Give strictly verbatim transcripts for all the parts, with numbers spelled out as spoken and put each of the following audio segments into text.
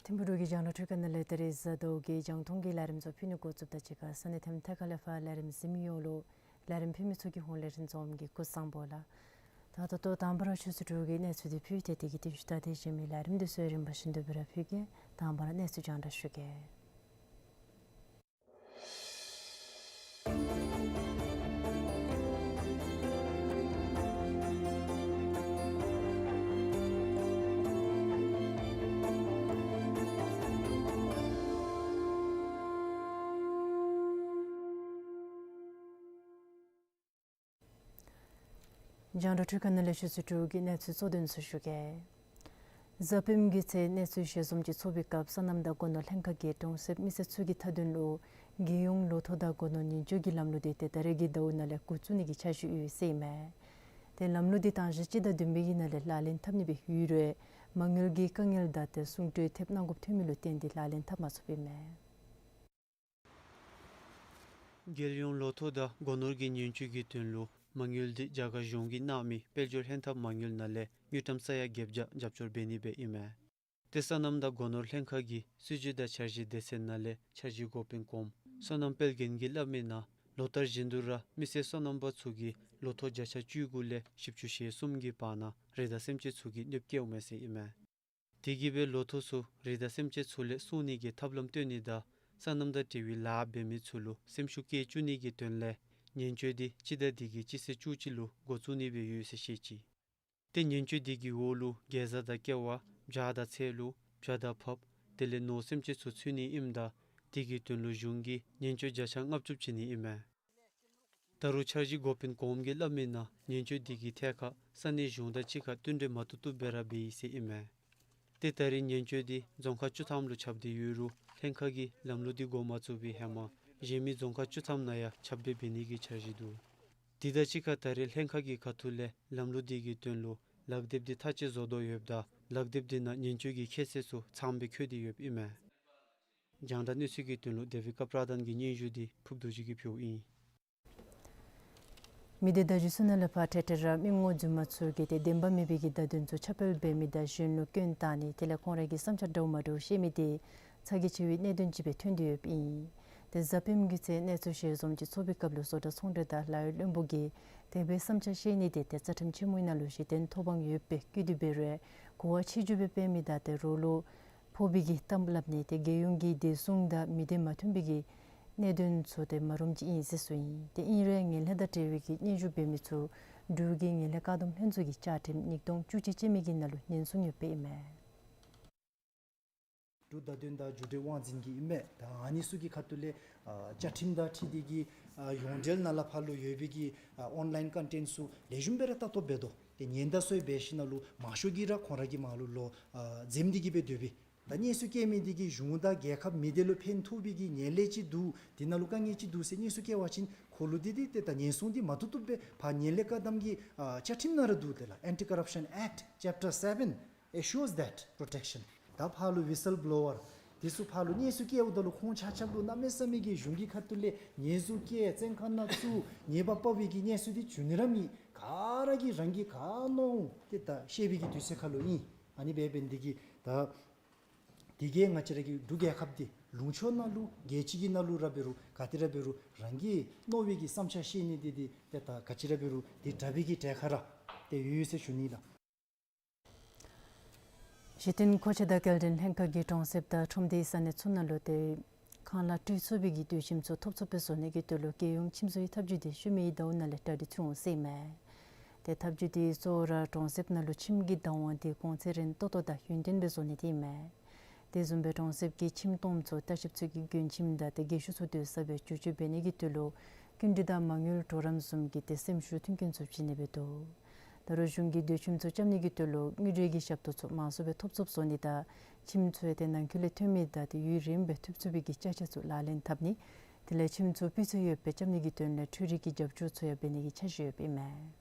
ཐིམ་ཕུག་འབྲུག་གི་རྒྱང་བསྒྲགས་འཕྲུལ་ཁང་ནང་ལས་ད་རིས་གཟའ་ཟླཝ་གི་རྒྱང་མཐོང་གི་ལས་རིམ་ཚུ་ཕུལ་ནི་འགོ་བཙུགསཔ་ད་གཅིག་ཁར་ས་གནས་ཐིམ་ཐ་ཁ་ལས་ཕར་ལས་རིམ་གཟིགས་མི་ཡོངས་ལུ་ལས་རིམ་ཕུལ་མི་ཚུ་གི་ཧོངས་ལས་རིན་འཛོམས་ཀྱིས་སྐུ་གཟུགས་བཟང་པོ་ལགས། ད་ད་ལྟོ་དང་པ་ར་ཆུ་ཚོད་དྲུག་གི་གནས་ཚུལ་འདི་ཕུལ་ཏེ་དེ་གི་རྟིང་ཤུལ་ད་དེ་གཞན་མི་ལས་རིམ་འདི་ཚུ་ཡང་རིམ་པ་བཞིན་དུ་སྦེ་ར་ཕུལ་གེ། དང་པ་ར་གནས་ཚུལ་རྒྱང་བསྒྲགས་ཞུ་གེ། རྒྱང་བསྒྲགས་འཕྲུལ་ཁང་ནང་ལས་ཆུ་ཚོད་དྲུག་གི་གནས་ཚུལ་གཙོ་དོན་ཚུ་ཞུ་གེ། གཟའ་སྤེནམ་གི་ཚེ་གནས་ཚུལ་ཞལ་འཛོམས་ཀྱི་ཚོགས་པའི་སྐབས་སོ་ནམ་དང་སྒོ་ནོར་ལྷན་ཁག་གིས་གྲོང་གསེབ་མི་སེར་ཚུ་གི་མཐའ་དོན་ལུ་རྒྱལ་ཡོངས་ལོ་ཐོག་དང་སྒོ་ནོར་ཉེན་བཅོལ་གྱི་ལམ་ལུགས་འདི་ཏེ་ད་རེས་ཀྱི་ཟླཝ་ནང་ལས་འགོ་བཙུགས་ནི་གི་འཆར་གཞི་ཡོད་ཟེར་ཨིན་མས། ཏེ་ལམ་ལུགས་འདི་དང་ཞག་གཅིག་དང་བདུན་པའི་ནང་ལས་ལག་ལེན་འཐབ་ནི་སྦེ་ཡོད་རུང་མ་དངུལ་གྱི་དཀའ་ངལ་དང་ཏེ་གསུང་གྲོས་ཐེབས་གནང་དགོཔ་ཐོན་མི་ལུ་བརྟེན་ཏེ་ལག་ལེན་འཐབ་མ་ཚུགསཔ་ཨིན་མས། རྒྱལ་ཡོངས་ལོ་ཐོག་དང་སྒོ་ནོར་གྱི་ཉེན་བཅོལ་གྱི་དོན་ལུ་མ་དངུལ་འདི་རྒྱ་གར་གཞུང་གིས་གནང་མི་དཔལ་འབྱོར་ལྷན་ཐབས་མ་དངུལ་ནང་ལས་དངུལ་ཀྲམ་ས་ཡ་བརྒྱད་བརྒྱ་རྒྱབ་སྐྱོར་འབད་ནི་སྦེ་ཨིན་མས། ཏེ་སོ་ནམ་དང་སྒོ་ནོར་ལྷན་ཁག་གི་སྲིད་བྱུས་དང་འཆར་གཞི་སྡེ་ཚན་ནང་ལས་འཆར་གཞི་འགོ་དཔོན་གོངམ་བསོད་ནམས་དཔལ་རྒྱན་གྱིས་སླབ་མི་ནང་ལོ་ལྟར་བཞིན་དུ་ར་མི་སེར་སོ་ནམ་པ་ཚུ་གིས་ལོ་ཐོག་བརྒྱ་ཆ་བཅུ་དགུ་ལས་བཞི་བཅུ་ཞེ་གསུམ་གྱི་བར་ན་རི་དྭགས་སེམས་ཅན་ཚུ་གིས་གནོདཔ་བཀལཝ་མས་ཟེར་ཨིན་མས། དེ་གིས་སྦེ་ལོ་ཐོག་ཚུ་རི་དྭགས་སེམས་ཅན་ཚུ་ལས་སྲུང་ནི་གི་ཐབས་ལམ་སྟོན་ནི་དང་སོ་ནམ་དང་འབྲེལ་བའི་ལཱ་འབད་མི་ཚུ་ལུ་སེམས་ཤུགས་བསྐྱེད་བཅུག་ནི་གི་དོན་ལས་ཉེན་བཅོལ་འདི་སྤྱི་ཟླ་འདི་གི་སྤྱི་ཚེས་བཅུ་གཅིག་ལུ་འགོ་བཙུགས་ནི་སྦེ་ཡོད་ཟེར་བཤད་ཅི། ཏེ་ཉེན་བཅོལ་འདི་གི་འོག་ལུ་གེ་ཛ་དང་ཀེ་བ་བྱ་དང་ཚལ་ལུ་བྱ་དང་ཕགཔ་དེ་ལས་ནོར་སེམས་ཅན་ཚུ་ཚུད་ནི་ཨིནམ་ད་དེ་གི་དོན་ལུ་གཞུང་གིས་ཉེན་བཅོལ་བརྒྱ་ཆ་ལྔ་བཅུ་བྱིན་ནི་ཨིན་མས། ད་རུང་འཆར་གཞི་འགོ་དཔོན་གོངམ་གིས་སླབ་མི་ནང་ཉེན་བཅོལ་འདི་གི་ཐད་ཁར་ས་གནས་གཞུང་དང་གཅིག་ཁར་མཐུན་འབྲེལ་མ་བཏུབ་བཏུབ་སྦེ་ར་འབད་ཡི་ཟེར་ཨིན་མས། ཏེ་ད་རེས་ཉེན་བཅོལ་འདི་རྫོང་ཁག་བཅུ་ཐམ་ལུ་ཁྱབ་སྟེ་ཡོད་རུང་ལྷན་ཁག་གིས་ལམ་ལུགས་འདི་འགོ་མ་བཙུགས་པའི་ཧེ་མ་གཞན་མི་རྫོང་ཁག་བཅུ་ཐམ་ནང་ཡང་ཁྱབ་སྦེ་འབད་ནི་གི་འཆར་གཞི་འདུག། དེ་དང་གཅིག་ཁར་ད་རེས་ལྷན་ཁག་གི་ཁ་ཐུག་ལས་ལམ་ལུགས་འདི་གི་དོན་ལུ་ལག་དེབ་འདི་ཐག་བཅད་བཟོ་དོ་ཡོདཔ་ད་ལག་དེབ་འདི་ནང་ཉེན་བཅོལ་གྱི་ཁྱད་ཚད་ཚུ་ཚངམ་སྦེ་བཀོད་དེ་ཡོདཔ་ཨིན་མས། རྒྱང་བསྒྲགས་གནས་ཚུལ་གྱི་དོན་ལུ་དེ་བི་ཀ་པྲ་དཱན་གྱི་སྙན་ཞུ་འདི་ཕུརབ་རྡོ་རྗེ་གིས་ཕུལཝ་ཨིན། མི་སྡེ་བརྡ་བརྒྱུད་ཚུ་ནང་ལས་ཕར་འཕྲལ་འཕྲལ་ར་མི་ངོ་རྫུན་མ་ཚུ་གིས་ཏེ་བདེན་པ་མེད་པའི་གི་བརྡ་དོན་ཚུ་ཁྱབ་སྤེལ་འབད་མི་དང་གཞན་ལུ་སྐྱོན་བཏགས་ནི་དེ་ལས་ཁོང་རའི་གི་བསམ་འཆར་འདྲཝ་མ་འདྲཝ་བཤད་མི་དེ་ཚ་གྱང་ཆེ་བའི་གནད་དོན་ཅིག་སྦེ་ཐོན་ཏེ་ཡོདཔ་ཨིན། ཏེ་གཟའ་སྤེནམ་གི་ཚེ་གནས་ཚུལ་ཞལ་འཛོམས་ཀྱི་ཚོགས་པའི་སྐབས་ལུ་བཟོ་གྲྭ་ཚོང་འབྲེལ་དང་ལཱ་གཡོག་བློན་པོ་གིས་དེ་སྦེ་བསམ་འཆར་བཤད་ནི་དེ་ཏེ་རྩ་ཁྲིམས་ཆེན་མོའི་ནང་ལུ་གཞི་རྟེན་ཐོབ་དབང་ཡོདཔ་སྦེ་བཀོད་དེ་འབད་རུང་གོ་བ་ཆེ་ཆུང་སྦེ་སྤེལ་མི་དང་ཏེ་རོགས་ལུ་ཕོག་པའི་གི་གཏམ་སླབ་ནི་དེ་རྒྱལ་ཡོངས་ཀྱི་བདེ་སྲུང་དང་མི་སྡེ་མ་མཐུན་པའི་གི་གནད་དོན་ཚུ་ཏེ་མ་རུངམ་ཅིག་ཨིན་ཟེར་གསུངས་ཡི། ཏེ་ཨིན་རུང་ངན་ལྷད་དང་འབྲེལ་བའི་གི་སྙན་ཞུ་འབད་མི་ཚུ་འབྲུག་གི་ངན་ལྷད་བཀག་སྡོམ་ལྷན་ཚོགས་ཀྱི་བཅའ་ཁྲིམས་ཉིས་སྟོང་བཅུ་གཅིག་ཅན་མའི་གི་ནང་ལུ་ཉེན་སྲུང་ཡོདཔ་ཨིན་མས། འབྲུག་བརྡ་དོན་དང་བརྒྱུད་འབྲེལ་དབང་འཛིན་གྱིས་ཨིན་མས། ད་ཨ་ནི་ཚུ་གི་ཁ་ཐུག་ལས་ཨ་བཅའ་ཁྲིམས་དང་འཁྲིལ་ཏེ་གི་ཨ་ཡོངས་འབྲེལ་ནང་ལས་ཕར་ལུ་ཡོད་པའི་གི་ཨ་ཨོན་ལཱའིན་ཀོན་ཊེནཊ་ཚུ་ལེགས་ཤོམ་སྦེ་ར་ལྟ་རྟོག་འབད་དོ། ཏེ་ཉེན་བརྡ་ཚུ་ཡང་འབད་ཞིནམ་ལས་མང་ཤོས་ཀྱིས་ར་ཁོང་ར་གི་མར་ལུ་ལོག་ཨ་འཛེམ་སྟེ་གི་སྦེ་སྡོད་པས། ད་ཉེན་སྲུང་བཀལ་མི་འདི་གིས་གཞུང་དང་རྒྱལ་ཁབ་མི་སྡེ་ལུ་ཕན་ཐོགས་པའི་གི་ངན་ལྷད་ཅིག་འདུག། འདི་ནང་ལུ་དཀའ་ངལ་ཅིག་འདུག་ཟེར་ཉེན་སྲུང་བཀལ་བ་ཅིན་ཁོ་ལུ་འདི་འདི་ཏེ་ད་ཉེན་སྲུང་འདི་མ་བཏུབ་བཏུབ་སྦེ་ཕར་ངན་ལྷད་བཀག་སྡོམ་གྱི་ཨ་བཅའ་ཁྲིམས་ནང་ར་འདུག། དེ་ལགས། Anti-Corruption Act Chapter seven assures that protection. ད་ཕར་ལུ་whistleblower འདི་ཚུ་ཕར་ལུ་ཉེན་སྲུང་བཀལཝ་ད་ལུ་ཁོང་ཆ་ཁྱབ་ལུ་གནམ་མེད་ས་མེད་ཀྱི་གཞུང་གི་ཁ་ཐུག་ལས་ཉེན་སྲུང་བཀལ། བཙོན་ཁང་ནང་བཙུགས། ཉེས་པ་ཕོག་པའི་གི་གནས་ཚུལ་འདི་བྱུང་ནི་ར་མེད། ག་ར་གིས་རང་གིས་ག་མནོ་འོང་ཏེ་ད་ཤེས་པའི་གི་དུས་ཚོད་ཁར་ལུ་ཨིན། ཨ་ནི་འབད་འབད་ནི་འདི་གིས་ད་དེ་གིས་ང་བཅས་ར་གི་འབྲུག་རྒྱལ་ཁབ་འདི་ལུང་ཕྱོགས་ནང་ལུ་རྒྱལ་སྤྱི་གི་ནང་ལུ་ར་འབད་རུང་ག་ཏེ་ར་འབད་རུང་རང་གིས་མནོ་བའི་གི་བསམ་འཆར་བཤད་ནི་འདི་འདི་ཏེ་ད་ག་ཅི་ར་འབད་རུང་འདི་དྲག་པའི་གི་གྲས་ཁར་ར་ཏེ་ཡོད་ཟེར་ཞུ་ནི་ལགས། གཞི་རྟེན་མཁོ་ཆས་དང་སྐྱེལ་འདྲེན་ལྷན་ཁག་གིས་གྲོང་གསེབ་དང་ཁྲོམ་སྡེའི་ས་གནས་ཚུ་ནང་ལུ་ཏེ་ཁང་གླ་སྤྲོད་ཚུགས་པའི་གི་དུས་ཁྱིམ་ཚུ་ཐོབ་ཚུགསཔ་སྦེ་བཟོ་ནི་གི་དོན་ལུ་རྒྱལ་ཡོངས་ཁྱིམ་བཟོའི་འཐབ་ཇུས་འདི་ཤུལ་མའི་ཟླཝ་ནང་ལས་གྲ་སྒྲིག་ཚུད་འོང་ཟེར་ཨིན་མས། ཏེ་འཐབ་ཇུས་འདི་གཙོ་བོ་ར་གྲོང་གསེབ་ནང་ལུ་ཁྱིམ་གྱི་བདག་དབང་འདི་གོང་ཚད་རིན་ཏོག་ཏོ་དང་ཡུན་བརྟན་སྦེ་བཟོ་ནི་འདི་ཨིན་མས། དེ་བཟུམ་སྦེ་གྲོང་གསེབ་ཀྱི་ཁྱིམ་སྟོངམ་ཚུ་ལྟ་བཤལཔ་ཚུ་གིས་མགྱོནས་ཁྱིམ་དང་ཏེ་རྒས་ཤོས་ཚུ་སྡོད་ས་སྦེ་བཅོས་བཅོས་འབད་ནི་གི་དོན་ལུ་སྐྱིན་འགྲུལ་དང་མ་དངུལ་གྲོགས་རམ་བཟུམ་གྱི་ཏེ་སེམས་ཤུགས་མཐུན་རྐྱེན་ཚུ་བྱིན་ནི་སྦེ་འདུག། ད་རུང་གཞུང་གིས་སྡོད་ཁྱིམ་ཚུ་རྐྱབ་ནི་གི་དོན་ལུ་དངུལ་འབྲེལ་གྱི་ཞབས་ཏོག་ཚུ་མང་སུ་སྦེ་ཐོབ་ཚུགསཔ་བཟོ་ནི་དང་ཁྱིམ་ཚུ་ཡང་ཏེ་ནང་འཁོད་ལས་ཐོན་མི་དང་ཏེ་ཡུན་རིངམོ་སྦེ་ཐོབ་ཚུགས་པའི་གི་ཅ་ཆས་ཚུ་ལག་ལེན་འཐབ་ནི། དེ་ལས་ཁྱིམ་ཚུ་སྤུས་ཚད་ཡོདཔ་སྦེ་རྐྱབ་ནི་གི་དོན་ལས་འཕྲུལ་རིག་གི་རྒྱབ་སྐྱོར་ཚུ་ཡང་འབད་ནི་གི་འཆར་གཞི་ཡོདཔ་ཨིན་མས།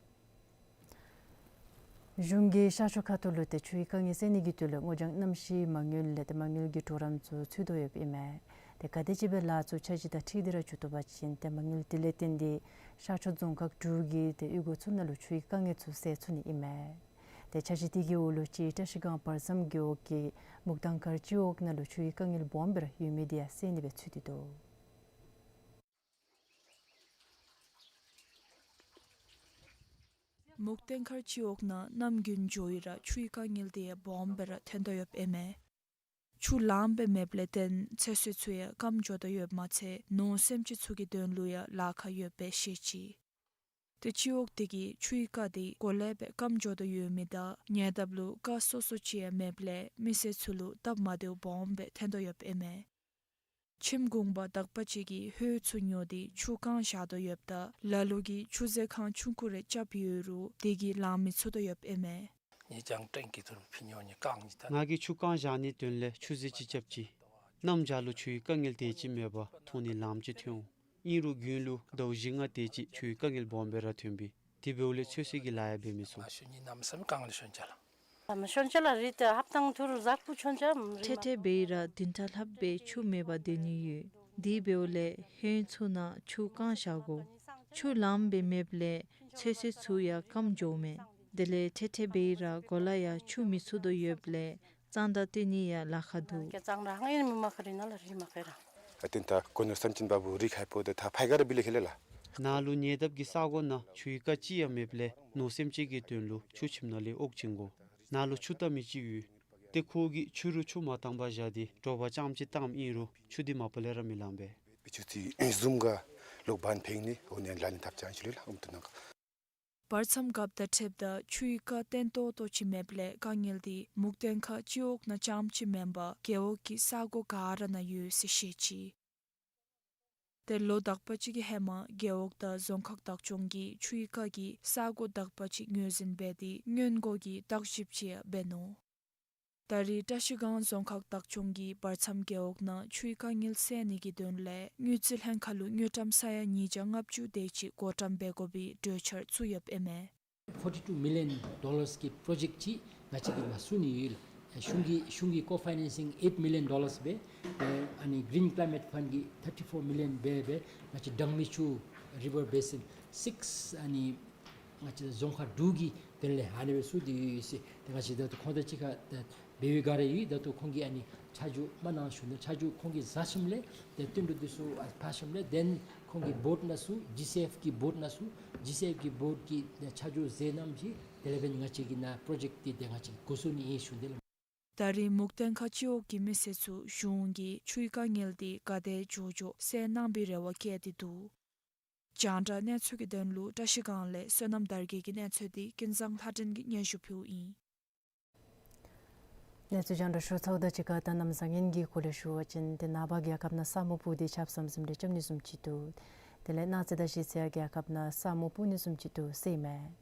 གཞུང་གིས་ཤར་ཕྱོགས་ཁ་ཐུག་ལུ་ཏེ་ཆུའི་དཀའ་ངལ་སེལ་ནི་གི་དོན་ལུ་སྔོ་ལྗང་གནམ་གཤིས་མ་དངུལ་ལས་ཏེ་མ་དངུལ་གྱི་གྲོགས་རམ་ཚུ་ཚུད་དོ་ཡོདཔ་ཨིན་མས། ཏེ་ག་དེམ་ཅིག་སྦེ་ལཱ་ཚུ་འཆར་གཞི་དང་འཁྲིལ་ཏེ་ར་འགྱོ་དོ་བ་ཅིན་ཏེ་མ་དངུལ་དེ་ལས་བརྟེན་ཏེ་ཤར་ཕྱོགས་རྫོང་ཁག་དྲུག་གི་ཏེ་གཡུས་སྒོ་ཚུ་ནང་ལུ་ཆུའི་དཀའ་ངལ་ཚུ་སེལ་ཚུགས་ནི་ཨིན་མས། ཏེ་འཆར་གཞི་དེ་གི་འོག་ལུ་གཅིག་བཀྲ་ཤིས་སྒང་བར་མཚམས་རྒེད་འོག་གི་མུག་ཐང་མཁར་སྤྱི་འོག་ནང་ལུ་ཆུའི་དཀའ་ངལ་སྦོམ་སྦེ་ར་ཡོད་མི་དེ་ཡང་སེལ་ནི་སྦེ་ཚུད་དེ་འདུག། མུག་ཐང་མཁར་སྤྱི་འོག་ནང་ནམ་རྒྱུན་འགྱོ་ཡི་ར་ཆུའི་དཀའ་ངལ་དེ་ཡང་སྦོམ་སྦེ་ར་ཐོན་དོ་ཡོདཔ་ཨིན་མས། ཆུ་ལངམ་སྦེ་མེདཔ་ལས་བརྟེན་ཚོད་བསྲེ་ཚུ་ཡང་སྐམ་འགྱོ་དོ་ཡོདཔ་མ་ཚད་ནོར་སེམས་ཅན་ཚུ་གི་དོན་ལུ་ཡང་ལཱ་ཁག་ཡོདཔ་སྦེ་བཤད་ཅི། ཏེ་སྤྱི་འོག་དེ་གིས་ཆུའི་རྐ་དེ་གོ་ལེ་སྦེ་སྐམ་འགྱོ་དོ་ཡོད་མི་དང་ཉེ་འདབས་ལུ་རྐ་སོ་སོ་ཅིག་ཡང་མེདཔ་ལས་མི་སེར་ཚུ་ལུ་སྟབས་མ་བདེཝ་སྦོམ་སྦེ་ཐོན་དོ་ཡོདཔ་ཨིན་མས། ཁྱིམ་གུང་པ་དག་པ་ཅིག་གིས་ཧོད་ཚུ་ཉོ་སྟེ་ཆུ་བཀང་བཞག་དོ་ཡོདཔ་ད་ལ་ལུ་གིས་ཆུ་ཟེ་ཁང་ཆུང་ཀུ་རེ་རྐྱབ་ཡོད་རུང་དེ་གིས་ལང་མི་ཚུགས་དོ་ཡོདཔ་ཨིན་མས། ངེ་ཅང་ཏྲེང་གི་ཐུར་ཕི་ཉོ་ཉེ་བཀང་ཉེ་ད། ང་གིས་ཆུ་བཀང་བཞག་ནིའི་དོན་ལས་ཆུ་ཟེ་ཅིག་རྐྱབ་ཅི། གནམ་བྱཱར་ལུ་ཆུའི་དཀའ་ངལ་དེ་ཅིག་མེད་པར་ཐོག་ནི་ལངམ་ཅིག་ཐོན་འོང་། ཨིན་རུང་དགུན་ལུ་ཟླཝ་བཞི་ལྔ་དེ་ཅིག་ཆུའི་དཀའ་ངལ་སྦོམ་སྦེ་ར་ཐོན་པས། དེ་འབདཝ་ལས་ཚོད་བསྲེ་གི་ལཱ་ཡང་འབད་མི་ཚུགས། མ་ཤོར་ནི་གནམ་མེད་ས་མེད་དཀའ་ངལ་ཤོར་ཅི་ལགས། མ་ཤོར་ཅི་ལགས། རི་ད་ཧབ་ཐང་ཐུར་ཟག་པོ་ཤོར་ཅི། ཐེ་ཐེ་འབད་ར་བདུན་ཕྲག་ལྷགཔ་སྦེ་ཆུ་མེད་པར་སྡོད་ནི་ཡོད། དེ་འབདཝ་ལས་ཧོད་ཚུ་ནང་ཆུ་བཀང་བཞག་དགོ། ཆུ་ལངམ་སྦེ་མེདཔ་ལས་ཚོད་བསྲེ་ཚུ་ཡང་སྐམ་འགྱོཝ་མས། དེ་ལས་ཐེ་ཐེ་འབད་ར་གོ་ལ་ཡང་འཁྱུ་མི་ཚུགས་དོ་ཡོདཔ་ལས་གཙང་སྦྲ་སྟོན་ནི་ཡང་ལཱ་ཁག་འདུག། ཀྱེ་གཙང་སྦྲ་ཧང་ཨིན་མི་མ་ཁ་རི་ནང་ལུ་རི་མ་ཁེ་ར། ཨ་ཏེན་ད་གོ་ནོར་སམ་ཅིན་བ་བུ་རི་ཁ་ཕོ་དེ་ད་ཕའི་ག་ར་བི་ལེ་ཁེ་ལེ་ལགས། ནཱ་ལུ་ཉེ་འདབས་ཀྱི་ས་གོ་ནང་ཆུའི་རྐ་ཅིག་ཡང་མེདཔ་ལས་ནོར་སེམས་ཅན་གྱི་དོན་ལུ་ཆུ་ཁྱིམ་ནང་ལས་དབོག་བྱིན་དགོ། ནཱ་ལུ་ཆུ་བཏབ་མི་ཅིག་ཡོད། ཏེ་ཁོ་གིས་ཆུ་རུད་ཆུ་མ་བཏང་པར་བཞག་སྟེ་དྲོ་པ་རྐྱངམ་ཅིག་བཏངམ་ཨིན་རུང་ཆུ་དེ་མ་པ་ལས་ར་མི་ལང་པས། ཆུ་ཚི་ཟུམ་ག་ལོག་བན་ཕེང་ནི་འོ་ནི་ལ་ལིན་ཐབས་ཅན་ཞུ་ལེ་ལགས། ཨུམ་ཏུ་ནང་ག། བར་མཚམས་རྒཔོ་དང་འཁྲིལཝ་ད་ཆུའི་རྐ་བརྟན་ཏོག་ཏོ་ཅིག་མེདཔ་ལས་དཀའ་ངལ་དེ་མུག་ཐང་མཁར་སྤྱི་འོག་ནང་རྐྱངམ་ཅིག་མེན་པར་རྒེད་འོག་གི་ས་གོ་ག་ར་ནང་ཡོད་ཟེར་བཤད་ཅི། ཏེ་ལོ་དག་པ་ཅིག་གི་ཧེ་མ་རྒེད་འོག་དང་རྫོང་ཁག་བདག་སྐྱོང་གིས་ཆུའི་རྐ་གིས་ས་གོ་དག་པ་ཅིག་ངོས་འཛིན་འབད་དེ་སྔོན་འགོག་གི་བརྟག་ཞིབ་ཅིག་ཡང་འབད་ནུག། ད་རེས་བཀྲ་ཤིས་སྒང་རྫོང་ཁག་བདག་སྐྱོང་གིས་བར་མཚམས་རྒེད་འོག་ནང་ཆུའི་དཀའ་ངལ་སེལ་ནི་གི་དོན་ལས་དངུལ་རྩིས་ལྷན་ཁག་ལུ་དངུལ་ཀྲམ་ས་ཡ་ཉིས་བརྒྱ་ལྔ་བཅུ་དེ་ཅིག་བགོ་བཀྲམ་འབད་དགོ་པའི་གྲོས་འཆར་བཙུགས་ཡོདཔ་ཨིན་མས། Forty-two million dollars གི་པྲོ་ཇེཀཊ་ཅིག་ང་བཅས་ཀྱིས་མ་བཙུགས་ནི་ཡོད་ལགས། གཞུང་གིས་གཞུང་གིས་ཀོ་ཕའི་ནན་སིང་eight million dollars སྦེ་ཨ་ནི་Green Climate Fund གིས thirty-four million སྦེ་སྦེ་ང་བཅས་སྦྲང་མི་ཆུ་River Basin six ཨ་ནི་ང་བཅས་རྫོང་ཁག་དྲུག་གི་དོན་ལས་ཨ་ནི་སྦེ་བཙུགས་ཏེ་ཡོད་ཟེར། ཏེ་ང་བཅས་ད་ལྟོ་ཁོང་དང་གཅིག་ཁར་ཏེ་འབད་བའི་སྒང་ར་ཡོད། ད་ལྟོ་ཁོང་གིས་ཨ་ནི་ཆ་འཇོག་མ་གནང་ཞུ་ནི། ཆ་འཇོག་ཁོང་གིས་མཛད་ཞིནམ་ལས་ཏེ་བསྟུན་གྲོས་འདི་ཚུ་ཨ་ཕར་ཞིནམ་ལས་དེན་ཁོང་གི་བོརཌ་ནང་ཚུ་ཇི་སི་ཨེཕ་གི་བོརཌ་ནང་ཚུ་ཇི་སི་ཨེཕ་གི་བོརཌ་ཀྱིས་ཏེ་ཆ་འཇོག་མཛད་གནངམ་ཅིག་དེ་ལས་འབདན་ང་བཅས་ཀྱིས་ནཱ་པྲོ་ཇེཀཊ་འདི་ཏེ་ང་བཅས་ཀྱིས་འགོ་བཙུགས་ནི་ཨིན་ཞུ་ནི་ལགས། ད་རེས་མུག་ཐང་མཁར་སྤྱི་འོག་གི་མི་སེར་ཚུ་གཞུང་གིས་ཆུའི་དཀའ་ངལ་འདི་ག་དེ་མགྱོགས་མགྱོགས་སེལ་གནང་པའི་རེ་བ་བསྐྱེད་དེ་འདུག། རྒྱང་བསྒྲགས་གནས་ཚུལ་གྱི་དོན་ལུ་བཀྲ་ཤིས་སྒང་ལས་བསོད་ནམས་དར་རྒྱས་ཀྱི་གནས་ཚུལ་འདི་ཀུན་བཟང་ལྷ་སྒྲོན་གྱིས་སྙན་ཞུ་ཕུལཝ་ཨིན། གནས་ཚུལ་རྒྱང་བསྒྲགས་ཞུ་ཚརཝ་དང་གཅིག་ཁར་ད་གནམ་བཟང་ངན་གྱི་སྐོར་ལས་ཞུ་བ་ཅིན་ཏེ་ནངས་པ་རྒྱལ་ཁབ་ནང་ས་སྨུག་སྤུབས་ཏེ་ཆརཔ་ཟམ་ཟིམ་རེ་རྐྱབ་ནི་བཟུམ་ཅིག་འདུག། དེ་ལས་གནངས་ཚེ་དང་གཞེས་ཚེ་ཡང་རྒྱལ་ཁབ་ནང་ས་སྨུག་སྤུབས་ནི་བཟུམ་ཅིག་འདུག་ཟེར་ཨིན་མས།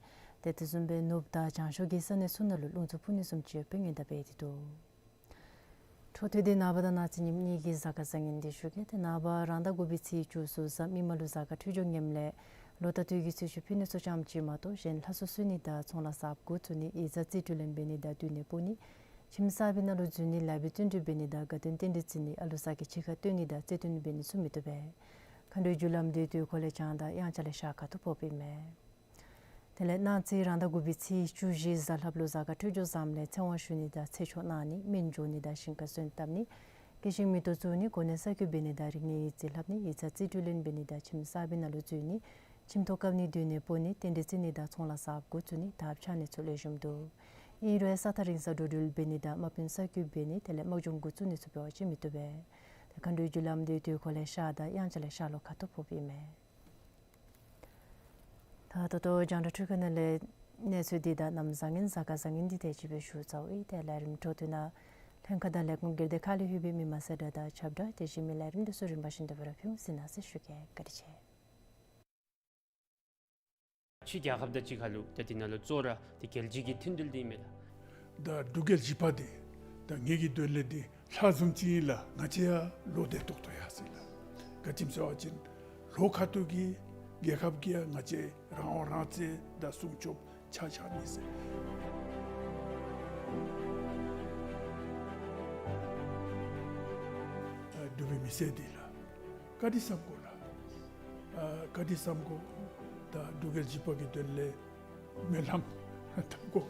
ཏེ་དེ་བཟུམ་སྦེ་ནུབ་དང་བྱང་ཕྱོགས་ཀྱི་ས་གནས་ཚུ་ནང་ལུ་རླུང་འཚུབ་འཕུ་ནི་བཟུམ་ཅིག་ཡོདཔ་སྦེ་སྔོན་བརྡ་འབད་དེ་འདུག། འཕྲོ་མཐུད་དེ་ནངས་པ་དང་གནངས་ཚེ་ཉིནམ་གཉིས་ཀྱི་གཟའ་སྐར་བཟང་ངན་འདི་ཞུ་གེ། ཏེ་ནངས་པ་རང་ཟླ་དགུ་པའི་ཚེས་བཅུ་གསུམ་གཟའ་མིག་དམར་ལུ་གཟའ་སྐར་འཕྲོད་སྦྱོར་ངནམ་ལས་ལོ་ཟླ་སྟོན་གྱི་ཚེས་བཅུ་ཕུལ་ནི་ཚུ་ཙམ་ཅིག་མ་གཏོགས་གཞན་ལྷ་སྲུང་གསོལ་ནི་དང་ཚོང་ལཱ་གསརཔ་འགོ་བཙུགས་ནི་ཡིག་ཚང་རྩིས་སྤྲོད་ལེན་འབད་ནི་དང་འདུས་ནི་སྤོ་ནི་ཁྱིམ་གསརཔའི་ནང་ལུ་འཛུལ་ནི་ལཱ་འབད་བརྩོན་འགྲུས་འབད་ནི་དང་དགའ་སྟོན་རྟེན་འབྲེལ་བརྩི་ནི་ཨ་ལུ་ཚ་གི་ཕྱི་ཁར་སྟོན་ནི་དང་རྩེད་འགྲན་འབད་ནི་ཚུ་མི་བཏུབ་པས། མཁའ་འགྲོའི་རྒྱུ་ལམ་འདི་དུས་འཁོར་ལས་བྱང་དང་དབྱངས་འཆར་ལས་ཤར་ཁ་ཐུག་ཕོགཔ་ཨིན་མས། དེ་ལས་གནངས་ཚེ་རང་ཟླ་དགུ་པའི་ཚེས་བཅུ་བཞི་གཟའ་ལྷགཔ་ལུ་གཟའ་སྐར་འཕྲོད་སྦྱོར་བཟངམ་ལས་ཚེ་དབང་ཞུ་ནི་དང་ཚེ་ཆོག་གནང་ནི་སྨན་འཇོག་ནི་དང་ཞིང་ཁར་སོན་བཏབ་ནི་སྐྱེས་ཆེན་མི་ཐོག་བཙུགས་ནི་གོ་གནས་གསར་བསྐོ་འབད་ནི་དང་རིག་གནས་ཡིག་རྩིས་ལྷབ་ནི་ཡིག་ཚང་རྩིས་སྤྲོད་ལེན་འབད་ནི་དང་ཁྱིམ་གསརཔའི་ནང་ལུ་འཛུལ་ནི་ཁྱིམ་ཐོག་བཀབ་ནི་འདུས་ནི་སྤོ་ནི་རྟེན་འབྲེལ་བརྩི་ནི་དང་ཚོང་ལཱ་གསརཔ་འགོ་བཙུགས་ནི་དར་འཕྱར་ནི་ཚུ་ལེགས་ཤོམ་འདུག། ཨིན་རུང་ས་ཐག་རིང་སར་འགྲོ་འགྲུལ་འབད་ནི་དང་དམག་དཔོན་གསར་བསྐོ་འབད་ནི་དེ་ལས་དམག་སྦྱོང་འགོ་བཙུགས་ནི་ཚུ་འབད་བ་ཅིན་མི་བཏུབ་པས། ཏེ་མཁའ་འགྲོའི་རྒྱུ་ལམ་འདི་དུས་འཁོར་ལས་ཤར་དང་དབྱངས་འཆར་ལས་ཤར་ལྷོ་ཁ་ཐུག་ཕོགཔ་ཨིན་མས། ད་ད་ལྟོ་རྒྱང་བསྒྲགས་འཕྲུལ་ཁང་ནང་ལས་གནས་ཚུལ་འདི་དང་གནམ་བཟང་ངན་གཟའ་སྐར་བཟང་ངན་འདི་དེ་ཅིག་སྦེ་ཞུ་ཚརཝ་ཨིན། ཏེ་ལས་རིམ་འཕྲོ་མཐུད་ནང་ལྷན་ཁག་དང་ལས་ཁུངས་སྒེར་སྡེ་ཁག་ལས་ལྷོད་པའི་མི་མང་གསལ་བསྒྲགས་དང་ཁྱབ་བསྒྲགས་དེ་བཞིན་མི་ལས་རིམ་འདི་ཚུ་རིམ་པ་བཞིན་དུ་སྦེ་ར་ཕུལ་ཟེར་གནང་ཟེར་ཞུ་གེ། བཀའ་དྲིན་ཆེ། ཕྱི་རྒྱལ་ཁབ་དང་གཅིག་ཁར་ལུ་ད་འདི་ནང་ལུ་གཙོ་བོ་ར་འདི་རྒྱལ་སྤྱི་གི་མཐུན་འབྲེལ་འདི་ཨིན་མས་ལགས། ད་འབྲུག་རྒྱལ་བཞི་པ་འདི་ད་ངེ་གི་དོན་ལས་འདི་ལྷ་བཟུམ་ཅིག་ཨིན་ལགས། ང་བཅས་ཡང་ལོ་ཟླ་ཏོག་ཏོ་ཡར་སོ་ཡི་ལགས། ག་ཅི་སྨོ་ཟེར་བ་ཅིན་ལྷོ་ཁ་ཐུག་གི་རྒྱལ་ཁབ་ཀྱིས་ཡང་ང་བཅས་རང་དབང་རང་བཙན་དང་སྲུང་སྐྱོབ་ཆ་བཞག་མི་ཟེར། ཨ་འབྲུག་པའི་མི་སེར་འདི་ལགས། བཀའ་དྲིན་བསམ་དགོ་ལགས། ཨ་བཀའ་དྲིན་བསམ་དགོ། ད་འབྲུག་རྒྱལ་བཞི་པ་གི་དོན་ལས་སྨོན་ལམ་འཐབ་དགོ།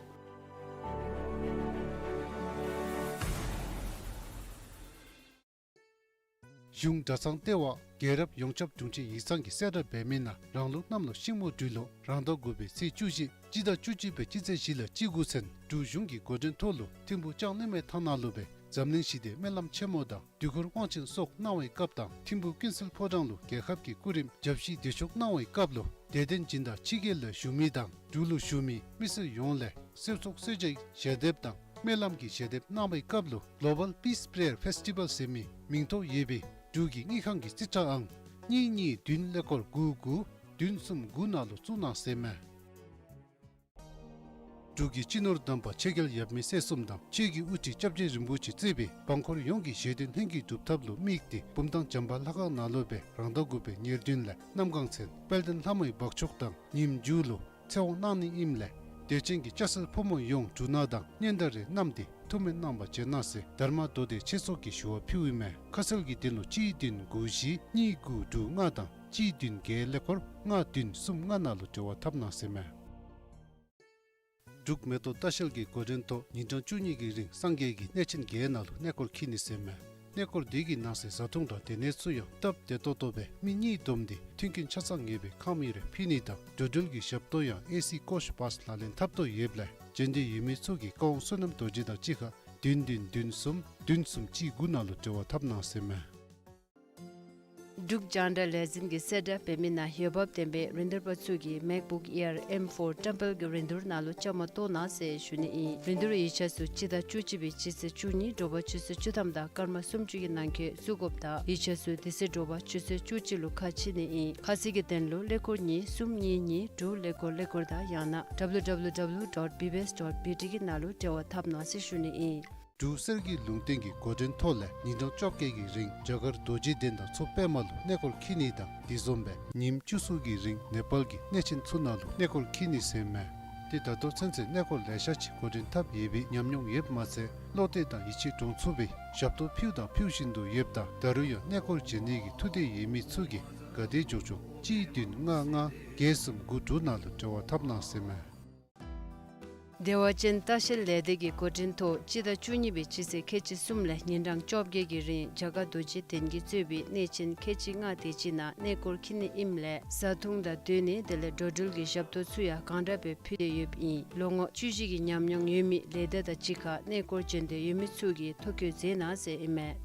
གཞུང་གྲྭ་ཚང་ལྟེ་བ་རྒྱལ་རབས་ཡོངས་ཁྱབ་དྲུང་ཆེན་ཡིག་ཚང་གིས་གསལ་བསྒྲགས་འབད་མི་ནང་རང་ལུགས་གནམ་ལོ་ཤིང་མོ་སྦྲུལ་ལོ་རང་ཟླ་དགུ་པའི་ཚེས་བཅུ་བཞི་སྤྱི་ཟླ་བཅུ་གཅིག་པའི་སྤྱི་ཚེས་བཞི་ལས་བཅུ་དགུ་ཚུན་འབྲུག་གཞུང་གི་འགོ་འདྲེན་ཐོག་ལུ་ཐིམ་ཕུག་ལྕང་གླིང་མའི་ཐང་ནང་ལུ་སྦེ་འཛམ་གླིང་ཞི་བདེའི་སྨོན་ལམ་ཆེན་མོ་དང་དུས་འཁོར་དབང་ཆེན་སོགས་གནང་བའི་སྐབས་དང་ཐིམ་ཕུག་ཀུན་གསལ་ཕོ་བྲང་ལུ་རྒྱལ་ཁབ་ཀྱི་སྐུ་རིམ་བརྒྱ་བཞི་བདེ་མཆོག་གནང་བའི་སྐབས་ལུ་དད་ལྡན་སྦྱིན་བདག་ཕྱི་རྒྱལ་ལས་བཞུགས་མི་དང་འབྲུག་ལུ་བཞུགས་མི་མི་སེར་ཡོངས་ལས་གསོལ་ཚོགས་གསོལ་ཇའི་ཞལ་འདེབས་དང་སྨོན་ལམ་གྱི་ཞལ་འདེབས་གནང་བའི་སྐབས་ལུ་Global Peace Prayer Festival ཟེར་མི་མིང་ཐོ་ཡོད་པའི་འབྲུག་གི་དངུལ་ཁང་གི་རྩིས་ཁྲ་ཨང་གཉིས་གཉིས་བདུན་ཀླད་ཀོར་དགུ་དགུ་བདུན་གསུམ་དགུ་ནང་ལུ་བཙུགས་གནང་ཟེར་མས། འབྲུག་གི་སྤྱི་ནོར་དམ་པ་ཆོས་རྒྱལ་ཡབ་མེས་སྲས་གསུམ་དང་ཆོས་ཀྱི་དབུ་ཁྲིད་སྐྱབས་རྗེ་རིན་པོ་ཆེ་གཙོས་པའི་འབངས་འཁོར་ཡོངས་ཀྱིས་བཞེད་དོན་ལྷུན་གྱིས་གྲུབ་ཐབས་ལུ་དམིགས་ཏེ་བུམ་ཐང་བྱམས་པ་ལྷ་ཁང་ནང་ལུ་སྦེ་རང་ཟླ་དགུ་པའི་ཉེར་བདུན་ལས་གནམ་གང་ཚེ་དཔལ་ལྡན་ལྷ་མོའི་འབག་མཆོག་དང་ཉིནམ་མཇུག་ལུ་ཚེ་དབང་གནང་ནི་ཨིནམ་ལས་དད་ཅན་གྱི་སྐྱ་སེར་ཕོ་མོ་ཡོངས་འབྲུ་སྣ་དང་སྙན་དར་རེ་བསྣམས་ཏེ་ཐུགས་སྨོན་གནང་བར་བྱོན་གནང་ཟེར་དྷརྨ་མདོ་སྡེ་ཆོས་ཚོགས་ཀྱིས་ཞུ་བ་ཕུལཝ་ཨིན་མས། ཁ་གསལ་གྱི་དོན་ལུ་གཅིག་བདུན་དགུ་བཞི་གཉིས་དགུ་དྲུག་ལྔ་དང་གཅིག་བདུན་བརྒྱད་ཀླད་ཀོར་ལྔ་བདུན་གསུམ་ལྔ་ནང་ལུ་འབྲེལ་བ་འཐབ་གནང་ཟེར་མས། འབྲུག་མེ་ཏོག་ལྟ་བཤལ་གྱི་འགོ་འདྲེན་ཐོག་ཉིན་གྲངས་བཅུ་གཉིས་ཀྱི་རིང་སངས་རྒྱས་ཀྱི་གནས་ཆེན་བརྒྱད་ནང་ལུ་གནས་སྐོར་འཁྱིད་ནི་ཟེར་མས། གནས་སྐོར་འདི་གི་ནང་གསེས་བཟའ་འཐུང་དང་སྡོད་གནས་ཚུ་ཡང་སྟབས་བདེ་ཏོག་ཏོ་སྦེ་མི་གཉིས་བསྡོམས་ཏེ་མཐུན་རྐྱེན་ཆ་ཚང་ངེས་པའི་ཁང་མིག་རེ་ཕུལ་ནི་དང་འགྲོ་འགྲུལ་གྱི་ཞབས་ཏོག་ཡང་ཨེ་སི་ཀོཆ་བཱསི་ལག་ལེན་འཐབ་དོ་ཡོདཔ་ལས་འབྱོན་འདོད་ཡོད་མི་ཚུ་གིས་བཀའ་དབང་བསོད་ནམས་རྡོ་རྗེ་དང་གཅིག་ཁར་བདུན་བདུན་བདུན་གསུམ་བདུན་གསུམ་གཅིག་དགུ་ནང་ལུ་འབྲེལ་བ་འཐབ་གནང་ཟེར་མས། འབྲུག་རྒྱང་བསྒྲགས་ལས་འཛིན་གྱིས་གསལ་བསྒྲགས་འབད་མི་ནང་འོས་འབབ་ལྡན་པའི་རིན་བསྡུར་པ་ཚུ་གིས་MacBook Air M four ཏེམ་པལ་གྱི་རིན་བསྡུར་ནང་ལུ་བཅའ་མར་གཏོགས་གནང་ཟེར་ཞུ་ནི་ཨིན། རིན་བསྡུར་ཡིག་ཆ་ཚུ་སྤྱི་ཟླ་བཅུ་གཅིག་པའི་སྤྱི་ཚེས་བཅུ་གཉིས་དྲོ་པ་ཆུ་ཚོད་བཅུ་ཐམ་དང་སྐར་མ་སུམ་ཅུ་གི་ནང་འཁོད་བཙུགས་དགོཔ་དང་ཡིག་ཆ་ཚུ་དེ་ཚེ་དྲོ་པ་ཆུ་ཚོད་བཅུ་གཅིག་ལུ་ཁ་ཕྱེ་ནི་ཨིན། ཁ་གསལ་གྱི་དོན་ལུ་ཀླད་ཀོར་གཉིས་གསུམ་གཉིས་གཉིས་དྲུག་ཀླད་ཀོར་ཀླད་ཀོར་དང་ཡང་ན་www dot bbs dot bt གི་ནང་ལུ་འབྲེལ་བ་འཐབ་གནང་ཟེར་ཞུ་ནི་ཨིན། འབྲུག་གསེར་གྱི་ལུང་བསྟན་གྱི་འགོ་འདྲེན་ཐོག་ལས་ཉིན་གྲངས་བཅོ་བརྒྱད་ཀྱི་རིང་རྒྱ་གར་རྡོ་རྗེ་གདན་དང་མཚོ་པདྨ་ལུ་གནས་སྐོར་འཁྱིད་ནི་དང་དེ་བཟུམ་སྦེ་ཉིནམ་བཅུ་གསུམ་གྱི་རིང་ནེ་པཱལ་གྱི་གནས་ཆེན་ཚུ་ནང་ལུ་གནས་སྐོར་འཁྱིད་ནི་ཟེར་མས། ཏེ་ད་ལྟོ་ཚུན་ཚོད་གནས་སྐོར་ལེ་ཤ་ཅིག་འགོ་འདྲེན་འཐབ་ཡོད་པའི་ཉམས་མྱོང་ཡོདཔ་མ་ཚད་བློ་གཏད་དང་ཡིད་ཆེས་འདྲོངས་ཚུགས་པའི་ཞབས་ཏོག་ཕུལཝ་དང་ཕུལ་བཞིན་དུ་ཡོདཔ་ད་ད་རུང་ཡང་གནས་སྐོར་བྱོན་ནི་གི་ཐུགས་འདོད་ཡོད་མི་ཚུ་གིས་ག་དེ་མགྱོགས་མགྱོགས་གཅིག་བདུན་ལྔ་ལྔ་བརྒྱད་གསུམ་དགུ་དྲུག་ནང་ལུ་འབྲེལ་བ་འཐབ་གནང་ཟེར་མས། བདེ་བ་ཅན་ལྟ་བཤལ་ལས་སྡེ་གི་འགོ་འདྲེན་ཐོག་སྤྱི་ཟླ་བཅུ་གཉིས་པའི་སྤྱི་ཚེས་ཁལ་གཅིག་གསུམ་ལས་ཉིན་གྲངས་བཅོ་བརྒྱད་ཀྱི་རིང་རྒྱ་གར་རྡོ་རྗེ་གདན་གྱིས་གཙོས་པའི་གནས་ཆེན་ཁལ་གཅིག་ལྔ་དེ་ཅིག་ནང་གནས་སྐོར་འཁྱིད་ནི་ཨིནམ་ལས་བཟའ་འཐུང་དང་སྡོད་གནས་དེ་ལས་འགྲོ་འགྲུལ་གྱི་ཞབས་ཏོག་ཚུ་ཡང་གང་དྲག་སྦེ་ཕུལ་ཏེ་ཡོདཔ་ཨིན། ལོ་ངོ་བཅུ་བཞི་གི་ཉམས་མྱོང་ཡོད་མི་ལས་སྡེ་དང་གཅིག་ཁར་གནས་སྐོར་འབྱོན་འདོད་ཡོད་མི་ཚུ་གིས་ཐོ་བཀོད་མཛད་གནང་ཟེར་ཨིན་མས།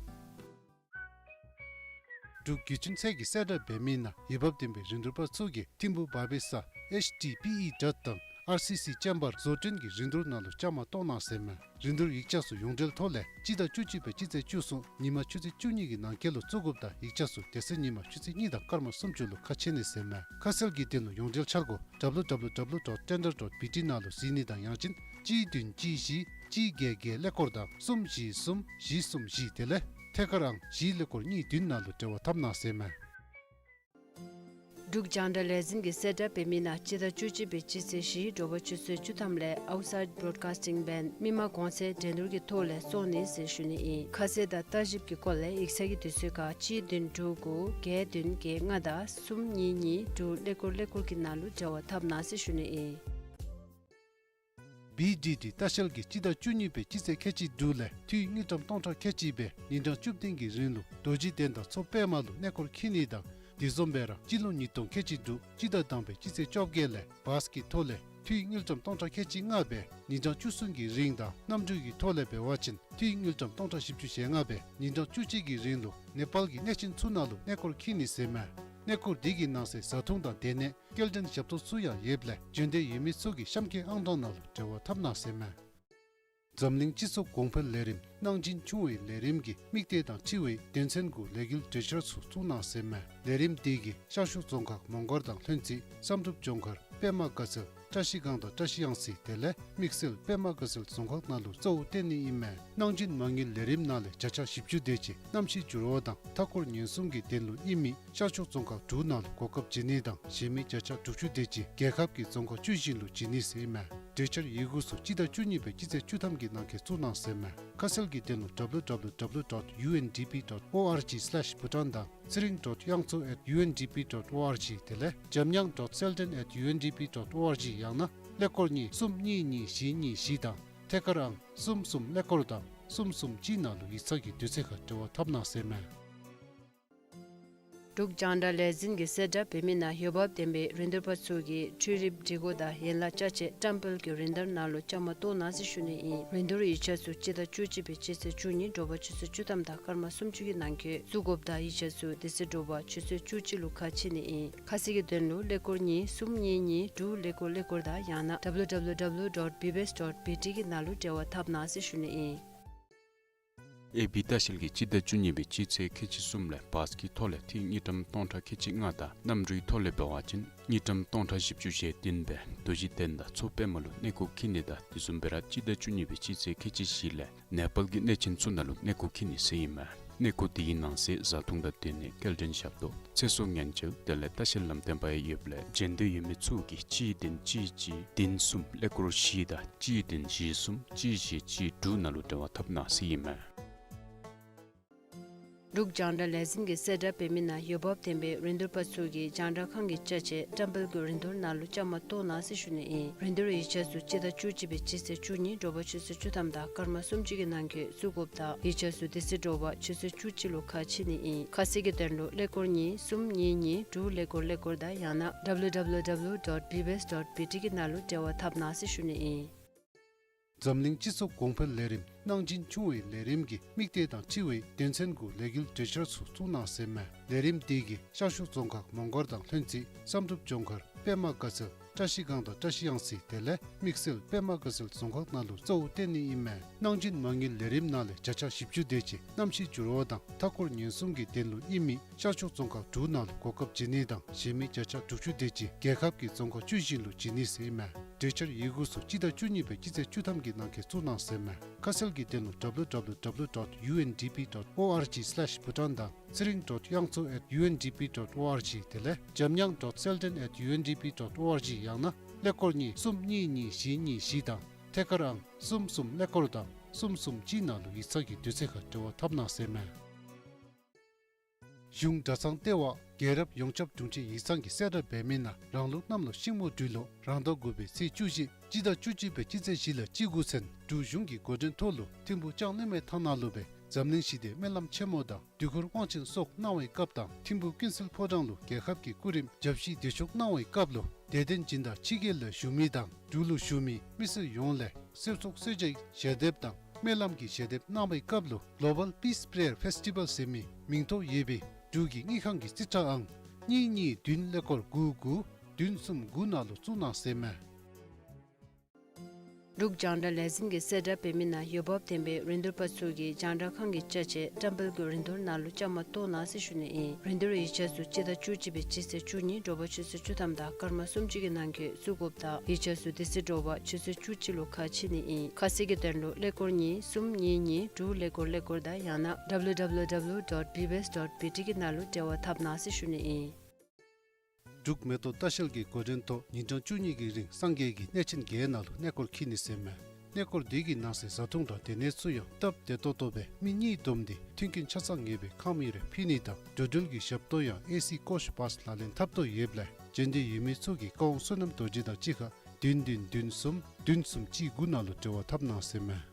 འབྲུག་བརྒྱུད་འཕྲིན་ཚད་ཀྱིས་གསལ་བསྒྲགས་འབད་མི་ནང་འོས་འབབ་ལྡན་པའི་རིན་བསྡུར་པ་ཚུ་གིས་ཐིམ་ཕུག་བར་པའི་ས་ཨེཆ་ཌི་པི་ཨི་གྲྭ་དང་ཨར་སི་སི་ཅེམ་བར་བཟོ་སྐྲུན་གྱི་རིན་བསྡུར་ནང་ལུ་བཅའ་མར་གཏོགས་གནང་ཟེར་མས། རིན་བསྡུར་ཡིག་ཆ་ཚུ་ཡོངས་འབྲེལ་ཐོག་ལས་སྤྱི་ཟླ་བཅུ་གཅིག་པའི་སྤྱི་ཚེས་བཅུ་གསུམ་ཉིན་མ་ཆུ་ཚོད་བཅུ་གཉིས་ཀྱི་ནང་འཁོད་ལུ་བཙུགས་དགོཔ་དང་ཡིག་ཆ་ཚུ་དེ་ཚེ་ཉིན་མ་ཆུ་ཚོད་གཉིས་དང་སྐར་མ་སུམ་ཅུ་ལུ་ཁ་ཕྱེ་ནི་ཟེར་མས། ཁ་གསལ་གྱི་དོན་ལུ་ཡོངས་འབྲེལ་འཆར་སྒོ་www dot tender dot bt ནང་ལུ་གཟིགས་ནི་དང་ཡང་ཅིན་གཅིག་བདུན་གཅིག་བཞི་ གཅིག་བརྒྱད་བརྒྱད་ཀླད་ཀོར་དང་གསུམ་བཞི་གསུམ་བཞི་གསུམ་བཞི་དེ་ལས་ཐད་ཀར་ཨང་བཞི་ཀླད་ཀོར་གཉིས་བདུན་ནང་ལུ་འབྲེལ་བ་འཐབ་གནང་ཟེར་མས། འབྲུག་རྒྱང་བསྒྲགས་ལས་འཛིན་གྱིས་གསལ་བསྒྲགས་འབད་མི་ནང་སྤྱི་ཟླ་བཅུ་གཅིག་པའི་སྤྱི་ཚེས་བཞི་དྲོ་པ་ཆུ་ཚོད་བཅུ་ཐམ་ལས་Outside Broadcasting Band མི་མང་གོང་ཚད་འགྲན་བསྡུར་གྱི་ཐོག་ལས་བཙོང་ནི་ཟེར་ཞུ་ནི་ཨིན། ཁ་གསལ་དང་ལྟ་ཞིབ་ཀྱི་སྐོར་ལས་ཡིག་ཚང་གི་དུས་ཚོད་ཁར་གཅིག་བདུན་དྲུག་དགུ་བརྒྱད་བདུན་བརྒྱད་ལྔ་དང་གསུམ་གཉིས་གཉིས་དྲུག་ཀླད་ཀོར་ཀླད་ཀོར་གྱི་ནང་ལུ་འབྲེལ་བ་འཐབ་གནང་ཟེར་ཞུ་ནི་ཨིན། བི་ཌི་ཌི་ལྟ་བཤལ་གྱིས་སྤྱི་ཟླ་བཅུ་གཉིས་པའི་སྤྱི་ཚེས་ཁལ་གཅིག་དྲུག་ལས་འཐུས་དངུལ་ཀྲམ་སྟོང་ཕྲག་ཁལ་གཅིག་སྦེ་ཉིན་གྲངས་བཅུ་བདུན་གྱི་རིང་ལུ་རྡོ་རྗེ་གདན་དང་མཚོ་པདྨ་ལུ་གནས་སྐོར་འཁྱིད་ནི་དང་དེ་བཟུམ་སྦེ་ར་སྤྱི་ལོ་ཉིས་སྟོང་ཁལ་གཅིག་དྲུག་སྤྱི་ཟླ་དང་པའི་སྤྱི་ཚེས་བཅོ་བརྒྱད་ལས་བཱས་ཀྱི་ཐོག་ལས་འཐུས་དངུལ་ཀྲམ་སྟོང་ཕྲག་ཁལ་གཅིག་ལྔ་སྦེ་ཉིན་གྲངས་བཅུ་གསུམ་གྱི་རིང་དང་གནམ་གྲུ་གི་ཐོག་ལས་འབད་བ་ཅིན་འཐུས་དངུལ་ཀྲམ་སྟོང་ཕྲག་བཞི་བཅུ་ཞེ་ལྔ་སྦེ་ཉིན་གྲངས་བཅུ་གཅིག་གི་རིང་ལུ་ནེ་པཱལ་གྱི་གནས་ཆེན་ཚུ་ནང་ལུ་གནས་སྐོར་འཁྱིད་ནི་ཟེར་མས། གནས་སྐོར་འདི་གི་ནང་གསེས་བཟའ་འཐུང་དང་སྡོད་གནས་སྐྱེལ་འདྲེན་ཞབས་ཏོག་ཚུ་ཡང་ཡོདཔ་ལས་འབྱོན་འདོད་ཡོད་མི་ཚུ་གིས་གཤམ་འཁོད་ཨང་གྲངས་ནང་ལུ་འབྲེལ་བ་འཐབ་གནང་ཟེར་མས། འཛམ་གླིང་སྤྱི་ཚོགས་གོང་འཕེལ་ལས་རིམ་གནང་སྦྱིན་ཆུང་བའི་ལས་རིམ་གྱི་དམིགས་གཏད་དང་འཁྲིལ་བའི་དོན་ཚན་དགུ་ལས་འགུལ་གྲོས་འཆར་ཚུ་བཙུགས་གནང་ཟེར་མས། ལས་རིམ་འདི་གིས་ཤར་ཕྱོགས་རྫོང་ཁག་མོང་སྒར་དང་ལྷུན་རྩེ་བསམ་གྲུབ་ལྗོངས་མཁར་པདྨ་དགའ་ཚལ་བཀྲ་ཤིས་སྒང་དང་བཀྲ་ཤིས་གཡང་རྩེ་དེ་ལས་དམིགས་བསལ་པདྨ་དགའ་ཚལ་རྫོང་ཁག་ནང་ལུ་གཙོ་བོ་བཏོན་ནི་ཨིན་མས། གནང་སྦྱིན་མ་དངུལ་ལས་རིམ་ནང་ལས་བརྒྱ་ཆ་བཞི་བཅུ་དེ་ཅིག་གནམ་གཤིས་འགྱུར་བ་དང་མཐའ་འཁོར་ཉེན་སྲུང་གི་དོན་ལུ་ཨིན་མི་ཤར་ཕྱོགས་རྫོང་ཁག་དྲུག་ནང་ལུ་གོ་སྐབས་བྱིན་ནི་དང་གཞན་མི་བརྒྱ་ཆ་དྲུག་ཅུ་དེ་ཅིག་རྒྱལ་ཁབ་ཀྱི་རྫོང་ཁག་བཅུ་བཞི་ལུ་བྱིན་ནི་ཟེར་ཨིན་མས། གྲོས་འཆར་ཡི་གུ་ཚུ་སྤྱི་ཟླ་བཅུ་གཉིས་པའི་སྤྱི་ཚེས་བཅུ་ཐམ་གྱི་ནང་འཁོད་བཙུགས་གནང་ཟེར་ཨིན་མས། ཁ་གསལ་གྱི་དོན་ལུ་W W W dot U N D P dot O R G slash Bhutan དང་ཚེ་རིང་ཌོཊ་དབྱངས་མཚོ་ཨེཊ་ཡུ་ཨེན་ཌི་པི་ཌོཊ་ཨོ་ཨར་ཇི་དེ་ལས་འཇམ་དབྱངས་ཌོཊ་སེལ་ཌན་ཨེཊ་ཡུ་ཨེན་ཌི་པི་ཌོཊ་ཨོ་ཨར་ཇི་ཡང་ན་ཀླད་ཀོར་གཉིས་གསུམ་གཉིས་གཉིས་བཞི་གཉིས་བཞི་དང་ཐད་ཀར་ཨང་གསུམ་གསུམ་ཀླད་ཀོར་དང་གསུམ་གསུམ་གཅིག་ནང་ལུ་ཡིག་ཚང་གི་དུས་ཚོད་ཁར་འབྲེལ་བ་འཐབ་གནང་ཟེར་ཨིན་མས། འབྲུག་རྒྱང་བསྒྲགས་ལས་འཛིན་གྱིས་གསལ་བསྒྲགས་འབད་མི་ནང་འོས་འབབ་ལྡན་པའི་རིན་བསྡུར་པ་ཚུ་གིས་འཕྲུལ་རིག་སྒྲིག་གོ་དང་ཡན་ལག་ཅ་ཆས་བཀྲམ་སྤེལ་གྱི་རིན་བསྡུར་ནང་ལུ་བཅའ་མར་གཏོགས་གནང་ཟེར་ཞུ་ནི་ཨིན། རིན་བསྡུར་ཡིག་ཆ་ཚུ་སྤྱི་ཟླ་བཅུ་གཅིག་པའི་སྤྱི་ཚེས་བཅུ་གཉིས་དྲོ་པ་ཆུ་ཚོད་བཅུ་ཐམ་དང་སྐར་མ་སུམ་ཅུ་གི་ནང་འཁོད་བཙུགས་དགོཔ་དང་ཡིག་ཆ་ཚུ་དེ་ཚེ་དྲོ་པ་ཆུ་ཚོད་བཅུ་གཅིག་ལུ་ཁ་ཕྱེ་ནི་ཨིན། ཁ་གསལ་གྱི་དོན་ལུ་ཀླད་ཀོར་གཉིས་གསུམ་གཉིས་གཉིས་དྲུག་ཀླད་ཀོར་ཀླད་ཀོར་དང་ཡང་ན་W W W dot B B S dot B T གི་ནང་ལུ་འབྲེལ་བ་འཐབ་གནང་ཟེར་ཞུ་ནི་ཨིན། ཨེ་བི་ལྟ་བཤལ་གྱིས་སྤྱི་ཟླ་བཅུ་གཉིས་པའི་སྤྱི་ཚེས་ཁལ་གཅིག་གསུམ་ལས་བཱས་ཀྱི་ཐོག་ལས་འཐུས་དངུལ་ཀྲམ་སྟོང་ཕྲག་ཁལ་གཅིག་ལྔ་དང་གནམ་གྲུའི་ཐོག་ལས་འབད་བ་ཅིན་དངུལ་ཀྲམ་སྟོང་ཕྲག་བཞི་བཅུ་ཞེ་བདུན་སྦེ་རྡོ་རྗེ་གདན་དང་མཚོ་པདྨ་ལུ་གནས་སྐོར་འཁྱིད་ནི་དང་དེ་བཟུམ་སྦེ་ར་སྤྱི་ཟླ་བཅུ་གཉིས་པའི་སྤྱི་ཚེས་ཁལ་གཅིག་བཞི་ལས་ནེ་པཱལ་གྱི་གནས་ཆེན་ཚུ་ནང་ལུ་གནས་སྐོར་འཁྱིད་ནི་ཟེར་ཨིན་མས། གནས་སྐོར་དེའི་ནང་གསེས་བཟའ་འཐུང་དང་སྡོད་གནས་སྐྱེལ་འདྲེན་ཞབས་ཏོག་ཚེ་སྲོག་ཉེན་བཅོལ་དེ་ལས་ལྟ་བཤལ་ལམ་སྟོན་པ་ཡང་ཡོདཔ་ལས་འབྱོན་འདོད་ཡོད་མི་ཚུ་གིས་གཅིག་བདུན་གཅིག་གཅིག་བདུན་གསུམ་ཀླད་ཀོར་བཞི་དང་གཅིག་བདུན་བཞི་གསུམ་གཅིག་བཞི་གཅིག་དྲུག་ནང་ལུ་འབྲེལ་བ་འཐབ་གནང་ཟེར་ཨིན་མས། འབྲུག་རྒྱང་བསྒྲགས་ལས་འཛིན་གྱིས་གསལ་བསྒྲགས་འབད་མི་ནང་འོས་འབབ་ལྡན་པའི་རིན་བསྡུར་པ་ཚུ་གིས་རྒྱང་བསྒྲགས་ཁང་གི་ཅ་ཆས་བཀྲམ་སྤེལ་གྱི་རིན་བསྡུར་ནང་ལུ་བཅའ་མར་གཏོགས་གནང་ཟེར་ཞུ་ནི་ཨིན། རིན་བསྡུར་ཡིག་ཆ་ཚུ་སྤྱི་ཟླ་བཅུ་གཅིག་པའི་སྤྱི་ཚེས་བཅུ་གཉིས་དྲོ་པ་ཆུ་ཚོད་བཅུ་ཐམ་དང་སྐར་མ་སུམ་ཅུ་གི་ནང་འཁོད་བཙུགས་དགོཔ་དང་ཡིག་ཆ་ཚུ་དེ་ཚེ་དྲོ་པ་ཆུ་ཚོད་བཅུ་གཅིག་ལུ་ཁ་ཕྱེ་ནི་ཨིན། ཁ་གསལ་གྱི་དོན་ལུ་ཀླད་ཀོར་གཉིས་གསུམ་གཉིས་གཉིས་དྲུག་ཀླད་ཀོར་ཀླད་ཀོར་དང་ཡང་ན་W W W dot B B S dot B T གི་ནང་ལུ་འབྲེལ་བ་འཐབ་གནང་ཟེར་ཞུ་ནི་ཨིན། འཛམ་གླིང་སྤྱི་ཚོགས་གོང་འཕེལ་ལས་རིམ་གནང་སྦྱིན་ཆུང་བའི་ལས་རིམ་གྱི་དམིགས་གཏད་དང་འཁྲིལ་བའི་དོན་ཚན་དགུ་ལས་འགུལ་གྲོས་འཆར་ཚུ་བཙུགས་གནང་ཟེར་མས། ལས་རིམ་དེ་གིས་ཤར་ཕྱོགས་རྫོང་ཁག་མོང་སྒར་དང་ལྷུན་རྩེ་བསམ་གྲུབ་ལྗོངས་མཁར་པདྨ་དགའ་ཚལ་བཀྲ་ཤིས་སྒང་དང་བཀྲ་ཤིས་གཡང་རྩེ་དེ་ལས་དམིགས་བསལ་པདྨ་དགའ་ཚལ་རྫོང་ཁག་ནང་ལུ་གཙོ་བོ་བཏོན་ནི་ཨིན་མས། གནང་སྦྱིན་མ་དངུལ་ལས་རིམ་ནང་ལས་བརྒྱ་ཆ་བཞི་བཅུ་དེ་ཅིག་གནམ་གཤིས་འགྱུར་བ་དང་མཐའ་འཁོར་ཉེན་སྲུང་གི་དོན་ལུ་ཨིན་མི་ཤར་ཕྱོགས་རྫོང་ཁག་དྲུག་ནང་ལུ་གོ་སྐབས་བྱིན་ནི་དང་གཞན་མི་བརྒྱ་ཆ་དྲུག་ཅུ་དེ་ཅིག་རྒྱལ་ཁབ་ཀྱི་རྫོང་ཁག་བཅུ་བཞི་ལུ་བྱིན་ནི་ཟེར་ཨིན་མས། གྲོས་འཆར་ཡི་གུ་ཚུ་སྤྱི་ཟླ་བཅུ་གཉིས་པའི་སྤྱི་ཚེས་བཅུ་ཐམ་གྱི་ནང་འཁོད་བཙུགས་གནང་ཟེར་ཨིན་མས། ཁ་གསལ་གྱི་དོན་ལུ་W W W dot U N D P dot O R G slash Bhutan དང་ཚེ་རིང་ཌོཊ་དབྱངས་མཚོ་ཨེཊ་ཡུ་ཨེན་ཌི་པི་ཌོཊ་ཨོ་ཨར་ཇི་དེ་ལས་འཇམ་དབྱངས་ཌོཊ་སེལ་ཌན་ཨེཊ་ཡུ་ཨེན་ཌི་པི་ཌོཊ་ཨོ་ཨར་ཇི་ཡང་ན་ཀླད་ཀོར་གཉིས་གསུམ་གཉིས་གཉིས་བཞི་གཉིས་བཞི་དང་ཐད་ཀར་ཨང་གསུམ་གསུམ་ཀླད་ཀོར་དང་གསུམ་གསུམ་གཅིག་ནང་ལུ་ཡིག་ཚང་གི་དུས་ཚོད་ཁར་འབྲེལ་བ་འཐབ་གནང་ཟེར་ཨིན་མས། གཞུང་གྲྭ་ཚང་ལྟེ་བ་རྒྱལ་རབས་ཡོངས་ཁྱབ་དྲུང་ཆེ་ཡིག་ཚང་གིས་གསལ་བསྒྲགས་འབད་མི་ནང་རང་ལུགས་གནམ་ལོ་ཤིང་མོ་སྦྲུལ་ལོ་རང་ཟླ་དགུ་པའི་ཚེས་བཅུ་བཞི་སྤྱི་ཟླ་བཅུ་གཅིག་པའི་སྤྱི་ཚེས་བཞི་ལས་བཅུ་དགུ་ཚུན་འབྲུག་གཞུང་གི་འགོ་འདྲེན་ཐོག་ལུ་ཐིམ་ཕུག་ལྕང་གླིང་མའི་ཐང་ནང་ལུ་སྦེ་འཛམ་གླིང་ཞི་བདེའི་སྨོན་ལམ་ཆེན་མོ་དང་དུས་འཁོར་དབང་ཆེན་སོགས་གནང་བའི་སྐབས་དང་ཐིམ་ཕུག་ཀུན་གསལ་ཕོ་བྲང་ལུ་རྒྱལ་ཁབ་ཀྱི་སྐུ་རིམ་ཞབས་ཕྱི་དུས་མཆོད་གནང་བའི་སྐབས་ལུ་དད་ལྡན་སྦྱིན་བདག་ཕྱི་རྒྱལ་ལས་བཞུགས་མི་དང་འབྲུག་ལུ་བཞུགས་མི་མི་སེར་ཡོངས་ལས་གསེར་སོགས་གསེར་བྱེའི་ཞལ་འདེབས་དང་སྨོན་ལམ་གྱི་ཞལ་འདེབས་གནང་བའི་སྐབས་ལུ་Global Peace Prayer Festival ཟེར་མི་མིང་ཐོ་ཡོད་པའི་འབྲུག་གི་དངུལ་ཁང་གི་རྩིས་ཁྲ་ཨང་གཉིས་གཉིས་བདུན་ཀླད་ཀོར་དགུ་དགུ་བདུན་གསུམ་དགུ་ནང་ལུ་བཙུགས་གནང་ཟེར་ཨིན་མས། འབྲུག་རྒྱང་བསྒྲགས་ལས་འཛིན་གྱིས་གསལ་བསྒྲགས་འབད་མི་ནང་འོས་འབབ་ལྡན་པའི་རིན་བསྡུར་པ་ཚུ་གིས་རྒྱང་བསྒྲགས་ཁང་གི་ཅ་ཆས་བཀྲམ་སྤེལ་གྱི་རིན་བསྡུར་ནང་ལུ་བཅའ་མར་གཏོགས་གནང་ཟེར་ཞུ་ནི་ཨིན། རིན་བསྡུར་ཡིག་ཆ་ཚུ་སྤྱི་ཟླ་བཅུ་གཅིག་པའི་སྤྱི་ཚེས་བཅུ་གཉིས་དྲོ་པ་ཆུ་ཚོད་བཅུ་ཐམ་དང་སྐར་མ་སུམ་ཅུ་གི་ནང་འཁོད་བཙུགས་དགོཔ་དང་ཡིག་ཆ་ཚུ་དེ་ཚེ་དྲོ་པ་ཆུ་ཚོད་བཅུ་གཅིག་ལུ་ཁ་ཕྱེ་ནི་ཨིན། ཁ་གསལ་གྱི་དོན་ལུ་ཀླད་ཀོར་གཉིས་གསུམ་གཉིས་གཉིས་དྲུག་ཀླད་ཀོར་ཀླད་ཀོར་དང་ཡང་ན་W W W dot B B S dot B T གི་ནང་ལུ་འབྲེལ་བ་འཐབ་གནང་ཟེར་ཞུ་ནི་ཨིན། འབྲུག་མེ་ཏོག་ལྟ་བཤལ་གྱི་འགོ་འདྲེན་ཐོག་ཉིན་གྲངས་བཅུ་གཉིས་ཀྱི་རིང་སངས་རྒྱས་ཀྱི་གནས་ཆེན་བརྒྱད་ནང་ལུ་གནས་སྐོར་འཁྱིད་ནི་ཟེར་མས། གནས་སྐོར་འདི་གི་ནང་གསེས་བཟའ་འཐུང་དང་སྡོད་གནས་ཚུ་ཡང་སྟབས་བདེ་ཏོག་ཏོ་སྦེ་མི་གཉིས་བསྡོམས་ཏེ་མཐུན་རྐྱེན་ཆ་ཚང་ངེས་པའི་ཁང་མིག་རེ་ཕུལ་ནི་དང་འགྲོ་འགྲུལ་གྱི་ཞབས་ཏོག་ཡང་ཨེ་སི་ཀོཆ་བཱསི་ལག་ལེན་འཐབ་དོ་ཡོདཔ་ལས་འབྱོན་འདོད་ཡོད་མི་ཚུ་གིས་ཀ་ཝང་བསོད་ནམས་རྡོ་རྗེ་དང་གཅིག་ཁར་བདུན་བདུན་བདུན་གསུམ་བདུན་གསུམ་གཅིག་དགུ་ནང་ལུ་འབྲེལ་བ་འཐབ་གནང་ཟེར་མས།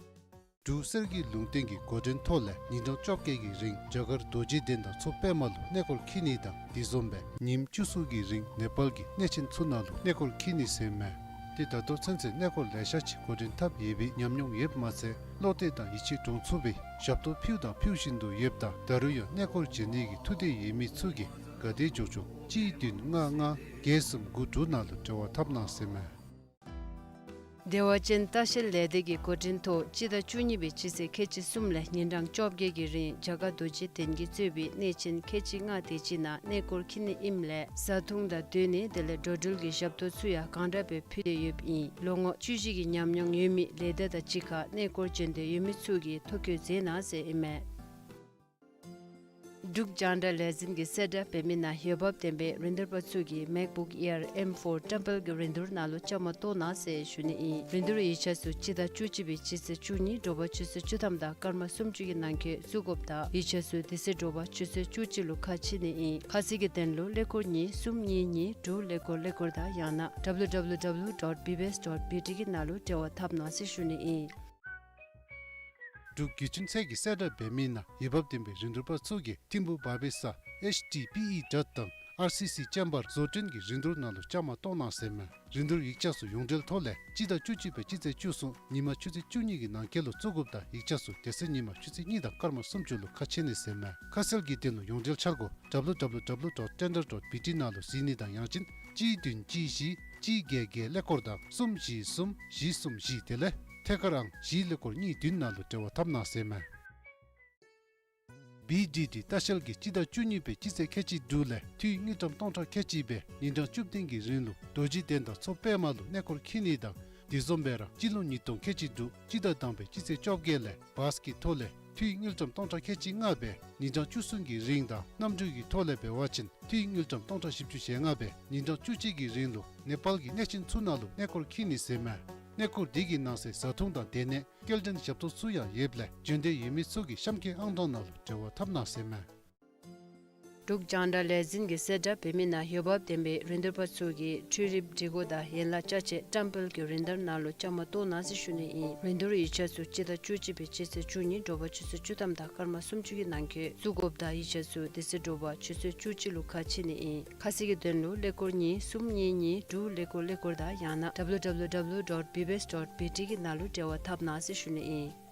འབྲུག་གསེར་གྱི་ལུང་བསྟན་གྱི་འགོ་འདྲེན་ཐོག་ལས་ཉིན་གྲངས་བཅོ་བརྒྱད་ཀྱི་རིང་རྒྱ་གར་རྡོ་རྗེ་གདན་དང་མཚོ་པདྨ་ལུ་གནས་སྐོར་འཁྱིད་ནི་དང་དེ་བཟུམ་སྦེ་ཉིནམ་བཅུ་གསུམ་གྱི་རིང་ནེ་པཱལ་གྱི་གནས་ཆེན་ཚུ་ནང་ལུ་གནས་སྐོར་འཁྱིད་ནི་ཟེར་མས། ཏེ་ད་ལྟོ་ཚུན་ཚོད་གནས་སྐོར་ལེ་ཤ་ཅིག་འགོ་འདྲེན་འཐབ་ཡོད་པའི་ཉམས་མྱོང་ཡོདཔ་མ་ཚད་བློ་གཏད་དང་ཡིད་ཆེས་འདྲོངས་ཚུགས་པའི་ཞབས་ཏོག་ཕུལཝ་དང་ཕུལ་བཞིན་དུ་ཡོདཔ་ད་ད་རུང་ཡང་གནས་སྐོར་འབྱོན་ནི་གི་ཐུགས་འདོད་ཡོད་མི་ཚུ་གིས་ག་དེ་མགྱོགས་མགྱོགས་གཅིག་བདུན་ལྔ་ལྔ་བརྒྱད་གསུམ་དགུ་དྲུག་ནང་ལུ་འབྲེལ་བ་འཐབ་གནང་ཟེར་མས། བདེ་བ་ཅན་ལྟ་བཤལ་ལས་སྡེ་གི་འགོ་འདྲེན་ཐོག་སྤྱི་ཟླ་བཅུ་གཉིས་པའི་སྤྱི་ཚེས་ཁལ་གཅིག་གསུམ་ལས་ཉིན་གྲངས་བཅོ་བརྒྱད་ཀྱི་རིང་རྒྱ་གར་རྡོ་རྗེ་གདན་གྱིས་གཙོས་པའི་གནས་ཆེན་ཁལ་གཅིག་ལྔ་དེ་ཅིག་ནང་གནས་སྐོར་འཁྱིད་ནི་ཨིནམ་ལས་བཟའ་འཐུང་དང་སྡོད་གནས་དེ་ལས་འགྲོ་འགྲུལ་གྱི་ཞབས་ཏོག་ཚུ་ཡང་གང་དྲག་སྦེ་ཕུལ་ཏེ་ཡོདཔ་ཨིན། ལོ་ངོ་བཅུ་བཞི་གི་ཉམས་མྱོང་ཡོད་མི་ལས་སྡེ་དང་གཅིག་ཁར་གནས་སྐོར་འབྱོན་འདོད་ཡོད་མི་ཚུ་གིས་ཐོ་བཀོད་མཛད་གནང་ཟེར་ཨིན་མས། འབྲུག་རྒྱང་བསྒྲགས་ལས་འཛིན་གྱིས་གསལ་བསྒྲགས་འབད་མི་ནང་འོས་འབབ་ལྡན་པའི་རིན་བསྡུར་པ་ཚུ་གིས་མེཀ་བུཀ་ཨེར་ཨེམ་ཕོར་བཀྲམ་སྤེལ་གྱི་རིན་བསྡུར་ནང་ལུ་བཅའ་མར་གཏོགས་གནང་ཟེར་ཞུ་ནི་ཨིན། རིན་བསྡུར་ཡིག་ཆ་ཚུ་སྤྱི་ཟླ་བཅུ་གཅིག་པའི་སྤྱི་ཚེས་བཅུ་གཉིས་དྲོ་པ་ཆུ་ཚོད་བཅུ་ཐམ་དང་སྐར་མ་སུམ་ཅུ་གི་ནང་འཁོད་བཙུགས་དགོཔ་དང་ཡིག་ཆ་ཚུ་དེ་ཚེ་དྲོ་པ་ཆུ་ཚོད་བཅུ་གཅིག་ལུ་ཁ་ཕྱེ་ནི་ཨིན། ཁ་གསལ་གྱི་དོན་ལུ་ཀླད་ཀོར་གཉིས་གསུམ་གཉིས་གཉིས་དྲུག་ཀླད་ཀོར་ཀླད་ཀོར་དང་ཡང་ན་W W W dot B B S dot B T གི་ནང་ལུ་འབྲེལ་བ་འཐབ་གནང་ཟེར་ཞུ་ནི་ཨིན། འབྲུག་བརྒྱུད་འཕྲིན་ཚད་ཀྱིས་གསལ་བསྒྲགས་འབད་མི་ནང་འོས་འབབ་ལྡན་པའི་རིན་བསྡུར་པ་ཚུ་གིས་ཐིམ་ཕུག་བར་པེ་ས་ཨེཆ་ཌི་པི་ཨི་གྲྭ་དང་ཨར་སི་སི་ཅེམ་བར་བཟོ་སྐྲུན་གྱི་རིན་བསྡུར་ནང་ལུ་བཅའ་མར་གཏོགས་གནང་ཟེར་མས། རིན་བསྡུར་ཡིག་ཆ་ཚུ་ཡོངས་འབྲེལ་ཐོག་ལས་སྤྱི་ཟླ་བཅུ་གཅིག་པའི་སྤྱི་ཚེས་བཅུ་གསུམ་ཉིན་མ་ཆུ་ཚོད་བཅུ་གཉིས་ཀྱི་ནང་འཁོད་ལུ་བཙུགས་དགོཔ་དང་ཡིག་ཆ་ཚུ་དེ་ཚེ་ཉིན་མ་ཆུ་ཚོད་གཉིས་དང་སྐར་མ་སུམ་ཅུ་ལུ་ཁ་ཕྱེ་ནི་ཟེར་མས། ཁ་གསལ་གྱི་དོན་ལུ་ཡོངས་འབྲེལ་འཆར་སྒོ་W W W dot tender dot B T ནང་ལུ་གཟིགས་ནི་དང་ཡང་ཅིན་གཅིག་བདུན་གཅིག་བཞི་གཅིག་བརྒྱད་བརྒྱད་ཀླད་ཀོར་དང་གསུམ་བཞི་གསུམ་བཞི་གསུམ་བཞི་དེ་ལས་ཐད་ཀར་ཨང་བཞི་ཀླད་ཀོར་གཉིས་བདུན་ནང་ལུ་འབྲེལ་བ་འཐབ་གནང་ཟེར་མས། བི་ཌི་ཌི་ལྟ་བཤལ་གྱིས་སྤྱི་ཟླ་བཅུ་གཉིས་པའི་སྤྱི་ཚེས་ཁལ་གཅིག་དྲུག་ལས་འཐུས་དངུལ་ཀྲམ་སྟོང་ཕྲག་ཁལ་གཅིག་སྦེ་ཉིན་གྲངས་བཅུ་བདུན་གྱི་རིང་ལུ་རྡོ་རྗེ་གདན་དང་མཚོ་པདྨ་ལུ་གནས་སྐོར་འཁྱིད་ནི་དང་དེ་བཟུམ་སྦེ་ར་སྤྱི་ལོ་ཉིས་སྟོང་ཁལ་གཅིག་དྲུག་སྤྱི་ཟླ་དང་པའི་སྤྱི་ཚེས་བཅོ་བརྒྱད་ལས་བཱས་ཀྱི་ཐོག་ལས་འཐུས་དངུལ་ཀྲམ་སྟོང་ཕྲག་ཁལ་གཅིག་ལྔ་སྦེ་ཉིན་གྲངས་བཅུ་གསུམ་གྱི་རིང་དང་གནམ་གྲུ་གི་ཐོག་ལས་འབད་བ་ཅིན་འཐུས་དངུལ་ཀྲམ་སྟོང་ཕྲག་བཞི་བཅུ་ཞེ་ལྔ་སྦེ་ཉིན་གྲངས་བཅུ་གཅིག་གི་རིང་ལུ་ནེ་པཱལ་གྱི་གནས་ཆེན་ཚུ་ནང་ལུ་གནས་སྐོར་འཁྱིད་ནི་ཟེར་མས། གནས་སྐོར་འདི་གི་ནང་གསེས་བཟའ་འཐུང་དང་སྡོད་གནས་སྐྱེལ་འདྲེན་ཞབས་ཏོག་ཚུ་ཡང་ཡོདཔ་ལས་འབྱོན་འདོད་ཡོད་མི་ཚུ་གིས་གཤམ་འཁོད་ཨང་གྲངས་ནང་ལུ་འབྲེལ་བ་འཐབ་གནང་ཟེར་མས། འབྲུག་རྒྱང་བསྒྲགས་ལས་འཛིན་གྱིས་གསལ་བསྒྲགས་འབད་མི་ནང་འོས་འབབ་ལྡན་པའི་རིན་བསྡུར་པ་ཚུ་གིས་འཕྲུལ་རིག་སྒྲིག་གོ་དང་ཡན་ལག་ཅ་ཆས་བཀྲམ་སྤེལ་གྱི་རིན་བསྡུར་ནང་ལུ་བཅའ་མར་གཏོགས་གནང་ཟེར་ཞུ་ནི་ཨིན། རིན་བསྡུར་ཡིག་ཆ་ཚུ་སྤྱི་ཟླ་བཅུ་གཅིག་པའི་སྤྱི་ཚེས་བཅུ་གཉིས་དྲོ་པ་ཆུ་ཚོད་བཅུ་ཐམ་དང་སྐར་མ་སུམ་ཅུ་གི་ནང་འཁོད་བཙུགས་དགོཔ་དང་ཡིག་ཆ་ཚུ་དེ་ཚེ་དྲོ་པ་ཆུ་ཚོད་བཅུ་གཅིག་ལུ་ཁ་ཕྱེ་ནི་ཨིན། ཁ་གསལ་གྱི་དོན་ལུ་ཀླད་ཀོར་གཉིས་གསུམ་གཉིས་གཉིས་དྲུག་ཀླད་ཀོར་ཀླད་ཀོར་དང་ཡང་ན་W W W dot B B S dot B T གི་ནང་ལུ་འབྲེལ་བ་འཐབ་གནང་ཟེར་ཞུ་ནི་ཨིན།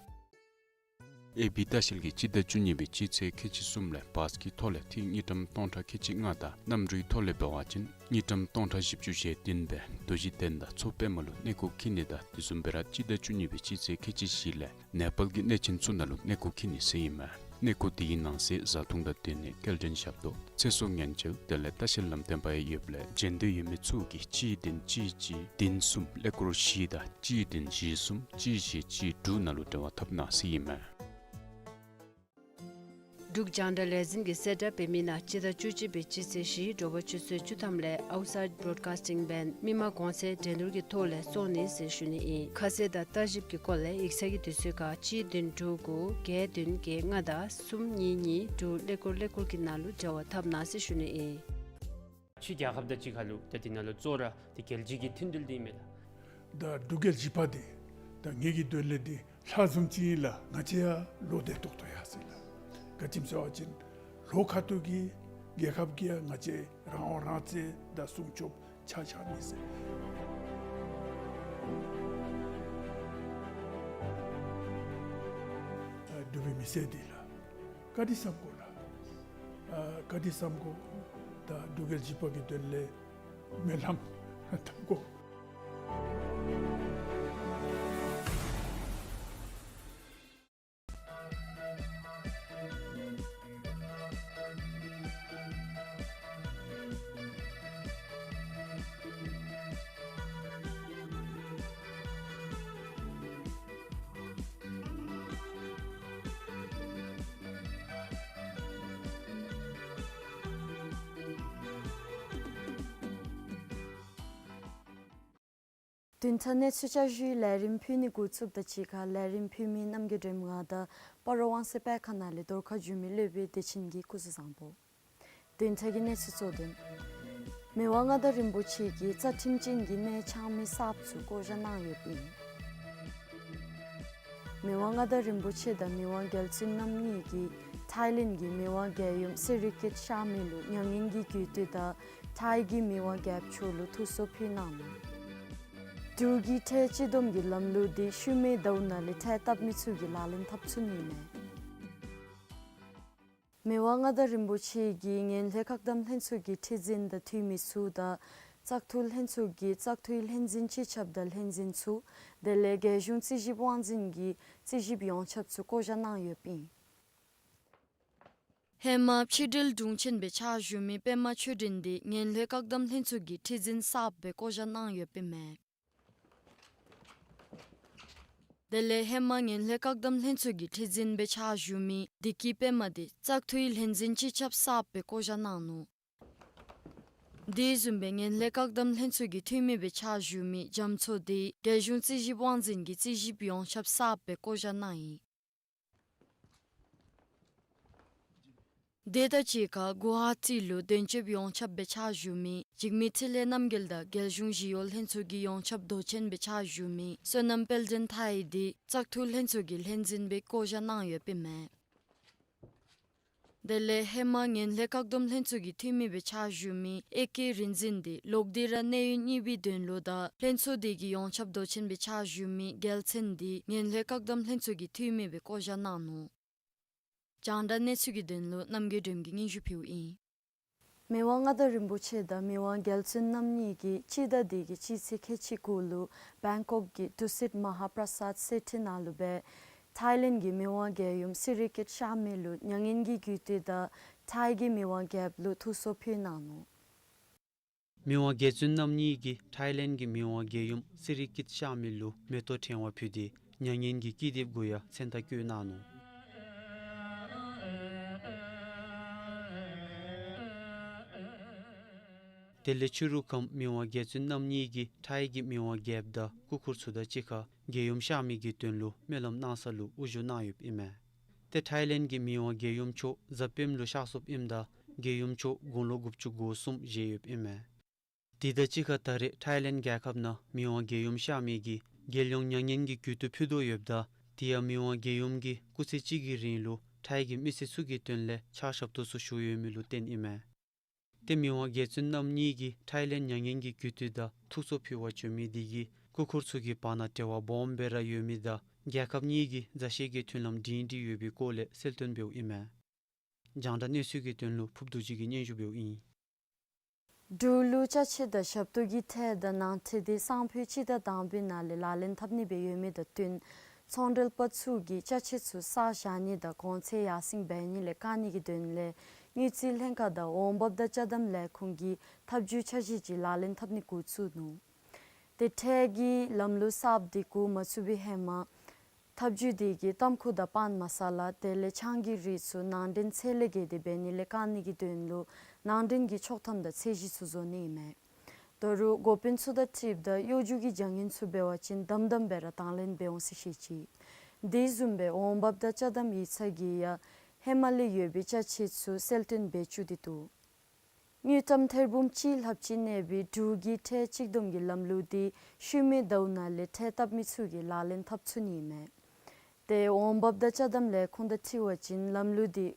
ཨེ་བི་ལྟ་བཤལ་གྱིས་སྤྱི་ཟླ་བཅུ་གཉིས་པའི་སྤྱི་ཚེས་ཁལ་གཅིག་གསུམ་ལས་བཱས་ཀྱི་ཐོག་ལས་འཐུས་དངུལ་ཀྲམ་སྟོང་ཕྲག་ཁལ་གཅིག་ལྔ་དང་གནམ་གྲུའི་ཐོག་ལས་འབད་བ་ཅིན་དངུལ་ཀྲམ་སྟོང་ཕྲག་བཞི་བཅུ་ཞེ་བདུན་སྦེ་རྡོ་རྗེ་གདན་དང་མཚོ་པདྨ་ལུ་གནས་སྐོར་འཁྱིད་ནི་དང་དེ་བཟུམ་སྦེ་ར་སྤྱི་ཟླ་བཅུ་གཉིས་པའི་སྤྱི་ཚེས་ཁལ་གཅིག་བཞི་ལས་ནེ་པཱལ་གྱི་གནས་ཆེན་ཚུ་ནང་ལུ་གནས་སྐོར་འཁྱིད་ནི་ཟེར་ཨིན་མས། གནས་སྐོར་འདི་གི་ནང་གསེས་བཟའ་འཐུང་དང་སྡོད་གནས་སྐྱེལ་འདྲེན་ཞབས་ཏོག་ཚེ་སྲོག་ཉེན་བཅོལ་དེ་ལས་ལྟ་བཤལ་ལམ་སྟོན་པ་ཡང་ཡོདཔ་ལས་འབྱོན་འདོད་ཡོད་མི་ཚུ་གིས་གཅིག་བདུན་གཅིག་གཅིག་བདུན་གསུམ་ཀླད་ཀོར་བཞི་དང་གཅིག་བདུན་བཞི་གསུམ་གཅིག་བཞི་གཅིག་དྲུག་ནང་ལུ་འབྲེལ་བ་འཐབ་གནང་ཟེར་ཨིན་མས། འབྲུག་རྒྱང་བསྒྲགས་ལས་འཛིན་གྱིས་གསལ་བསྒྲགས་འབད་མི་ནང་སྤྱི་ཟླ་བཅུ་གཅིག་པའི་སྤྱི་ཚེས་བཞི་དྲོ་པ་ཆུ་ཚོད་བཅུ་ཐམ་ལས་Outside Broadcasting Band མི་མང་གོང་ཚད་འགྲན་བསྡུར་གྱི་ཐོག་ལས་བཙོང་ནི་ཟེར་ཞུ་ནི་ཨིན། ཁ་གསལ་དང་བརྟག་ཞིབ་ཀྱི་སྐོར་ལས་ཡིག་ཚང་གི་དུས་ཚོད་ཁར་གཅིག་བདུན་དྲུག་དགུ་བརྒྱད་བདུན་བརྒྱད་ལྔ་དང་གསུམ་གཉིས་གཉིས་དྲུག་ཀླད་ཀོར་ཀླད་ཀོར་གྱི་ནང་ལུ་འབྲེལ་བ་འཐབ་གནང་ཟེར་ཞུ་ནི་ཨིན། ཕྱི་རྒྱལ་ཁབ་དང་གཅིག་ཁར་ལུ་ད་འདི་ནང་ལུ་གཙོ་བོ་ར་འདི་རྒྱལ་སྤྱི་གི་མཐུན་འབྲེལ་འདི་ཨིན་མས་ལགས། ད་འབྲུག་རྒྱལ་བཞི་པ་འདི་ད་ངེ་གི་དོན་ལས་འདི་ལྷ་བཟུམ་ཅིག་ཨིན་ལགས། ང་བཅས་ཡང་བློ་བདེ་ཏོག་ཏོ་ཡར་སོ་ཡི་ལགས། ག་ཅི་སྨོ་ཟེར་བ་ཅིན་ལོག་ཁ་ཐུག་གི་རྒྱལ་ཁབ་ཀྱིས་ཡང་ང་བཅས་རང་དབང་རང་བཙན་དང་སྲུང་སྐྱོབ་ཆ་བཞག་ནི་ཟེར། ཨ་འབྲུག་པའི་མི་སེར་འདི་ལགས། ག་དེ་བསམ་དགོ་ལགས། ཨ་ག་དེ་བསམ་དགོ། ད་འབྲུག་རྒྱལ་བཞི་པ་གི་དོན་ལས་སྨོན་ལམ་འཐབ་དགོ། བདུན་ཕྲག་གནས་ཚུལ་བསྐྱར་ཞུའི་ལས་རིམ་ཕུལ་ནི་འགོ་བཙུགསཔ་དང་གཅིག་ཁར་ལས་རིམ་ཕུལ་མི་རྣམ་རྒྱལ་སྒྲོལམ་ང་དང་སྤ་རོ་དབང་གསལ་སྤེལ་ཁང་ནང་ལས་རྫོང་ཁ་བརྒྱུད་མི་སློབ་དཔོན་བདེ་ཆེན་གྱིས་སྐུ་གཟུགས་བཟང་པོ། བདུན་ཕྲག་གི་གནས་ཚུལ་གཙོ་དོན། མི་དབང་མངའ་བདག་རིན་པོ་ཆེ་གིས་རྩ་ཁྲིམས་ཅན་གྱི་གནས་ཆགས་མི་གསརཔ་ཚུ་བསྐོ་བཞག་གནང་ཡོདཔ་ཨིན། མི་དབང་མངའ་བདག་རིན་པོ་ཆེ་དང་མི་དབང་རྒྱལ་བཙུན་རྣམ་གཉིས་ཀྱིས་ཐའི་ལེནཌ་གྱི་མི་དབང་རྒྱལ་ཡུམ་སི་རི་ཀིཊ་ཤར་མི་ལུ་མྱ་ངན་གྱི་གུས་བཏུད་དང་ཐའི་གི་མི་དབང་རྒྱལཔོ་མཆོག་ལུ་ཐུགས་གསོ་ཕུལ་གནང་ནུག། འབྲུག་གི་ཁྲལ་གཅིག་བསྡོམས་ཀྱི་ལམ་ལུགས་འདི་ཤུལ་མའི་ཟླཝ་ནང་ལས་ཁྲལ་བཏབ་མི་ཚུ་གིས་ལག་ལེན་འཐབ་ཚུགས་ནི་ཨིན་མས། མི་དབང་མངའ་བདག་རིན་པོ་ཆེ་གིས་ངན་ལྷད་བཀག་སྡོམ་ལྷན་ཚོགས་ཀྱི་ཁྲི་འཛིན་དང་འཐུས་མི་ཚུ་དང་བཙག་འཐུ་ལྷན་ཚོགས་ཀྱི་བཙག་འཐུའི་ལྷན་འཛིན་སྤྱི་ཁྱབ་དང་ལྷན་འཛིན་ཚུ་དེ་ལས་རྒྱལ་གཞུང་རྩིས་ཞིབ་དབང་འཛིན་གྱི་རྩིས་ཞིབ་ཡོངས་ཁྱབ་ཚུ་བསྐོ་བཞག་གནང་ཡོདཔ་ཨིན། ཧེ་མ་ཕྱི་འབྲེལ་དྲུང་ཆེན་སྦེ་ཕྱག་ཞུ་མི་པདྨ་ཆོས་སྒྲོན་འདི་ངན་ལྷད་བཀག་སྡོམ་ལྷན་ཚོགས་ཀྱི་ཁྲི་འཛིན་གསརཔ་སྦེ་བསྐོ་བཞག་གནང་ཡོདཔ་ཨིན་མས། དེ་ལས་ཧེ་མ་ངན་ལྷད་བཀག་སྡོམ་ལྷན་ཚོགས་ཀྱི་ཁྲི་འཛིན་སྦེ་ཕྱག་ཞུ་མི་བདེ་སྐྱིད་པདྨ་འདི་བཙག་འཐུའི་ལྷན་འཛིན་སྤྱི་ཁྱབ་གསརཔ་སྦེ་བསྐོ་བཞག་གནང་ནུག། དེ་བཟུམ་སྦེ་ངན་ལྷད་བཀག་སྡོམ་ལྷན་ཚོགས་ཀྱི་འཐུས་མི་སྦེ་ཕྱག་ཞུ་མི་རྒྱ་མཚོ་འདི་རྒྱལ་གཞུང་རྩིས་ཞིབ་དབང་འཛིན་གྱི་རྩིས་ཞིབ་ཡོངས་ཁྱབ་གསརཔ་སྦེ་བསྐོ་བཞག་གནང་ཡི། དེ་དང་གཅིག་ཁར་གུ་ཝ་ཧ་ཊི་ལུ་དོན་གཅོདཔ་ཡོངས་ཁྱབ་སྦེ་ཕྱག་ཞུ་མི་འཇིགས་མེད་འཕྲིན་ལས་རྣམ་རྒྱལ་དང་རྒྱལ་གཞུང་ཞི་གཡོག་ལྷན་ཚོགས་ཀྱི་ཡོངས་ཁྱབ་མདོ་ཆེན་སྦེ་ཕྱག་ཞུ་མི་བསོད་ནམས་དཔལ་ལྡན་ཐའི་འདི་བཙག་འཐུ་ལྷན་ཚོགས་ཀྱི་ལྷན་འཛིན་སྦེ་བསྐོ་བཞག་གནང་ཡོདཔ་ཨིན་མས། དེ་ལས་ཧེ་མ་ངན་ལྷད་བཀག་སྡོམ་ལྷན་ཚོགས་ཀྱི་འཐུས་མི་སྦེ་ཕྱག་ཞུ་མི་ཨེ་ཀེ་རིག་འཛིན་འདི་ལོག་སྟེ་ར་གནས་ཡུན་གཉིས་པའི་དོན་ལུ་དང་ལྷན་ཚོགས་དེ་གི་ཡོངས་ཁྱབ་མདོ་ཆེན་སྦེ་ཕྱག་ཞུ་མི་རྒྱལ་མཚན་འདི་ངན་ལྷད་བཀག་སྡོམ་ལྷན་ཚོགས་ཀྱི་འཐུས་མི་སྦེ་བསྐོ་བཞག་གནང་ནུག། རྒྱང་བསྒྲགས་གནས་ཚུལ་གྱི་དོན་ལུ་རྣམ་རྒྱལ་སྒྲོལམ་གྱིས་སྙན་ཞུ་ཕུལཝ་ཨིན། མི་དབང་མངའ་བདག་རིན་པོ་ཆེ་དང་མི་དབང་རྒྱལ་བཙུན་རྣམ་གཉིས་ཀྱིས་སྤྱི་ཟླ་འདི་གི་སྤྱི་ཚེས་ཁལ་གཅིག་གུ་ལུ་བེང་ཀོག་གི་ཌུ་སིཊ་མ་ཧཱ་པྲ་སཱད་སེ་ཊི་ནང་ལུ་སྦེ་ཐའི་ལེནཌ་གི་མི་དབང་རྒྱལ་ཡུམ་སི་རི་ཀིཊ་ཤར་མི་ལུ་མྱ་ངན་གྱི་གུས་བཏུད་དང་ཐའི་གི་མི་དབང་རྒྱལཔོ་ལུ་ཐུགས་གསོ་ཕུལ་གནང་ནུག། མི་དབང་རྒྱལ་བཙུན་རྣམ་གཉིས་ཀྱིས་ཐའི་ལེནཌ་གི་མི་དབང་རྒྱལ་ཡུམ་སི་རི་ཀིཊ་ཤར་མི་ལུ་མེ་ཏོག་ཕྲེང་བ་ཕུལ་ཏེ་མྱ་ངན་གྱི་སྐྱིད་སྡེབ་གུ་ཡང་མཚན་རྟགས་བཀོད་གནང་ནུག། དེ་ལས་ཕྱི་རུ་ཁམས་མི་དབང་རྒྱལ་བཙུན་རྣམ་གཉིས་ཀྱིས་ཐའི་གི་མི་དབང་རྒྱལཔོ་དང་སྐུ་འཁོར་ཚུ་དང་གཅིག་ཁར་རྒྱལ་ཡུམ་གཤགས་མི་གི་དོན་ལུ་སྨོན་ལམ་གནང་ས་ལུ་དབུ་བཞུགས་གནང་ཡོདཔ་ཨིན་མས། ཏེ་ཐའི་ལེནཌ་གི་མི་དབང་རྒྱལ་ཡུམ་མཆོག་གཟའ་སྤེནམ་ལུ་གཤགས་སོཔ་ཨིནམ་ད་རྒྱལ་ཡུམ་མཆོག་དགུང་ལོ་དགུ་བཅུ་གོ་གསུམ་བཞེས་ཡོདཔ་ཨིན་མས། དེ་དང་གཅིག་ཁར་ད་རེས་ཐའི་ལེནཌ་རྒྱལ་ཁབ་ནང་མི་དབང་རྒྱལ་ཡུམ་གཤགས་མི་གིས་རྒྱལ་ཡོངས་མྱ་ངན་གྱི་གུས་བཏུད་ཕུལ་དོ་ཡོདཔ་ད་དེ་ཡང་མི་དབང་རྒྱལ་ཡུམ་གྱི་སྐུ་ཚེ་གཅིག་གི་རིང་ལུ་ཐའི་གི་མི་སེར་ཚུ་གི་དོན་ལས་ཕྱག་ཞབས་ཏོག་ཚུ་ཞུ་ཡོད་མི་ལུ་བརྟེན་ཨིན་མས། ཏེ་མི་དབང་རྒྱལ་བཙུན་རྣམ་གཉིས་ཀྱིས་ཐའི་ལེནཌ་མྱ་ངན་གྱི་གུས་བཏུད་དང་ཐུགས་གསོ་ཕུལ་བར་བྱོན་མི་དེ་གིས་སྐུ་འཁོར་ཚུ་གི་བར་ན་འབྲེལ་བ་སྦོམ་སྦེ་ར་ཡོད་མི་དང་རྒྱལ་ཁབ་གཉིས་ཀྱི་མཛའ་བཤེས་ཀྱི་མཐུན་ལམ་སྒྲིང་སྒྲིང་ཡོད་པའི་སྐོར་ལས་གསལ་སྟོན་འབདཝ་ཨིན་མས། རྒྱང་བསྒྲགས་གནས་ཚུལ་གྱི་དོན་ལུ་ཕུརཔ་རྡོ་རྗེ་གིས་སྙན་ཞུ་འབདཝ་ཨིན། འབྲུག་ལུ་ཅ་ཆས་དང་ཞབས་ཏོག་གི་ཁྲལ་དང་ནང་ཁྲལ་དེ་སང་ཕོད་སྤྱི་ཟླ་དང་པའི་ནང་ལས་ལག་ལེན་འཐབ་ནི་སྦེ་ཡོད་མི་དང་བསྟུན་ཚོང་འབྲེལ་པ་ཚུ་གིས་ཅ་ཆས་ཚུ་ས་བཞག་ནི་དང་གོང་ཚད་ཡར་སེང་འབད་ནི་ལས་བཀག་ནི་གི་དོན་ལས་དངུལ་རྩིས་ལྷན་ཁག་དང་འོང་འབབ་དང་ཅ་དམ་ལས་ཁུངས་ཀྱིས་ཐབས་བྱུས་འཆར་གཞི་ཅིག་ལག་ལེན་འཐབ་ནི་འགོ་བཙུགས་ནུག། ཏེ་ཁྲལ་གྱི་ལམ་ལུགས་གསརཔ་དེ་འགོ་མ་བཙུགས་པའི་ཧེ་མ་ཐབས་བྱུས་དེ་གིས་ཏམ་ཁུ་དང་པཱན་མ་ས་ལ་དེ་ལས་ཆང་གི་རིགས་ཚུ་ནང་འདྲེན་ཚད་ལས་བརྒལ་ཏེ་འབད་ནི་ལས་བཀག་ནི་གི་དོན་ལུ་ནང་འདྲེན་གྱི་ཆོག་ཐམ་དང་ཚད་གཞི་ཚུ་བཟོ་ནི་ཨིན་མས། ད་རུང་འགོ་དཔོན་ཚུ་དང་འཁྲིལཝ་ད་གཡོ་སྒྱུ་གི་བྱ་ངན་ཚུ་འབད་བ་ཅིན་དམ་དམ་སྦེ་ར་དང་ལེན་འབད་འོང་ཟེར་བཤད་ཅི། དེ་བཟུམ་སྦེ་འོང་འབབ་དང་ཅ་དམ་ཡིག་ཚང་གིས་ཡང་ཧེ་མ་ལས་ཡོད་པའི་ཅ་ཆས་ཚུ་གསལ་སྟོན་འབད་བཅུག་སྟེ་འདུག། དངུལ་ཀྲམ་ཐེར་འབུམ་གཅིག་ལྷགཔ་ཅིག་གནས་པའི་འབྲུག་གི་ཁྲལ་གཅིག་བསྡོམས་ཀྱི་ལམ་ལུགས་དེ་ཤུལ་མའི་ཟླཝ་ནང་ལས་ཁྲལ་བཏབ་མི་ཚུ་གིས་ལག་ལེན་འཐབ་ཚུགས་ནི་ཨིན་མས། ཏེ་འོང་འབབ་དང་ཅ་དམ་ལས་ཁུངས་དང་འཁྲིལ་བ་ཅིན་ལམ་ལུགས་དེ་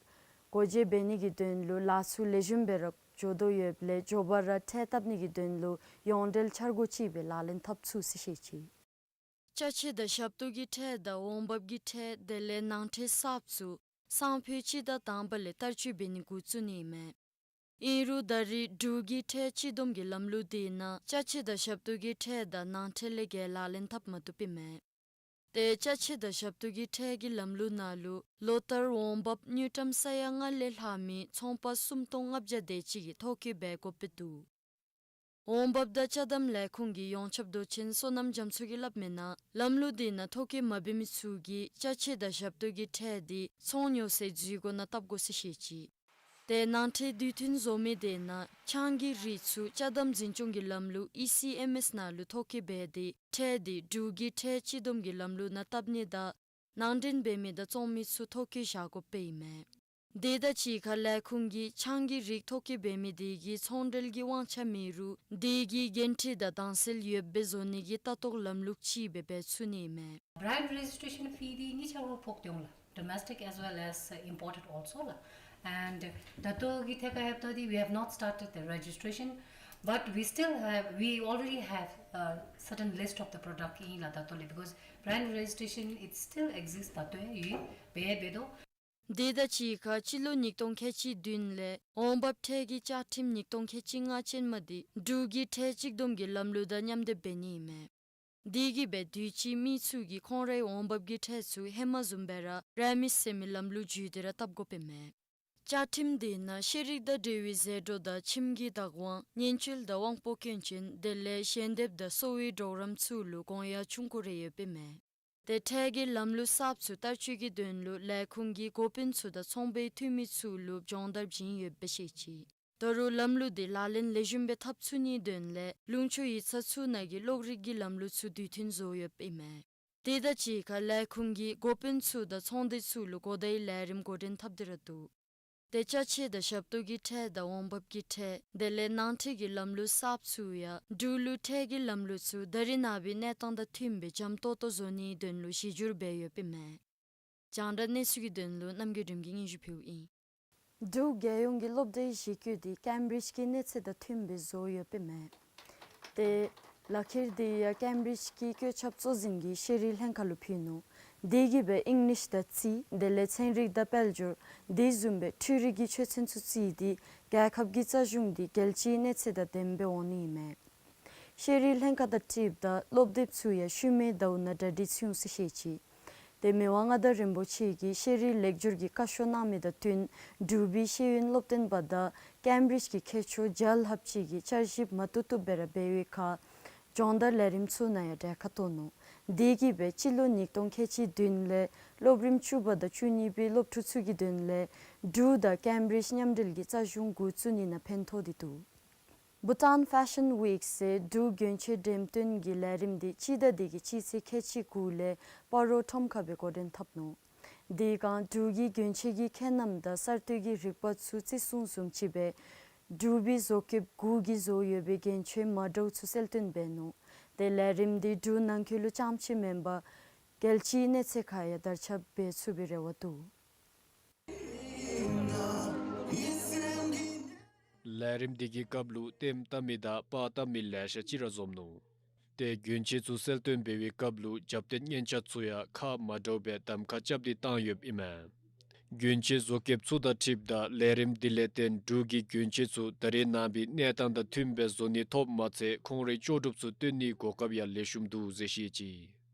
སྒོ་འབྱེད་འབད་ནི་གི་དོན་ལུ་ལཱ་ཚུ་ལེགས་ཤོམ་སྦེ་ར་འགྱོ་དོ་ཡོདཔ་ལས་མགྱོགས་པ་ར་ཁྲལ་བཏབ་ནི་གི་དོན་ལུ་ཡོངས་འབྲེལ་འཆར་སྒོ་ཅིག་སྦེ་ལག་ལེན་འཐབ་ཚུགས་ཟེར་བཤད་ཅི། ཅ་ཆས་དང་ཞབས་ཏོག་གི་ཁྲལ་དང་འོང་འབབ་ཀྱི་ཁྲལ་དེ་ལས་ནང་ཁྲལ་གསརཔ་ཚུ་སང་ཕོད་སྤྱི་ཟླ་དང་པ་ལས་བསྟར་སྤྱོད་འབད་ནི་འགོ་བཙུགས་ནི་ཨིན་མས། ཨིན་རུང་ད་རེས་འབྲུག་གི་ཁྲལ་གཅིག་བསྡོམས་ཀྱི་ལམ་ལུགས་དེ་ནང་ཅ་ཆས་དང་ཞབས་ཏོག་གི་ཁྲལ་དང་ནང་ཁྲལ་ལས་བརྒལ་ལག་ལེན་འཐབ་མ་བཏུབ་ཨིན་མས། ཏེ་ཅ་ཆས་དང་ཞབས་ཏོག་གི་ཁྲལ་གྱི་ལམ་ལུགས་ནང་ལུ་ལོ་ལྟར་འོང་འབབ་དངུལ་ཀྲམ་ས་ཡ་ལྔ་ལས་ལྷག་མི་ཚོང་པ་སུམ་སྟོང་ལྔ་བརྒྱ་དེ་ཅིག་གིས་ཐོ་བཀོད་འབད་དགོཔ་སྦེ་འདུག། འོང་འབབ་དང་ཅ་དམ་ལས་ཁུངས་ཀྱི་ཡོངས་ཁྱབ་མདོ་ཆེན་བསོད་ནམས་རྒྱ་མཚོ་གིས་སླབ་མི་ནང་ལམ་ལུགས་དེ་ནང་ཐོ་བཀོད་མ་འབད་མི་ཚུ་གིས་ཅ་ཆས་དང་ཞབས་ཏོག་གི་ཁྲལ་དེ་ཚོང་ཉོ་སའི་འཛུལ་སྒོ་ནང་བཏབ་དགོ་ཟེར་བཤད་ཅི། ཏེ་ནང་ཁྲལ་དུས་མཐུན་བཟོ་མི་དེ་ནང་ཆང་གི་རིགས་ཚུ་ཅ་དམ་འཛིན་སྐྱོང་གི་ལམ་ལུགས་ཨི་སི་ཨེམ་ཨེསི་ནང་ལུ་ཐོ་བཀོད་འབད་དེ་ཁྲལ་དེ་འབྲུག་གི་ཁྲལ་གཅིག་བསྡོམས་ཀྱི་ལམ་ལུགས་ནང་བཏབ་ནི་དང་ནང་འདྲེན་འབད་མི་དང་བཙོང་མི་ཚུ་ཐོ་བཀོད་བཞག་དགོཔ་ཨིན་མས། དེ་དང་གཅིག་ཁར་ལས་ཁུངས་ཀྱིས་ཆང་གི་རིགས་ཐོ་བཀོད་འབད་མི་དེ་གིས་ཚོང་འབྲེལ་གྱི་དབང་ཆ་མེད་རུང་དེ་གི་འགན་འཁྲི་དང་དྭངས་གསལ་ཡོདཔ་སྦེ་བཟོ་ནི་གི་ལྟ་རྟོག་ལམ་ལུགས་ཅིག་སྦེ་འབད་ཚུགས་ནི་ཨིན་མས། Brand registration fee འདི་གཉིས་ཆ་ར་ཕོག་སྟེ་འོང་ལགས། Domestic as well as, uh, imported also ལགས། And ད་ལྟོ་གི་ཐད་ཁར་ལྷོདཔ་ད་འདི་we have not started the registration, but we still have, we already have a certain list of the product ཨིན་ལགས། ད་ལྟོ་ལས་because brand registration, it still exists. ད་ལྟོ་ཡང་ཡོད། འབད་འབད་དོ། དེ་དང་གཅིག་ཁར་སྤྱི་ལོ་ཉིས་སྟོང་ཁལ་གཅིག་བདུན་ལས་འོང་འབབ་ཁྲལ་གྱི་བཅའ་ཁྲིམས་ཉིས་སྟོང་ཁལ་གཅིག་ལྔ་ཅན་མ་དེ་འབྲུག་གི་ཁྲལ་གཅིག་བསྡོམས་ཀྱི་ལམ་ལུགས་དང་མཉམ་སྡེབ་འབད་ནི་ཨིན་མས། དེ་གིས་འབད་དུས་ཅི་མི་ཚུ་གིས་ཁོང་རའི་འོང་འབབ་ཀྱི་ཁྲལ་ཚུ་ཧེ་མ་བཟུམ་སྦེ་ར་ར་མི་སེལ་མི་ལམ་ལུགས་བརྒྱུད་དེ་ར་བཏབ་དགོཔ་ཨིན་མས། བཅའ་ཁྲིམས་དེ་ནང་ཤེས་རིག་དང་འབྲེལ་བའི་ཟད་འགྲོ་དང་ཁྱིམ་གྱི་བདག་དབང་ཉེས་བཅོལ་དང་དབང་པོ་སྐྱོན་ཅན་དེ་ལས་ཞལ་འདེབས་དང་གསོ་བའི་གྲོགས་རམ་ཚུ་ལུ་དགོངས་ཡངས་ཆུང་ཀུ་རེ་ཡོདཔ་ཨིན་མས། ཏེ་ཁྲལ་གྱི་ལམ་ལུགས་གསརཔ་ཚུ་བསྟར་སྤྱོད་ཀྱི་དོན་ལུ་ལས་ཁུངས་ཀྱིས་འགོ་དཔོན་ཚུ་དང་ཚོང་པའི་འཐུས་མི་ཚུ་ལུ་སྦྱོང་བརྡར་བྱིན་ཡོདཔ་སྦེ་བཤད་ཅི། ད་རུང་ལམ་ལུགས་དེ་ལག་ལེན་ལེགས་ཤོམ་སྦེ་འཐབ་ཚུགས་ནིའི་དོན་ལས་ལུང་ཕྱོགས་ཡིག་ཚང་ཚུ་ནང་གི་གློག་རིག་གི་ལམ་ལུགས་ཚུ་དུས་མཐུན་བཟོ་ཡོདཔ་ཨིན་མས། དེ་དང་གཅིག་ཁར་ལས་ཁུངས་ཀྱིས་འགོ་དཔོན་ཚུ་དང་ཚོང་སྡེ་ཚུ་ལུ་གོ་བརྡའི་ལས་རིམ་འགོ་འདྲེན་འཐབ་སྟེ་ར་འདུག། ཏེ་ཅ་ཆས་དང་ཞབས་ཏོག་གི་ཁྲལ་དང་འོང་འབབ་ཀྱི་ཁྲལ་དེ་ལས་ནང་ཁྲལ་གྱི་ལམ་ལུགས་གསརཔ་ཚུ་ཡང་འབྲུག་ལུ་ཁྲལ་གྱི་ལམ་ལུགས་ཚུ་ད་རེས་ནངས་པའི་གནས་སྟངས་དང་མཐུནམ་སྦེ་འཇམ་ཏོག་ཏོ་བཟོ་ནིའི་དོན་ལུ་གཞི་བསྒྱུར་འབད་ཡོདཔ་ཨིན་མས། རྒྱང་བསྒྲགས་གནས་ཚུལ་གྱི་དོན་ལུ་རྣམ་རྒྱལ་སྒྲོལམ་གྱིས་སྙན་ཞུ་ཕུལཝ་ཨིན། འབྲུག་རྒྱལ་ཡོངས་ཀྱི་སློབ་གྲྭའི་གཞི་བཀོད་དེ་ཀེམ་བི་རིཇ་གྱི་གནས་ཚད་དང་མཐུནམ་སྦེ་བཟོ་ཡོདཔ་ཨིན་མས། ཏེ་ལག་ཁྱེར་དེ་ཡང་ཀེམ་བི་རིཇ་གྱི་བཀོད་ཁྱབ་གཙོ་འཛིན་གྱིས་ཤེས་རིག་ལྷན་ཁག་ལུ་ཕུལ་ནུག། དེ་གིས་འབད་ཨིང་ལིཤ་དང་རྩིས་དེ་ལས་ཚན་རིག་དང་དཔལ་འབྱོར་དེ་བཟུམ་སྦེ་འཕྲུལ་རིག་གི་ཆོས་ཚན་ཚུ་རྩིས་ཏེ་རྒྱལ་ཁབ་ཀྱི་རྩ་གཞུང་དེ་རྒྱལ་སྤྱིའི་གནས་ཚད་དང་ལྡནམ་སྦེ་འོང་ནི་ཨིན་མས། ཤེས་རིག་ལྷན་ཁག་དང་འཁྲིལཝ་ད་སློབ་དེབ་ཚུ་ཡང་ཤུལ་མའི་ཟླཝ་ནང་གྲ་སྒྲིག་ཚུགས་འོང་ཟེར་བཤད་ཅི། ཏེ་མི་དབང་མངའ་བདག་རིན་པོ་ཆེ་གིས་ཤེས་རིག་ལེགས་བསྒྱུར་གྱི་བཀའ་ཤོག་གནང་མི་དང་བསྟུན་འབྲུག་པའི་ཤེས་ཡོན་སློབ་སྟོན་པ་དང་ཀེམ་བི་རིཇ་གྱི་མཁས་མཆོག་བརྒྱ་ལྷགཔ་ཅིག་གིས་བསྐྱར་ཞིབ་མ་བཏུབ་བཏུབ་སྦེ་ར་འབད་བའི་ཁར་སྦྱོང་བརྡར་ལས་རིམ་ཚུ་ནང་ཡང་གྲལ་ཁར་གཏོགས་ནུག། དེ་གིས་འབད་སྤྱི་ལོ་ཉིས་སྟོང་ཁལ་གཅིག་བདུན་ལས་སློབ་རིམ་བཅུ་པ་དང་བཅུ་གཉིས་པའི་སློབ་ཕྲུག་ཚུ་གི་དོན་ལས་འབྲུག་དང་ཀེམ་བི་རིཇ་མཉམ་འབྲེལ་གྱི་རྩ་གཞུང་འགོ་བཙུགས་ནི་ནང་ཕན་ཐོགས་ཏེ་འདུག། Bhutan Fashion Week ཟེར་འབྲུག་གྱོན་ཆས་འགྲེམས་སྟོན་གྱི་ལས་རིམ་དེ་སྤྱི་ཟླ་འདི་གི་སྤྱི་ཚེས་ཁལ་གཅིག་དགུ་ལས་སྤ་རོ་ཁྲོམ་ཁ་སྦེ་འགོ་འདྲེན་འཐབ་ནུག། དེ་སྒང་འབྲུག་གི་གྱོན་ཆས་ཀྱི་ཁྱད་རྣམ་དང་གསར་གཏོད་ཀྱི་རིག་པ་ཚུ་བརྩི་སྲུང་བཟུམ་ཅིག་སྦེ་འབྲུག་པའི་བཟོ་བཀོདཔ་དགུ་གིས་བཟོ་ཡོད་པའི་གྱོན་ཆས་མ་འདྲཝ་ཚུ་གསལ་སྟོན་འབད་ནུག། ཏེ་ལས་རིམ་དེ་འབྲུག་ནང་འཁོད་ལུ་རྐྱངམ་ཅིག་མེན་པར་རྒྱལ་སྤྱིའི་གནས་ཚད་ཁར་ཡང་དར་ཁྱབ་འབད་ཚུགས་པའི་རེ་བ་འདུག། ལས་རིམ་འདི་གི་སྐབས་ལུ་ལྟདམོ་བལྟ་མི་དང་པར་བལྟ་མི་ལེ་ཤ་ཅིག་ར་འཛོམས་ནུག། ཏེ་གྱོན་ཆས་ཚུ་གསལ་སྟོན་འབད་བའི་སྐབས་ལུ་རྒྱབ་རྟེན་མཉེན་ཆས་ཚུ་ཡང་ཁག་མ་འདྲཝ་སྦེ་གདམ་ཁ་རྐྱབ་སྟེ་བཏང་ཡོདཔ་ཨིན་མས། གྱོན་ཆས་བཟོ་བཀོདཔ་ཚུ་དང་འཁྲིལཝ་ད་ལས་རིམ་འདི་ལས་བརྟེན་འབྲུག་གི་གྱོན་ཆས་ཚུ་ད་རེས་ནངས་པའི་གནས་སྟངས་དང་མཐུནམ་སྦེ་བཟོ་ནི་ཐོབ་མ་ཚད་ཁོང་རའི་ལྕོགས་གྲུབ་ཚུ་སྟོན་ནིའི་གོ་སྐབས་ཡང་ལེགས་ཤོམ་འདུག་ཟེར་བཤད་ཅི།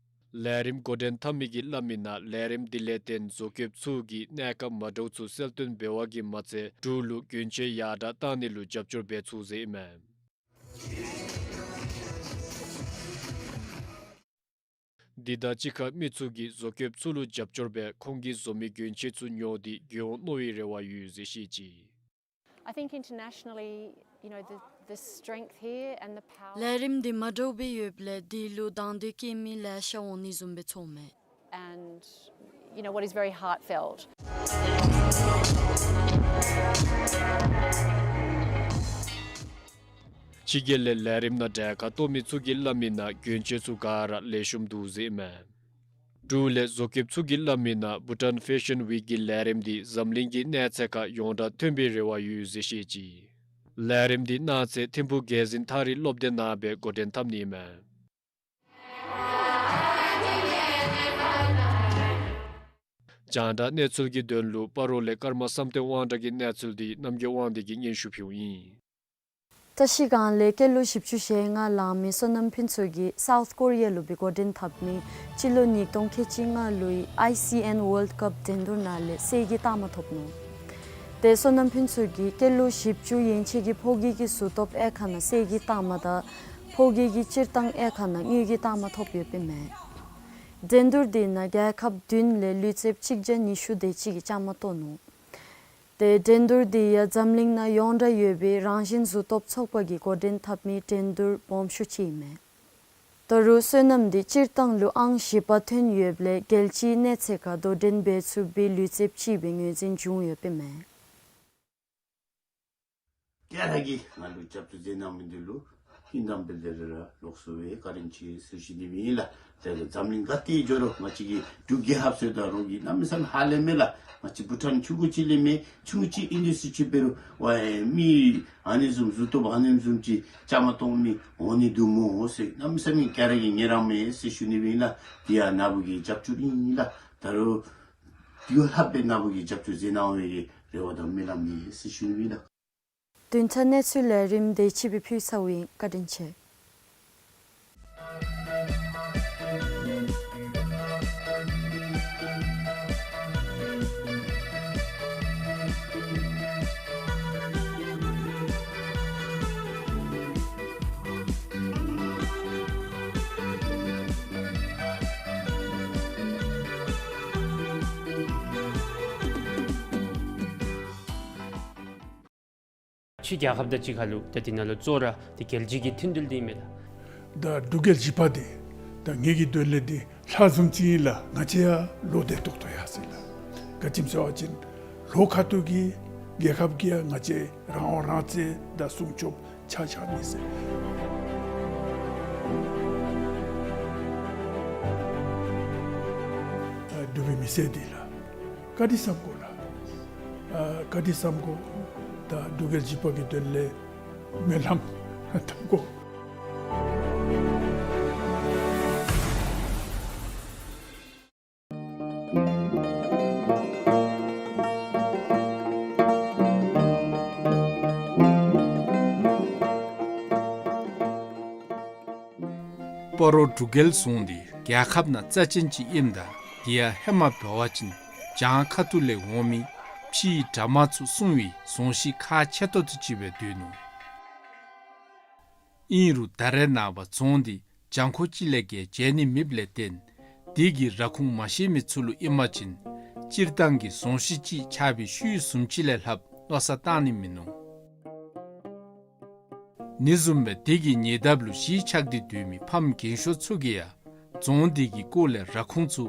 ལས་རིམ་འགོ་འདྲེན་འཐབ་མི་གིས་སླབ་མི་ནང་ལས་རིམ་འདི་ལས་བརྟེན་བཟོ་བཀོདཔ་ཚུ་གིས་གནས་སྐབས་མ་འདྲཝ་ཚུ་གསལ་སྟོན་འབད་བ་གིས་མ་ཚད་འབྲུག་ལུ་གྱོན་ཆས་ཡར་དྲག་བཏང་ནི་ལུ་རྒྱབ་སྐྱོར་འབད་ཚུགས་ཟེར་ཨིན་མས། འདི་དང་གཅིག་ཁར་མི་ཚུ་གིས་བཟོ་བཀོདཔ་ཚུ་ལུ་རྒྱབ་སྐྱོར་འབད་ཁོང་གིས་བཟོ་མི་གྱོན་ཆས་ཚུ་ཉོ་སྟེ་གྱོན་འོང་མནོ་བའི་རེ་བ་ཡོད་ཟེར་བཤད་ཅི། I think internationally, you know, the, the strength here and the power. ལས་རིམ་འདི་མ་འདྲཝ་སྦེ་ཡོདཔ་ལས་དེ་ལུ་དང་འདོད་བསྐྱེད་མི་ལེ་ཤ་འོང་ནི་བཟུམ་སྦེ་ཚོརཝ་མས། And, you know, what is very heartfelt. ཕྱི་རྒྱལ་ལས་ལས་རིམ་ནང་གྲལ་ཁར་གཏོགས་མི་ཚུ་གིས་སླབ་མི་ནང་གྱོན་ཆས་ཚུ་ག་ར་ལེགས་ཤོམ་འདུག་ཟེར་ཨིན་མས། འབྲུག་ལས་བཟོ་བཀོདཔ་ཚུ་གིས་སླབ་མི་ནང་Bhutan Fashion Week གི་ལས་རིམ་འདི་འཛམ་གླིང་གི་གནས་ཚད་ཁར་ཡོངས་གྲགས་ཐོན་པའི་རེ་བ་ཡོད་ཟེར་བཤད་ཅི། ལས་རིམ་འདི་གནངས་ཚེ་ཐིམ་ཕུག་རྒྱལ་འཛིན་ཐག་རིང་སློབ་སྡེ་ནང་སྦེ་འགོ་འདྲེན་འཐབ་ནི་ཨིན་མས། རྒྱང་བསྒྲགས་གནས་ཚུལ་གྱི་དོན་ལུ་སྤ་རོ་ལས་ཀརྨ་བསམ་གཏན་དབང་གྲགས་ཀྱི་གནས་ཚུལ་འདི་རྣམ་རྒྱལ་དབང་འདུས་ཀྱིས་སྙན་ཞུ་ཕུལཝ་ཨིན། བཀྲ་ཤིས་སྒང་ལས་སྐྱེས་ལོ་བཞི་བཅུ་ཞེ་ལྔ་ལང་མི་བསོད་ནམས་ཕུན་ཚོགས་ཀྱིས་སའུཐ་ཀོ་རི་ཡ་ལུ་སྦེ་འགོ་འདྲེན་འཐབ་མི་སྤྱི་ལོ་ཉིས་སྟོང་ཁལ་གཅིག་ལྔ་ལོའི་ཨའི་སི་ཨེན་ཝཱལཌ་ཀབ་འགྲན་བསྡུར་ནང་ལས་གསེར་གྱི་རྟགས་མ་ཐོབ་ནུག། ཏེ་བསོད་ནམས་ཕུན་ཚོགས་ཀྱིས་སྐྱེས་ལོ་བཞི་བཅུ་ཡན་ཆད་ཀྱི་ཕོ་སྐྱེས་ཀྱི་གཟུགས་སྟོབས་དབྱེ་ཁག་ནང་གསེར་གྱི་རྟགས་མ་དང་ཕོ་སྐྱེས་ཀྱི་སྤྱིར་བཏང་དབྱེ་ཁག་ནང་དངུལ་གྱི་རྟགས་མ་ཐོབ་ཡོདཔ་ཨིན་མས། འགྲན་བསྡུར་དེ་ནང་རྒྱལ་ཁབ་བདུན་ལས་ལུས་རྩལཔ་གཅིག་བརྒྱ་ཉི་ཤུ་དེ་ཅིག་གིས་བཅའ་མར་གཏོགས་ནུག། ཏེ་འགྲན་བསྡུར་འདི་ཡང་འཛམ་གླིང་ནང་ཡོངས་གྲགས་ཡོད་པའི་རང་བཞིན་གཟུགས་སྟོབས་ཚོགས་པ་གིས་འགོ་འདྲེན་འཐབ་མི་འགྲན་བསྡུར་སྦོམ་ཤོས་ཅིག་ཨིན་མས། ད་རུང་སོ་ནམ་འདི་སྤྱིར་བཏང་ལུ་ཨང་བཞི་པ་ཐོན་ཡོདཔ་ལས་རྒྱལ་སྤྱིའི་གནས་ཚད་ཁར་དོ་འགྲན་འབད་ཚུགས་པའི་ལུས་རྩལཔ་ཅིག་སྦེ་ངོས་འཛིན་བྱུང་ཡོདཔ་ཨིན་མས། ག་ར་གིས་ང་ལུ་རྒྱབ་སྐྱོར་མཛད་གནང་མི་འདི་ལུ་ཧིང་དང་འབད་དེ་ར་ལོགས་སུ་སྦེ་བཀའ་དྲིན་ཆེ་ཟེར་ཞུ་ནི་ཨིན་ལགས། དེ་ལས་འཛམ་གླིང་ག་ཏེ་འགྱོ་རུང་ང་བཅས་ཀྱི་འབྲུག་རྒྱལ་ཁབ་ཟེརཝ་ད་རུང་གི་གནམ་མེད་ས་མེད་ཧ་ལས་མས་ལགས། ང་བཅས་བྷུ་ཊཱན་ཆུང་ཀུ་ཅིག་ལས་མེད། ཆུང་ཀུ་ཅིག་ཨིན་ཏེ་ཟེར་ཅིག་འབད་རུང་ཝའི་མི་ཨ་ནི་བཟུམ་གཟུགས་སྟོབས་ཨ་ནི་བཟུམ་ཅིག་བཅའ་མར་གཏོགས་མི་འོང་ནི་འདུག་སྨོ་ཟེར་གནམ་མེད་ས་མེད་ག་ར་གིས་ངལ་རངས་མས་ཟེར་ཞུ་ནི་ཨིན་ལགས། དེ་ཡང་ནཱ་བུ་གི་རྒྱབ་སྐྱོར་ཨིན་ལགས། ད་རུང་དེ་ལྷག་སྦེ་ནཱ་བུ་གིས་རྒྱབ་སྐྱོར་མཛད་གནང་བའི་རེ་བ་དང་སྨོན་ལམ་ཨིན་ཟེར་ཞུ་ནི་ཨིན་ལགས། བདུན་ཕྲག་གནས་ཚུལ་ལས་རིམ་དེ་ཅིག་སྦེ་ཕུལ་ཚརཝ་ཨིན། བཀའ་དྲིན་ཆེ། ཕྱི་རྒྱལ་ཁབ་དང་གཅིག་ཁར་ལུ་ད་དེ་ནང་ལུ་ཚོགས་ར་དེ་རྒྱལ་སྤྱི་གི་མཐུན་འབྲེལ་འདི་མས་ལགས། ད་འབྲུག་རྒྱལ་བཞི་པ་འདི་ད་ངེ་གི་དོན་ལས་འདི་ལྷ་བཟུམ་ཅིག་ཨིན་ལགས། ང་བཅས་ཡང་ལོག་སྟེ་ཏོག་ཏོ་ཡར་སོ་ཡི་ལགས། ག་ཅི་སྨོ་ཟེར་བ་ཅིན་ལོ་ཁ་ཐུག་གི་རྒྱལ་ཁབ་ཀྱིས་ཡང་ང་བཅས་རང་དབང་རང་བཙན་དང་སྲུང་སྐྱོབ་ཆ་ཆ་ནི་ཟེར། ཨ་འབྲུག་པའི་མི་སེར་འདི་ལགས། བཀའ་དྲིན་བསམ་དགོ་ལགས། ཨ་བཀའ་དྲིན་བསམ་དགོ། ད་འབྲུག་རྒྱལ་བཞི་པ་གི་དོན་ལས་སྨོན་ལམ་འཐབ་དགོ། སྤ་རོ་འབྲུག་རྒྱལ་རྫོང་འདི་རྒྱལ་ཁབ་ནང་རྩ་ཅན་ཅིག་ཨིནམ་ད་དེ་ཡང་ཧེ་མ་འབད་བ་ཅིན་བྱང་ཁ་ཐུག་ལས་འོང་མི་ཕྱིའི་དགྲ་དམག་ཚུ་སྲུང་བའི་རྫོང་གཞི་ཁག་ཆེ་ཏོག་ཏོ་ཅིག་སྦེ་སྡོད་ནུག། ཨིན་རུང་ད་རེས་ནངས་པ་རྫོང་འདི་གྱང་ཁོག་ཅིག་ལས་བརྒལ་མཇལ་ནི་མེདཔ་ལས་བརྟེན་དེ་གི་ར་ཁུངས་མ་ཤེས་མི་ཚུ་ལུ་ཨིན་པ་ཅིན་སྤྱིར་བཏང་གི་རྫོང་གཞི་ཅིག་ཆགས་པའི་ཤུལ་བཟུམ་ཅིག་ལས་ལྷགཔ་མནོ་བསམ་བཏང་ནི་མིན་ནུག། ཨ་ནི་བཟུམ་སྦེ་དེ་གི་ཉེ་འདབས་ལུ་གཞིས་ཆགས་ཏེ་སྡོད་མི་ཕམ་རྒན་ཤོས་ཚུ་གིས་ཡང་རྫོང་འདི་གི་སྐོར་ལས་ར་ཁུངས་ཚུ་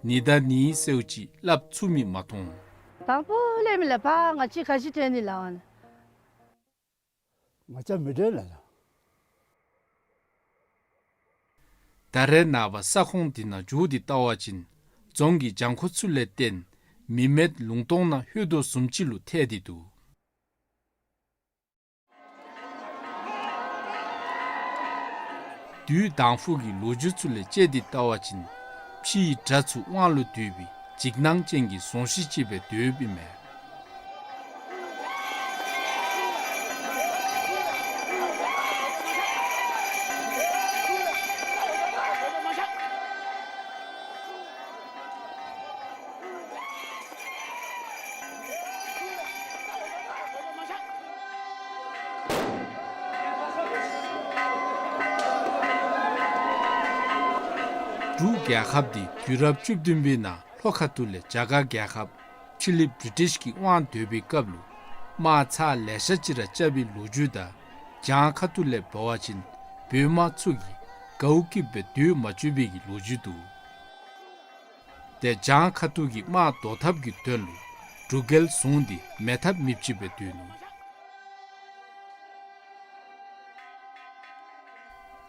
ནི་ད་ནི་ཟེརཝ་ཅིག་སླབ་ཚུགས་མི་མ་མཐོང་། དང་ཕུ་ལས་མི་ལགས། ཕར་ང་བཅས་ག་ཅི་དྲན་ནི་ལགས། ང་བཅས་མི་དྲན་ལགས། ད་རེས་ནངས་པ་ས་ཁོངས་འདི་ནང་འགྱོ་སྟེ་བལྟ་བ་ཅིན་རྫོང་གི་གྱང་ཁོག་ཚུ་ལས་བརྟེན་མི་མེད་ལུང་སྟོང་ནང་ལྷོད་དོ་བཟུམ་ཅིག་ལུ་ཐལ་ཏེ་འདུག། དུས་དང་ཕུ་གི་ལོ་རྒྱུས་ཚུ་ལས་དཔྱད་དེ་བལྟ་བ་ཅིན་ཕྱིའི་དགྲ་ཚུ་དབང་ལུ་སྡུད་པའི་འཇིགས་སྣང་ཅན་གྱི་རྫོང་གཞི་ཅིག་སྦེ་སྡོདཔ་ཨིན་མས། འབྲུག་རྒྱལ་ཁབ་འདི་དུས་རབས་བཅུ་བདུན་པའི་ནང་ལྷོ་ཁ་ཐུག་ལས་རྒྱ་གར་རྒྱལ་ཁབ་ཕྱི་གླིངཔ་བྲི་ཊིཤ་གི་དབང་སྡོད་པའི་སྐབས་ལུ་དམག་ཚར་ལེ་ཤ་ཅིག་ར་རྐྱབ་པའི་ལོ་རྒྱུས་དང་བྱང་ཁ་ཐུག་ལས་འབད་བ་ཅིན་བོད་དམག་ཚུ་གིས་གའུ་སྐྱིདཔ་སྦེ་སྡོད་མ་བཅུག་པའི་གི་ལོ་རྒྱུས་འདུག། ཏེ་བྱང་ཁ་ཐུག་གི་དམག་བཟློག་ཐབས་ཀྱི་དོན་ལུ་འབྲུག་རྒྱལ་རྫོང་འདི་མེད་ཐབས་མེདཔ་ཅིག་སྦེ་སྡོད་ནུག།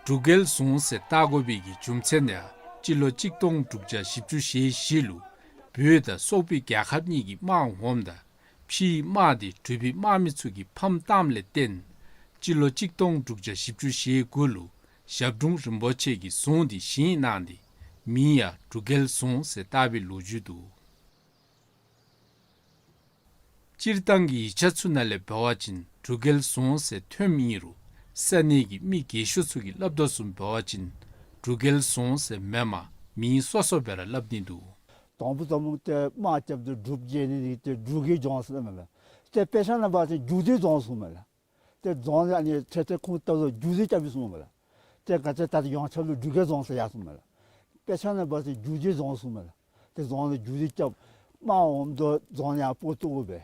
འབྲུག་རྒྱལ་རྫོང་ཟེར་བཏགས་དགོ་པའི་གི་རྒྱུ་མཚན་ཡང་སྤྱི་ལོ་གཅིག་སྟོང་དྲུག་བརྒྱ་བཞི་བཅུ་ཞེ་བཞི་ལུ་བོད་དང་སོག་པོའི་རྒྱལ་ཁབ་གཉིས་ཀྱི་དམག་འོངམ་ད་ཕྱིའི་དམག་འདི་འབྲུག་པའི་དམག་མི་ཚུ་གིས་ཕམ་བཏངམ་ལས་བརྟེན་སྤྱི་ལོ་གཅིག་སྟོང་དྲུག་བརྒྱ་བཞི་བཅུ་ཞེ་དགུ་ལུ་ཞབས་དྲུང་རིན་པོ་ཆེ་གིས་རྫོང་འདི་བཞེངས་གནང་སྟེ་མིང་ཡང་འབྲུག་རྒྱལ་རྫོང་ཟེར་བཏགས་པའི་ལོ་རྒྱུས་འདུག། སྤྱིར་བཏང་གི་ཡིག་ཆ་ཚུ་ནང་ལས་འབད་བ་ཅིན་འབྲུག་རྒྱལ་རྫོང་ཟེར་ཐོནམ་ཨིན་རུང་ས་གནས་ཀྱི་མི་རྒས་ཤོས་ཚུ་གིས་སླབ་དོ་བཟུམ་འབད་བ་ཅིན་འབྲུག་རྒྱལ་རྫོང་ཟེར་མེན་པར་མིང་སོ་སོ་སྦེ་ར་སླབ་ནི་འདུག། དང་ཕུ་དང་ཕུ་ཏེ་དམག་རྐྱབ་སྟེ་འབྲུགཔ་བརྗེ་ནི་འདི་ཏེ་འབྲུག་གི་རྫོང་ཟེར་མས་ལགས། ཏེ་དཔེ་ཆ་ནང་འབད་བ་ཅིན་འཇུ་སྡེ་རྫོང་ཟེར་མས་ལགས། ཏེ་རྫོང་ཨ་ནི་ཁྲེ་ཁྲེ་ཁུངས་བཏབ་ཏེ་འཇུ་སྡེ་རྐྱབ་པས་ཟེར་མས་ལགས། ཏེ་ག་ཅི་ད་ཡོངས་ཁྱབ་ལུ་འབྲུག་རྒྱལ་རྫོང་ཟེར་ཡར་སོང་མས་ལགས། དཔེ་ཆ་ནང་འབད་བ་ཅིན་འཇུ་སྡེ་རྫོང་ཟེར་མས་ལགས། ཏེ་རྫོང་ལུ་འཇུ་སྡེ་རྐྱབ་དམག་འོངམ་ད་རྫོང་ཡང་སྤོ་བཏུབ་པས།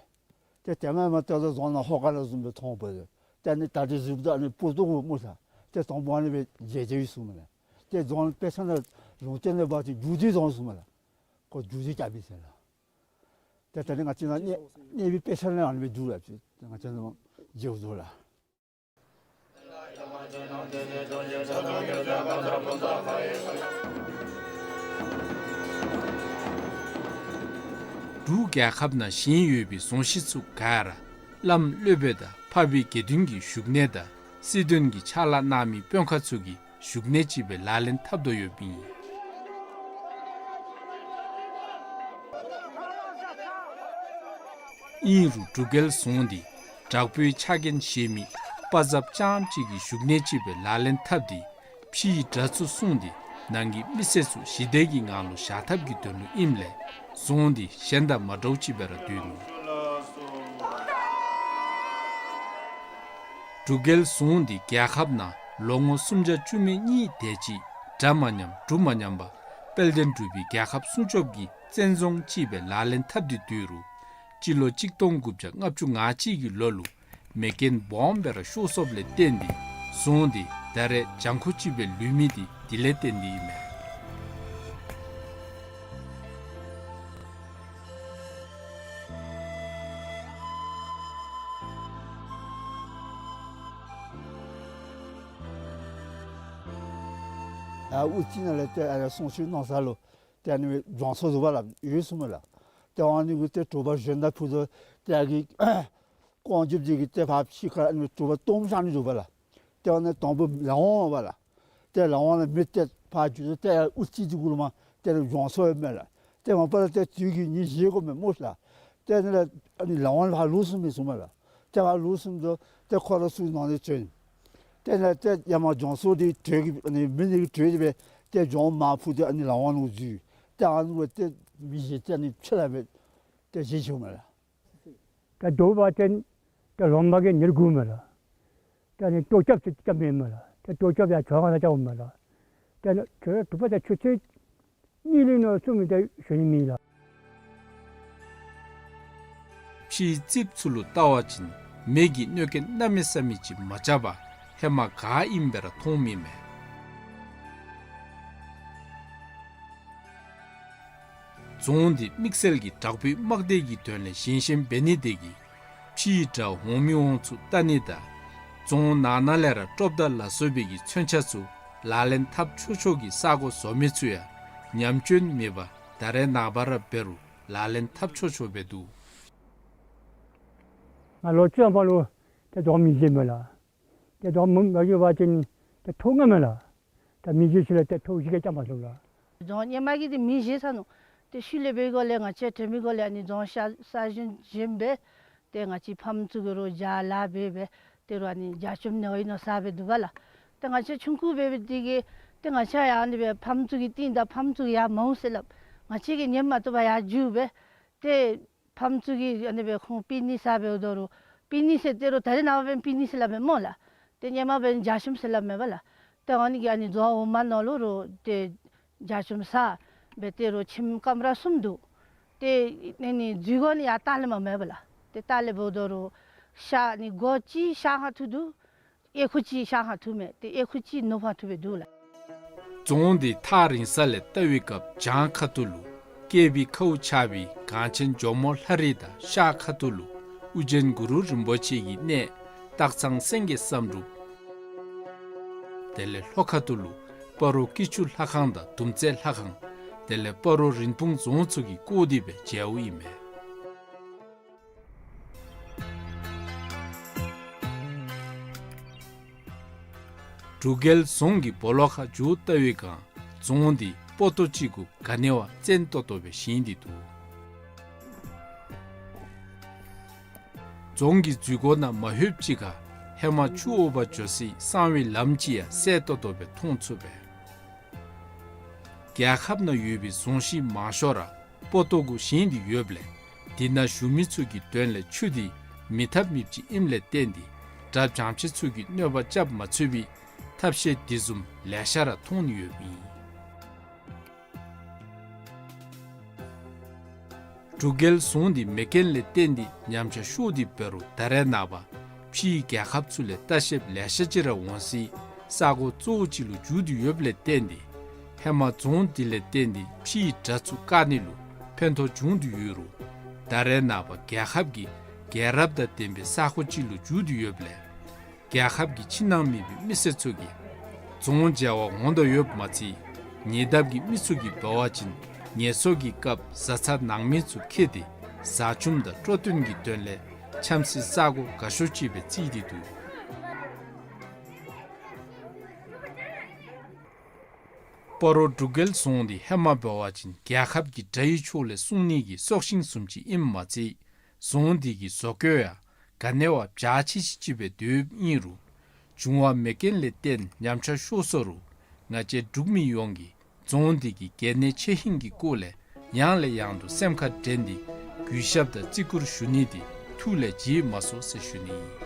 ཏེ་དེ་མ་མ་ཏེ་རྫོང་ནང་ཧོ་ཀ་ལ་བཟུམ་སྦེ་མཐོང་བ་ཏེ། ཏེ་ཨ་ནི་ད་ཏེ་གཟིགས་ད་ཨ་ནི་སྤུ་ཏོག་གུ་སྨོ་ལགས། ཏེ་དང་པ་ཨ་ནི་སྦེ་མཇལ་མཇལཝ་ཨིན་གསུངམ་མས་ལགས། ཏེ་རྫོང་དཔེ་ཆ་ནང་ལུང་བསྟན་ནང་འབད་བ་ཅིན་མཇུག་སྡུད་རྫོང་གསུངམ་མས་ལགས། ཁོ་མཇུག་སྡུད་རྐྱབ་ཨིན་ཟེར་ལགས། ཏེ་ད་ནི་ང་བཅས་ནཱ་གནས་གནས་པའི་དཔེ་ཆ་ནང་ཨ་ནི་སྦེ་འདུག་ལགས། ང་བཅས་ནཱ་མཇལཝ་འདུག་ལགས། འབྲུག་རྒྱལ་ཁབ་ནང་བཞེངས་ཡོད་པའི་རྫོང་གཞི་ཚུ་ག་ར་བླམ་སློབ་དཔོན་དང་འཕགས་པའི་དགེ་འདུན་གྱི་བཞུགས་གནས་དང་སྲིད་དོན་གྱི་ཕྱག་ལཱ་གནང་མི་དཔོན་ཁག་ཚུ་གི་བཞུགས་གནས་ཅིག་སྦེ་ལག་ལེན་འཐབ་དོ་ཡོདཔ་ཨིན། ཨིན་རུང་འབྲུག་རྒྱལ་རྫོང་འདི་དྲག་པོའི་ཆ་རྐྱེན་བཞེས་མི་དཔའ་མཛངསཔ་རྐྱངམ་གཅིག་གི་བཞུགས་གནས་ཅིག་སྦེ་ལག་ལེན་འཐབ་སྟེ་ཕྱིའི་དགྲ་ཚུ་སྲུང་སྟེ་ནང་གི་མི་སེར་ཚུ་ཞི་བདེ་གི་ངང་ལུ་བཞག་ཐབས་ཀྱི་དོན་ལུ་ཨིནམ་ལས་རྫོང་འདི་གཞན་དང་མ་འདྲཝ་ཅིག་སྦེ་ར་འདུག་ནུག། འབྲུག་རྒྱལ་རྫོང་འདི་རྒྱལ་ཁབ་ནང་ལོ་ངོ་སུམ་བརྒྱ་བཅུ་མེད་གཉིས་དེ་ཅིག་གྲ་མ་ཉམས་གྲུ་མ་ཉམས་པར་དཔལ་ལྡན་འབྲུག་པའི་རྒྱལ་ཁབ་སྲུང་སྐྱོབ་ཀྱི་བཙན་རྫོང་ཅིག་སྦེ་ལག་ལེན་འཐབ་སྟེ་སྡོད་རུང་སྤྱི་ལོ་གཅིག་སྟོང་དགུ་བརྒྱ་ལྔ་བཅུ་ང་གཅིག་གི་ལོ་ལུ་མེ་རྐྱེན་སྦོམ་སྦེ་ར་ཤོར་སོཔ་ལས་བརྟེན་ཏེ་རྫོང་འདི་ད་རེས་གྱང་ཁོག་ཅིག་སྦེ་ལུས་མི་འདི་དེ་ལས་བརྟེན་ཏེ་ཨིན་མས། ཨ་དབུ་རྩེ་ནང་ལས་ཏེ་ཨ་གསུང་ཆོས་གནང་ས་ལུ་ཏེ་ཨ་ནི་སྦྱོང་ས་འདུག་པ་ལགས། ཡོད་གསུངམ་མས་ལགས། ཏེ་ཨ་ནི་གུ་ཏེ་དྲོ་པ་གཞོན་དང་ཕུད་དོ་ཏེ་ཨ་གི་རྐང་རྒྱབ་འདི་གིས་ཏེ་ཕར་ཕྱི་ཁར་ཨ་ནི་དྲོ་པ་སྟོངམ་ཤར་ནི་འདུག་པ་ལགས། ཏེ་ཨ་ནི་དང་པོ་ལག་དབང་པ་ལགས། ཏེ་ལག་དབང་ལས་མི་ཏེ་ཕར་འགྱོ་ཏེ་དབུ་རྩེ་འདི་གུ་ལུ་མར་ཏེ་སྦྱོང་ས་ཡོདཔ་མས་ལགས། ཏེ་མ་པ་ལས་ཏེ་དུས་ཀྱི་ཉིན་བཞེས་དགོ་མས་སྨོ་ལགས། ཏེ་ཨ་ནི་ལས་ཨ་ནི་ལག་དབང་ལས་ཕར་ལོག་སོངམ་མས་གསུངམ་མས་ལགས། ཏེ་ཕར་ལོག་སོངམ་ད་ཏེ་ཁོ་ར་ཚུ་ནང་ལས་བྱོན། ཏེ་ནཱ་ཏེ་ཡར་མར་སྦྱོང་ས་འདི་དྲོད་ཀྱི་ཨ་ནི་མི་ནི་གི་དྲོད་འདི་སྦེ་ཏེ་སྦྱོང་མར་ཕུལ་ཏེ་ཨ་ནི་ལག་དབང་ལུ་འཛུལ། ཏེ་ཨ་ནི་སྦེ་ཏེ་མི་བཞེས་ཏེ་ཨ་ནི་ཕྱི་ལས་སྦེ་ཏེ་བཞེས་ཆི་མས་ལགས། ད་དོ་བ་ཅིན་ད་ལོང་མ་གི་ཉེར་དགུ་མས་ལགས། ད་ཨ་ནི་ལྟོ་རྐྱབ་ཅིག་རྐྱབ་མེད་མས་ལགས། ད་ལྟོ་རྐྱབ་ཡང་ཇོ་ཁང་ནང་རྐྱབ་མས་ལགས། ད་ཨ་ནི་ཇོ་དྲུག་པ་ད་ཆུ་ཚོད་གཉིས་ལས་ནོ་གསུམ་ད་ཞུ་ནི་མེད་ལགས། ཕྱིའི་རྩིགཔ་ཚུ་ལུ་བལྟ་བ་ཅིན་མེ་གི་གནོད་རྐྱེན་གནམ་མེད་ས་མེད་ཅིག་མ་རྐྱབ་པར་ཧེ་མ་ག་ཨིནམ་སྦེ་ར་མཐོངམ་ཨིན་མས། རྫོང་འདི་དམིགས་བསལ་གྱི་དྲག་པོའི་དམག་སྡེ་གི་དོན་ལས་བཞེངས་བཞེངསམ་འབད་ནི་དེ་གིས་ཕྱིའི་དགྲ་འོང་མི་འོང་ཚུ་བལྟ་ནི་དང་རྫོང་ནང་ན་ལས་ར་ཀྲོབ་མདའ་ལ་སོགས་པའི་གི་མཚོན་ཆ་ཚུ་ལག་ལེན་འཐབ་ཆོག་ཆོག་གི་ས་གོ་བཟོ་མི་ཚུ་ཡང་ཉམས་སྐྱོན་མེད་པར་ད་རེས་ནངས་པ་ར་འབད་རུང་ལག་ལེན་འཐབ་ཆོག་ཆོག་སྦེ་འདུག། ང་ལོ་བཅོ་ལྔ་ལུ་ཏེ་རྫོང་མེ་བཞེས་མས་ལགས། ཏེ་རྫོང་མེ་མ་བཞེས་པ་ཅིན་ཏེ་ཐོག་ལྔ་མས་ལགས། ད་མེ་བཞེས་ཞིནམ་ལས་ཏེ་ཐོག་བཞི་ག་རྐྱབ་མ་ཚུགས་ལགས། རྫོང་ཧེ་མ་གི་འདི་མེ་བཞེས་ཚར་ནུག། ཏེ་ཤུལ་ལས་འབད་སྒང་ལས་ང་བཅས་དྲན་མི་སྒང་ལས་ཨ་ནི་རྫོང་གཞི་གསར་བཞེངས་བཞེངསམ་སྦེ་ཏེ་ང་བཅས་ཕམ་ཚུ་གིས་རོགས་རྒྱབ་ལཱ་འབད་འབད་ཏེ་རོགས་ཨ་ནི་རྒྱ་ཆུམ་ནི་ཨིན་ནོ་ཟ་སྦེ་འདུག་པ་ལགས། ཏེ་ང་བཅས་ཆུང་ཀུ་འབད་འབད་དེ་གིས་ཏེ་ང་བཅས་ཡང་ཨ་ནི་སྦེ་ཕམ་ཚུ་གི་རྟིང་བདའ་ཕམ་ཚུ་གིས་ཡར་མ་འོང་ཟེར་སླབ། ང་བཅས་ཀྱིས་ཉན་མ་བཏུབ་པར་ཡར་རྒྱུག་སྦེ་ཏེ་ཕམ་ཚུ་གིས་ཨ་ནི་སྦེ་ཁོང་པི་ནི་ཟ་སྦེ་འོང་དོ་རུང་པི་ནི་ཟེར་ཏེ་རོགས་ད་རེས་ནངས་པ་འབདན་པི་ནི་ཟེར་སླབ་མས་སྨོ་ལགས། ཏེ་ཧེ་མ་འབདན་རྒྱ་ཆུམ་ཟེར་སླབ་མས་པ་ལགས། ཏེ་ཨ་ནི་གིས་ཨ་ནི་རྫོང་འོག་མ་ནང་ལུ་རོགས་ཏེ་རྒྱ་ཆུམ་ཟ་སྦེ་ཏེ་རོགས་ཁྱིམ་ཀམ་ར་གསུམ་འདུག། ཏེ་ཨ་ནི་འཛུལ་སྒོ་ནི་ཡར་ལྟག་ལས་མར་མས་པ་ལགས། ཏེ་ལྟག་ལས་འབདཝ་ད་རོགས་ཤར་ནི་སྒོ་གཅིག་ཤར་ཁ་ཐུག་འདུག། གཡས་ཁུག་གཅིག་ཤར་ཁ་ཐུག་མས། ཏེ་གཡས་ཁུག་གཅིག་ནུབ་ཁ་ཐུག་སྦེ་འདུག་ལགས། རྫོང་འདི་ཐག་རིང་ས་ལས་བལྟ་བའི་སྐབས་བྱང་ཁ་ཐུག་ལུ་བཀལ་པའི་ཁཝ་ཆགས་པའི་གངས་ཅན་ཇོ་མོ་ལྷ་རི་དང་ཤར་ཁ་ཐུག་ལུ་ཨོ་རྒྱན་གུ་རུ་རིན་པོ་ཆེ་གི་གནས་སྟག་ཚང་སེང་གེ་བསམ་འགྲུབ། དེ་ལས་ལྷོ་ཁ་ཐུག་ལུ་སྤ་རོ་སྐྱིད་ཆུ་ལྷ་ཁང་དང་དུམ་རྩེ་ལྷ་ཁང་། དེ་ལས་སྤ་རོ་རིན་སྤུངས་རྫོང་ཚུ་གིས་བསྐོར་ཏེ་སྦེ་མཇལཝ་ཨིན་མས། འབྲུག་རྒྱལ་རྫོང་གི་སྦོ་ལོགས་ཁར་འགྱོ་བལྟ་བའི་སྒང་རྫོང་འདི་སྤོ་ཏོ་ཅིག་གུ་ག་ནི་བ་བཙན་ཏོག་ཏོ་སྦེ་བཞེངས་ཏེ་འདུག། རྫོང་གི་འཛུལ་སྒོ་ནང་མ་ལྷོདཔ་ཅིག་ཁར་ཧེ་མ་ཆུ་འོ་བར་འགྱོ་སའི་གསང་བའི་ལམ་ཅིག་ཡང་གསལ་ཏོག་ཏོ་སྦེ་མཐོང་ཚུགས་པས། རྒྱལ་ཁབ་ནང་ཡོད་པའི་རྫོང་གཞི་མང་ཤོས་ར་སྤོ་ཏོ་གུ་བཞེངས་ཏེ་ཡོདཔ་ལས་དེ་ནང་བཞུགས་མི་ཚུ་གི་དོན་ལས་ཆུ་འདི་མེད་ཐབས་མེདཔ་ཅིག་ཨིནམ་ལས་བརྟེན་ཏེ་དགྲ་བྱང་ཆེ་ཚུ་གིས་གནོད་པ་རྐྱབ་མ་ཚུགས་པའི་ཐབས་ཤེས་དེ་བཟུམ་ལེ་ཤ་ར་མཐོང་ནི་ཡོདཔ་ཨིན། འབྲུག་རྒྱལ་རྫོང་འདི་མེ་རྐྱེན་ལས་བརྟེན་ཏེ་ཉམས་ཆག་ཤོར་ཏེ་འབད་རུང་ད་རེས་ནངས་པ་ཕྱིའི་རྒྱལ་ཁབ་ཚུ་ལས་ལྟ་བཤལཔ་ལེ་ཤ་ཅིག་ར་འོང་སའི་ས་གོ་གཙོ་བོ་ཅིག་ལུ་འགྱུར་ཏེ་ཡོདཔ་ལས་བརྟེན་ཏེ་ཧེ་མ་རྫོང་འདི་ལས་བརྟེན་ཏེ་ཕྱིའི་དགྲ་ཚུ་བཀག་ནི་ལུ་ཕན་ཐོགས་འབྱུང་སྟེ་ཡོད་རུང་ད་རེས་ནངས་པ་རྒྱལ་ཁབ་ཀྱི་རྒྱལ་རབས་དང་ལྡན་པའི་ས་གོ་ཅིག་ལུ་འགྱུར་ཏེ་ཡོདཔ་ལས་རྒྱལ་ཁབ་ཀྱི་ཕྱི་ནང་མེད་པའི་མི་སེར་ཚུ་གིས་རྫོང་མཇལ་བར་འོང་དོ་ཡོདཔ་མ་ཚད་ཉེ་འདབས་ཀྱི་མི་ཚུ་གིས་འབད་བ་ཅིན་ངལ་གསོ་གི་སྐབས་བཟའ་ཚང་ནང་མི་ཚུ་ཁྱིད་དེ་བཟའ་བཅུམ་དང་སྤྲོ་སྟོན་གྱི་དོན་ལས་འཁྱམ་སའི་ས་གོ་དགའ་ཤོས་ཅིག་སྦེ་བརྩིས་ཏེ་འདུག། སྤ་རོ་འབྲུག་རྒྱལ་རྫོང་འདི་ཧེ་མ་འབད་བ་ཅིན་རྒྱལ་ཁབ་ཀྱི་དགྲ་ཡི་ཕྱོགས་ལས་སྲུང་ནི་གི་སྲོག་ཤིང་བཟུམ་ཅིག་ཨིནམ་མ་ཚད་རྫོང་འདི་གི་བཟོ་བཀོད་ཡང་ག་ནི་བ་འཇའ་ཆི་ཆི་ཅིག་སྦེ་སྡོདཔ་ཨིན་རུང་འབྱུང་བ་མེ་རྐྱེན་ལས་བརྟེན་ཉམས་ཆག་ཤོར་སོ་རུང་ང་བཅས་འབྲུག་མི་ཡོངས་ཀྱིས་རྫོང་འདི་གི་གལ་གནད་ཆེ་ཧིང་གི་སྐོར་ལས་ཡང་ལས་ཡང་དུ་སེམས་ཁར་དྲན་ཏེ་གུས་ཞབས་དང་བརྩི་བཀུར་ཞུ་ནི་འདི་ཐུགས་ལས་བརྗེད་མ་སོང་ཟེར་ཞུ་ནི་ཨིན།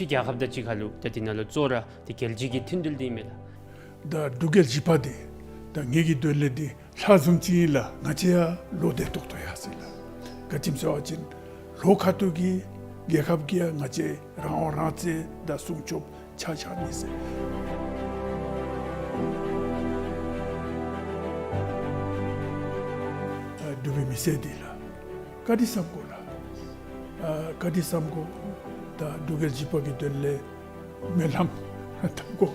ཕྱི་རྒྱལ་ཁབ་དང་གཅིག་ཁར་ལུ་ད་འདི་ནང་ལུ་གཙོ་བོ་ར་འདི་རྒྱལ་སྤྱི་གི་མཐུན་འབྲེལ་འདི་ཨིན་མས་ལགས། ད་འབྲུག་རྒྱལ་བཞི་པ་འདི་ད་ངེ་གི་དོན་ལས་འདི་ལྷ་བཟུམ་ཅིག་ཨིན་ལགས། ང་བཅས་ཡང་ལོག་སྟེ་ཏོག་ཏོ་ཡར་སོ་ཡི་ལགས། ག་ཅི་སྨོ་ཟེར་བ་ཅིན་ལོག་ཁ་ཐུག་གི་རྒྱལ་ཁབ་ཀྱིས་ཡང་ང་བཅས་རང་དབང་རང་བཙན་དང་སྲུང་སྐྱོབ་ཆ་བཞག་ནི་ཟེར། ཨ་འབྲུག་པའི་མི་སེར་འདི་ལགས་བཀའ་དྲིན་བསམ་དགོ་ལགས། ཨ་བཀའ་དྲིན་བསམ་དགོ། ད་འབྲུག་རྒྱལ་བཞི་པ་གི་དོན་ལས་སྨོན་ལམ་འདེབས་དགོ།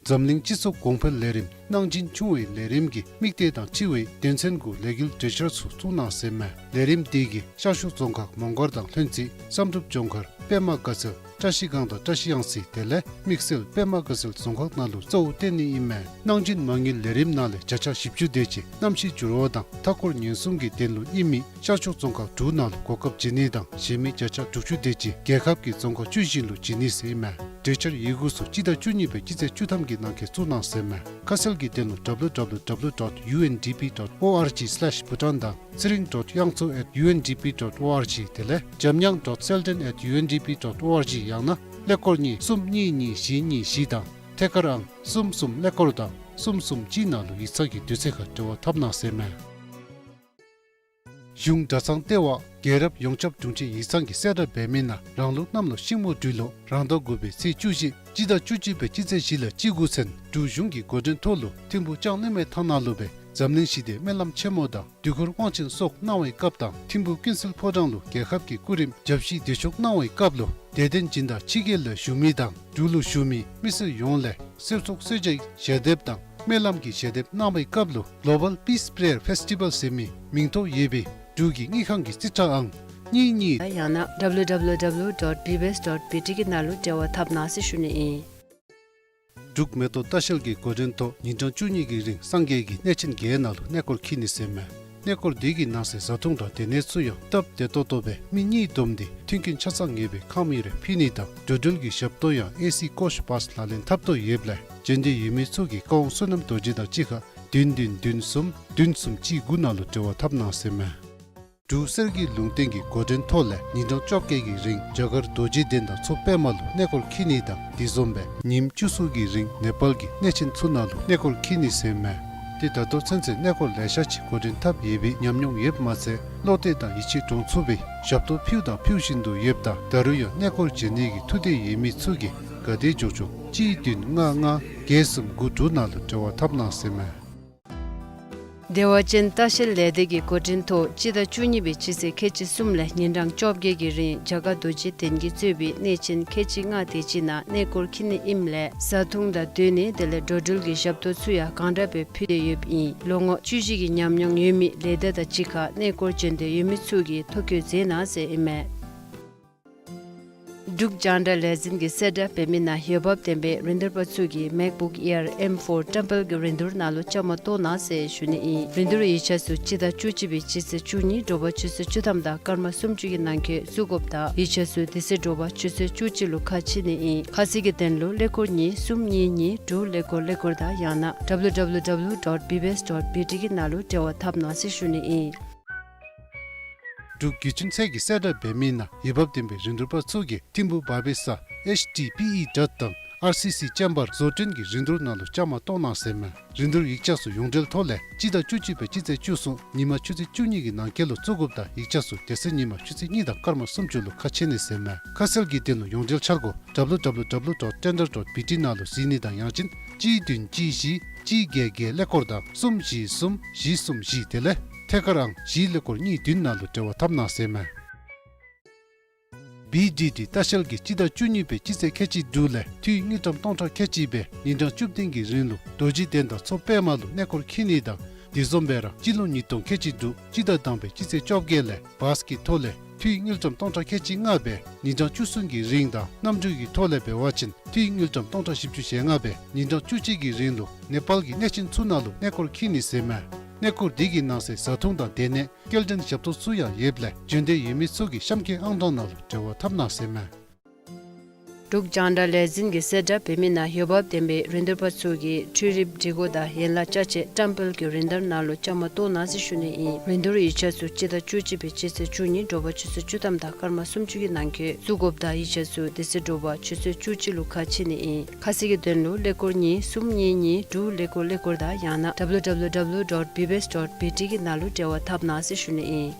འཛམ་གླིང་སྤྱི་ཚོགས་གོང་འཕེལ་ལས་རིམ་གནང་སྦྱིན་ཆུང་བའི་ལས་རིམ་གྱི་དམིགས་གཏད་དང་འཁྲིལ་བའི་དོན་ཚན་དགུ་ལས་འགུལ་གྲོས་འཆར་ཚུ་བཙུགས་གནང་ཟེར་མས། ལས་རིམ་འདི་གིས་ཤར་ཕྱོགས་རྫོང་ཁག་མོང་སྒར་དང་ལྷུན་རྩེ་བསམ་གྲུབ་ལྗོངས་མཁར་པདྨ་དགའ་ཚལ་བཀྲ་ཤིས་སྒང་དང་བཀྲ་ཤིས་གཡང་རྩེ་དེ་ལས་དམིགས་བསལ་པདྨ་དགའ་ཚལ་རྫོང་ཁག་ནང་ལུ་གཙོ་བོ་བཏོན་ནི་ཨིན་མས། གནང་སྦྱིན་མ་དངུལ་ལས་རིམ་ནང་ལས་བརྒྱ་ཆ་བཞི་བཅུ་དེ་ཅིག་གནམ་གཤིས་འགྱུར་བ་དང་མཐའ་འཁོར་ཉེན་སྲུང་གི་དོན་ལུ་ཨིན་མི་ཤར་ཕྱོགས་རྫོང་ཁག་དྲུག་ནང་ལུ་གོ་སྐབས་བྱིན་ནི་དང་གཞན་མི་བརྒྱ་ཆ་དྲུག་ཅུ་དེ་ཅིག་རྒྱལ་ཁབ་ཀྱི་རྫོང་ཁག་བཅུ་བཞི་ལུ་བྱིན་ནི་ཟེར་ཨིན་མས། གྲོས་འཆར་ཡི་གུ་ཚུ་སྤྱི་ཟླ་བཅུ་གཉིས་པའི་སྤྱི་ཚེས་བཅུ་ཐམ་གྱི་ནང་འཁོད་བཙུགས་གནང་ཟེར་མས། ཁ་གསལ་གྱི་དོན་ལུ་W W W dot U N D P dot O R G slash Bhutan དང་ཚེ་རིང་ཌོཊ་དབྱངས་མཚོ་ཨེཊ་ཡུ་ཨེན་ཌི་པི་ཌོཊ་ཨོ་ཨར་ཇི་དེ་ལས་འཇམ་དབྱངས་ཌོཊ་སེལ་ཌན་ཨེཊ་ཡུ་ཨེན་ཌི་པི་ཌོཊ་ཨོ་ཨར་ཇི་ཡང་ན་ཀླད་ཀོར་གཉིས་གསུམ་གཉིས་གཉིས་བཞི་གཉིས་བཞི་དང་ཐད་ཀར་ཨང་གསུམ་གསུམ་ཀླད་ཀོར་དང་གསུམ་གསུམ་གཅིག་ནང་ལུ་ཡིག་ཚང་གི་དུས་ཚོད་ཁར་འབྲེལ་བ་འཐབ་གནང་ཟེར་མས། གཞུང་གྲྭ་ཚང་ལྟེ་བ་རྒྱལ་རབས་ཡོངས་ཁྱབ་དྲུང་ཆེ་ཡིག་ཚང་གིས་གསལ་བསྒྲགས་འབད་མི་ནང་རང་ལུགས་གནམ་ལོ་ཤིང་མོ་སྦྲུལ་ལོ་རང་ཟླ་དགུ་པའི་ཚེས་བཅུ་བཞི་སྤྱི་ཟླ་བཅུ་གཅིག་པའི་སྤྱི་ཚེས་བཞི་ལས་བཅུ་དགུ་ཚུན་འབྲུག་གཞུང་གི་འགོ་འདྲེན་ཐོག་ལུ་ཐིམ་ཕུ་ལྕང་གླིང་མའི་ཐང་ནང་ལུ་སྦེ་འཛམ་གླིང་ཞི་བདེའི་སྨོན་ལམ་ཆེན་མོ་དང་དུས་འཁོར་དབང་ཆེན་སོགས་གནང་བའི་སྐབས་དང་ཐིམ་ཕུ་ཀུན་གསལ་ཕོ་བྲང་ལུ་རྒྱལ་ཁབ་ཀྱི་སྐུ་རིམ་བརྒྱ་བཞི་དུས་མཆོད་གནང་བའི་སྐབས་ལུ་དད་ལྡན་སྦྱིན་བདག་ཕྱི་རྒྱལ་ལས་བཞུགས་མི་དང་འབྲུག་ལུ་བཞུགས་མི་མི་སེར་ཡོངས་ལས་གསེར་ཚོགས་གསོལ་ཇའི་ཞལ་འདེབས་དང་སྨོན་ལམ་གྱི་ཞལ་འདེབས་གནང་བའི་སྐབས་ལུ་Global Peace Prayer Festival ཟེར་མི་མིང་ཐོ་ཡོད་པའི་འབྲུག་གི་དངུལ་ཁང་གི་རྩིས་ཁྲ་ཨང་གཉིས་གཉིས། ཡང་ན་W W W dot B B S dot B T གི་ནང་ལུ་འབྲེལ་བ་འཐབ་གནང་ཟེར་ཞུ་ནི་ཨིན། འབྲུག་མེ་ཏོག་ལྟ་བཤལ་གྱི་འགོ་འདྲེན་ཐོག་ཉིན་གྲངས་བཅུ་གཉིས་ཀྱི་རིང་སངས་རྒྱས་ཀྱི་གནས་ཆེན་བརྒྱད་ནང་ལུ་གནས་སྐོར་འཁྱིད་ནི་ཟེར་མས། གནས་སྐོར་འདི་གི་ནང་གསེས་བཟའ་འཐུང་དང་སྡོད་གནས་ཚུ་ཡང་སྟབས་བདེ་ཏོག་ཏོ་སྦེ་མི་གཉིས་བསྡོམས་ཏེ་མཐུན་རྐྱེན་ཆ་ཚང་ངེས་པའི་ཁང་མིག་རེ་ཕུལ་ནི་དང་འགྲོ་འགྲུལ་གྱི་ཞབས་ཏོག་ཡང་ཨེ་སི་ཀོཆ་བཱས་ལག་ལེན་འཐབ་དོ་ཡོདཔ་ལས་འབྱོན་འདོད་ཡོད་མི་ཚུ་གིས་བཀའ་དབང་བསོད་ནམས་རྡོ་རྗེ་དང་གཅིག་ཁར་བདུན་བདུན་བདུན་གསུམ་བདུན་གསུམ་གཅིག་དགུ་ནང་ལུ་འབྲེལ་བ་འཐབ་གནང་ཟེར་མས། འབྲུག་གསེར་གྱི་ལུང་བསྟན་གྱི་འགོ་འདྲེན་ཐོག་ལས་ཉིན་གྲངས་བཅོ་བརྒྱད་ཀྱི་རིང་རྒྱ་གར་རྡོ་རྗེ་གདན་དང་མཚོ་པདྨ་ལུ་གནས་སྐོར་འཁྱིད་ནི་དང་དེ་བཟུམ་སྦེ་ཉིནམ་བཅུ་གསུམ་གྱི་རིང་ནེ་པཱལ་གྱི་གནས་ཆེན་ཚུ་ནང་ལུ་གནས་སྐོར་འཁྱིད་ནི་ཟེར་མས། ཏེ་ད་ལྟོ་ཚུན་ཚོད་གནས་སྐོར་ལེ་ཤ་ཅིག་འགོ་འདྲེན་འཐབ་ཡོད་པའི་ཉམས་མྱོང་ཡོདཔ་མ་ཚད་བློ་གཏད་དང་ཡིད་ཆེས་འདྲོངས་ཚུགས་པའི་ཞབས་ཏོག་ཕུལཝ་དང་ཕུལ་བཞིན་དུ་ཡོདཔ་ད་ད་རུང་ཡང་གནས་སྐོར་བྱོན་ནི་གི་ཐུགས་འདོད་ཡོད་མི་ཚུ་གིས་ག་དེ་མགྱོགས་མགྱོགས་གཅིག་བདུན་ལྔ་ལྔ་བརྒྱད་གསུམ་དགུ་དྲུག་ནང་ལུ་འབྲེལ་བ་འཐབ་གནང་ཟེར་མས། བདེ་བ་ཅན་ལྟ་བཤལ་ལས་སྡེ་གི་འགོ་འདྲེན་ཐོག་སྤྱི་ཟླ་བཅུ་གཉིས་པའི་སྤྱི་ཚེས་ཁལ་གཅིག་གསུམ་ལས་ཉིན་གྲངས་བཅོ་བརྒྱད་ཀྱི་རིང་རྒྱ་གར་རྡོ་རྗེ་གདན་གྱིས་གཙོས་པའི་གནས་ཆེན་ཁལ་གཅིག་ལྔ་དེ་ཅིག་ནང་གནས་སྐོར་འཁྱིད་ནི་ཨིནམ་ལས་བཟའ་འཐུང་དང་སྡོད་གནས་དེ་ལས་འགྲོ་འགྲུལ་གྱི་ཞབས་ཏོག་ཚུ་ཡང་གང་དྲག་སྦེ་ཕུལ་ཏེ་ཡོདཔ་ཨིན། ལོ་ངོ་བཅུ་བཞི་གི་ཉམས་མྱོང་ཡོད་མི་ལས་སྡེ་དང་གཅིག་ཁར་གནས་སྐོར་འབྱོན་འདོད་ཡོད་མི་ཚུ་གིས་ཐོ་བཀོད་མཛད་གནང་ཟེར་ཨིན་མས། འབྲུག་རྒྱང་བསྒྲགས་ལས་འཛིན་གྱིས་གསལ་བསྒྲགས་འབད་མི་ནང་འོས་འབབ་ལྡན་པའི་རིན་བསྡུར་པ་ཚུ་གིས་MacBook Air M four བཀྲམ་སྤེལ་གྱི་རིན་བསྡུར་ནང་ལུ་བཅའ་མར་གཏོགས་གནང་ཟེར་ཞུ་ནི་ཨིན། རིན་བསྡུར་ཡིག་ཆ་ཚུ་སྤྱི་ཟླ་བཅུ་གཅིག་པའི་སྤྱི་ཚེས་བཅུ་གཉིས་དྲོ་པ་ཆུ་ཚོད་བཅུ་ཐམ་དང་སྐར་མ་སུམ་ཅུ་གི་ནང་འཁོད་བཙུགས་དགོཔ་དང་ཡིག་ཆ་ཚུ་དེ་ཚེ་དྲོ་པ་ཆུ་ཚོད་བཅུ་གཅིག་ལུ་ཁ་ཕྱེ་ནི་ཨིན། ཁ་གསལ་གྱི་དོན་ལུ་ཀླད་ཀོར་གཉིས་གསུམ་གཉིས་གཉིས་དྲུག་ཀླད་ཀོར་ཀླད་ཀོར་དང་ཡང་ན་W W W dot B B S dot B T གི་ནང་ལུ་འབྲེལ་བ་འཐབ་གནང་ཟེར་ཞུ་ནི་ཨིན། འབྲུག་བརྒྱུད་འཕྲིན་ཚད་ཀྱིས་གསལ་བསྒྲགས་འབད་མི་ནང་འོས་འབབ་ལྡན་པའི་རིན་བསྡུར་པ་ཚུ་གིས་ཐིམ་ཕུག་བར་པའི་ས་H T P E dot དང་R C C chamber བཟོ་སྐྲུན་གྱི་རིན་བསྡུར་ནང་ལུ་བཅའ་མར་གཏོགས་གནང་ཟེར་མས། རིན་བསྡུར་ཡིག་ཆ་ཚུ་ཡོངས་འབྲེལ་ཐོག་ལས་སྤྱི་ཟླ་བཅུ་གཅིག་པའི་སྤྱི་ཚེས་བཅུ་གསུམ་ཉིན་མ་ཆུ་ཚོད་བཅུ་གཉིས་ཀྱི་ནང་འཁོད་ལུ་བཙུགས་དགོཔ་དང་ཡིག་ཆ་ཚུ་དེ་ཚེ་ཉིན་མ་ཆུ་ཚོད་གཉིས་དང་སྐར་མ་སུམ་ཅུ་ལུ་ཁ་ཕྱེ་ནི་ཟེར་མས། ཁ་གསལ་གྱི་དོན་ལུ་ཡོངས་འབྲེལ་འཆར་སྒོ W W W dot tender dot B T ནང་ལུ་གཟིགས་ནི་དང་ཡང་ཅིན་གཅིག་བདུན་གཅིག་བཞི་གཅིག་བརྒྱད་བརྒྱད་ཀླད་ཀོར་དང་གསུམ་བཞི་གསུམ་བཞི་གསུམ་བཞི་དེ་ལས་ཐད་ཀར་ཨང་བཞི་ཀླད་ཀོར་གཉིས་བདུན་ནང་ལུ་འབྲེལ་བ་འཐབ་གནང་ཟེར་མས། B D D ལྟ་བཤལ་གྱིས་སྤྱི་ཟླ་བཅུ་གཉིས་པའི་སྤྱི་ཚེས་ཁལ་གཅིག་དྲུག་ལས་འཐུས་དངུལ་ཀྲམ་སྟོང་ཕྲག་ཁལ་གཅིག་སྦེ་ཉིན་གྲངས་བཅུ་བདུན་གྱི་རིང་ལུ་རྡོ་རྗེ་གདན་དང་མཚོ་པདྨ་ལུ་གནས་སྐོར་འཁྱིད་ནི་དང་དེ་བཟུམ་སྦེ་ར་སྤྱི་ལོ་ཉིས་སྟོང་ཁལ་གཅིག་དྲུག་སྤྱི་ཟླ་དང་པའི་སྤྱི་ཚེས་བཅོ་བརྒྱད་ལས་བཱས་ཀྱི་ཐོག་ལས་འཐུས་དངུལ་ཀྲམ་སྟོང་ཕྲག་ཁལ་གཅིག་ལྔ་སྦེ་ཉིན་གྲངས་བཅུ་གསུམ་གྱི་རིང་དང་གནམ་གྲུ་གི་ཐོག་ལས་འབད་བ་ཅིན་འཐུས་དངུལ་ཀྲམ་སྟོང་ཕྲག་བཞི་བཅུ་ཞེ་ལྔ་སྦེ་ཉིན་གྲངས་བཅུ་གཅིག་གི་རིང་ལུ་ནེ་པཱལ་གྱི་གནས་ཆེན་ཚུ་ནང་ལུ་གནས་སྐོར་འཁྱིད་ནི་ཟེར་མས། གནས་སྐོར་འདི་གི་ནང་གསེས་བཟའ་འཐུང་དང་སྡོད་གནས་སྐྱེལ་འདྲེན་ཞབས་ཏོག་ཚུ་ཡང་ཡོདཔ་ལས་འབྱོན་འདོད་ཡོད་མི་ཚུ་གིས་གཤམ་འཁོད་ཨང་གྲངས་ནང་ལུ་འབྲེལ་བ་འཐབ་གནང་ཟེར་མས། འབྲུག་རྒྱང་བསྒྲགས་ལས་འཛིན་གྱིས་གསལ་བསྒྲགས་འབད་མི་ནང་འོས་འབབ་ལྡན་པའི་རིན་བསྡུར་པ་ཚུ་གིས་འཕྲུལ་རིག་སྒྲིག་གོ་དང་ཡན་ལག་ཅ་ཆས་བཀྲམ་སྤེལ་གྱི་རིན་བསྡུར་ནང་ལུ་བཅའ་མར་གཏོགས་གནང་ཟེར་ཞུ་ནི་ཨིན། རིན་བསྡུར་ཡིག་ཆ་ཚུ་སྤྱི་ཟླ་བཅུ་གཅིག་པའི་སྤྱི་ཚེས་བཅུ་གཉིས་དྲོ་པ་ཆུ་ཚོད་བཅུ་ཐམ་དང་སྐར་མ་སུམ་ཅུ་གི་ནང་འཁོད་བཙུགས་དགོཔ་དང་ཡིག་ཆ་ཚུ་དེ་ཚེ་དྲོ་པ་ཆུ་ཚོད་བཅུ་གཅིག་ལུ་ཁ་ཕྱེ་ནི་ཨིན། ཁ་གསལ་གྱི་དོན་ལུ་ཀླད་ཀོར་གཉིས་གསུམ་གཉིས་གཉིས་དྲུག་ཀླད་ཀོར་ཀླད་ཀོར་དང་ཡང་ན་W W W dot B B S dot B T གི་ནང་ལུ་འབྲེལ་བ་འཐབ་གནང་ཟེར་ཞུ་ནི་ཨིན།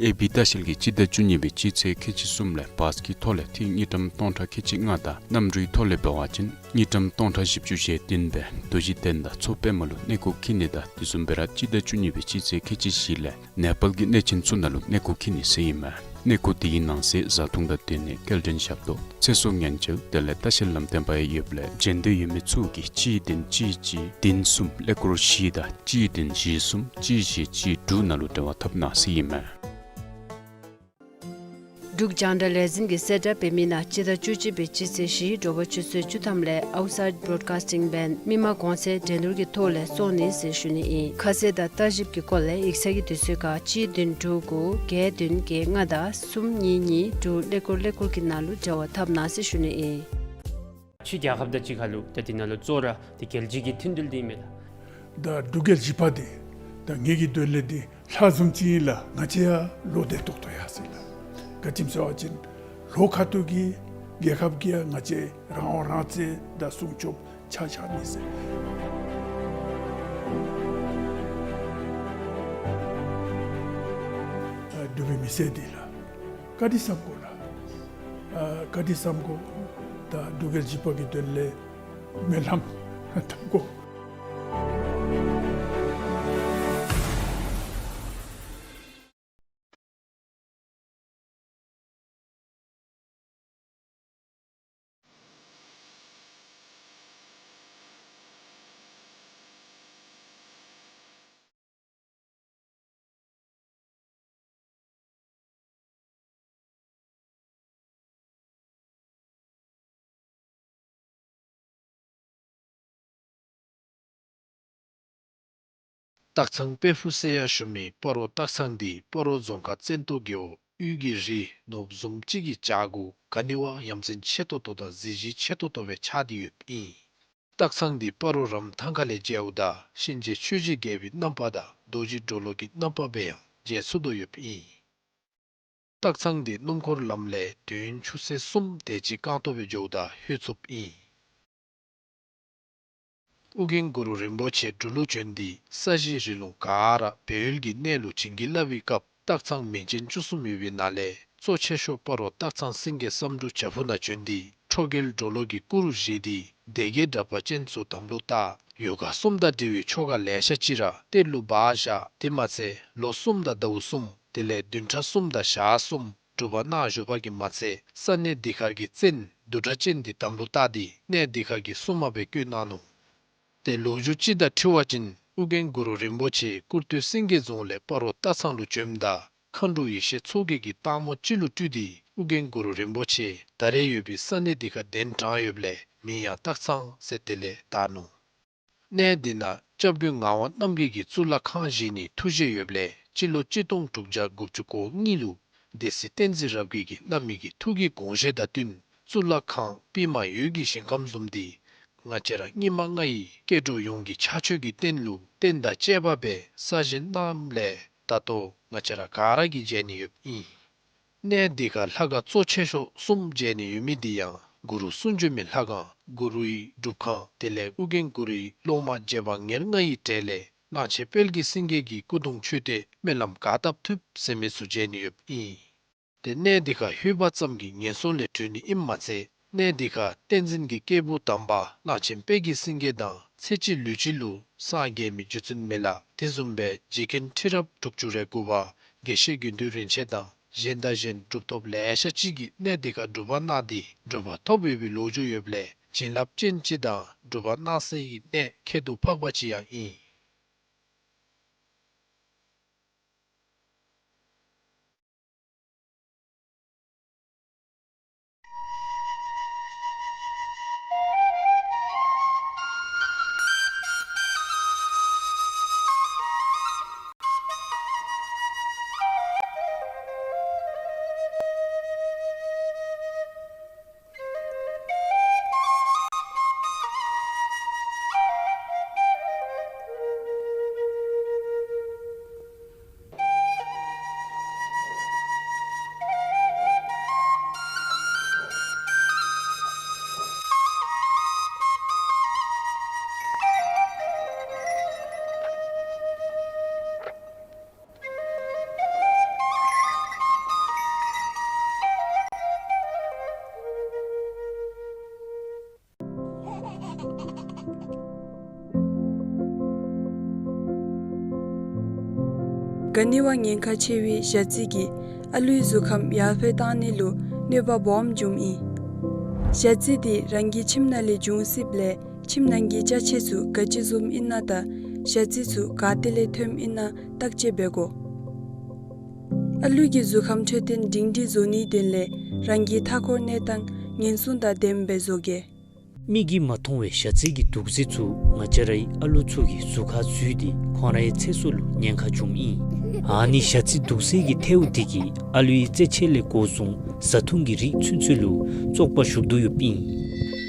ཨེ་བི་ལྟ་བཤལ་གྱིས་སྤྱི་ཟླ་བཅུ་གཉིས་པའི་སྤྱི་ཚེས་ཁལ་གཅིག་གསུམ་ལས་བཱས་ཀྱི་ཐོག་ལས་འཐུས་དངུལ་ཀྲམ་སྟོང་ཕྲག་ཁལ་གཅིག་ལྔ་དང་གནམ་གྲུའི་ཐོག་ལས་འབད་བ་ཅིན་དངུལ་ཀྲམ་སྟོང་ཕྲག་བཞི་བཅུ་ཞེ་བདུན་སྦེ་རྡོ་རྗེ་གདན་དང་མཚོ་པདྨ་ལུ་གནས་སྐོར་འཁྱིད་ནི་དང་དེ་བཟུམ་སྦེ་ར་སྤྱི་ཟླ་བཅུ་གཉིས་པའི་སྤྱི་ཚེས་ཁལ་གཅིག་བཞི་ལས་ནེ་པཱལ་གྱི་གནས་ཆེན་ཚུ་ནང་ལུ་གནས་སྐོར་འཁྱིད་ནི་ཟེར་ཨིན་མས། གནས་སྐོར་དེའི་ནང་གསེས་བཟའ་འཐུང་དང་སྡོད་གནས་སྐྱེལ་འདྲེན་ཞབས་ཏོག་ཚེ་སྲོག་ཉེན་བཅོལ་དེ་ལས་ལྟ་བཤལ་ལམ་སྟོན་པ་ཡང་ཡོདཔ་ལས་འབྱོན་འདོད་ཡོད་མི་ཚུ་གིས་གཅིག་བདུན་གཅིག་གཅིག་བདུན་གསུམ་ཀླད་ཀོར་བཞི་དང་གཅིག་བདུན་བཞི་གསུམ་གཅིག་བཞི་གཅིག་དྲུག་ནང་ལུ་འབྲེལ་བ་འཐབ་གནང་ཟེར་ཨིན་མས། འབྲུག་རྒྱང་བསྒྲགས་ལས་འཛིན་གྱིས་གསལ་བསྒྲགས་འབད་མི་ནང་སྤྱི་ཟླ་བཅུ་གཅིག་པའི་སྤྱི་ཚེས་བཞི་དྲོ་པ་ཆུ་ཚོད་བཅུ་ཐམ་ལས་ཨའུཊ་སའིཌ་བྲོཌ་ཀཱསི་ཊིང་བེནཌ་མི་མང་གོང་ཚད་འགྲན་བསྡུར་གྱི་ཐོག་ལས་བཙོང་ནི་ཟེར་ཞུ་ནི་ཨིན། ཁ་གསལ་དང་ལྟ་ཞིབ་ཀྱི་སྐོར་ལས་ཡིག་ཚང་གི་དུས་ཚོད་ཁར་གཅིག་བདུན་དྲུག་དགུ་བརྒྱད་བདུན་བརྒྱད་ལྔ་དང་གསུམ་གཉིས་གཉིས་དྲུག་ཀླད་ཀོར་ཀླད་ཀོར་གྱི་ནང་ལུ་འབྲེལ་བ་འཐབ་གནང་ཟེར་ཞུ་ནི་ཨིན། ཕྱི་རྒྱལ་ཁབ་དང་གཅིག་ཁར་ལུ་ད་དེ་ནང་ལུ་བཙུགས་ར་དེ་རྒྱལ་སྤྱི་གི་མཐུན་འབྲེལ་འདི་མེད་ལགས། ད་འབྲུག་རྒྱལ་བཞི་པ་འདི་ད་ངེ་གི་དོན་ལས་འདི་ལྷ་བཟུམ་ཅིག་ཨིན་ལགས། ང་བཅས་ཡང་བློ་བདེ་ཏོག་ཏོ་ཡར་སོ་ཡི་ལགས། ག་ཅི་སྨོ་ཟེར་བ་ཅིན་ལོ་ཁ་ཐུག་གི་རྒྱལ་ཁབ་ཀྱིས་ཡང་ང་བཅས་རང་དབང་རང་བཙན་དང་སྲུང་སྐྱོབ་ཆ་བཞག་ནི་ཟེར། ཨ་འབྲུག་པའི་མི་སེར་འདི་ལགས་བཀའ་དྲིན་བསམ་དགོ་ལགས། ཨ་བཀའ་དྲིན་བསམ་དགོ། ད་འབྲུག་རྒྱལ་བཞི་པ་གི་དོན་ལས་སྨོན་ལམ་འཐབ་དགོ། སྟག་ཚང་དཔལ་ཕུག་ཟེར་ཡང་ཞུ་མི་སྤ་རོ་སྟག་ཚང་འདི་སྤ་རོ་རྫོང་ཁག་བཙན་ཏོ་རྒེད་འོག་དབུས་ཀྱི་རི་ནོར་བུ་བཟུམ་ཅིག་གི་བྱག་གུ་ག་ནི་བ་ཡ་མཚན་ཆེ་ཏོག་ཏོ་དང་གཟི་བརྗིད་ཆེ་ཏོག་ཏོ་སྦེ་ཆགས་ཏེ་ཡོདཔ་ཨིན། སྟག་ཚང་འདི་སྤ་རོ་རམ་ཐང་ཁ་ལས་མཇལཝ་ད་གཤིན་རྗེ་ཆོས་རྗེ་རྒྱལ་པོའི་རྣམ་པ་དང་རྡོ་རྗེ་གྲོ་ལོད་ཀྱི་རྣམ་པ་སྦེ་ཡང་མཇལ་ཚུགས་དོ་ཡོདཔ་ཨིན། སྟག་ཚང་འདི་སྣུམ་འཁོར་ལམ་ལས་དུས་ཡུན་ཆུ་ཚོད་གསུམ་དེ་ཅིག་རྐང་ཐང་སྦེ་འགྱོཝ་ད་ལྷོད་ཚུགསཔ་ཨིན། ཨོ་རྒྱན་གུ་རུ་རིན་པོ་ཆེ་འབྲུག་ལུ་བྱོན་ཏེ་ས་གཞི་རི་ལུང་ག་ར་སྦས་ཡུལ་གྱི་གནས་ལུ་བྱིན་གྱིས་བརླབས་པའི་སྐབས་ སྟག་ཚང་མིང་ཅན་བཅུ་གསུམ་ཡོད་པའི་ནང་ལས་གཙོ་ཆེ་ཤོས་སྤ་རོ་སྟག་ཚང་སེང་གེ་བསམ་འགྲུབ་བྱག་ཕུག་ནང་བྱོན་ཏེ་ཁྲོ་རྒྱལ་གྲོ་ལོད་ཀྱི་སྐུ་རུ་བཞེངས་ཏེ་སྡེ་བརྒྱད་དྲེགས་པ་ཅན་ཚུ་དམ་ལུ་བཏགས། ཡོ་ག་གསུམ་དང་འབྲེལ་བའི་ཆོ་ག་ལེ་ཤ་ཅིག་ར་གཏེར་ལུ་སྦ་བཞག། དེ་མ་ཚད་ལོ་གསུམ་དང་ཟླཝ་གསུམ་དེ་ལས་བདུན་ཕྲག་གསུམ་དང་ཞག་གསུམ་སྒྲུབ་པ་གནང་བཞུགས་པ་གིས་མ་ཚད་ས་གནས་འདི་ཁར་གྱི་བཙན་བདུད་གྲགས་ཅན་འདི་དམ་ལུ་བཏགས་ཏེ་གནས་འདི་ཁར་གྱི་སྲུང་མ་སྦེ་བསྐོས་གནང་ནུག། ཏེ་ལོ་རྒྱུས་ཅིག་དང་འཁྲིལ་བ་ཅིན་ཨོ་རྒྱན་གུ་རུ་རིན་པོ་ཆེ་ཀུར་སྟོད་སེང་གེ་རྫོང་ལས་སྤ་རོ་སྟག་ཚང་ལུ་བྱོནམ་ད་མཁའ་འགྲོ་ཡེ་ཤེས་མཚོ་རྒྱལ་གྱིས་སྟག་མོ་ཅིག་ལུ་སྤྲུལ་ཏེ་ཨོ་རྒྱན་གུ་རུ་རིན་པོ་ཆེ་ད་རེས་ཡོད་པའི་ས་གནས་འདི་ཁར་གདན་དྲངས་ཡོདཔ་ལས་མིང་ཡང་སྟག་ཚང་ཟེར་དེ་ལས་བཏགས་ནུག། གནས་འདི་ནང་སྐྱབས་མགོན་ངག་དབང་རྣམ་རྒྱལ་གྱིས་གཙུག་ལག་ཁང་བཞེངས་ནིའི་ཐུགས་བཞེད་ཡོདཔ་ལས་སྤྱི་ལོ་གཅིག་སྟོང་དྲུག་བརྒྱ་དགུ་བཅུ་གོ་གཉིས་ལུ་སྡེ་སྲིད་བསྟན་འཛིན་རབ་རྒྱས་ཀྱིས་བླ་མའི་གི་ཐུགས་ཀྱི་དགོངས་བཞེད་དང་བསྟུན་གཙུག་ལག་ཁང་པདྨ་འོད་ཀྱི་ཞིང་ཁམས་བཟུམ་འདི་ང་བཅས་ར་སྙིགས་མ་ལྔ་ཡི་སྐྱེ་འགྲོ་ཡོངས་ཀྱི་ཕྱག་མཆོད་ཀྱི་རྟེན་ལུ་རྟེན་དང་བཅས་པ་སྦེ་གསར་བཞེངས་གནངམ་ལས་ད་ལྟོ་ང་བཅས་ར་ག་ར་གིས་མཇལ་ནི་ཡོདཔ་ཨིན། གནས་འདི་ཁར་ལྷ་ཁང་གཙོ་ཆེ་ཤོས་གསུམ་མཇལ་ནི་ཡོད་མི་འདི་ཡང་གུ་རུ་གསུང་བྱོན་མའི་ལྷ་ཁང་གུ་རུའི་སྒྲུབ་ཁང་དེ་ལས་ཨོ་རྒྱན་གུ་རུའི་སློབ་མ་རྗེ་འབངས་ཉེར་ལྔ་ཡི་གྲས་ལས་གླང་ཆེན་དཔལ་གྱི་སེང་གེ་གི་སྐུ་གདུང་མཆོད་རྟེན་སྨོན་ལམ་ག་བཏབ་ཐུབ་ཟེར་མི་ཚུ་མཇལ་ནི་ཡོདཔ་ཨིན། ཏེ་གནས་འདི་ཁར་ལྷོད་པ་ཙམ་གྱིས་ངན་སོང་ལས་གྲོལ་ནི་ཨིནམ་མ་ཚད་གནས་འདི་ཁར་བསྟན་འཛིན་གྱི་སྐྱེས་བུ་དམ་པ་གླང་ཆེན་དཔལ་གྱི་སེང་གེ་དང་ཚེ་གཅིག་ལུས་གཅིག་ལུ་སངས་རྒྱས་མི་རྗེ་བཙུན་མི་ལ་དེ་བཟུམ་སྦེ་རྗེ་མཁན་ཁྲི་རབས་དྲུག་ཅུ་རེ་དགུ་པ་དགེ་བཤེས་དགེ་འདུན་རིན་ཆེན་དང་གཞན་དང་གཞན་གྲུབ་ཐོབ་ལེ་ཤ་ཅིག་གིས་གནས་འདི་ཁར་སྒྲུབ་པ་གནང་སྟེ་གྲུབ་པ་ཐོབ་ཡོད་པའི་ལོ་རྒྱུས་ཡོདཔ་ལས་བྱིན་རླབས་ཅན་ཅིག་དང་སྒྲུབ་པ་གནང་སའི་གནས་ཁྱད་དུ་འཕགས་པ་ཅིག་ཡང་ཨིན། ག་ནི་བ་ཉེན་ཁ་ཆེ་བའི་ཞ་རྩི་གིས་ཨ་ལུའི་གཟུགས་ཁམས་ཡར་འཕེལ་བཏང་ནི་ལུ་གནོད་པ་སྦོམ་འབྱུངམ་ཨིན། ཞ་རྩི་འདི་རང་གི་ཁྱིམ་ནང་ལས་འབྱུང་སྲིདཔ་ལས་ཁྱིམ་ནང་གི་ཅ་ཆས་ཚུ་ག་ཅི་བཟུམ་ཨིན་ན་དང་ཞ་རྩི་ཚུ་ག་ཏེ་ལས་ཐོནམ་ཨིན་ན་བརྟག་དཔྱད་འབད་དགོ། ཨ་ལུ་གི་གཟུགས་ཁམས་འཕྲོད་བསྟེན་སྒྲིང་སྒྲིང་བཟོ་ནིའི་དོན་ལས་རང་གི་མཐའ་འཁོར་གནས་སྟངས་ཉེན་སྲུང་དང་ལྡནམ་སྦེ་བཟོ་གེ། མིག་གིས་མ་མཐོང་བའི་ཞ་རྩི་གི་དུག་རྫས་ཚུ་ང་བཅས་རའི་ཨ་ལུ་ཚུ་གི་གཟུགས་ཁར་འཛུལ་ཏེ་ཁོང་རའི་ཚེ་སྲོག་ལུ་ཉེན་ཁ་འབྱུངམ་ཨིན། ཨ་ནི་ཞ་རྩི་དུག་རྫས་ཀྱི་ཐལཝ་འདི་གིས་ཨ་ལུའི་རྩེད་ཆས་ལས་འགོ་བཟུང་བཟའ་འཐུང་གི་རིགས་ཚུན་ཚོད་ལུ་བཙོག་པ་ཞུགས་དོ་ཡོདཔ་ཨིན།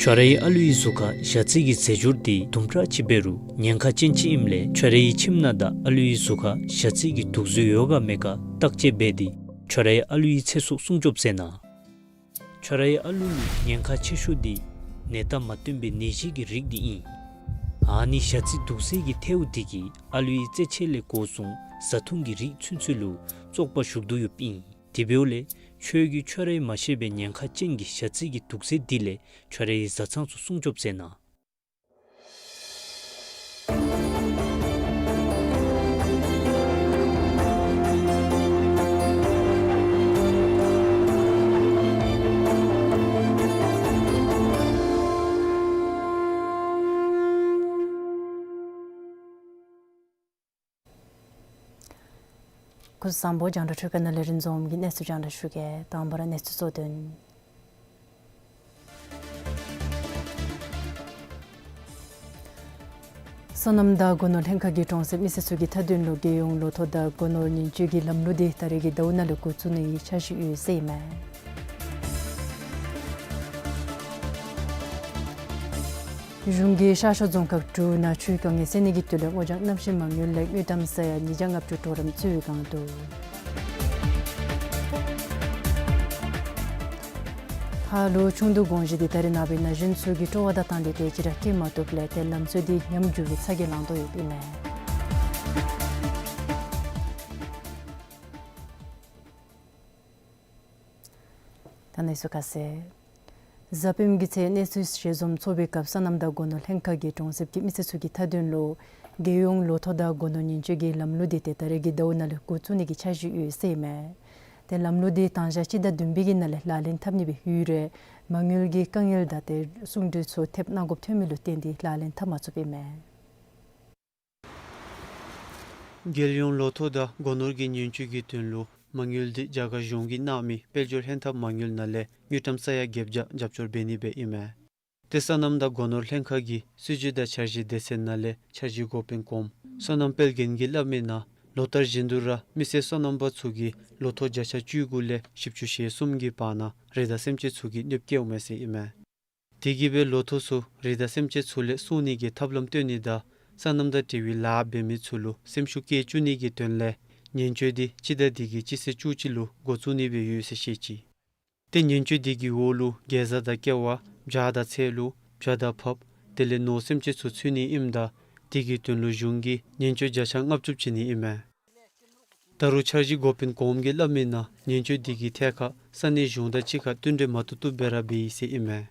ཁྱོད་རའི་ཨ་ལུའི་གཟུགས་ཁར་ཞ་རྩི་གི་རྫས་སྦྱོར་འདི་དུམ་གྲ་ཅིག་འབད་རུང་ཉེན་ཁ་ཅན་ཅིག་ཨིནམ་ལས་ཁྱོད་རའི་ཁྱིམ་ནང་དང་ཨ་ལུའི་གཟུགས་ཁར་ཞ་རྩི་གི་དུག་རྫས་ཡོད་ག་མེད་ག་བརྟག་དཔྱད་འབད་དེ་ཁྱོད་རའི་ཨ་ལུའི་ཚེ་སྲོག་སྲུང་སྐྱོབ་མཛད་གནང་། ཁྱོད་རའི་ཨ་ལུ་ལུ་ཉེན་ཁ་ཆེ་ཤོས་འདི་ནད་རྟགས་མ་སྟོན་པའི་ནད་གཞི་གི་རིགས་འདི་ཨིན། ཨ་ནི་ཞ་རྩི་དུག་རྫས་ཀྱི་ཐལཝ་འདི་གིས་ཨ་ལུའི་རྩེད་ཆས་ལས་འགོ་བཟུང་བཟའ་འཐུང་གི་རིགས་ཚུན་ཚོད་ལུ་བཙོག་པ་ཞུགས་དོ་ཡོདཔ་ཨིན། དེ་འབདཝ་ལས་ཁྱོད་ཀྱིས་ཁྱོད་རའི་མ་ཤེས་པའི་ཉེན་ཁ་ཅན་གྱི་ཞ་རྩི་གི་དུག་རྫས་འདི་ལས་ཁྱོད་རའི་བཟའ་ཚང་ཚུ་སྲུང་སྐྱོབ་མཛད་གནང་། སྐུ་གཟུགས་བཟང་པོ། རྒྱང་བསྒྲགས་འཕྲུལ་ཁང་ནང་ལས་རིན་འཛོམས་ཀྱིས་གནས་ཚུལ་རྒྱང་བསྒྲགས་ཞུ་གེ། དང་པ་ར་གནས་ཚུལ་གཙོ་དོན། སོ་ནམ་དང་སྒོ་ནོར་ལྷན་ཁག་གིས་གྲོང་གསེབ་མི་སེར་ཚུ་གི་མཐའ་དོན་ལུ་རྒྱལ་ཡོངས་ལོ་ཐོག་དང་སྒོ་ནོར་ཉེན་བཅོལ་གྱི་ལམ་ལུགས་འདི་ད་རེས་ཀྱི་ཟླཝ་ནང་ལས་འགོ་བཙུགས་ནིའི་འཆར་གཞི་ཡོད་ཟེར་ཨིན་མས། གཞུང་གིས་ཤར་ཕྱོགས་རྫོང་ཁག་དྲུག་ནང་ཆུའི་གྱོང་ངལ་སེལ་ནི་གི་དོན་ལས་སྔོ་ལྗང་གནམ་གཤིས་མ་དངུལ་ལས་དངུལ་ཀྲམ་ས་ཡ་ཉིས་བརྒྱ་ལྔ་བཅུ་གྲོགས་རམ་བཙུགས་ཡོད་གང་འདུག། ཧ་ལུ་ཆུང་བདུད་དགོངས་གཞི་འདི་ད་རེས་ནངས་པའི་ན་གཞོན་ཚུ་གིས་སྤྲོ་བ་དང་བཏང་སྟེ་དེ་ཅིག་ར་སྐྱེལ་མ་བཏུབ་ལས་ཏེ་ལམ་སྲོལ་འདི་ཉམས་འགྱུར་བའི་ཚ་གྱང་ལང་དོ་ཡོདཔ་ཨིན་མས། གནས་ཚུལ་ཁ་གསལ། གཟའ་སྤེནམ་གྱི་ཚེ་གནས་ཚུལ་ཞལ་འཛོམས་ཚོགས་པའི་སྐབས་སོ་ནམ་དང་སྒོ་ནོར་ལྷན་ཁག་གིས་གྲོང་གསེབ་ཀྱི་མི་སེར་ཚུ་གི་མཐའ་དོན་ལུ་རྒྱལ་ཡོངས་ལོ་ཐོ་དང་སྒོ་ནོར་ཉེན་བཅོལ་གྱི་ལམ་ལུགས་འདི་ཏེ་ད་རེས་ཀྱི་ཟླཝ་ནང་ལས་འགོ་བཙུགས་ནི་གི་འཆར་གཞི་ཡོད་ཟེར་ཨིན་མས། ཏེ་ལམ་ལུགས་འདི་དང་ཞག་སྤྱི་ཟླ་བདུན་པའི་གི་ནང་ལས་ལག་ལེན་འཐབ་ནི་སྦེ་ཡོད་རུང་མ་དངུལ་གྱི་དཀའ་ངལ་དང་ཏེ་གསུང་གྲོས་ཚུ་ཐེབས་གནང་དགོཔ་ཐོན་མི་ལུ་བརྟེན་ཏེ་ལག་ལེན་འཐབ་མ་ཚུགསཔ་ཨིན་མས། རྒྱལ་ཡོངས་ལོ་ཐོ་དང་སྒོ་ནོར་གྱི་ཉེན་བཅོལ་གྱི་དོན་ལུ་མ་དངུལ་འདི་རྒྱ་གར་གཞུང་གིས་གནང་མི་དཔལ་འབྱོར་ལྷན་ཐབས་མ་དངུལ་ནང་ལས་དངུལ་ཀྲམ་ས་ཡ་བརྒྱད་བརྒྱ་རྒྱབ་སྐྱོར་འབད་ནི་སྦེ་ཨིན་མས། ཏེ་སོ་ནམ་དང་སྒོ་ནོར་ལྷན་ཁག་གི་སྲིད་བྱུས་དང་འཆར་གཞི་སྡེ་ཚན་ནང་ལས་འཆར་གཞི་འགོ་དཔོན་གོངམ་བསོད་ནམས་དཔལ་རྒྱན་གྱིས་སླབ་མིའི་ནང་ལོ་ལྟར་བཞིན་དུ་ར་མི་སེར་སོ་ནམ་པ་ཚུ་གིས་ལོ་ཐོ་བརྒྱ་ཆ་བཅུ་དགུ་ལས་བཞི་བཅུ་ཞེ་གསུམ་གྱི་བར་ན་རི་དྭགས་སེམས་ཅན་ཚུ་གིས་གནོདཔ་བཀལཝ་མས་ཟེར་ཨིན་མས། དེ་གིས་སྦེ་ལོ་ཐོ་ཚུ་རི་དྭགས་སེམས་ཅན་ཚུ་ལས་སྲུང་ནི་གི་ཐབས་ལམ་སྟོན་ནི་དང་སོ་ནམ་དང་འབྲེལ་བའི་ལཱ་འབད་མི་ཚུ་ལུ་སེམས་ཤུགས་བསྐྱེད་བཅུག་ནི་གི་དོན་ལས་ཉེན་བཅོལ་འདི་སྤྱི་ཟླ་འདི་གི་སྤྱི་ཚེས་བཅུ་གཅིག་ལུ་འགོ་བཙུགས་ནི་སྦེ་ཡོད་ཟེར་བཤད་ཅི། ཏེ་ཉེན་བཅོལ་འདི་གི་འོག་ལུ་གེ་ཛ་དང་ཀེ་བ་བྱ་དང་ཚལ་ལུ་བྱ་དང་ཕགཔ་དེ་ལས་ནོར་སེམས་ཅན་ཚུ་ཚུད་ནི་ཨིནམ་ད་དེ་གི་དོན་ལུ་གཞུང་གིས་ཉེན་བཅོལ་བརྒྱ་ཆ་ལྔ་བཅུ་བྱིན་ནི་ཨིན་མས། ད་རུང་འཆར་གཞི་འགོ་དཔོན་གོངམ་གིས་སླབ་མིའི་ནང་ཉེན་བཅོལ་འདི་གི་ཐད་ཁར་ས་གནས་གཞུང་དང་གཅིག་ཁར་མཐུན་འབྲེལ་མ་བཏུབ་བཏུབ་སྦེ་ར་འབད་ཡི་ཟེར་ཨིན་མས།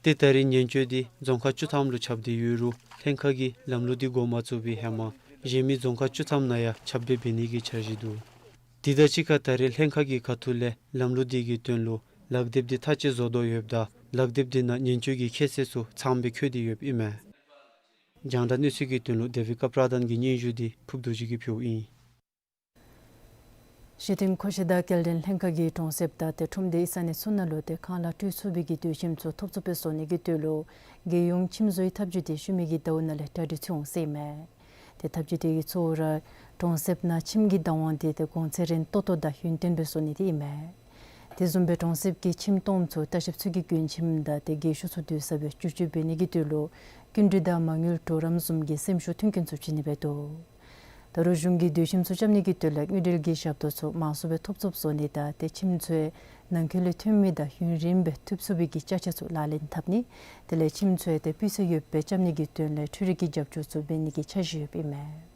ཏེ་ད་རེས་ཉེན་བཅོལ་འདི་རྫོང་ཁག་བཅུ་ཐམ་ལུ་ཁྱབ་སྟེ་ཡོད་རུང་ལྷན་ཁག་གིས་ལམ་ལུགས་འདི་འགོ་མ་བཙུགས་པའི་ཧེ་མ་གཞན་མི་རྫོང་ཁག་བཅུ་ཐམ་ནང་ཡང་ཁྱབ་སྦེ་འབད་ནི་གི་འཆར་གཞི་འདུག། དེ་དང་གཅིག་ཁར་ད་རེས་ལྷན་ཁག་གི་ཁ་ཐུག་ལས་ལམ་ལུགས་འདི་གི་དོན་ལུ་ལག་དེབ་འདི་ཐག་བཅད་བཟོ་དོ་ཡོདཔ་ད་ལག་དེབ་འདི་ནང་ཉེན་བཅོལ་གྱི་ཁྱད་ཚད་ཚུ་ཚངམ་སྦེ་བཀོད་དེ་ཡོདཔ་ཨིན་མས། རྒྱང་བསྒྲགས་གནས་ཚུལ་གྱི་དོན་ལུ་དེ་བི་ཀ་པྲ་དཱན་གྱི་སྙན་ཞུ་འདི་ཕུབ་རྡོ་རྗེ་གིས་ཕུལཝ་ཨིན། ཤེས་ལྡན་མཁོ་ཆས་དང་སྐྱེལ་འདྲེན་ལྷན་ཁག་གིས་གྲོང་གསེབ་དང་ཏེ་ཁྲོམ་སྡེའི་ས་གནས་ཚུ་ནང་ལུ་ཏེ་ཁང་གླ་སྤྲོད་ཚུགས་པའི་གི་སྡོད་ཁྱིམ་ཚུ་ཐོབ་ཚུགསཔ་སྦེ་བཟོ་ནི་གི་དོན་ལུ་རྒྱལ་ཡོངས་ཁྱིམ་བཟོའི་ཐབས་བྱུས་འདི་ཤུལ་མའི་གི་ཟླཝ་ནང་ལས་གྲ་སྒྲིག་ཚུད་འོང་ཟེར་ཨིན་མས། ཏེ་ཐབས་བྱུས་དེ་གིས་གཙོ་བོ་ར་གྲོང་གསེབ་ནང་ཁྱིམ་གྱི་བདག་དབང་འདི་ཏེ་གོང་ཚད་རན་ཏོག་ཏོ་དང་ཡུན་བརྟན་སྦེ་བཟོ་ནི་འདི་ཨིན་མས། དེ་བཟུམ་སྦེ་གྲོང་གསེབ་ཀྱི་ཁྱིམ་སྟོངམ་ཚུ་ལྟ་བཤལཔ་ཚུ་གིས་གྱོན་ཁྱིམ་དང་ཏེ་རྒས་ཤོས་ཚུ་སྡོད་ས་སྦེ་བཅུད་བཅུད་འབད་ནི་གི་དོན་ལུ་སྐྱིན་འགྲུལ་དང་མ་དངུལ་གྲོགས་རམ་བཟུམ་གྱི་སེམས་ཤུགས་མཐུན་རྐྱེན་ཚུ་བྱིན་ནི་སྦེ་འདུག། ད་རུང་གཞུང་གིས་སྡོད་ཁྱིམ་ཚུ་རྐྱབ་ནི་གི་དོན་ལས་དངུལ་འབྲེལ་གྱི་ཞབས་ཏོག་ཚུ་མང་སུ་སྦེ་ཐོབ་ཚུགསཔ་བཟོ་ནི་དང་ཏེ་ཁྱིམ་ཚུ་ནང་འཁོད་ལས་ཐོན་མི་དང་ཡུན་རིངམོ་སྦེ་ཐུབ་ཚུགས་པའི་གི་ཅ་ཆས་ཚུ་ལག་ལེན་འཐབ་ནི་དེ་ལས་ཁྱིམ་ཚུ་ཏེ་སྤུས་ཚད་ཡོདཔ་སྦེ་རྐྱབ་ནི་གི་དོན་ལས་འཕྲུལ་རིག་གི་རྒྱབ་སྐྱོར་ཚུ་འབད་ནི་གི་འཆར་གཞི་ཡོདཔ་ཨིན་མས།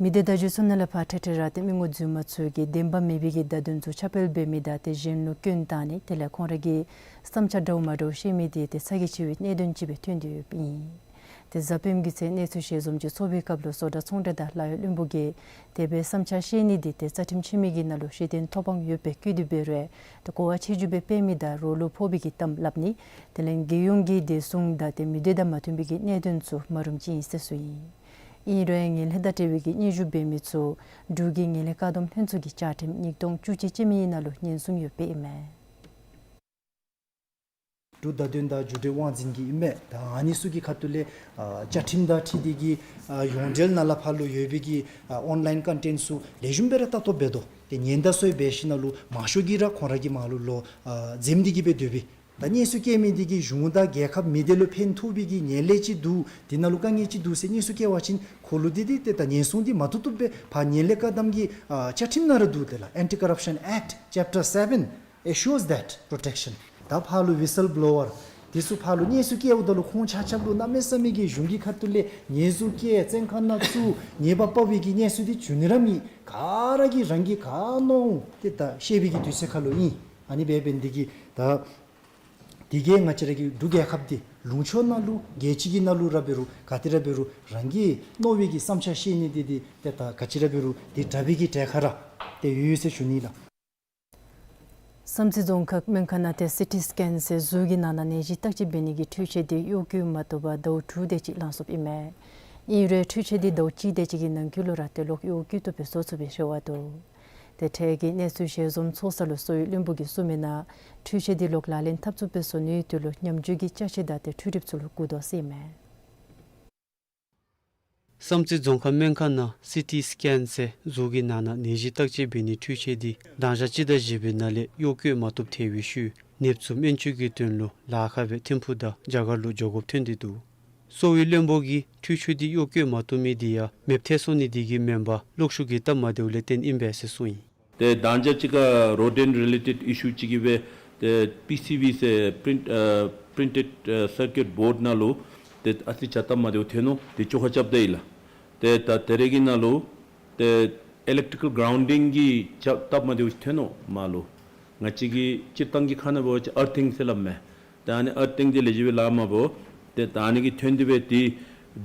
མི་སྡེ་བརྡ་བརྒྱུད་ཚུ་ནང་ལས་ཕར་འཕྲལ་འཕྲལ་ར་ཏེ་མི་ངོ་རྫུན་མ་ཚུ་གིས་བདེན་པ་མེད་པའི་གི་བརྡ་དོན་ཚུ་ཁྱབ་སྤེལ་འབད་མི་དང་ཏེ་གཞན་ལུ་སྐྱོན་བཏང་ནི་དེ་ལས་ཁོང་ར་གི་བསམ་འཆར་འདྲཝ་མ་འདྲཝ་བཤད་མི་དེ་ཏེ་ཚ་གྱང་ཆེ་བའི་གནད་དོན་ཅིག་སྦེ་ཐོན་ཏེ་ཡོདཔ་ཨིན། ཏེ་གཟའ་སྤེནམ་གྱི་ཚེ་གནས་ཚུལ་ཞལ་འཛོམས་ཅིག་ཚོགས་པའི་སྐབས་ལུ་བཟོ་གྲྭ་ཚོང་འབྲེལ་དང་ལཱ་གཡོག་བློན་པོ་གིས་དེ་སྦེ་བསམ་འཆར་བཤད་ནི་དེ་ཏེ་རྩ་ཁྲིམས་ཆེན་མོའི་གི་ནང་ལུ་གཞི་རྟེན་ཐོབ་དབང་ཡོདཔ་སྦེ་བཀོད་དེ་འབད་རུང་ཏེ་གོ་བ་ཆེ་རྒྱུ་སྦེ་སྤེལ་མི་དང་རོགས་ལུ་ཕོག་པའི་གི་གཏམ་སླབ་ནི་དེ་ལས་རྒྱལ་ཡོངས་ཀྱི་བདེ་སྲུང་དང་ཏེ་མི་སྡེ་དང་མ་མཐུན་པའི་གི་གནད་དོན་ཚུ་མ་རུངམ་ཅིག་ཨིན་ཟེར་གསུངས་ཡི། ཨིན་རུང་ངན་ལྷད་དང་འབྲེལ་བའི་གི་སྙན་ཞུ་འབད་མི་ཚུ་འབྲུག་གི་ངན་ལྷད་བཀག་སྡོམ་ལྷན་ཚོགས་ཀྱི་བཅའ་ཁྲིམས་ཉིས་སྟོང་བཅུ་གཅིག་ཅན་མའི་ནང་ལུ་ཉེན་སྲུང་ཡོདཔ་ཨིན་མས། འབྲུག་བརྡ་དོན་དང་བརྒྱུད་འབྲེལ་དབང་འཛིན་གྱི་ཨིན་མས། ད་ཨ་ནི་ཚུ་གི་ཁ་ཐུག་ལས་ཨ་བཅའ་ཁྲིམས་དང་འཁྲིལ་ཏེ་གི་ཨ་ཡོངས་འབྲེལ་ནང་ལས་ཕར་ལུ་ཡོད་པའི་གི་ཨ་ཨོན་ལཱའིན་ཀོན་ཊེནཊ་ཚུ་ལེགས་ཤོམ་སྦེ་ར་ལྟ་རྟོག་འབད་དོ། ཏེ་ཉེན་བརྡ་ཚུ་འབད་ཞིནམ་ལས་མང་ཤོས་ཀྱིས་ར་ཁོང་ར་གི་མར་ལུ་ལོག་ཨ་འཛེམ་སྟེ་གི་སྦེ་སྡོད་པས། ད་གནས་ཚུལ་བཀལ་མི་འདི་གིས་གཞུང་དང་རྒྱལ་ཁབ་མི་སྡེ་ལུ་ཕན་ཐོགས་པའི་གི་ངན་ལྷད་ཅིག་འདུག། འདི་ནང་ལུ་དཀའ་ངལ་ཅིག་འདུག་ཟེར་གནས་ཚུལ་བཀལ་བ་ཅིན་ཁོ་ལུ་འདི་འདི་ཏེ་ད་ཉེན་སྲུང་འདི་མ་བཏུབ་བཏུབ་སྦེ་ཕར་ངན་ལྷད་བཀག་སྡོམ་གྱི་ཨ་བཅའ་ཁྲིམས་ནང་ར་འདུག། དེ་ལས་Anti Corruption Act Chapter seven assures that protection. ད་ཕར་ལུ་ཝི་སིལ་བློ་ཝར་འདི་ཚུ་ཕར་ལུ་གནས་ཚུལ་བཀལཝ་ད་ལུ་ཁོང་ཆ་ཁྱབ་ལུ་གནམ་མེད་ས་མེད་ཀྱི་གཞུང་གི་ཁ་ཐུག་ལས་ཉེས་འཛུགས་བཀལ་བཙོན་ཁང་ནང་བཙུགས་ཉེས་པ་ཕོག་པའི་གི་གནས་ཚུལ་འདི་བྱུང་ནི་ར་མེད། ག་ར་གིས་རང་གིས་ག་མནོ་འོང་ཏེ་ད་བཤད་པའི་གི་དུས་ཚོད་ཁར་ལུ་ཨིན། ཨ་ནི་འབད་འབད་ནི་འདི་གིས་ད་དེ་གིས་ང་བཅས་ར་གི་འབྲུག་རྒྱལ་ཁབ་འདི་ལུང་ཕྱོགས་ནང་ལུ་རྒྱལ་སྤྱི་གི་ནང་ལུ་ར་འབད་རུང་ག་ཏེ་ར་འབད་རུང་རང་གིས་མནོ་བའི་གི་བསམ་འཆར་བཤད་ནི་འདི་འདི་ཏེ་ད་ག་ཅི་ར་འབད་རུང་འདི་དྲག་པའི་གི་གྲལ་ཁར་ར་ཏེ་ཡོད་ཡོད་ཟེར་ཞུ་ནི་ལགས། བསམ་རྩེ་རྫོང་ཁག་སྨན་ཁང་ནང་ཏེ་སི་ཊི་སི་ཀེན་ཟེར་གཟུགས་ཀྱི་ནང་ན་ནད་གཞི་བརྟག་དཔྱད་འབད་ནི་གི་འཕྲུལ་ཆས་འདི་གཡོག་བཀོལ་མ་བཏུབ་པར་ཟླཝ་དྲུག་དེ་ཅིག་ལང་སོཔ་ཨིན་མས། ཨིན་རུང་འཕྲུལ་ཆས་འདི་ཟླཝ་གཅིག་དེ་ཅིག་གི་ནང་འཁོད་ལུ་ར་ཏེ་ལོག་གཡོག་བཀོལ་བཏུབ་སྦེ་བཟོ་ཚུགས་པའི་རེ་བ་འདུག། ཏེ་འཕྲལ་གྱི་གནས་ཚུལ་ཞལ་འཛོམས་ཚོགས་ས་ལུ་གསོ་བའི་བློན་པོ་གིས་གསུངས་མིའི་ནང་འཕྲུལ་ཆས་འདི་ལོག་ལག་ལེན་འཐབ་ཚུགས་པའི་བཟོ་ནིའི་དོན་ལུ་ཉམས་བཅོས་ཀྱི་ཅ་ཆས་དང་ཏེ་འཕྲུལ་གྲུབ་ཚུ་ལུ་བསྒུག་དོ་ཟེར་ཨིན་མས། བསམ་རྩེ་རྫོང་ཁག་སྨན་ཁང་ནང་སི་ཊི་སི་ཀེན་ཟེར་གཟུགས་ཀྱི་ནང་ན་ནད་གཞི་བརྟག་དཔྱད་འབད་ནིའི་འཕྲུལ་ཆས་འདི་དང་ཞག་སྤྱི་ཟླ་བཞི་པའི་ནང་ལས་གཡོག་བཀོལ་མ་བཏུབ་ཐལ་བའི་ཤུལ་ནདཔ་ཚུ་སྨན་བཅོས་ཀྱི་དོན་ལུ་ལཱ་ཁག་སྦེ་ཐིམ་ཕུག་དང་རྒྱ་གར་ལུ་འགྱོ་དགོཔ་ཐོན་ཏེ་འདུག། གསོ་བའི་བློན་པོ་གིས་འཕྲུལ་ཆས་འདི་གཡོག་བཀོལ་མ་བཏུབ་མི་འདི་ཡང་མེདཔ་ཐལ་སོང་ནི་འདི་གིས་མེན་པར་གློག་ཤུགས་ཀྱི་སྟབས་མ་བདེཝ་ལས་བརྟེན་ཨིན་པས་ཟེར་གསུངས་ཡི། ཏེ་དང་ཞག་ཅིག་ཁར་རོ་ཌེནཊ་རི་ལེ་ཊེཌ་ཨི་ཤུ་ཅིག་གིས་སྦེ་ཏེ་པི་སི་བི་ཟེར་པི་རིནཊ་ཨ་པི་རིནཊེཌ་ཨ་སར་ཀིཊ་བོརཌ་ནང་ལུ་ཏེ་ཨ་ཙི་ཆ་སྟབས་མ་བདེཝ་ཐོན་ནུག། ཏེ་བཅོ་ཁ་རྐྱབ་ད་ཡི་ལགས། ཏེ་ད་དེ་རེ་གི་ནང་ལུ་ཏེ་ཨི་ལེཀ་ཊི་ཀལ་གརའུནཌ་ཌིང་གི་ཆ་སྟབས་མ་བདེཝ་ཐོན་ནུག་མར་ལུ། ང་བཅས་ཀྱི་སྤྱིར་བཏང་གི་ཁ་ནང་འབད་བ་ཅིན་ཨར་ཐིང་ཟེར་སླབ་མས། ད་ཨ་ནི་ཨར་ཐིང་འདི་ལེགས་ཤོམ་སྦེ་ལཱ་མ་འབད། ཏེ་ད་ཨ་ནི་གི་ཐོན་ཏེ་སྦེ་ཏེ་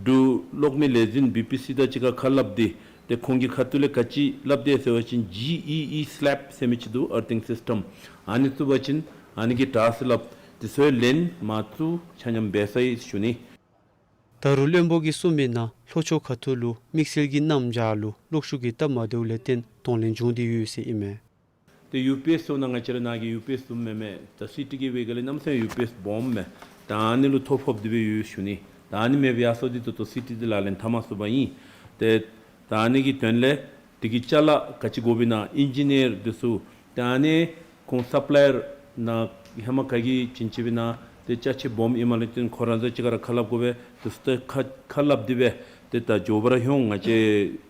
འབྲུག་གློག་མེ་ལས་འཛིན་བི་པི་སི་དང་གཅིག་ཁར་ཁ་སླབ་སྟེ་ཏེ་ཁོང་གི་ཁ་ཐུག་ལས་ག་ཅི་སླབ་དེས་ཟེར་བ་ཅིན་ཇི་ཨི་ཨི་སི་ལེབ་ཟེར་མི་ཅིག་འདུག། ཨར་ཐིང་སིསི་ཊེམ། ཨ་ནི་བཙུགས་པ་ཅིན་ཨ་ནི་གིས་དྲག་ཟེར་སླབ། དེ་ཚུ་ལེན་མ་བཙུགས་ཆ་མཉམ་འབད་ཚར་ཡི་ཞུ་ནི། ད་རུང་བློན་པོ་གིས་གསུངས་མི་ནང་ལྷོ་ཕྱོགས་ཁ་ཐུག་ལུ་དམིགས་བསལ་གྱི་གནམ་བྱཱར་ལུ་གློག་ཤུགས་ཀྱི་སྟབས་མ་བདེཝ་ལས་བརྟེན་གདོང་ལེན་བྱུང་སྟེ་ཡོད་ཟེར་ཨིན་མས། ཏེ་ཡུ་པི་ཨེསི་ཟེར་ན་ང་བཅས་ར་ནཱ་གི་ཡུ་པི་ཨེསི་བཟུམ་མེན་མས། ད་སི་ཊི་གི་བའི་ག་ལས་གནམ་མེད་ས་མེད་ཡུ་པི་ཨེསི་སྦོམ་མས། ད་ཨ་ནི་ལུ་ཐོ་ཕོག་སྟེ་སྦེ་ཡོད་ཞུ་ནི། ད་ཨ་ནི་མེདཔ་ཡར་སོང་སྟེ་ད་ལྟོ་སི་ཊི་འདི་ལག་ལེན་འཐབ་མ་ཚུགས་པར་ཨིན། ཏེ་ད་ཨ་ནི་གི་དོན་ལས་དེ་གི་ཅ་ལ་ག་ཅི་དགོཔ་ཨིན་ན་ཨིན་ཇི་ནིར་འདི་ཚུ་ད་ཨ་ནི་ཁོང་སབ་ལའི་ཡར་ནང་ཧེ་མ་ག་གིས་བྱིན་ཅི་སྦེ་ན་ཏེ་ཅ་ཆས་སྦོམ་ཨིནམ་ལས་བརྟེན་ཁོང་ར་ཚུ་གཅིག་ཁར་ཁ་སླབ་དགོ་པས། དེ་ཚུ་ཏེ་ཁ་ཁ་སླབ་སྟེ་སྦེ་ཏེ་ད་མགྱོགས་པ་ར་ལྷོད་འོང་། ང་བཅས་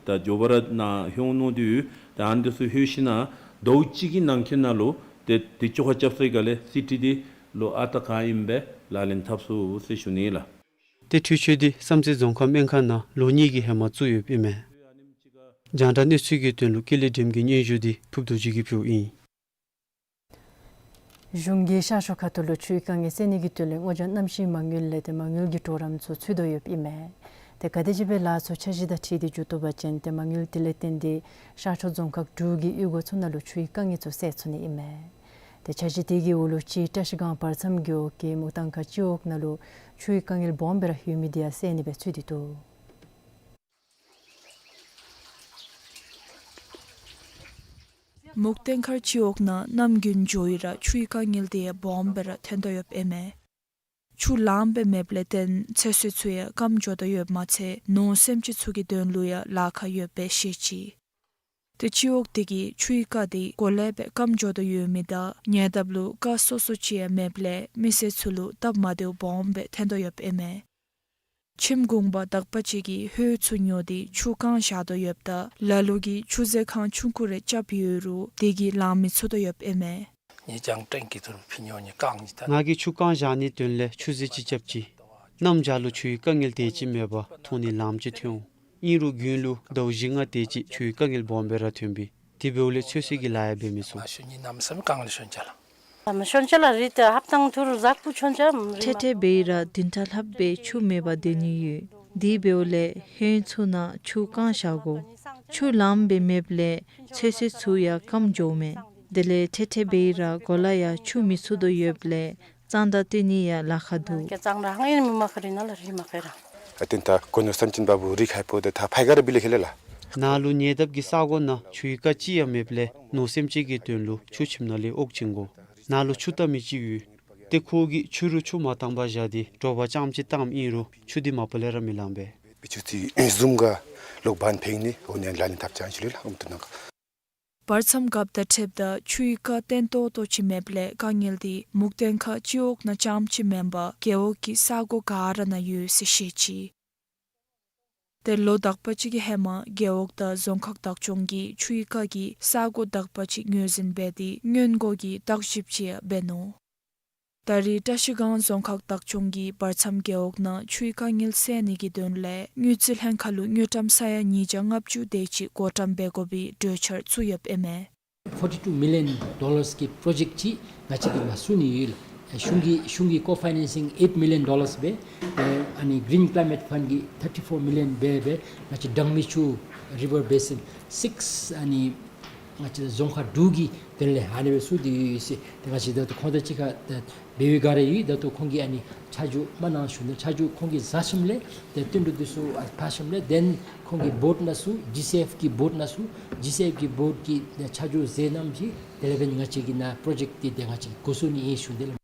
ད་མགྱོགས་པ་ར་ནཱ་ལྷོད་འོང་མནོ་སྟེ་ཡོད། ད་ཨ་ནི་དེ་ཚུ་ལྷོད་ཞིནམ་ལས་ཟླཝ་གཅིག་གི་ནང་འཁོད་ནང་ལུ་ཏེ་དེ་ཅོག་ཁ་རྐྱབ་ཚར་བའི་ག་ལས་སི་ཊི་འདི་ལོག་ཨ་རྟག་ག་ཨིནམ་སྦེ་ལག་ལེན་འཐབ་ཚུགས་ཟེར་ཞུ་ནི་ལགས། ཏེ་འཕྲུལ་ཆས་འདི་བསམ་རྩེ་རྫོང་ཁག་སྨན་ཁང་ནང་ལོ་གཉིས་ཀྱི་ཧེ་མ་བཙུགས་ཡོདཔ་ཨིན་མས། རྒྱང་བསྒྲགས་གནས་ཚུལ་གྱི་དོན་ལུ་ཀུན་ལེགས་སྒྲོལམ་གྱི་སྙན་ཞུ་འདི་ཕུརབ་རྡོ་རྗེ་གིས་ཕུལཝ་ཨིན། གཞུང་གིས་ཤར་ཕྱོགས་ཁ་ཐུག་ལུ་ཆུའི་དཀའ་ངལ་སེལ་ནི་གི་དོན་ལས་སྔོ་ལྗང་གནམ་གཤིས་མ་དངུལ་ལས་ཏེ་མ་དངུལ་གྱི་གྲོགས་རམ་ཚུ་ཚུད་དོ་ཡོདཔ་ཨིན་མས། ཏེ་ག་དེམ་ཅིག་སྦེ་ལཱ་ཚུ་འཆར་གཞི་དང་འཁྲིལ་ཏེ་འགྱོ་དོ་བ་ཅིན་ཏེ་མ་དངུལ་དེ་ལས་བརྟེན་ཏེ་ཤར་ཕྱོགས་རྫོང་ཁག་དྲུག་གི་གཡུས་སྒོ་ཚུ་ནང་ལུ་ཆུའི་དཀའ་ངལ་ཚུ་སེལ་ཚུགས་ནི་ཨིན་མས། ཏེ་འཆར་གཞི་དེ་གི་འོག་ལུ་སྤྱིར་བཀྲིས་སྒང་བར་མཚམས་རྒེད་འོག་གི་མུག་ཐང་ཁ་སྤྱི་འོག་ནང་ལུ་ཆུའི་དཀའ་ངལ་སྦོམ་སྦེ་ར་ཡོད་མི་དེ་ཡང་སེལ་ནི་སྦེ་ཚུད་དེ་འདུག། མུག་ཐང་ཁ་སྤྱི་འོག་ནང་ནམ་རྒྱུན་འགྱོ་ཡི་ར་ཆུའི་དཀའ་ངལ་དེ་ཡང་སྦོམ་སྦེ་ར་ཐོན་དོ་ཡོདཔ་ཨིན་མས། ཆུ་ལངམ་སྦེ་མེདཔ་ལས་བརྟེན་ཚོད་བསྲེ་ཚུ་ཡང་སྐམ་འགྱོ་དོ་ཡོདཔ་མ་ཚད་ནོར་སེམས་ཅན་ཚུ་གི་དོན་ལུ་ཡང་ལཱ་ཁག་ཡོདཔ་སྦེ་བཤད་ཅི། ཏེ་སྤྱི་འོག་དེ་གི་ཆུའི་རྐ་དེ་གོ་ལེ་སྦེ་སྐམ་འགྱོ་དོ་ཡོད་མི་དང་ཉེ་འདབས་ལུ་རྐ་སོ་སོ་ཅིག་ཡང་མེདཔ་ལས་མི་སེར་ཚུ་ལུ་སྟབས་མ་བདེཝ་སྦོམ་སྦེ་ཐོན་དོ་ཡོདཔ་ཨིན་མས། ཁྱིམ་གུང་པ་དག་པ་ཅིག་གིས་ཧོད་ཚུ་ཉོ་སྟེ་ཆུ་བཀང་བཞག་དོ་ཡོདཔ་ད་ལ་ལུ་གིས་ཆུ་རྫས་ཁང་ཆུང་ཀུ་རེ་རྐྱབ་ཡོད་རུང་དེ་གིས་ལང་མི་ཚུགས་དོ་ཡོདཔ་ཨིན་མས། ངེ་ཅང་ཏྲེང་ཀི་ཐུར་ཕི་ཉོ་ཉེ་ཀང་ཉེ་ད། ང་གིས་ཆུ་བཀང་བཞག་ནིའི་དོན་ལས་ཆུ་རྫས་ཅིག་རྐྱབ་ཅི། གནམ་བྱཱར་ལུ་ཆུའི་དཀའ་ངལ་དེ་ཅིག་མེད་པར་ཐོག་ནི་ལངམ་ཅིག་ཐོན་འོང་། ཨིན་རུང་དགུན་ལུ་ཟླཝ་བཞི་ལྔ་དེ་ཅིག་ཆུའི་དཀའ་ངལ་སྦོམ་སྦེ་ར་ཐོན་པས། དེ་འབདཝ་ལས་ཚོད་བསྲེ་གི་ལཱ་ཡང་འབད་མི་ཚུགས། ཨ་ཤུ་ཉིན་ནམ་སམ་གང་ལ་ཤོན་ཅ་ལ། ཨམ་ཤོན་ཅ་ལ་རི་ད་ཧབ་ཏང་ཐུར་ཟག་པུ་ཤོན་ཅ་རི་མ། ཐེ་ཐེ་འབད་ར་བདུན་ཕྲག་ལྷགཔ་སྦེ་ཆུ་མེད་པར་སྡོད་ནི་ཡོད། དེ་འབདཝ་ལས་ཧོད་ཚུ་ནང་ཆུ་བཀང་བཞག་དགོ། ཆུ་ལངམ་སྦེ་མེདཔ་ལས་ཚོད་བསྲེ་ཚུ་ཡང་སྐམ་འགྱོཝ་མས། དེ་ལས་ཐེ་ཐེ་འབད་ར་གོ་ལ་ཡང་ཆུ་མི་ཚུད་དོ་ཡོདཔ་ལས་གཙང་སྦྲ་སྟོན་ནི་ཡང་ལཱ་ཁག་འདུག། ཀྱེ་གཙང་སྦྲ་ཧང་ཨིན་མི་མ་ཁ་རི་ན་ལ་རི་མ་ཁེ་ར། ཨ་ཏེན་ད་གོ་ནོར་སེམས་ཅན་བ་བུ་རི་ཁའི་ཕོ་དེ་ད་ཕའི་ག་ར་བི་ལེ་ཁེ་ལེ་ལ། ནཱ་ལུ་ཉེ་འདབས་ཀྱི་ས་གོ་ནང་ཆུའི་རྐ་ཅིག་ཡང་མེདཔ་ལས་ནོར་སེམས་ཅན་གྱི་དོན་ལུ་ཆུ་ཁྱིམ་ནང་ལས་དབོག་བྱིན་དགོ། ནཱ་ལུ་ཆུ་བཏབ་མི་ཅིག་ཡོད། ཏེ་ཁོ་གིས་ཕྱི་རུ་ཆུ་མ་བཏང་པར་བཞག་སྟེ་དྲོ་པ་རྐྱངམ་ཅིག་བཏངམ་ཨིན་རུང་ཆུ་དེ་མ་པ་ལས་ར་མི་ལང་པས། བི་ཆུ་ཚི་ཟུམ་ག་ལོག་བན་ཕེང་ནི་འོ་ནི་ལ་ནི་ཐབས་ཅང་ཞུ་ལེ་ལ་ཨུམ་ཏུ་ནང་ག། བར་མཚམས་རྒཔོ་དང་འཁྲིལཝ་ད་ཆུའི་རྐ་བརྟན་ཏོག་ཏོ་ཅིག་མེདཔ་ལས་དཀའ་ངལ་དེ་མུག་ཐང་ཁ་སྤྱི་འོག་ནང་རྐྱངམ་ཅིག་མེན་པར་རྒེད་འོག་གི་ས་གོ་ག་ར་ནང་ཡོད་ཟེར་བཤད་ཅི། ཏེ་ལོ་དག་པ་ཅིག་གི་ཧེ་མ་རྒེད་འོག་དང་རྫོང་ཁག་བདག་སྐྱོང་གིས་ཆུའི་རྐ་གི་ས་གོ་དག་པ་ཅིག་ངོས་འཛིན་འབད་དེ་སྔོན་འགོག་གི་བརྟག་ཞིབ་ཅིག་ཡང་འབད་ནུག། ད་རེས་བཀྲིས་སྒང་རྫོང་ཁག་བདག་སྐྱོང་གིས་བར་མཚམས་རྒེད་འོག་ནང་ཆུའི་དཀའ་ངལ་སེལ་ནི་གི་དོན་ལས་དངུལ་རྩིས་ལྷན་ཁག་ལུ་དངུལ་ཀྲམ་ས་ཡ་ཉིས་བརྒྱ་ལྔ་བཅུ་དེ་ཅིག་བགོ་བཀྲམ་འབད་དགོ་པའི་གྲོས་འཆར་བཙུགས་ཡོདཔ་ཨིན་མས། Forty-two million dollars གི་པྲོ་ཇེཀཊ་ཅིག་ང་བཅས་ཀྱིས་མ་བཙུགས་ནི་ཡོད་ལགས། ཨེ་གཞུང་གིས་གཞུང་གིས་ཀོ་ཕའི་ནན་སིང་eight million dollars འབད། ཨེ་ཨ་ནི་གི་རིན་ཀི་ལའི་མེཊ་ཕཱན་གིས་thirty-four million འབད་འབད་ང་བཅས་ཌང་མི་ཆུ་རི་ཝར་བེ་སིན་six ཨ་ནི་ང་བཅས་རྫོང་ཁག་དྲུག་གི་དོན་ལས་ཨ་ནི་སྦེ་བཙུགས་ཏེ་ཡོད་ཟེར། ཏེ་ང་བཅས་ད་ལྟོ་ཁོང་དང་གཅིག་ཁར་ཏེ་འབད་བའི་སྒང་ར་ཡོད། ད་ལྟོ་ཁོང་གིས་ཨ་ནི་ཆ་འཇོག་མ་གནང་ཞུ་ནི། ཆ་འཇོག་ཁོང་གིས་མཛད་ཞིནམ་ལས་ཏེ་བསྟུན་གྲོས་འདི་ཚུ་ཨ་ཕར་ཞིནམ་ལས་དེན་ཁོང་གི་བོརཌ་ནང་ཚུ་ཇི་སི་ཨེཕ་གི་བོརཌ་ནང་ཚུ་ཇི་སི་ཨེཕ་གི་བོརཌ་ཀྱིས་ཆ་འཇོག་མཛད་གནངམ་ཅིག་དེ་ལས་འབདན་ང་བཅས་ཀྱིས་ནཱ་པྲོ་ཇེཀཊ་འདི་ཏེ་ང་བཅས་ཀྱིས་འགོ་བཙུགས་ནི་ཨིན་ཞུ་ནི་ལགས།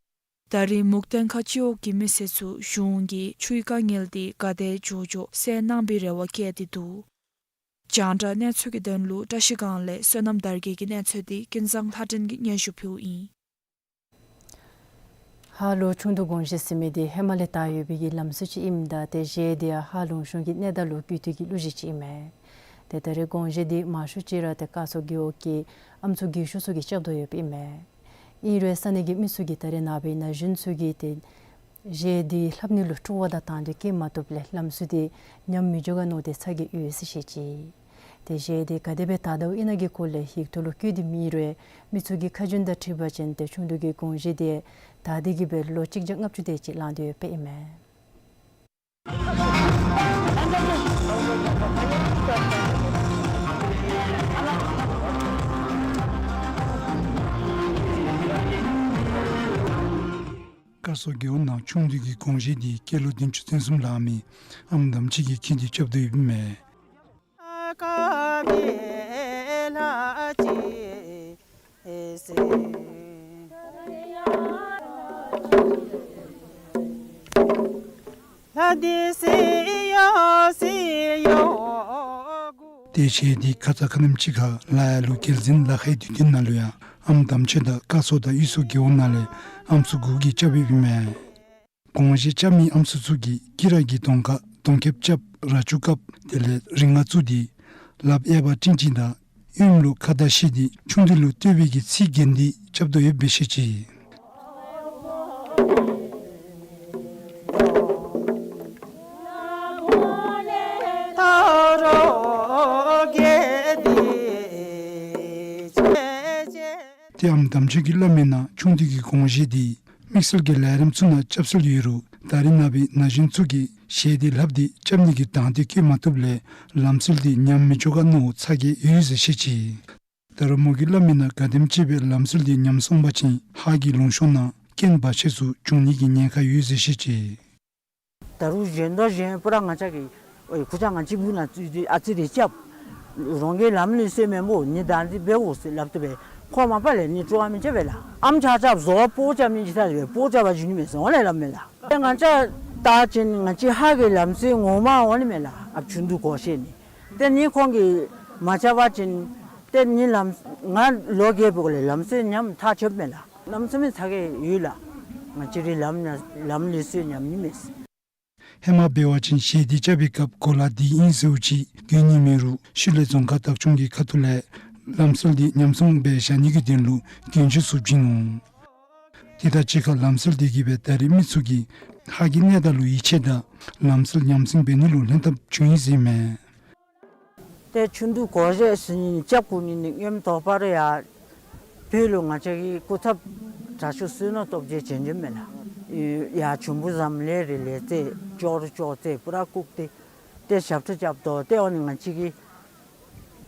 ད་རེས་མུག་ཐང་ཁ་སྤྱི་འོག་གི་མི་སེར་ཚུ་གཞུང་གིས་ཆུའི་དཀའ་ངལ་འདི་ག་དེ་མགྱོགས་མགྱོགས་སེལ་གནང་པའི་རེ་བ་བསྐྱེད་དེ་འདུག། རྒྱང་བསྒྲགས་གནས་ཚུལ་གྱི་དོན་ལུ་བཀྲིས་སྒང་ལས་བསོད་ནམས་དར་རྒྱས་ཀྱི་གནས་ཚུལ་འདི་ཀུན་བཟང་ལྷ་སྒྲོན་གྱིས་སྙན་ཞུ་ཕུལཝ་ཨིན། ཧཱ་ལུ་ཆུང་བདུད་དགོངས་བཞེད་ཟེར་མི་འདི་ཧེ་མ་ལས་དར་ཡོད་པའི་གི་ལམ་སྲོལ་ཅིག་ཨིནམ་ད་ཏེ་གཞས་འདི་ཡང་ཧཱ་ལུང་གཞུང་གི་གནས་བདག་ལུ་བརྒྱུད་དེ་གི་གླུ་གཞས་ཅིག་ཨིན་མས། ཏེ་ད་རེས་དགོངས་བཞེད་འདི་མང་ཤོས་ཅིག་ར་ཏེ་སྐལ་བཟང་རྒེད་འོག་གི་ཨམ་སྲུ་རྒས་ཤོས་ཚུ་གིས་རྐྱབ་དོ་ཡོདཔ་ཨིན་མས། ཨིན་རུང་ས་གནས་ཀྱི་མི་ཚུ་གིས་ད་རེས་ནངས་པ་ན་གཞོན་ཚུ་གིས་ཏེ་གཞས་འདི་ལྷབ་ནི་ལུ་སྤྲོ་བ་དང་དང་འདོད་སྐྱེ་མ་བཏུབ་ལས་ལམ་སྲོལ་འདི་ཉམས་མི་འགྱོ་ག་མནོ་སྟེ་ཚ་གྱང་ཡོད་ཟེར་བཤད་ཅི། ཏེ་གཞས་འདི་ག་དེ་སྦེ་དར་དོ་ཨིན་ན་གི་སྐོར་ལས་ཡིག་ཐོག་ལུ་བཀོད་དེ་མེད་རུང་མི་ཚུ་གི་ཁ་རྒྱུན་དང་འཁྲིལ་བ་ཅིན་ཏེ་ཆུང་དུས་ཀྱི་དགོངས་གཞི་འདི་དར་ཏེ་གི་སྦེ་ལོ་གཅིག་བརྒྱ་ལྔ་བཅུ་དེ་ཅིག་ལང་སྟེ་ཡོདཔ་ཨིན་མས། ཀ་སོ་རྒེད་འོག་ནང་ཆུང་དུས་ཀྱི་དགོངས་གཞི་འདི་སྐྱེས་ལོ་བདུན་ཅུ་དོན་གསུམ་ལང་མི་ཨམ་དམ་ཆོས་ཀྱིས་འཁྱིད་དེ་རྐྱབ་དོ་ཡོདཔ་ཨིན་མས། ཏེ་གཞས་འདི་ཁ་ཙ་ཁ་ཉིནམ་ཅིག་ཁར་ལ་ཡ་ལུ་རྒྱལ་འཛིན་ལ་ཁའི་དུས་སྟོན་ནང་ལུ་ཡང་ཨམ་དམ་ཆོས་དང་ཀ་སོ་དང་གཡུ་སོ་རྒེད་འོག་ནང་ལས་ཨམ་སྲུ་དགུ་གིས་རྐྱབ་ཡོདཔ་ཨིན་མས། དགོངས་གཞི་རྐྱབ་མི་ཨམ་སྲུ་ཚུ་གིས་དཀྱི་ར་གི་གདོང་ཁར་གདོང་ཁེབས་རྐྱབ་ར་ཆུ་བཀབ་དེ་ལས་རིགས་ལྔ་བཙུགས་ཏེ་ལགཔ་གཡས་པར་སྤྲིན་ཅན་དང་གཡོནམ་ལུ་ཁ་དར་བཤེད་དེ་ཆུང་དུས་ལུ་བསྟོད་པའི་གི་ཚིག་བརྒྱན་ཏེ་རྐྱབ་དོ་ཡོདཔ་སྦེ་བཤད་ཅི། ཏེ་ཨམ་དམ་ཆོས་ཀྱིས་སླབ་མིའི་ནང་ཆུང་དུས་ཀྱི་དགོངས་གཞི་འདི་དམིགས་བསལ་གྱི་ལས་རིམ་ཚུ་ནང་རྐྱབ་སྲོལ་ཡོད་རུང་ད་རེས་ནངས་པའི་ན་གཞོན་ཚུ་གིས་གཞས་འདི་ལྷབ་སྟེ་རྐྱབ་ནི་གི་དང་འདོད་བསྐྱེད་མ་བཏུབ་ལས་ལམ་སྲོལ་འདི་ཉམས་མི་འགྱོ་ག་མནོ་བའི་ཚ་གྱང་ཡོད་ཟེར་བཤད་ཅི། ད་རུང་མོ་གིས་སླབ་མིའི་ནང་ག་དེམ་ཅིག་སྦེ་ལམ་སྲོལ་འདི་ཉམས་སོང་པ་ཅིན་ཧཱ་གི་ལུང་ཤོང་ནང་རྐྱེན་བར་ཆད་ཚུ་འབྱུང་ནི་གི་ཉེན་ཁ་ཡོད་ཟེར་བཤད་ཅི། ད་རུང་གཞན་དང་གཞན་པུ་ར་ང་བཅས་ཀྱིས་ཨོ་ཁུ་ཅག་ང་གཅིག་པུ་ནང་བཙུགས་ཏེ་ཨ་ཙི་རེ་རྐྱབ། རང་གི་ལམ་ལུགས་སྲོལ་མེན་པོ་ནི་བདག་འཛིན་འབད་འོང་ཟེར་སླབ་དོ་སྦེ་ཁོ་མ་པ་ལས་ནི་སྤྲོ་བ་མི་བྱེད་པས་ལགས། ཨམ་ཆ་ཁྱབ་བཟོ་བ་སྤོ་རྐྱབ་མི་ཅིག་ཐ་སྦེ་སྤོ་རྐྱབ་པར་འགྱོ་ནི་མས་ཟེར་འོང་ལས་སླབ་མས་ལགས། ཏེ་ང་བཅས་ད་ཅིན་ང་བཅས་ཧཱ་གི་ལམ་སྲོལ་ངོ་མ་འོང་ནི་མས་ལགས། ཨཔ་ཆུང་དུས་གོ་ཤེས་ནི། ཏེ་ནི་ཁོང་གིས་མ་རྐྱབ་པ་ཅིན་ཏེ་ནི་ལམ་ང་ལོ་བརྒྱད་པའི་གོང་ལས་ལམ་སྲོལ་ཉམས་ཐག་ཆོད་མས་ལགས། གནམ་མེད་ས་མེད་ཚ་གྱང་ཡོད་ལགས། ང་བཅས་རའི་ལམ་ན་ལམ་ལུགས་སྲོལ་ཉམས་ནི་མས། ཧེ་མ་འབད་བ་ཅིན་གཞས་འདི་རྐྱབ་པའི་སྐབས་གོ་ལ་འདི་ཨིན་ཟེརཝ་ཅིག་གྱོན་ནི་མེད་རུང་ཤུལ་ལས་རྫོང་ཁག་བདག་སྐྱོང་གི་ཁ་ཐུག་ལས་ལམ་སྲོལ་འདི་ཉམས་སྲུང་འབད་བཞག་ནི་གི་དོན་ལུ་གྱོན་ཆས་ཚུ་བྱིན་ནུག། དེ་དང་གཅིག་ཁར་ལམ་སྲོལ་འདི་གིས་སྦེ་ད་རེས་མི་ཚུ་གིས་ཧཱ་གི་གནས་སྟངས་ལུ་ཡིད་ཆེས་དང་ལམ་སྲོལ་ཉམས་སྲུང་འབད་ནི་ལུ་ལྷན་ཐབས་བྱུང་ཡི་ཟེར་མས། ཏེ་ཆུང་དུས་གོ་ཤེས་ཟེར་ནི་རྐྱབ་དགོ་ནི་ནི་ཡོན་ཏོ་པར་ཡ་བོད་ལུ་ང་བཅས་ཀྱི་སྐུ་ཚབ་དྲག་ཤོས་བསོད་ནམས་སྟོབས་རྒྱས་བྱོན་བྱོནམ་མས་ལགས། ཡ་བྱོན་པོ་ཟམ་ལས་རི་ལས་རྩེ་ཅོག་རི་ཅོག་རྩེ་པུ་ར་བཀུག་སྟེ་ཏེ་ཞབས་ཁྲ་རྐྱབ་དོ། ཏེ་འོ་ནི་ང་བཅས་ཀྱི་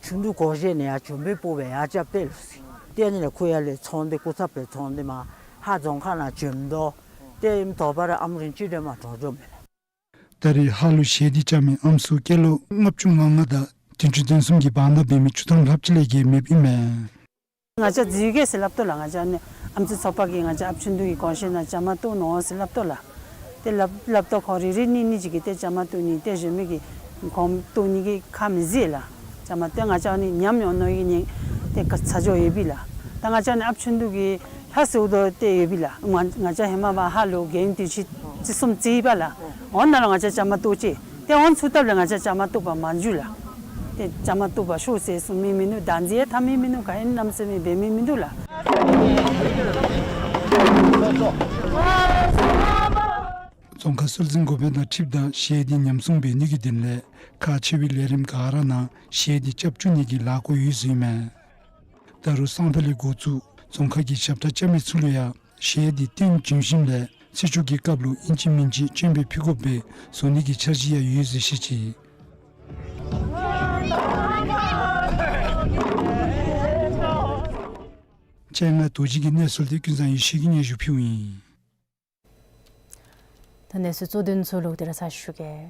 ཆུང་དུས་གོ་ཤེས་ནི་ཡ་བྱོན་པོའི་སྤོ་སྦེ་ཡ་རྐྱབ་སྟེ་ལུ་ཟེར། ཏེ་ཨ་ནི་ལས་ཁོ་ཡར་ལས་ཚོང་འདི་སྐུ་ཚབ་སྦེ་ཚོང་འདི་མར་ཧཱ་རྫོང་ཁག་ནང་བྱོན་དོ། ཏེ་ཡོན་ཏོ་པར་ཨམ་རིན་ཅི་དེ་མ་འགྱོ་འགྱོཝ་མས་ལགས། ད་རེས་ཧཱ་ལུ་གཞས་འདི་རྐྱབ་མི་ཨམ་སྲུ་སྐྱེས་ལོ་ལྔ་བཅུ་ང་ལྔ་དང་བདུན་ཅུ་དོན་གསུམ་གྱི་བར་ན་འབད་མི་བཅུ་ཐམ་ལྷགཔ་ཅིག་ལས་བརྒལ་མེདཔ་ཨིན་མས། ང་བཅས་འཛུལ་གེ་ཟེར་སླབ་དོ་ལགས། ང་བཅས་ཨ་ནི་ཨམ་སྲུ་ཚོགས་པ་གིས་ང་བཅས་ཨཔ་ཆུང་དུས་ཀྱི་གོ་ཤེས་ནང་བཅའ་མར་གཏོགས་ནུག་ཟེར་སླབ་དོ་ལགས། ཏེ་སླབ་སླབ་དོ་ཁོ་རེ་རེ་གཉིས་གཉིས་ཅིག་གིས་ཏེ་བཅའ་མར་གཏོགས་ནི་ཏེ་གཞན་མི་གིས་ཁོང་གཏོགས་ནི་གི་ཁ་མི་བཟེད་ལགས། བཅའ་མར་ཏེ་ང་བཅས་ཨ་ནི་ཉམས་འོང་ནི་གི་ཉེན་ཏེ་ཁ་ཚ་འགྱོ་ཡོདཔ་ཨིན་ལགས། ད་ང་བཅས་ཨ་ནི་ཨཔ་ཆུང་དུས་ཀྱི་ལྷ་སྲུ་དོ་ཏེ་ཡོདཔ་ཨིན་ལགས། ང་ང་བཅས་ཧེ་མ་བ་ཧཱ་ལུ་རྒྱལ་ཡུམ་དུས་ཅི་ཅི་གསུམ་རྩེ་ཡི་པ་ལགས། འོ་ན་ལུ་ང་བཅས་བཅའ་མར་གཏོགས་ཅི། ཏེ་འོང་ཚུར་ལྟབ་ལས་ང་བཅས་བཅའ་མར་གཏོགས་པར་མ་འགྱོ་ལགས། ཏེ་བཅའ་མར་གཏོགས་པར་ཤོག་ཟེར་གསུང་མི་མིན་འདུག། བདག་འཛིན་ཡང་འཐབ་མི་མིན་འདུག། ག་ཨིན་གནམ་མེད་ས་མེད་འབད་མི་མིན་འདུག་ལགས། རྫོང་ཁག་སྲོལ་འཛིན་འགོ་དཔོན་དང་འཁྲིལཝ་ད་གཞས་འདི་ཉམས་སྲུང་འབད་ནི་གི་དོན་ལས་ཁག་ཆེ་བའི་ལས་རིམ་ག་ར་ནང་གཞས་འདི་རྐྱབ་བཅུག་ནི་གི་ལས་འགུལ་ཡོད་ཟེར་ཨིན་མས། ད་རུང་སང་ཕོད་ལས་འགོ་བཙུགས་རྫོང་ཁག་གི་ཞབས་ཁྲ་རྐྱབ་མི་ཚུ་ལུ་ཡང་གཞས་འདི་བཏོན་བྱིན་ཞིནམ་ལས་ཚེས་བཅུ་གི་སྐབས་ལུ་ཨིན་ཅི་མིན་ཅི་སྤྱན་འབུལ་ཕུལ་དགོཔ་སྦེ་བཟོ་ནི་གི་འཆར་གཞི་ཡང་ཡོད་ཟེར་བཤད་ཅི། ཅ་ལག་རྡོ་རྗེ་གི་གནས་ཚུལ་འདི་ཀུན་བཟང་ཡེ་ཤེས་ཀྱིས་སྙན་ཞུ་ཕུལཝ་ཨིན། ད་གནས་ཚུལ་གཙོ་དོན་ཚུ་ལོག་སྟེ་ར་ཚར་ཞུ་གེ།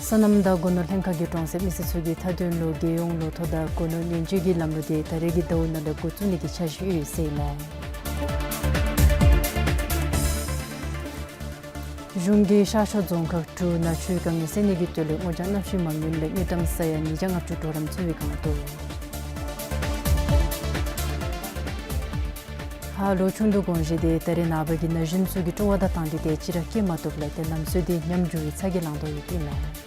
སོ་ནམ་དང་སྒོ་ནོར་ལྷན་ཁག་གིས་གྲོང་གསེབ་མི་སེར་ཚུ་གི་མཐའ་དོན་ལུ་རྒྱལ་ཡོངས་ལོ་ཐོག་དང་སྒོ་ནོར་ཉེན་བཅོལ་གྱི་ལམ་ལུགས་འདི་ད་རེས་ཀྱི་ཟླཝ་ནང་ལས་འགོ་བཙུགས་ནི་གི་འཆར་གཞི་ཡོད་ཟེར་ཨིན་མས། གཞུང་གིས་ཤར་ཕྱོགས་རྫོང་ཁག་དྲུག་ནང་ཆུའི་དཀའ་ངལ་སེལ་ནི་གི་དོན་ལས་སྔོ་ལྗང་གནམ་གཤིས་མ་དངུལ་ལས་དངུལ་ཀྲམ་ས་ཡ་ཉིས་བརྒྱ་ལྔ་བཅུ་གྲོགས་རམ་ཚུད་པའི་བསྒང་བཏོག། ཧཱ་ལུ་ཆུང་དུས་དགོངས་གཞི་འདི་ད་རེས་ནངས་པ་གི་ན་གཞོན་ཚུ་གི་སྤྲོ་བ་དང་དང་འདོད་དེ་ཅིག་ར་བསྐྱེད་མ་བཏུབ་ལས་ཏེ་ལམ་སྲོལ་འདི་ཉམས་འགྱོ་བའི་ཚ་གྱང་ལང་དོ་ཡོདཔ་ཨིན་མས།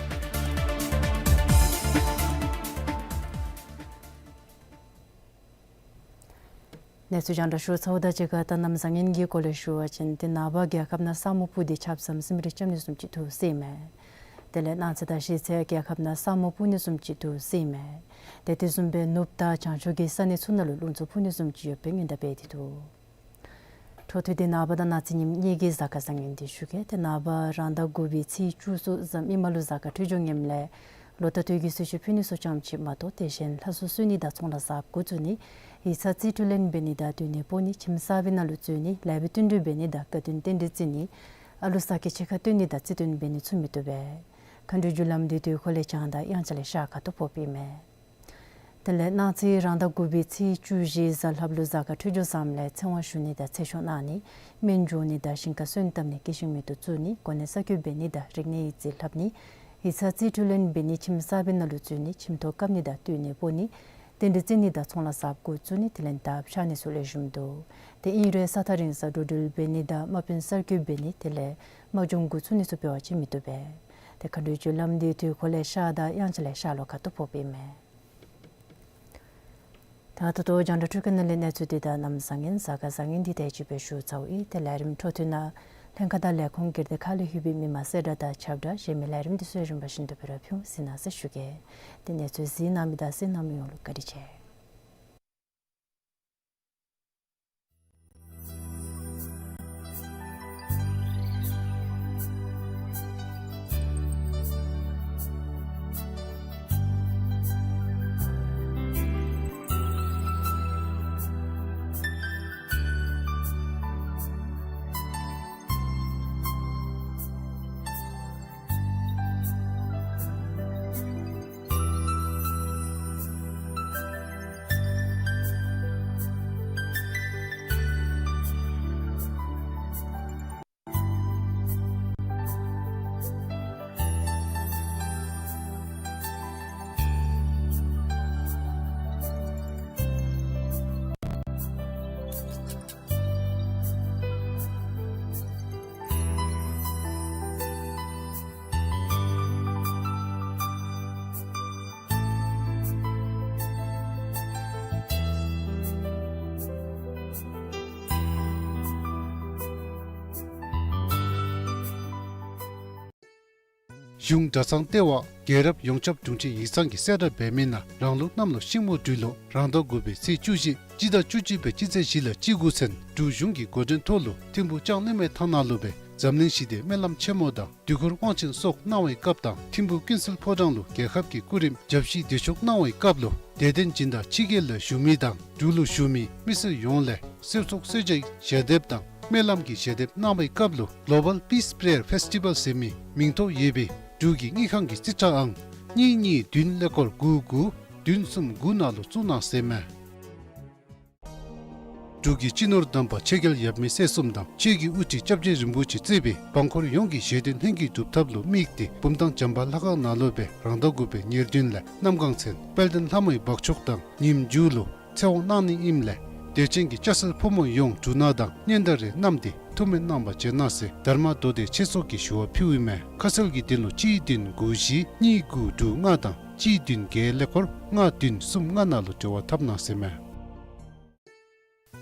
གནས་ཚུལ་རྒྱང་བསྒྲགས་ཞུ་ཚརཝ་དང་གཅིག་ཁར་ད་གནམ་བཟང་ངན་གྱི་སྐོར་ལས་ཞུ་བ་ཅིན་ཏེ་ནངས་པ་རྒྱལ་ཁབ་ནང་ས་སྨུག་སྤུབས་ཏེ་ཆརཔ་ཟམ་ཟིམ་རེ་རྐྱབ་ནི་བཟུམ་ཅིག་འདུག་ཟེར་ཨིན་མས། དེ་ལས་གནངས་ཚེ་དང་གཞེས་ཚེ་རྒྱལ་ཁབ་ནང་ས་སྨུག་སྤུབ་ནི་བཟུམ་ཅིག་འདུག་ཟེར་ཨིན་མས། ཏེ་དེ་བཟུམ་སྦེ་ནུབ་དང་བྱང་ཕྱོགས་ཀྱི་ས་གནས་ཚུ་ནང་ལུ་རླུང་འཚུབ་འཕུ་ནི་བཟུམ་ཅིག་ཡོདཔ་སྦེ་སྔོན་བརྡ་འབད་དེ་འདུག། འཕྲོ་མཐུད་དེ་ནངས་པ་དང་གནངས་ཚེ་ཉིནམ་གཉིས་ཀྱི་གཟའ་སྐར་བཟང་ངན་འདི་ཞུ་གེ། ཏེ་ནངས་པ་རང་ཟླ་དགུ་པའི་ཚེས་བཅུ་གསུམ་གཟའ་མིག་དམར་ལུ་གཟའ་སྐར་འཕྲོད་སྦྱོར་ངནམ་ལས་ལོ་རྟགས་དུས་ཀྱི་གསོལ་མཆོད་ཕུལ་ནི་ཚུ་ཙམ་ཅིག་མ་གཏོགས་ཏེ་གཞན་ལྷ་སྲུང་གསོལ་ནི་དང་ཚོང་ལཱ་གཟབ་འགོ་བཙུགས་ནི། ཡིག་ཚང་རྩིས་སྤྲོད་ལེན་འབད་ནི་དང་སྡོད་གནས་སྤོ་ནི། ཁྱིམ་གསར་པའི་ནང་ལུ་འཛུལ་ནི། ལེགས་པའི་བསྟུན་གྲོས་འབད་ནི་དང་དགའ་སྟོན་རྟེན་འབྲེལ་བརྩི་ནི། ཨ་ལུ་ཟ་སྐྱེ་ཕྱེད་ཀ་སྟོན་ནི་དང་རྩིས་སྟོན་འབད་ནི་ཚུ་མི་བཏུབ་པས། མཁའ་འགྲོའི་རྒྱུ་ལམ་འདི་དུས་འཁོར་ལས་བྱང་དང་དབྱངས་འཆར་ལས་ཤར་ཁ་ཐུག་ཕོགཔ་ཨིན་མས། དེ་ལས་གནངས་ཚེ་རང་ཟླ་དགུ་པའི་ཚེས་བཅུ་བཞི་གཟའ་ལྷགཔ་ལུ་གཟའ་སྐར་འཕྲོད་སྦྱོར་བཟངམ་ལས་ཚེ་དབང་ཞུ་ནི་དང་ཚེ་ཆུང་གནང་ནི། སྨན་སྦྱོང་ནི་དང་ཞིང་ཁར་སོན་བཏབ་ནི། སྐྱེ་ཤིང་མེ་ཏོག་བཙུགས་ནི། གོ་གནས་གསར་བསྐོ་འབད་ནི་དང་རིག་གནས་ཡིག་རྩིས་ལྷབ་ནི། ཡིག་ཚང་རྩིས་སྤྲོད་ལེན་འབད་ནི། ཁྱིམ་གསར་པའི་ནང་ལུ་འཛུལ་ནི། ཁྱིམ་ཐོག་བཀབ་ནི་དང་སྡོད་གནས་སྤོ་ནི། རྟེན་འབྲེལ་བརྩི་ནི་དང་ཚོང་ལཱ་གཟབ་འགོ་བཙུགས་ནི། དེ་ལས་མདའ་འཕྱར་ནི་ཚུ་ལེགས་ཤོམ་འདུག། ཏེ་ཨིན་རུང་ས་ཐག་རིང་སར་འགྲོ་འགྲུལ་འབད་ནི་དང་དམག་དཔོན་གསར་བསྐོ་འབད་ནི་དེ་ལས་དམག་སྦྱོང་འགོ་བཙུགས་ནི་ཚུ་འབད་བ་ཅིན་མི་བཏུབ་པས། ཏེ་མཁའ་འགྲོའི་རྒྱུ་ལམ་འདི་དུས་འཁོར་ལས་ཤར་དང་དབྱངས་འཆར་ལས་ཤར་ལྷོ་ཁ་ཐུག་ཕོགཔ་ཨིན་མས། ད་ད་ལྟོ་རྒྱང་བསྒྲགས་འཕྲུལ་ཁང་ནང་ལས་གནས་ཚུལ་འདི་དང་གནམ་བཟང་ངན་གཟའ་སྐར་བཟང་ངན་འདི་དེ་ཅིག་སྦེ་ཞུ་ཚརཝ་ཨིན། ཏེ་ལས་རིམ་འཕྲོ་མཐུད་ནང་ལྷན་ཁག་དང་ལས་ཁུངས་སྒེར་སྡེ་ཁག་ལས་ལྷོད་པའི་མི་མང་གསལ་བསྒྲགས་དང་ཁྱབ་བསྒྲགས་གཞན་མི་ལས་རིམ་འདི་ཚུ་རིམ་པ་བཞིན་དུ་སྦེ་ར་ཕུལ་ཟེར་གནང་ཟེར་ཞུ་གེ། ཏེ་གནས་ཚུལ་གཟིགས་གནང་མི་དང་གསན་གནང་མི་ཡོངས་ལུ་བཀའ་དྲིན་ཆེ། གཞུང་གྲྭ་ཚང་ལྟེ་བ་རྒྱལ་རབས་ཡོངས་ཁྱབ་དྲུང་ཆེ་ཡིག་ཚང་གིས་གསལ་བསྒྲགས་འབད་མི་ནང་རང་ལུགས་གནམ་ལོ་ཤིང་མོ་སྦྲུལ་ལོ་རང་ཟླ་དགུ་པའི་ཚེས་བཅུ་བཞི་སྤྱི་ཟླ་བཅུ་གཅིག་པའི་སྤྱི་ཚེས་བཞི་ལས་བཅུ་དགུ་ཚུན་འབྲུག་གཞུང་གི་འགོ་འདྲེན་ཐོག་ལུ་ཐིམ་ཕུ་ལྕང་གླིང་མའི་ཐང་ནང་ལུ་སྦེ་འཛམ་གླིང་ཞི་བདེའི་སྨོན་ལམ་ཆེན་མོ་དང་དུས་འཁོར་དབང་ཆེན་སོགས་གནང་བའི་སྐབས་དང་ཐིམ་ཕུ་ཀུན་གསལ་ཕོ་བྲང་ལུ་རྒྱལ་ཁབ་ཀྱི་སྐུ་རིམ་བརྒྱ་བཞིའི་བདེ་མཆོག་གནང་བའི་སྐབས་ལུ་དད་ལྡན་སྦྱིན་བདག་ཕྱི་རྒྱལ་ལས་བཞུགས་མི་དང་འབྲུག་ལུ་བཞུགས་མི་མི་སེར་ཡོངས་ལས་གསེར་ཚོགས་གསེར་ཇའི་ཞལ་འདེབས་དང་སྨོན་ལམ་གྱི་ཞལ་འདེབས་གནང་བའི་སྐབས་ལུ་གློ་བཱལ་པིས་པྲེ་ཡར་ཕེསི་ཊི་བཱལ་ཟེར་མི་མིང་ཐོ་ཡོད་པའི་འབྲུག་གི་དངུལ་ཁང་གི་རྩིས་ཁྲ་ཨང་གཉིས་གཉིས་བདུན་ཀླད་ཀོར་དགུ་དགུ་བདུན་གསུམ་དགུ་ནང་ལུ་བཙུགས་གནང་ཟེར་མས། འབྲུག་གི་སྤྱི་ནོར་དམ་པ་ཆོས་རྒྱལ་ཡབ་མེས་སྲས་གསུམ་དང་ཆོས་ཀྱི་དབུ་ཁྲིད་སྐྱབས་རྗེ་རིན་པོ་ཆེ་གཙོས་པའི་འབངས་འཁོར་ཡོངས་ཀྱི་བཞེད་དོན་ལྷུན་གྱིས་གྲུབ་ཐབས་ལུ་དམིགས་ཏེ་བུམ་ཐང་བྱམས་པ་ལྷ་ཁང་ནང་ལུ་སྦེ་རང་ཟླ་དགུ་པའི་ཉེར་བདུན་ལས་གནམ་གང་ཚུན་དཔལ་ལྡན་ལྷ་མོའི་འབག་མཆོག་དང་ཉིནམ་མཇུག་ལུ་ཚེ་དབང་གནང་ནི་ཨིནམ་ལས་དད་ཅན་གྱི་སྐྱ་སེར་ཕོ་མོ་ཡོངས་འབྲུ་སྣ་དང་སྙན་དར་རེ་བསྣམས་ཏེ་ཐུགས་སྨོན་གནང་བར་བྱོན་གནང་ཟེར་དྷརྨ་མདོ་སྡེ་ཆོས་ཚོགས་ཀྱིས་ཞུ་བ་ཕུལཝ་ཨིན་མས། ཁ་གསལ་གྱི་དོན་ལུ་གཅིག་བདུན་དགུ་བཞི་གཉིས་དགུ་དྲུག་ལྔ་དང་གཅིག་བདུན་བརྒྱད་ཀླད་ཀོར་ལྔ་བདུན་གསུམ་ལྔ་ནང་ལུ་འབྲེལ་བ་འཐབ་གནང་ཟེར་མས།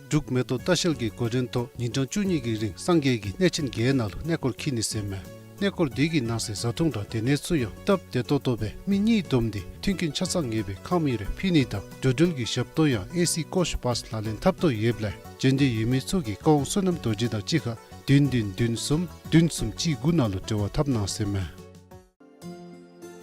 འབྲུག་མེ་ཏོག་ལྟ་བཤལ་གྱི་འགོ་འདྲེན་ཐོག་ཉིན་གྲངས་བཅུ་གཉིས་ཀྱི་རིང་སངས་རྒྱས་ཀྱི་གནས་ཆེན་བརྒྱད་ནང་ལུ་གནས་སྐོར་འཁྱིད་ནི་ཟེར་མས། གནས་སྐོར་འདི་གི་ནང་གསེས་བཟའ་འཐུང་དང་སྡོད་གནས་ཚུ་ཡང་སྟབས་བདེ་ཏོག་ཏོ་སྦེ་མི་གཉིས་བསྡོམས་ཏེ་མཐུན་རྐྱེན་ཆ་ཚང་ངེས་པའི་ཁང་མིག་རེ་ཕུལ་ནི་དང་འགྲོ་འགྲུལ་གྱི་ཞབས་ཏོག་ཡང་ཨེ་སི་ཀོཆ་བཱསི་ལག་ལེན་འཐབ་ཐོག་ཡོདཔ་ལས་འབྱོན་འདོད་ཡོད་མི་ཚུ་གིས་བཀའ་དབང་བསོད་ནམས་རྡོ་རྗེ་དང་གཅིག་ཁར་བདུན་བདུན་བདུན་གསུམ་བདུན་གསུམ་གཅིག་དགུ་ནང་ལུ་འབྲེལ་བ་འཐབ་གནང་ཟེར་མས།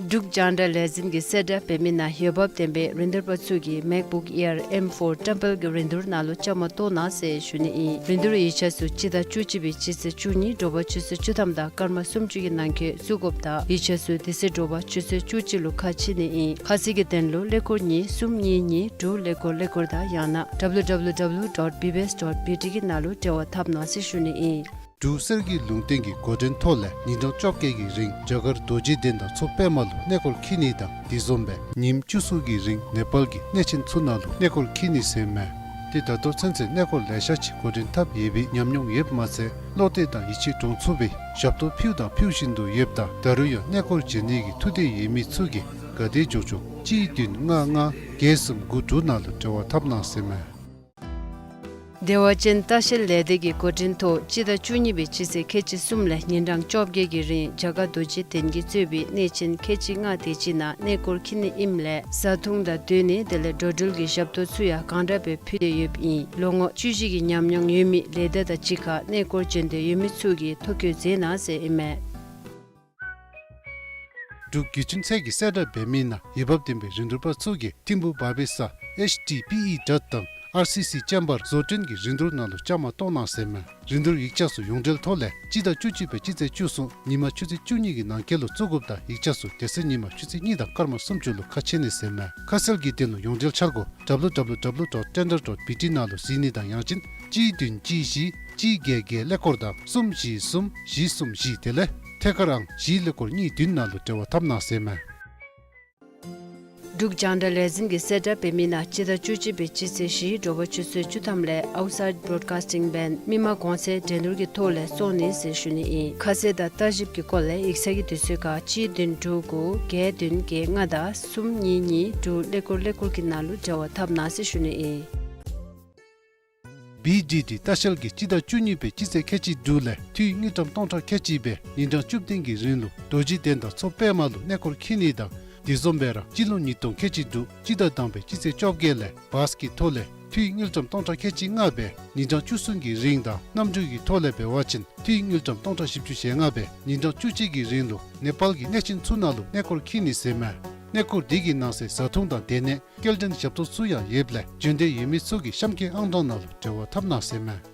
འབྲུག་རྒྱང་བསྒྲགས་ལས་འཛིན་གྱིས་གསལ་བསྒྲགས་འབད་མི་ནང་འོས་འབབ་ལྡན་པའི་རིན་བསྡུར་པ་ཚུ་གིས་མེཀ་བུཀ་ཨེར་ཨེམ་ཕོར་བཀྲམ་སྤེལ་གྱི་རིན་བསྡུར་ནང་ལུ་བཅའ་མར་གཏོགས་གནང་ཟེར་ཞུ་ནི་ཨིན། རིན་བསྡུར་ཡིག་ཆ་ཚུ་སྤྱི་ཟླ་བཅུ་གཅིག་པའི་སྤྱི་ཚེས་བཅུ་གཉིས་དྲོ་པ་ཆུ་ཚོད་བཅུ་ཐམ་དང་སྐར་མ་སུམ་ཅུ་གི་ནང་འཁོད་བཙུགས་དགོཔ་དང་ཡིག་ཆ་ཚུ་དེ་ཚེ་དྲོ་པ་ཆུ་ཚོད་བཅུ་གཅིག་ལུ་ཁ་ཕྱེ་ནི་ཨིན། ཁ་གསལ་གྱི་དོན་ལུ་ཀླད་ཀོར་གཉིས་གསུམ་གཉིས་གཉིས་དྲུག་ཀླད་ཀོར་ཀླད་ཀོར་དང་ཡང་ན་W W W dot B B S dot B T གི་ནང་ལུ་འབྲེལ་བ་འཐབ་གནང་ཟེར་ཞུ་ནི་ཨིན། འབྲུག་གསེར་གྱི་ལུང་བསྟན་གྱི་འགོ་འདྲེན་ཐོག་ལས་ཉིན་གྲངས་བཅོ་བརྒྱད་ཀྱི་རིང་རྒྱ་གར་རྡོ་རྗེ་གདན་དང་མཚོ་པདྨ་ལུ་གནས་སྐོར་འཁྱིད་ནི་དང་དེ་བཟུམ་སྦེ་ཉིནམ་བཅུ་གསུམ་གྱི་རིང་ནེ་པཱལ་གྱི་གནས་ཆེན་ཚུ་ནང་ལུ་གནས་སྐོར་འཁྱིད་ནི་ཟེར་མས། ཏེ་ད་ལྟོ་ཚུན་ཚོད་གནས་སྐོར་ལེ་ཤ་ཅིག་འགོ་འདྲེན་འཐབ་ཡོད་པའི་ཉམས་མྱོང་ཡོདཔ་མ་ཚད་བློ་གཏད་དང་ཡིད་ཆེས་འདྲོངས་ཚུགས་པའི་ཞབས་ཏོག་ཕུལ་དང་ཕུལ་བཞིན་དུ་ཡོདཔ་ད་ད་རུང་ཡང་གནས་སྐོར་བྱོན་ནི་གི་ཐུགས་འདོད་ཡོད་མི་ཚུ་གིས་ག་དེ་མགྱོགས་མགྱོགས་གཅིག་བདུན་ལྔ་ལྔ་བརྒྱད་གསུམ་དགུ་དྲུག་ནང་ལུ་འབྲེལ་བ་འཐབ་གནང་ཟེར་མས། བདེ་བ་ཅན་ལྟ་བཤལ་ལས་སྡེ་གི་འགོ་འདྲེན་ཐོག་སྤྱི་ཟླ་བཅུ་གཉིས་པའི་སྤྱི་ཚེས་ཁལ་གཅིག་གསུམ་ལས་ཉིན་གྲངས་བཅོ་བརྒྱད་ཀྱི་རིང་རྒྱ་གར་རྡོ་རྗེ་གདན་གྱིས་གཙོས་པའི་གནས་ཆེན་ཁལ་གཅིག་ལྔ་དེ་ཅིག་ནང་གནས་སྐོར་འཁྱིད་ནི་ཨིནམ་ལས་བཟའ་འཐུང་དང་སྡོད་གནས་དེ་ལས་འགྲོ་འགྲུལ་གྱི་ཞབས་ཏོག་ཚུ་ཡང་གང་དྲག་སྦེ་ཕུལ་ཏེ་ཡོདཔ་ཨིན། ལོ་ངོ་བཅུ་བཞི་གི་ཉམས་མྱོང་ཡོད་མི་ལས་སྡེ་དང་གཅིག་ཁར་གནས་སྐོར་འབྱོན་འདོད་ཡོད་མི་ཚུ་གིས་ཐོ་བཀོད་མཛད་གནང་ཟེར་ཨིན་མས། འབྲུག་བརྒྱུད་འཕྲིན་ཚད་ཀྱི་གསལ་བསྒྲགས་འབད་མི་ནང་འོས་འབབ་ལྡན་པའི་རིན་བསྡུར་པ་ཚུ་གིས་ཐིམ་ཕུག་བ་བི་ས་ཨེཆ་ཌི་པི་ཨི་གྲྭ་དང་ཨར་སི་སི་ཅེམ་བར་བཟོ་སྐྲུན་གྱི་རིན་བསྡུར་ནང་ལུ་བཅའ་མར་གཏོགས་གནང་ཟེར་མས། རིན་བསྡུར་ཡིག་ཆ་ཚུ་ཡོངས་འབྲེལ་ཐོག་ལས་སྤྱི་ཟླ་བཅུ་གཅིག་པའི་སྤྱི་ཚེས་བཅུ་གསུམ་ཉིན་མ་ཆུ་ཚོད་བཅུ་གཉིས་ཀྱི་ནང་འཁོད་ལུ་བཙུགས་དགོཔ་དང་ཡིག་ཆ་ཚུ་དེ་ཚེ་ཉིན་མ་ཆུ་ཚོད་གཉིས་དང་སྐར་མ་སུམ་ཅུ་ལུ་ཁ་ཕྱེ་ནི་ཟེར་མས། ཁ་གསལ་གྱི་དོན་ལུ་ཡོངས་འབྲེལ་འཆར་སྒོ་W W W dot tender dot B T ནང་ལུ་གཟིགས་ནི་དང་ཡང་ཅིན་གཅིག་བདུན་གཅིག་བཞི་གཅིག་བརྒྱད་བརྒྱད་ཀླད་ཀོར་དང་གསུམ་བཞི་གསུམ་བཞི་གསུམ་བཞི་དེ་ལས་ཐད་ཀར་ཨང་བཞི་ཀླད་ཀོར་གཉིས་བདུན་ནང་ལུ་འབྲེལ་བ་འཐབ་གནང་ཟེར་མས། འབྲུག་རྒྱང་བསྒྲགས་ལས་འཛིན་གྱི་གསལ་བསྒྲགས་འབད་མི་ནང་སྤྱི་ཟླ་བཅུ་གཅིག་པའི་སྤྱི་ཚེས་བཞི་དྲོ་པ་ཆུ་ཚོད་བཅུ་ཐམ་ལས་Outside Broadcasting Band མི་མང་གོང་ཚད་འགྲན་བསྡུར་གྱི་ཐོག་ལས་བཙོང་ནི་ཟེར་ཞུ་ནི་ཨིན། ཁ་གསལ་དང་བརྟག་ཞིབ་ཀྱི་སྐོར་ལས་ཡིག་ཚང་གི་དུས་ཚོད་ཁར་གཅིག་བདུན་དྲུག་དགུ་བརྒྱད་བདུན་བརྒྱད་ལྔ་དང་གསུམ་གཉིས་གཉིས་དྲུག་ཀླད་ཀོར་ཀླད་ཀོར་གྱི་ནང་ལུ་འབྲེལ་བ་འཐབ་གནང་ཟེར་ཞུ་ནི་ཨིན། བི་ཌི་ཌི་ལྟ་བཤལ་གྱིས་སྤྱི་ཟླ་བཅུ་གཉིས་པའི་སྤྱི་ཚེས་ཁལ་གཅིག་དྲུག་ལས་འཐུས་དངུལ་ཀྲམ་སྟོང་ཕྲག་ཁལ་གཅིག་སྦེ་ཉིན་གྲངས་བཅུ་བདུན་གྱི་རིང་ལུ་རྡོ་རྗེ་གདན་དང་མཚོ་པདྨ་ལུ་གནས་སྐོར་འཁྱིད་ནི་དང་དེ་བཟུམ་སྦེ་ར་སྤྱི་ལོ་ཉིས་སྟོང་ཁལ་གཅིག་དྲུག་སྤྱི་ཟླ་དང་པའི་སྤྱི་ཚེས་བཅོ་བརྒྱད་ལས་བཱས་ཀྱི་ཐོག་ལས་འཐུས་དངུལ་ཀྲམ་སྟོང་ཕྲག་ཁལ་གཅིག་ལྔ་སྦེ་ཉིན་གྲངས་བཅུ་གསུམ་གྱི་རིང་དང་གནམ་གྲུ་གི་ཐོག་ལས་འབད་བ་ཅིན་འཐུས་དངུལ་ཀྲམ་སྟོང་ཕྲག་བཞི་བཅུ་ཞེ་ལྔ་སྦེ་ཉིན་གྲངས་བཅུ་གཅིག་གི་རིང་ལུ་ནེ་པཱལ་གྱི་གནས་ཆེན་ཚུ་ནང་ལུ་གནས་སྐོར་འཁྱིད་ནི་ཟེར་མས། གནས་སྐོར་འདི་གི་ནང་གསེས་བཟའ་འཐུང་དང་སྡོད་གནས་སྐྱེལ་འདྲེན་ཞབས་ཏོག་ཚུ་ཡང་ཡོདཔ་ལས་འབྱོན་འདོད་ཡོད་མི་ཚུ་གིས་གཤམ་འཁོད་ཨང་གྲངས་ནང་ལུ་འབྲེལ་བ་འཐབ་གནང་ཟེར་མས།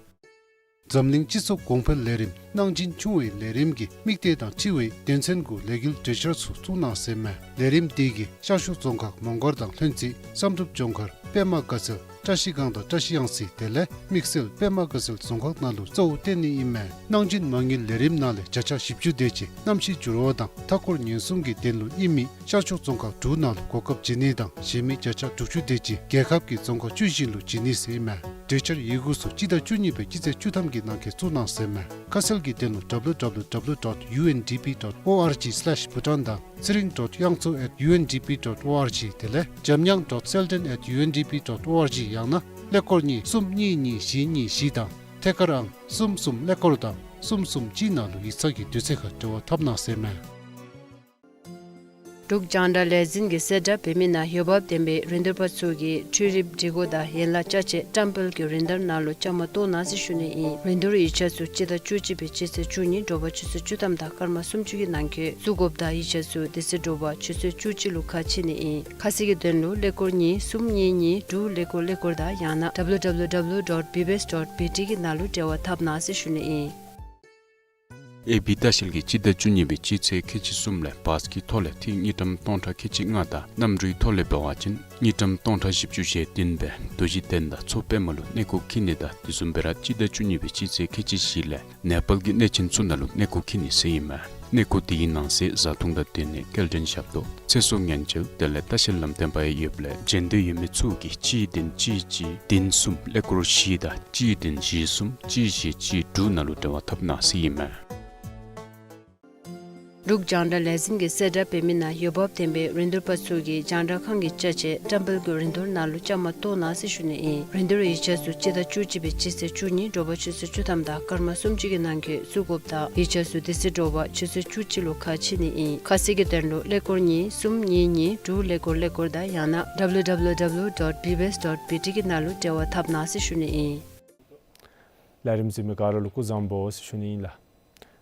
འཛམ་གླིང་སྤྱི་ཚོགས་གོང་འཕེལ་ལས་རིམ་གནང་སྦྱིན་ཆུང་བའི་ལས་རིམ་གྱི་དམིགས་གཏད་དང་འཁྲིལ་བའི་དོན་ཚན་གུ་ལས་འགུལ་གྲོས་འཆར་ཚུ་བཙུགས་གནང་ཟེར་མས། ལས་རིམ་འདི་གིས་ཤར་ཕྱོགས་རྫོང་ཁག་མོང་སྒར་དང་ལྷུན་རྩེ་བསམ་གྲུབ་ལྗོངས་མཁར་པདྨ་དགའ་ཚལ་བཀྲ་ཤིས་སྒང་དང་བཀྲ་ཤིས་གཡང་རྩེ་དེ་ལས་དམིགས་བསལ་པདྨ་དགའ་ཚལ་རྫོང་ཁག་ནང་ལུ་གཙོ་བོ་བཏོན་ནི་ཨིན་མས། གནང་སྦྱིན་མ་དངུལ་ལས་རིམ་ནང་ལས་བརྒྱ་ཆ་བཞི་བཅུ་དེ་ཅིག་གནམ་གཤིས་འགྱུར་བ་དང་མཐའ་འཁོར་ཉེན་སྲུང་གི་དོན་ལུ་ཨིན་མི་ཤར་ཕྱོགས་རྫོང་ཁག་དྲུག་ནང་ལུ་གོ་སྐབས་བྱིན་ནི་དང་གཞན་མི་བརྒྱ་ཆ་དྲུག་ཅུ་དེ་ཅིག་རྒྱལ་ཁབ་ཀྱི་རྫོང་ཁག་བཅུ་བཞི་ལུ་བྱིན་ནི་ཟེར་ཨིན་མས། གྲོས་འཆར་ཡི་གུ་ཚུ་སྤྱི་ཟླ་བཅུ་གཉིས་པའི་སྤྱི་ཚེས་བཅུ་ཐམ་གྱི་ནང་འཁོད་བཙུགས་གནང་ཟེར་ཨིན་མས། ཁ་གསལ་གྱི་དོན་ལུ་W W W dot U N D P dot O R G slash Bhutan དང་ཚེ་རིང་dot དབྱངས་མཚོ་at U N D P dot O R G དེ་ལས་འཇམ་དབྱངས་dot selden at U N D P dot O R G ཡང་ན་ཀླད་ཀོར་གཉིས་གསུམ་གཉིས་གཉིས་བཞི་གཉིས་བཞི་དང་ཐད་ཀར་ཨང་གསུམ་གསུམ་ཀླད་ཀོར་དང་གསུམ་གསུམ་གཅིག་ནང་ལུ་ཡིག་ཚང་གི་དུས་ཚོད་ཁར་འབྲེལ་བ་འཐབ་གནང་ཟེར་ཨིན་མས། འབྲུག་རྒྱང་བསྒྲགས་ལས་འཛིན་གྱི་གསལ་བསྒྲགས་འབད་མི་ནང་འོས་འབབ་ལྡན་པའི་རིན་བསྡུར་པ་ཚུ་གིས་འཕྲུལ་རིག་སྒྲིག་གོ་དང་ཡན་ལག་ཅ་ཆས་བཀྲམ་སྤེལ་གྱི་རིན་བསྡུར་ནང་ལུ་བཅའ་མར་གཏོགས་གནང་ཟེར་ཞུ་ནི་ཨིན། རིན་བསྡུར་ཡིག་ཆ་ཚུ་སྤྱི་ཟླ་བཅུ་གཅིག་པའི་སྤྱི་ཚེས་བཅུ་གཉིས་དྲོ་པ་ཆུ་ཚོད་བཅུ་ཐམ་དང་སྐར་མ་སུམ་ཅུ་གི་ནང་འཁོད་བཙུགས་དགོཔ་དང་ཡིག་ཆ་ཚུ་དེ་ཚེ་དྲོ་པ་ཆུ་ཚོད་བཅུ་གཅིག་ལུ་ཁ་ཕྱེ་ནི་ཨིན། ཁ་གསལ་གྱི་དོན་ལུ་ཀླད་ཀོར་གཉིས་གསུམ་གཉིས་གཉིས་དྲུག་ཀླད་ཀོར་ཀླད་ཀོར་དང་ཡང་ན་W W W dot B B S dot B T གི་ནང་ལུ་འབྲེལ་བ་འཐབ་གནང་ཟེར་ཞུ་ནི་ཨིན། ཨེ་བི་ལྟ་བཤལ་གྱིས་སྤྱི་ཟླ་བཅུ་གཉིས་པའི་སྤྱི་ཚེས་ཁལ་གཅིག་གསུམ་ལས་བཱས་ཀྱི་ཐོག་ལས་འཐུས་དངུལ་ཀྲམ་སྟོང་ཕྲག་ཁལ་གཅིག་ལྔ་དང་གནམ་གྲུའི་ཐོག་ལས་འབད་བ་ཅིན་དངུལ་ཀྲམ་སྟོང་ཕྲག་བཞི་བཅུ་ཞེ་བདུན་སྦེ་རྡོ་རྗེ་གདན་དང་མཚོ་པདྨ་ལུ་གནས་སྐོར་འཁྱིད་ནི་དང་དེ་བཟུམ་སྦེ་ར་སྤྱི་ཟླ་བཅུ་གཉིས་པའི་སྤྱི་ཚེས་ཁལ་གཅིག་བཞི་ལས་ནེ་པཱལ་གྱི་གནས་ཆེན་ཚུ་ནང་ལུ་གནས་སྐོར་འཁྱིད་ནི་ཟེར་ཨིན་མས། གནས་སྐོར་དེ་གི་ནང་གསེས་བཟའ་འཐུང་དང་སྡོད་གནས་སྐྱེལ་འདྲེན་ཞབས་ཏོག་ཚེ་སྲོག་ཉེན་བཅོལ་དེ་ལས་ལྟ་བཤལ་ལམ་སྟོན་པ་ཡང་ཡོདཔ་ལས་འབྱོན་འདོད་ཡོད་མི་ཚུ་གིས་གཅིག་བདུན་གཅིག་གཅིག་བདུན་གསུམ་ཀླད་ཀོར་བཞི་དང་གཅིག་བདུན་བཞི་གསུམ་གཅིག་བཞི་གཅིག་དྲུག་ནང་ལུ་འབྲེལ་བ་འཐབ་གནང་ཟེར་ཨིན་མས། འབྲུག་རྒྱང་བསྒྲགས་ལས་འཛིན་གྱི་གསལ་བསྒྲགས་འབད་མི་ནང་འོས་འབབ་ལྡན་པའི་རིན་བསྡུར་པ་ཚུ་གིས་རྒྱང་བསྒྲགས་ཁང་གི་ཅ་ཆས་བཀྲམ་སྤེལ་གྱི་རིན་བསྡུར་ནང་ལུ་བཅའ་མར་གཏོགས་གནང་ཟེར་ཞུ་ནི་ཨིན། རིན་བསྡུར་ཡིག་ཆ་ཚུ་སྤྱི་ཟླ་བཅུ་གཅིག་པའི་སྤྱི་ཚེས་བཅུ་གཉིས་དྲོ་པ་ཆུ་ཚོད་བཅུ་ཐམ་དང་སྐར་མ་སུམ་ཅུ་གི་ནང་འཁོད་བཙུགས་དགོཔ་དང་ཡིག་ཆ་ཚུ་དེ་ཚེ་དྲོ་པ་ཆུ་ཚོད་བཅུ་གཅིག་ལུ་ཁ་ཕྱེ་ནི་ཨིན། ཁ་གསལ་གྱི་དོན་ལུ་ཀླད་ཀོར་གཉིས་གསུམ་གཉིས་གཉིས་དྲུག་ཀླད་ཀོར་ཀླད་ཀོར་དང་ཡང་ན་W W W dot B B S dot B T གི་ནང་ལུ་འབྲེལ་བ་འཐབ་གནང་ཟེར་ཞུ་ནི་ཨིན། ལས་རིམ་གཟིགས་མི་ག་ར་ལུ་སྐུ་གཟུགས་བཟང་པོ་ཟེར་ཞུ་ནི་ཨིན་ལགས།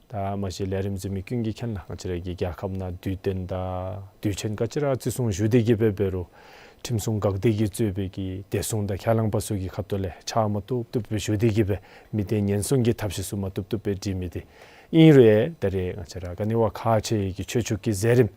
ད་མ་གཞི་ལས་རིམ་གཟིགས་མི་ཀུན་གྱིས་མཁྱེན་ལགས། ང་བཅས་ར་གི་རྒྱལ་ཁབ་ནང་དུས་སྟོན་དང་དུས་ཆེན་ག་ཅི་ར་བརྩི་སྲུང་ཞུ་སྟེ་གི་སྦེ་འབད་རུང་ཁྲིམས་སྲུང་འགག་སྡེ་གིས་གཙོས་པའི་གི་བདེ་སྲུང་དང་ཁས་བླངས་པ་ཚུ་གི་ཁ་ཐུག་ལས་ཕྱག་མ་བཏུབ་བཏུབ་སྦེ་ཞུ་སྟེ་གི་སྦེ་མི་སྡེ་ཉེན་སྲུང་གི་ཐབས་ཤེས་ཚུ་མ་བཏུབ་བཏུབ་སྦེ་སྒྲིག་མི་འདི་ཨིན་རུང་ད་རེས་ང་བཅས་ར་ག་ནི་བ་ཁག་ཆེ་གི་ཆོས་ཕྱོགས་ཀྱི་མཛད་རིམ་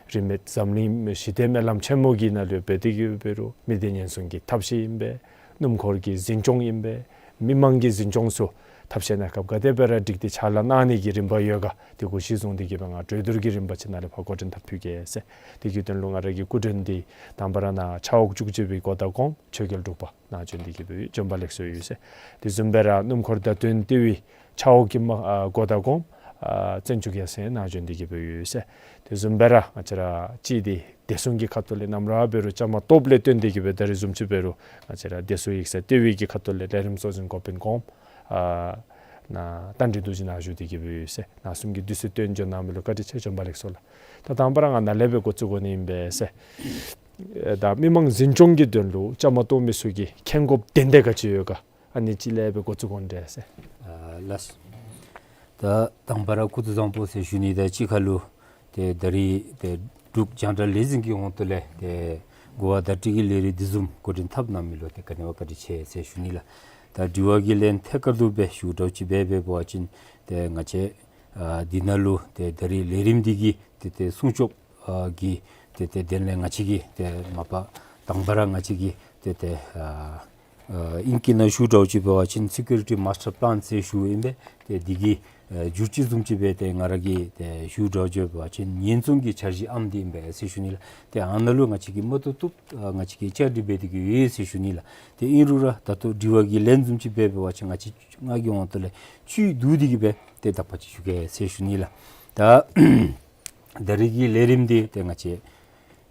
རིས་མེད་འཛམ་གླིང་ཞི་བདེ་སྨོན་ལམ་ཆེན་མོ་གི་ནང་ལུ་འབད་དེ་གི་འབད་རུང་མི་སྡེ་ཉེན་སྲུང་གི་ཐབས་ཤེས་ཨིན་པས། སྣུམ་འཁོར་གྱི་འཛིན་སྐྱོང་ཨིན་པས། མི་མང་གི་འཛིན་སྐྱོང་ཚུ་ཐབས་ཤེས་གནས་སྐབས་ག་དེ་སྦེ་ར་སྒྲིག་སྟེ་ཕྱག་ལཱ་གནང་ནི་གི་རིམ་པ་ཡོད་ག་དེ་གུ་གཞི་བཟུང་སྟེ་གི་སྦེ་ང་གྲོས་བསྡུར་གྱི་རིམ་པ་ཅིག་ནང་ལས་ཕར་འགོ་འདྲེན་འཐབ་ཕུལ་གེ་ཟེར། དེ་གི་དོན་ལུ་ང་ར་གི་སྐུ་མགྲོན་འདི་དང་པ་ར་ནཱ་ཆབ་འོག་བཅུ་གཅིག་པའི་འགོ་དང་གོངམ་ཆོས་རྒྱལ་འབྲུག་པ་ནཱ་བྱོན་ཏེ་གི་སྦེ་བྱོན་པ་ལེགས་སོ་ཡོད་ཟེར། དེ་བཟུམ་སྦེ་ར་སྣུམ་འཁོར་བརྡ་དོན་ལྟེ་བའི་ཆབ་འོག་གི་མ་ཨ་འགོ་དང་གོངམ་ ཨ་བཙན་བྱོལ་གྱི་ཡ་སེང་ནང་བྱོན་ཏེ་གི་སྦེ་ཡོད་ཟེར། དེ་བཟུམ་སྦེ་ར་ང་བཅས་ར་གཅིག་འདི་བདེ་སྲུང་གི་ཁ་ཐུག་ལས་ནམ་ར་འབད་རུང་བཅའ་མར་གཏོགསཔ་ལས་བརྟེན་ཏེ་གི་སྦེ་ད་རིས་བཟུམ་ཅིག་འབད་རུང་ང་བཅས་ར་བདེ་སྲུང་ཡིག་ཚང་ལྟེ་བའི་གི་ཁ་ཐུག་ལས་ལས་རིམ་གཙོ་འཛིན་འགོ་དཔོན་གོངམ་ཨ་ནཱ་རྟ་མགྲིན་རྡོ་རྗེ་ནང་བཞུགས་ཏེ་གི་སྦེ་ཡོད་ཟེར། ནཱ་གསུམ་གྱིས་དུས་ཚོད་བཏོན་འབྱོན་གནང་མི་ལུ་བཀའ་དྲིན་ཆེ། བྱོན་པ་ལེགས་སོ་ལགས། ད་དང་པ་ར་ང་ནཱ་ལས་སྦེ་འགོ་བཙུགས་དགོ་ནི་ཨིན་པས་ཟེར། ཨེ་ད་མི་མང་འཛིན་སྐྱོང་གི་དོན་ལུ་བཅའ་མར་གཏོགས་མི་ཚུ་གི་མཁྱེན་དགོཔ་དོན་དག་ག་ཅི་ཡོད་ག། ཨ་ནི་ཅིག་ལས་སྦེ་འགོ་བཙུགས་དགོ་ནི་འདྲས་ཟེར། ཨ་ལགས། ད་དང་པ་ར་སྐུ་གཟུགས་བཟང་པོ་ཟེར་ཞུ་ནི། ད་གཅིག་ཁར་ལུ་ཏེ་ད་རིས་ཏེ་འབྲུག་རྒྱང་བསྒྲགས་ལས་འཛིན་གྱི་ཧོངས་ཏོ་ལས་ཏེ་གོ་བ་བརྡ་སྤྲོད་ཀྱི་ལས་རིམ་འདི་བཟུམ་འགོ་འདྲེན་འཐབ་གནང་མི་ལུ་ཏེ་ག་ནི་བ་བཀའ་དྲིན་ཆེ་ཟེར་ཞུ་ནི་ལགས། ད་དྲི་བ་གི་ལན་ཐད་ཀར་དུ་སྦེ་ཞུ་དགོཔ་ཅིག་སྦེ་འབད་བ་ཅིན་ཏེ་ང་བཅས་ཨ་འདི་ནང་ལུ་ཏེ་ད་རིས་ལས་རིམ་འདི་གི་ཏེ་ཏེ་སྲུང་སྐྱོབ་ཨ་གི་ཏེ་ཏེ་དེ་ལས་ང་བཅས་ཀྱིས་ཏེ་མ་པ་དང་པ་ར་ང་བཅས་ཀྱིས་ཏེ་ཏེ་ཨ་ཨ་ཨིང་སྐད་ནང་ཞུ་དགོཔ་ཅིག་འབད་བ་ཅིན་སི་ཀུ་རི་ཊི་མཱས་ཊར་པི་ལཱན་ཟེར་ཞུཝ་ཨིན་པས། ཏེ་འདི་གི་ཨ་བསྒྱུར་བཅོས་བཟུམ་ཅིག་སྦེ་ཏེ་ང་ར་གིས་ཏེ་ཞུ་དགོཔ་ཅིག་འབད་བ་ཅིན་ཉེན་སྲུང་གི་འཆར་གཞི་ཨམ་འདི་ཨིན་པས་ཟེར་ཞུ་ནི་ལགས། ཏེ་ཨ་ནཱ་ལུ་ང་བཅས་ཀྱིས་མ་བཏུབ་བཏུབ་ཨ་ང་བཅས་ཀྱིས་བཅའ་སྒྲིག་འབད་དེ་གི་ཡོད་ཟེར་ཞུ་ནི་ལགས། ཏེ་ཨིན་རུང་ར་ད་ལྟོ་དྲི་བ་གི་ལན་བཟུམ་ཅིག་སྦེ་འབད་བ་ཅིན་ང་བཅས་ང་གི་ཧོངས་ཏོ་ལས་བཅུད་བསྡུ་སྟེ་གི་སྦེ་ཏེ་དག་པ་ཅིག་ཞུ་གེ་ཟེར་ཞུ་ནི་ལགས། ད་ད་རིས་ཀྱི་ལས་རིམ་འདི་ཏེ་ང་བཅས་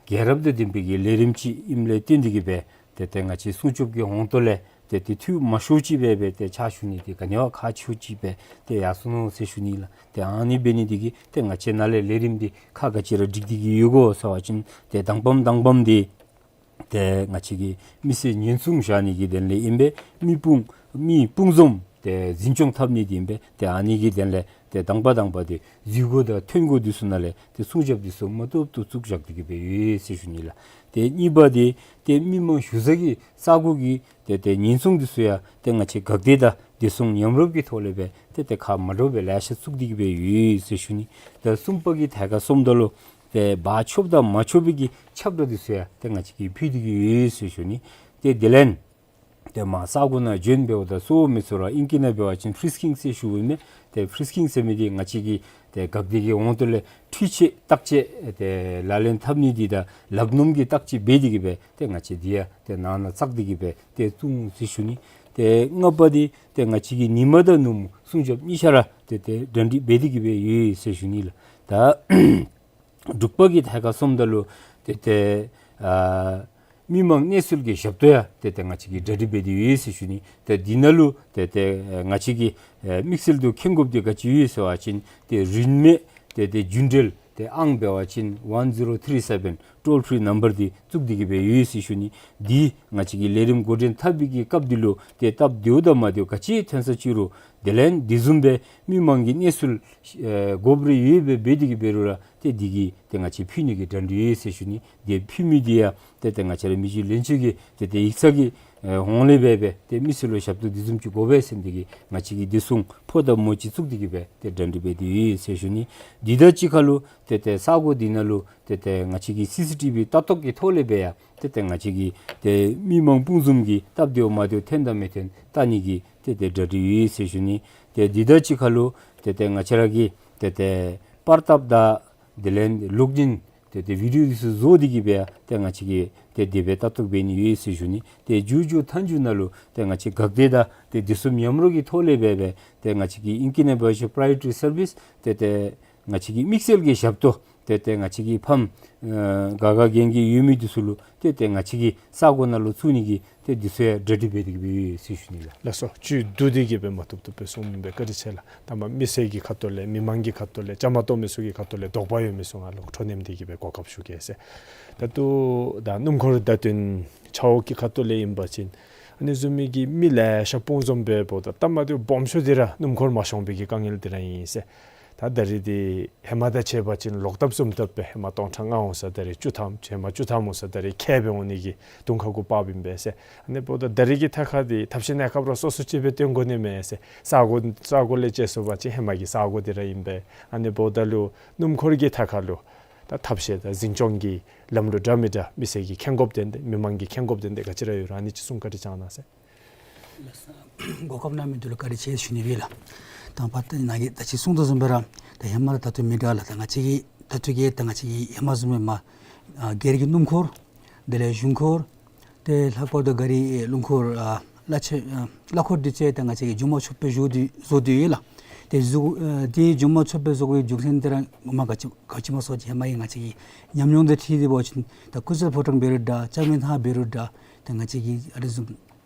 རྒྱལ་རབས་དང་ལྡན་པའི་གི་ལས་རིམ་ཅིག་ཨིནམ་ལས་བརྟེན་ཏེ་གི་སྦེ་ཏེ་ཏེ་ང་བཅས་སྲུང་སྐྱོབ་ཀྱི་ཧོངས་ཏོ་ལས་ཏེ་ཏེ་འཐུས་མང་ཤོས་ཅིག་སྦེ་སྦེ་ཏེ་ཕྱག་ཞུ་ནི་འདི་ག་ནི་བ་ཁག་ཆེཝ་ཅིག་སྦེ་ཏེ་ཡར་སོ་ནུག་ཟེར་ཞུ་ནི་ལགས། ཏེ་ཨ་ནི་འབད་ནི་འདི་གིས་ཏེ་ང་བཅས་ནཱ་ལས་ལས་རིམ་འདི་ཁག་ག་ཅི་ར་སྒྲིག་སྟེ་གི་ཡོད་གོ་ཟེར་བ་ཅིན་ཏེ་དང་པམ་དང་པམ་འདི་ཏེ་ང་བཅས་ཀྱིས་མི་སེར་ཉེན་སྲུང་བཞག་ནི་གི་དོན་ལས་ཨིན་པས། མི་དཔུང་མི་དཔུང་འཛོམས་ཏེ་འཛིན་སྐྱོང་འཐབ་ནི་འདི་ཨིན་པས། ཏེ་ཨ་ནི་གི་དོན་ལས་ཏེ་དང་པ་དང་པ་འདི་འཛུལ་སྒོ་དང་ཐོན་སྒོ་འདི་ཚུ་ནང་ལས་ཏེ་སྲུང་སྐྱོབ་འདི་ཚུ་མ་བཏུབ་བཏུབ་བཙུགས་བཞག་སྟེ་གི་སྦེ་ཡོད་ཟེར་ཞུ་ནི་ལགས། ཏེ་གཉིས་པ་འདི་ཏེ་མི་མང་བཞུགས་ས་གི་ས་གོ་གི་ཏེ་ཏེ་ཉེན་སྲུང་འདི་ཚུ་ཡང་ཏེ་ང་བཅས་འགག་སྡེ་དང་བདེ་སྲུང་མཉམ་རུབ་ཀྱི་ཐོག་ལས་སྦེ་ཏེ་ཏེ་ཁག་མ་འདྲཝ་སྦེ་ལེ་ཤ་བཙུགས་ཏེ་གི་སྦེ་ཡོད་ཟེར་ཞུ་ནི། ད་གསུམ་པ་གི་ཐད་ཁར་སོངམ་ད་ལུ་ཏེ་འབག་ཆོགཔ་དང་མ་ཆོག་པའི་གི་ཁྱབ་བསྒྲགས་འདི་ཚུ་ཡང་ཏེ་ང་བཅས་ཀྱིས་ཕུལ་ཏེ་གི་ཡོད་ཟེར་ཞུ་ནི། ཏེ་དེ་ལས་ཏེ་མར་ས་གོ་ནང་བྱོན་འབདཝ་ད་སོ་མི་ཚུ་ར་ཨིང་སྐད་ནང་འབད་བ་ཅིན་ཕི་རི་སི་ཀིང་ཟེར་ཞུཝ་ཨིན་མས། ཏེ་ཕི་རི་སི་ཀིང་ཟེར་མི་འདི་ང་བཅས་ཀྱིས་ཏེ་འགག་སྡེ་གི་ཧོངས་ཏོ་ལས་འཕྲུལ་ཆས་བརྟག་དཔྱད་ཏེ་ལག་ལེན་འཐབ་ནི་འདི་དང་ལག་སྣུམ་གྱི་བརྟག་དཔྱད་འབད་དེ་གི་སྦེ་ཏེ་ང་བཅས་འདི་ཡང་ཏེ་ནང་ན་བཙགས་ཏེ་གི་སྦེ་ཏེ་བཙུགས་ནུག་ཟེར་ཞུ་ནི། ཏེ་ལྔ་པ་འདི་ཏེ་ང་བཅས་ཀྱིས་ཉིམ་དང་ནུབ་མོ་སྲུང་སྐྱོབ་གཉིས་ཆ་ར་ཏེ་ཏེ་གྲ་སྒྲིག་འབད་དེ་གི་སྦེ་ཡོད་ཟེར་ཞུ་ནི་ལགས། ད་དྲུག་པ་གི་ཐད་ཁར་སོངམ་ད་ལུ་ཏེ་ཏེ་ཨ་མི་མང་གནས་ཚུལ་གྱི་ཞབས་ཏོག་ཡང་ཏེ་ཏེ་ང་བཅས་ཀྱིས་གྲ་སྒྲིག་འབད་དེ་ཡོད་ཟེར་ཞུ་ནི། ཏེ་འདི་ནང་ལུ་ཏེ་ཏེ་ང་བཅས་ཀྱིས་ཨེ་དམིགས་བསལ་དུ་མཁྱེན་དགོཔ་འདི་ག་ཅི་ཡོད་ཟེར་བ་ཅིན་ཏེ་རིན་མེད་ཏེ་ཏེ་རྒྱུན་འབྲེལ་ཏེ་ཨང་འབད་བ་ཅིན་ཝན་ཛི་རོ་ཐི་རི་སེ་བེན་ཊོལ་ཕི་རི་ནམ་བར་འདི་བཙུགས་ཏེ་གི་སྦེ་ཡོད་ཟེར་ཞུ་ནི། འདི་ང་བཅས་ཀྱིས་ལས་རིམ་འགོ་འདྲེན་འཐབ་པའི་གི་སྐབས་འདི་ལུ་ཏེ་སྟབས་བདེཝ་དང་མ་བདེཝ་ག་ཅི་ཐོན་ས་ཅི་རུང་དེ་ལས་འདི་བཟུམ་སྦེ་མི་མང་གི་གནས་ཚུལ་ཨེ་དགོཔ་རེ་ཡོདཔ་སྦེ་འབད་དེ་གི་འབད་རུང་ར་ཏེ་འདི་གིས་ཏེ་ང་བཅས་ཕུལ་ནི་གི་གྲ་སྒྲིག་ཡོད་ཟེར་ཞུ་ནི། ཏེ་ཕུལ་མི་འདི་ཡང་ཏེ་ཏེ་ང་བཅས་ར་མི་རྗེ་ལྷན་རྒྱས་ཀྱི་ཏེ་ཏེ་ཡིག་ཚང་གི་ཨེ་ཧོངས་ལས་སྦེ་སྦེ་ཏེ་མི་སེར་ལུ་ཞབས་ཏོག་འདི་བཟུམ་ཅིག་དགོ་པས་ཟེར་འདི་གིས་ང་བཅས་ཀྱིས་བདེ་སྲུང་ཕོ་དང་མོ་ཅིག་བཙུགས་ཏེ་གི་སྦེ་ཏེ་གྲ་སྒྲིག་འབད་དེ་ཡོད་ཟེར་ཞུ་ནི། འདི་དང་གཅིག་ཁར་ལུ་ཏེ་ཏེ་ས་གོ་འདི་ནང་ལུ་ཏེ་ཏེ་ང་བཅས་ཀྱིས་སི་སི་ཊི་བི་ལྟ་རྟོག་གི་ཐོག་ལས་སྦེ་ཡང་ཏེ་ཏེ་ང་བཅས་ཀྱིས་ཏེ་མི་མང་སྤུང་འཛོམས་ཀྱི་སྟབས་བདེཝ་མ་བདེཝ་ཐོན་དང་མི་ཐོན་བལྟ་ནི་གི་ཏེ་ཏེ་གྲ་སྒྲིག་ཡོད་ཟེར་ཞུ་ནི། ཏེ་འདི་དང་གཅིག་ཁར་ལུ་ཏེ་ཏེ་ང་བཅས་ར་གིས་ཏེ་ཏེ་པར་བཏབ་དང་དེ་ལས་གློག་བརྙན་ཏེ་ཏེ་བི་ཌིའོ་འདི་ཚུ་བཟོ་སྟེ་གི་སྦེ་ཡང་ཏེ་ང་བཅས་ཀྱིས་ཏེ་དེ་སྦེ་ལྟ་རྟོག་འབད་ནི་ཡོད་ཟེར་ཞུ་ནི། ཏེ་མཇུག་མཇུག་མཐའ་མཇུག་ནང་ལུ་ཏེ་ང་བཅས་འགག་སྡེ་དང་ཏེ་བདེ་སྲུང་མཉམ་རོགས་ཀྱི་ཐོག་ལས་སྦེ་སྦེ་ཏེ་ང་བཅས་ཀྱིས་ཨིང་སྐད་ནང་འབད་བ་ཅིན་པ་ར་ཡོ་རི་ཊི་སར་བིསི་ཏེ་ཏེ་ང་བཅས་ཀྱི་དམིགས་བསལ་གྱི་ཞབས་ཏོག་ཏེ་ཏེ་ང་བཅས་ཀྱི་ཕམ་ཨེ་ག་ག་གན་གི་ཡོད་མི་འདི་ཚུ་ལུ་ཏེ་ཏེ་ང་བཅས་ཀྱི་ས་གོ་ནང་ལུ་བཙུགས་ནི་གི་ཏེ་འདི་ཚུ་ཡང་གྲ་སྒྲིག་འབད་དེ་གི་སྦེ་ཡོད་ཟེར་ཞུ་ནི་ལགས། ལགས་སོ། བཅུད་བསྡུ་སྟེ་གི་སྦེ་མ་བཏུབ་བཏུབ་སྦེ་གསུངས་མི་འབད་བཀའ་དྲིན་ཆེ་ལགས། ད་མ་མི་སེར་གྱི་ཁ་ཐུག་ལས་མི་མང་གི་ཁ་ཐུག་ལས་བཅའ་མར་གཏོགས་མི་ཚུ་གི་ཁ་ཐུག་ལས་དོགས་པ་ཡོད་མི་ཚུ་ང་ལུ་འཕྲོ་མཉམ་སྟེ་གི་སྦེ་གོ་སྐབས་ཞུ་གེ་ཟེར། ད་ལྟོ་ད་སྣུམ་འཁོར་བརྡ་དོན་ཆ་འོག་གི་ཁ་ཐུག་ལས་ཨིན་པ་ཅིན་ཨ་ནི་བཟུམ་མའི་གི་མི་ལེ་ཤ་སྤུངས་འཛོམས་འབདཝ་ད་ད་མ་བདེཝ་སྦོམ་ཤོས་འདི་ར་སྣུམ་འཁོར་མ་ཤོང་པའི་གི་དཀའ་ངལ་འདི་ར་ཨིན་ཟེར། ད་ད་རིས་འདི་ཧེ་མ་དང་ཕྱད་པ་ཅིན་ལོག་ལྟབ་བཟུམ་ལྟབ་སྦེ་ཧེ་མ་སྟོང་ཕྲག་ལྔ་འོང་ས་ད་རིས་བཅུ་ཐམ་ཧེ་མ་བཅུ་ཐམ་འོང་ས་ད་རིས་ཁལ་སྦེ་འོང་ནི་གི་དུང་ཁ་གུ་བབས་ཨིན་པས་ཟེར། ཨ་ནི་འབདཝ་ད་ད་རིས་ཀྱི་ཐད་ཁར་འདི་ཐབས་ཤེས་གནས་སྐབས་ར་སོ་སོ་ཅིག་སྦེ་སྟོན་དགོ་ནི་མས་ཟེར། ས་གོ་ས་གོ་ལས་དཔྱད་ཞུ་བ་ཅིན་ཧེ་མ་གི་ས་གོ་འདི་ར་ཨིན་པས། ཨ་ནི་འབདཝ་ད་ལུ་སྣུམ་འཁོར་གྱི་ཐད་ཁར་ལུ་ད་ཐབས་ཤེས་དང་འཛིན་སྐྱོང་གི་ལམ་ལུགས་འདྲ་མི་འདྲ་མི་སེར་གྱིས་མཁྱེན་དགོཔ་དོན་དག་མི་མང་གིས་མཁྱེན་དགོཔ་དོན་དག་ག་ཅི་ར་ཡོད་རུང་ཨ་ནི་ཅིག་གསུང་བཀའ་དྲིན་བསྐྱང་གནང་ཟེར། གོ་སྐབས་གནང་མི་འདི་ལུ་བཀའ་དྲིན་ཆེ་ཞུ་ནི་ཨིན་ལགས། དང་པ་ཏེ་ནཱ་གིས་ད་ཅི་གསུངས་དོ་བཟུམ་སྦེ་ར་ད་ཧེ་མ་ར་ད་ལྟོ་མི་འདྲ་ལགས། ད་ང་བཅས་ཀྱི་ད་ལྟོ་གི་ད་ང་བཅས་ཀྱི་ཧེ་མ་བཟུམ་སྦེ་མར་ཨ་སྒེར་གྱི་སྣུམ་འཁོར་དེ་ལས་གཞུང་འཁོར་ཏེ་ལྷག་པར་དུ་ག་རི་རླུང་འཁོར་ཨ་གླ་ཆ་ཨ་གླ་འཁོར་འདི་ཚུ་ད་ང་བཅས་ཀྱིས་མཇུག་མ་ཆོད་པའི་བཟོ་སྟེ་བཟོ་སྟེ་ཡོད་ལགས། ཏེ་བཟོ་ཨ་དེ་རྒྱུན་མ་ཆད་པའི་བཟོ་དགོ་པའི་རྒྱུ་མཚན་དེ་ར་ངོ་མ་ག་ཅི་ག་ཅི་སྨོ་ཟེར་བ་ཅིན་ཧེ་མ་གི་ང་བཅས་ཀྱི་ཉམས་མྱོང་དང་འཁྲིལ་ཏེ་འབད་བ་ཅིན་ད་ཀུ་ཤལ་ཕོ་བྲང་འབད་རུང་འདྲ་ལྕང་མའི་ཐང་འབད་རུང་འདྲ་ད་ང་བཅས་ཀྱི་ཨ་ནི་བཟུམ་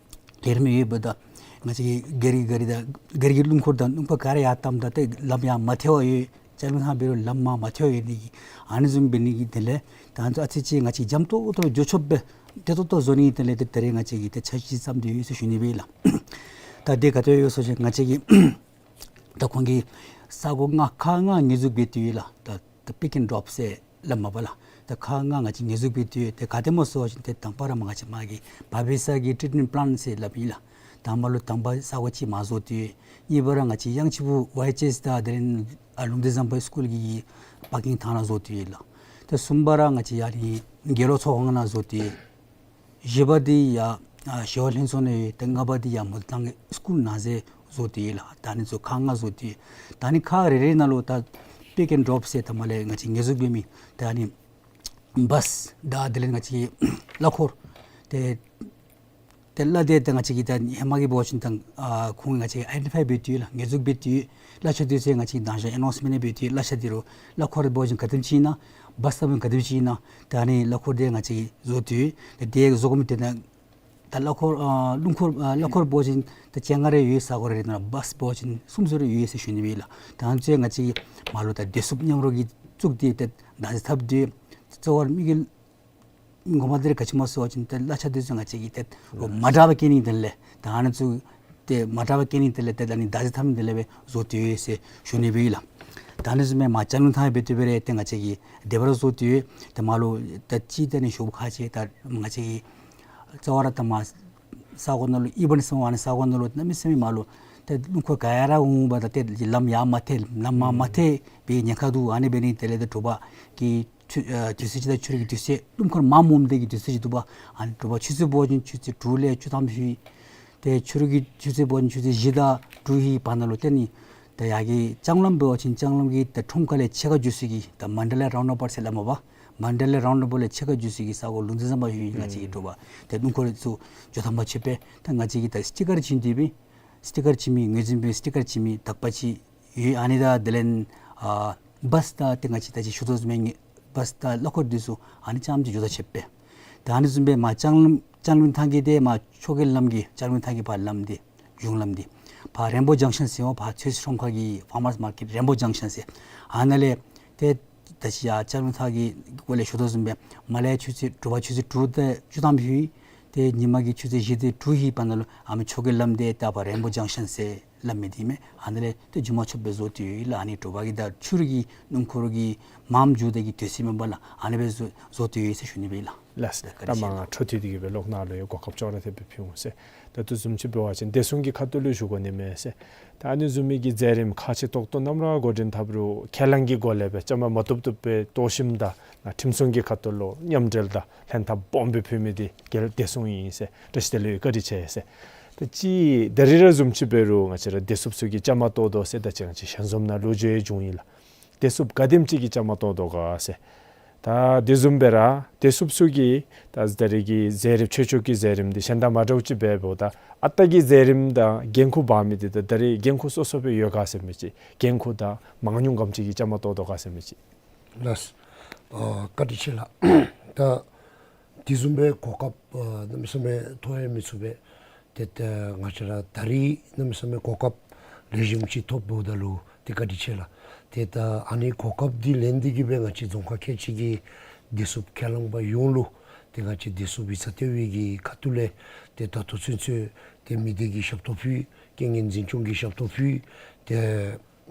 ལས་རིམ་ཡོདཔ་ད་ང་བཅས་ཀྱི་སྒེར་གྱི་སྒེར་གྱི་ད་སྒེར་གྱི་སྣུམ་འཁོར་དང་སྣུམ་འཁོར་ག་ར་ཡར་བཏངམ་ད་ཏེ་ལམ་ཡང་མ་ཐལ་བར་ཡོད། ལྕང་མའི་ཐང་འབད་རུང་ལམ་མར་མ་ཐལ་བར་ཡོད་ནི་གི་ཨ་ནི་བཟུམ་འབད་ནི་གི་དོན་ལས་ད་ང་བཅས་ཨ་ཙི་ཅིག་ང་བཅས་འཇམ་ཏོག་ཏོ་འགྱོ་ཆོགཔ་སྦེ་བདེ་ཏོག་ཏོ་བཟོ་ནི་གི་དོན་ལས་ཏེ་ད་རེས་ང་བཅས་ཀྱིས་ཏེ་འཆར་གཞི་བརྩམས་ཏེ་ཡོད་ཟེར་ཞུ་ནི་སྦེ་ཨིན་ལགས། ད་དེ་ག་ཏེ་ཡོད་ཟེར་བ་ཅིན་ང་བཅས་ཀྱི་ད་ཁོང་གིས་ས་གོ་ལྔ་ཁག་ལྔ་ཉེས་འཛུགས་འབད་དེ་ཡོད་ལགས། ད་ད་པིཀ་ཨེན་ཌོབ་ཟེར་སླབ་མས་པ་ལགས། ད་ཁག་ལྔ་ང་བཅས་ཉེས་འཛུགས་འབད་དེ་ཡོད། ཏེ་ག་དེ་སྨོ་ཟེར་བ་ཅིན་ཏེ་དང་པ་ར་མ་ང་བཅས་མ་གི་བར་པའི་ས་གི་ཊྲིཊ་མེནཊ་པ་ལེནཊ་ཟེར་སླབ་ཨིན་ལགས། དང་པ་ལུ་དང་པ་ས་གོ་ཅིག་མར་བཟོ་སྟེ་ཡོད། གཉིས་པ་ར་ང་བཅས་གཡང་ཆུ་བུ་ཝའི་ཨེཆ་ཨེསི་དང་དེ་ལས་ཨ་ལུང་བསྟན་བཟང་པོའི་སི་ཀུལ་གྱི་པར་ཀིང་ཐང་ལུ་བཟོ་སྟེ་ཡོད་ལགས། ཏེ་གསུམ་པ་ར་ང་བཅས་ཡར་ནི་དགེ་སློང་ཚོགས་ཁང་ནང་བཟོ་སྟེ་ཡོད། བཞི་པ་འདི་ཡར་ཨ་ཞི་བ་ལྷན་ཚོགས་ནང་ཡོད། ཏེ་ལྔ་པ་འདི་ཡར་མུ་ལི་ཐང་གི་སི་ཀུལ་ནང་ཟེར་བཟོ་སྟེ་ཡོད་ལགས། ད་ཨ་ནི་ཚུ་ཁག་ལྔ་བཟོ་སྟེ་ཡོད། ད་ཨ་ནི་ཁག་རེ་རེ་ནང་ལུ་ད་པིཀ་ཨེན་ཌོབ་ཟེར་ད་མར་ལས་ང་བཅས་ཉེས་འཛུགས་འབད་མི་ད་ཨ་ནི་བཱས་དང་དེ་ལས་ང་བཅས་ཀྱི་གླ་འཁོར་ཏེ་ཏེ་གླ་དེ་ཏེ་ང་བཅས་ཀྱིས་ད་ཧེ་མ་གི་འབད་བ་ཅིན་ད་ཨ་ཁོང་ང་བཅས་ཀྱིས་ཨའི་ཌེན་ཊི་ཕའི་འབད་དེ་ཡོད་ལགས། ཉེས་འཛུགས་འབད་དེ་ཡོད། གླ་ཆ་དེ་ཚུ་ང་བཅས་ཀྱིས་མདང་ཞག་ཨེ་ནོན་སི་མེནཊ་འབད་དེ་ཡོད། གླ་ཆ་དེ་རུ་གླ་འཁོར་འབད་བ་ཅིན་ག་དེམ་ཅིག་ཨིན་ན་བཱས་ད་འབད་བ་ཅིན་ག་དེམ་ཅིག་ཨིན་ན་ད་ཨ་ནི་གླ་འཁོར་དེ་ང་བཅས་ཀྱིས་བཟོ་དེ་ཡོད། ཏེ་དེ་བཟོ་དགོ་མི་དེ་ད་ད་གླ་འཁོར་ཨ་རླུང་འཁོར་ཨ་གླ་འཁོར་འབད་བ་ཅིན་ད་བཅོ་ལྔ་རེ་ཡོད། ས་གོ་རེ་རེ་ནང་བཱས་འབད་བ་ཅིན་གསུམ་ཙམ་རེ་ཡོད་ཟེར་ཞུ་ནི་སྦེ་ཨིན་ལགས། ད་ཨ་ནི་ཚུ་ང་བཅས་ཀྱིས་མར་ལུ་ད་བདེ་སྲུངཔ་མཉམ་རོགས་ཀྱིས་བཙུགས་ཏེ་ཏེ་བདག་འཛིན་འཐབ་སྟེ་གཙོ་བོར་དམིགས་ཡུལ་ངོ་མ་འདི་ར་ག་ཅི་སྨོ་ཟེར་བ་ཅིན་ཏེ་གླ་ཆ་དེ་ཚུ་ང་བཅས་ཀྱིས་ཏེ་རོགས་མ་དྲག་པར་བསྐྱལ་ནི་དོན་ལས་ད་ཨ་ནི་ཚུ་ཏེ་མ་དྲག་པར་བསྐྱལ་ནི་དོན་ལས་ཏེ་ད་ཨ་ནི་བདག་འཛིན་འཐབ་ནི་དོན་ལས་སྦེ་བཟོ་སྟེ་ཡོད་ཟེར་ཞུ་ནི་སྦེ་ཨིན་ལགས། ད་ཨ་ནི་བཟུམ་སྦེ་མར་ལྕང་གླིང་ཐང་འབད་དེ་འབད་རུང་ཏེ་ང་བཅས་ཀྱིས་བདེ་བར་བཟོ་སྟེ་ཡོད། ཏེ་མར་ལུ་ད་ཅི་ཏེ་ཨ་ནི་ཞུ་བ་ཁག་ཆེ་ད་ང་བཅས་ཀྱིས་གཙོ་བོ་ར་ད་མར་ས་གོ་ནང་ལུ་ཨིབ་བན་སི་ཨ་ནི་ས་གོ་ནང་ལུ་གནམ་མེད་ས་མེད་མར་ལུ་ཏེ་རླུང་འཁོར་ག་ཡ་ར་འོང་འབདཝ་ད་ཏེ་ལམ་ཡར་མ་ཐལ་ལམ་མར་མ་ཐལ་བའི་ཉེན་ཁ་འདུག། ཨ་ནི་འབད་ནི་དེ་ལས་ཏེ་དྲོ་པ་གི་ཆུ་ཨ་དུས་ཚོད་ཅིག་དང་ཕྱི་རུ་གི་དུས་ཚོད་རླུང་འཁོར་མར་མ་འོངམ་དེ་གི་དུས་ཚོད་ཅིག་འདུག་པ། ཨ་ནི་དྲོ་པ་ཆུ་ཚོད་འབད་བ་ཅིན་ཆུ་ཚོད་དྲུག་ལས་བཅུ་ཐམ་ཧེ། ཏེ་ཕྱི་རུ་གི་ཆུ་ཚོད་འབད་བ་ཅིན་ཆུ་ཚོད་བཞི་དང་དྲུག་ཧེ་བར་ན་ལུ་ཏེ་ཨ་ནི་ད་ཡར་གི་ལྕང་ལམ་འབད་བ་ཅིན་ལྕང་ལམ་གྱི་ད་ཁྲོམ་ཁ་ལས་ཕྱེད་ཀ་འགྱོ་ས་གི་ད་མན་ཌ་ལ་རའུནཌ་ཨ་བཊ་ཟེར་སླབ་མས་པ། མན་ཌ་ལ་རའུནཌ་ཨ་བཊ་ལས་ཕྱེད་ཀ་འགྱོ་ས་གི་ས་གོ་ལུང་བསྟན་བཟང་པོ་ཧེ་ང་བཅས་ཀྱི་དྲོ་པ་ཏེ་རླུང་འཁོར་ཚུ་འགྱོ་ཐངས་མ་ཆོད་པས། ད་ང་བཅས་ཀྱིས་ད་སི་ཊི་ཀར་བྱིན་ཏེ་སྦེ་སི་ཊི་ཀར་བྱིན་མི་ངོས་འཛིན་པའི་སི་ཊི་ཀར་བྱིན་མི་དག་པ་ཅིག་ཡོད། ཨ་ནི་དང་དེ་ལས་ཨ་བཱས་དང་ཏེ་ང་བཅས་ད་ཅི་ཞུ་དོ་བཟུམ་སྦེ་བཱས་དང་གླ་འཁོར་དེ་ཚུ་ཨ་ནི་རྐྱངམ་ཅིག་འགྱོ་ཐངས་ཆོད་པས། ད་ཨ་ནི་བཟུམ་སྦེ་མར་ལྕང་ལྕང་གླིང་ཐང་གི་ཏེ་མར་ཕྱོགས་ཀྱི་ལམ་གྱི་ལྕང་གླིང་ཐང་གི་ཕར་ལམ་འདི་གཞུང་ལམ་འདི་ཕར་རེན་བོ་ཇང་ཤཱན་ཟེར་བ་ཕར་ཚོད་བསྲེ་ཁྲོམ་ཁ་གི་ཕར་མར་སི་མར་ཀེཊ་རེན་བོ་ཇང་ཤཱན་ཟེར། ཨ་ནཱ་ལས་ཏེ་ད་ཅི་ཡར་ལྕང་གླིང་ཐང་གི་སྐོར་ལས་ཞུ་དོ་བཟུམ་སྦེ་མར་ལས་ཆུ་ཚོད་དྲོ་པ་ཆུ་ཚོད་དྲུག་དང་བཅུ་ཐམ་ཧེ་ཏེ་ཉི་མ་གི་ཆུ་ཚོད་བཞི་དང་དྲུག་ཧེ་བར་ན་ལུ་ཨ་མི་ཕྱོགས་ཀྱི་ལམ་འདི་ད་ཕར་རེན་བོ་ཇང་ཤཱན་ཟེར་སླབ་མི་འདི་མས། ཨ་ནཱ་ལས་ཏེ་རྒྱུན་མ་ཆད་པར་བཟོ་སྟེ་ཡོད་ལགས། ཨ་ནི་དྲོ་པ་གི་དང་ཕྱི་རུ་གི་རླུང་འཁོར་གྱི་མངམ་འགྱོ་དེ་གི་དུས་ཚོད་མེན་པ་ལགས། ཨ་ནི་སྦེ་བཟོ་བཟོ་སྟེ་ཡོད་ཟེར་ཞུ་ནི་སྦེ་ཨིན་ལགས། ལགས་སོ། ད་མར་ང་འཕྲོ་མཐུད་དེ་གི་སྦེ་ལོག་ནཱ་ལུ་ཡང་གོ་སྐབས་ཅོག་ར་འཐདཔ་སྦེ་ཕུལ་འོང་ཟེར། ད་ལྟོ་བཟུམ་ཅིག་འབད་བ་ཅིན་བདེ་སྲུང་གི་ཁ་ཐུག་ལས་ཞུ་དགོ་ནི་མས་ཟེར། ད་ཨ་ནི་བཟུམ་མའི་གི་མཛད་རིམ་ཁག་ཆེ་ཏོག་ཏོ་ནམ་ར་འགོ་འདྲེན་འཐབ་རུང་ཁས་བླངས་ཀྱི་སྒོ་ལས་སྦེ་བཅའ་མར་མ་བཏུབ་བཏུབ་སྦེ་གཏོར་བཤིགཔ་དང་ནཱ་ཁྲིམས་སྲུང་གི་ཁ་ཐུག་ལུ་མཉམ་འབྲེལ་དང་ལྷན་ཐབས་སྦོམ་སྦེ་ཕུལ་མི་འདི་རྒྱལ་བདེ་སྲུང་ཨིན་ཟེར། བཀྲ་ཤིས་བདེ་ལེགས་བཀའ་དྲིན་ཆེ་ཟེར། ད་ཅི་ད་རིས་ར་བཟུམ་ཅིག་འབད་རུང་ང་བཅས་ར་བདེ་སྲུངཔ་ཚུ་གིས་བཅའ་མར་གཏོགས་དོ་ཟེར་ད་ཅི་ང་བཅས་ཞལ་འཛོམས་ནང་ལོ་རྒྱུས་ཡང་བྱུང་ཡི་ལགས། བདེ་སྲུངཔ་ག་དེམ་ཅིག་གིས་བཅའ་མར་གཏོགས་དོ་ག་ཟེར། ད་དེ་བཟུམ་སྦེ་ར་བདེ་སྲུངཔ་ཚུ་གིས་ད་ད་རིས་ཀྱི་མཛད་རིམ་ཆོས་ཕྱོགས་ཀྱི་མཛད་རིམ་འདི་གཞན་དང་མ་འདྲཝ་ཅིག་འབདཝ་ད་ཨ་རྟག་གི་མཛད་རིམ་དང་འགན་ཁུར་འབག་མི་འདི་ད་ད་རིས་འགན་ཁུར་སོ་སོ་སྦེ་ཡོད་ག་ཟེར་མི་ཅིག། འགན་ཁུར་དང་མང་ཉུང་ག་དེམ་ཅིག་གིས་བཅའ་མར་གཏོགས་དོ་ག་ཟེར་མི་ཅིག། ལགས། ཨ་བཀའ་དྲིན་ཆེ་ལགས། ད་དེ་བཟུམ་སྦེ་གོ་སྐབས་ཨ་གནམ་མེད་ས་མེད་ཐོབ་ཡང་མི་ཚུགས་པས། ཏེ་ད་ང་བཅས་ར་ད་རིས་གནམ་མེད་ས་མེད་གོ་སྐབས་ལེགས་ཤོམ་ཅིག་ཐོབ་འབདཝ་ད་ལུ་ཏེ་བཀའ་དྲིན་ཆེ་ལགས། ཏེ་ད་ཨ་ནི་གོ་སྐབས་འདི་ལེན་ཏེ་གི་སྦེ་ང་བཅས་རྫོང་ཁག་ཁལ་གཅིག་གི་བདེ་སྲུངཔ་ཁས་བླངས་པ་ཡོངས་ལུ་ཏེ་ང་བཅས་བདེ་སྲུངཔ་ཡིག་ཚང་ལྟེ་བའི་གི་ཁ་ཐུག་ལས་ཏེ་ད་ལྟོ་ཚུན་ཚོད་ཏེ་མི་སྡེ་གི་ཞབས་ཏོག་ཕུལ། རྐྱེན་ངན་འཛིན་སྐྱོང་གི་ཞབས་ཏོག་ཕུལ། ཏེ་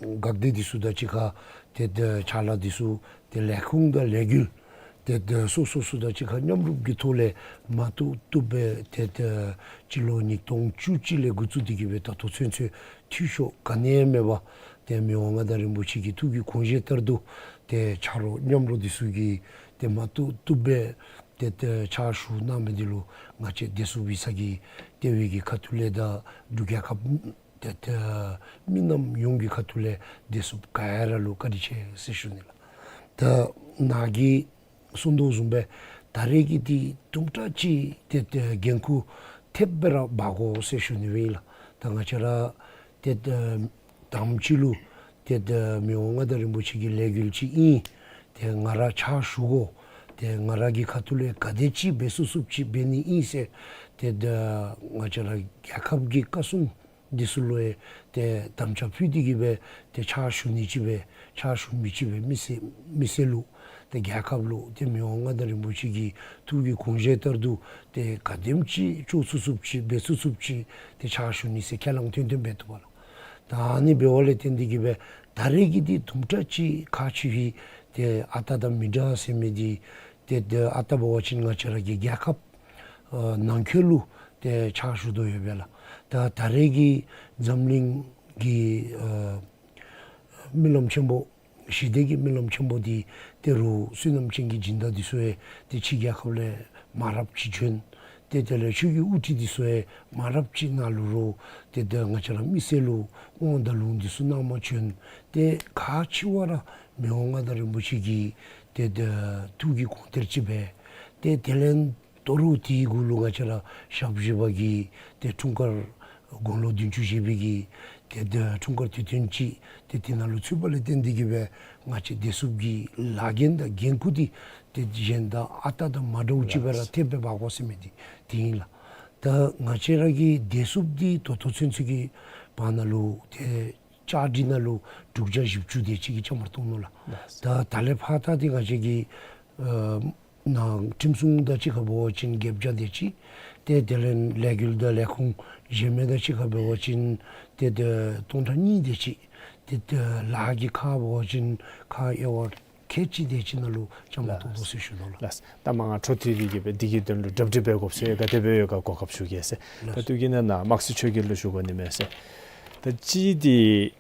འགག་སྡེ་འདི་ཚུ་དང་གཅིག་ཁར་ཏེ་ད་ཕྱག་ལཱ་འདི་ཚུ་ཏེ་ལས་ཁུངས་དང་ལས་འགུལ་ཏེ་ད་སོ་སོ་སོ་དང་གཅིག་ཁར་མཉམ་རུབ་ཀྱི་ཐོག་ལས་མ་བཏུབ་བཏུབ་སྦེ་ཏེ་ད་སྤྱི་ལོ་ཉིས་སྟོང་བཅུ་གཅིག་ལས་འགོ་བཙུགས་ཏེ་གི་སྦེ་ད་ལྟོ་ཚུན་ཚོད་འཐུས་ཤོར་ག་ནི་ཡང་མེད་པར་ཏེ་མི་དབང་མངའ་བདག་རིན་པོ་ཆེ་གི་ཐུགས་ཀྱི་དགོངས་བཞེད་ལྟར་དུ་ཏེ་ཆ་རོགས་མཉམ་རོགས་འདི་ཚུ་གིས་ཏེ་མ་བཏུབ་བཏུབ་སྦེ་ཏེ་ད་ཕྱག་ཞུ་གནང་མི་འདི་ལུ་ང་བཅས་བདེ་སྲུངཔ་ཡིག་ཚང་གི་ལྟེ་བའི་གི་ཁ་ཐུག་ལས་དང་འབྲུག་རྒྱལ་ཁབ་ཏེ་ད་མི་རྣམས་ཡོངས་ཀྱི་ཁ་ཐུག་ལས་བདེ་སྲུངཔ་ག་ཡ་ར་ལུ་བཀའ་དྲིན་ཆེ་ཟེར་ཞུ་ནི་ལགས། ད་ནཱ་གིས་གསུངས་དོ་བཟུམ་སྦེ་ད་རེས་ཀྱི་འདི་དུམ་གྲ་ཅིག་ཏེ་ད་འགན་ཁུར་ཐེབས་སྦེ་ར་འབག་དགོ་ཟེར་ཞུ་ནི་སྦེ་ཨིན་ལགས། ད་ང་བཅས་ར་ཏེ་ད་དང་པ་ཅིག་ལུ་ ཏེ་ད་མི་དབང་མངའ་བདག་རིན་པོ་ཆེ་གི་ལས་འགུལ་ཅིག་ཨིན། ཏེ་ང་ར་ཕྱག་ཞུ་དགོ། ཏེ་ང་ར་གི་ཁ་ཐུག་ལས་ག་དེ་ཅིག་འབད་ཚུགས་ཚུགསཔ་ཅིག་འབད་ནི་ཨིན་ཟེར། ཏེ་ད་ང་བཅས་ར་རྒྱལ་ཁབ་ཀྱི་བཀའ་སྲུང་འདི་ཚུ་ལུ་ཡང་ཏེ་དམ་བཅའ་ཕུལ་ཏེ་གི་སྦེ་ཏེ་ཕྱག་ཞུ་ནི་ཅིག་སྦེ་ཕྱག་ཞུ་མི་ཅིག་སྦེ་མི་སེར་མི་སེར་ལུ་ཏེ་རྒྱལ་ཁབ་ལུ་ཏེ་མི་དབང་མངའ་བདག་རིན་པོ་ཆེ་གི་ཐུགས་ཀྱི་དགོངས་བཞེད་ལྟར་དུ་ཏེ་ག་དེམ་ཅིག་ལྕོགས་ཚུགས་ཚུགསཔ་ཅིག་འབད་ཚུགས་ཚུགསཔ་ཅིག་ཏེ་ཕྱག་ཞུ་ནི་ཟེར་ཁས་བླངས་ཏན་ཏན་འབད་བཏུབ་པས་ལགས། ད་ཨ་ནི་འབདཝ་ལས་བརྟེན་ཏེ་གི་སྦེ་ད་རེས་ཀྱི་འདི་དུམ་གྲ་ཅིག་ཁག་ཆེ་བའི་ཏེ་ཨ་རྟག་དང་མི་འདྲ་ཟེར་མི་འདི་ཏེ་ད་ཨ་རྟག་འབད་བ་ཅིན་ང་བཅས་ར་གི་རྒྱལ་ཁབ་ཨ་ནང་འཁོད་ལུ་ཏེ་ཕྱག་ཞུ་དོ་ཡོདཔ་ལགས། ད་ད་རེས་ཀྱི་འཛམ་གླིང་གི་ཨ་རྨི་ལམ་ཆེན་པོ་ཞི་བདེ་གི་རྨི་ལམ་ཆེན་པོ་འདི་ཏེ་རུང་བསོད་ནམས་ཅན་གྱི་སྦྱིན་བདག་འདི་ཚུ་ཡང་ཏེ་ཕྱི་རྒྱལ་ཁབ་ལས་མང་རབས་ཅིག་བྱོན། ཏེ་དེ་ལས་ཆོས་ཀྱི་དབུ་ཁྲིད་འདི་ཚུ་ཡང་མང་རབས་ཅིག་ནཱ་ལུ་རུང་ཏེ་ད་ང་བཅས་ར་མི་སེར་ལུ་དབང་དང་ལུང་འདི་ཚུ་གནངམ་བྱོན། ཏེ་ག་ཅི་འབད་རུང་མི་དབང་མངའ་བདག་རིན་པོ་ཆེ་གི་ཏེ་ད་ཐུགས་ཀྱི་དགོངས་གཏེར་ཅིག་སྦེ་ཏེ་དེ་ལས་ད་རུང་དེའི་གུ་ལུ་ང་བཅས་ར་ཞབས་ཞུ་བ་གི་ཏེ་འཁྲུངས་སྐར་དགུང་ལོ་བདུན་ཅུ་བཞེས་པའི་གི་ཏེ་ད་འཁྲུངས་སྐར་དུས་སྟོན་ཅིག་ཏེ་དེ་ནང་ལུ་ཚུདཔ་ལས་བརྟེན་ཏེ་གི་སྦེ་ང་བཅས་བདེ་སྲུངཔ་གི་ལཱ་འགན་དང་འགན་ཁུར་འདི་ཏེ་གཞན་དང་ཨ་རྟག་དང་མ་འདྲཝ་ཅིག་སྦེ་ར་ལགས། ཐེབས་སྦེ་འབག་དགོ་ཟེར་མི་འདི་དེ་ཨིན་ལགས། ད་ང་བཅས་ར་གི་བདེ་སྲུངཔ་འདི་ད་ལྟོ་ཚུན་ཚོད་ཀྱི་བར་ན་ལུ་ཏེ་བཅའ་སྒྲིག་ནང་ལུ་དྲུག་བརྒྱ་བཞི་བཅུ་དེ་ཅིག་གི་བཅའ་མར་གཏོགས་ནུག་ལགས། ལགས། ད་ད་ལས་ཕར་ད་འདི་ང་བཅས་ཀྱི་ཨ་ནཱ་ཁྲིམས་སྲུང་དང་གཅིག་ཁར་འབད་བ་ཅིན་བརྒྱད་བརྒྱ་དེ་ཅིག། ཏེ་དེ་ལས་ལས་འགུལ་དང་ལས་ཁུངས་གཞན་མི་དང་གཅིག་ཁར་འབད་བ་ཅིན་ཏེ་ད་སྟོང་ཕྲག་གཉིས་དེ་ཅིག། ཏེ་ད་ལཱ་གི་ཁག་འབད་བ་ཅིན་ཁག་དབྱེ་བ་ཁལ་གཅིག་དེ་ཅིག་ནང་ལུ་བཅའ་མར་གཏོགས་དོ་ཟེར་ཞུ་དོ་ལགས། ལགས། ད་མ་ང་འཕྲོ་མཐུད་དེ་གི་སྦེ་འདི་གི་དོན་ལུ་གྲ་སྒྲིག་འབད་དགོཔ་ཟེར་ག་དེ་སྦེ་ཡོད་ག་གོ་སྐབས་ཞུ་གེ་ཟེར། ལགས། ད་དུས་ཀྱི་ནང་ན་དམག་སྲིད་ཆོས་རྒྱལ་ལུ་ཞུ་དགོ་ནི་མས་ཟེར། ད་ཅི་འདི་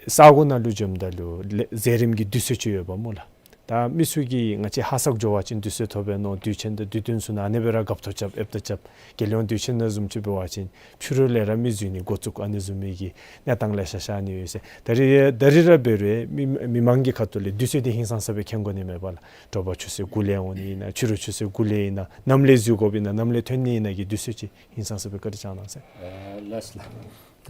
ས་གོ་ནང་ལུ་འབྱོནམ་ད་ལུ་ལེ་མཛད་རིམ་གྱི་དུས་ཚོད་ཅིག་ཡོདཔ་སྨོ་ལགས། ད་མི་ཚུ་གིས་ང་བཅས་ཧ་སག་འགྱོ་བ་ཅིན་དུས་ཚོད་ཐོབ་པས་མནོ། དུས་ཆེན་དང་དུས་སྟོན་ཚུ་ནང་ཨ་ནི་སྦེ་ར་རྒཔོ་ཐོབ་རྐྱབ་ཨེབ་ཐོབ་རྐྱབ། རྒྱལ་ཡོངས་དུས་ཆེན་ནང་བཟུམ་ཅིག་འབད་བ་ཅིན་ཕྱི་རུ་ལས་ར་མི་འཛུལ་ནི་འགོ་བཙུགས། ཨ་ནི་བཟུམ་མའི་གི་གནས་སྟངས་ལེ་ཤ་ཤར་ནི་ཡོད་ཟེར། ད་རིས་ད་རིས་ར་འབད་རུང་མི་མི་མང་གི་ཁ་ཐུག་ལས་དུས་ཚོད་འདི་ཧིང་སངས་ས་སྦེ་མཁྱེན་དགོ་ནི་མས་པ་ལགས། དྲོ་པ་ཆུ་ཚོད་དགུ་ལས་འོང་ནི་ཨིན་ན། ཕྱི་རུ་ཆུ་ཚོད་དགུ་ལས་ཨིན་ན། ནམ་ལས་འཛུལ་དགོཔ་ཨིན་ན། ནམ་ལས་ཐོན་ནི་ཨིན་ན་གི་དུས་ཚོད་ཅིག་ཧིང་སངས་ས་སྦེ་བཀའ་དྲིན་བསྐྱང་གནང་ཟེར། ཨ་ལགས་ལགས།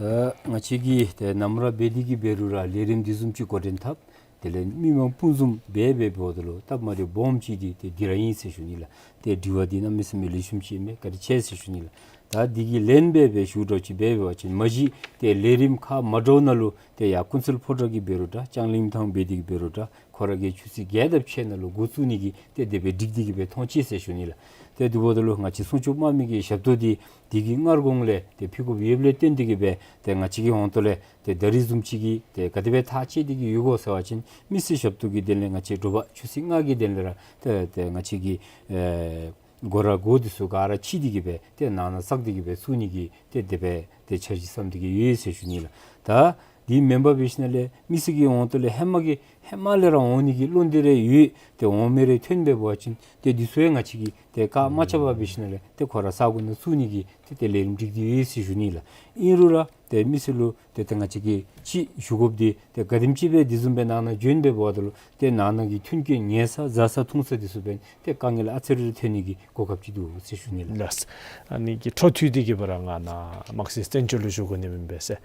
ད་ང་བཅས་ཀྱིས་ཏེ་ནམ་ར་འབད་དེ་གི་འབད་རུང་ར་ལས་རིམ་འདི་བཟུམ་ཅིག་འགོ་འདྲེན་འཐབ། དེ་ལས་མི་མང་སྤུན་འཛོམས་འབད་འབད་འབདཝ་ད་ལུ་སྟབས་མ་བདེཝ་སྦོམ་ཅིག་འདི་ཏེ་འདི་ར་ཨིན་ཟེར་ཞུ་ནི་ལགས། ཏེ་དྲི་བ་འདི་གནམ་མེད་ས་མེད་ལེགས་ཤོམ་ཅིག་མས། བཀའ་དྲིན་ཆེ་ཟེར་ཞུ་ནི་ལགས། ད་འདི་གི་ལན་འབད་འབད་ཞུ་འདྲཝ་ཅིག་འབད་འབད་བ་ཅིན་མ་གཞི་ཏེ་ལས་རིམ་ཁག་མ་འདྲཝ་ནང་ལུ་ཏེ་ཡར་ཀུན་གསལ་ཕོ་བྲང་གི་འབད་རུང་འདྲ། ལྕང་གླིང་ཐང་འབད་དེ་གི་འབད་རུང་འདྲ། ཁོ་ར་གི་ཆུ་ཚོད་བརྒྱད་དང་ཕྱེད་ནང་ལུ་འགོ་བཙུགས་ནི་གི་ཏེ་དེ་སྦེ་སྒྲིག་སྟེ་གི་སྦེ་ཐོན་ཅི་ཟེར་ཞུ་ནི་ལགས། ཏེ་དེ་འབདཝ་ད་ལུ་ང་བཅས་སྲུང་སྐྱོབ་དམག་མི་གི་ཞབས་ཏོག་འདི་དེ་གི་སྔར་གོང་ལས་ཏེ་ཕུལ་དགོཔ་ཡོདཔ་ལས་བརྟེན་ཏེ་གི་སྦེ་ཏེ་ང་བཅས་ཀྱི་ཧོང་ཏོ་ལས་ཏེ་ད་རིས་བཟུམ་ཅིག་གི་ཏེ་ག་དེ་སྦེ་ཐག་བཅད་དེ་གི་ཡོད་གོ་ཟེར་བ་ཅིན་མི་སེར་ཞབས་ཏོག་གི་དོན་ལས་ང་བཅས་དྲོ་པ་ཆུ་ཚོད་ལྔ་གི་དོན་ལས་ར་ཏེ་ཏེ་ང་བཅས་ཀྱི་ཨེ་སྒོ་ར་སྒོ་འདི་ཚུ་ག་ར་ཕྱེ་སྟེ་གི་སྦེ་ཏེ་ནང་ན་བསགས་ཏེ་གི་སྦེ་ཚུགས་ནི་གི་ཏེ་དེ་སྦེ་ཏེ་འཆར་གཞི་བརྩམས་ཏེ་གི་ཡོད་ཟེར་ཞུ་ནི་ལགས། ད་དེ་མེན་པར་འབད་ཞིནམ་ལས་མི་སེར་གྱི་ཧོང་ཏོ་ལས་ཧེ་མ་གི་ཧེ་མ་ལས་ར་འོང་ནི་གི་བློ་འདི་རེ་ཡོད། ཏེ་འོང་མི་རེ་ཐོན་འབད་བ་ཅིན་ཏེ་འདི་ཚུ་ཡང་ང་བཅས་ཀྱིས་ཏེ་བཀག་མ་རྐྱབ་པར་འབད་ཞིནམ་ལས་ཏེ་ཁོ་ར་ས་གོ་ནང་བཙུགས་ནི་གི་ཏེ་ཏེ་ལས་རིམ་སྒྲིག་སྟེ་ཡོད་ཟེར་ཞུ་ནི་ལགས། ཨིན་རུང་ར་ཏེ་མི་སེར་ལུ་ཏེ་ཏེ་ང་བཅས་ཀྱིས་ཅིག་ཞུ་དགོཔ་འདི་ཏེ་ག་དེམ་ཅིག་སྦེ་དེ་བཟུམ་སྦེ་ནང་ན་བྱོན་འབད་བ་ད་ལུ་ཏེ་ནང་ན་གི་མཐུན་རྐྱེན་ཉལ་ས་བཟའ་ས་འཐུང་ས་འདི་ཚུ་འབདན་ཏེ་དཀའ་ངལ་ཨ་ཙི་རེ་ཐོན་ནི་གི་གོ་སྐབས་ཅིག་འདུག་ཟེར་ཞུ་ནི་ལགས། ལགས། ཨ་ནི་གི་འཕྲོ་མཐུད་དེ་གི་སྦེ་ར་ང་ནཱ་དམག་སྲིད་བཙན་སྐྱོག་ལུ་ཞུ་དགོ་ནི་མེན་པས་ཟེར།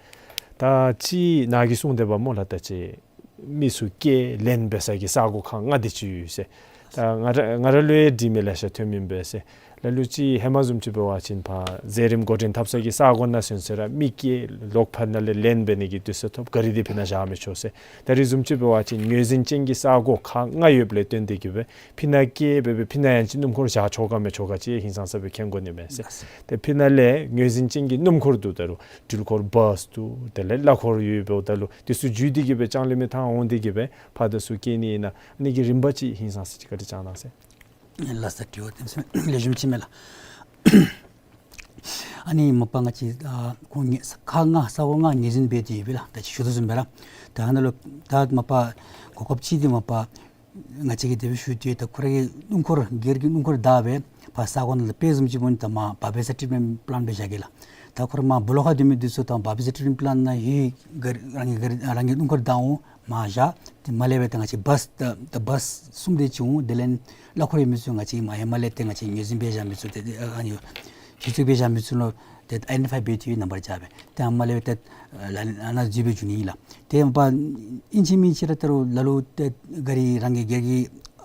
ད་ཅི་ནཱ་གིས་གསུངས་དེས་པ་སྨོ་ལགས། ད་ཅི་མི་ཚུ་སྐྱེལ་ལེན་འབད་ས་གི་ས་གོ་ཁག་ལྔ་དེ་ཅིག་ཡོད་ཟེར། ད་ང་ར་ང་ར་ལུ་ཡང་དྲི་མི་ལེ་ཤ་ཐོན་མི་ཨིན་པས་ཟེར། ལ་ལུ་ཅིག་ཧེ་མ་བཟུམ་ཅིག་འབད་བ་ཅིན་ཕར་མཛད་རིམ་འགོ་འདྲེན་འཐབ་ས་གི་ས་གོ་ནང་སོང་ཟེར་ར་མི་སྐྱེལ་ལོག་ཕར་ནང་ལས་ལེན་འབད་ནི་གི་དུས་ཚོད་ཐོབ། ག་ར་འདི་ཕི་ནང་བཞག་མི་ཆོག་ཟེར། ད་རིས་བཟུམ་ཅིག་འབད་བ་ཅིན་ངོས་འཛིན་ཅན་གྱི་ས་གོ་ཁག་ལྔ་ཡོདཔ་ལས་བརྟེན་ཏེ་གི་སྦེ་ཕི་ནང་སྐྱེལ་འབད་སྦེ་ཕི་ནང་ཡང་ཅིན་སྣུམ་འཁོར་བཞག་ཆོག་ག་མི་ཆོག་ག་ཅིག་ཧིང་སངས་ས་སྦེ་མཁྱེན་དགོ་ནི་མས་ཟེར། ཏེ་ཕི་ནང་ལས་ངོས་འཛིན་ཅན་གྱི་སྣུམ་འཁོར་འདུག། ད་རུང་འགྲུལ་འཁོར་བཱས་འདུག། དེ་ལས་གླ་འཁོར་ཡོདཔ་འབདཝ་ད་ལུ་དེ་ཚུ་འཇུས་ཏེ་གི་སྦེ་ལྕང་གླིང་མི་ཐང་འོང་སྟེ་གི་སྦེ་ཕར་དེ་ཚུ་སྐྱེལ་ནི་ཨིན་ན། ཨ་ནི་གི་རིམ་པ་ཅིག་ཧིང་སངས་ས་ཅིག་བཀའ་དྲིན་བསྐྱང་གནང་ཟེར། ལགས་སོ། དྲི་བ་དེ་ཚུ་ལེགས་ཤོམ་ཅིག་མས་ལགས། ཨ་ནི་མ་པ་ང་བཅས་ཨ་ཁོང་ངེ་ཁག་ལྔ་ས་གོ་ལྔ་ངོས་འཛིན་འབད་དེ་ཡོད་པས་ལགས། ད་ཅི་ཞུ་དོ་བཟུམ་སྦེ་ར། ད་ཨ་ནཱ་ལུ་ད་མ་པ་གོ་སྐབས་ཅིག་འདི་མ་པ་ང་བཅས་ཀྱིས་དེ་སྦེ་ཞུ་དེས། ད་ཁོ་ར་གི་སྣུམ་འཁོར་སྒེར་གྱི་སྣུམ་འཁོར་བདའ་སྦེ་ཕར་ས་གོ་ནང་ལུ་ཕར་བཟུམ་ཅིག་འབདན་ད་མར་བར་བེ་སི་ཊི་རིཊ་མེནཊ་པི་ལཱནཊ་སྦེ་བཞག་གེ་ལགས། ད་ཁོ་ར་མར་སྦོ་ལོགས་ཁར་སྡོད་མི་འདི་ཚུ་ད་བར་བེ་སི་ཊི་རིཊ་མེནཊ་པི་ལཱནཊ་ནང་ཡོད་ག་ར་རང་གི་ག་ར་རང་གི་སྣུམ་འཁོར་བདའ་འོང་མར་བཞག། ཏེ་མར་ལས་སྦེ་ད་ང་བཅས་བཱས་ད་ད་བཱས་གསུམ་དེ་ཅིག་འོང་། དེ་ལས་གླ་འཁོར་ཡོད་མི་ཚུ་ང་བཅས་མར་ཧེ་མ་ལས་ཏེ་ང་བཅས་ངོས་འཛིན་འབད་བཞག་མི་ཚུ་ཏེ་ཨ་ནི་ གཞི་བཙུགས་འབད་བཞག་མི་ཚུ་ལུ་ཏེ་ཨའི་ཌེན་ཊི་ཕའི་འབད་དེ་ནམ་བར་བཞག་སྦེ་ཏེ་ཨ་མ་ལས་ཏེ་ལ་ལ་ན་འཛུལ་སྦེ་འགྱོ་ནི་ཨིན་ལགས། ཏེ་མ་པ་ཨིན་ཅི་མིན་ཅི་ར་ད་རུང་ལ་ལུ་ཏེ་ག་རི་རང་གི་སྒེར་གྱི་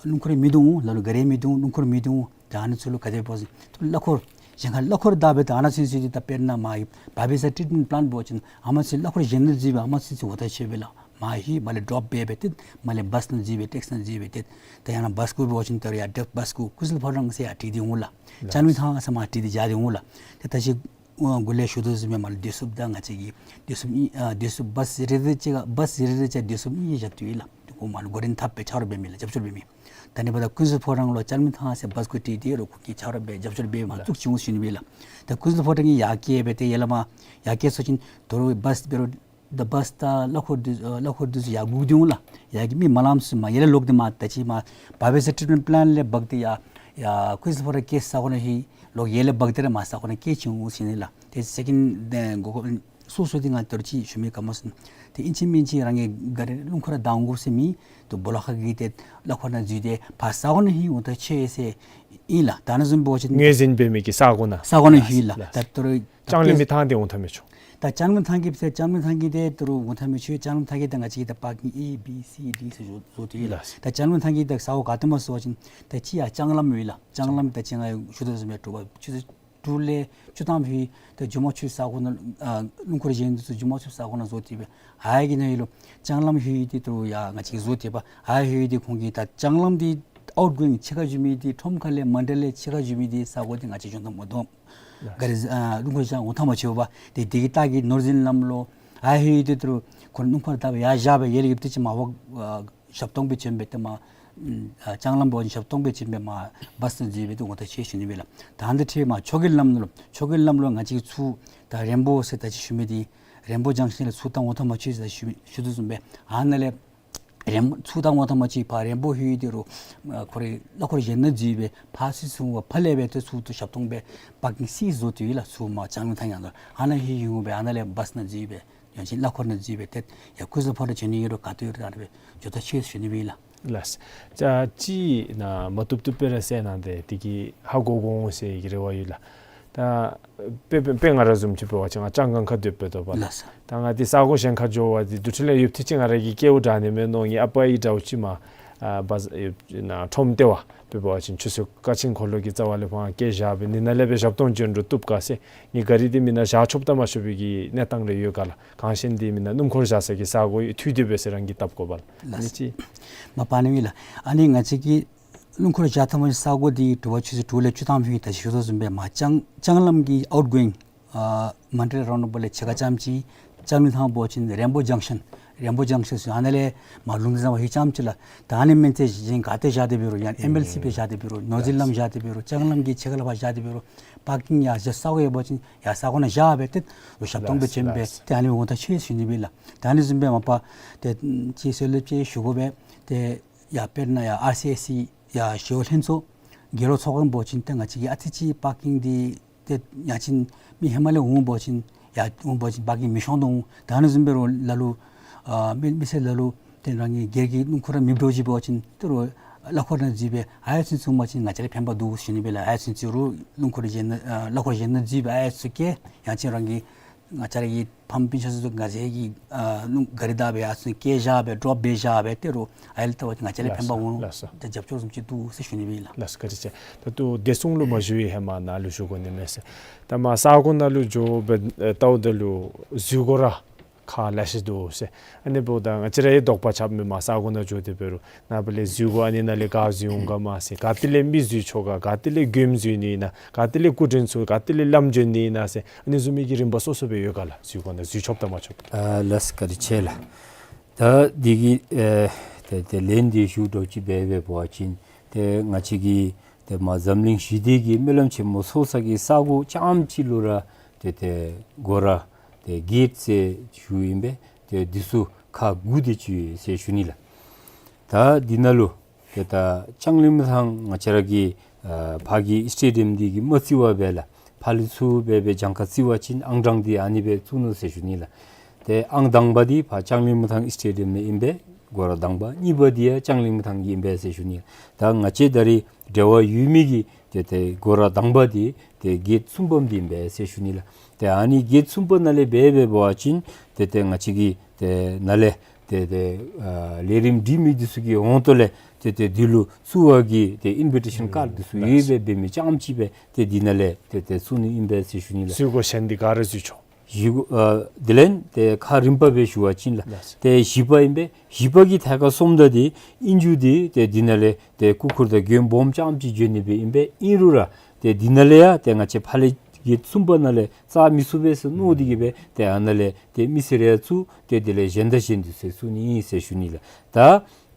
སྣུམ་འཁོར་མིན་འདུག། ལ་ལུ་ག་རི་མིན་འདུག། སྣུམ་འཁོར་མིན་འདུག། ད་ཨ་ནི་ཚུ་ལུ་ག་དེ་སྦེ་འབད་ཟེར་ད་རུང་གླ་འཁོར་གཞན་ཁར་གླ་འཁོར་བདའ་སྦེ་ད་ཨ་ནི་ཚུ་ཚུ་ཏེ་ད་དཔེར་ན་མ་ཡི་བར་བེ་སི་ཊི་རིཊ་མེནཊ་པི་ལེནཊ་འབད་བ་ཅིན་ཨ་མ་ཚུ་གླ་འཁོར་གཞན་ནང་འཛུལ་སྦེ་ཨ་མ་ཚུ་ཚུ་འོང་ད་ཆོག་པས་ལགས། མ་ཧེ་མ་ལས་ཌོརོཔ་འབད་སྦེ་ཏེ་མ་ལས་བཱསི་ནང་འཛུལ་སྦེ་ཊེག་སི་ནང་འཛུལ་སྦེ་ཏེ་ད་ཡང་ན་བཱསི་ཀོ་འབད་བ་ཅིན་ད་རུང་ཡར་ཌབ་བཱསི་ཀོ་ཀུན་བཟང་ཕོ་བྲང་ཟེར་ཡར་ཁྲིད་དེ་འོང་ལགས། ལགས། ལྕང་གླིང་ཐང་ཟེར་མར་ཁྲིད་དེ་བཞག་སྟེ་འོང་ལགས། ཏེ་ད་ཅི་འགོ་ལས་ཞུ་དོ་བཟུམ་སྦེ་མ་ལུ་བདེ་སྲུངཔ་དང་ང་བཅས་ཀྱི་བདེ་སྲུངཔ་ཨ་བདེ་སྲུངཔ་བཱསི་རེ་རེ་ཅིག་བཱསི་རེ་རེ་ཅིག་བདེ་སྲུངཔ་གཉིས་བཞག་སྟེ་ཡོད་ལགས། ཏེ་ཁོང་མ་ལུ་འགོ་འདྲེན་འཐབ་སྦེ་ཆ་རོགས་འབད་མི་ལགས། རྒྱབ་སྐྱོར་འབད་མི། ད་ཨ་ནི་འབདཝ་ད་ཀུན་བཟང་ཕོ་བྲང་ལུ་ལྕང་གླིང་ཐང་ཟེར་བཱསི་ཀོ་ཁྲིད་དེ་རུང་ཁོང་གིས་ཆ་རོགས་འབད་རྒྱབ་སྐྱོར་འབད་མར་བཙུགས་ཅི་འོང་ཟེར་ཞུ་ནི་ཨིན་ལགས། ད་ཀུན་བཟང་ཕོ་བྲང་གི་ཡར་བསྐྱལ་སྦེ་ཏེ་ཡར་ལས་མར་ཡར་བསྐྱལ་སོང་ཅི་ད་རུང་བཱསི་འབད་རུང་ད་བཱསི་དང་གླ་འཁོར་འདི་ཨ་གླ་འཁོར་འདི་ཚུ་ཡར་སྒུག་སྟེ་འོང་ལགས། ཡར་གྱི་མི་མ་ལངམ་ཚུ་མར་ཡར་ལས་ལོག་སྟེ་མར་ད་ཅི་མར་བར་བེ་སི་ཊི་རིཊ་མེནཊ་པི་ལེནཊ་ལས་འབག་སྟེ་ཡར་ཡར་ཀུན་བཟང་ཕོ་བྲང་གི་ས་གོ་ནང་ལྷོད་ལོག་ཡར་ལས་འབག་སྟེ་ར་མར་ས་གོ་ནང་བསྐྱལ་ཅི་འོང་ཟེར་ཞུ་ནི་ཨིན་ལགས། ཏེ་སེ་ཀེནཌ་ཏེ་གོ་གོ་སོ་སོ་འདི་ང་ད་རུང་ཅིག་ཞུ་མི་ག་སྨོ་ཟེར་ན་ཏེ་ཨིན་ཅི་མིན་ཅི་རང་གི་ག་རི་སྣུམ་འཁོར་བདའ་འོང་དགོ་ཟེར་མི་ད་སྦོ་ལོགས་ཁ་གི་ཏེ་གླ་འཁོར་ནང་འཛུལ་ཏེ་ཕར་ས་གོ་ནང་ལྷོད་འོང་ད་ཆོག་ཟེར་ཨིན་ལགས། ད་ཨ་ནི་བཟུམ་འབད་བ་ཅིན་ངོས་འཛིན་འབད་མི་གི་ས་གོ་ནང་ས་གོ་ནང་ལྷོད་ལགས། ལགས། ད་ད་རུང་ལྕང་གླིང་མི་ཐང་འདི་འོང་ད་མི་ཆོག། ད་ལྕང་གླིང་ཐང་གི་ཟེར་ལྕང་གླིང་ཐང་གི་འདི་ད་རུང་འོང་ད་མི་ཆོག། ལྕང་གླིང་ཐང་གི་ད་ང་བཅས་ཀྱི་ད་པར་ཀིང་ཨེ་བི་སི་ཌི་ཟེར་བཟོ་བཟོ་སྟེ་ཡོད་ལགས། ལགས། ད་ལྕང་གླིང་ཐང་གི་ད་ས་གོ་ག་ཏེ་སྨོ་ཟེར་བ་ཅིན་ད་ཅི་ཡར་ལྕང་ལམ་ཡོད་ལགས། ལྕང་ལྕང་ལམ་ད་ཅི་ང་ཞུ་དོ་བཟུམ་སྦེ་དྲོ་པ་ཆུ་ཚོད་དྲུག་ལས་བཅུ་ཐམ་ལྷོད་ད་མཇུག་མ་ཚུ་ས་གོ་ནང་ཨ་སྣུམ་འཁོར་གཞན་འདི་ཚུ་མཇུག་མ་ཚུ་ས་གོ་ནང་བཟོ་སྟེ་སྦེ་ཨ་ཡར་གྱི་ནང་ཡོད་ལོ། ལྕང་ལམ་ལྷོད་ཡི་ཏེ་ད་རུང་ཡར་ང་བཅས་ཀྱིས་བཟོ་སྟེ་པ་ཨ་ཡར་ལྷོད་ཡི་ཏེ་ཁོང་གིས་ད་ལྕང་ལམ་འདི་ཨའུཊ་གོ་ཡིང་ཕྱི་ཁར་འཛུལ་མི་འདི་ཁྲོམ་ཁ་ལས་མནྡ་ལའི་ཕྱི་ཁར་འཛུལ་མི་འདི་ས་གོ་འདི་ང་བཅས་འགྱོ་ད་མ་བཏུབ། ལགས། ག་རི་ཨ་སྣུམ་འཁོར་བཞག་འོང་ད་མ་ཆོག་པ། ཏེ་དེ་གི་ལྟག་གི་ནོར་འཛིན་ལམ་ལུ་ཨ་ཡར་ལྷོད་ཡི་ཏེ་ད་རུང་ཁོང་སྣུམ་འཁོར་བཏང་སྦེ་ཡར་བཞག་སྦེ་ཡར་ལས་ཡུདཔ་ཐེངས་ཅིག་མར་འོག་ཨ་ཞབས་ཏོག་འབད་བྱོན་སྦེ་ཏེ་མར་ཨ་ལྕང་ལམ་འབད་བ་ཅིན་ཞབས་ཏོག་འབད་བྱོན་སྦེ་མར་བཱསི་ནང་འཛུལ་སྦེ་ཏེ་འོང་ད་ཆོག་ཞུ་ནི་སྦེ་ལགས། ད་འདི་འཕྲལ་མར་ཆོས་རྒྱལ་ལམ་ལུ་ཆོས་རྒྱལ་ལམ་ལུ་ང་བཅས་ཚུར་ད་རེན་བོ་ཟེར་ད་ཅི་ཞུ་མི་འདི་རེན་བོ་ཇང་ཤཱན་ལས་ཚུར་ད་འོང་ད་མ་ཆོག་ཟེར་ཞུ་ཞུ་དོ་བཟུམ་སྦེ་ཨ་ནཱ་ལས་རེན་ཚུར་ད་འོང་ད་མ་ཆོག། ཕར་རེན་བོ་ལྷོད་ཡི་ཏེ་ད་རུང་ཨ་ཁོ་རའི་གླ་འཁོར་གཞན་ནང་འཛུལ་སྦེ་ཕར་ཚུར་སོང་བ་ཕར་ལས་སྦེ་ཏེ་ཚུར་ད་ཞབས་ཏོག་འབད་པར་ཀིང་སི་བཟོ་སྟེ་ཡོད་ལགས། ཚུར་མར་ལྕང་གླིང་ཐང་ཡང་ད་ཨ་ནཱ་ལྷོད་ཡི་འོང་སྦེ་ཨ་ནཱ་ལས་བཱསི་ནང་འཛུལ་སྦེ་ཡང་ཅིན་གླ་འཁོར་ནང་འཛུལ་སྦེ་ཏེ་ཡར་ཀུན་བཟང་ཕོ་བྲང་འགྱོ་ནི་ཨིན་རུང་ག་ཏེ་ཡོད་རུང་ཨ་ནཱ་སྦེ་འགྱོ་ད་ཆོག་ཞུ་ནི་སྦེ་ལགས། ལགས། ཅ་ཅི་ན་མ་བཏུབ་བཏུབ་སྦེ་ར་གསལ་གནང་སྟེ་དེ་གིས་ཧ་གོ་གོ་འོང་ཟེར་གྱི་རེ་བ་ཡོད་ལགས། ད་དཔེ་དཔེ་དཔེ་ང་ར་བཟུམ་ཅིག་འབད་བ་ཅིན་ང་ལྕང་སྒང་ཁར་སྡོདཔ་འབད་དོ་པ། ལགས་སོ། ད་ང་འདི་ས་གོ་གཞན་ཁར་འགྱོ་བ་འདི་དེ་འཕྲལ་ལས་ཡུདཔ་ཐེངས་ཅིག་ང་ར་གི་སྐལཝ་དྲག་ནི་མས་མནོ་ངེ་ཨ་པ་ཡི་དྲག་ཅིག་མར་ཨ་བཱསི་ཡུདཔ་ན་ཁྲོམ་ལྟེ་བ་འབད་བ་ཅིན་ཆུ་ཚོད་ཀ་ཆེན་འཁོར་ལོ་གི་རྩ་བ་ལས་ཕར་བསྐྱལ་བཞག་སྦེ་ཨ་ནི་ནང་ལས་སྦེ་ཞབས་ཏོག་འབྱོན་རུང་བཏུབ་ག་ཟེར། ངེ་ག་རི་འདི་མི་ནང་བཞག་ཆོགཔ་དང་མ་ཆོག་པའི་གི་གནས་སྟངས་རེ་ཡོད་ག་ལགས། གང་ཤེས་འདི་མི་ནང་སྣུམ་འཁོར་བཞག་ས་གི་ས་གོ་མཐུད་དེ་སྦེ་ཟེར་རང་གིས་བཏབ་དགོ་པ་ལགས། ཨ་ནི་ཅིག་མ་པ་ནི་མེད་ལགས། ཨ་ནི་ང་བཅས་ཀྱི་སྣུམ་འཁོར་བཞག་ཐངས་ས་གོ་འདི་དྲོ་པ་ཆུ་ཚོད་དྲུག་ལས་བཅུ་ཐམ་ལྷོད་ད་ཞུ་དོ་བཟུམ་སྦེ་མར་ལྕང་ལྕང་ལམ་གྱི་ཨའུཊ་གོ་ཡིང་ཨ་མནྡ་ལའི་རའུནཌ་ཨ་བཊ་ལས་ཕྱི་ཁར་རྐྱངམ་ཅིག་ལྕང་གླིང་ཐང་འབད་བ་ཅིན་རེན་བོ་ཇང་ཤཱན་རེན་བོ་ཇང་ཤཱན་ཟེར་ཨ་ནཱ་ལས་མར་ལུང་བསྟན་ཟམ་པ་ལྷོད་རྐྱངམ་ཅིག་ལགས། ད་ཨ་ནི་མེན་ཏེ་གཞན་ག་ཏེ་བཞག་སྟེ་འབད་རུང་ཡང་ཨེམ་ཨེལ་སི་སྦེ་བཞག་སྟེ་འབད་རུང་ནོར་འཛིན་ལམ་བཞག་སྟེ་འབད་རུང་ལྕང་ལམ་གྱི་ཕྱི་ཁ་ལས་ཕར་བཞག་སྟེ་འབད་རུང་པར་ཀིང་ཡར་བཞག་ས་གོ་ཡོད་པ་ཅིན་ཡར་ས་གོ་ནང་བཞག་སྦེ་ཏེ་རུང་ཞབས་ཏོག་འབད་བྱོན་སྦེ་ཏེ་ཨ་ནི་འོང་ད་ཆོག་ཞུ་ནི་སྦེ་ལགས། ད་ཨ་ནི་བཟུམ་སྦེ་མ་པ་ཏེ་ཅིག་གསོལ་འདེབས་ཅིག་ཞུ་དགོ་པས། ཏེ་ཡར་དཔེར་ན་ཡར་ཨར་སི་ཨེ་སི་ཡར་ཞི་གཡོག་ལྷན་ཚོགས་དགེ་སློང་ཚོགས་ཁང་འབད་བ་ཅིན་ཏེ་ང་བཅས་ཀྱིས་ཨ་ཙི་ཅིག་པར་ཀིང་འདི་ཏེ་ཡང་ཅིན་མི་ཧེ་མ་ལས་འོང་འབད་བ་ཅིན་ཡར་འོང་འབད་བ་ཅིན་པར་ཀིང་མི་ཤོང་དོ་འོང་། ད་ཨ་ནི་བཟུམ་འབད་རུང་ལ་ལུ་ཨ་མི་མི་སེར་ལ་ལུ་ཏེ་རང་གི་སྒེར་གྱི་སྣུམ་འཁོར་ར་མེདཔ་འགྱོ་ཅི་འབད་བ་ཅིན་ཏེ་རུང་གླ་འཁོར་ནང་འཛུལ་སྦེ་ཨ་ཡར་ཚུན་ཚོད་འོང་པ་ཅིན་ང་བཅས་ར་ཕན་པ་འདུག་ཞུ་ནི་སྦེ་ལགས། ཨ་ཡར་ཚུན་ཚོད་རུང་སྣུམ་འཁོར་གཞན་ནང་ཨ་གླ་འཁོར་གཞན་ནང་འཛུལ་སྦེ་ཨ་ཡར་ཚུན་བསྐྱལ་ཡང་ཅིན་རང་གི་ང་བཅས་ར་གི་ཕམ་སྤུན་ཆ་ཚུ་ང་བཅས་ཀྱི་ཨ་སྣུམ་ག་རི་བདའ་སྦེ་ཨ་ཚུན་བསྐྱལ་བཞག་སྦེ་ཌོརོཔ་འབད་བཞག་སྦེ་ཏེ་རུང་ཨ་ཡར་ལྟ་བ་ཅིན་ང་བཅས་ར་ཕན་པ་འོང་། ལགས་སོ། ཏེ་རྒྱབ་སྐྱོར་བཟུམ་ཅིག་འདུག་ཟེར་ཞུ་ནི་སྦེ་ལགས། ལགས་སོ། བཀའ་དྲིན་ཆེ། ད་ལྟོ་བདེ་སྲུང་ལུ་མ་ཞུ་བའི་ཧེ་མ་ནཱ་ལུ་ཞུ་དགོ་ནི་མས་ཟེར། ད་མར་ས་གོ་ནང་ལུ་འགྱོ་སྦེ་ཨེ་ལྟཝ་ད་ལུ་འཛུལ་སྒོ་ར་ཁག་ལེ་ཤ་འདུག་ཟེར། ཨ་ནི་འབདཝ་ད་ང་བཅས་ར་ཡང་དོགས་པ་རྐྱབ་མས། མར་ས་གོ་ནང་འགྱོ་སྟེ་འབད་རུང་ནངས་པ་ལས་འཛུལ་སྒོ་ཨ་ནི་ནང་ལས་ག་འཛུལ་འོང་ག་མས་ཟེར། ག་ཏེ་ལས་མི་འཛུལ་ཆོག་ག། ག་ཏེ་ལས་མགྱོནམ་འཛུལ་ནི་ཨིན་ན། ག་ཏེ་ལས་སྐུ་མགྲོན་ཚུ་ག་ཏེ་ལས་བླམ་བྱོན་ནི་ཨིན་ན་ཟེར། ཨ་ནི་བཟུམ་མའི་གི་རིམ་པ་སོ་སོ་སྦེ་ཡོད་ག་ལགས། འཛུལ་སྒོ་ནང་འཛུལ་ཆོགཔ་དང་མ་ཆོགཔ། ཨ་ལགས་བཀའ་དྲིན་ཆེ་ལགས། ད་འདི་གི་ཨེ་ཏེ་ཏེ་ལན་འདི་ཞུ་དོ་ཅིག་འབད་འབད་བ་ཅིན་ཏེ་ང་བཅས་ཀྱི་ཏེ་མར་འཛམ་གླིང་ཞི་བདེ་གི་སྨོན་ལམ་ཆེན་མོ་ཚོགས་ས་གི་ས་གོ་རྐྱངམ་ཅིག་ལུ་ར་ཏེ་ཏེ་སྒོ་ར་ཏེ་གེཊ་ཟེར་ཞུཝ་ཨིན་པས། ཏེ་འདི་ཚུ་ཁག་དགུ་དེ་ཅིག་ཡོད་ཟེར་ཞུ་ནི་ལགས། ད་འདི་ནང་ལུ་ཏེ་ད་ལྕང་གླིང་མི་ཐང་ང་བཅས་ར་གི་ཨ་ཕར་གྱི་སི་ཊེ་ཌི་ཡམ་འདི་གིས་མ་རྩིས་པར་སྦེ་ལགས། ཕར་ལས་ཚུར་སྦེ་སྦེ་གྱངས་ཁ་རྩིས་པ་ཅིན་ཨང་གྲངས་འདི་ཨ་ནི་སྦེ་བཙུགས་ནུག་ཟེར་ཞུ་ནི་ལགས། ཏེ་ཨང་དང་པ་འདི་ཕར་ལྕང་གླིང་མི་ཐང་སི་ཊེ་ཌི་ཡམ་ནང་ཨིན་པས། སྒོ་ར་དང་པ། གཉིས་པ་འདི་ཡང་ལྕང་གླིང་མི་ཐང་གི་ཨིན་པས་ཟེར་ཞུ་ནི། ད་ང་བཅས་ད་རིས་འབྲེལ་བ་ཡོད་མི་གི་ ཏེ་ཏེ་སྒོ་ར་དང་པ་འདི་ཏེ་གེཊ་གསུམ་པམ་འདི་ཨིན་པས་ཟེར་ཞུ་ནི་ལགས། ཏེ་ཨ་ནི་གེཊ་གསུམ་པ་ནང་ལས་འབད་འབད་བ་ཅིན་ཏེ་ཏེ་ང་བཅས་ཀྱི་ཏེ་ནཱ་ལས་ཏེ་ཏེ་ཨ་ལས་རིམ་སྒྲིག་མི་འདི་ཚུ་གི་འོག་ཏོ་ལས་ཏེ་ཏེ་འདི་ལུ་བཙུགས་པ་གི་ཏེ་ཨིན་བི་ཊེ་ཤཱན་ཀཱཌ་འདི་ཚུ་ཡོད་པའི་འབད་མི་རྐྱངམ་ཅིག་སྦེ་ཏེ་འདི་ནང་ལས་ཏེ་ཏེ་བཙུགས་ནི་ཨིན་པས་ཟེར་ཞུ་ནི་ལགས། བཙུགས་དགོ་ཟེར་མི་འདི་ག་ར་བཙུགས་ཆོག། བཞི་གུ་ཨ་དེ་ལས་ཏེ་ཁ་རིམ་པ་སྦེ་ཞུ་བ་ཅིན་ལགས། ལགས། ཏེ་བཞི་པ་ཨིན་པས། བཞི་པ་གི་ཐད་ཁར་སོངམ་ད་འདི་ཨིན་རྒྱུ་འདི་ཏེ་འདི་ནང་ལས་ཏེ་སྐུ་འཁོར་དང་མགོན་སྦོམ་རྐྱངམ་ཅིག་བྱོན་ནི་སྦེ་ཨིན་པས། ཨིན་རུང་ར་ཏེ་འདི་ནང་ལས་ཡང་ཏེ་ང་བཅས་ཕར་ལས་གེཊ་གསུམ་པ་ནང་ལས་བཙུགས་མི་ཚུགས་པས་ཟེར་མནོ་སྟེ་གིས་སྦེ་ཏེ་ཨ་ནཱ་ལས་ཏེ་མི་སེར་ཡང་བཙུགས། ཏེ་དེ་ལས་གཞན་དང་གཞན་འདི་ཚུ་བཙུགས་ནི་ཨིན་ཟེར་ཞུ་ནི་ལགས། ད་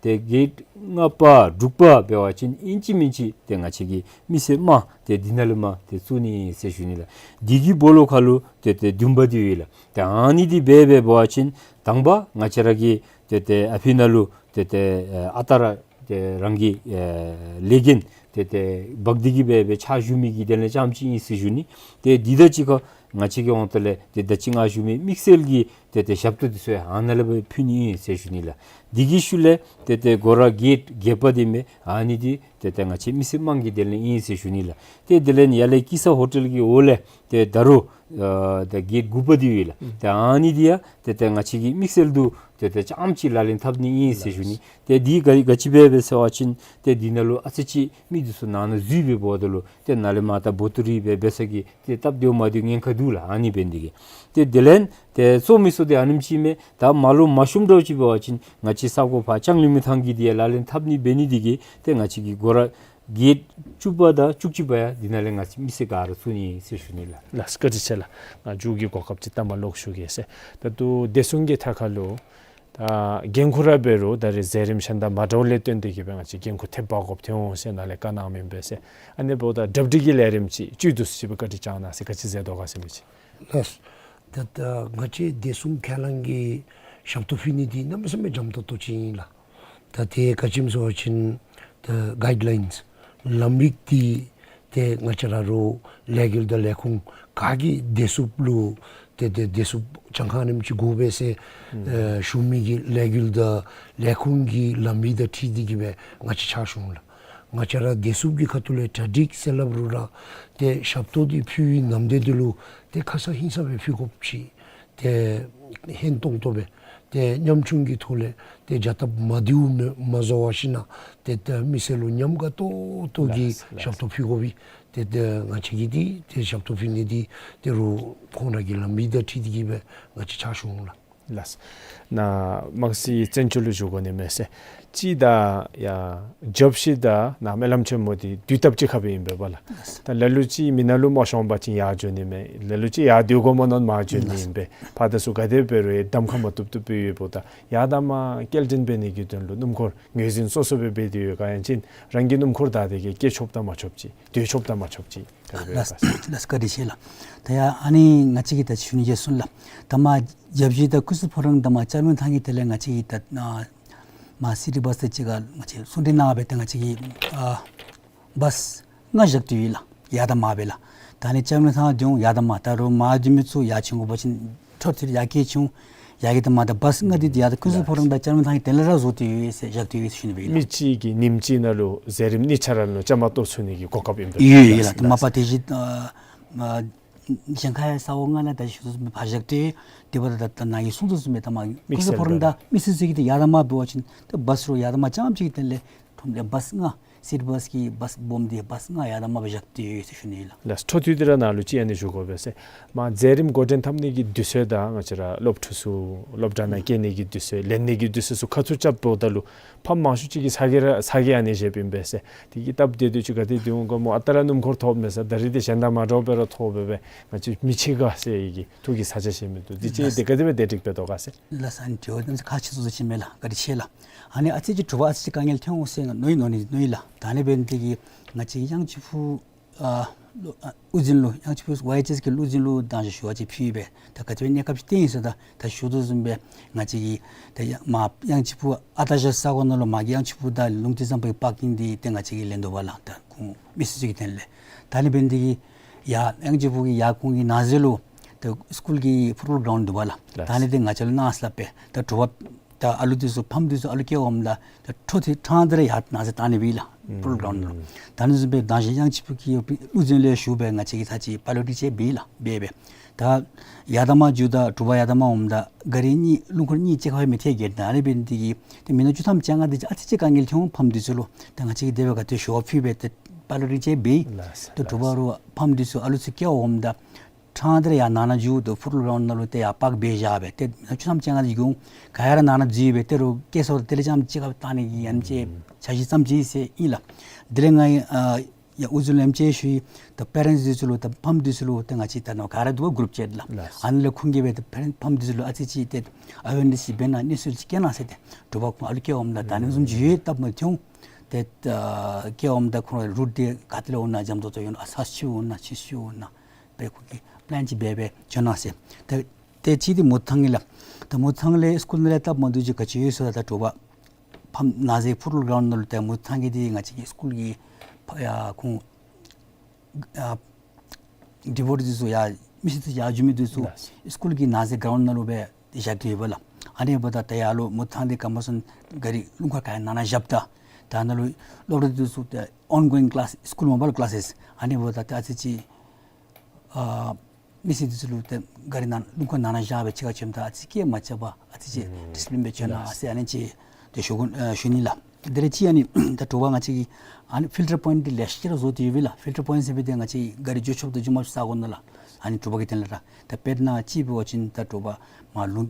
ཏེ་གེཊ་ལྔ་པ་དྲུག་པ་འབད་བ་ཅིན་ཨིན་ཅི་མིན་ཅི་ཏེ་ང་བཅས་ཀྱི་མི་སེར་དམངས་ཏེ་འདི་ནང་ལས་མར་ཏེ་བཙུགས་ནི་ཨིན་ཟེར་ཞུ་ནི་ལགས། འདི་གི་སྦོ་ལོགས་ཁར་ལུ་ཏེ་ཏེ་བདུན་པ་འདི་ཡོད་ལགས། ཏེ་ཨ་ནི་འདི་འབད་འབད་བ་ཅིན་དང་པ་ང་བཅས་ར་གི་ཏེ་ཏེ་ཨ་ཕི་ནང་ལུ་ཏེ་ཏེ་ཨ་རྟག་ར་ཏེ་རང་གི་ཨེ་ལས་འགན་ཏེ་ཏེ་འབག་སྟེ་གིས་སྦེ་སྦེ་ཕྱག་ཞུ་མི་གི་དོན་ལས་རྐྱངམ་ཅིག་ཨིན་ཟེར་ཞུ་ནི། ཏེ་འདི་དང་གཅིག་ཁར་ང་བཅས་ཀྱི་འོག་ཏོ་ལས་ཏེ་ད་ཅི་ང་ཞུ་མི་དམིགས་བསལ་གྱི་ཏེ་ཏེ་ཞབས་ཏོག་འདི་ཚུ་ཡང་ཨ་ནཱ་ལས་སྦེ་ཕུལ་ནི་ཨིན་ཟེར་ཞུ་ནི་ལགས། འདི་གི་ཤུལ་ལས་ཏེ་ཏེ་སྒོ་ར་གེཊ་བརྒྱད་པ་འདི་མས། ཨ་ནི་འདི་ཏེ་ཏེ་ང་བཅས་མི་སེར་དམངས་ཀྱི་དོན་ལས་ཨིན་ཟེར་ཞུ་ནི་ལགས། ཏེ་དེ་ལས་ཡར་ལས་ཀི་ས་ཧོ་ཊེལ་གྱི་འོག་ལས་ཏེ་ད་རུང་ཨ་ད་གེཊ་དགུ་པ་འདི་ཡོད་ལགས། ཏེ་ཨ་ནི་འདི་ཡང་ཏེ་ཏེ་ང་བཅས་ཀྱིས་དམིགས་བསལ་དུ་ཏེ་ཏེ་རྐྱངམ་ཅིག་ལག་ལེན་འཐབ་ནི་ཨིན་ཟེར་ཞུ་ནི། ཏེ་འདི་ག་ག་ཅི་འབད་འབད་ཟེར་བ་ཅིན་ཏེ་འདི་ནང་ལུ་ཨ་ཙི་ཅིག་མི་འདི་ཚུ་ནང་ན་འཛུལ་སྦེ་འབདཝ་ད་ལུ་ཏེ་ནཱ་ལས་མར་ད་འབོ་ཏོ་རིལ་སྦེ་འབད་ས་གི་ཏེ་སྟབས་བདེཝ་མ་བདེཝ་ཉེན་ཁ་འདུག་ལགས། ཨ་ནི་འབད་ནི་འདི་གིས་ཏེ་དེ་ལས་ཏེ་གཙོ་མི་ཚུ་འདི་ཨ་ནེམ་ཅིག་མས། ད་མར་ལུ་མ་ཤོངམ་འདྲཝ་ཅིག་འབད་བ་ཅིན་ང་བཅས་ས་གོ་ཕར་ལྕང་གླིང་མི་ཐང་གི་འདི་ཡང་ལག་ལེན་འཐབ་ནི་འབད་ནི་འདི་གིས་ཏེ་ང་བཅས་ཀྱི་སྒོ་ར་གེཊ་བཅུ་པ་དང་བཅུ་གཅིག་པ་ཡང་འདི་ནང་ལས་ང་བཅས་མི་སེར་ག་ར་བཙུགས་ནི་ཨིན་ཟེར་ཞུ་ནི་ལགས། ལགས་བཀའ་དྲིན་ཆེ་ལགས། ང་མཇུག་གི་གོ་སྐབས་ཅིག་ད་མར་ལོག་ཞུ་གེ་ཟེར། ད་ལྟོ་བདེ་སྲུང་གི་ཐད་ཁར་ལུ་ད་འགན་ཁུར་ར་འབད་རུང་ད་རེས་མཛད་རིམ་གཞན་དང་མ་འདྲཝ་ལས་བརྟེན་ཏེ་གིས་སྦེ་ང་བཅས་འགན་ཁུར་ཐེབས་འབག་དགོཔ་ཐོན་འོང་ཟེར་ནཱ་ལས་བཀའ་གནངམ་ཨིན་པས་ཟེར། ཨ་ནི་འབདཝ་ད་གྲ་སྒྲིག་གི་ལས་རིམ་ཅིག་བཅུད་བསྡུ་ཅིག་སྦེ་བཀའ་དྲིན་བསྐྱང་གནང་ཟེར། ག་ཅི་མཛད་དོ་ག་ཟེར་མི་ཅིག། ལགས། ད་ད་ང་བཅས་བདེ་སྲུང་ཁས་བླངས་ཀྱི་ཞབས་ཏོག་ཕུལ་ནི་འདི་གནམ་མེད་ས་མེད་འཇམ་ཏོང་ཏོ་ཅིག་ཨིན་ལགས། ད་དེ་ག་ཅི་སྨོ་ཟེར་བ་ཅིན་ད་གའིཌ་ལའིནསི་ལམ་ཡིག་འདི་ཏེ་ང་བཅས་ར་རུང་ལས་འགུལ་དང་ལས་ཁུངས་ག་གིས་བདེ་སྲུངཔ་ལུ་ཏེ་ཏེ་བདེ་སྲུངཔ་གྱངས་ཁ་ཨ་ནེམ་ཅིག་དགོ་པས་ཟེར་ཨེ་ཞུ་མི་གི་ལས་འགུལ་དང་ལས་ཁུངས་ཀྱི་ལམ་ཡིག་དང་འཁྲིལ་ཏེ་གིས་སྦེ་ང་བཅས་ཕྱག་ཞུ་འོང་ལགས། ང་བཅས་ར་བདེ་སྲུངཔ་གི་ཁ་ཐུག་ལས་གྲ་སྒྲིག་ཟེར་སླབ་རུང་ར་ཏེ་ཞབས་ཏོག་འདི་ཕུལ་བའི་ནམ་དུས་འདི་ལུ་ཏེ་ཁ་ས་ཧིང་ས་སྦེ་ཕུལ་དགོཔ་ཅིག་ཏེ་ཧན་ཏོང་ཏོ་སྦེ་ཏེ་ཉམ་ཆུང་གི་ཐོག་ལས་ཏེ་བྱ་ཐབས་མ་བདེཝ་མ་མ་བཟོ་བར་ཞིནམ་ལས་ཏེ་ཏེ་མི་སེར་ལུ་ཉམས་དགའ་ཏོག་ཏོ་གི་ལགས་ལགས། ཞབས་ཏོག་ཕུལ་དགོ་པས། ཏེ་ཏེ་ང་བཅས་ཀྱིས་འདི་ཏེ་ཞབས་ཏོག་ཕུལ་ནི་འདི་ཏེ་རུང་ཁོང་ར་གི་ལམ་ཡིག་དང་འཁྲིལ་ཏེ་གིས་སྦེ་ང་བཅས་ཕྱག་ཞུ་འོང་ལགས། ལགས། ནཱ་དམངས་སྲིད་བཙན་བྱོལ་ལུ་བཞུགས་དགོ་ནི་མས་ཟེར། གཅིག་ད་ཡར་རྒྱབ་བཤུད་དང་ནཱ་སྨོན་ལམ་ཆེན་མོ་འདི་དུས་སྟབས་གཅིག་ཁར་སྦེ་ཨིན་པས་པ་ལགས། ལགས། ད་ལ་ལུ་ཅིག་མི་ནང་ལུ་མ་ཤོང་པ་ཅིན་ཡར་འགྱོ་ནི་མས། ལ་ལུ་ཅིག་ཡར་སྡོད་དགོ་མནོ་མནོ་མར་འགྱོ་ནི་ཨིན་པས། ཕར་དང་ཚུར་ག་དེ་འབད་རུང་གདམ་ཁ་མ་ཐོབ་ཐོབ་སྦེ་ཡོདཔ་ད་ཡར་དང་མར་སྐྱེལ་འདྲེན་འབད་ནི་གི་དོན་ལུ་སྣུམ་འཁོར་ངོས་འཛིན་སོ་སོ་སྦེ་འབད་དེ་ཡོད་ག། ཡང་ཅིན་རང་གི་སྣུམ་འཁོར་བདའ་སྟེ་གིས་སྐྱེལ་ཆོགཔ་དང་མ་ཆོགཔ་ཅིག་སྡོད་ཆོགཔ་དང་མ་ཆོགཔ་ཅིག་ག་དེ་སྦེ་ལགས་ལགས། བཀའ་དྲིན་ཆེ་ལགས། ད་ཡ་ཨ་ནི་ང་བཅས་ཀྱིས་ད་ཞུ་ནི་བརྗེད་སོང་ལགས། ད་མར་རྒྱབ་བཤུད་དང་སྐུ་གཟུགས་ཕོ་བྲང་དང་མར་ལྕང་མའི་ཐང་གི་དེ་ལས་ང་བཅས་ཀྱིས་ད་ཨ་མར་སི་ཊི་བཱསི་དང་གཅིག་ཁར་ང་བཅས་གསུང་གྲོས་གནང་སྦེ་ད་ང་བཅས་ཀྱིས་ཨ་བཱསི་ལྔ་བཞག་སྟེ་ཡོད་ལགས། ཡར་དང་མར་སྦེ་ལགས། ད་ཨ་ནི་ལྕང་མའི་ཐང་སྡོད་འོང་ཡར་དང་མར། ད་རུང་མར་སྡོད་མི་ཚུ་ཡར་བྱོན་དགོ་པ་ཅིན་འཕྲོ་མཐུད་ཡར་བསྐྱལ་བྱོན་འོང་ཡར་གི་དང་མར། ད་བཱསི་ལྔ་འདི་ཡར་ད་སྐུ་གཟུགས་ཕོ་བྲང་དང་ལྕང་མའི་ཐང་གི་དེ་ལས་ར་བཟོ་སྟེ་ཡོད་ཟེར་བཞག་སྟེ་ཡོད་ཟེར་ཞུ་ནི་སྦེ་ཨིན་ལགས། མི་གཅིག་གིས་ཉིནམ་གཅིག་ནང་ལུ་མཛད་རིམ་གཉིས་ཆ་ར་ལུ་བཅའ་མར་གཏོགས་ཚུགས་ནི་གི་གོ་སྐབས་ཨིན་པས། ཡོད་ཡོད་ལགས། ད་མ་པ་དེ་བཞིན་ཨ་ཨ་གཞན་ཁར་ཡང་ས་གོ་ལྔ་ནང་ད་ཞུ་དོ་བཟུམ་སྦེ་ཕར་བཞག་སྟེ་ཡོད། དེ་འབདཝ་ད་ད་ནཱ་གིས་གསུང་དོ་བཟུམ་སྦེ་ད་མར་དམིགས་བསལ་སྐུ་གཟུགས་ཕོ་བྲང་དང་མི་སེར་ཚུ་གིས་ཏེ་ཡར་དང་མར་འབད་བ་ཅིན་ད་བཱསི་རུང་ཡར་དང་མར་རྐྱངམ་ཅིག་གི་དོན་ལས་ཁྲོམ་ལས་བཱསི་ལྔ་སི་ཊི་བཱསི་གི་བཱསི་སྦོམ་འདི་བཱསི་ལྔ་ཡར་དང་མར་སྦེ་བཞག་སྟེ་ཡོད་ཟེར་ཞུ་ནི་ཨིན་ལགས། ལགས། འཕྲོ་མཐུད་དེ་ར་ནཱ་ལུ་ཅིག་ཨ་ནི་ཞུ་དགོ་པས་ཟེར། མར་མཛད་རིམ་འགོ་འདྲེན་འཐབ་ནི་གི་དུས་ཚོད་དང་ང་བཅས་ར་སློབ་ཕྲུག་ཚུ་སློབ་གྲྭ་ནང་བསྐྱལ་ནི་གི་དུས་ཚོད་ལེན་ནི་གི་དུས་ཚོད་ཚུ་ཁ་ཐུག་རྐྱབ་འབདཝ་ད་ལུ་ཕམ་མང་ཤོས་ཅིག་གིས་ས་གི་ར་ས་གི་ཨ་ནི་བཞེསཔ་ཨིན་པས་ཟེར། དེ་གིས་སྟབས་བདེ་སྟེ་ཅིག་ག་དེ་སྡོད་འོང་ག་སྨོ། ཨ་རྟག་ར་སྣུམ་འཁོར་ཐོབ་མས་ཟེར། ད་རིས་འདི་གཞན་དང་མ་འདྲཝ་སྦེ་ར་ཐོབ་པས་སྦེ་ང་བཅས་མི་ཕྱེད་ཀ་ཟེར་བའི་གི་ཐུགས་ཀྱི་ས་ཆ་ཤེས་མི་འདུག། འདི་ཅིག་ལགས། དེ་ག་དེ་སྦེ་དེ་སྒྲིག་འབད་དོ་ག་ཟེར། ལགས་སོ། ཨ་ནི་དྲི་བ་ཁག་ཆེ་ཤོས་ཅིག་མས་ལགས། བཀའ་དྲིན་ཆེ་ལགས། ཨ་ནི་ཨ་ཙི་ཅིག་དྲི་བ་ཨ་ཙི་ཅིག་དཀའ་ངལ་ཐོན་འོང་ཟེར་མནོ་ཡི་མནོ་ནི་མནོ་ཡི་ལགས། ད་ཨ་ནི་འབད་ནི་དེ་གིས་ང་བཅས་གཡང་ཆུ་ཕུ་ཨ་ལུ་ཨ་དབུ་འཛིན་ལུ་གཡང་ཆུ་ཕུ་ཝའི་ཨེཆ་ཨེསི་གི་དབུ་འཛིན་ལུ་དང་ཞུ་ཞུ་བ་ཅིག་ཕུལ་ཡི་པས། ད་ག་དེ་སྦེ་གནས་སྐབས་ཅིག་བཏོན་ཡི་ཟེར། ད་ད་ཞུ་དོ་བཟུམ་སྦེ་ང་བཅས་ཀྱིས་ད་ཡ་མར་གཡང་ཆུ་ཕུ་ཨ་རྟག་བཞག་ས་གོ་ནང་ལུ་མར་གྱི་གཡང་ཆུ་ཕུ་དང་ལུང་བསྟན་བཟང་པོའི་པར་ཀིང་འདི་ཏེ་ང་བཅས་ཀྱིས་ལེན་དོ་བ་ལགས། ད་ཁོང་མི་སེར་ཚུ་གི་དོན་ལས། ད་ཨ་ནི་འབད་ནི་དེ་གིས་ཡར་གཡང་ཆུ་ཕུ་གི་ཡར་ཁོང་གི་ནང་གསེས་ལུ་ད་སི་ཀུལ་གྱི་ཕུཊ་བཱོལ་གི་གྲའུནཌ་འདུག་པ་ལགས། ལགས། ད་ཨ་ནི་འདི་ང་བཅས་ལུ་གནང་ཟེར་སླབ་པས། ད་དྲོ་པ་ ད་ཨ་ལུ་འདི་ཚུ་ཕམ་འདི་ཚུ་ཨ་ལུ་སྐྱེ་འོངམ་ད་ད་འཕྲོ་མཐུད་ཕྲང་སྟེ་ར་ཡར་ནང་ཟེར་བཏང་ནི་སྦེ་ལགས། ཕུ་ལོ་གི་རའུནཌ་ནང་ལུ། ད་ཨ་ནི་བཟུམ་སྦེ་དང་ཞིང་གཡང་ཆི་ཕུ་གི་ཀླུ་འཛིན་ལས་ཞུ་སྦེ་ང་བཅས་ཀྱིས་ད་ཅི་པའི་ལོཊ་ཅིག་འབད་ཡི་ལགས། འབད་སྦེ་ད་ཡར་དང་མར་འགྱོཝ་ད་དྲོ་པ་ཡར་དང་མར་འོངམ་ད་ག་རི་གཉིས་རླུང་འཁོར་གཉིས་གཅིག་ཁར་མི་ཐད་གེཊ་ནང་ལས་འབད་ནི་དེ་གིས་ཏེ་མི་སྣ་བཅུ་ཐམ་བཅོ་ལྔ་དེ་ཅིག་ཨ་ཙི་ཅིག་དཀའ་ངལ་ཐོན་འོང་། ཕམ་འདི་ཚུ་ལུ། ད་ང་བཅས་ཀྱིས་དེ་སྦེ་ག་ཏེ་ཞུ་བ་ཕུལ་སྦེ་ཏེ་པའི་ལོཊ་ཅིག་འབད་ཡི། ལགས་སོ། ད་དྲོ་པ་རུ་ཕམ་འདི་ཚུ་ཨ་ལུ་ཚུ་སྐྱེ་འོངམ་ད་ཕྲང་སྟེ་ར་ཡར་ནང་ན་འགྱོ་སྟེ་ཕུ་ལོ་གི་རའུནཌ་ནང་ལུ་ཏེ་ཡར་པརྐ་འབད་བཞག་སྦེ་ཏེ་མི་སྣ་བཅུ་ཐམ་བཅོ་ལྔ་དེ་ཅིག་ག་ཡ་ར་ནང་ན་འཛུལ་སྦེ་ཏེ་རུ་སྐྱེ་སོང་ད་དེ་ལས་རྐྱངམ་གཅིག་ཁར་བཏང་ནི་གི་ཡང་ཅིན་འཆར་གཞི་བརྩམས་ཅི་ཟེར་ཨིན་ལགས། དེ་ལས་ང་ཨ་ཡར་ཨུ་ཛུ་ལུ་ཡང་ཅིག་ཞུ་ཡི། ད་པེ་རེནཊསི་འདི་ཚུ་ལུ་ད་ཕམ་འདི་ཚུ་ལུ་ཏེ་ང་བཅས་ད་ནཱ་ག་ར་འདུག་པ་གུ་རུབ་ཅིག་ལགས། ལགས། ཨ་ནི་ལས་ཁུངས་བཀལ་སྦེ་ད་པེ་རེནཊསི་ཕམ་འདི་ཚུ་ལུ་ཨ་ཙི་ཅིག་ཏེ་ཨ་ཝེར་ནེསི་ཅིག་འབད་གནང་། གནས་ཚུལ་ཅིག་བཀལ་གནང་ཟེར། ཏེ་དྲོ་པ་ཁོང་ཨ་ལུ་སྐྱེ་འོངམ་ད་ད་ཨ་ནི་བཟུམ་ཅིག་ཡོད་སྟབས་མ་བྱུང་། ཏེ་ཨ་སྐྱེ་འོངམ་ད་ཁོང་རའི་རུཊ་འདི་ག་ཏེ་ལས་འོང་ན་འཇམ་ཏོང་ཏོ་ཡོད་ན་ཨ་ས་ཆུ་འོང་ན་ཕྱི་ཆུ་འོང་ན་སྦེ་ཁོང་གིས་པེ་ལེན་ཅིག་འབད་སྦེ་བྱོན་གནང་ཟེར། ཏེ་ཏེ་གཅིག་འདི་མུ་ཐང་ཨིན་ལགས། ད་མུ་ཐང་ལས་སི་ཀུལ་ནང་ལས་སྟབས་མ་བདེཝ་ཅིག་ག་ཅི་ཡོད་ཟེར་བ་ད་དྲོ་པ་ཕམ་ནང་ཟེར་ཕུ་ལོ་གི་རའུནཌ་ནང་ལུ་ཏེ་མུ་ཐང་གི་འདི་ང་བཅས་ཀྱི་སི་ཀུལ་གྱི་ཕ་ཡ་ཁོང་ཨ་ཌི་བོརསི་འདི་ཚུ་ཡ་མི་སེར་འདི་ཚུ་ཡར་འགྱོ་མི་འདི་ཚུ་ལགས། སི་ཀུལ་གྱི་ནང་ཟེར་གི་རའུནཌ་ནང་ལུ་སྦེ་བཞག་སྟེ་ཡོདཔ་ལགས། ཨ་ནི་འབདཝ་ད་ད་ཡར་ལུ་མུ་ཐང་འདི་ཀམ་པོ་སོན་ག་རི་རླུང་འཁོར་ག་ཡ་ནང་ན་བཞགཔ་ད་ད་ནཱ་ལུ་སློབ་གྲྭ་འདི་ཚུ་ཏེ་ཨོན་གོ་ཡིང་ཀི་ལཱསི་སི་ཀུལ་མ་པ་ལུ་ཀི་ལཱསི་ཨ་ནི་འབདཝ་ད་ཏེ་ཨ་ཙི་ཅིག་ཨ་མི་སེར་འདི་ཚུ་ལུ་ཏེ་ག་རི་ནང་རླུང་འཁོར་ནང་ན་བཞག་སྦེ་ཕྱི་ཁར་བྱོནམ་ད་ཨ་ཙི་སྐད་མ་རྐྱབ་པར་ཨ་ཙི་ཅིག་ཨུམ་ཌི་སི་པི་ལིན་སྦེ་བྱོན་གནང་ཟེར་ཨ་ནི་ཅིག་ཏེ་ཞུ་དགོ་ཨ་ཞུ་ནི་ལགས། དེ་ལས་ཅིག་ཨ་ནི་ད་དྲོ་པ་ང་བཅས་ཀྱིས་ཨ་ནི་ཕིལ་ཊར་པོའིནཊ་འདི་ལེ་ཤ་ཅིག་ར་བཟོ་སྟེ་ཡོད་པས་ལགས། ཕིལ་ཊར་པོའིནཊ་ཟེར་བའི་འདི་ང་བཅས་ག་རི་འགྱོ་ཆོགཔ་དང་འགྱོ་མ་ཆོགཔ་ས་གོ་ནང་ལགས། ཨ་ནི་དྲོ་པ་གི་དོན་ལས་ར་ད་དཔེར་ན་ཅིག་འབད་བ་ཅིན་ད་དྲོ་པ་མར་ལུང་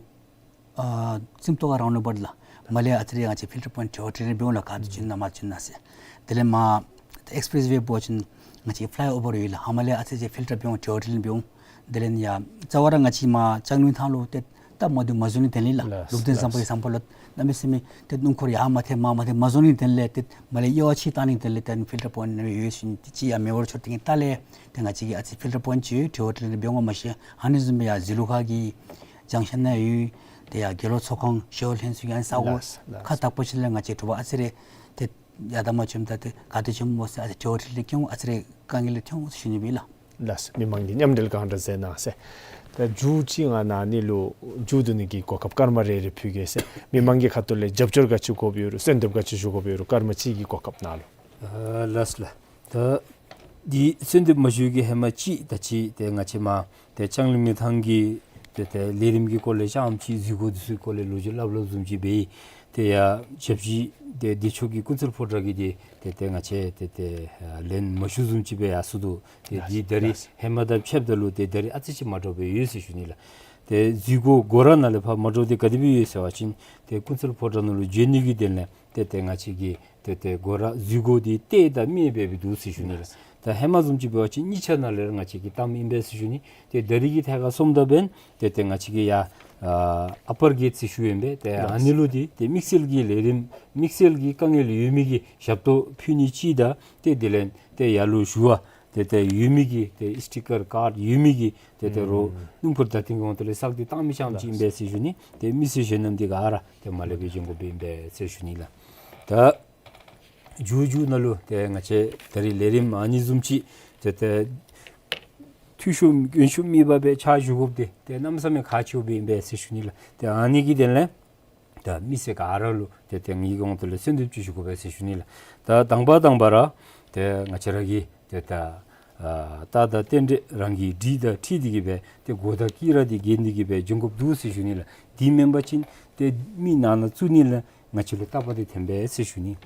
ཨ་ཙིམ་ཏོག་ཁ་རའུནཌ་ཨ་བཊ་ལགས། མར་ལས་ཨ་ཙི་རེ་ང་བཅས་ཕིལ་ཊར་པོའིནཊ་དྲོ་པ་དེ་ལས་འབད་འོང་ལགས། ག་ཏེ་བྱོན་ན་མར་བྱོན་ན་ཟེར། དེ་ལས་མར་ཨེགསི་པི་རེསི་ཝེ་འབད་བ་ཅིན་ང་བཅས་ཕི་ལའི་ཨོ་བར་ཡོད་ལགས། ཨ་མར་ལས་ཨ་ཙི་ཅིག་ཕིལ་ཊར་འབད་འོང་དྲོ་པ་དེ་ལས་འབད་འོང་། དེ་ལས་ཡར་རྩ་བ་ར་ང་བཅས་མར་ལྕང་གླིང་ཐང་ལུ་ཏེ་སྟབས་མ་བདེཝ་མ་བཟོ་ནི་དོན་ལས་ལགས། ལགས་ལུང་བསྟན་བཟང་པོ་གི་བཟང་པོ་ལུ་གནམ་མེད་ས་མེད་ཏེ་རླུང་འཁོར་ཡར་མ་ཐལ་མར་མ་ཐལ་མ་བཟོ་ནི་དོན་ལས་ཏེ་མར་ལས་དབྱེ་བ་ཕྱེ་བཏང་ནི་དོན་ལས་ཏེ་ཕིལ་ཊར་པོའིནཊ་ནང་ཡོད་ཟེར་ཞུ་ནི། ཏེ་ཅིག་ཡང་མེད་པར་འགྱོ་དེ་གི་ལྟག་ལས་ཏེ་ང་བཅས་ཀྱིས་ཨ་ཙི་ཕིལ་ཊར་པོའིནཊ་ཅིག་དྲོ་པ་དེ་ལས་འབད་འོང་། མ་གཞི་ཨ་ནི་བཟུམ་སྦེ་ཡར་ཟི་ལུ་ཁ་གི་ཇང་ཤན་ནང་ཡོད། ཏེ་ཡར་དགེ་སློང་ཚོགས་ཁང་ཞི་གཡོག་ལྷན་ཚོགས་ཀྱི་ཨ་ནི་ས་གོ་ལགས་ལགས། ཁ་དག་པ་ཅིག་ལས་ང་བཅས་དྲོ་པ་ཨ་ཙི་རེ་ཏེ་ཡར་དང་མར་བྱོནམ་ད་ཏེ་ག་ཏེ་བྱོནམ་སྨོ་ཟེར་ཨ་ཙི་དྲོ་པ་དེ་ལས་སྐྱེ་འོང་། ཨ་ཙི་རེ་དཀའ་ངལ་ཐོན་འོང་ཟེར་ཞུ་ནི་སྦེ་ལགས། ལགས་སོ། མི་མང་གི་མཉམ་འབྲེལ་གང་དྲག་མཛད་གནང་ཟེར། ད་མཇུག་ཅིག་ང་ཨ་ནི་ལུ་མཇུག་བསྡུ་ནི་གི་གོ་སྐབས་སྐར་མ་རེ་རེ་ཕུལ་གེ་ཟེར། མི་མང་གི་ཁ་ཐུག་ལས་རྒྱབ་སྐྱོར་ག་ཅི་དགོཔ་ཡོད་རུང་གསོལ་འདེབས་ག་ཅི་ཞུ་དགོཔ་ཡོད་རུང་སྐར་མ་གཅིག་གི་གོ་སྐབས་གནང་ལོ། ཨ་ལགས་ལགས། ད་འདི་གསོལ་འདེབས་མ་ཞུ་གི་ཧེ་མ་ཅིག་ད་ཅི་ཏེ་ང་བཅས་མར་ཏེ་ལྕང་གླིང་མི་ཐང་གི་ཏེ་ཏེ་ལས་རིམ་གྱི་སྐོར་ལས་རྐྱངམ་ཅིག་འཛུལ་སྒོ་འདི་ཚུ་གི་སྐོར་ལས་ལོ་རྒྱུས་སླབ་སླབ་བཟུམ་ཅིག་འབད་ཡི། ཏེ་ཡར་ཞབས་ཕྱི་ཏེ་བདེ་མཆོག་གི་ཀུན་གསལ་ཕོ་བྲང་གི་འདི་ཏེ་ཏེ་ང་བཅས་ཏེ་ཏེ་ལན་མ་ཞུ་བཟུམ་ཅིག་སྦེ་ཡར་སོང་འདུག། ཏེ་ལགས་འདི་ད་རིས་ལགས། ཧེ་མ་དང་ཕྱདཔ་ད་ལུ་ཏེ་ད་རིས་ཨ་ཙི་ཅིག་མ་འདྲཝ་སྦེ་ཡོད་ཟེར་ཞུ་ནི་ལགས། ཏེ་འཛུལ་སྒོ་སྒོ་ར་ནང་ལས་ཕར་མ་འདྲཝ་འདི་ག་དེ་སྦེ་ཡོད་ཟེར་བ་ཅིན་ཏེ་ཀུན་གསལ་ཕོ་བྲང་ནང་ལུ་བྱོན་ནི་གི་དོན་ལས་ཏེ་ཏེ་ང་བཅས་ཀྱི་ཏེ་ཏེ་སྒོ་ར་འཛུལ་སྒོ་འདི་གཏད་དང་མེདཔ་སྦེ་འདུག་ཟེར་ཞུ་ནི་ལགས། ད་ཧེ་མ་བཟུམ་ཅིག་འབད་བ་ཅིན་གཉིས་ཆ་ནང་ལས་ར་ང་བཅས་ཀྱིས་བཏངམ་ཨིན་པས་ཟེར་ཞུ་ནི། ཏེ་ད་རིས་ཀྱི་ཐད་ཁར་སོངམ་ད་འབདན་ཏེ་ཏེ་ང་བཅས་ཀྱིས་ཡར་ཨ་ཨ་པར་གེཊ་ཟེར་ཞུཝ་ཨིན་པས། ཏེ་ཨ་ནི་ལུ་འདི་ཏེ་དམིགས་བསལ་གྱི་ལས་རིམ་དམིགས་བསལ་གྱི་དཀའ་ངལ་ཡོད་མི་གི་ཞབས་ཏོག་ཕུལ་ནི་ཅིག་དང་ཏེ་དེ་ལས་ཏེ་ཡར་ལུ་ཞུ་བ་ཏེ་ཏེ་ཡོད་མི་གི་ཏེ་སི་ཊི་ཀར་ཀཱཌ་ཡོད་མི་གི་ཏེ་ཏེ་རོགས་ཨུམ་སྣུམ་འཁོར་བརྡ་སྟོན་གྱི་དབང་དུ་ལས་བསགས་ཏེ་བཏང་མི་རྐྱངམ་ཅིག་ཨིན་པས་ཟེར་ཞུ་ནི། ཏེ་མི་སེར་གཞན་རྣམས་འདི་ག་ར་ཏེ་མར་ལས་སྦེ་བྱོན་དགོཔ་ཨིན་པས་ཟེར་ཞུ་ནི་ལགས། ད་མཇུག་མཇུག་ནང་ལུ་ཏེ་ང་བཅས་ད་རིས་ལས་རིམ་ཨ་ནི་བཟུམ་ཅིག་ཏེ་ཏེ་འཐུས་ཤོར་སྐྱོན་ཤོར་མེད་པར་སྦེ་ཕྱག་ཞུ་དགོཔ་འདི་ཏེ་གནམ་མེད་ས་མེད་ཁག་ཆེཝ་སྦེ་ཨིན་པས་ཟེར་ཞུ་ནི་ལགས། ཏེ་ཨ་ནི་གི་དོན་ལས་ད་མི་སེར་ག་ར་ལུ་ཏེ་ཏེ་ངེ་གི་དབང་དུ་ལས་གསོལ་འདེབས་ཅིག་ཞུ་དགོ་པས་ཟེར་ཞུ་ནི་ལགས། ད་དང་པ་དང་པ་ར་ཏེ་ང་བཅས་ར་གི་ཏེ་ད་ཨ་རྟགས་དང་རྟེན་འབྲེལ་རང་གི་སྒྲིག་དང་འཁྲིལ་ཏེ་གི་སྦེ་ཏེ་གོ་དང་དཀྱི་ར་འདི་གྱོན་ཏེ་གི་སྦེ་བྱོན་དགོཔ་འདུག་ཟེར་ཞུ་ནི་ལགས། དེ་མེན་པ་ཅིན་ཏེ་མི་ནང་ན་བཙུགས་ནི་ལགས་ང་བཅས་ལུ་སྟབས་མ་བདེཝ་ཐོན་པས་ཟེར་ཞུ་ནི།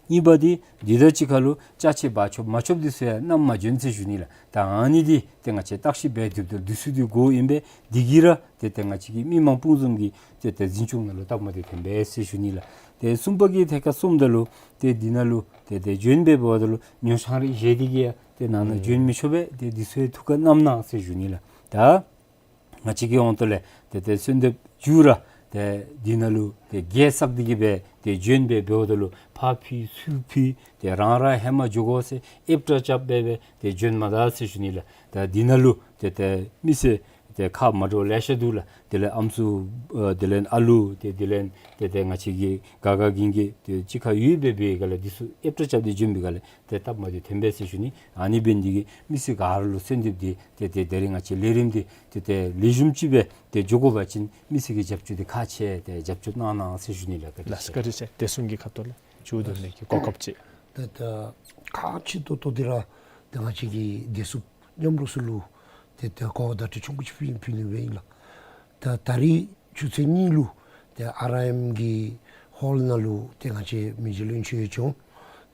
གཉིས་པ་འདི་འདི་དང་གཅིག་ཁར་ལུ་ཅ་ཆས་འབག་ཆོགཔ་མ་ཆོགཔ་འདི་ཚུ་ཡང་བསྣམས་མ་བྱོན་ཟེར་ཞུ་ནི་ལགས། ད་ཨ་ནི་འདི་ཏེ་ང་བཅས་བརྟག་ཞིབ་འབད་སྡོདཔ་ད་འདི་ཚུ་འདི་དགོཔ་ཨིན་པས། འདི་གིས་ར་ཏེ་ཏེ་ང་བཅས་ཀྱི་མི་མང་སྤུན་ཚོགས་ཀྱི་ཏེ་ཏེ་འཛིན་སྐྱོང་ནང་ལུ་སྟབས་མ་བདེཝ་ཐོན་པས་ཟེར་ཞུ་ནི་ལགས། ཏེ་གསུམ་པ་གི་ཐད་ཁར་སོངམ་ད་ལུ་ཏེ་འདི་ནང་ལུ་ཏེ་ཏེ་བྱོན་སྦེ་འབདཝ་ད་ལུ་ཉོ་ཆང་རེ་བཞེས་ཏེ་གི་ཡང་ཏེ་ནང་ན་ཨུམ་བྱོན་མི་ཆོག་པས། ཏེ་འདི་ཚུ་ཡང་ཐུགས་ཁར་བསྣམས་གནང་ཟེར་ཞུ་ནི་ལགས། ད་ང་བཅས་ཀྱི་དབང་དུ་ལས་ཏེ་ཏེ་གསོལ་འདེབས་མཇུག་ར་ཏེ་འདི་ནང་ལུ་ཏེ་གེཊ་བསགས་ཏེ་གི་སྦེ་ཏེ་བྱོན་སྦེ་འབདཝ་ད་ལུ་ཕར་ཕུད་ཚུར་ཕུད་ཏེ་རང་ར་ཧེ་མ་འགྱོ་དགོ་ཟེར་ཨེབ་ཏྲ་རྐྱབ་སྦེ་སྦེ་ཏེ་བྱོན་མ་ད་ཟེར་ཞུ་ནི་ལགས། ད་འདི་ནང་ལུ་ཏེ་ཏེ་མི་སེར་ ཏེ་ཁག་མ་འདྲཝ་ལེ་ཤ་འདུག་ལགས། དེ་ལས་ཨམ་སྲུ་ཨ་དེ་ལས་ཨ་ལུ་ཏེ་དེ་ལས་ཏེ་ཏེ་ང་བཅས་ཀྱི་ག་ག་གིན་གི་ཏེ་གཅིག་ཁར་ཡོད་པའི་སྦེ་ག་ལས་འདི་ཚུ་ཨེབ་སྤྲོ་རྐྱབ་སྟེ་བྱོན་པའི་ག་ལས་ཏེ་སྟབས་མ་བདེཝ་ཐོན་པས་ཟེར་ཞུ་ནི། ཨ་ནི་འབད་ནི་འདི་གིས་མི་སེར་ག་ར་ལུ་གསོལ་འདེབས་འདི་ཏེ་ཏེ་ད་རིས་ང་བཅས་ལས་རིམ་འདི་ཏེ་ཏེ་ལེགས་ཤོམ་ཅིག་སྦེ་ཏེ་འགྱོ་དགོ་པ་ཅིན་མི་སེར་གྱི་རྒྱབ་སྐྱོར་འདི་ཁག་ཆེ། ཏེ་རྒྱབ་སྐྱོར་གནང་གནང་ཟེར་ཞུ་ནི་ལགས། བཀའ་དྲིན་ཆེ། ལགས་སོ། བཀའ་དྲིན་ཆེ། བདེ་སྲུང་གི་ཁ་ཐུག་ལས་ཞུ་དོ་ནི་གི་གོ་སྐབས་ཅིག། ད་ད་ཁག་ཆེ་ཏོག་ཏོ་འདི་ར་ད་ང་བཅས་ཀྱི་བདེ་སྲུང་མཉམ་རོགས་ཚུ་ལུ་ཏེ་ད་གོ་བརྡ་ཆུང་ཀུ་ཅིག་ཕུལ་ཕུལ་ནི་སྦེ་ཨིན་ལགས། ད་ད་རིས་ཆུ་ཚོད་གཉིས་ལུ་ཏེ་ཨར་ཨའི་ཨེམ་གི་ཧོལ་ནང་ལུ་ཏེ་ང་བཅས་མི་རྗེ་བློན་ཆེན་ཡང་བྱོན།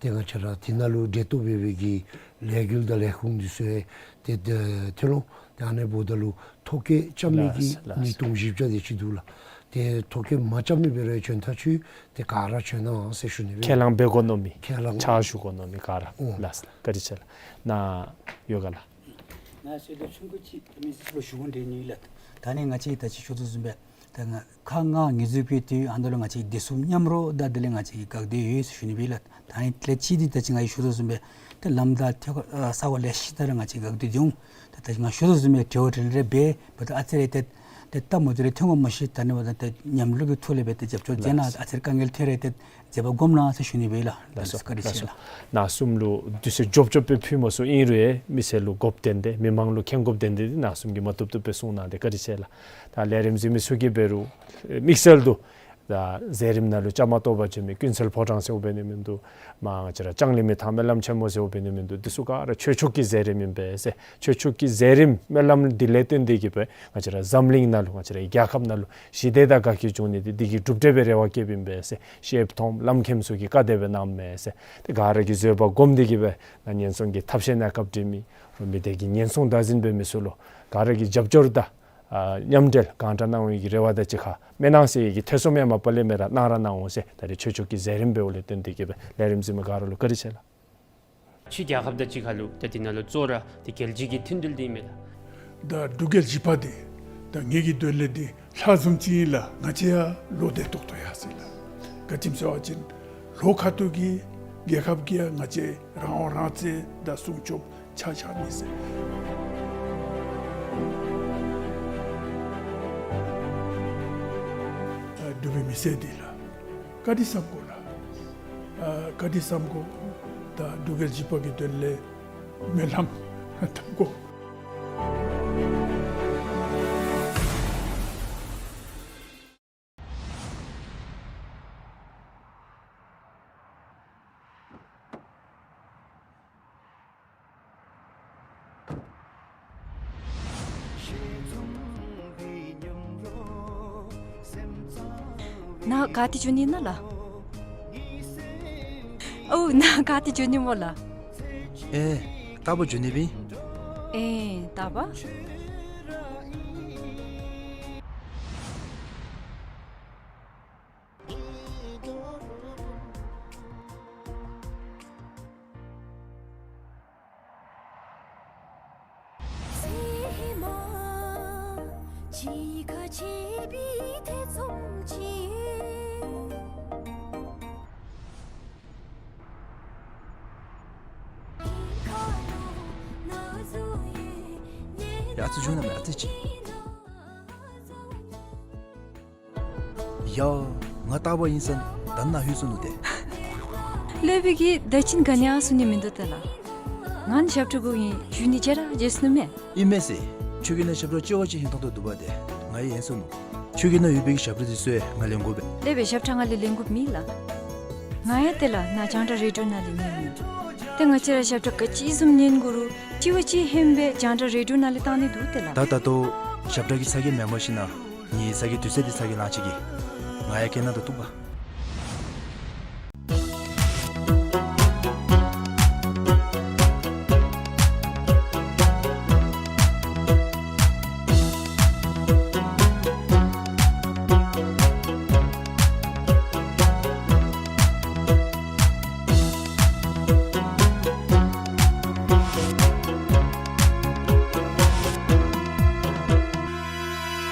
ཏེ་ང་བཅས་ར་དེ་ནང་ལུ་འབྲེལ་གཏོགས་འབད་བའི་གི་ལས་འགུལ་དང་ལས་ཁུངས་འདི་ཚུ་ཡང་ཏེ་ཏེ་ཐོན་ལོ། ཏེ་ཨ་ནི་འབདཝ་ད་ལུ་ཐོ་བཀོད་རྐྱབ་མི་གི་ལགས་ལགས། ཉིས་སྟོང་བཞི་བརྒྱ་དེ་ཅིག་འདུག་ལགས། ཏེ་ཐོ་བཀོད་མ་རྐྱབ་མི་འབད་རུང་བྱོན་ཐག་ཆོད། ཏེ་ག་ར་བྱོན་གནང་ཟེར་ཞུ་ནི་སྦེ། ཁས་བླངས་འབད་དགོ་མནོ་མི་ཕྱག་ཞུ་དགོ་མནོ་མི་ག་ར། ཨོ་ལགས་ལགས། བཀའ་དྲིན་ཆེ་ལགས། ནཱ་ཡོད་ག་ལགས། ནཱ་ཟེར་དོ་ཆུང་ཀུ་ཅིག་ཏེ་མི་སེར་ལུ་ཞུ་བ་འདྲེན་ནི་ལགས། ད་ནི་ང་བཅས་ད་ཅི་ཞུ་དོ་བཟུམ་སྦེ་ད་ང་ཁག་ལྔ་ངོས་འཛིན་འབད་དེ་ཨ་ནི་ལུ་ང་བཅས་བདེ་སྲུང་མཉམ་རོགས་དང་དེ་ལས་ང་བཅས་ཀྱི་འགག་སྡེ་ཡོད་ཟེར་ཞུ་ནི་སྦེ་ལགས། ད་ནི་ལས་ཅིག་འདི་ད་ཅི་ང་གིས་ཞུ་དོ་བཟུམ་སྦེ་ད་ལམ་དང་ཐོག་ཨ་ས་གོ་ལེ་ཤ་ད་ར་ང་བཅས་འགག་སྡེ་འདི་འོང་། ད་ད་ཅི་ང་ཞུ་དོ་བཟུམ་སྦེ་འབྲེལ་བ་འབྲེལ་རེ་འབད་འབདཝ་ད་ཨ་ཙི་རེ་ཏེ་ཏེ་སྟབས་མ་བདེཝ་རེ་ཐོན་ག་མ་ཤེས། ད་ནི་འབདཝ་ད་ཏེ་མཉམ་རོགས་ཀྱི་ཐོག་ལས་འབད་ཏེ་རྒྱབ་སྐྱོར་མཛད་གནང་། ཨ་ཙི་རེ་དཀའ་ངལ་ཐོན་རུང་ཏེ་མཛད་པ་སྒོམ་གནང་ཟེར་ཞུ་ནི་སྦེ་ལགས། ལགས་སོ། བཀའ་དྲིན་ཆེ་ལགས། ནཱ་གསུམ་ལུ་དུས་ཚོད་རྒྱོབ་རྒྱོབ་སྦེ་ཕུལ་མ་ཚུགས། ཨིན་རུང་མི་སེར་ལུ་དགོཔ་དོན་ཏེ་མི་མང་ལུ་མཁྱེན་དགོཔ་དོན་ཏེ་ནཱ་གསུམ་གྱིས་མ་བཏུབ་བཏུབ་སྦེ་གསུངས་གནང་སྟེ་བཀའ་དྲིན་ཆེ་ལགས། ད་ལས་རིམ་གཟིགས་མི་ཚུ་གིས་འབད་རུང་དམིགས་བསལ་དུ་ད་མཛད་རིམ་ནང་ལུ་བཅའ་མར་གཏོགས་པར་བྱོན་མི་ཀུན་གསལ་ཕོ་བྲང་ཟེརཝ་འབད་ནི་མིན་འདུག། མར་ང་བཅས་ར་ལྕང་གླིང་མི་ཐང་སྨོན་ལམ་ཆེན་མོ་ཟེརཝ་འབད་ནི་མིན་འདུག། འདི་ཚུ་ག་ར་ཆོས་ཕྱོགས་ཀྱི་མཛད་རིམ་ཨིན་པས་ཟེར། ཆོས་ཕྱོགས་ཀྱི་མཛད་རིམ་སྨོན་ལམ་འདི་ལས་བརྟེན་ཏེ་གིས་སྦེ་ང་བཅས་ར་འཛམ་གླིང་ནང་ལུ་ང་བཅས་ར་རྒྱལ་ཁབ་ནང་ལུ་ཞི་བདེ་དང་དགའ་སྐྱིད་འབྱུང་ནི་འདི་འདི་གི་གྲུབ་འབྲས་སྦེ་རེ་བ་བསྐྱེདཔ་ཨིན་པས་ཟེར། ཤེས་ཡོན་ཐོག་བླམ་མཁནམ་ཚུ་གིས་བཀའ་དེ་སྦེ་གནངམ་མས་ཟེར། ཏེ་ག་ར་གིས་བཟོད་པ་སྒོམ་སྟེ་གིས་སྦེ་ནཱ་ཉེན་སྲུང་གི་ཐབས་ཤེས་གནས་སྐབས་འདྲེན་མི་རུང་མི་སྡེ་གི་ཉེན་སྲུང་བདག་འཛིན་འབད་མི་ཚུ་ལུ་ག་ར་གིས་རྒྱབ་སྐྱོར་དང་ཨ་མཉམ་འབྲེལ་གང་དྲག་གནང་བའི་གི་རེ་བ་དང་གཅིག་ཁར་མེན་ན་ཟེར་གྱི་ཐེ་ཚོམ་ཡང་མ་པ་ལས་མེད་ར་གནང་ར་གནང་འོང་ཟེར། ད་རིས་ཆོས་ཕྱོགས་ཀྱི་མཛད་རིམ་འབདཝ་ལས་བརྟེན་ཏེ་གིས་སྦེ་ལས་རིམ་གཟིགས་མི་ག་ར་ལུ་བཀའ་དྲིན་ཆེ་ལགས། ཕྱི་རྒྱལ་ཁབ་དང་གཅིག་ཁར་ལུ་ད་འདི་ནང་ལུ་གཙོ་བོ་ར་ཏེ་རྒྱལ་སྤྱི་གི་མཐུན་འབྲེལ་འདི་མས་ལགས། ད་འབྲུག་རྒྱལ་བཞི་པ་འདི་ད་ངེ་གི་དོན་ལས་འདི་ལྷ་བཟུམ་ཅིག་ཨིན་ལགས། ང་བཅས་ཡང་བློ་བདེ་ཏོག་ཏོ་ཡར་སོ་ཡི་ལགས། ག་ཅི་སྨོ་ཟེར་བ་ཅིན་ལྷོ་ཁ་ཐུག་གི་རྒྱལ་ཁབ་ཀྱིས་ཡང་ང་བཅས་རང་དབང་རང་བཙན་དང་སྲུང་སྐྱོབ་ཆ་བཞག་ནི་ཟེར། ཨ་འབྲུག་པའི་མི་སེར་འདི་ལགས་བཀའ་དྲིན་བསམ་དགོ་ལགས། ཨ་བཀའ་དྲིན་བསམ་དགོ། ད་འབྲུག་རྒྱལ་བཞི་པ་གི་དོན་ལས་སྨོན་ལམ་འཐབ་དགོ། ནཱ་ག་ཏེ་འགྱོ་ནི་ཨིན་ན་ལགས། ཨོ་ནཱ་ག་ཏེ་འགྱོ་ནི་སྨོ་ལགས། ཨེ་རྟ་པ་འགྱོ་ནི་སྦེ། ཨེ་རྟ་པ། ཡ་ཨ་ཙི་བྱུང་ན་མེད་ཨ་ཙི་ཅིག། ཡ་ང་རྟ་པ་ཨིན་ས་ད་ནཱ་ལྷོད་སོ་ནུག་ཏེ། སློབ་དཔོན་གྱིས་ད་ཅི་ག་ནི་ཨ་སོང་ནི་མིན་འདུག་ཏེ་ལགས། ང་ནི་ཞབས་ཁྲ་གུ་ཨིན་ཞུ་ནི་བརྗེད་ར་བརྗེད་སོ་ནུག་མས། ཨིན་མས་ཟེར། ཁྱོད་ཀྱིས་ནཱ་ཞབས་ཁྲ་ལྕི་བ་ཅིག་ཧིང་ཐོང་ཐོང་འདུག་པ་ཏེ། ང་ཡང་ཡེངས་སོ་ནུག། ཁྱོད་ཀྱི་ནཱ་ཡོད་པའི་གི་ཞབས་ཁྲ་འདི་ཚུ་ཡང་ང་ལེན་དགོ་པས། སློབ་དཔོན་ཞབས་ཁྲ་ང་ལས་ལེན་དགོཔ་མེད་ལགས། ང་ཡང་ཏེ་ལགས་ནཱ་རྒྱང་བསྒྲགས་རེ་ཌིའོ་ནང་ལས་ཉན་མི། ཏེ་ང་བཅས་ར་ཞབས་ཁྲ་ག་ཅི་བཟུམ་ཉན་དགོ་རུང་ལྕི་བ་ཅིག་ཧན་སྦེ་རྒྱང་བསྒྲགས་རེ་ཌིའོ་ནང་ལས་བཏང་ནི་འདུག་ཏེ་ལགས། ད་ད་ལྟོ་ཞབས་ཁྲ་གི་ཚ་གྱང་མེན་པར་ཞིན་ན་ངེའི་ཚ་གྱང་དུས་ཚོད་འདི་ཚ་གྱང་ལང་ཅི་གི། ང་ཡང་སྐད་ནང་དུ་གཏུག་པ།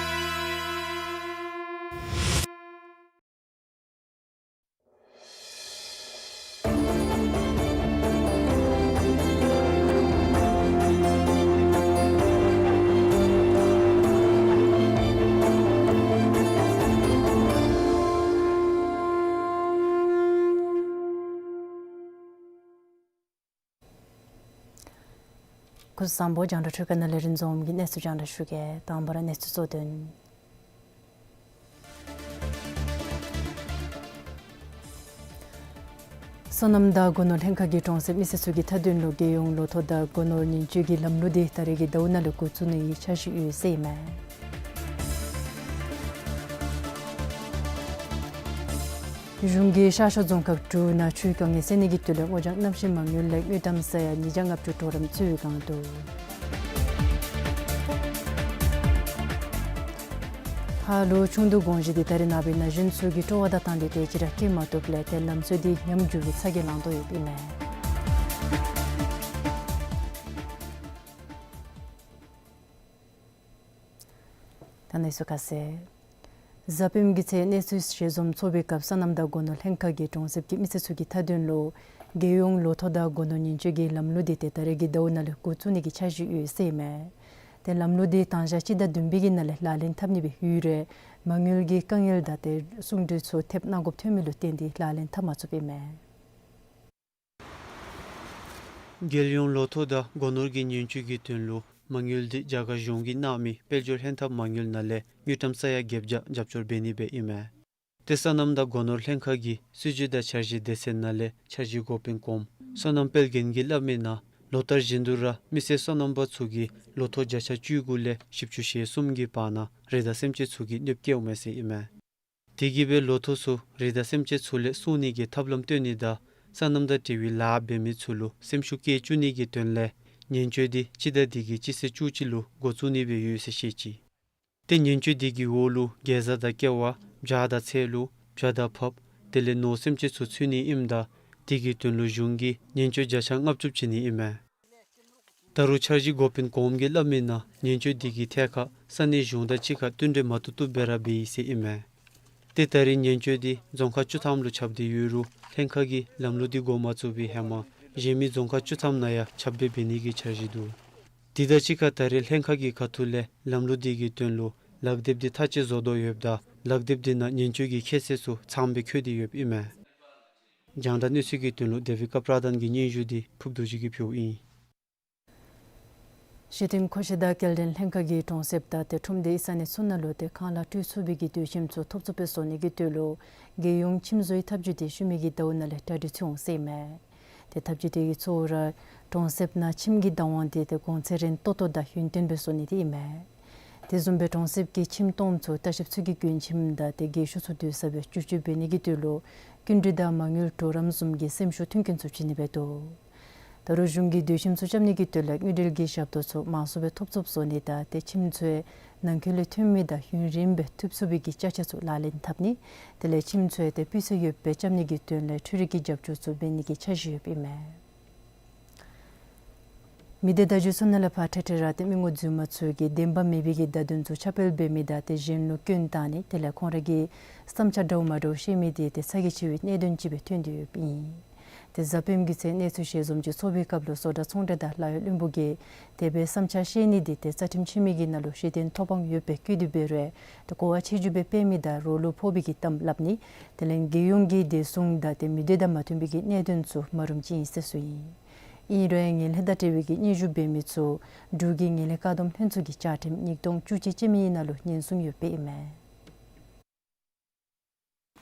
བཟང་པོ། རྒྱང་བསྒྲགས་འཕྲུལ་ཁང་ནང་ལས་རིན་འཛོམས་ཀྱིས་གནས་ཚུལ་རྒྱང་བསྒྲགས་ཞུ་གེ། དང་པ་ར་གནས་ཚུལ་གཙོ་དོན། སོ་ནམ་དང་སྒོ་ནོར་ལྷན་ཁག་གིས་གྲོང་གསེབ་མི་སེར་ཚུ་གི་མཐའ་དོན་ལུ་རྒྱལ་ཡོངས་ལོ་ཐོག་དང་སྒོ་ནོར་ཉེན་བཅོལ་གྱི་ལམ་ལུགས་འདི་ད་རེས་ཀྱི་ཟླཝ་ནང་ལས་འགོ་བཙུགས་ནི་གི་འཆར་གཞི་ཡོད་ཟེར་ཨིན་མས། གཞུང་གིས་ཤར་ཕྱོགས་རྫོང་ཁག་དྲུག་ནང་ཆུའི་དཀའ་ངལ་སེལ་ནི་གི་དོན་ལས་སྔོ་ལྗང་གནམ་གཤིས་མ་དངུལ་ལས་དངུལ་ཀྲམ་ས་ཡ་ཉིས་བརྒྱ་ལྔ་བཅུ་གྲོགས་རམ་ཚུ་བཀང་འདུག། ཕར་ལུ་ཆུང་དུ་དགོངས་བཞེས་འདི་ད་རེས་ནངས་པའི་ན་གཞོན་ཚུ་གིས་སྤྲོ་བ་དང་བཏང་སྟེ་དེ་ཅིག་ར་སྐྱེལ་མ་བཏུབ་ལས་ཏེ་ལམ་སྲོལ་འདི་ཉམས་འགྱུར་བའི་ཚ་གྱང་ལང་དོ་ཡོདཔ་ཨིན་མས། ད་གནས་ཚུལ་ཁ་གསལ། གཟའ་སྤེནམ་གྱི་ཚེ་གནས་ཚུལ་ཞལ་འཛོམས་ཚོགས་པའི་སྐབས་སོ་ནམ་དང་སྒོ་ནོར་ལྷན་ཁག་གིས་གྲོང་གསེབ་ཀྱི་མི་སེར་ཚུ་གི་མཐའ་དོན་ལུ་རྒྱལ་ཡོངས་ལོ་ཐོག་དང་སྒོ་ནོར་ཉེན་བཅོལ་གྱི་ལམ་ལུགས་འདི་ཏེ་ད་རེས་ཀྱི་ཟླཝ་ནང་ལས་འགོ་བཙུགས་ནི་གི་འཆར་གཞི་ཡོད་ཟེར་ཨིན་མས། ཏེ་ལམ་ལུགས་འདི་དང་ཞག་སྤྱི་ཟླ་བདུན་པའི་གི་ནང་ལས་ལག་ལེན་འཐབ་ནི་སྦེ་ཡོད་རུང་མ་དངུལ་གྱི་དཀའ་ངལ་དང་ཏེ་གསུང་གྲོས་ཚུ་ཐེབས་གནང་དགོཔ་ཐོན་མི་ལུ་བརྟེན་ཏེ་ལག་ལེན་འཐབ་མ་ཚུགསཔ་ཨིན་མས། རྒྱལ་ཡོངས་ལོ་ཐོག་དང་སྒོ་ནོར་གྱི་ཉེན་བཅོལ་གྱི་དོན་ལུ་མ་དངུལ་འདི་རྒྱ་གར་གཞུང་གིས་གནང་མི་དཔལ་འབྱོར་ལྷན་ཐབས་མ་དངུལ་ནང་ལས་དངུལ་ཀྲམ་ས་ཡ་བརྒྱད་བརྒྱ་རྒྱབ་སྐྱོར་འབད་ནི་སྦེ་ཨིན་མས། ཏེ་སོ་ནམ་དང་སྒོ་ནོར་ལྷན་ཁག་གི་སྲིད་བྱུས་དང་འཆར་གཞི་སྡེ་ཚན་ནང་ལས་འཆར་གཞི་འགོ་དཔོན་གོངམ་བསོད་ནམས་དཔལ་རྒྱན་གྱིས་སླབ་མི་ནང་ལོ་ལྟར་བཞིན་དུ་ར་མི་སེར་སོ་ནམ་པ་ཚུ་གིས་ལོ་ཐོག་བརྒྱ་ཆ་བཅུ་དགུ་ལས་བཞི་བཅུ་ཞེ་གསུམ་གྱི་བར་ན་རི་དྭགས་སེམས་ཅན་ཚུ་གིས་གནོདཔ་བཀལཝ་མས་ཟེར་ཨིན་མས། དེ་གིས་སྦེ་ལོ་ཐོག་ཚུ་རི་དྭགས་སེམས་ཅན་ཚུ་ལས་སྲུང་ནི་གི་ཐབས་ལམ་སྟོན་ནི་དང་སོ་ནམ་དང་འབྲེལ་བའི་ལཱ་འབད་མི་ཚུ་ལུ་སེམས་ཤུགས་བསྐྱེད་བཅུག་ནི་གི་དོན་ལས་ཉེན་བཅོལ་འདི་སྤྱི་ཟླ་འདི་གི་སྤྱི་ཚེས་བཅུ་གཅིག་ལུ་འགོ་བཙུགས་ནི་སྦེ་ཡོད་ཟེར་བཤད་ཅི། ཏེ་ཉེན་བཅོལ་འདི་གི་འོག་ལུ་གེ་ཛ་དང་ཀེ་བ་བྱ་དང་ཚལ་ལུ་བྱ་དང་ཕགཔ་དེ་ལས་ནོར་སེམས་ཅན་ཚུ་ཚུད་ནི་ཨིནམ་ད་དེ་གི་དོན་ལུ་གཞུང་གིས་ཉེན་བཅོལ་བརྒྱ་ཆ་ལྔ་བཅུ་བྱིན་ནི་ཨིན་མས། ད་རུང་འཆར་གཞི་འགོ་དཔོན་གོངམ་གིས་སླབ་མི་ནང་ཉེན་བཅོལ་འདི་གི་ཐད་ཁར་ས་གནས་གཞུང་དང་གཅིག་ཁར་བསྟུན་གྲོས་མ་བཏུབ་བཏུབ་སྦེ་ར་འབད་ཡི་ཟེར་ཨིན་མས། ཏེ་ད་རེས་ཉེན་བཅོལ་འདི་རྫོང་ཁག་བཅུ་ཐམ་ལུ་ཁྱབ་སྟེ་ཡོད་རུང་ལྷན་ཁག་གིས་ལམ་ལུགས་འདི་འགོ་མ་བཙུགས་པའི་ཧེ་མ་གཞན་མི་རྫོང་ཁག་བཅུ་ཐམ་ནང་ཡང་ཁྱབ་སྦེ་འབད་ནི་གི་འཆར་གཞི་འདུག། དེ་དང་གཅིག་ཁར་ད་རེས་ལྷན་ཁག་གི་ཁ་ཐུག་ལས་ལམ་ལུགས་འདི་གི་དོན་ལུ་ལག་དེབ་འདི་ཐག་བཅད་བཟོ་དོ་ཡོདཔ་ད་ལག་དེབ་འདི་ནང་ཉེན་བཅོལ་གྱི་ཁྱད་ཚད་ཚུ་ཚངམ་སྦེ་བཀོད་དེ་ཡོདཔ་ཨིན་མས། རྒྱང་བསྒྲགས་གནས་ཚུལ་གྱི་དོན་ལུ་དེ་བི་ཀ་པྲ་དཱན་གྱི་སྙན་ཞུ་འདི་ཕུརབ་རྡོ་རྗེ་གིས་ཕུལཝ་ཨིན། ཤེས་ལྡན་མཁོ་ཆས་དང་སྐྱེལ་འདྲེན་ལྷན་ཁག་གིས་གྲོང་གསེབ་དང་ཏེ་ཁྲོམ་སྡེའི་ས་གནས་ཚུ་ནང་ལུ་ཏེ་ཁང་གླ་སྤྲོད་ཚུགས་པའི་གི་སྡོད་ཁྱིམ་ཚུ་ཐོབ་ཚུགསཔ་སྦེ་བཟོ་ནི་གི་དོན་ལུ་རྒྱལ་ཡོངས་ཁྱིམ་བཟོའི་འཐབ་ཇུས་འདི་ཤུལ་མའི་གི་ཟླཝ་ནང་ལས་གྲ་སྒྲིག་ཚུད་འོང་ཟེར་ཨིན་མས། ཏེ་འཐབ་ཇུས་དེ་གི་གཙོ་བོ་ར་གྲོང་གསེབ་ནང་ཁྱིམ་གྱི་བདག་དབང་འདི་ཏེ་གོང་ཚད་རན་ཏོག་ཏོ་དང་ཡུན་བརྟན་སྦེ་བཟོ་ནི་འདི་ཨིན་མས། དེ་བཟུམ་སྦེ་གྲོང་གསེབ་ཀྱི་ཁྱིམ་སྟོངམ་ཚུ་ལྟ་བཤལཔ་ཚུ་གི་མགྱོན་ཁྱིམ་དང་ཏེ་རྒས་ཤོས་ཚུ་སྡོད་ས་སྦེ་བཅོས་བཅོས་འབད་ནི་གི་དོན་ལུ་སྐྱིན་འགྲུལ་དང་མ་དངུལ་གྲོགས་རམ་བཟུམ་གྱི་སེམས་ཤུགས་མཐུན་རྐྱེན་ཚུ་བྱིན་ནི་སྦེ་འདུག། ད་རུང་གཞུང་གིས་སྡོད་ཁྱིམ་ཚུ་རྐྱབ་ནི་གི་དོན་ལས་དངུལ་འབྲེལ་གྱི་ཞབས་ཏོག་ཚུ་མང་སུ་སྦེ་ཐོབ་ཚུགསཔ་བཟོ་ནི་དང་ཏེ་ཁྱིམ་ཚུ་ནང་འཁོད་ལས་ཐོན་མི་དང་ཡུན་རིངམོ་སྦེ་ཐུབ་ཚུགས་པའི་གི་ཅ་ཆས་ཚུ་ལག་ལེན་འཐབ་ནི་དེ་ལས་ཁྱིམ་ཚུ་ཏེ་སྤུས་ཚད་ཡོདཔ་སྦེ་རྐྱབ་ནི་གི་དོན་ལས་འཕྲུལ་རིག་གི་རྒྱབ་སྐྱོར་ཚུ་འབད་ནི་གི་འཆར་གཞི་ཡོདཔ་ཨིན་མས། མི་སྡེ་བརྡ་བརྒྱུད་ཚུ་ནང་ལས་ཕར་འཕྲལ་འཕྲལ་ར་ཏེ་མི་ངོ་རྫུན་མ་ཚུ་གིས་བདེན་པ་མེད་པའི་གི་བརྡ་དོན་ཚུ་ཁྱབ་སྤེལ་འབད་མི་དང་ཏེ་གཞན་ལུ་སྐྱོན་བཏང་ནི་དེ་ལས་ཁོང་ར་གི་བསམ་འཆར་འདྲཝ་མ་འདྲཝ་བཤད་མི་འདི་ཏེ་ཚ་གྱང་ཆེ་བའི་གནད་དོན་ཅིག་སྦེ་ཐོན་ཏེ་ཡོདཔ་ཨིན། ཏེ་གཟའ་སྤེནམ་གྱི་ཚེ་གནས་ཚུལ་ཞལ་འཛོམས་ཅིག་ཚོགས་པའི་སྐབས་ལུ་བཟོ་གྲྭ་ཚོང་འབྲེལ་དང་ལཱ་གཡོག་བློན་པོ་གིས་དེ་སྦེ་བསམ་འཆར་བཤད་ནི་འདི་ཏེ་རྩ་ཁྲིམས་ཆེན་མོའི་གི་ནང་ལུ་གཞི་རྟེན་ཐོབ་དབང་ཡོདཔ་སྦེ་བཀོད་དེ་འབད་རུང་ཏེ་གོ་བ་ཆེ་འཇུག་སྦེ་སྤེལ་མི་དང་རོགས་ལུ་ཕོག་པའི་གི་གཏམ་སླབ་ནི་དེ་ལས་རྒྱལ་ཡོངས་ཀྱི་བདེ་སྲུང་དང་ཏེ་མི་སྡེ་དང་མ་མཐུན་པའི་གི་གནད་དོན་ཚུ་མ་རུངམ་ཅིག་ཨིན་ཟེར་ཞུཝ་ཨིན། ཨིན་རུང་ངན་ལྷད་དང་འབྲེལ་བའི་གི་སྙན་ཞུ་འབད་མི་ཚུ་འབྲུག་གི་ངན་ལྷད་བཀག་སྡོམ་ལྷན་ཚོགས་ཀྱི་བཅའ་ཁྲིམས་ཉིས་སྟོང་བཅུ་གཅིག་ཅན་མའི་ནང་ལུ་ཉེན་སྲུང་ཡོདཔ་སྦེ་ཨིན་མས།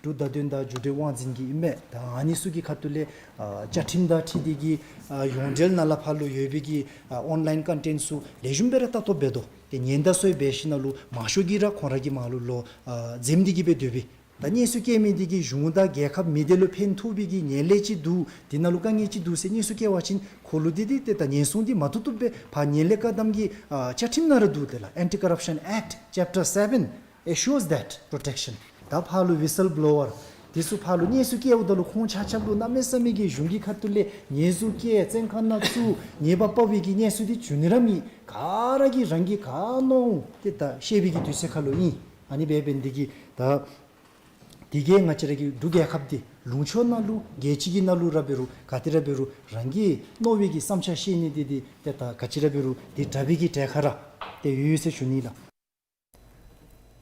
འབྲུག་བརྡ་དོན་དང་བརྒྱུད་འབྲེལ་དབང་འཛིན་གྱི་ཨིན་མས། ད་ཨ་ནི་ཚུ་གི་ཁ་ཐུག་ལས་ཨ་བཅའ་ཁྲིམས་དང་འཁྲིལ་ཏེ་གི་ཨ་ཡོངས་འབྲེལ་ནང་ལས་ཕར་ལུ་ཡོད་པའི་གི་ཨ་ཨོན་ལཱའིན་ཀོན་ཊེནཊ་ཚུ་ལེགས་ཤོམ་སྦེ་ར་ལྟ་རྟོག་འབད་དོ། ཏེ་ཉེན་བརྡ་ཚུ་ཡང་འབད་ཞིནམ་ལས་མང་ཤོས་ཀྱིས་ར་ཁོང་ར་གི་མར་ལུ་ལོག་ཨ་འཛེམ་སྟེ་གི་སྦེ་སྡོད་པས། ད་གནས་ཚུལ་བཀལ་མི་འདི་གིས་གཞུང་དང་རྒྱལ་ཁབ་མི་སྡེ་ལུ་ཕན་ཐོགས་པའི་གི་ངན་ལྷད་ཅིག་འདུག། འདི་ནང་ལུ་དཀའ་ངལ་ཅིག་འདུག་ཟེར་གནས་ཚུལ་བཀལ་བ་ཅིན་ཁོ་ལུ་འདི་འདི་ཏེ་ད་ཉེན་སྲུང་འདི་མ་བཏུབ་བཏུབ་སྦེ་ཕར་ངན་ལྷད་བཀག་སྡོམ་གྱི་ཨ་བཅའ་ཁྲིམས་ནང་ར་འདུག། དེ་ལས་Anti-Corruption Act Chapter seven assures that protection. ད་ཕར་ལུ་ཝི་སིལ་བློ་ཝར་འདི་ཚུ་ཕར་ལུ་གནས་ཚུལ་བཀལཝ་ད་ལུ་ཁོང་ཆ་ཁྱབ་ལུ་གནམ་མེད་ས་མེད་ཀྱི་གཞུང་གི་ཁ་ཐུག་ལས་ཉེས་འཛུགས་བཀལ་བཙོན་ཁང་ནང་བཙུགས་ཉེས་པ་དཔག་པའི་གི་གནས་ཚུལ་འདི་བྱུང་ནི་ར་མེད། ག་ར་གིས་རང་གིས་ག་མནོ་འོང་ཏེ་ད་བཤད་པའི་གི་དུས་ཚོད་ཁར་ལུ་ཨིན། ཨ་ནི་འབད་འབད་ནི་འདི་གིས་ད་དེ་གིས་ང་བཅས་ར་གི་འབྲུག་རྒྱལ་ཁབ་འདི་ལུང་ཕྱོགས་ནང་ལུ་རྒྱལ་སྤྱི་གི་ནང་ལུ་ར་འབད་རུང་ག་ཏེ་ར་འབད་རུང་རང་གི་མནོ་བའི་གི་བསམ་འཆར་བཤད་ནི་འདི་འདི་ཏེ་ད་ག་ཅི་ར་འབད་རུང་འདི་དྲག་པའི་གི་གྲས་ཁར་ར་ཏེ་ཡོད་ཟེར་ཞུ་ནི་ལགས།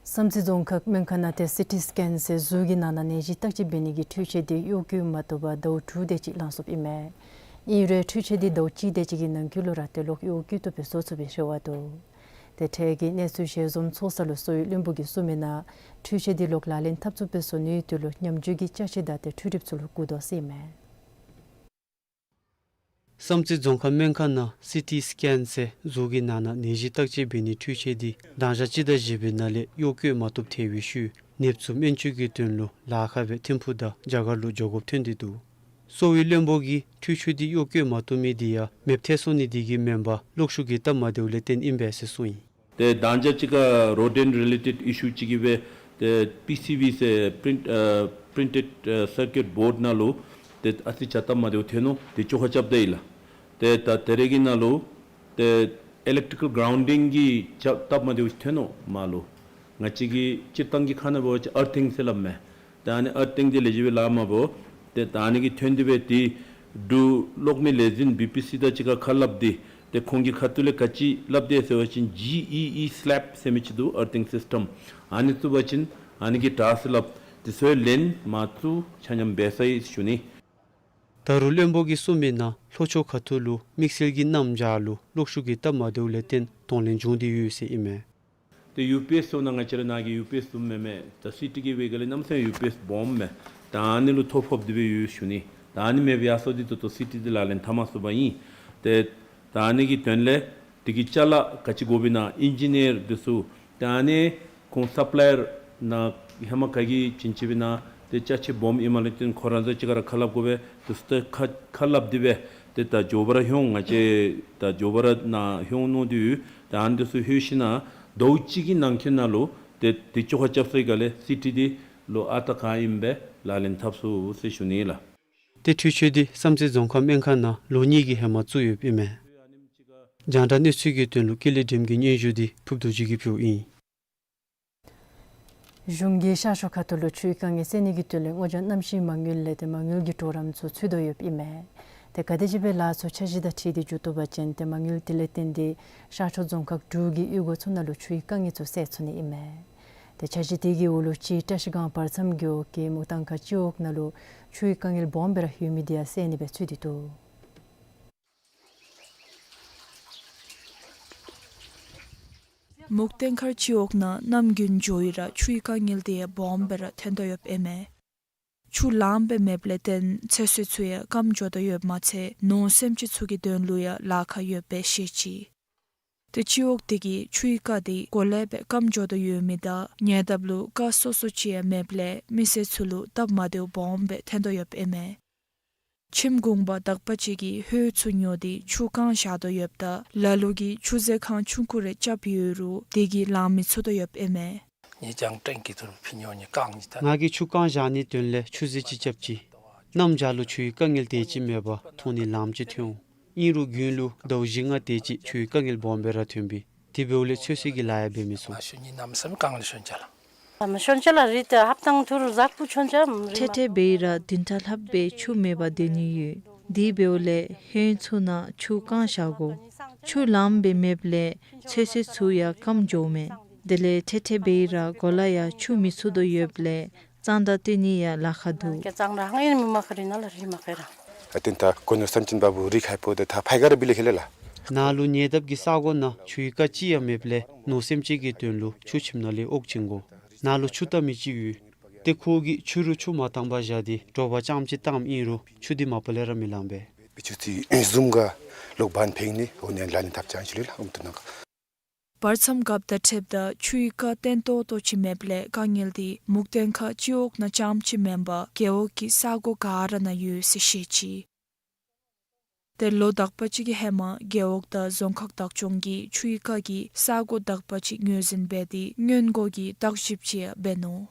བསམ་རྩེ་རྫོང་ཁག་སྨན་ཁང་ནང་ཏེ་སི་ཊི་སི་ཀེན་ཟེར་གཟུགས་ཀྱི་ནང་ན་ནད་གཞི་བརྟག་དཔྱད་འབད་ནི་གི་འཕྲུལ་ཆས་འདི་གཡོག་བཀོལ་མ་བཏུབ་པར་ཟླཝ་དྲུག་དེ་ཅིག་ལང་སོཔ་ཨིན་མས། ཨིན་རུང་འཕྲུལ་ཆས་འདི་ཟླཝ་གཅིག་དེ་ཅིག་གི་ནང་འཁོད་ལུ་ར་ཏེ་གློག་གཡོག་བཀོལ་བཏུབ་པའི་བཟོ་ཚུགས་པའི་རེ་བ་འདུག། ཏེ་འཕྲལ་གྱི་གནས་ཚུལ་ཞལ་འཛོམས་ཚོགས་ས་ལུ་གསོ་བའི་བློན་པོ་གིས་གསུངས་མི་ནང་འཕྲུལ་ཆས་འདི་གློག་ལག་ལེན་འཐབ་ཚུགས་པའི་བཟོ་ནུས་དེ་ལུ་ཉམས་འགྱུར་གྱི་ཅ་ཆས་དང་ཏེ་འཕྲུལ་གྲུབ་ཚུ་ལུ་བཀོལ་དོ་ཟེར་ཨིན་མས། བསམ་རྩེ་རྫོང་ཁག་སྨན་ཁང་ནང་སི་ཊི་སི་ཀེན་ཟེར་གཟུགས་ཀྱི་ནང་ན་ནད་གཞི་བརྟག་དཔྱད་འབད་ནིའི་འཕྲུལ་ཆས་འདི་གདན་ཞག་སྤྱི་ཟླ་བཞི་པའི་ནང་ལས་གཡོག་བཀོལ་མ་བཏུབ་ཐལ་བའི་ཤུལ་ནདཔ་ཚུ་སྨན་བཅོས་ཀྱི་དོན་ལུ་ལཱ་ཁག་སྦེ་ཐིམ་ཕུག་དང་རྒྱ་གར་ལུ་འགྱོ་དགོཔ་ཐོན་ཏེ་འདུག། གསོ་བའི་བློན་པོ་གིས་འཕྲུལ་ཆས་འདི་གཡོག་བཀོལ་མ་བཏུབ་མི་འདི་ཡང་མེདཔ་ཐལ་སོང་ནི་འདི་གིས་མེན་པར་གློག་ཤུགས་ཀྱི་སྟབས་མ་བདེཝ་ལས་བརྟེན་ཨིན་པས་ཟེར་གསུངས་ཡི། ཏེ་གདན་ཞག་ཅིག་ཁར་རོ་ཌེནཊ་རི་ལེ་ཊེཌ་ཨི་ཤུ་ཅིག་གིས་སྦེ་ཏེ་པི་སི་བི་ཟེར་པི་རིནཊ་ཨ་པི་རིནཊེཌ་ཨ་སར་ཀིཊ་བོརཌ་ནང་ལུ་ཏེ་ཨ་ཙི་ཆ་སྟབས་མ་བདེཝ་ཐོན་ནུག། ཏེ་བཅོ་ཁ་རྐྱབ་ད་ཡི་ལགས། ཏེ་ད་ད་རེས་ཀྱི་ནང་ལུ་ཏེ་ཨི་ལེཀ་ཊི་ཀལ་གརའུནཌ་ཌིང་གི་ཆ་སྟབས་མ་བདེཝ་ཐོན་ནུག་མར་ལུ། ང་བཅས་ཀྱི་སྤྱིར་བཏང་གི་ཁ་ནང་འབད་བ་ཅིན་ཨར་ཐིང་ཟེར་སླབ་མས། ད་ཨ་ནི་ཨར་ཐིང་འདི་ལེགས་ཤོམ་སྦེ་ལཱ་མ་འབད། ཏེ་ད་ཨ་ནི་གི་ཐོན་ཏེ་སྦེ་ཏེ་འབྲུག་གློག་མེ་ལས་འཛིན་བི་པི་སི་དང་གཅིག་ཁར་ཁ་སླབ་སྟེ་ཏེ་ཁོང་གི་ཁ་ཐུག་ལས་ག་ཅི་སླབ་དེས་ཟེར་བ་ཅིན་ཇི་ཨི་ཨི་སི་ལེབ་ཟེར་མི་ཅིག་འདུག། ཨར་ཐིང་སིསི་ཊེམ་ཨ་ནི་བཙུགས་པ་ཅིན་ཨ་ནི་གིས་དྲག་ཟེར་སླབ། དེ་ཚུ་ལེན་མ་བཙུགས་ཆ་མཉམ་འབད་ཚར་ཡི་ཟེར་ཞུ་ནི། ད་རུང་བློན་པོ་གིས་གསུངས་མི་ནང་ལྷོ་ཕྱོགས་ཁ་ཐུག་ལུ་དམིགས་བསལ་གྱི་གནམ་བྱཱར་ལུ་གློག་ཤུགས་ཀྱི་སྟབས་མ་བདེཝ་ལས་བརྟེན་གདོང་ལེན་བྱུང་སྟེ་ཡོད་ཟེར་ཨིན་མས། ཏེ་ཡུ་པི་ཨེསི་ཚུ་ནང་ང་བཅས་ར་ནཱ་གི་ཡུ་པི་ཨེསི་བཟུམ་མེན་མས། ད་སི་ཊི་གི་འབད་སྒང་ལས་གནམ་མེད་ས་མེད་ཡུ་པི་ཨེསི་སྦོམ་མས། ད་ཨ་ནི་ལུ་ཐོ་ཕོག་སྟེ་སྦེ་ཡོད་ཟེར་ཞུ་ནི། ད་ཨ་ནི་མེདཔ་ཡར་སོང་སྟེ་ད་ལྟོ་སི་ཊི་འདི་ལག་ལེན་འཐབ་མ་ཚུགས་པར་ཨིན། ཏེ་ད་ཨ་ནི་གི་དོན་ལས་དེ་གི་ཅ་ལ་ག་ཅི་དགོཔ་ཨིན་ན་ཨིན་ཇི་ནི་ཡར་འདི་ཚུ་ད་ཨ་ནི་ཁོང་སབ་ལའི་ཡར་ནང་ཧེ་མ་ག་གིས་བྱིན་ཅི་སྦེ་ན་ཏེ་ཅ་ཆས་སྦོམ་ཨིནམ་ལས་བརྟེན་ཁོང་ར་ཚུ་གཅིག་ཁར་ཁ་སླབ་དགོ་པས། དེ་ཚུ་ཏེ་ཁ་ཁ་སླབ་སྟེ་སྦེ་ཏེ་ད་མགྱོགས་པ་ར་ལྷོད་འོང་། ང་བཅས་ད་མགྱོགས་པ་ར་ནཱ་ལྷོད་འོང་མནོ་སྟེ་ཡོད། ད་ཨ་ནི་དེ་ཚུ་ལྷོད་ཞིནམ་ལས་ཟླཝ་གཅིག་གི་ནང་འཁོད་ནང་ལུ་ཏེ་དེ་བཅོ་ཁ་རྐྱབ་ཚར་བའི་སྒང་ལས་སི་ཊི་འདི་ལུ་ཨ་རྟག་ག་ཨིནམ་སྦེ་ལག་ལེན་འཐབ་ཚུགས་ཟེར་ཞུ་ནི་ལགས། ཏེ་འཕྲུལ་ཆས་འདི་བསམ་རྩེ་རྫོང་ཁག་སྨན་ཁང་ནང་ལོ་གཉིས་ཀྱི་ཧེ་མ་བཙུགས་ཡོདཔ་ཨིན་མས། རྒྱང་བསྒྲགས་གནས་ཚུལ་གྱི་དོན་ལུ་ཀུན་ལེགས་སྒྲོལམ་གྱི་སྙན་ཞུ་འདི་ཕུརབ་རྡོ་རྗེ་གིས་ཕུལཝ་ཨིན། གཞུང་གིས་ཤར་ཕྱོགས་ཁ་ཐུག་ལུ་ཆུའི་དཀའ་ངལ་སེལ་ནི་གི་དོན་ལས་སྔོ་ལྗང་གནམ་གཤིས་མ་དངུལ་ལས་ཏེ་མ་དངུལ་གྱི་གྲོགས་རམ་ཚུ་འཚོལ་དོ་ཡོདཔ་ཨིན་མས། ཏེ་ག་དེ་ཅིག་སྦེ་ལཱ་ཚུ་འཆར་གཞི་དང་འཁྲིལ་ཏེ་མཇུག་བསྡུ་བ་ཅིན་ཏེ་མ་དངུལ་དེ་ལས་བརྟེན་ཏེ་ཤར་ཕྱོགས་རྫོང་ཁག་དྲུག་གི་གཡུས་སྒོ་ཚུ་ནང་ལུ་ཆུའི་དཀའ་ངལ་ཚུ་སེལ་ཚུགས་ནི་ཨིན་མས། ཏེ་འཆར་གཞི་དེ་གི་འོག་ལུ་གཅིག་བཀྲ་ཤིས་སྒང་བར་མཚམས་རྒེད་འོག་གི་མུག་ཐང་ཁ་སྤྱི་འོག་ནང་ལུ་ཆུའི་དཀའ་ངལ་སྦོམ་སྦེ་ར་ཡོད་མི་དེ་ཡང་སེལ་ནི་སྦེ་ཚུད་དེ་འདུག། མུག་ཐང་ཁ་སྤྱི་འོག་ནང་གནམ་དགུན་འགྱོ་བའི་ར་ཆུའི་དཀའ་ངལ་དེ་ཡང་སྦོམ་སྦེ་ར་ཐོན་དོ་ཡོདཔ་ཨིན་མས། ཆུ་ལངམ་སྦེ་མེདཔ་ལས་བརྟེན་ཚོད་བསྲེ་ཚུ་ཡང་སྐམ་འགྱོ་དོ་ཡོདཔ་མ་ཚད་ནོར་སེམས་ཅན་ཚུ་གི་དོན་ལུ་ཡང་ལཱ་ཁག་ཡོདཔ་སྦེ་བཤད་ཅི། ཏེ་སྤྱི་འོག་དེ་གི་ཆུའི་རྐ་དེ་གོ་ལེ་སྦེ་སྐམ་འགྱོ་དོ་ཡོད་མི་དང་ཉེ་འདབས་ལུ་རྐ་སོ་སོ་ཅིག་ཡང་མེདཔ་ལས་མི་སེར་ཚུ་ལུ་སྟབས་མ་བདེཝ་སྦོམ་སྦེ་ཐོན་དོ་ཡོདཔ་ཨིན་མས། ཁྱིམ་གུང་པ་དག་པ་ཅིག་གིས་ཧོད་ཚུ་ཉོ་སྟེ་ཆུ་བཀང་བཞག་དོ་ཡོདཔ་ད་ལ་ལུ་གིས་ཆུ་ཟེ་ཁང་ཆུང་ཀུ་རེ་རྐྱབ་ཡོད་རུང་དེ་གིས་ལང་མི་ཚུགས་དོ་ཡོདཔ་ཨིན་མས། ངེ་ཅང་ཏྲེང་ཀི་ཐུར་ཕི་ཉོ་ཉེ་ཀང་ཉེ་ད། ང་གིས་ཆུ་བཀང་བཞག་ནིའི་དོན་ལས་ཆུ་ཟེ་ཅིག་རྐྱབ་ཅི། གནམ་བྱཱར་ལུ་ཆུའི་དཀའ་ངལ་དེ་ཅིག་མེད་པར་ཐོག་ནི་ལངམ་ཅིག་ཐོན་འོང་། ཨིན་རུང་དགུན་ལུ་ཟླཝ་བཞི་ལྔ་དེ་ཅིག་ཆུའི་དཀའ་ངལ་སྦོམ་སྦེ་ར་ཐོན་པས། དེ་འབདཝ་ལས་ཚོད་བསྲེ་གི་ལཱ་ཡང་འབད་མི་ཚུགས། ཨ་ཤུ་ཉིན་ནམ་སེམས་གང་ལ་ཤོན་ཅ་ལ། ཨ་མ་ཤོན་ཅ་ལ་རི་ཏེ་ཧབ་ཏང་ཐུར་ཟག་པུ་ཆོན་ཅ་རི་མ། ཐེ་ཐེ་འབད་ར་བདུན་ཕྲག་ལྷགཔ་སྦེ་ཆུ་མེད་པར་སྡོད་ནི་ཡོད། དེ་འབདཝ་ལས་ཧོད་ཚུ་ནང་ཆུ་བཀང་བཞག་དགོ། ཆུ་ལངམ་སྦེ་མེདཔ་ལས་ཚོད་བསྲེ་ཚུ་ཡང་སྐམ་འགྱོཝ་མས། དེ་ལས་ཐེ་ཐེ་འབད་ར་གོ་ལ་ཡང་འཁྱུ་མི་ཚུགས་དོ་ཡོདཔ་ལས་གཙང་སྦྲ་སྟོན་ནི་ཡང་ལཱ་ཁག་འདུག། ཀེ་གཙང་སྦྲ་ཧང་ཨིན་མི་མ་ཁ་རི་ན་ལ་རི་མ་ཁེ་ར། ཨ་ཏེན་ད་གོ་ནོར་སེམས་ཅན་འབག་བུ་རི་ཁ་ཕོ་དེ་ད་ཕའི་ག་ར་བི་ལེ་ཁེ་ལེ་ལགས། ནཱ་ལུ་ཉེ་འདབས་ཀྱི་ས་གོ་ནང་ཆུའི་རྐ་ཅིག་ཡང་མེདཔ་ལས་ནོར་སེམས་ཅན་གྱི་དོན་ལུ་ཆུ་ཁྱིམ་ནང་ལས་དབོག་བྱིན་དགོ། ནཱ་ལུ་ཆུ་བཏབ་མི་ཅིག་ཡོད། ཏེ་ཁོ་གིས་ཕྱི་རུ་ཆུ་མ་བཏང་པར་བཞག་སྟེ་དྲོ་པ་རྐྱངམ་ཅིག་བཏངམ་ཨིན་རུང་ཆུ་དེ་མ་པ་ལས་ར་མི་ལང་པས། བི་ཆུ་ཚི་ཨེ་བཟུམ་ག་ལོག་བན་ཕེང་ནི་འོ་ནི་ལ་ནི་ཐབས་ཅང་ཞུ་ལེ་ལགས་ཨུམ་ཏུ་ནང་ག། བར་མཚམས་རྒཔོ་དང་འཁྲིལཝ་ད་ཆུའི་རྐ་བརྟན་ཏོག་ཏོ་ཅིག་མེདཔ་ལས་དཀའ་ངལ་དེ་མུག་ཐང་ཁ་སྤྱི་འོག་ནང་རྐྱངམ་ཅིག་མེན་པར་རྒེད་འོག་གི་ས་གོ་ག་ར་ནང་ཡོད་ཟེར་བཤད་ཅི། ཏེ་ལོ་དག་པ་ཅིག་གི་ཧེ་མ་རྒེད་འོག་དང་རྫོང་ཁག་བདག་སྐྱོང་གིས་ཆུའི་རྐ་གིས་ས་གོ་དག་པ་ཅིག་ངོས་འཛིན་འབད་དེ་སྔོན་འགོག་གི་བརྟག་ཞིབ་ཅིག་ཡང་འབད་ནུག།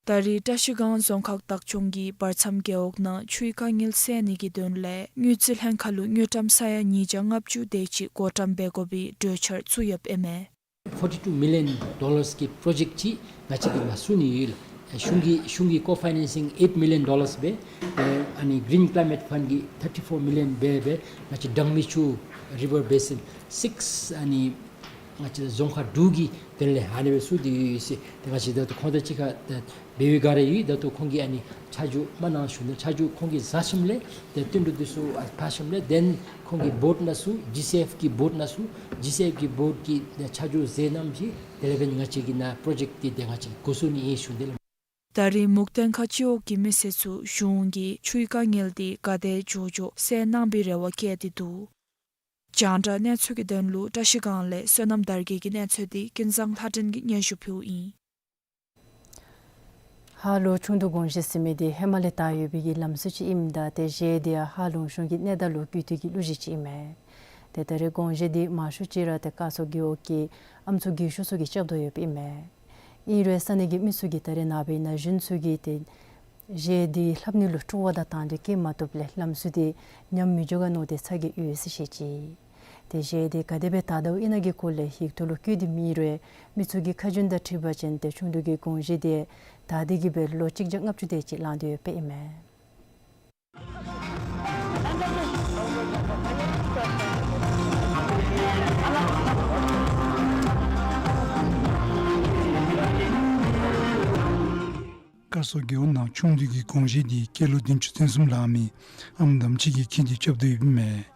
ད་རེས་བཀྲ་ཤིས་སྒང་རྫོང་ཁག་བདག་སྐྱོང་གིས་བར་མཚམས་རྒེད་འོག་ནང་ཆུའི་དཀའ་ངལ་སེལ་ནི་གི་དོན་ལས་དངུལ་རྩིས་ལྷན་ཁག་ལུ་དངུལ་ཀྲམ་ས་ཡ་ཉིས་བརྒྱ་ལྔ་བཅུ་དེ་ཅིག་བགོ་བཀྲམ་འབད་དགོ་པའི་གྲོས་འཆར་ཚུ་ཡོདཔ་ཨིན་མས། ཕོར་ཊི་ཊུ་མི་ལི་ཡོན་ཌོ་ལརསི་གི་པྲོ་ཇེཀཊ་ཅིག་ང་བཅས་ཀྱིས་མ་བཙུགས་ནི་ཡོད་ལགས། གཞུང་གི་གཞུང་གི་ཀོ་ཕའི་ནན་སིང་ཨེཊ་མི་ལི་ཡོན་ཌོ་ལརསི་སྦེ་ཨ་ནི་གིརིན་ཀླའི་མེཊ་ཕན་གྱིས་ཐར་ཊི་ཕོར་མི་ལི་ཡོན་སྦེ་སྦེ་ང་བཅས་ཌང་མི་ཆུ་རི་ཝར་བེ་སིན་སིགསི་ཨ་ནི་ ང་བཅས་རྫོང་ཁག་དྲུག་གི་དོན་ལས་ཨ་ནི་སྦེ་བཙུགས་ཏེ་ཡོད་ཡོད་ཟེར། ཏེ་ང་བཅས་ད་ལྟོ་ཁོང་དང་གཅིག་ཁར་ད་འབད་བའི་སྒང་ར་ཡོད། ད་ལྟོ་ཁོང་གིས་ཨ་ནི་ཆ་འཇོག་མ་གནང་ཞུ་ནི། ཆ་འཇོག་ཁོང་གིས་བཟའ་ཞིནམ་ལས་ཏེ་བསྟུན་གྲོས་འདི་ཚུ་ཨ་ཕར་ཞིནམ་ལས་དེ་ཁོང་གི་བོརཌ་ནང་ཚུ་ཇི་སི་ཨེཕ་གི་བོརཌ་ནང་ཚུ་ཇི་སི་ཨེཕ་གི་བོརཌ་ཀྱིས་ཏེ་ཆ་འཇོག་མཛད་གནངམ་ཅིག་དེ་ལས་འབད་ང་བཅས་ཀྱི་ནཱ་པྲོ་ཇེཀཊ་འདི་ཏེ་ང་བཅས་འགོ་བཙུགས་ནི་ཨིན་ཞུ་ནི་ལགས། ད་རེས་མུག་སྟེང་ཁ་སྤྱི་འོག་གི་མི་སེར་ཚུ་གཞུང་གིས་ཆུའི་དཀའ་ངལ་དེ་ག་དེ་མགྱོགས་མགྱོགས་སེལ་གནང་པའི་རེ་བ་བསྐྱེད་དེ་འདུག། རྒྱང་བསྒྲགས་གནས་ཚུལ་གྱི་དོན་ལུ་བཀྲ་ཤིས་སྒང་ལས་བསོད་ནམས་དར་རྒྱས་ཀྱི་གནས་ཚུལ་དེ་ཀུན་བཟང་ལྷ་སྒྲོན་གྱིས་སྙན་ཞུ་ཕུལཝ་ཨིན། ཧཱ་ལུ་ཆུང་དུས་དགོངས་བཞེད་ཟེར་མི་དེ་ཧེ་མ་ལས་དར་ཡོད་པའི་གི་ལམ་སྲོལ་ཅིག་ཨིནམ་ད་ཏེ་གཞས་དེ་ཡང་ཧཱ་ལུང་གཞུང་གི་གནས་བདག་ལུ་བསྐུལ་ཏེ་གི་གླུ་གཞས་ཅིག་ཨིན་མས། ཏེ་ད་རེས་དགོངས་བཞེད་དེ་མང་ཤོས་ཅིག་ར་ཏེ་བཀའ་ཤོག་རྒེད་འོག་གི་ཨམ་སྲུ་རྒས་ཤོས་ཚུ་གིས་རྐྱབ་དོ་ཡོདཔ་ཨིན་མས། ཨིན་རུང་ས་གནས་ཀྱི་མི་ཚུ་གིས་ད་རེས་ནངས་པའི་ན་གཞོན་ཚུ་གིས་ཏེ་གཞས་དེ་ལྷབ་ནི་ལུ་སྤྲོ་བ་དང་དང་འདོད་བསྐྱེད་མ་བཏུབ་ལས་ལམ་སྲོལ་དེ་ཉམས་མི་འགྱོ་ག་མནོ་སྟེ་ཚ་གྱང་ཡོད་ཟེར་བཤད་ཅི། ཏེ་གཞས་དེ་ག་དེ་སྦེ་དར་དོ་ཨིན་ན་གི་སྐོར་ལས་ཡིག་ཐོག་ལུ་བཀོད་དེ་མེད་རུང་མི་ཚུ་གི་ཁ་རྒྱུན་དང་འཁྲིལ་བ་ཅིན་ཏེ་ཆུང་དུས་ཀྱི་དགོངས་བཞེད་དེ་དར་ཏེ་གི་སྦེ་ལོ་གཅིག་བརྒྱ་ལྔ་བཅུ་དེ་ཅིག་ལང་སྟེ་ཡོདཔ་ཨིན་མས། བཀའ་ཤོག་རྒེད་འོག་ནང་ཆུང་དུས་ཀྱི་དགོངས་བཞེད་དེ་སྐྱེས་ལོ་བདུན་ཅུ་དོན་གསུམ་ལང་མི་ཨམ་དམ་ཆོས་ཀྱིས་གྱིས་ཏེ་རྐྱབ་དོ་ཡོདཔ་ཨིན་མས།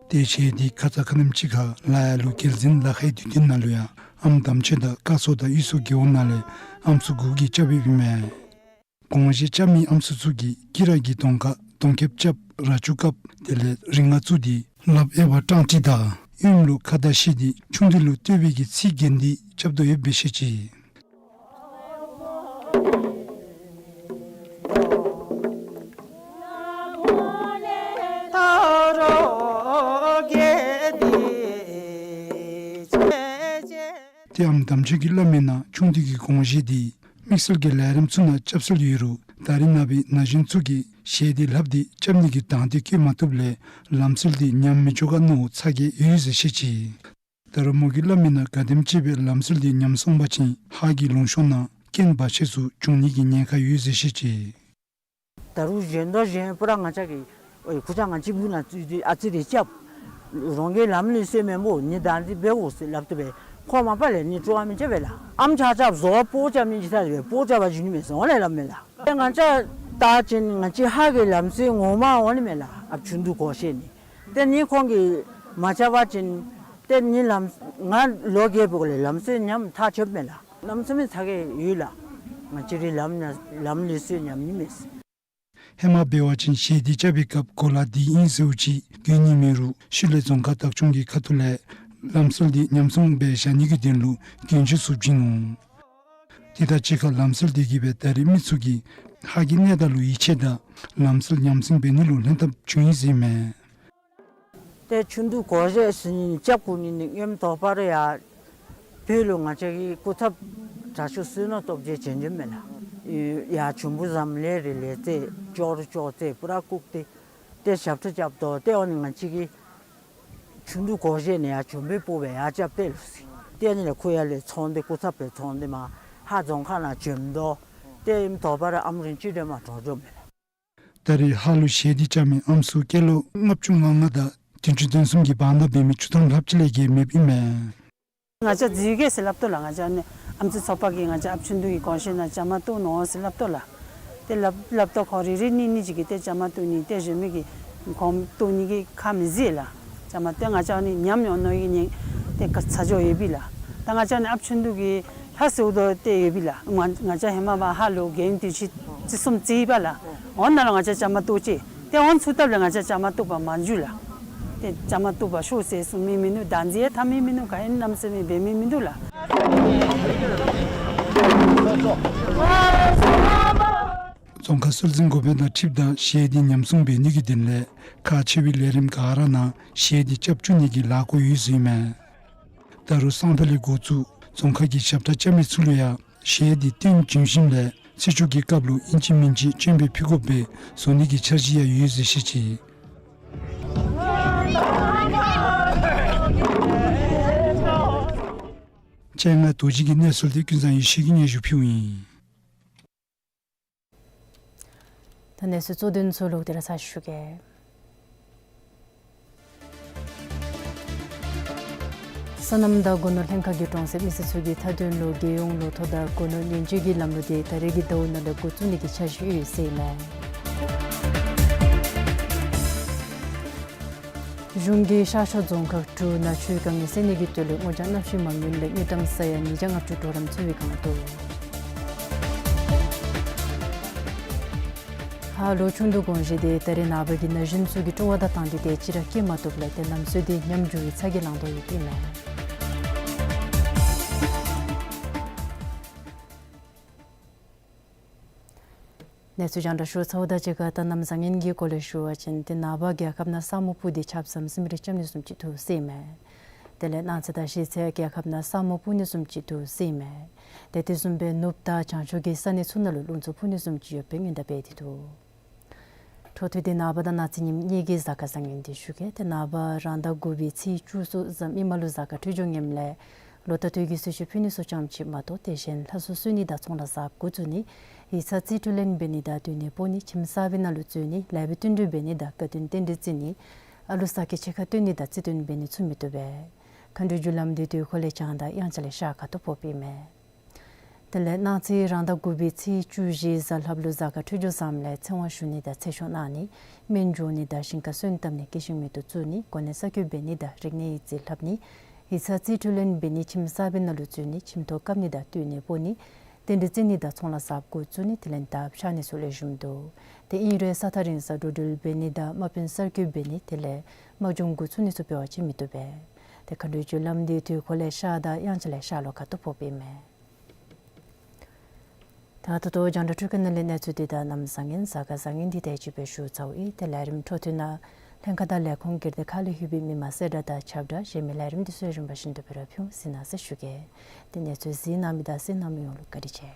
ཏེ་གཞས་དེ་ཁ་ཙ་ཁ་ཉིནམ་ཅིག་ཁར་ལ་ཡ་ལུ་རྒྱལ་འཛིན་ལ་ཁའི་དུས་སྟོན་ནང་ལུ་ཡང་ཨམ་དམ་ཆོས་དང་བཀའ་ཤོག་དང་གཡུས་སྲོག་རྒེད་འོག་ནང་ལས་ཨམ་སྲུ་དགུ་གིས་རྐྱབ་ཡོདཔ་ཨིན་མས། དགོངས་བཞེད་རྐྱབ་མི་ཨམ་སྲུ་ཚུ་གིས་དཀྱི་ར་གི་གདོང་ཁར་གདོང་ཁེབས་རྐྱབ་ར་ཆུ་བཀབ་དེ་ལས་རིགས་ལྔ་བཙུགས་ཏེ་ལགཔ་གཡས་པར་སྤྲང་ཁྲི་དང་གཡོནམ་ལུ་ཁ་དར་བཤེད་དེ་ཆུང་དུས་ལུ་བསྟོད་པའི་གི་ཚིག་བརྒྱན་ཏེ་རྐྱབ་དོ་ཡོདཔ་སྦེ་བཤད་ཅི། ཏེ་ཨམ་དམ་ཆོས་ཀྱིས་སླབ་མིའི་ནང་ཆུང་དུས་ཀྱི་དགོངས་བཞེད་དེ་དམིགས་བསལ་གྱི་ལས་རིམ་ཚུ་ནང་རྐྱབ་སྲོལ་ཡོད་རུང་ད་རེས་ནངས་པའི་ན་གཞོན་ཚུ་གིས་གཞས་དེ་ལྷབ་སྟེ་རྐྱབ་ནི་གི་དང་འདོད་བསྐྱེད་མ་བཏུབ་ལས་ལམ་སྲོལ་དེ་ཉམས་མི་འགྱོ་ག་མནོ་ཚ་གྱང་ཡོད་ཟེར་བཤད་ཅི། ད་རུང་མོ་གིས་སླབ་མིའི་ནང་ག་དེམ་ཅིག་སྦེ་ལམ་སྲོལ་དེ་ཉམས་སོང་པ་ཅིན་ཧཱ་གི་ལུང་ཤོང་ནང་རྐྱེན་བར་ཆད་ཚུ་འབྱུང་ནི་གི་ཉེན་ཁ་ཡོད་ཟེར་བཤད་ཅི། ད་རུང་གཞན་དང་གཞན་པུ་ར་ང་བཅས་ཀྱི་ཨོ་ཁུ་ཅག་ང་གཅིག་པུ་ནང་ཚུད་དེ་ཨ་ཙི་རེ་རྐྱབ། རང་གི་ལམ་ལུགས་སྲོལ་མེན་པོ་ནི་ད་འདི་འབད་འོང་ཟེར་སླབ་དོ་སྦེ་ཁོ་མ་པ་ལས་ནི་སྤྲོ་བ་མི་ཆེ་བས་ལགས། ཨམ་ཆ་ཁྱབ་བཟོ་བ་སྤོ་རྐྱབ་ནི་ཅིག་ཐ་དེ་སྦེ་སྤོ་རྐྱབ་པར་འགྱོ་ནི་མས་ཟེར་འོང་ལས་སླབ་མས་ལགས། ཏེ་ང་བཅས་ད་ཅིན་ང་བཅས་ཧཱ་གི་ལམ་སྲོལ་ངོ་མ་འོང་ནི་མས་ལགས། ཨཔ་ཆུང་དུས་གོ་ཤེས་ནི། ཏེ་ནི་ཁོང་གིས་མ་རྐྱབ་པ་ཅིན་ཏེ་ནི་ལམ་ང་ལོ་རྒས་པའི་སྒང་ལས་ལམ་སྲོལ་ཉམས་ཐག་ཆོད་མས་ལགས། གནམ་མེད་ས་མེད་ཚ་གྱང་ཡོད་ལགས། ང་བཅས་རའི་ལམ་ན་ལམ་ལུགས་སྲོལ་ཉམས་ནི་མས། ཧེ་མ་འབད་བ་ཅིན་གཞས་དེ་རྐྱབ་པའི་སྐབས་གོ་ལ་དེ་ཨིན་ཟེརཝ་ཅིག་གྱོན་ནི་མེད་རུང་ཤུལ་ལས་རྫོང་ཁག་བདག་སྐྱོང་གི་ཁ་ཐུག་ལས་ལམ་སྲོལ་དེ་ཉམས་སོང་སྦེ་བཞག་ནི་གི་དོན་ལུ་གྱོན་ཆས་ཚུ་བྱིན་ནུག། དེ་དང་གཅིག་ཁར་ལམ་སྲོལ་དེ་གིས་སྦེ་ད་རེས་མི་ཚུ་གིས་ཧཱ་གི་གནས་བདག་ལུ་ཡིད་ཆེས་དང་ལམ་སྲོལ་ཉམས་སྲུང་འབད་ནི་ལུ་ལྷན་ཐབས་བྱུང་ཡི་ཟེར་མས། ཏེ་ཆུང་དུས་གོ་ཤེས་ཟེར་ནི་རྐྱབ་དགོ་ནི་ནི་མངོནམ་དོགས་པ་ར་ཡང་བོད་ལུ་ང་བཅས་ཀྱི་སྐུ་ཚབ་དྲག་ཤོས་བསོད་ནམས་སྟོབས་རྒྱས་བྱོན་བྱོནམ་མས་ལགས། ཡར་བྱོན་པོ་ཙམ་ལས་རི་ལས་རྩེ་ཅོག་རི་ཅོག་རྩེ་པུ་ར་བཀུག་སྟེ་ཏེ་ཞབས་ཁྲ་རྐྱབ་དོ། ཏེ་འོ་ནི་ང་བཅས་ཀྱི་ཆུང་དུས་གོ་ཤེས་ནི་ཡར་བྱོན་པའི་སྤོ་སྦེ་ཡར་རྐྱབ་སྟེ་ལུ་ཟེར། ཏེ་ཨ་ནི་ལས་ཁོ་ཡར་ལས་ཚོང་འདི་སྐུ་ཚབ་སྦེ་ཚོང་འདི་མར་ཧཱ་རྫོང་ཁག་ནང་བྱོནམ་དོ། ཏེ་མངོནམ་དོགས་པ་ར་ཨམ་རིན་ཅི་དེ་མ་གྲོངས་འགྱོཝ་མས་ལགས། ད་རེས་ཧཱ་ལུ་གཞས་དེ་རྐྱབ་མི་ཨམ་སྲུ་སྐྱེས་ལོ་ལྔ་བཅུ་ང་ལྔ་དང་བདུན་ཅུ་དོན་གསུམ་གྱི་བར་ན་འབད་མི་བཅུ་ཐམ་ལྷགཔ་ཅིག་ལས་བརྒལ་མེདཔ་ཨིན་མས། ང་བཅས་འཛུལ་གེ་ཟེར་སླབ་དོ་ལགས། ང་བཅས་ཨ་ནི་ཨམ་སྲུ་ཚོགས་པ་གིས་ང་བཅས་ཨཔ་ཆུང་དུས་ཀྱི་གོ་ཤེས་ནང་བཅའ་མར་གཏོགས་ནུག་ཟེར་སླབ་དོ་ལགས། ཏེ་སླབ་སླབ་དོ་ཁོང་རེ་རེ་གཉིས་གཉིས་ཅིག་གིས་ཏེ་བཅའ་མར་གཏོགས་ནི། ཏེ་གཞན་མི་གིས་ཁོང་གཏོགས་ནི་གི་ཁ་མི་བཟེད་ལགས། བཅའ་མར་ཏེ་ང་བཅས་ཨ་ནི་ཉམས་འོང་མནོ་ནི་གི་ཏེ་ཚ་གྱང་ཡོད་པས་ལགས། ད་ང་བཅས་ཨ་ནི་ཨཔ་ཆུང་དུས་ཀྱི་ལྷ་ཟེརཝ་ད་ཏེ་ཡོད་པས་ལགས། ང་ང་བཅས་ཧེ་མ་བ་ཧཱ་ལུ་རྒན་དུས་ཅི་རྩིས་གསུམ་རྩིས་པ་ལགས། འོ་ན་ལུ་ང་བཅས་བཅའ་མར་གཏོགས་ཅི། ཏེ་འོང་ཚུན་ཚོད་ལས་ང་བཅས་བཅའ་མར་གཏོགས་པར་མ་འགྱོ་ལགས། ཏེ་བཅའ་མར་གཏོགས་པར་ཤོག་ཟེར་གསུང་མི་མིན་འདུག། ད་འཛིན་ཡང་འཐབ་མི་མིན་འདུག། ག་ཨིན་ནམ་ཟེར་མི་འབད་མི་མིན་འདུག་ལགས། རྫོང་ཁག་སྲོལ་འཛིན་འགོ་དཔོན་དང་འཁྲིལཝ་ད་གཞས་དེ་ཉམས་སྲུང་འབད་ནི་གི་དོན་ལས་ཁག་ཆེ་བའི་ལས་རིམ་ག་ར་ནང་གཞས་དེ་རྐྱབ་བཅུག་ནི་གི་ལཱ་འགོ་ཡོད་ཟེར་མས། ད་རུང་སང་ཕོད་ལས་འགོ་བཙུགས་རྫོང་ཁག་གི་ཞབས་ཁྲ་རྐྱབ་མི་ཚུ་ལུ་ཡང་གཞས་དེ་བཏོན་བྱིན་ཞིནམ་ལས་ཚེས་བཅུ་གི་སྐབས་ལུ་ཨིན་ཅི་མིན་ཅི་སྤྱན་འབུལ་ཕུལ་དགོཔ་སྦེ་བཟོ་ནི་གི་འཆར་གཞི་ཡང་ཡོད་ཟེར་བཤད་ཅི། སྤྱན་སྔ་རྡོ་རྗེ་གི་གནས་ཚུལ་འདི་ཀུན་བཟང་ཡེ་ཤེས་ཀྱིས་སྙན་ཞུ་ཕུལཝ་ཨིན། ད་གནས་ཚུལ་གཙོ་དོན་ཚུ་ལོག་སྟེ་ར་ཚར་ཞུ་གེ། སོ་ནམ་དང་སྒོ་ནོར་ལྷན་ཁག་གིས་གྲོང་གསེབ་མི་སེར་ཚུ་གི་མཐའ་དོན་ལུ་རྒྱལ་ཡོངས་ལོ་ཐོག་དང་སྒོ་ནོར་ཉེན་བཅོལ་གྱི་ལམ་ལུགས་དེ་ད་རེས་ཀྱི་ཟླཝ་ནང་ལས་འགོ་བཙུགས་ནི་གི་འཆར་གཞི་ཡོད་ཟེར་ཨིན་མས། གཞུང་གིས་ཤར་ཕྱོགས་རྫོང་ཁག་དྲུག་ནང་ཆུའི་དཀའ་ངལ་སེལ་ནི་གི་དོན་ལུ་སྔོ་ལྗང་གནམ་གཤིས་མ་དངུལ་ལས་དངུལ་ཀྲམ་ས་ཡ་ཉིས་བརྒྱ་ལྔ་བཅུ་གྲོགས་རམ་ཚུད་པའི་བསྒང་བསྡུ། ཧ་ལོ་ཆུང་དུས་དགོངས་བཞེས་དེ་ད་རེས་ནངས་པ་གི་ན་གཞོན་ཚུ་གི་སྤྲོ་བ་དང་དང་འདོད་དེ་ཅིག་ར་སྐྱེ་མ་བཏུབ་ལས་ཏེ་ལམ་སྲོལ་དེ་ཉམས་འགྱུར་བའི་ཚ་གྱང་ལང་དོ་ཡོདཔ་ཨིན་མས། གནས་ཚུལ་རྒྱང་བསྒྲགས་ཞུ་ཚརཝ་དང་གཅིག་ཁར་ད་གནམ་བཟང་ངན་གྱི་སྐོར་ལས་ཞུ་བ་ཅིན་ཏེ་ནངས་པ་རྒྱལ་ཁབ་ནང་ས་སྨུག་སྤུབས་ཏེ་ཆརཔ་ཟམ་ཟིམ་རེ་རྐྱབ་ནི་བཟུམ་ཅིག་འདུག་ཟེར་ཨིན་མས། དེ་ལས་གནངས་ཚེ་དང་གཞེས་ཚེ་རྒྱལ་ཁབ་ནང་ས་སྨུག་སྤུབས་ནི་བཟུམ་ཅིག་འདུག་ཟེར་ཨིན་མས། ཏེ་དེ་བཟུམ་སྦེ་ནུབ་དང་བྱང་ཕྱོགས་ཀྱི་ས་གནས་ཚུ་ནང་ལུ་རླུང་འཚུབ་འཕུ་ནི་བཟུམ་ཅིག་ཡོདཔ་སྦེ་སྔོན་བརྡ་འབད་དེ་འདུག། འཕྲོ་མཐུད་དེ་ནངས་པ་དང་གནངས་ཚེ་ཉིནམ་གཉིས་ཀྱི་གཟའ་སྐར་བཟང་ངན་འདི་ཞུ་གེ། ཏེ་ནངས་པ་རང་ཟླ་དགུ་པའི་ཚེས་བཅུ་གསུམ་གཟའ་མིག་དམར་ལུ་གཟའ་སྐར་འཕྲོད་སྦྱོར་ངནམ་ལས་ལོ་རྟགས་དུས་ཀྱི་གསོལ་མཆོད་ཕུལ་ནི་ཚུ་ཙམ་ཅིག་མ་གཏོགས་དེ་གཞན་ལྷ་གསོལ་གསོལ་ནི་དང་ཚོང་ལཱ་གཟབ་འགོ་བཙུགས་ནི་ཡིག་ཚང་རྩིས་སྤྲོད་ལེན་འབད་ནི་དང་སྡོད་གནས་སྤོ་ནི་ཁྱིམ་གསར་པའི་ནང་ལུ་འཛུལ་ནི་ལེགས་པའི་བསྟུན་གྲོས་འབད་ནི་དང་དགའ་སྟོན་རྟེན་འབྲེལ་བརྩི་ནི་ཨ་ལུ་ས་སྐྱ་ཕྱེད་ཀ་སྟོན་ནི་དང་རྩིས་སྟོན་འབད་ནི་ཚུ་མི་བཏུབ་པས། མཁའ་འགྲོའི་རྒྱུ་ལམ་འདི་དུས་འཁོར་ལས་བྱང་དང་དབྱངས་འཆར་ལས་ཤར་ཁ་ཐུག་ཕོགཔ་ཨིན་མས། དེ་ལས་གནངས་ཚེ་རང་ཟླ་དགུ་པའི་ཚེས་བཅུ་བཞི་གཟའ་ལྷགཔ་ལུ་གཟའ་སྐར་འཕྲོད་སྦྱོར་བཟངམ་ལས་ཚེ་དབང་ཞུ་ནི་དང་ཚེ་ཆུང་གནང་ནི་སྨན་སྦྱོང་ནི་དང་ཞིང་ཁ་སོན་བཏབ་ནི་སྐྱེ་ཤིང་མེ་ཏོག་བཙུགས་ནི་གོ་གནས་གསར་བསྐོ་འབད་ནི་དང་རིག་གནས་ཡིག་རྩིས་ལྷབ་ནི་ཡིག་ཚང་རྩིས་སྤྲོད་ལེན་འབད་ནི་ཁྱིམ་གསར་པའི་ནང་ལུ་འཛུལ་ནི་ཁྱིམ་ཐོག་བཀབ་ནི་དང་སྡོད་གནས་སྤོ་ནི་རྟེན་འབྲེལ་བརྩི་ནི་དང་ཚོང་ལཱ་གཟབ་འགོ་བཙུགས་ནི་དེ་ལས་འདབ་ཆགས་ནི་ཚུ་ལེགས་ཤོམ་འདུག། ཏེ་ཨིན་རུང་ས་ཐག་རིང་སར་འགྲོ་འགྲུལ་འབད་ནི་དང་དམག་དཔོན་གསར་བསྐོ་འབད་ནི་དེ་ལས་དམག་སྦྱོང་འགོ་བཙུགས་ནི་ཚུ་འབད་བ་ཅིན་མི་བཏུབ་པས། ཏེ་མཁའ་འགྲོའི་རྒྱུ་ལམ་འདི་དུས་འཁོར་ལས་ཤར་དང་དབྱངས་འཆར་ལས་ཤར་ལྷོ་ཁ་ཐུག་ཕོགཔ་ཨིན་མས། ད་ད་ལྟོ་རྒྱང་བསྒྲགས་འཕྲུལ་ཁང་ནང་ལས་གནས་ཚུལ་འདི་དང་གནམ་བཟང་ངན་གཟའ་སྐར་བཟང་ངན་འདི་དེ་ཅིག་སྦེ་ཞུ་ཚརཝ་ཨིན། ཏེ་ལས་རིམ་འཕྲོ་མཐུད་ནང་ལྷན་ཁག་དང་ལས་ཁུངས་སྒེར་སྡེ་ཁག་ལས་ལྷོད་པའི་མི་མང་གསལ་བསྒྲགས་དང་ཁྱབ་བསྒྲགས་གཞན་མི་ལས་རིམ་འདི་ཚུ་རིམ་པ་བཞིན་དུ་སྦེ་ར་ཕུལ་ཟེར་གནང་ཟེར་ཞུ་གེ། ཏེ་གནས་ཚུལ་གཟིགས་གནང་མི་དང་གསན་གནང་མི་ཡོངས་ལུ་བཀའ་དྲིན་ཆེ།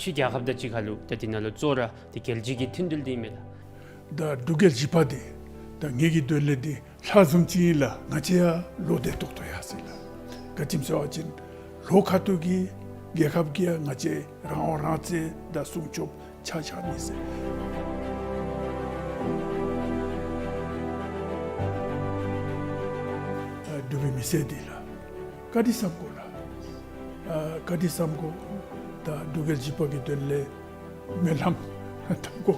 ཕྱི་རྒྱལ་ཁབ་དང་གཅིག་ཁར་ལུ་ད་འདི་ནང་ལུ་གཙོ་བོ་ར་ཏེ་རྒྱལ་སྤྱི་གི་མཐུན་འབྲེལ་འདི་མས་ལགས། ད་འབྲུག་རྒྱལ་བཞི་པ་འདི་ད་ངེ་གི་དོན་ལས་འདི་ལྷ་བཟུམ་ཅིག་ཨིན་ལགས། ང་བཅས་ཡང་བློ་བདེ་ཏོག་ཏོ་ཡར་སོ་ཡི་ལགས། ག་ཅི་སྨོ་ཟེར་བ་ཅིན་ལྷོ་ཁ་ཐུག་གི་རྒྱལ་ཁབ་ཀྱིས་ཡང་ང་བཅས་རང་དབང་རང་བཙན་དང་སྲུང་སྐྱོབ་ཆ་ཆ་ནི་ཟེར། ཨ་འབྲུག་པའི་མི་སེར་འདི་ལགས། བཀའ་དྲིན་བསམ་དགོ་ལགས། ཨ་བཀའ་དྲིན་བསམ་དགོ། ད་འབྲུག་རྒྱལ་བཞི་པ་གི་དོན་ལས་སྨོན་ལམ་འཐབ་དགོ།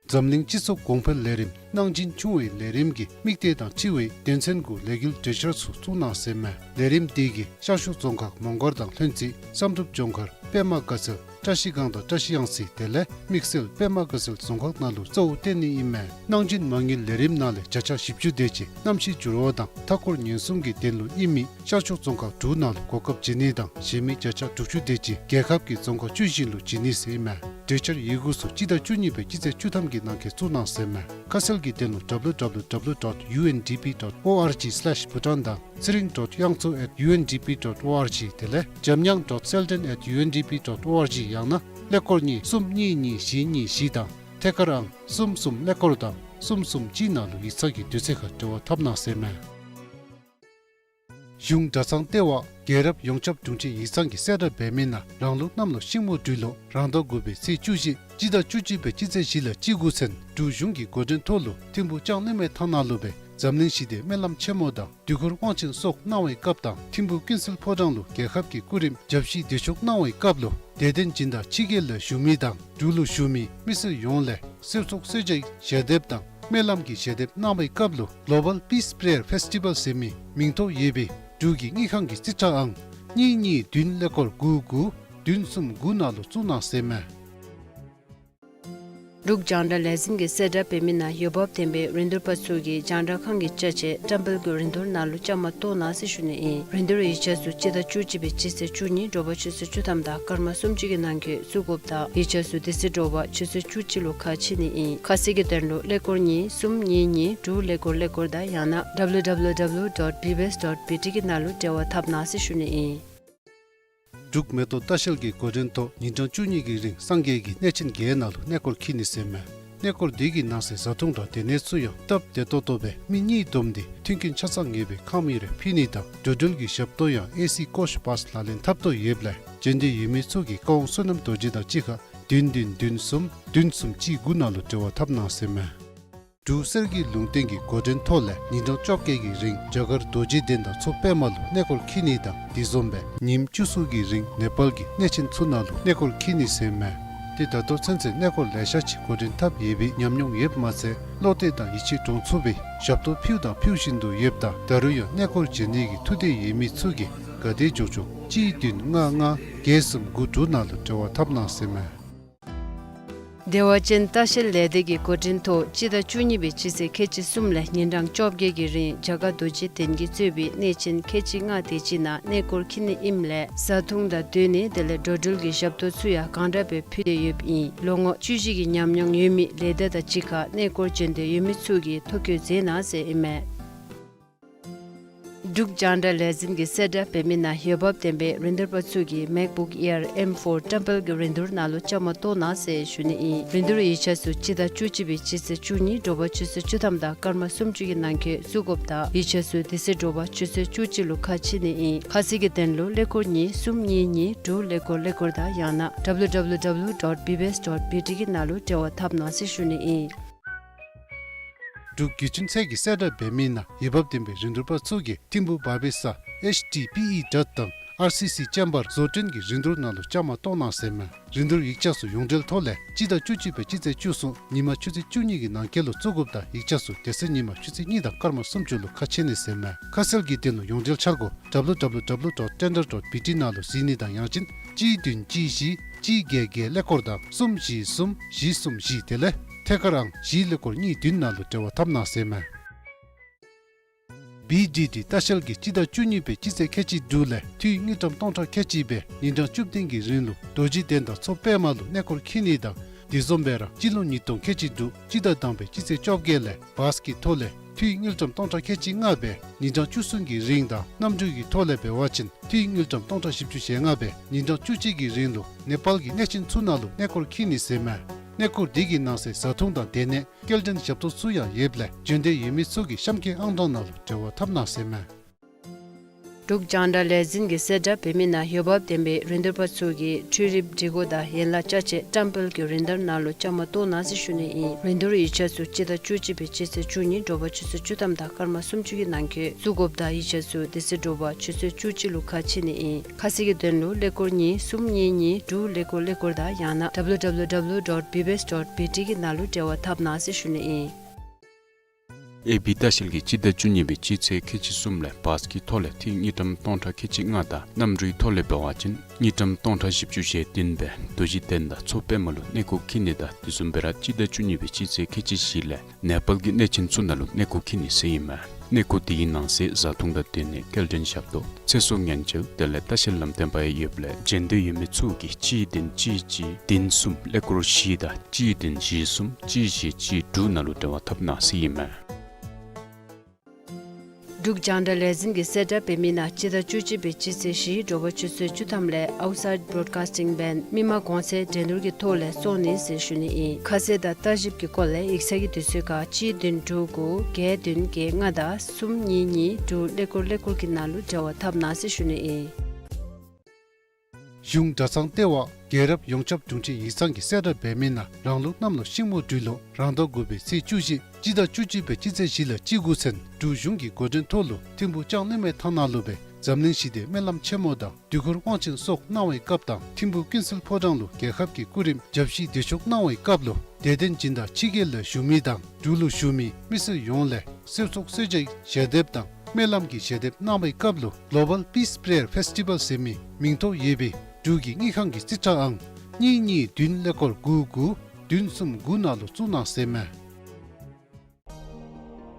འཛམ་གླིང་སྤྱི་ཚོགས་གོང་འཕེལ་ལས་རིམ་གནང་སྦྱིན་ཆུང་བའི་ལས་རིམ་གྱི་དམིགས་གཏད་དང་འཁྲིལ་བའི་དོན་ཚན་གུ་ལས་འགུལ་གྲོས་འཆར་ཚུ་བཙུགས་གནང་ཟེར་མས། ལས་རིམ་འདི་གིས་ཤར་ཕྱོགས་རྫོང་ཁག་མོང་སྒར་དང་ལྷུན་རྩེ་བསམ་གྲུབ་ལྗོངས་མཁར་པདྨ་དགའ་ཚལ་བཀྲ་ཤིས་སྒང་དང་བཀྲ་ཤིས་གཡང་རྩེ་དེ་ལས་དམིགས་བསལ་པདྨ་དགའ་ཚལ་རྫོང་ཁག་ནང་ལུ་གཙོ་བོ་བཏོན་ནི་ཨིན་མས། གནང་སྦྱིན་མ་དངུལ་ལས་རིམ་ནང་ལས་བརྒྱ་ཆ་བཞི་བཅུ་དེ་ཅིག་གནམ་གཤིས་འགྱུར་བ་དང་མཐའ་འཁོར་ཉེན་སྲུང་གི་དོན་ལུ་ཨིན་མི་ཤར་ཕྱོགས་རྫོང་ཁག་དྲུག་ནང་ལུ་གོ་སྐབས་བྱིན་ནི་དང་གཞན་མི་བརྒྱ་ཆ་དྲུག་ཅུ་དེ་ཅིག་རྒྱལ་ཁབ་ཀྱི་རྫོང་ཁག་བཅུ་བཞི་ལུ་བྱིན་ནི་ཟེར་ཨིན་མས། གྲོས་འཆར་ཡི་གུ་ཚུ་སྤྱི་ཟླ་བཅུ་གཉིས་པའི་སྤྱི་ཚེས་བཅུ་ཐམ་གྱི་ནང་འཁོད་བཙུགས་གནང་ཟེར་མས། ཁ་གསལ་གྱི་དོན་ལུ་W W W dot U N D P dot O R G slash Bhutan དང་ཚེ་རིང་dot དབྱངས་མཚོ་at U N D P dot O R G དེ་ལས་འཇམ་དབྱངས་dot selden at U N D P dot O R G ཡང་ན་ཀླད་ཀོར་གཉིས་གསུམ་གཉིས་གཉིས་བཞི་གཉིས་བཞི་དང་ཐད་ཀར་ཨང་གསུམ་གསུམ་ཀླད་ཀོར་དང་གསུམ་གསུམ་གཅིག་ནང་ལུ་ཡིག་ཚང་གི་དུས་ཚོད་ཁར་འབྲེལ་བ་འཐབ་གནང་ཟེར་མས། གཞུང་གྲྭ་ཚང་ལྟེ་བ་རྒྱལ་རབས་ཡོངས་ཁྱབ་དྲུང་ཆེན་ཡིག་ཚང་གི་གསལ་བསྒྲགས་འབད་མི་ནང་རང་ལུགས་གནམ་ལོ་ཤིང་མོ་སྦྲུལ་ལོ་རང་ཟླ་དགུ་པའི་ཚེས་བཅུ་བཞི་སྤྱི་ཟླ་བཅུ་གཅིག་པའི་སྤྱི་ཚེས་བཞི་ལས་སྤྱི་འགོ་ཚུན་འབྲུག་གཞུང་གི་འགོ་འདྲེན་ཐོག་ལུ་ཐིམ་ཕུ་ལྕང་གླིང་མའི་ཐང་ནང་ལུ་སྦེ་འཛམ་གླིང་ཞི་བདེའི་སྨོན་ལམ་ཆེན་མོ་དང་དུས་འཁོར་དབང་ཆེན་སོགས་གནང་བའི་སྐབས་དང་ཐིམ་ཕུ་ཀུན་གསལ་ཕོ་བྲང་ལུ་རྒྱལ་ཁབ་ཀྱི་སྐུ་རིམ་ཞབས་ཕྱི་བདེ་མཆོག་གནང་བའི་སྐབས་ལུ་དད་ལྡན་སྦྱིན་བདག་ཕྱི་རྒྱལ་ལས་བཞུགས་མི་དང་འབྲུག་ལུ་བཞུགས་མི་མི་སེར་ཡོངས་ལས་གསེར་སོགས་གསེར་བྱེའི་ཞལ་འདེབས་དང་སྨོན་ལམ་གྱི་ཞལ་འདེབས་གནང་བའི་སྐབས་ལུ་Global Peace Prayer Festival ཟེར་མི་མིང་ཐོ་ཡོད་པའི་འབྲུག་གི་དངུལ་ཁང་གི་རྩིས་ཁྲ་ཨང་གཉིས་གཉིས་བདུན་ཀླད་ཀོར་དགུ་དགུ་བདུན་གསུམ་དགུ་ནང་ལུ་བཙུགས་གནང་ཟེར་མས། འབྲུག་རྒྱང་བསྒྲགས་ལས་འཛིན་གྱི་གསལ་བསྒྲགས་འབད་མི་ནང་འོས་འབབ་ལྡན་པའི་རིན་བསྡུར་པ་ཚུ་གིས་རྒྱང་བསྒྲགས་ཁང་གི་ཅ་ཆས་བཀྲམ་སྤེལ་གྱི་རིན་བསྡུར་ནང་ལུ་བཅའ་མར་གཏོགས་གནང་ཟེར་ཞུ་ནི་ཨིན། རིན་བསྡུར་ཡིག་ཆ་ཚུ་སྤྱི་ཟླ་བཅུ་གཅིག་པའི་སྤྱི་ཚེས་བཅུ་གཉིས་དྲོ་པ་ཆུ་ཚོད་བཅུ་ཐམ་དང་སྐར་མ་སུམ་ཅུ་གི་ནང་འཁོད་བཙུགས་དགོཔ་དང་ཡིག་ཆ་ཚུ་དེ་ཚེ་དྲོ་པ་ཆུ་ཚོད་བཅུ་གཅིག་ལུ་ཁ་ཕྱེ་ནི་ཨིན། ཁ་གསལ་གྱི་དོན་ལུ་ཀླད་ཀོར་གཉིས་གསུམ་གཉིས་གཉིས་དྲུག་ཀླད་ཀོར་ཀླད་ཀོར་དང་ཡང་ན་W W W dot B B S dot B T གི་ནང་ལུ་འབྲེལ་བ་འཐབ་གནང་ཟེར་ཞུ་ནི་ཨིན། འབྲུག་མེ་ཏོག་ལྟ་བཤལ་གྱི་འགོ་འདྲེན་ཐོག་ཉིན་གྲངས་བཅུ་གཉིས་ཀྱི་རིང་སངས་རྒྱས་ཀྱི་གནས་ཆེན་བརྒྱད་ནང་ལུ་གནས་སྐོར་འཁྱིད་ནི་ཟེར་མས། གནས་སྐོར་འདི་གི་ནང་གསེས་བཟའ་འཐུང་དང་སྡོད་གནས་ཚུ་ཡང་སྟབས་བདེ་ཏོག་ཏོ་སྦེ་མི་གཉིས་བསྡོམས་ཏེ་མཐུན་རྐྱེན་ཆ་ཚང་ངེས་པའི་ཁང་མིག་རེ་ཕུལ་ནི་དང་འགྲོ་འགྲུལ་གྱི་ཞབས་ཏོག་ཡང་ཨེ་སི་ཀོཆ་བཱས་ལག་ལེན་འཐབ་ཐོ་ཡོདཔ་ལས་བྱོན་འདོད་ཡོད་མི་ཚུ་གིས་ཀ་ཝང་བསོད་ནམས་རྡོ་རྗེ་དང་གཅིག་ཁར་བདུན་བདུན་བདུན་གསུམ་བདུན་གསུམ་གཅིག་དགུ་ནང་ལུ་འབྲེལ་བ་འཐབ་གནང་ཟེར་མས། འབྲུག་གསེར་གྱི་ལུང་བསྟན་གྱི་འགོ་འདྲེན་ཐོག་ལས་ཉིན་གྲངས་བཅོ་བརྒྱད་ཀྱི་རིང་རྒྱ་གར་རྡོ་རྗེ་གདན་དང་མཚོ་པདྨ་ལུ་གནས་སྐོར་འཁྱིད་ནི་དང་དེ་བཟུམ་སྦེ་ཉིནམ་བཅུ་གསུམ་གྱི་རིང་ནེ་པཱལ་གྱི་གནས་ཆེན་ཚུ་ནང་ལུ་གནས་སྐོར་འཁྱིད་ནི་ཟེར་མས། ཏེ་ད་ལྟོ་ཚུན་ཚོད་གནས་སྐོར་ལེ་ཤ་ཅིག་འགོ་འདྲེན་འཐབ་ཡོད་པའི་ཉམས་མྱོང་ཡོདཔ་མ་ཚད་བློ་གཏད་དང་ཡིད་ཆེས་འདྲོངས་ཚུགས་པའི་ཞབས་ཏོག་ཕུལ་དང་ཕུལ་བཞིན་དུ་ཡོདཔ་ད་ད་རུང་ཡང་གནས་སྐོར་བྱོན་ནི་གི་ཐུགས་འདོད་ཡོད་མི་ཚུ་གིས་ག་དེ་མགྱོགས་མགྱོགས་གཅིག་བདུན་ལྔ་ལྔ་བརྒྱད་གསུམ་དགུ་དྲུག་ནང་ལུ་འབྲེལ་བ་འཐབ་གནང་ཟེར་མས། བདེ་བ་ཅན་ལྟ་བཤལ་ལས་སྡེ་གི་འགོ་འདྲེན་ཐོག་སྤྱི་ཟླ་བཅུ་གཉིས་པའི་སྤྱི་ཚེས་ཁལ་གཅིག་གསུམ་ལས་ཉིན་གྲངས་བཅོ་བརྒྱད་ཀྱི་རིང་རྒྱ་གར་རྡོ་རྗེ་གདན་གྱིས་གཙོས་པའི་གནས་ཆེན་ཁལ་གཅིག་ལྔ་དེ་ཅིག་ནང་གནས་སྐོར་འཁྱིད་ནི་ཨིནམ་ལས་བཟའ་འཐུང་དང་སྡོད་གནས་དེ་ལས་འགྲོ་འགྲུལ་གྱི་ཞབས་ཏོག་ཚུ་ཡང་གང་དྲག་སྦེ་ཕུལ་ཏེ་ཡོདཔ་ཨིན། ལོ་ངོ་བཅུ་བཞི་གི་ཉམས་མྱོང་ཡོད་མི་ལས་སྡེ་དང་གཅིག་ཁར་གནས་སྐོར་བྱོན་འདོད་ཡོད་མི་ཚུ་གིས་ཐོ་བཀོད་མཛད་གནང་ཟེར་ཨིན་མས། འབྲུག་རྒྱང་བསྒྲགས་ལས་འཛིན་གྱི་གསལ་བསྒྲགས་འབད་མི་ནང་འོས་འབབ་ལྡན་པའི་རིན་བསྡུར་པ་ཚུ་གིས་མེཀ་བུཀ་ཨེར་ཨེམ་ཕོར་བཀྲམ་སྤེལ་གྱི་རིན་བསྡུར་ནང་ལུ་བཅའ་མར་གཏོགས་གནང་ཟེར་ཞུ་ནི་ཨིན། རིན་བསྡུར་ཡིག་ཆ་ཚུ་སྤྱི་ཟླ་བཅུ་གཅིག་པའི་སྤྱི་ཚེས་བཅུ་གཉིས་དྲོ་པ་ཆུ་ཚོད་བཅུ་ཐམ་དང་སྐར་མ་སུམ་ཅུ་གི་ནང་འཁོད་བཙུགས་དགོཔ་དང་ཡིག་ཆ་ཚུ་དེ་ཚེ་དྲོ་པ་ཆུ་ཚོད་བཅུ་གཅིག་ལུ་ཁ་ཕྱེ་ནི་ཨིན། ཁ་གསལ་གྱི་དོན་ལུ་ཀླད་ཀོར་གཉིས་གསུམ་གཉིས་གཉིས་དྲུག་ཀླད་ཀོར་ཀླད་ཀོར་དང་ཡང་ན་W W W dot B B S dot B T གི་ནང་ལུ་འབྲེལ་བ་འཐབ་གནང་ཟེར་ཞུ་ནི་ཨིན། འབྲུག་བརྒྱུད་འཕྲིན་ཚད་ཀྱི་གསལ་བསྒྲགས་འབད་མི་ནང་འོས་འབབ་ལྡན་པའི་རིན་བསྡུར་པ་ཚུ་གིས་ཐིམ་ཕུ་བར་པའི་ས་ཨེཆ་ཌི་པི་ཨི་གྲྭ་དང་ཨར་སི་སི་ཅེམ་བར་བཟོ་སྐྲུན་གྱི་རིན་བསྡུར་ནང་ལུ་བཅའ་མར་གཏོགས་གནང་ཟེར་མས། རིན་བསྡུར་ཡིག་ཆ་ཚུ་ཡོངས་འབྲེལ་ཐོག་ལས་སྤྱི་ཟླ་བཅུ་གཅིག་པའི་སྤྱི་ཚེས་བཅུ་གསུམ་ཉིན་མ་ཆུ་ཚོད་བཅུ་གཉིས་ཀྱི་ནང་འཁོད་ལུ་བཙུགས་དགོཔ་དང་ཡིག་ཆ་ཚུ་དེ་ཚེ་ཉིན་མ་ཆུ་ཚོད་གཉིས་དང་སྐར་མ་སུམ་ཅུ་ལུ་ཁ་ཕྱེ་ནི་ཟེར་མས། ཁ་གསལ་གྱི་དོན་ལུ་ཡོངས་འབྲེལ་འཆར་སྒོ་W W W dot tender dot B T ནང་ལུ་གཟིགས་ནི་དང་ཡང་ཅིན་གཅིག་བདུན་གཅིག་བཞི་གཅིག་བརྒྱད་བརྒྱད་ཀླད་ཀོར་དང་གསུམ་བཞི་གསུམ་བཞི་གསུམ་བཞི་དེ་ལས་ཐད་ཀར་ཨང་བཞི་ཀླད་ཀོར་གཉིས་བདུན་ནང་ལུ་འབྲེལ་བ་འཐབ་གནང་ཟེར་མས། བི་ཌི་ཌི་ལྟ་བཤལ་གྱིས་སྤྱི་ཟླ་བཅུ་གཉིས་པའི་སྤྱི་ཚེས་ཁལ་གཅིག་དྲུག་ལས་འཐུས་དངུལ་ཀྲམ་སྟོང་ཕྲག་ཁལ་གཅིག་སྦེ་ཉིན་གྲངས་བཅུ་བདུན་གྱི་རིང་ལུ་རྡོ་རྗེ་གདན་དང་མཚོ་པདྨ་ལུ་གནས་སྐོར་འཁྱིད་ནི་དང་དེ་བཟུམ་སྦེ་ར་སྤྱི་ལོ་ཉིས་སྟོང་ཁལ་གཅིག་དྲུག་སྤྱི་ཟླ་དང་པའི་སྤྱི་ཚེས་བཅོ་བརྒྱད་ལས་བཱས་ཀྱི་ཐོག་ལས་འཐུས་དངུལ་ཀྲམ་སྟོང་ཕྲག་ཁལ་གཅིག་ལྔ་སྦེ་ཉིན་གྲངས་བཅུ་གསུམ་གྱི་རིང་དང་གནམ་གྲུ་གི་ཐོག་ལས་འབད་བ་ཅིན་འཐུས་དངུལ་ཀྲམ་སྟོང་ཕྲག་བཞི་བཅུ་ཞེ་ལྔ་སྦེ་ཉིན་གྲངས་བཅུ་གཅིག་གི་རིང་ལུ་ནེ་པཱལ་གྱི་གནས་ཆེན་ཚུ་ནང་ལུ་གནས་སྐོར་འཁྱིད་ནི་ཟེར་མས། གནས་སྐོར་འདི་གི་ནང་གསེས་བཟའ་འཐུང་དང་སྡོད་གནས་སྐྱེལ་འདྲེན་ཞབས་ཏོག་ཚུ་ཡང་ཡོདཔ་ལས་བྱོན་འདོད་ཡོད་མི་ཚུ་གིས་གཤམ་གྱི་ཨང་གྲངས་ནང་ལུ་འབྲེལ་བ་འཐབ་གནང་ཟེར་མས། འབྲུག་རྒྱང་བསྒྲགས་ལས་འཛིན་གྱི་གསལ་བསྒྲགས་འབད་མི་ནང་འོས་འབབ་ལྡན་པའི་རིན་བསྡུར་པ་ཚུ་གིས་འཕྲུལ་རིག་སྒྲིག་གོ་དང་ཡན་ལག་ཅ་ཆས་བཀྲམ་སྤེལ་གྱི་རིན་བསྡུར་ནང་ལུ་བཅའ་མར་གཏོགས་གནང་ཟེར་ཞུ་ནི་ཨིན། རིན་བསྡུར་ཡིག་ཆ་ཚུ་སྤྱི་ཟླ་བཅུ་གཅིག་པའི་སྤྱི་ཚེས་བཅུ་གཉིས་དྲོ་པ་ཆུ་ཚོད་བཅུ་ཐམ་དང་སྐར་མ་སུམ་ཅུ་གི་ནང་འཁོད་བཙུགས་དགོཔ་དང་ཡིག་ཆ་ཚུ་དེ་ཚེ་དྲོ་པ་ཆུ་ཚོད་བཅུ་གཅིག་ལུ་ཁ་ཕྱེ་ནི་ཨིན། ཁ་གསལ་གྱི་དོན་ལུ་ཀླད་ཀོར་གཉིས་གསུམ་གཉིས་གཉིས་དྲུག་ཀླད་ཀོར་ཀླད་ཀོར་དང་ཡང་ན་W W W dot B B S dot B T གི་ནང་ལུ་འབྲེལ་བ་འཐབ་གནང་ཟེར་ཞུ་ནི་ཨིན། ཨེ་བི་ལྟ་བཤལ་གྱིས་སྤྱི་ཟླ་བཅུ་གཉིས་པའི་སྤྱི་ཚེས་ཁལ་གཅིག་གསུམ་ལས་བཱས་ཀྱི་ཐོག་ལས་འཐུས་དངུལ་ཀྲམ་སྟོང་ཕྲག་ཁལ་གཅིག་ལྔ་དང་གནམ་གྲུའི་ཐོག་ལས་འབད་བ་ཅིན་དངུལ་ཀྲམ་སྟོང་ཕྲག་བཞི་བཅུ་ཞེ་བདུན་སྦེ་རྡོ་རྗེ་གདན་དང་མཚོ་པདྨ་ལུ་གནས་སྐོར་འཁྱིད་ནི་དང་དེ་བཟུམ་སྦེ་ར་སྤྱི་ཟླ་བཅུ་གཉིས་པའི་སྤྱི་ཚེས་ཁལ་གཅིག་བཞི་ལས་ནེ་པཱལ་གྱི་གནས་ཆེན་ཚུ་ནང་ལུ་གནས་སྐོར་འཁྱིད་ནི་ཟེར་ཨིན་མས། གནས་སྐོར་འདི་གི་ནང་གསེས་བཟའ་འཐུང་དང་སྡོད་གནས་སྐྱེལ་འདྲེན་ཞབས་ཏོག་ཚེ་སྲོག་ཉེན་བཅོལ་དེ་ལས་ལྟ་བཤལ་ལམ་སྟོན་པ་ཡང་ཡོདཔ་ལས་བྱོན་འདོད་ཡོད་མི་ཚུ་གིས་གཅིག་བདུན་གཅིག་གཅིག་བདུན་གསུམ་ཀླད་ཀོར་བཞི་དང་གཅིག་བདུན་བཞི་གསུམ་གཅིག་བཞི་གཅིག་དྲུག་ནང་ལུ་འབྲེལ་བ་འཐབ་གནང་ཟེར་ཨིན་མས། འབྲུག་རྒྱང་བསྒྲགས་ལས་འཛིན་གྱིས་གསལ་བསྒྲགས་འབད་མི་ནང་སྤྱི་ཟླ་བཅུ་གཅིག་པའི་སྤྱི་ཚེས་བཞི་དྲོ་པ་ཆུ་ཚོད་བཅུ་ཐམ་ལས་Outside Broadcasting Band མི་མང་གོང་ཚད་འགྲན་བསྡུར་གྱི་ཐོག་ལས་བཙོང་ནི་ཟེར་ཞུ་ནི་ཨིན། ཁ་གསལ་དང་ལྟ་ཞིབ་ཀྱི་སྐོར་ལས་ཡིག་ཚང་གི་དུས་ཚོད་ཁར་གཅིག་བདུན་དྲུག་དགུ་བརྒྱད་བདུན་བརྒྱད་ལྔ་དང་གསུམ་གཉིས་གཉིས་དྲུག་ཀླད་ཀོར་ཀླད་ཀོར་གྱི་ནང་ལུ་འབྲེལ་བ་འཐབ་གནང་ཟེར་ཞུ་ནི་ཨིན། གཞུང་གྲྭ་ཚང་ལྟེ་བ་རྒྱལ་རབས་ཡོངས་ཁྱབ་དྲུང་ཆེན་ཡིག་ཚང་གིས་གསལ་བསྒྲགས་འབད་མི་ནང་རང་ལུགས་གནམ་ལོ་ཤིང་མོ་སྦྲུལ་ལོ་རང་ཟླ་དགུ་པའི་ཚེས་བཅུ་བཞི་སྤྱི་ཟླ་བཅུ་གཅིག་པའི་སྤྱི་ཚེས་བཞི་ལས་སྤྱི་དགུ་ཚུན་འབྲུག་གཞུང་གི་འགོ་འདྲེན་ཐོག་ལུ་ཐིམ་ཕུག་ལྕང་གླིང་མའི་ཐང་ནང་ལུ་སྦེ་འཛམ་གླིང་ཞི་བདེའི་སྨོན་ལམ་ཆེན་མོ་དང་དུས་འཁོར་དབང་ཆེན་སོགས་གནང་བའི་སྐབས་དང་ཐིམ་ཕུག་ཀུན་གསལ་ཕོ་བྲང་ལུ་རྒྱལ་ཁབ་ཀྱི་སྐུ་རིམ་བརྒྱ་བཞི་བདེ་མཆོག་གནང་བའི་སྐབས་ལུ་དད་རྟེན་སྦྱིན་བདག་ཕྱི་རྒྱལ་ལས་བཞུགས་མི་དང་འབྲུག་ལུ་བཞུགས་མི་མི་སེར་ཡོངས་ལས་གསོལ་ཚོགས་གསོལ་ཇའི་ཞལ་འདེབས་དང་སྨོན་ལམ་གྱི་ཞལ་འདེབས་གནང་བའི་སྐབས་ལུ་Global Peace Prayer Festival ཟེར་མི་མིང་ཐོ་ཡོད་པའི་འབྲུག་གི་དངུལ་ཁང་གི་རྩིས་ཁྲ་ཨང་གཉིས་གཉིས་བདུན་ཀླད་ཀོར་དགུ་དགུ་བདུན་གསུམ་དགུ་ནང་ལུ་བཙུགས་གནང་ཟེར་མས།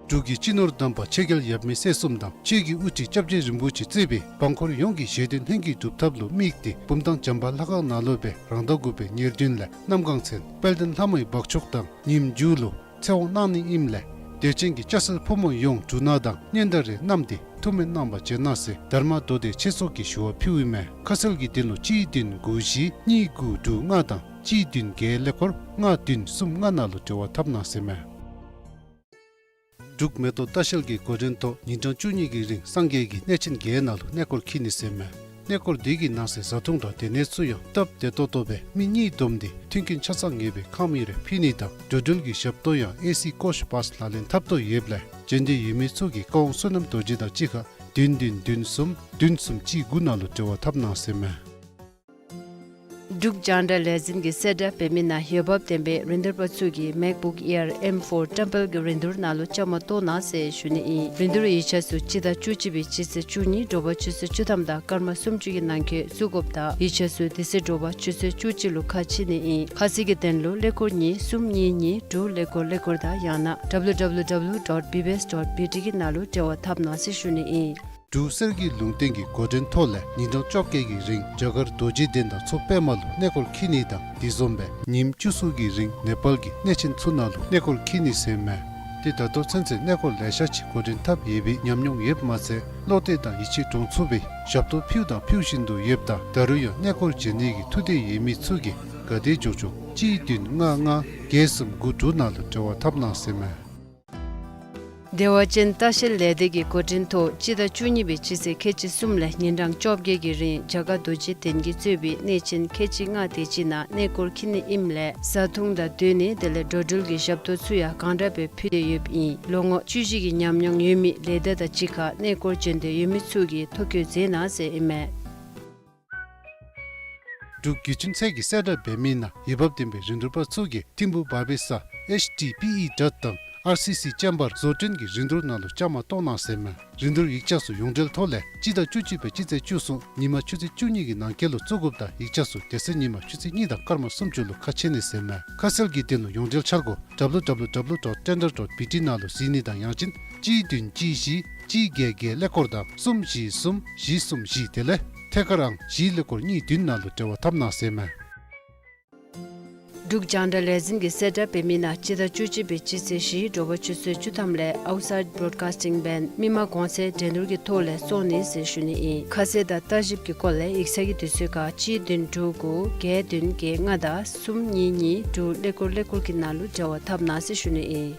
འབྲུག་གི་སྤྱི་ནོར་དམ་པ་ཆོས་རྒྱལ་ཡབ་མེས་སྲས་གསུམ་དང་ཆོས་ཀྱི་དབུ་ཁྲིད་སྐྱབས་རྗེ་རིན་པོ་ཆེ་གཙོས་པའི་འབངས་འཁོར་ཡོངས་ཀྱི་བཞེད་དོན་ལྷུན་གྱིས་གྲུབ་ཐབས་ལུ་དམིགས་ཏེ་བུམ་ཐང་བྱམས་པ་ལྷ་ཁང་ནང་ལུ་སྦེ་རང་ཟླ་དགུ་པའི་ཉེར་བདུན་ལས་གནམ་གང་ཚེ་དཔལ་ལྡན་ལྷ་མོའི་འབག་ཆོག་དང་ཉིནམ་མཇུག་ལུ་ཚེ་དབང་གནང་ནི་ཨིནམ་ལས་དད་ཅན་གྱི་སྐྱ་སེར་ཕོ་མོ་ཡོངས་འབྲུ་སྣ་དང་སྙན་དར་རེ་བསྣམས་ཏེ་ཐུགས་སྨོན་གནང་བར་བྱོན་གནང་ཟེར་དྷརྨ་མདོ་སྡེ་ཆོས་ཚོགས་ཀྱིས་ཞུ་བ་ཕུལཝ་ཨིན་མས། ཁ་གསལ་གྱི་དོན་ལུ་གཅིག་བདུན་དགུ་བཞི་གཉིས་དགུ་དྲུག་ལྔ་དང་གཅིག་བདུན་བརྒྱད་ཀླད་ཀོར་ལྔ་བདུན་གསུམ་ལྔ་ནང་ལུ་འབྲེལ་བ་འཐབ་གནང་ཟེར་མས། འབྲུག་མེ་ཏོག་ལྟ་བཤལ་གྱི་འགོ་འདྲེན་ཐོག་ཉིན་གྲངས་བཅུ་གཉིས་ཀྱི་རིང་སངས་རྒྱས་ཀྱི་གནས་ཆེན་བརྒྱད་ནང་ལུ་གནས་སྐོར་འཁྱིད་ནི་ཟེར་མས། གནས་སྐོར་འདི་གི་ནང་གསེས་བཟའ་འཐུང་དང་སྡོད་གནས་ཚུ་ཡང་སྟབས་བདེ་ཏོག་ཏོ་སྦེ་མི་གཉིས་བསྡོམས་ཏེ་མཐུན་རྐྱེན་ཆ་ཚང་ངེས་པའི་ཁང་མིག་རེ་ཕུལ་ནི་དང་འགྲོ་འགྲུལ་གྱི་ཞབས་ཏོག་ཡང་ཨེ་སི་ཀོཆ་བཱསི་ལག་ལེན་འཐབ་དོ་ཡོདཔ་ལས་བྱོན་འདོད་ཡོད་མི་ཚུ་གིས་བཀའ་དབང་བསོད་ནམས་རྡོ་རྗེ་དང་གཅིག་ཁར་བདུན་བདུན་བདུན་གསུམ་བདུན་གསུམ་གཅིག་དགུ་ནང་ལུ་འབྲེལ་བ་འཐབ་གནང་ཟེར་མས། འབྲུག་རྒྱང་བསྒྲགས་ལས་འཛིན་གྱིས་གསལ་བསྒྲགས་འབད་མི་ནང་འོས་འབབ་ལྡན་པའི་རིན་བསྡུར་པ་ཚུ་གིས་MacBook Air M four ཏྲམ་བལ་གྱི་རིན་བསྡུར་ནང་ལུ་བཅའ་མར་གཏོགས་གནང་ཟེར་ཞུ་ནི་ཨིན། རིན་བསྡུར་ཡིག་ཆ་ཚུ་སྤྱི་ཟླ་བཅུ་གཅིག་པའི་སྤྱི་ཚེས་བཅུ་གཉིས་དྲོ་པ་ཆུ་ཚོད་བཅུ་ཐམ་དང་སྐར་མ་སུམ་ཅུ་གི་ནང་འཁོད་བཙུགས་དགོཔ་དང་ཡིག་ཆ་ཚུ་དེ་ཚེ་དྲོ་པ་ཆུ་ཚོད་བཅུ་གཅིག་ལུ་ཁ་ཕྱེ་ནི་ཨིན། ཁ་གསལ་གྱི་དོན་ལུ་ཀླད་ཀོར་གཉིས་གསུམ་གཉིས་གཉིས་དྲུག་ཀླད་ཀོར་ཀླད་ཀོར་དང་ཡང་ན་W W W dot B B S dot B T གི་ནང་ལུ་འབྲེལ་བ་འཐབ་གནང་ཟེར་ཞུ་ནི་ཨིན། འབྲུག་གསེར་གྱི་ལུང་བསྟན་གྱི་འགོ་འདྲེན་ཐོག་ལས་ཉིན་གྲངས་བཅོ་བརྒྱད་ཀྱི་རིང་རྒྱ་གར་རྡོ་རྗེ་གདན་དང་མཚོ་པདྨ་ལུ་གནས་སྐོར་འཁྱིད་ནི་དང་དེ་བཟུམ་སྦེ་ཉིནམ་བཅུ་གསུམ་གྱི་རིང་ནེ་པཱལ་གྱི་གནས་ཆེན་ཚུ་ནང་ལུ་གནས་སྐོར་འཁྱིད་ནི་ཟེར་མས། ཏེ་ད་ལྟོ་ཚུན་ཚོད་གནས་སྐོར་ལེ་ཤ་ཅིག་འགོ་འདྲེན་འཐབ་ཡོད་པའི་ཉམས་མྱོང་ཡོདཔ་མ་ཚད་བློ་གཏད་དང་ཡིད་ཆེས་འདྲོངས་ཚུགས་པའི་ཞབས་ཏོག་ཕུལཝ་དང་ཕུལ་བཞིན་དུ་ཡོདཔ་ད་ད་རུང་ཡང་གནས་སྐོར་བྱོན་ནི་གི་ཐུགས་འདོད་ཡོད་མི་ཚུ་གིས་ག་དེ་མགྱོགས་མགྱོགས་གཅིག་བདུན་ལྔ་ལྔ་བརྒྱད་གསུམ་དགུ་དྲུག་ནང་ལུ་འབྲེལ་བ་འཐབ་གནང་ཟེར་མས། བདེ་བ་ཅན་ལྟ་བཤལ་ལས་སྡེ་གི་འགོ་འདྲེན་ཐོག་སྤྱི་ཟླ་བཅུ་གཉིས་པའི་སྤྱི་ཚེས་ཁལ་གཅིག་གསུམ་ལས་ཉིན་གྲངས་བཅོ་བརྒྱད་ཀྱི་རིང་རྒྱ་གར་རྡོ་རྗེ་གདན་གྱིས་གཙོས་པའི་གནས་ཆེན་ཁལ་གཅིག་ལྔ་དེ་ཅིག་ནང་གནས་སྐོར་འཁྱིད་ནི་ཨིནམ་ལས་བཟའ་འཐུང་དང་སྡོད་གནས་དེ་ལས་འགྲོ་འགྲུལ་གྱི་ཞབས་ཏོག་ཚུ་ཡང་གང་དྲག་སྦེ་ཕུལ་ཏེ་ཡོདཔ་ཨིན། ལོ་ངོ་བཅུ་བཞི་གི་ཉམས་མྱོང་ཡོད་མི་ལས་སྡེ་དང་གཅིག་ཁར་གནས་སྐོར་བྱོན་འདོད་ཡོད་མི་ཚུ་གིས་ཐོ་བཀོད་མཛད་གནང་ཟེར་ཨིན་མས། འབྲུག་གི་ཆུན་ཚད་ཀྱིས་གསལ་བསྒྲགས་འབད་མི་ནང་འོས་འབབ་ལྡན་པའི་རིན་བསྡུར་པ་ཚུ་གིས་ཐིམ་ཕུག་བ་བི་ས་ཨེཆ་ཊི་ཊི་པི་ཨི་ཌཊ་དང་ཨར་སི་སི་ཅེམ་བར་བཟོ་སྐྲུན་གྱི་རིན་བསྡུར་ནང་ལུ་བཅའ་མར་གཏོགས་གནང་ཟེར་མས། རིན་བསྡུར་ཡིག་ཆ་ཚུ་ཡོངས་འབྲེལ་ཐོག་ལས་སྤྱི་ཟླ་བཅུ་གཅིག་པའི་སྤྱི་ཚེས་བཅུ་གསུམ་ཉིན་མ་ཆུ་ཚོད་བཅུ་གཉིས་ཀྱི་ནང་འཁོད་ལུ་བཙུགས་དགོཔ་དང་ཡིག་ཆ་ཚུ་དེ་ཚེ་ཉིན་མ་ཆུ་ཚོད་གཉིས་དང་སྐར་མ་སུམ་ཅུ་ལུ་ཁ་ཕྱེ་ནི་ཟེར་མས། ཁ་གསལ་གྱི་དོན་ལུ་ཡོངས་འབྲེལ་འཆར་སྒོ་W W W dot tender dot B T ནང་ལུ་གཟིགས་ནི་དང་ཡང་ཅིན་གཅིག་བདུན་གཅིག་བཞི་གཅིག་བརྒྱད་བརྒྱད་ཀླད་ཀོར་དང་གསུམ་བཞི་གསུམ་བཞི་གསུམ་བཞི་དེ་ལས་ཐད་ཀར་ཨང་བཞི་ཀླད་ཀོར་གཉིས་བདུན་ནང་ལུ་འབྲེལ་བ་འཐབ་གནང་ཟེར་མས། འབྲུག་རྒྱང་བསྒྲགས་ལས་འཛིན་གྱིས་གསལ་བསྒྲགས་འབད་མི་ནང་སྤྱི་ཟླ་བཅུ་གཅིག་པའི་སྤྱི་ཚེས་བཞི་དྲོ་པ་ཆུ་ཚོད་བཅུ་ཐམ་ལས་Outside Broadcasting Band མི་མང་གོང་ཚད་འགྲན་བསྡུར་གྱི་ཐོག་ལས་བཙོང་ནི་ཟེར་ཞུ་ནི་ཨིན། ཁ་གསལ་དང་ལྟ་ཞིབ་ཀྱི་སྐོར་ལས་ཡིག་ཚང་གི་དུས་ཚོད་ཁར་གཅིག་བདུན་དྲུག་དགུ་བརྒྱད་བདུན་བརྒྱད་ལྔ་དང་གསུམ་གཉིས་གཉིས་དྲུག་ཀླད་ཀོར་ཀླད་ཀོར་གྱི་ནང་ལུ་འབྲེལ་བ་འཐབ་གནང་ཟེར་ཞུ་ནི་ཨིན།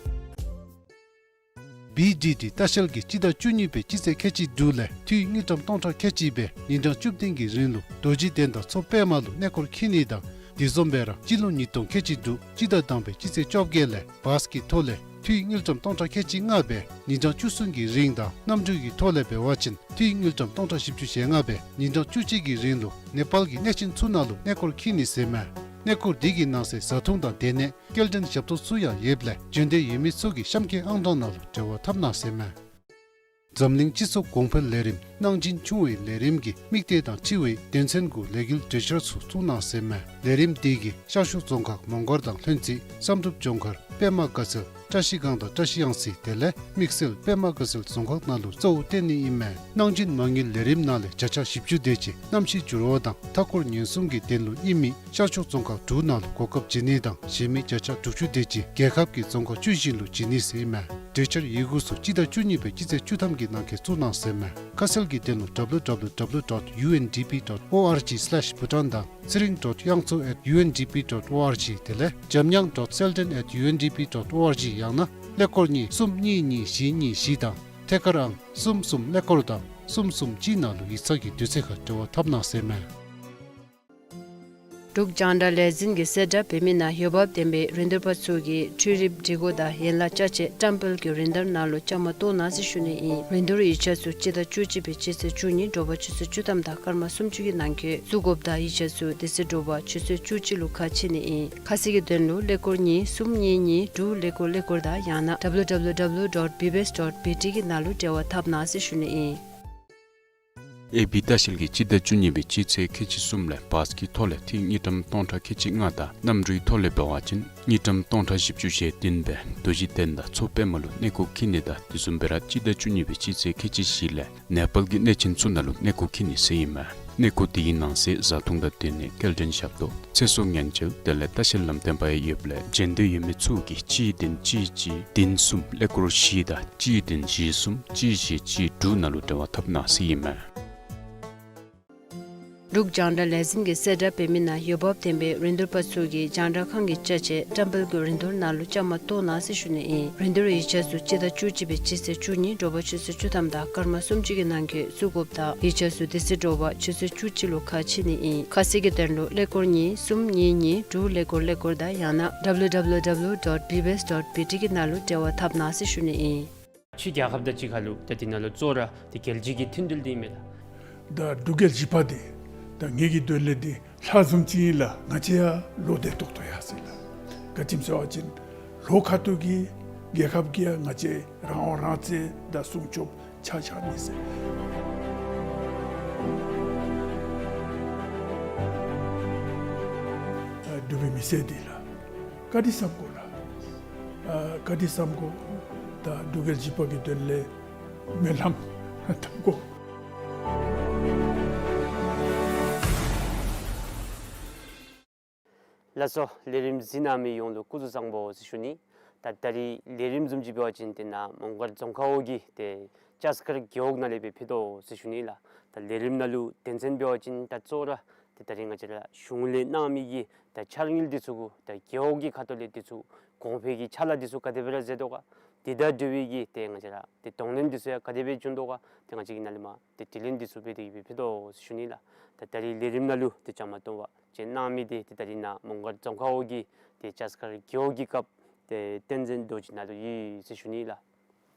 བི་ཌི་ཌི་ལྟ་བཤལ་གྱིས་སྤྱི་ཟླ་བཅུ་གཉིས་པའི་སྤྱི་ཚེས་ཁལ་གཅིག་དྲུག་ལས་འཐུས་དངུལ་ཀྲམ་སྟོང་ཕྲག་ཁལ་གཅིག་སྦེ་ཉིན་གྲངས་བཅུ་བདུན་གྱི་རིང་ལུ་རྡོ་རྗེ་གདན་དང་མཚོ་པདྨ་ལུ་གནས་སྐོར་འཁྱིད་ནི་དང་དེ་བཟུམ་སྦེ་ར་སྤྱི་ལོ་ཉིས་སྟོང་ཁལ་གཅིག་དྲུག་སྤྱི་ཟླ་དང་པའི་སྤྱི་ཚེས་བཅོ་བརྒྱད་ལས་བཱས་ཀྱི་ཐོག་ལས་འཐུས་དངུལ་ཀྲམ་སྟོང་ཕྲག་ཁལ་གཅིག་ལྔ་སྦེ་ཉིན་གྲངས་བཅུ་གསུམ་གྱི་རིང་དང་གནམ་གྲུ་གི་ཐོག་ལས་འབད་བ་ཅིན་འཐུས་དངུལ་ཀྲམ་སྟོང་ཕྲག་བཞི་བཅུ་ཞེ་ལྔ་སྦེ་ཉིན་གྲངས་བཅུ་གཅིག་གི་རིང་ལུ་ནེ་པཱལ་གྱི་གནས་ཆེན་ཚུ་ནང་ལུ་གནས་སྐོར་འཁྱིད་ནི་ཟེར་མས། གནས་སྐོར་འདི་གི་ནང་གསེས་བཟའ་འཐུང་དང་སྡོད་གནས་སྐྱེལ་འདྲེན་ཞབས་ཏོག་ཚུ་ཡང་ཡོདཔ་ལས་བྱོན་འདོད་ཡོད་མི་ཚུ་གིས་གཤམ་འཁོད་ཨང་གྲངས་ནང་ལུ་འབྲེལ་བ་འཐབ་གནང་ཟེར་མས། འཛམ་གླིང་སྤྱི་ཚོགས་གོང་འཕེལ་ལས་རིམ་གནང་སྦྱིན་ཆུང་བའི་ལས་རིམ་གྱི་དམིགས་གཏད་དང་འཁྲིལ་བའི་དོན་ཚན་དགུ་ལས་འགུལ་གྲོས་འཆར་ཚུ་བཙུགས་གནང་ཟེར་མས། ལས་རིམ་འདི་གིས་ཤར་ཕྱོགས་རྫོང་ཁག་མོང་སྒར་དང་ལྷུན་རྩེ་བསམ་གྲུབ་ལྗོངས་མཁར་པདྨ་དགའ་ཚལ་ བཀྲ་ཤིས་སྒང་དང་བཀྲ་ཤིས་གཡང་རྩེ་དེ་ལས་དམིགས་བསལ་པདྨ་དགའ་ཚལ་རྫོང་ཁག་ནང་ལུ་གཙོ་བོ་བཏོན་ནི་ཨིན་མས། གནང་སྦྱིན་མ་དངུལ་ལས་རིམ་ནང་ལས་བརྒྱ་ཆ་བཞི་བཅུ་དེ་ཅིག་གནམ་གཤིས་འགྱུར་བ་དང་མཐའ་འཁོར་ཉེན་སྲུང་གི་དོན་ལུ་ཨིན་མི་ཤར་ཕྱོགས་རྫོང་ཁག་དྲུག་ནང་ལུ་གོ་སྐབས་བྱིན་ནི་དང་གཞན་མི་བརྒྱ་ཆ་དྲུག་ཅུ་དེ་ཅིག་རྒྱལ་ཁབ་ཀྱི་རྫོང་ཁག་བཅུ་བཞི་ལུ་བྱིན་ནི་ཟེར་ཨིན་མས། གྲོས་འཆར་ཡི་གུ་ཚུ་སྤྱི་ཟླ་བཅུ་གཉིས་པའི་སྤྱི་ཚེས་བཅུ་ཐམ་གྱི་ནང་འཁོད་བཙུགས་གནང་ཟེར་མས། ཁ་གསལ་གྱི་དོན་ལུ་W W W dot U N D P dot O R G slash Bhutan དང་ཚེ་རིང་dot གཡང་མཚོ་at U N D P dot O R G དེ་ལས་འཇམ་དབྱངས་dot selden at U N D P dot O R G ཡང་ན་ཀླད་ཀོར་གཉིས་གསུམ་གཉིས་གཉིས་བཞི་གཉིས་བཞི་དང་ཐད་ཀར་ཨང་གསུམ་གསུམ་ཀླད་ཀོར་དང་གསུམ་གསུམ་གཅིག་ནང་ལུ་ཡིག་ཚང་གི་དུས་ཚོད་ཁར་འབྲེལ་བ་འཐབ་གནང་ཟེར་མས། འབྲུག་རྒྱང་བསྒྲགས་ལས་འཛིན་གྱིས་གསལ་བསྒྲགས་འབད་མི་ནང་འོས་འབབ་ལྡན་པའི་རིན་བསྡུར་པ་ཚུ་གིས་འཕྲུལ་རིག་སྒྲིག་གོ་དང་ཡན་ལག་ཅ་ཆས་བཀྲམ་སྤེལ་གྱི་རིན་བསྡུར་ནང་ལུ་བཅའ་མར་གཏོགས་གནང་ཟེར་ཞུ་ནི་ཨིན། རིན་བསྡུར་ཡིག་ཆ་ཚུ་སྤྱི་ཟླ་བཅུ་གཅིག་པའི་སྤྱི་ཚེས་བཅུ་གཉིས་དྲོ་པ་ཆུ་ཚོད་བཅུ་ཐམ་དང་སྐར་མ་སུམ་ཅུ་གི་ནང་འཁོད་བཙུགས་དགོཔ་དང་ཡིག་ཆ་ཚུ་དེ་ཚེ་དྲོ་པ་ཆུ་ཚོད་བཅུ་གཅིག་ལུ་ཁ་ཕྱེ་ནི་ཨིན། ཁ་གསལ་གྱི་དོན་ལུ་ཀླད་ཀོར་གཉིས་གསུམ་གཉིས་གཉིས་དྲུག་ཀླད་ཀོར་ཀླད་ཀོར་དང་ཡང་ན་W W W dot B B S dot B T གི་ནང་ལུ་འབྲེལ་བ་འཐབ་གནང་ཟེར་ཞུ་ནི་ཨིན། ཨེ་བི་ལྟ་བཤལ་གྱིས་སྤྱི་ཟླ་བཅུ་གཉིས་པའི་སྤྱི་ཚེས་ཁལ་གཅིག་གསུམ་ལས་བཱས་ཀྱི་ཐོག་ལས་ཐིག་དངུལ་ཀྲམ་སྟོང་ཕྲག་ཁལ་གཅིག་ལྔ་དང་གནམ་གྲུའི་ཐོག་ལས་འབད་བ་ཅིན་དངུལ་ཀྲམ་སྟོང་ཕྲག་བཞི་བཅུ་ཞེ་བདུན་སྦེ་རྡོ་རྗེ་གདན་དང་མཚོ་པདྨ་ལུ་གནས་སྐོར་འཁྱིད་ནི་དང་དེ་བཟུམ་སྦེ་ར་སྤྱི་ཟླ་བཅུ་གཉིས་པའི་སྤྱི་ཚེས་ཁལ་གཅིག་བཞི་ལས་ནེ་པཱལ་གྱི་གནས་ཆེན་ཚུ་ནང་ལུ་གནས་སྐོར་འཁྱིད་ནི་ཟེར་ཨིན་མས། གནས་སྐོར་དེའི་ནང་གསེས་བཟའ་འཐུང་དང་སྡོད་གནས་སྐྱེལ་འདྲེན་ཞབས་ཏོག་ཚེ་སྲོག་ཉེན་བཅོལ་དེ་ལས་ལྟ་བཤལ་ལམ་སྟོན་པ་ཡང་ཡོདཔ་ལས་འབྱོན་འདོད་ཡོད་མི་ཚུ་གིས་གཅིག་བདུན་གཅིག་གཅིག་བདུན་གསུམ་ཀླད་ཀོར་བཞི་དང་གཅིག་བདུན་བཞི་གསུམ་གཅིག་བཞི་གཅིག་དྲུག་ནང་ལུ་འབྲེལ་བ་འཐབ་གནང་ཟེར་ཨིན་མས། འབྲུག་རྒྱང་བསྒྲགས་ལས་འཛིན་གྱིས་གསལ་བསྒྲགས་འབད་མི་ནང་འོས་འབབ་ལྡན་པའི་རིན་བསྡུར་པ་ཚུ་གིས་རྒྱང་བསྒྲགས་ཁང་གི་ཅ་ཆས་བཀྲམ་སྤེལ་གྱི་རིན་བསྡུར་ནང་ལུ་བཅའ་མར་གཏོགས་གནང་ཟེར་ཞུ་ནི་ཨིན། རིན་བསྡུར་ཡིག་ཆ་ཚུ་སྤྱི་ཟླ་བཅུ་གཅིག་པའི་སྤྱི་ཚེས་བཅུ་གཉིས་དྲོ་པ་ཆུ་ཚོད་བཅུ་ཐམ་དང་སྐར་མ་སུམ་ཅུ་གི་ནང་འཁོད་བཙུགས་དགོཔ་དང་ཡིག་ཆ་ཚུ་དེ་ཚེ་དྲོ་པ་ཆུ་ཚོད་བཅུ་གཅིག་ལུ་ཁ་ཕྱེ་ནི་ཨིན། ཁ་གསལ་གྱི་དོན་ལུ་ཀླད་ཀོར་གཉིས་གསུམ་གཉིས་གཉིས་དྲུག་ཀླད་ཀོར་ཀླད་ཀོར་དང་ཡང་ན་W W W dot B B S dot B T གི་ནང་ལུ་འབྲེལ་བ་འཐབ་གནང་ཟེར་ཞུ་ནི་ཨིན། ཕྱི་རྒྱལ་ཁབ་དང་གཅིག་ཁར་ལུ་ད་དེ་ནང་ལུ་གཙོ་བོ་ར་ཏེ་རྒྱལ་སྤྱི་གི་མཐུན་འབྲེལ་འདི་ཨིན་མས་ལགས། ད་འབྲུག་རྒྱལ་བཞི་པ་འདི་ད་ངེ་གི་དོན་ལས་འདི་ལྷ་བཟུམ་ཅིག་ཨིན་ལགས། ང་བཅས་ཡང་ལོག་སྟེ་ཏོག་ཏོ་ཡར་སོ་ཡི་ལགས། ག་ཅི་སྨོ་ཟེར་བ་ཅིན་ལོག་ཁ་ཐུག་གི་རྒྱལ་ཁབ་ཀྱིས་ཡང་ང་བཅས་རང་དབང་རང་བཙན་དང་སྲུང་སྐྱོབ་ཆ་བཞག་ནི་ཟེར། འབྲུག་པའི་མི་སེར་འདི་ལགས་ག་དེ་བསམ་དགོ་ལགས། ཨ་ག་དེ་བསམ་དགོ། ད་འབྲུག་རྒྱལ་བཞི་པ་གི་དོན་ལས་སྨོན་ལམ་འཐབ་དགོ། ལགས་སོ། ལས་རིམ་གཟིགས་གནང་མི་ཡོངས་ལུ་སྐུ་གཟུགས་བཟང་པོ་ཟེར་ཞུ་ནི། ད་ད་རིས་ལས་རིམ་བཟུམ་ཅིག་འབད་བ་ཅིན་ཏེ་ནཱ་མོང་སྒར་རྫོང་ཁག་འོག་གི་ཏེ་ལྕགས་མཁར་རྒེད་འོག་ནང་ལས་སྦེ་ཕུལ་དོ་ཟེར་ཞུ་ནི་ལགས། ད་ལས་རིམ་ནང་ལུ་དོན་ཚན་འབད་བ་ཅིན་ད་གཙོ་བོ་ར་ཏེ་ད་རིས་ང་བཅས་ར་གཞུང་ལས་གནང་མི་གི་ད་འཆར་དངུལ་འདི་ཚུ་གུ་ད་རྒེད་འོག་གི་ཁ་ཐུག་ལས་འདི་ཚུ་གོང་འཕེལ་གྱི་ཕྱག་ལཱ་འདི་ཚུ་ག་དེ་སྦེ་ར་མཛད་དོ་ག། དེ་དང་འབྲེལ་བའི་གི་ཏེ་ང་བཅས་ར་ཏེ་གདོང་ལེན་འདི་ཚུ་ཡང་ག་དེ་སྦེ་བྱུང་དོ་ག། ཏེ་ང་བཅས་ཀྱིས་ནཱ་ལས་མར་ཏེ་དྲི་ལན་འདི་ཚུ་འབད་དེ་གི་སྦེ་ཕུལ་དོ་ཟེར་ཞུ་ནི་ལགས། ད་ད་རིས་ལས་རིམ་ནང་ལུ་ཏེ་བཅའ་མར་གཏོགས་པ་ཅིག་གནང་མི་འདི་ཏེ་ད་རིས་ནཱ་མོང་སྒར་རྫོང་ཁག་འོག་གི་ཏེ་ལྕགས་མཁར་རྒེད་འོག་གི་སྐབས་ཏེ་བསྟན་འཛིན་རྡོ་རྗེ་ནཱ་ལུ་ཡོད་ཟེར་ཞུ་ནི་ལགས།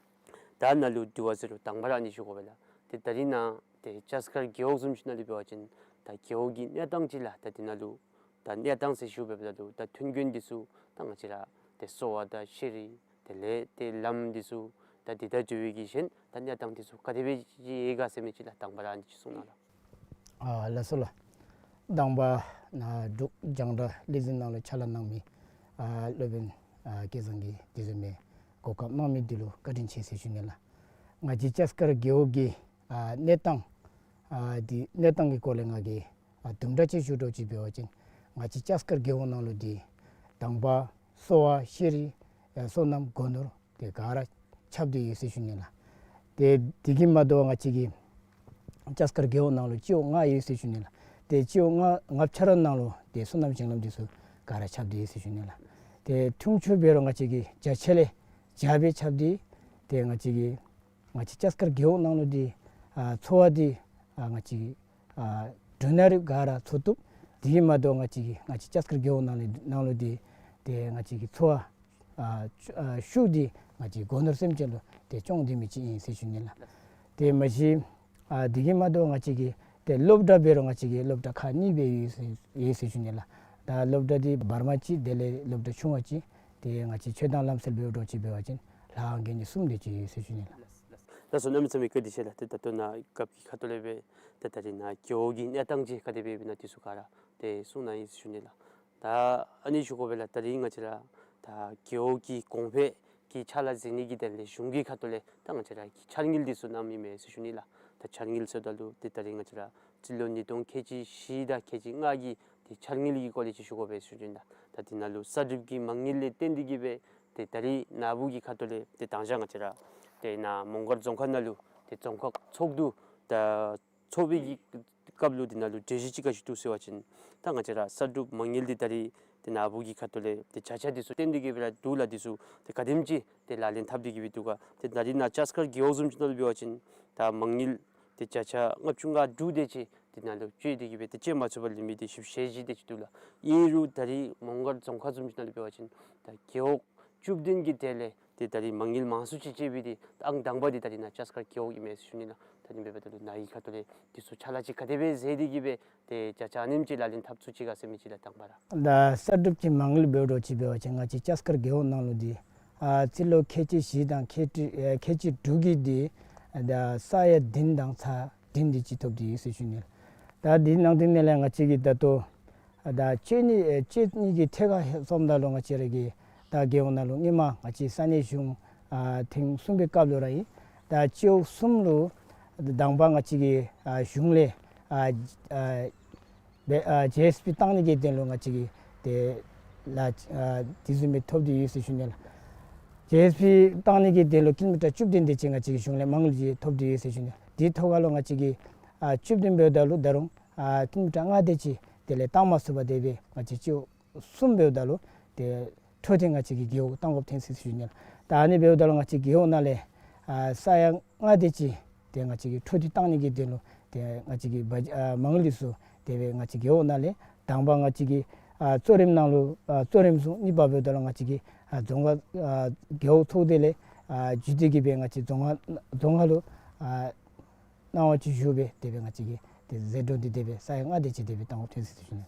ད་ནཱ་ལུ་དྲི་བ་ཟེར་རུང་དང་པ་ར་ཨ་ནི་ཞུ་དགོ་པས་ལགས། ཏེ་ད་རིས་ནཱ་ཏེ་ལྕགས་མཁར་རྒེད་འོག་བཟུམ་ཅིག་ནང་ལུ་འབད་བ་ཅིན་ད་རྒེད་འོག་གི་གནས་སྟངས་ཅིག་ལགས། ད་དེ་ནང་ལུ་ད་གནས་སྟངས་ཟེར་ཞུ་འབདཝ་ད་ལུ་ད་མཐུན་རྐྱེན་འདི་ཚུ་ད་ང་བཅས་ར་ཏེ་གསོ་བ་དང་ཤེས་རིག་དེ་ལས་ཏེ་ལམ་འདི་ཚུ་ད་དེ་དང་འབྲེལ་བའི་གི་གཞན་ད་གནས་སྟངས་འདི་ཚུ་ག་དེ་སྦེ་ཅིག་ཡོད་ག་ཟེར་མི་ཅིག་ལགས། དང་པ་ར་ཨ་ནི་ཅིག་གསུང་གནང་ལགས། ཨ་ལགས་སོ་ལགས། དང་པ་ནཱ་འབྲུག་རྒྱང་བསྒྲགས་ལས་འཛིན་ནང་ལུ་ཕྱག་ལཱ་གནང་མི་ཨ་སློབ་དཔོན་ཨ་སྐལ་བཟང་གིས་དེ་བཟུམ་མའི་གོ་སྐབས་གནང་མི་འདི་ལུ་བཀའ་དྲིན་ཆེ་ཟེར་ཞུ་ནི་ལགས། ང་བཅས་ལྕགས་མཁར་རྒེད་འོག་གི་ཨ་གནས་སྟངས་ཨ་འདི་གནས་སྟངས་ཀྱི་སྐོར་ལས་ང་གིས་ཨ་དུམ་གྲ་ཅིག་ཞུ་དོ་ཅིག་འབད་བ་ཅིན་ང་བཅས་ལྕགས་མཁར་རྒེད་འོག་ནང་ལུ་འདི་དང་པ་གསོ་བ་ཤེས་རིག་ཨ་སོ་ནམ་སྒོ་ནོར་དེ་ག་ར་ཁྱབ་སྟེ་ཡོད་ཟེར་ཞུ་ནི་ལགས། ཏེ་དེ་གིས་མ་དོ་བར་ང་བཅས་ཀྱི་ལྕགས་མཁར་རྒེད་འོག་ནང་ལུ་སྤྱི་འོག་ལྔ་ཡོད་ཟེར་ཞུ་ནི་ལགས། ཏེ་སྤྱི་འོག་ལྔ་ལྔ་ཆ་ར་ནང་ལུ་ཏེ་སོ་ནམ་ཞིང་ལམ་འདི་ཚུ་ག་ར་ཁྱབ་སྟེ་ཡོད་ཟེར་ཞུ་ནི་ལགས། ཏེ་འཐུང་ཆུ་འབད་རུང་ང་བཅས་ཀྱི་བརྒྱ་ཆ་ལས་བརྒྱ་སྦེ་ཁྱབ་སྟེ་ཏེ་ང་བཅས་ཀྱི་ང་བཅས་ལྕགས་མཁར་རྒེད་འོག་ནང་ལུ་འདི་ཨ་འཚོ་བ་འདི་ཨ་ང་བཅས་ཨ་འབྲུ་སྣ་རིགས་ག་ར་འཚོ་བཏུབ། དེ་གིས་མ་དོ་ང་བཅས་ཀྱི་ང་བཅས་ལྕགས་མཁར་རྒེད་འོག་ནང་ལུ་ནང་ལུ་འདི་ཏེ་ང་བཅས་ཀྱི་འཚོ་བ་ཨ་ཨ་ཤུགས་འདི་ང་བཅས་སྒོ་ནོར་སེམས་ཅན་ལུ་ཏེ་སྐྱོང་སྡོད་མི་ཅིག་ཨིན་ཟེར་ཞུ་ནི་ལགས། ཏེ་མ་གཞི་ཨ་དེ་གིས་མ་དོ་ང་བཅས་ཀྱི་ཏེ་སློབ་གྲྭ་འབད་རུང་ང་བཅས་ཀྱི་སློབ་གྲྭ་ཁག་གཉིས་སྦེ་ཡོད་ཟེར་ཡོད་ཟེར་ཞུ་ནི་ལགས། ད་སློབ་གྲྭ་འདི་བར་མ་གཅིག་དེ་ལས་སློབ་གྲྭ་ཆུང་བ་གཅིག་ཏེ་ང་བཅས་ཆོས་དང་ལམ་སྲོལ་འབད་དོ་ཅིག་འབད་བ་ཅིན་ལྷ་ཁང་གི་གཉིས་གསུམ་དེ་ཅིག་ཡོད་ཟེར་ཞུ་ནི་ལགས། ལགས་སོ། གནམ་མེད་ས་མེད་བཀའ་དྲིན་ཆེ་ལགས། ཏེ་ད་ལྟོ་ནཱ་རྒཔོ་གི་ཁ་ཐུག་ལས་སྦེ་ཏེ་ད་རིས་ནཱ་རྒེད་འོག་གི་གནས་སྟངས་ཅིག་ག་དེ་སྦེ་ཨིན་ན་འདི་ཚུ་ག་ར་ཏེ་གསུང་གནང་ཡི་ཟེར་ཞུ་ནི་ལགས། ད་ཨ་ནི་ཞུ་དགོ་པས་ལགས། ད་རིས་ང་བཅས་ར་ད་རྒེད་འོག་གི་གོང་འཕེལ་ གི་ཕྱག་ལཱ་མཛད་ནི་གི་དོན་ལས་གཞུང་གི་ཁ་ཐུག་ལས་ད་ང་བཅས་ར་གི་འཆར་དངུལ་འདི་ཚུ་གནངམ་ཨིན་མས་ཟེར་ཞུ་ནི་ལགས། ད་འཆར་དངུལ་ཟེརཝ་ད་ལུ་ཏེ་ད་རིས་ང་བཅས་ར་སྤྱི་ལོ་ཉིས་སྟོང་ཁལ་གཅིག་བཞི་དང་ཁལ་གཅིག་ལྔ་གི་ཏེ་འཆར་དངུལ་གྱི་སྐོར་ལས་ཅིག་ཞུ་དགོ་པས་ཟེར་ཞུ་ནི་ལགས། ད་འདི་ནང་ལུ་གསར་སྒྲུབ་ཀྱི་མ་དངུལ་ལས་བརྟེན་ཏེ་གིས་སྦེ་ཏེ་ད་རིས་ན་བུ་གི་ཁ་ཐུག་ལས་ཏེ་དང་ཞག་ང་བཅས་ར་ཏེ་ནཱ་མོང་སྒར་རྫོང་ཁག་ནང་ལུ་ཏེ་རྫོང་ཁག་ཚོགས་འདུ་ད་ཚོགས་པའི་གི་སྐབས་ལུ་འདི་ནང་ལུ་གྲོས་གཞི་ཅིག་ག་ཅི་འདུག་ཟེར་བ་ཅིན་ད་ང་བཅས་ར་གསར་སྒྲུབ་མ་དངུལ་འདི་ད་རིས་ཏེ་ན་བུ་གི་ཁ་ཐུག་ལས་ཏེ་བརྒྱ་ཆ་འདི་ཚུ་བཏོན་ཏེ་གིས་སྦེ་ར་འདུག་ལགས། འདི་ཚུ་ཏེ་ག་དེམ་ཅིག་ཏེ་ལག་ལེན་འཐབ་སྟེ་གིས་སྦེ་འདུག་ག། ཏེ་ད་རིས་ནཱ་ལྕགས་མཁར་རྒེད་འོག་བཟུམ་ཅིག་ནང་ལུ་འབད་བ་ཅིན་ད་མ་དངུལ་ཏེ་བརྒྱ་ཆ་ལྔ་བཅུ་ང་དྲུག་དེ་ཅིག་འདི་ནང་ལུ་བཅད་དེ་གིས་སྦེ་ཏེ་བཅད་མ་ཚུགས་པར་ལུས་མི་འདི་བཞི་བཅུ་ཞེ་བཞི་དེ་ཅིག་འདུག་ལགས། ཨིན་རུང་ད་རིས་མོང་སྒར་རྫོང་ཁག་བཟུམ་ཅིག་ནང་ལུ་འབད་བ་ཅིན་ད་རྒེད་འོག་བཅུ་བདུན་གྱི་གྲས་ལས་ཏེ་ད་རིས་མ་དངུལ་མང་སུ་ཅིག་བཅད་པའི་འདི་ཨང་དང་པ་འདི་ད་རིས་ནཱ་ལྕགས་མཁར་རྒེད་འོག་ཨིན་མས་ཟེར་ཞུ་ནི་ལགས། ད་ཨ་ནི་འབདཝ་ད་ལུ་ནཱ་གི་ཁ་ཐུག་ལས་འདི་ཚུ་ཕྱག་ལཱ་ཅིག་ག་དེ་སྦེ་མཛད་དེ་གིས་སྦེ་ཏེ་བརྒྱ་ཆ་ཨ་ནེམ་ཅིག་ལག་ལེན་འཐབ་ཚུགས་ཅི་ག་ཟེར་མི་ཅིག་ལགས། དང་པ་ར་ད་གསར་སྒྲུབ་ཀྱི་མ་དངུལ་འབདཝ་འདྲཝ་ཅིག་འབད་བ་ཅིན་ང་བཅས་ལྕགས་མཁར་རྒེད་འོག་ནང་ལུ་འདི་ཨ་སྤྱི་ལོ་ཁལ་གཅིག་བཞི་དང་ཁལ་གཅིག་ཨེ་ཁལ་གཅིག་དྲུག་གི་འདི་ད་ས་ཡ་བདུན་དང་ཚག་བདུན་འདི་ཅིག་ཐོབ་སྟེ་ཡོད་ཟེར་ཞུ་ནི་ལགས། ད་འདི་ནང་དོན་ནང་ལས་ང་བཅས་ཀྱིས་ད་ལྟོ་ད་སྤྱོད་ནི་ཨེ་སྤྱོད་ནི་གི་ཐད་ཁར་སོངམ་ད་ལུ་ང་བཅས་ར་གི་ད་རྒེད་འོག་ནང་ལུ་སྔོན་མ་ང་བཅས་ས་གནས་གཞུང་ཨ་ཐེངས་གསུམ་པའི་སྐབས་ལུ་ར་ཨིན། ད་སྤྱི་འོག་གསུམ་ལུ་དང་པ་ང་བཅས་ཀྱིས་ཨ་གཞུང་ལས་ཨ་ཨ་སྦེ་ཨ་ཇི་ཨེསི་བི་བཏང་ནི་གི་དོན་ལུ་ང་བཅས་ཀྱིས་ཏེ་ལཱ་ཨ་དེ་བཟུམ་སྦེ་ཐོབ་སྟེ་ཡོད་ཟེར་ཞུ་ནི་ལགས། ཇི་ཨེསི་བི་བཏང་ནི་གི་དོན་ལུ་ཀི་ལོ་མི་ཊར་བཅུ་བདུན་དེ་ཅིག་ང་བཅས་ཀྱིས་གཞུང་ལས་མ་དངུལ་ཅིག་ཐོབ་སྟེ་ཡོད་ཟེར་ཞུ་ནི་ལགས། དེའི་ཐོག་ཁ་ལུ་ང་བཅས་ཀྱིས་ཨ་བཅུ་བདུན་འབདཝ་ད་ལུ་ད་རུང་ཨ་ཀི་ལོ་མི་ཊར་ལྔ་དེ་ཅིག་དེ་ལས་བཏང་མ་ཚུགས་པར་དེ་སྦེ་ང་བཅས་སྤྱི་འོག་གསུམ་འབདཝ་ད་ལུ་ཏེ་འཕྲོ་མཐུད་ང་བཅས་ཀྱིས་རྒེད་འོག་བཏང་དགོཔ་ཐོན་ཅི་ཟེར་ཞུ་ནི་ལགས། ད་ཨ་ནི་འབདཝ་ད་ལུ་ང་བཅས་རྒེད་འོག་ནང་ལས་ཨ་ས་ཡ་ལྔ་དེ་ཅིག་ཏེ་ང་བཅས་ཀྱིས་འཕྲོ་མཐུད་བཏང་ནི་གི་དོན་ལུ་ཏེ་ང་བཅས་ཀྱིས་བ་ཨ་མ་དངུལ་འདི་ཚུ་དེ་སྦེ་ང་བཅས་རྒེད་འོག་ནང་ལས་དང་པ་ང་བཅས་ཀྱིས་ཨ་གཙོ་རིམ་ནང་ལུ་ཨ་གཙོ་རིམ་ཚུ་གཉིས་པ་འབདཝ་ད་ལུ་ང་བཅས་ཀྱིས་ཨ་རྫོང་ཁག་ཨ་རྒེད་འོག་ཚོགས་སྡེ་ལས་ཨ་བརྒྱུད་དེ་གིས་སྦེ་ང་བཅས་རྫོང་ཁག་རྫོང་ཁག་ལུ་ཨ་གནང་བ་ཅིག་ཞུ་སྦེ་དེ་སྦེ་ང་བཅས་ཀྱིས་ཏེ་ཟད་འགྲོ་འདི་དེ་སྦེ་ས་ཡ་ལྔ་དེ་ཅིག་དེ་སྦེ་བཏང་དགོཔ་ཐོན་ཅི་ཟེར་ཞུ་ནི།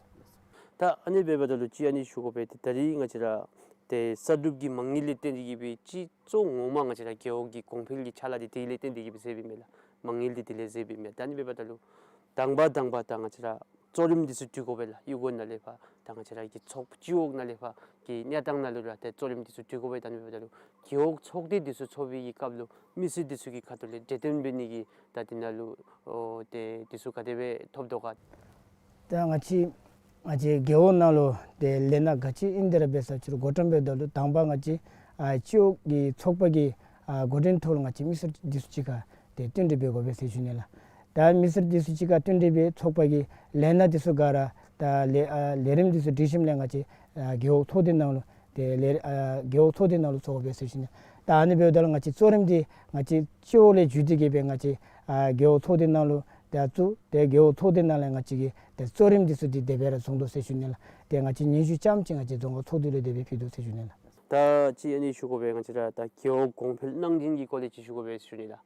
ད་ཨ་ནི་འབདཝ་ད་ལུ་ཅིག་ཨ་ནི་ཞུ་དགོ་པས། ཏེ་ད་རིས་ང་བཅས་ར་ཏེ་གསར་སྒྲུབ་ཀྱི་མ་དངུལ་ལས་བརྟེན་ཏེ་གིས་སྦེ་སྤྱི་གཙོ་ངོ་མ་ང་བཅས་ར་རྒེད་འོག་གི་གོང་འཕེལ་གྱི་ཕྱག་ལཱ་འདི་དེ་ལས་བརྟེན་ཏེ་གིས་སྦེ་མཛདཔ་ཨིན་མས་ལགས། མ་དངུལ་འདི་དེ་ལས་མཛདཔ་ཨིན་མས། ད་ཨ་ནི་འབདཝ་ད་ལུ་དང་པ་དང་པ་ད་ང་བཅས་ར་གཙོ་རིམ་འདི་ཚུ་བསྡུ་དགོ་པས་ལགས། གཡུས་སྒོ་ནང་ལས་ཕར་ད་ང་བཅས་ར་གི་ཚོགས་སྤྱི་འོག་ནང་ལས་ཕར་གི་གནས་སྟངས་ནང་ལུ་ར་ཏེ་གཙོ་རིམ་འདི་ཚུ་བསྡུ་དགོ་པས། ད་ཨ་ནི་འབདཝ་ད་ལུ་རྒེད་འོག་ཚོགས་སྡེ་འདི་ཚུ་ཚོགས་པའི་གི་སྐབས་ལུ་མི་སེར་འདི་ཚུ་གི་ཁ་ཐུག་ལས་གྲོས་བསྟུན་འབད་ནི་གི་ད་འདི་ནང་ལུ་ཨོ་ཏེ་འདི་ཚུ་ག་དེ་སྦེ་ཐོབ་དོ་ག། ད་ང་བཅས་ང་བཅས་རྒེད་འོག་ནང་ལུ་ཏེ་ལས་སྣ་ག་ཅི་ཨིན་དེ་ར་འབད་ས་ཅིག་རུང་འགོ་ཁྲིདཔ་འབདཝ་ད་ལུ་དང་པ་ང་བཅས་ཨ་སྤྱི་འོག་གི་ཚོགས་པ་གི་ཨ་འགོ་འདྲེན་ཐོག་ལུ་ང་བཅས་མི་སེར་འདི་ཚུ་གཅིག་ཁར་ཏེ་བསྟུན་གྲོས་འབད་དགོ་པས་ཟེར་ཞུ་ནི་ལགས། ད་མི་སེར་འདི་ཚུ་གཅིག་ཁར་བསྟུན་གྲོས་འབད་ཚོགས་པ་གི་ལས་སྣ་འདི་ཚུ་ག་ར་ད་ལས་ཨ་ལས་རིམ་འདི་ཚུ་སྒྲིག་ཞིནམ་ལས་ང་བཅས་ཨ་རྒེད་འོག་ཚོགས་སྡེ་ནང་ལུ་ཏེ་ལས་ཨ་རྒེད་འོག་ཚོགས་སྡེ་ནང་ལུ་ཚོགས་དགོ་པས་ཟེར་ཞུ་ནི། ད་ཨ་ནི་འབདཝ་ད་ལུ་ང་བཅས་གཙོ་རིམ་འདི་ང་བཅས་སྤྱི་འོག་ལས་བརྒྱུད་དེ་གིས་སྦེ་ང་བཅས་ཨ་རྒེད་འོག་ཚོགས་སྡེ་ནང་ལུ་ད་བཙུགས། ཏེ་རྒེད་འོག་ཚོགས་སྡེ་ནང་ལས་ང་བཅས་ཀྱིས་ཏེ་གཙོ་རིམ་འདི་ཚུ་འདི་དེ་སྦེ་ར་བཟུང་དོ་ཟེར་ཞུ་ནི་ལགས། ཏེ་ང་བཅས་སྙན་ཞུ་རྐྱངམ་ཅིག་ང་བཅས་རྫོང་ཁག་ཚོགས་འདུ་ལུ་དེ་སྦེ་ཕུལ་དོ་ཟེར་ཞུ་ནི་ལགས། ད་ཅིག་ཨ་ནི་ཞུ་དགོ་པས། ང་བཅས་ར་ད་རྒེད་འོག་གོང་འཕེལ་གནང་སྦྱིན་གྱི་སྐོར་ལས་ཅིག་ཞུ་དགོ་པས་ཞུ་ནི་ལགས།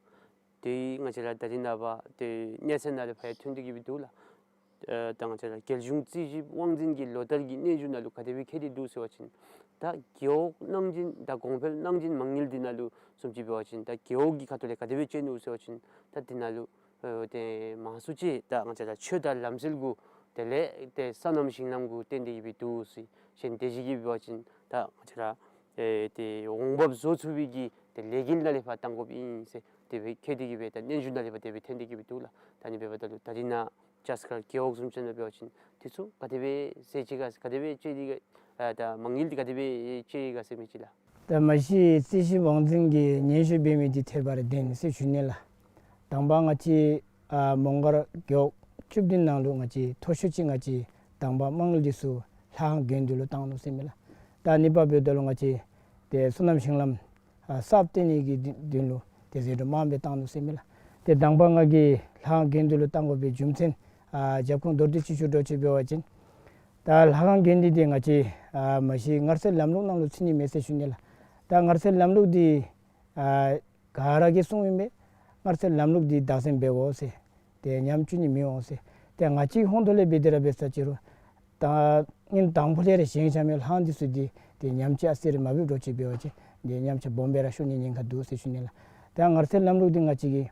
ཏེ་ང་བཅས་ར་ད་རིས་ནངས་པ་ཏེ་གནས་ཚད་ནང་ལས་ཕར་ཐོན་ཏེ་གིས་སྦེ་འདུག་ལགས། ཨ་ད་ང་བཅས་ར་རྒྱལ་གཞུང་རྩིས་ཞིབ་དབང་འཛིན་གྱི་ལོ་ལྟར་གྱི་སྙན་ཞུ་ནང་ལུ་ག་དེ་སྦེ་བཀོད་དེ་འདུག་ཟེར་བ་ཅིན་ད་རྒེད་འོག་གནང་སྦྱིན་ད་གོང་འཕེལ་གནང་སྦྱིན་མ་དངུལ་འདི་ནང་ལུ་བཟུམ་ཅིག་འབད་བ་ཅིན་ད་རྒེད་འོག་གི་ཁ་ཐུག་ལས་ག་དེ་སྦེ་སྤྱོད་ནུག་ཟེར་བ་ཅིན་ད་འདི་ནང་ལུ་ཨ་ཏེ་མང་སུ་ཅིག་ད་ང་བཅས་ར་ཆོས་དང་ལམ་སྲོལ་གུ་དེ་ལས་ཏེ་སོ་ནམ་ཞིང་ལམ་གུ་བརྟེན་ཏེ་གིས་སྦེ་འདུག་ཟེར། གཞན་དེ་ཅིག་གིས་འབད་བ་ཅིན་ད་ང་བཅས་ར་ཨེ་ཏེ་འོང་འབབ་བཟོ་ཚུགས་པའི་གི་ཏེ་ལས་འགུལ་ནང་ལས་ཕར་གཏང་དགོཔ་ཨིན་ཟེར་དེ་སྦེ་བཀོད་དེ་གིས་སྦེ་ད་སྙན་ཞུ་ནང་ལས་ཕར་དེ་སྦེ་ཐོན་ཏེ་གིས་སྦེ་འདུག་ལགས། ད་ཨ་ནི་འབདཝ་ད་ལུ་ད་རིས་ནཱ་ལྕགས་མཁར་རྒེད་འོག་བཟུམ་ཅིག་ནང་འབད་བ་ཅིན་དེ་ཚུ་ག་དེ་སྦེ་ཟད་ཅི་ག་ག་དེ་སྦེ་སྤྱོད་དེ་ག་ཨ་ད་མ་དངུལ་འདི་ག་དེ་སྦེ་སྤྱོད་ཡི་ག་ཟེར་མི་ཅིག་ལགས། ད་མ་གཞི་རྩིས་ཞིབ་དབང་འཛིན་གྱིས་སྙན་ཞུ་འབད་མི་འདི་ཐད་པར་བདེན་ཟེར་ཞུ་ནི་ལགས། དང་པ་ང་བཅས་ཨ་མོང་སྒར་རྒེད་འོག་བཅུ་བདུན་ནང་ལུ་ང་བཅས་མཐོ་ཤོས་ཅིག་ང་བཅས་དང་པ་མ་དངུལ་འདི་ཚུ་ལྷ་ཁང་དགོན་སྡེ་ལུ་བཏང་ནུག་ཟེར་མས་ལགས། ད་གཉིས་པ་འབདཝ་ད་ལུ་ང་བཅས་ཏེ་སོ་ནམ་ཞིང་ལམ་ཨ་གསརཔ་བཏོན་ནི་གི་དོན་ལུ་ཏེ་ཟད་འགྲོ་མངམ་སྦེ་བཏང་ནུག་ཟེར་མས་ལགས། ཏེ་དང་པ་ང་གིས་ལྷ་ཁང་དགོན་སྡེ་ལུ་བཏང་དགོ་པའི་རྒྱུ་མཚན་ཨ་རྒྱབ་ཁུངས་མདོར་བསྡུས་ཅིག་ཞུ་འགྱོ་ཅིག་འབད་བ་ཅིན་ད་ལྷ་ཁང་དགོན་སྡེ་འདི་ང་བཅས་ཨ་མ་གཞི་མངའ་རྩིས་ལམ་ལུགས་ནང་ལུ་ཚུད་ནི་མས་ཟེར་ཞུ་ནི་ལགས། ད་མངའ་རྩིས་ལམ་ལུགས་འདི་ཨ་ག་ར་གིས་གསུངམ་ཨིན་པས། མངའ་རྩིས་ལམ་ལུགས་འདི་བདག་འཛིན་འབད་དགོ་ཟེར། ཏེ་ཉམས་བཅོས་ནི་མི་འོང་ཟེར། ཏེ་ང་བཅས་ཧོངས་ཐོག་ལས་འབད་དེ་ར་འབད་ས་ཅིག་རུང་ད་ཨིན་དང་ཕུ་ལས་ར་བཞེངས་བཞག་མི་ལྷ་ཁང་འདི་ཚུ་འདི་ཏེ་ཉམས་ཆག་ཟེར་མ་འབད་འགྱོ་ཅིག་འབད་བ་ཅིན་ཏེ་ཉམས་ཆག་སྦོམ་སྦེ་ར་ཤོར་ནིའི་ཉེན་ཁ་འདུག་ཟེར་ཞུ་ནི་ལགས། ད་མངའ་རྩིས་ལམ་ལུགས་འདི་ང་བཅས་ཀྱིས་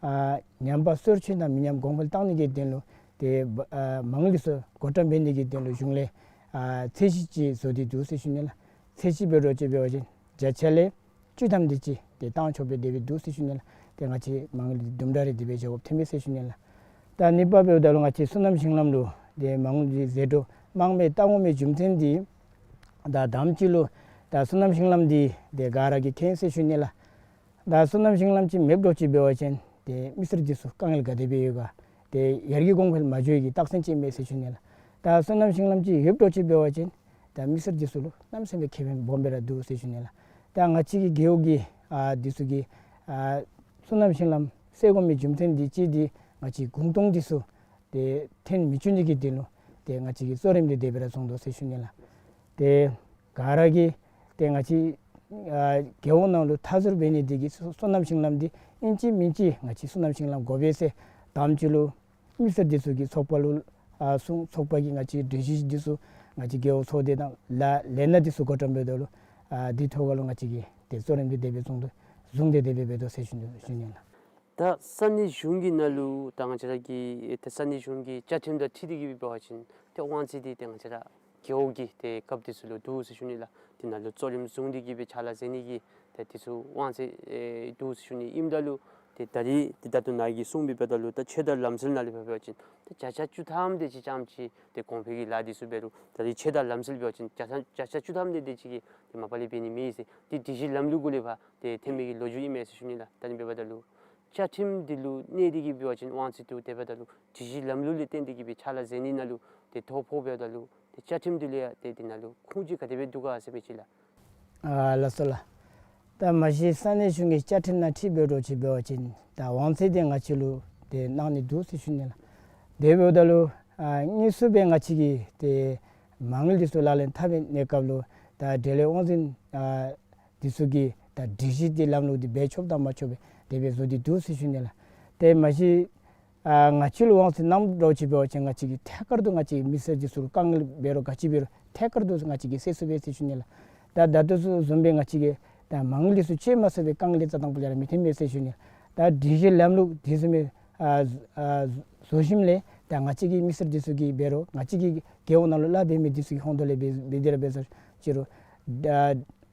ཨ་ཉམས་པ་སོར་ཆུད་དང་མི་ཉམས་གོང་འཕེལ་བཏང་ནི་གི་དོན་ལུ་ཏེ་ཨ་མ་དངུལ་འདི་ཚུ་བགོ་བཀྲམ་འབད་ནི་གི་དོན་ལུ་གཞུང་ལས་ཨ་ཚད་གཞི་ཅིག་བཟོ་སྟེ་འདུག་ཟེར་ཞུ་ནི་ལགས། ཚད་གཞི་འབད་འགྱོ་ཅིག་འབད་བ་ཅིན་བརྒྱ་ཆ་ལས་ བཅུ་ཐམ་དེ་ཅིག་ཏེ་བཏང་ཆོགཔ་སྦེ་དེ་སྦེ་འདུག་ཟེར་ཞུ་ནི་ལགས། ཏེ་ང་བཅས་མ་དངུལ་འདི་དུམ་གྲ་རེ་དེ་སྦེ་འཇོག་དགོཔ་ཐོན་མས་ཟེར་ཞུ་ནི་ལགས། ད་གཉིས་པ་འབདཝ་ད་ལུ་ང་བཅས་སོ་ནམ་ཞིང་ལམ་ལུ་ཏེ་མ་དངུལ་འདི་ཟད་འགྲོ་མངམ་སྦེ་བཏང་དགོ་མི་རྒྱུ་མཚན་འདི་ད་དང་པ་ཅིག་ལུ་ད་སོ་ནམ་ཞིང་ལམ་འདི་ཏེ་ག་ར་གིས་མཁྱེན་ཟེར་ཞུ་ནི་ལགས། ད་སོ་ནམ་ཞིང་ལམ་ཅིག་མེདཔ་འདྲཝ་ཅིག་འབད་བ་ཅིན་ཏེ་མི་སེར་འདི་ཚུ་དཀའ་ངལ་ག་དེ་སྦེ་ཡོད་ག། ཏེ་ཡར་རྒྱས་གོང་འཕེལ་མ་འགྱོ་བའི་གི་རྟགས་མཚན་ཅིག་མས་ཟེར་ཞུ་ནི་ལགས། ད་སོ་ནམ་ཞིང་ལམ་ཅིག་ཡོདཔ་འདྲཝ་ཅིག་འབད་བ་ཅིན་ད་མི་སེར་འདི་ཚུ་ལུ་གནམ་མེད་ས་མེད་ཁེ་ཕན་སྦོམ་སྦེ་ར་འདུག་ཟེར་ཞུ་ནི་ལགས། ད་ང་བཅས་ཀྱི་རྒེད་འོག་གི་ཨ་འདི་ཚུ་གིས་ཨ་སོ་ནམ་ཞིང་ལམ་སེལ་དགོ་མི་རྒྱུ་མཚན་འདི་གཅིག་འདི་ང་བཅས་གུང་སྟོང་འདི་ཚུ་ཏེ་ཐོན་མི་བཅུག་ནི་གི་དོན་ལུ་ཏེ་ང་བཅས་ཀྱིས་གཙོ་རིམ་འདི་དེ་སྦེ་ར་བཟུང་དོ་ཟེར་ཞུ་ནི་ལགས། ཏེ་ག་ར་གིས་ཏེ་ང་བཅས་ཨ་རྒེད་འོག་ནང་ལུ་མཐའ་ཟུར་འབད་ནི་འདི་གིས་སོ་སོ་ནམ་ཞིང་ལམ་འདི་ཨིན་ཅི་མིན་ཅི་ང་བཅས་སོ་ནམ་ཞིང་ལམ་དགོ་པས་ཟེར་དང་པ་ཅིག་ལུ་མི་སེར་འདི་ཚུ་གིས་ཚོགས་པ་ལུ་ཨ་གསུངས། ཚོགས་པ་གིས་ང་བཅས་སྒྲིག་གཞི་འདི་ཚུ་ང་བཅས་རྒེད་འོག་ཚོགས་སྡེ་དང་ལ་ལས་སྣ་འདི་ཚུ་བགོ་བཀྲམ་འབདཝ་ད་ལུ་ཨ་འདི་ཐོག་ཁ་ལུ་ང་བཅས་ཀྱིས་ཏེ་གཙོ་རིམ་འདི་དེ་སྦེ་བཟུང་དོ་བཟུང་སྟེ་དེ་སྦེ་འབད་དོ་ཟེར་ཞུ་ནི་ཞུ་ནི་ལགས། ད་ས་གནས་གཞུང་གི་ནང་ལུ་ད་ང་བཅས་ར་གི་ཏེ་ས་གནས་གཞུང་གི་བཅའ་ཁྲིམས་དང་འཁྲིལ་ཏེ་གི་འབད་བ་ཅིན་ཏེ་དབང་ཚད་འདི་ཏེ་ང་བཅས་ར་རྒེད་འོག་གི་ཏེ་རྒཔོ་འདི་ཚུ་ལུ་འདུག་ཟེར་ཞུ་ནི་ལགས། དེ་ནང་ལུ་གཙོ་རིམ་བཟུང་སྟེ་གི་སྦེ་ཕྱག་ལཱ་མཛད་ནི་གི་ཏེ་འདི་ཚུ་དབང་ཚད་ཨེ་འདུག་ཟེར་ཞུ་ནི་ཨིནམ་ད་ལུ་ཏེ་ད་རེས་ཏེ་ད་ལྟོ་ནཱ་གིས་གསུངས་པའི་འབདཝ་ད་ལུ་ད་ཆོས་དང་ལམ་སྲོལ་ནང་ལས་འབད་བ་ཅིན་ཏེ་བརྒྱ་ཆ་བཅུ་ཐམ་དེ་ཅིག་ཙམ་ཅིག་ཏེ་གོང་འཕེལ་གྱི་ལཱ་འདི་ཚུ་འབད་རུང་ད་རེས་ཆོས་དང་ལམ་སྲོལ་འབད་བ་ཅིན་བརྒྱ་ཆ་བརྒྱ་ཆ་བཅུ་ཐམ་དེ་དེ་ཅིག་གིས་ཏེ་མ་པ་ལས་འབད་ནི་མེད་ཟེར། ཏེ་སྒྲིག་གཞི་ལམ་ལུགས་གུ་ལས་ཕར་ཏེ་ཐོན་མི་གི་ལོ་རྒྱུས་ཨིན་མས་ཟེར་ཞུ་ནི་ལགས། ད་ནི་འབདཝ་ད་ལུ་བཅའ་ཁྲིམས་འདི་ལུ་གནས་ཏེ་གི་འབད་བ་ཅིན་དབང་ཚད་འདུག། དེ་འབདཝ་ད་ལུ་སྒྲིག་གཞི་ལམ་ལུགས་ལས་བརྟེན་ཏེ་གི་སྦེ་ཕྱག་ལཱ་མཛད་ནི་ནང་ལུ་ཏེ་ཐོ་ཕོག་འབདཝ་ད་ལུ་ཏེ་བཅའ་ཁྲིམས་འདི་ལུ་ཡང་ཏེ་དེ་ནང་ལུ་ཁུངས་ཅིག་ག་དེ་སྦེ་འདུག་ག་ཟེར་མི་ཅིག་ལགས། ཨ་ལགས་སོ་ལགས། ད་མ་གཞི་ས་གནས་གཞུང་གི་བཅའ་ཁྲིམས་ནང་འཁྲིལ་འབད་འདྲཝ་ཅིག་འབད་བ་ཅིན་ད་དབང་ཚད་འདི་ང་བཅས་ལུ་ཏེ་གནང་ནི་འདུག་ཟེར་ཞུ་ནི་ལགས། དེ་འབདཝ་ད་ལུ་ཨ་དངོས་སུ་སྦེ་ང་བཅས་ཀྱིས་ཏེ་མ་དངུལ་འདི་ཚུ་ལག་ལེན་འཐབ་པའི་གནས་སྐབས་ལུ་ད་འབྲེལ་ཡོད་དབང་འཛིན་ཨ་འདི་ཚུ་གིས་ད་སྒྲིག་གཞི་འདི་ལམ་ལུགས་འདི་འབད་ཆོགཔ་དང་མ་ཆོགཔ་སྦེ་དེ་སྦེ་བཟོ་སྟེ་འདུག་ཟེར་ཞུ་ནི་ལགས། ཏེ་མ་གཞི་ཨ་ང་བཅས་ལུ་དབང་ཚད་གནངམ་འདྲཝ་ཅིག་འབད་བ་ཅིན་ང་བཅས་ཀྱིས་ཐད་ཀར་དུ་ང་བཅས་མི་སེར་འདི་ཚུ་ལུ་དཀའ་ངལ་འབད་རུང་ག་ཅི་འབད་རུང་ཐད་ཀར་དུ་ང་བཅས་ཀྱིས་སེལ་ཚུགས་པས་ཟེར་ཞུ་ནི་ལགས། ད་ད་ལྟོ་ཚུ་བཟུམ་སྦེ་ང་བཅས་ཀྱིས་ད་མ་དངུལ་འདི་ཚུ་བཅད་མ་ཚུགས་པའི་དཀའ་ངལ་འདི་རྩ་དང་པོ་ལས་ར་མི་ཐོན་པས་ཟེར་ཞུ་ནི་ལགས། ད་སྒྲིག་གཞི་ལམ་ལུགས་འདི་བཟུམ་སྦེ་ཨ་ཨ་བཟོ་ཞིནམ་ལས་ད་ང་བཅས་ཀྱི་མི་སེར་འདི་ཚུ་གིས་འབད་རུང་ང་བཅས་ཀྱི་རྒེད་འོག་ནང་ལུ་ལཱ་འབད་མི་འདི་ཚུ་གི་ཧོངས་ལས་འབད་འབད་དེ་ར་འབད་ས་ཅི་རུང་ད་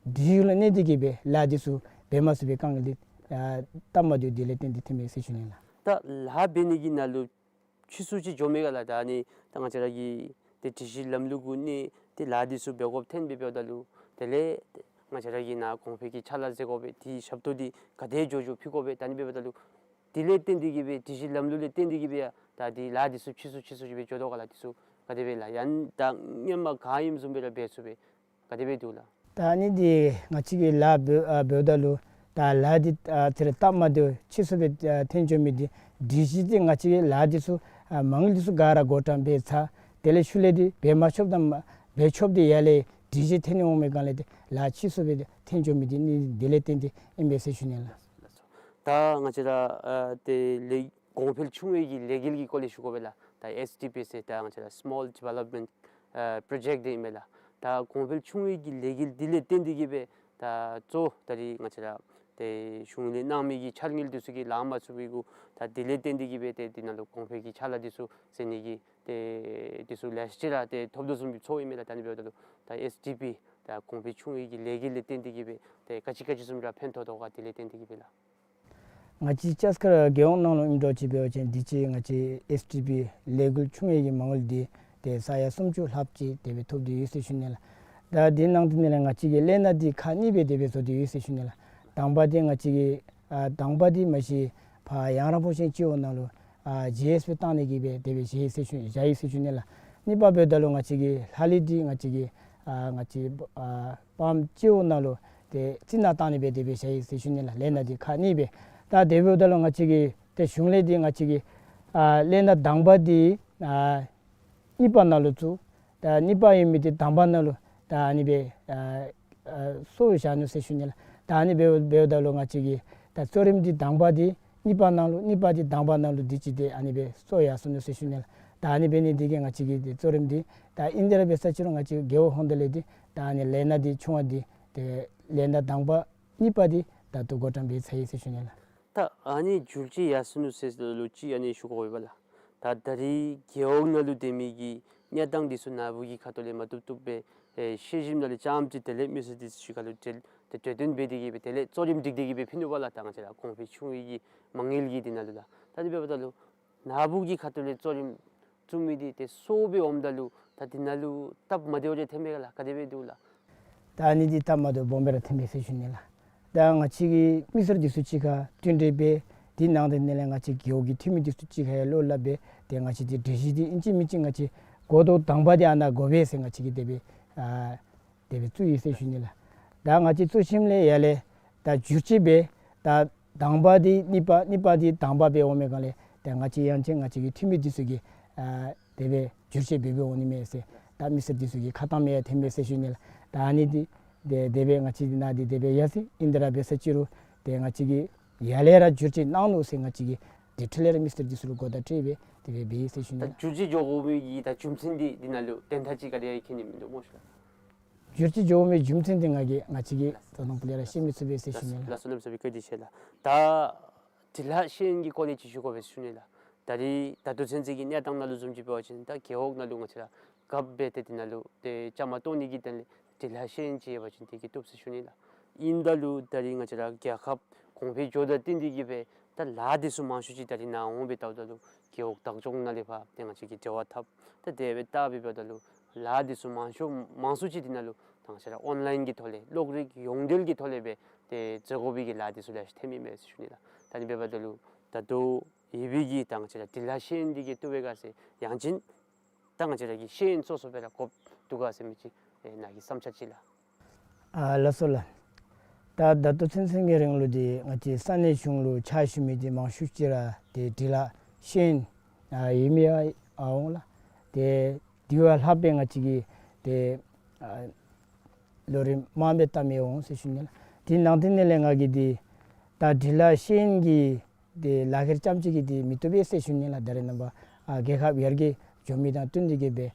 སྒྲིག་གཞི་ལུ་གནས་ཏེ་གི་སྦེ་ལཱ་འདི་ཚུ་འབད་མ་ཚུགས་པའི་དཀའ་ངལ་འདི་ཨ་སྟབས་མ་བདེཝ་འདི་ལས་བརྟེན་ཏེ་ཐོན་མས་ཟེར་ཞུ་ནི་ལགས། ད་ལཱ་འབད་ནི་གི་ནང་ལུ་ཕྱིས་སུ་ཅིག་འགྱོ་མི་ག་ལགས། ད་ནི་ད་ང་བཅས་ར་གི་ཏེ་སྒྲིག་གཞི་ལམ་ལུགས་གུ་གནས་ཏེ་ལཱ་འདི་ཚུ་འབད་དགོཔ་ཐོན་སྦེ་འབདཝ་ད་ལུ་དེ་ལས་ང་བཅས་ར་གིས་ནཱ་གོང་འཕེལ་གྱི་ཕྱག་ལཱ་མཛད་དགོ་པས། དེའི་ཞབས་ཏོག་འདི་ག་དེ་མགྱོགས་མགྱོགས་ཕུལ་དགོ་པས། ད་ནི་འབདཝ་ད་ལུ་དེ་ལས་བརྟེན་ཏེ་གི་སྦེ་སྒྲིག་གཞི་ལམ་ལུགས་ལས་བརྟེན་ཏེ་གི་སྦེ་ཡང་ད་འདི་ལཱ་འདི་ཚུ་ཕྱིས་སུ་ཕྱིས་སུ་ཅིག་སྦེ་འགྱོ་དོ་ག་ལགས། འདི་ཚུ་ག་དེ་སྦེ་ལགས། ཡང་ད་སྔོན་མ་ག་ཨིནམ་བཟུམ་སྦེ་ར་འབད་ཚུགས་པས། ག་དེ་སྦེ་འདུག་ལགས། ད་ཨ་ནི་འདི་ང་བཅས་ཀྱིས་ལཱ་འབད་ཨ་འབདཝ་ད་ལུ་ད་ལཱ་འདི་ཨ་ཚུ་ར་སྟབས་མ་བདེཝ་ཕྱིས་སུ་སྦེ་ཨ་ཐོན་འགྱོ་མི་འདི་སྒྲིག་གཞི་འདི་ང་བཅས་ཀྱིས་ལཱ་འདི་ཚུ་ཨ་མ་དངུལ་འདི་ཚུ་ག་ར་བགོ་བཀྲམ་འབད་ཚར། དེ་ལས་ཤུལ་ལས་འདི་འབད་མ་ཆོགཔ་དང་མ་འབད་ཆོགཔ་འདི་ཡར་ལས་སྒྲིག་གཞི་ཐོན་ནི་འོང་མི་སྒང་ལས་འདི་ལཱ་ཕྱིས་སུ་སྦེ་འདི་ཐོན་འགྱོ་མི་འདི་ནི་འདི་ལས་བརྟེན་ཏེ་ཨིན་པས་ཟེར་ཞུ་ནི་ལགས། ད་ང་བཅས་ར་ཨ་ཏེ་ལས་གོང་འཕེལ་ཆུང་བའི་གི་ལས་འགུལ་གྱི་སྐོར་ལས་ཞུ་དགོ་པས་ལགས། ད་ཨེསི་ཌི་པི་ཟེར་ད་ང་བཅས་ར་སི་མོལ་ཌི་ཝེ་ལོབ་མེནཊ་ཨ་པྲོ་ཇེཀཊ་འདི་ཨིན་མས་ལགས། ད་གོང་འཕེལ་ཆུང་བའི་གི་ལས་འགུལ་འདི་ལས་བརྟེན་ཏེ་གི་སྦེ་ད་གཙོ་ད་རེས་ང་བཅས་ར་ཏེ་གཞུང་ལས་གནང་མི་གི་འཆར་དངུལ་འདི་ཚུ་གིས་ལང་མ་ཚུགས་པའི་གུ་ད་འདི་ལས་བརྟེན་ཏེ་གི་སྦེ་ཏེ་འདི་ནང་ལུ་གོང་འཕེལ་གྱི་ཕྱག་ལཱ་འདི་ཚུ་མཛད་ནི་གི་ཏེ་འདི་ཚུ་ལེ་ཤ་ཅིག་ར་ཏེ་ཐོབ་དོ་བཟུམ་སྦེ་ཚོརཝ་ཨིན་མས་ལགས། ད་ནི་འབདཝ་ད་ལུ་ད་ཨེསི་ཌི་པི་ད་གོང་འཕེལ་ཆུང་བའི་གི་ལས་འགུལ་ལས་བརྟེན་ཏེ་གི་སྦེ་ཏེ་ག་ཅི་ག་ཅི་བཟུམ་ར་ཕན་ཐོགས་དོ་ག་འདི་ལས་བརྟེན་ཏེ་གི་སྦེ་ལགས། ང་བཅས་ལྕགས་མཁར་རྒེད་འོག་ནང་ལུ་ཨིནམ་འདྲཝ་ཅིག་འབད་བ་ཅིན་འདི་ཅིག་ང་བཅས་ཨེསི་ཌི་པི་ལས་འགུལ་ཆུང་བའི་གི་མ་དངུལ་འདི་ཏེ་ས་ཡ་སུམ་ཅུ་ལྷགཔ་ཅིག་དེ་སྦེ་ཐོབ་སྟེ་ཡོད་ཟེར་ཞུ་ནི་ལགས། ད་འདི་ནང་དེ་ནང་ལས་ང་བཅས་ཀྱིས་ལས་སྣ་འདི་ཁག་གཉིས་སྦེ་དེ་སྦེ་བཟོ་སྟེ་ཡོད་ཟེར་ཞུ་ནི་ལགས། དང་པ་འདི་ང་བཅས་ཀྱིས་ཨ་དང་པ་འདི་མ་གཞི་ཕར་ཡང་ར་ཕོ་ཆེན་སྤྱི་འོག་ནང་ལུ་ཨ་ཇི་ཨེསི་སྦེ་བཏང་ནི་གི་སྦེ་དེ་སྦེ་བཞག་ཡི་ཟེར་ཞུ་བཞག་ཡི་ཟེར་ཞུ་ནི་ལགས། གཉིས་པ་འབདཝ་ད་ལུ་ང་བཅས་ཀྱི་ལྷག་ལུས་འདི་ང་བཅས་ཀྱི་ཨ་ང་བཅས་ཨ་པམ་སྤྱི་འོག་ནང་ལུ་ཏེ་རྩི་ནག་བཏང་ནི་སྦེ་དེ་སྦེ་བཞག་ཡི་ཟེར་ཞུ་ནི་ལགས། ལས་སྣ་འདི་ཁག་གཉིས་སྦེ། ད་དེ་འབདཝ་ད་ལུ་ང་བཅས་ཀྱི་ཏེ་གཞུང་ལས་འདི་ང་བཅས་ཀྱི་ཨ་ལས་སྣ་དང་པ་འདི་ཨ་གཉིས་པ་ནང་ལུ་བཙུགས། ད་གཉིས་པ་ཨིན་མི་འདི་དང་པ་ནང་ལུ་ད་ཨ་ནི་སྦེ་ཨ་ཨ་སོར་བཞག་ནུག་ཟེར་ཞུ་ནི་ལགས། ད་ཨ་ནི་སྦེ་འབདཝ་ད་ལུ་ང་བཅས་ཀྱི་ད་གཙོ་རིམ་འདི་དང་པ་འདི་གཉིས་པ་ནང་ལུ་གཉིས་པ་འདི་དང་པ་ནང་ལུ་འདི་ཅིག་ཏེ་ཨ་ནི་སྦེ་སོར་ཡར་སོང་ནུག་ཟེར་ཞུ་ནི་ལགས། ད་ཨ་ནི་འབད་ནི་འདི་གིས་ང་བཅས་ཀྱི་ཏེ་གཙོ་རིམ་འདི་ད་ཨིན་ཏེ་ར་འབད་ས་ཅི་རུང་ང་བཅས་རྒེད་འོག་ཧོངས་ཏེ་ལས་འདི་ད་ཨ་ནི་ལས་སྣ་འདི་ཆུང་བ་འདི་ཏེ་ལས་སྣ་དང་པ་གཉིས་པ་འདི་ད་ལྟོ་བགོ་བཀྲམ་འབད་ཚར་ཡི་ཟེར་ཞུ་ནི་ལགས། ད་ཨ་ནི་འགྱུར་བཅོས་ཡར་སོང་ནུག་ཟེར་ལོ་ཅིག་ཨ་ནི་ཞུ་དགོ་པས་ལགས། ད་ད་རེས་རྒེད་འོག་ནང་ལུ་སྡོད་མི་གི་གནས་སྟངས་འདི་ཚུ་ནཱ་བུ་གི་ཁ་ཐུག་ལས་མ་བཏུབ་བཏུབ་སྦེ་ཨེ་ཤེས་བཞིན་ནང་ལས་རྐྱངམ་ཅིག་དེ་ལས་མི་སེར་འདི་ཚུ་ཤུལ་ཁ་ལུ་འབྲེལ་ ཏེ་གྲོས་བསྟུན་འབད་དེ་གིས་སྦེ་དེ་ལས་གཙོ་རིམ་སྒྲིག་སྟེ་གིས་སྦེ་ཕུལ་ནུག་པ་ལགས། ད་ང་བཅས་ར་གོང་འཕེལ་ཆུང་བའི་གི་མ་དངུལ་གྱི་འདི་ནང་ལུ་ལགས། ད་ཨ་ནི་འབདཝ་ད་ལུ་ནཱ་བུ་གི་ཁ་ཐུག་ལས་གཙོ་རིམ་བཙུགས་མི་འདི་ཏེ་སོ་སྦེ་འོངམ་ད་ལུ་ད་འདི་ནང་ལུ་སྟབས་མ་བདེཝ་རེ་ཐོན་མས་ག་ལགས། ག་དེ་སྦེ་འདུག་ལགས། ད་ཨ་ནི་འདི་སྟབས་མ་བདེཝ་སྦོམ་སྦེ་ར་ཐོན་པས་ཟེར་ཞུ་ནི་ལགས། ད་ང་བཅས་ཀྱི་མི་སེར་འདི་ཚུ་གཅིག་ཁར་བསྟུན་གྲོས་འབད། དེ་ནང་དེ་ནང་ལས་ང་བཅས་རྒེད་འོག་གི་འཐུས་མི་འདི་ཚུ་གཅིག་ཁར་ཡང་བློ་སླབ་སྦེ་ཏེ་ང་བཅས་འདི་གྲོས་གཞི་འདི་ཨིན་ཅི་མིན་ཅི་ང་བཅས་འགོ་ཐོག་དང་པ་འདི་ཨ་ནཱ་དགོ་པས་ཟེར་ང་བཅས་ཀྱིས་དེ་སྦེ་ཨ་དེ་སྦེ་བཙུགས་ཡི་ཟེར་ཞུ་ནི་ལགས། ད་ང་བཅས་བཙུགས་ཞིནམ་ལས་ཡར་ལས་ད་བསྒྱུར་བཅོས་འབད། ད་དང་པ་འདི་གཉིས་པ་གཉིས་པ་འདི་དང་པ་སྦེ་འོང་མི་སྒང་ལས་ཏེ་ང་བཅས་ཡང་ཅིན་ང་བཅས་ཀྱི་འཐུས་མི་འདི་ཚུ་གིས་ཨ་དེ་སྦེ་བསྒྱུར་བཅོས་འབད་འབད་འོང་ནི་མས་ཟེར་ད་མི་སེར་འདི་ཚུ་གི་ཁ་གཏམ་ཡང་ཐོན་མས་ཟེར་ཞུ་ནི་ལགས། ད་ཨ་ནི་འདི་དེ་དེ་སྦེ་ང་བཅས་འདི་ནང་འདི་དེ་སྦེ་ཡར་སོ་ཡི། ཨིན་དེ་ར་འབད་ས་ཅི་རུང་ཏེ་ང་བཅས་ཀྱིས་ཡར་ལས་ར་བསྒྱུར་བཅོས་གནང་ནུག་ཟེར་ང་བཅས་ཀྱིས་དེ་འཕྲོ་ལས་ར་མི་སེར་འདི་ཚུ་ལུ་གོ་བརྡ་སྤྲོད་སྦེ་དེ་སྦེ་འབད་ཡི་ཟེར་ཞུ་ནི་ད་ལགས། བསྒྱུར་བཅོས་འགྱོ་དགོ་མི་གི་ད་རྒྱུ་མཚན་འདི་འདི་ནང་ལུ་དོན་དག་ཅིག་ག་དེ་ཡང་མཁྱེན་ནི་མིན་འདུག་སྨོ་ཤ། བསྒྱུར་བཅོས་འགྱོ་དགོ་མི་རྒྱུ་མཚན་འདི་ང་གིས་ང་བཅས་ཀྱིས་ད་དང་པ་ལས་ར་ཤེས་མི་ཚུགས་པས་ཟེར་ཞུ་ནི་ལགས། ལགས་སོ་ལགས་སོ། བཀའ་དྲིན་ཆེ་ལགས། ད་འབྲི་ལྷག་ཤེས་ཡོན་གྱི་སྐོར་ལས་ཅིག་ཞུ་དགོ་པས་ཟེར་ཞུ་ནི་ལགས། ད་རིས་ད་ལྟོ་ཚུན་ཚོད་ཀྱི་གནས་སྟངས་ནང་ལུ་བཟུམ་ཅིག་འབད་བ་ཅིན་ད་རྒེད་འོག་ནང་ལུ་ང་བཅས་ར་རྒཔོ་འབད་དེ་འདི་ནང་ལུ་ཏེ་བཅའ་མར་གཏོགས་ནི་གི་དོན་ལས་འབྲི་ལྷག་ཤེས་ཡོན་ཅིག་ཡོད་པ་ཅིན་དེ་གིས་བཏུབ་ཟེར་ཞུ་ནི་ལགས། ཨིན་ད་ལུ་ད་རིས་ང་བཅས་ར་རྒྱལ་ཁབ་གོང་འཕེལ་འགྱོཝ་དང་བསྟུན་ཏེ་གིས་སྦེ་ད་ལཱ་འདི་ཚུ་མང་ཤོས་ཅིག་ད་རིས་ནཱ་འོང་སྦེ་བལྟཝ་ད་ལུ་རྒེད་འོག་བདག་སྐྱོང་ནང་ལས་ཕར་ཏེ་ང་བཅས་ཀྱིས་འབྲེལ་བ་འཐབ། ད་དེ་སྦེ་བལྟ་སྦེ་འབདཝ་ད་ལུ་ལཱ་འདི་ཚུ་མང་ཤོས་མང་སུ་ཅིག་འདི་ནང་ལུ་ད་ང་བཅས་ར་ཨོན་ལཱའིན་གྱི་ཐོག་ལས་གློག་རིག་ཡོངས་འབྲེལ་གྱི་ཐོག་ལས་སྦེ་ཏེ་མཛད་དགོ་པའི་གི་ལཱ་འདི་ཚུ་ལེ་ཤ་ཐོན་མི་མས་ཟེར་ཞུ་ནི་ལགས། ད་ཨ་ནི་འབདཝ་ད་ལུ་ད་ལྟོ་ཡོད་པའི་གི་ད་ང་བཅས་ར་འབྲི་ལྷག་ཤེས་ཡོན་འདི་གིས་བཏུབ་པས་ག་ཟེར་ཡང་ཅིན་ད་ང་བཅས་ར་གི་ཤེས་ཡོན་སོ་སོ་སྦེ་ར་དགོཔ་འདུག་ག་ཟེར་མི་ཅིག་ཨེ་ནཱ་གི་བསམ་འཆར་ཅིག་ལགས། ཨ་ལགས་སོ་ལགས། ད་ད་ལྟོ་ཚུན་ཚོད་ཀྱི་རིང་ལུ་འདི་ང་བཅས་ས་གནས་གཞུང་ལུ་ཕྱག་ཞུ་མི་འདི་མང་ཤོས་ཅིག་ར་ཏེ་འབྲི་ལྷག་ཤེས་ཡོན་ཨ་ཡོད་མི་ཡང་ཨ་འོང་ལགས། ཏེ་དེ་བ་ལྷག་སྦེ་ང་བཅས་ཀྱིས་ཏེ་ཨ་ལོ་རིམ་མངམ་སྦེ་བལྟ་མི་འོང་ཟེར་ཞུ་ནི་ལགས། དེ་ནང་དེ་ནང་ལས་ང་གིས་འདི་ད་འབྲི་ལྷག་ཤེས་ཡོན་གྱི་ཏེ་ལག་ཁྱེར་རྐྱངམ་གཅིག་གིས་འདི་མི་བཏུབ་པས་ཟེར་ཞུ་ནི་ལགས། ད་རེས་ནངས་པ་ཨ་རྒྱལ་ཁབ་ཡར་རྒྱས་འགྱོ་མི་དང་བསྟུན་ཏེ་གིས་སྦེ་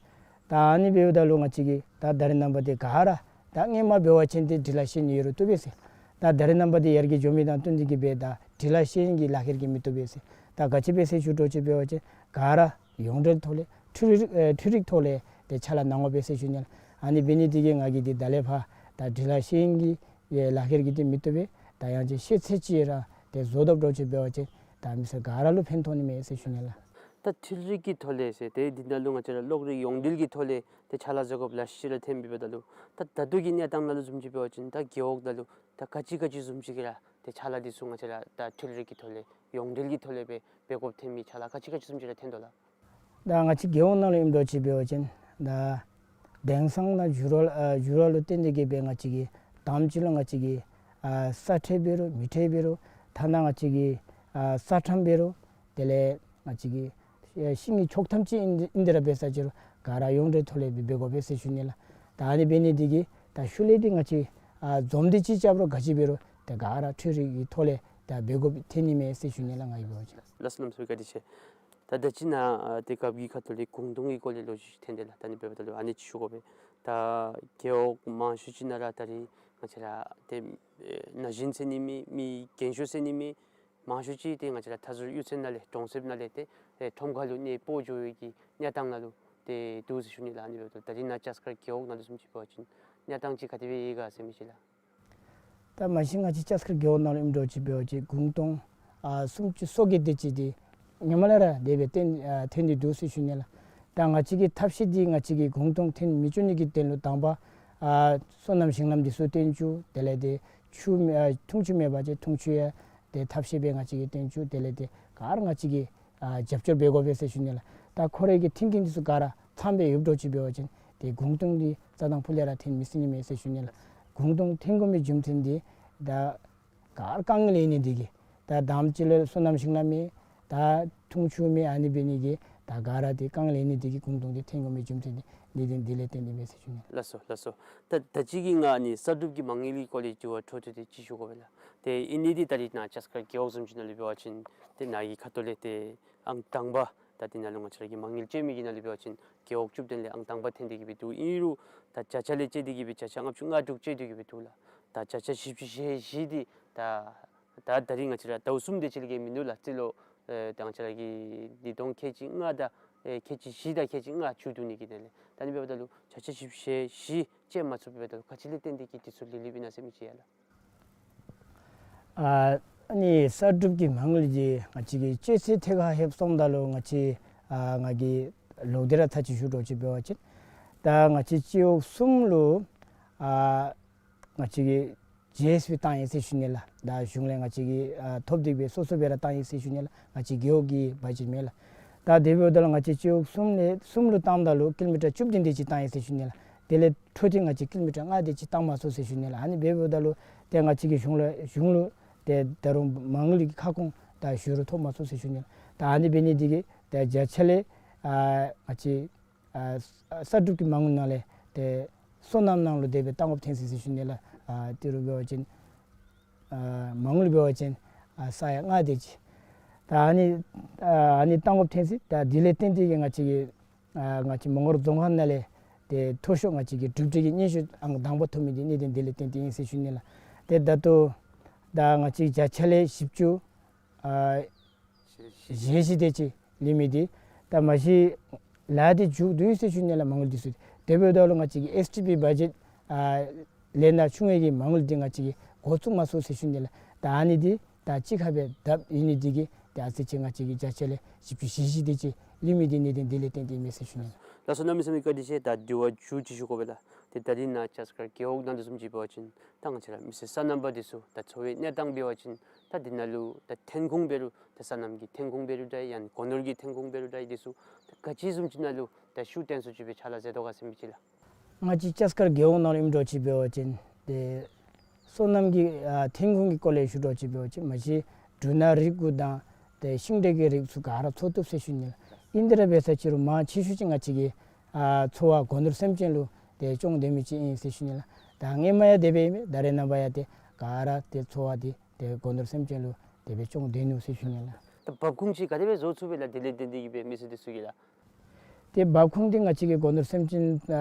ད་ཨ་ནི་འབདཝ་ད་ལུ་ང་བཅས་ཀྱིས་ད་ད་རེས་ནངས་པ་འདི་ག་ར་ད་སྔོན་མ་འབད་བ་ཅིན་ཏེ་འབྲི་ལྷག་ཤེས་ཡོན་ཡོད་རུང་བཏུབ་པས་ཟེར། ད་ད་རེས་ནངས་པ་འདི་ཡར་རྒྱས་འགྱོ་མི་དང་བསྟུན་ཏེ་གིས་སྦེ་ད་འབྲི་ལྷག་ཤེས་ཡོན་གྱི་ལག་ཁྱེར་གྱིས་མི་བཏུབ་པས་ཟེར། ད་ག་ཅི་སྦེ་ཟེར་ཞུ་དོ་ཅིག་འབད་བ་ཅིན་ག་ར་ཡོངས་འབྲེལ་ཐོག་ལས་འཕྲུལ་རིག་ཨེ་འཕྲུལ་རིག་ཐོག་ལས་ཏེ་ཕྱག་ལཱ་གནང་དགོ་པས་ཟེར་ཞུ་ནི་ལགས། ཨ་ནི་འབད་ནི་འདི་གིས་ང་གིས་འདི་ད་ལས་ཕར་ད་འབྲི་ལྷག་ཤེས་ཡོན་གྱི་ཨེ་ལག་ཁྱེར་གྱིས་འདི་མི་བཏུབ་པས། ད་ཡང་ཅིན་ཤེས་ཚད་ཅིག་ར་ཏེ་བཟོ་བཏུབ་དོ་ཅིག་འབད་བ་ཅིན་ད་མི་སེར་ག་ར་ལུ་ཕན་ཐོགས་ནི་མས་ཟེར་ཞུ་ནི་ལགས། ད་འཕྲུལ་རིག་གི་ཐོག་ལས་ཟེར་ཏེ་འདི་ནང་ལུ་ང་བཅས་ར་གློག་རིག་ཡོངས་འབྲེལ་གྱི་ཐོག་ལས་ཏེ་ཕྱག་ལཱ་མཛད་དགོཔ་ལེ་ཤ་ཅིག་ར་ཐོན་མི་འབདཝ་ད་ལུ་ད་ད་ལྟོ་གི་གནས་སྟངས་ནང་ལུ་བཟུམ་ཅིག་འབད་བ་ཅིན་ད་རྒེད་འོག་ནང་ལུ་ད་ག་ཅི་ག་ཅི་བཟུམ་ཅིག་གིས་ར་ཏེ་ཕྱག་ལཱ་འདི་ཚུ་ང་བཅས་ར་ད་འཕྲུལ་རིག་གི་ཐོག་ལས་ཡོངས་འབྲེལ་གྱི་ཐོག་ལས་སྦེ་འབད་དགོཔ་ཐོན་མི་ཕྱག་ལཱ་ག་ཅི་ག་ཅི་བཟུམ་ཅིག་ར་ཐོན་དོ་ལགས། ད་ང་བཅས་རྒེད་འོག་ནང་ལུ་ཨིནམ་འདྲཝ་ཅིག་འབད་བ་ཅིན་ད་དེང་སང་ནང་འགྱུར་བ་ཨ་འགྱུར་བ་ལུ་བརྟེན་ཏེ་གིས་སྦེ་ང་བཅས་ཀྱིས་དང་པ་ཅིག་ལུ་ང་བཅས་ཀྱིས་ཨ་ས་ཁྲལ་འབད་རུང་མི་ཁྲལ་འབད་རུང་ཐ་ན་ང་བཅས་ཀྱིས་ཨ་ས་ཁྲམ་འབད་རུང་དེ་ལས་ང་བཅས་ཀྱིས་ཨེ་ཤིང་གི་ཆོག་ཐམ་ཅིག་ཨིན་ཨིན་དེ་ར་འབད་ས་ཅི་རུང་ག་ར་ཡོངས་འབྲེལ་ཐོག་ལས་སྦེ་འབད་དགོ་པས་ཟེར་ཞུ་ནི་ལགས། ད་ཨ་ནི་འབད་ནི་འདི་གིས་ད་ཤུལ་ལས་འདི་ང་བཅས་ཨ་འཛོམས་འདུས་ཅིག་རྐྱབ་རུང་ག་ཅི་འབད་རུང་ད་ག་ར་འཕྲུལ་རིག་གི་ཐོག་ལས་ད་འབད་དགོཔ་ཐོན་ནི་མས་ཟེར་ཞུ་ནི་ལགས། ང་གིས་འབད་བ་ཅིན། ལགས་སོ་གནམ་མེད་ས་མེད་བཀའ་དྲིན་ཆེ། ད་ད་ཅི་ནཱ་ཨ་ཏེ་རྒཔོ་གི་ཁ་ཐུག་ལས་གུང་སྟོང་གི་སྐོར་ལས་ལོ་རྒྱུས་ཅིག་ཐོན་དེས་ལགས། ད་ཨ་ནི་འབདཝ་ད་ལུ་ཨ་ནི་ཅིག་ཞུ་དགོ་པས། ད་རྒེད་འོག་མང་ཤོས་ཅིག་ནང་ར་ད་རིས་ང་བཅས་ར་ཏེ་ཨེ་ན་གཞོན་ཟེར་ནི་མེད། མི་རྒན་ཤོས་ཟེར་ནི་མེད། མང་ཤོས་ཅིག་ཏེ་ང་བཅས་ར་མཐའ་ཟུར་གཡུས་ཚན་ནང་ལས་གྲོང་གསེབ་ནང་ལས་ཏེ་ཨེ་ཁྲོམ་ཁ་ལུ་གནས་སྤོ་འགྱོ་བའི་གི་གནས་སྟངས་ནང་ལུ་ཏེ་འདུག་ཟེར་ཞུ་ནི་ལགས། ཨ་ནི་འབདཝ་ད་ད་རིས་ནཱ་ལྕགས་མཁར་རྒེད་འོག་ནང་ལུ་བཟུམ་ཅིག་འབད་བ་ཅིན་གནས་སྟངས་ཅིག་ག་དེ་སྦེ་ཡོད་ག་ཟེར་མི་ཅིག་ལགས། ད་མ་གཞི་ང་བཅས་ལྕགས་མཁར་རྒེད་འོག་ནང་ལུ་ཨིནམ་འདྲཝ་ཅིག་འབད་བ་ཅིན་གུང་སྟོང་ཨ་སུམ་ཅུ་སོ་བརྒྱད་དེ་ཅིག་འདི་ཧེ་མ་ལས་ར་དེ་སྦེ་ཐོན་ཨ་ཐོན་ཏེ་འདུག་ཟེར་ཞུ་ནི་ལགས། ད་ང་བཅས་ཀྱི་ཐབས་ཤེས་འདི་ང་བཅས་ཀྱིས་གུང་སྟོང་ཐོན་མི་བཅུག་ནི་གི་དོན་ལུ་དང་པ་ཨ་སོ་ནམ་ཞིང་ལམ་འདི་ཚུ་བཏོན་བཅུག། དེ་ལས་ཏེ་ཆུ་མེད་ཨ་འཐུང་ཆུ་མེད་པ་ཅིན་འཐུང་ཆུ་ཡང་ཏེ་ཐབས་ཤེས་སྦེ་ང་བཅས་ཀྱིས་བཏོན་བཅུག། དེ་ལས་ཏེ་ག་ར་ང་བཅས་ཀྱིས་ཨ་རྒྱབ་སྐྱོར་འབད་དགོ་པས་ཟེར་ཞུ་ནི་ལགས། ད་ཁོ་རའི་གི་མཐུན་རྐྱེན་འདི་ཚུ་ག་ར་ཚངམ་སྦེ་ཡོདཔ་འདྲཝ་ཅིག་འབད་བ་ཅིན་ཏེ་གུང་སྟོང་འདི་རྩ་དང་ཕུ་ལས་ར་ཐོན་མི་སྲིད་ནི་མས་ཟེར་ཞུ་ནི་ལགས། གུང་སྟོང་ཐོན་དགོ་མི་རྒྱུ་མཚན་འདི་ད་ག་ར་དཀའ་ངལ་ཡོད་ནི་འདི་གིས་ད་དང་པ་ཅིག་ལུ་སོ་ནམ་ཞིང་ལམ་མེད། ད་འཐུང་ཆུ་མེད། ཨ་ནི་འབད་ནི་གིས་ད་ག་ར་འདི་དཀའ་ངལ་ཡོད་ནི་འདི་གིས་གུང་སྟོང་འདི་ཐོན་དགོ་མི་རྒྱུ་མཚན་འདི་འདི་འདི་འདི་ལས་བརྟེན་ཏེ་མས་ཟེར་ཞུ་ནི། ལགས་སོ་ལགས་སོ། ད་ད་ཅི་གི་ང་ཨ་ནི་གསར་སྒྲུབ་ཀྱི་མ་དངུལ་གྱི་སྐོར་ལས་དྲི་བ་འཕྲོ་མཐུད་དེ་ཅིག་ཞུ་དགོ་པས་ལགས། ཏེ་ཨིན་ནི་འདི་ད་རིས་ནཱ་ལྕགས་མཁར་རྒེད་འོག་བཟུམ་ཅིག་ནང་ལུ་འབད་བ་ཅིན་ཏེ་ནཱ་གི་ཁ་ཐུག་ལས་ཏེ་ཨང་དང་པ་ད་འདི་ནང་ལུ་ང་བཅས་ར་གི་མ་དངུལ་སྤྱོད་མི་གི་ནང་ལུ་འབད་བ་ཅིན་རྒེད་འོག་བཅུ་བདུན་ལས་ཨང་དང་པ་ཐོན་ཏེ་གིས་སྦེ་འདུག། ཨིན་རུང་ད་བརྒྱ་ཆ་ལས་བཅད་དེ་གིས་སྦེ་བརྒྱ་ཆ་ལྔ་བཅུ་ང་དྲུག་བཅད་དེ་གིས་སྦེ་འདུག་ལགས། ད་བརྒྱ་ཆ་བཞི་བཅུ་ཞེ་བཞི་འདི་ད་ད་ད་རིས་ང་བཅས་ར་ཟླཝ་གསུམ་དེ་ཅིག་ལས་བརྒལ་མིན་འདུག་ལགས། རྩིས་ལོ་ཨེ་ད་ང་བཅས་ར་གི་ཉིས་སྟོང་ཁལ་གཅིག་ལྔ་དང་ཨེ་ཁལ་གཅིག་བཞི་དང་ཁལ་གཅིག་ལྔ་མཇུག་བསྡུ་ནི་གི་དོན་ལས། ད་ཨ་ནི་འབདཝ་ད་ལུ་བརྒྱ་ཆ་བཞི་བཅུ་ཞེ་བཞི་བཅད་མ་ཚུགསཔ་འབདཝ་ད་ལུ་ག་ཅི་ལས་བརྟེན་ཏེ་གིས་འདི་ཚུ་ལུས་ལུསཔ་ཨིན་ན་ཟེར་མི་ཅིག་ཡོད་ལགས། ཨ་ནི་གསར་སྒྲུབ་ཀྱི་མ་དངུལ་འདི་ང་བཅས་ཀྱིས་སྤྱོད་ཚུལ་ཐད་ཁར་ལྷོདཔ་ད་ལུ་ང་བཅས་ཨ་ང་གིས་ལོག་སྟེ་ར་ཚར་གཅིག་ཞུ་དོ་ཅིག་འབད་བ་ཅིན། ད་ང་བཅས་སྤྱི་འོག་གསུམ་ལུ་ཨ་ང་བཅས་ཀྱིས་ཇི་ཨེསི་བི་བཏང་ཡི་ཟེར་ཞུ་ནི་ལགས། ད་གཞུང་ལས་ང་བཅས་ཀྱིས་ཨ་ཐོབ་སྟེ་སྦེ་སོ་སོ་སྦེ་ར་བཏང་ཡི་ཟེར་ཞུ་ནི་ལགས། ང་བཅས་རྒེད་འོག་གི་བ་ཇེཊ་མེན་ལགས། ད་དེ་འབདཝ་ད་ལུ་ང་བཅས་སྤྱི་འོག་གསུམ་ལས་གསུམ་ལུ་བཏངམ་ད་ལུ་ཀི་ལོ་མི་ཊར་བཅུ་བདུན་དེ་ཅིག་བཏང་ཡི་ཟེར་ཞུ་ནི་ལགས། དེ་ལས་འཕྲོ་མཐུད་ང་བཅས་ཀི་ལོ་མི་ཊར་ལྔ་དེ་ཅིག་བཏང་མ་ཚུགས་ཟེར་ཞུ་ནི་ལགས། ཨ་ནི་འབདཝ་ད་ལུ་ཏེ་ང་བཅས་ཀྱིས་གཞུང་ལུ་གཞུང་ལུ་ཏེ་ད་རུང་མ་དངུལ་གྱི་ཁ་སྐོང་ད་ཞུ་རུང་ཐོབ་མ་ཚུགས་ཟེར་ཞུ་ནི་ལགས། ད་ཨ་ནི་འབད་ནི་དེ་གིས་ཏེ་བརྒྱ་ཆ་ལས་ཨ་ང་བཅས་ཨ་གསར་སྒྲུབ་ཀྱི་མ་དངུལ་ནང་ལས་ཏེ་སོ་ནམ་ནང་ལུ་དེ་སྦེ་བཏང་དགོཔ་ཐོན་ཅི་ཟེར་ཞུ་ནི་ལགས། ཨ་ཏི་རུ་འབད་བ་ཅིན་ཨ་མ་དངུལ་འབད་བ་ཅིན་ཨ་ས་ཡ་ལྔ་དེ་ཅིག། ད་ཨ་ནི་ཨ་ཨ་ནི་བཏང་དགོཔ་ཐོན་ཅི། ད་དེ་ལས་བརྟེན་ཏེ་གིས་ང་བཅས་ཀྱིས་ཨ་ང་བཅས་མོང་སྒར་རྫོང་ཁག་ནང་ལས་ཏེ་མཐོ་ཤོས་ང་བཅས་ཀྱིས་གྲུབ་འབྲས་ཀྱི་སྙན་ཞུ་ཨང་དང་པ་ཐོབ་མི་དེ་གནད་དོན་དེ་ལས་བརྟེན་ཏེ་ཨིན་ཟེར་ཞུ་ནི་ལགས། ཏེ་ད་ལྟོ་ད་ང་བཅས་བརྒྱ་ཆ་ལས་བཞི་བཅུ་ཨ་ཞེ་བཞི་དེ་ཅིག་ལེན་མི་དེ་ད་མ་གཞི་ལཱ་དེ་མཇུག་བསྡུ་ཡི་ཟེར་ཞུ་ནི་ལགས། མ་དངུལ་དེ་ཚུ་དེ་འབདཝ་ད་ལུ་ང་བཅས་ཀྱིས་ཨེསི་ཊི་བི་བ་ཇེཊ་ཨ་ལས་ནཱ་ཆུང་བའི་གི་མ་དངུལ་དེ་ང་བཅས་ཀྱིས་འགོ་བཙུགས་མ་ཚུགས་ཟེར་ཞུ་ནི་ལགས། ད་ཨ་ནི་དེ་ད་གཅིག་ཁར་སྦེ་བརྡབ་ཡོད་ནི་དེ་གིས་ཏེ་ཨ་ཙི་ཅིག་ང་བཅས་ཀྱིས་བརྒྱ་ཆ་ལས་བཞི་བཅུ་ཞེ་བཞི་དེ་ཅིག་ལེན་མི་དེ་གནད་དོན་དེ་ལས་བརྟེན་ཏེ་ཨིན་མས་ཟེར་ཞུ་ནི་ལགས། ལགས་སོ། གནམ་མེད་ས་མེད་བཀའ་དྲིན་ཆེ། ད་དྲི་བ་མཇུག་ཅིག་ཞུ་དགོ་པས་ལགས། ཏེ་ད་རིས་ནཱ་ལྕགས་ཀར་རྒེད་འོག་ནང་འདི་བཟུམ་ཅིག་འབད་བ་ཅིན་ད་ང་བཅས་ར་མི་སེར་སོ་ནམ་པ་འདི་ཚུ་ད་འཚོ་བའི་གནས་སྟངས་འབད་བ་ཅིན་ད་འདི་ནང་ལུ་ད་ཐོན་ཁུངས་འབད་རུང་ད་སོ་ནམ་གྱི་ཐོན་ཁུངས་འབད་རུང་ད་ཡང་སྒོ་ནོར་གྱི་ཐོན་ཁུངས་འབད་རུང་ད་འདི་ཚུ་ད་ག་ཅི་བཟུམ་ཅིག་ནང་ལུ་ད་ཤུགས་བཏོན་ཚུགས་ཅིག་སྦེ་ཕྱག་ལཱ་མཛད་དོ་ག་ཟེར་མི་ཅིག་ལགས། ང་བཅས་ལྕགས་ཀར་རྒེད་འོག་ནང་ལུ་ཨིནམ་འདྲཝ་ཅིག་འབད་བ་ཅིན་ཏེ་སོ་ནམ་གྱི་ཨ་ཐོན་ཁུངས་ཀྱི་སྐོར་ལས་ཞུ་འདྲཝ་ཅིག་འབད་བ་ཅིན་མ་གཞི་འབྲུ་སྣ་རིགས་དགུ་དང་ཏེ་ཤིང་འབྲས་ཀྱི་རིགས་ཚུ་ག་ར་འཚོ་བཏུབ་ཟེར་ཞུ་ནི་ལགས། ཨིན་དེ་ར་འབད་ས་ཅིག་རུང་མང་ཆེ་ཤོས་ཅིག་ང་བཅས་ཀྱི་ཨ་འཚོ་བ་སྒོ་ནོར་སེམས་ཅན་ལུ་ཏེ་སྐྱོང་སྡོད་མི་ཅིག་ཨིན་ཟེར་ཞུ་ནི་ལགས། ད་སྔོན་མ་ཡང་དེ་སྦེ་ཨིན་མས། ད་རེས་ནངས་པ་ཡང་ཏེ་ག་ར་ཏེ་འཚོ་བ་འདི་ཏེ་སྒོ་ནོར་སེམས་ཅན་ལུ་དེ་སྦེ་སྐྱོང་སྡོད་ནུག་ཟེར་ཞུ་ནི་ལགས། ད་འབབ་ཁུངས་ཅིག་ག་དེ་སྦེ་བཟོ་ཚུགས་པས་ལགས། དེ་ལས་བརྟེན་ཏེ་གིས་སྦེ་མི་སེར་འདི་ཚུ་གིས་ལགས། ཏེ་འབབ་ཁུངས་འདི་ང་བཅས་ཀྱི་སྒོ་ནོར་སེམས་ཅན་ཨ་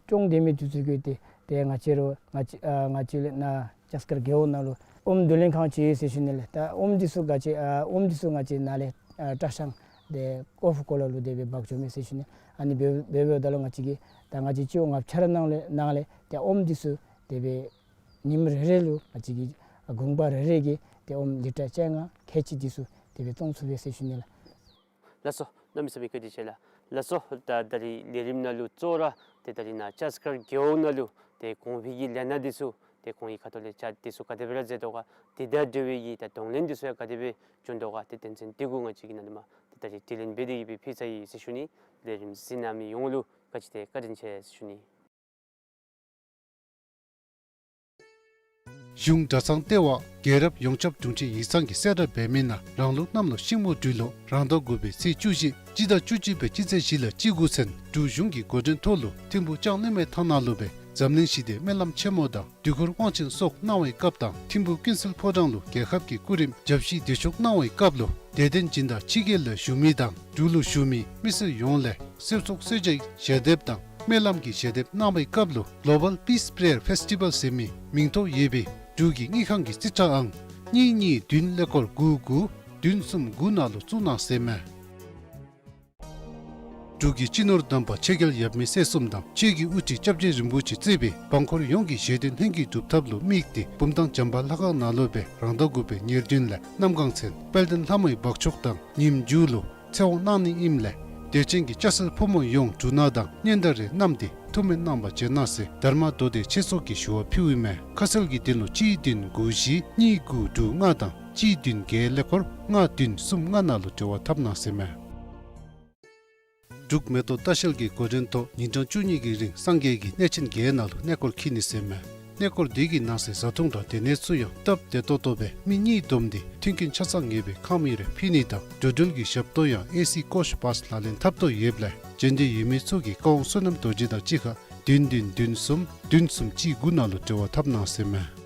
སྐྱོང་སྡོད་མི་འདི་ཚུ་གིས་ཏེ་ཏེ་ང་བཅས་ར་ང་བཅས་ཨ་ང་བཅས་ལས་ནཱ་ལྕགས་ཀར་རྒེད་འོག་ནང་ལུ་ཨོམ་བསྡུ་ལེན་ཁང་ཅིག་ཡོད་ཟེར་ཞུ་ནི་ལགས། ད་ཨོམ་འདི་ཚུ་ང་བཅས་ཨ་ཨོམ་འདི་ཚུ་ང་བཅས་ནཱ་ལས་ཨ་ཀྲ་ཤང་ཏེ་ཀོ་ཕུ་ཀོ་ལ་ལུ་དེ་སྦེ་འབག་འགྱོ་མས་ཟེར་ཞུ་ནི། ཨ་ནི་འབད་འབད་འབདཝ་ད་ལུ་ང་བཅས་ཀྱིས་ད་ང་བཅས་སྤྱི་འོག་ལྔ་ཆ་ར་ནང་ལས་ནང་ལས་ཏེ་ཨོམ་འདི་ཚུ་དེ་སྦེ་ཉིནམ་རེ་རེ་ལུ་ང་བཅས་ཀྱིས་ཨ་དགོངས་པ་རེ་རེ་གིས་ཏེ་ཨོམ་ལི་ཊར་བཅོ་ལྔ་ཁལ་གཅིག་འདི་ཚུ་དེ་སྦེ་བཙོང་ཚུགས་པས་ཟེར་ཞུ་ནི་ལགས། ལགས་སོ། གནམ་མེད་ས་མེད་བཀའ་དྲིན་ཆེ་ལགས། ལགས་སོ། ད་ད་རིས་ལས་རིམ་ནང་ལུ་གཙོ་བོ་ར་ཏེ་ད་རིས་ནཱ་ལྕགས་ཀར་རྒེད་འོག་ནང་ལུ་ཏེ་གོང་འཕེལ་གྱི་ལས་སྣ་འདི་ཚུ་ཏེ་ཁོང་གི་ཁ་ཐུག་ལས་ཅ་འདི་ཚུ་ག་དེ་སྦེ་ར་མཛད་དོ་ག། དེ་དང་འབྲེལ་བའི་གི་ད་གདོང་ལེན་འདི་ཚུ་ཡང་ག་དེ་སྦེ་བྱུང་དོ་ག། ཏེ་དོན་ཚན་འདི་གུ་ང་བཅས་ཀྱིས་ནཱ་ལས་མར་ཏེ་ད་རིས་དྲི་ལན་འབད་དེ་གིས་སྦེ་ཕུལ་ཚར་ཡི་ཟེར་ཞུ་ནི། ལས་རིམ་གཟིགས་གནང་མི་ཡོངས་ལུ་ག་ཅི་ཏེ་བཀའ་དྲིན་ཆེ་ཟེར་ཞུ་ནི། གཞུང་གྲྭ་ཚང་ལྟེ་བ་རྒྱལ་རབས་ཡོངས་ཁྱབ་དྲུང་ཆེན་ཡིག་ཚང་གིས་གསལ་བསྒྲགས་འབད་མི་ནང་རང་ལུགས་གནམ་ལོ་ཤིང་མོ་སྦྲུལ་ལོ་རང་ཟླ་དགུ་པའི་ཚེས་བཅུ་བཞི་སྤྱི་ཟླ་བཅུ་གཅིག་པའི་སྤྱི་ཚེས་བཞི་ལས་སྤྱི་འགོ་ཚུན་འབྲུག་གཞུང་གི་འགོ་འདྲེན་ཐོག་ལུ་ཐིམ་ཕུག་ལྕང་གླིང་མའི་ཐང་ནང་ལུ་སྦེ་འཛམ་གླིང་ཞི་བདེའི་སྨོན་ལམ་ཆེན་མོ་དང་དུས་འཁོར་དབང་ཆེན་སོགས་གནང་བའི་སྐབས་དང་ཐིམ་ཕུག་ཀུན་གསལ་ཕོ་བྲང་ལུ་རྒྱལ་ཁབ་ཀྱི་སྐུ་རིམ་ཞབས་ཕྱི་བདེ་མཆོག་གནང་བའི་སྐབས་ལུ་དད་ལྡན་སྦྱིན་བདག་ཕྱི་རྒྱལ་ལས་བཞུགས་མི་དང་འབྲུག་ལུ་བཞུགས་མི་མི་སེར་ཡོངས་ལས་གསེར་སོགས་གསོལ་ཇའི་ཞལ་འདེབས་དང་སྨོན་ལམ་གྱི་ཞལ་འདེབས་གནང་བའི་སྐབས་ལུ་Global Peace Prayer Festival ཟེར་མི་མིང་ཐོ་ཡོད་པའི་འབྲུག་གི་དངུལ་ཁང་གི་རྩིས་ཁྲ་ཨང་གཉིས་གཉིས་བདུན་ཀླད་ཀོར་དགུ་དགུ་བདུན་གསུམ་དགུ་ནང་ལུ་བཙུགས་གནང་ཟེར་མས། འབྲུག་གི་སྤྱི་ནོར་དམ་པ་ཆོས་རྒྱལ་ཡབ་མེས་སྲས་གསུམ་དང་ཆོས་ཀྱི་དབུ་ཁྲིད་སྐྱབས་རྗེ་རིན་པོ་ཆེ་གཙོས་པའི་འབངས་འཁོར་ཡོངས་ཀྱི་བཞེད་དོན་ལྷུན་གྱིས་གྲུབ་ཐབས་ལུ་དམིགས་ཏེ་བུམ་ཐང་བྱམས་པ་ལྷ་ཁང་ནང་ལུ་སྦེ་རང་ཟླ་དགུ་པའི་ཉེར་བདུན་ལས་གནམ་གང་ཚེ་དཔལ་ལྡན་ལྷ་མོའི་འབག་མཆོག་དང་ཉིནམ་མཇུག་ལུ་ཚེ་དབང་གནང་ནི་ཨིནམ་ལས་དད་ཅན་གྱི་སྐྱ་སེར་ཕོ་མོ་ཡོངས་འབྲུ་སྣ་དང་སྙན་དར་རེ་བསྣམས་ཏེ་ཐུགས་སྨོན་གནང་བར་བྱོན་གནང་ཟེར་དྷརྨ་མདོ་སྡེ་ཆོས་ཚོགས་ཀྱིས་ཞུ་བ་ཕུལཝ་ཨིན་མས། ཁ་གསལ་གྱི་དོན་ལུ་གཅིག་བདུན་དགུ་བཞི་གཉིས་དགུ་དྲུག་ལྔ་དང་གཅིག་བདུན་བརྒྱད་ཀླད་ཀོར་ལྔ་བདུན་གསུམ་ལྔ་ནང་ལུ་འབྲེལ་བ་འཐབ་གནང་ཟེར་མས། འབྲུག་མེ་ཏོག་ལྟ་བཤལ་གྱི་འགོ་འདྲེན་ཐོག་ཉིན་གྲངས་བཅུ་གཉིས་ཀྱི་རིང་སངས་རྒྱས་ཀྱི་གནས་ཆེན་བརྒྱད་ནང་ལུ་གནས་སྐོར་འཁྱིད་ནི་ཟེར་མས། གནས་སྐོར་འདི་གི་ནང་གསེས་བཟའ་འཐུང་དང་སྡོད་གནས་ཚུ་ཡང་སྟབས་བདེ་ཏོག་ཏོ་སྦེ་མི་གཉིས་བསྡོམས་ཏེ་མཐུན་རྐྱེན་ཆ་ཚང་ངེས་པའི་ཁང་མིག་རེ་ཕུལ་ནི་དང་འགྲོ་འགྲུལ་གྱི་ཞབས་ཏོག་ཡང་ཨེ་སི་ཀོ་ཤ་བཱས་ལག་ལེན་འཐབ་དོ་ཡོདཔ་ལས་འབྱོན་འདོད་ཡོད་མི་ཚུ་གིས་བཀའ་དབང་བསོད་ནམས་རྡོ་རྗེ་དང་གཅིག་ཁར་བདུན་བདུན་བདུན་གསུམ་བདུན་གསུམ་གཅིག་དགུ་ནང་ལུ་འབྲེལ་བ་འཐབ་གནང་ཟེར་མས།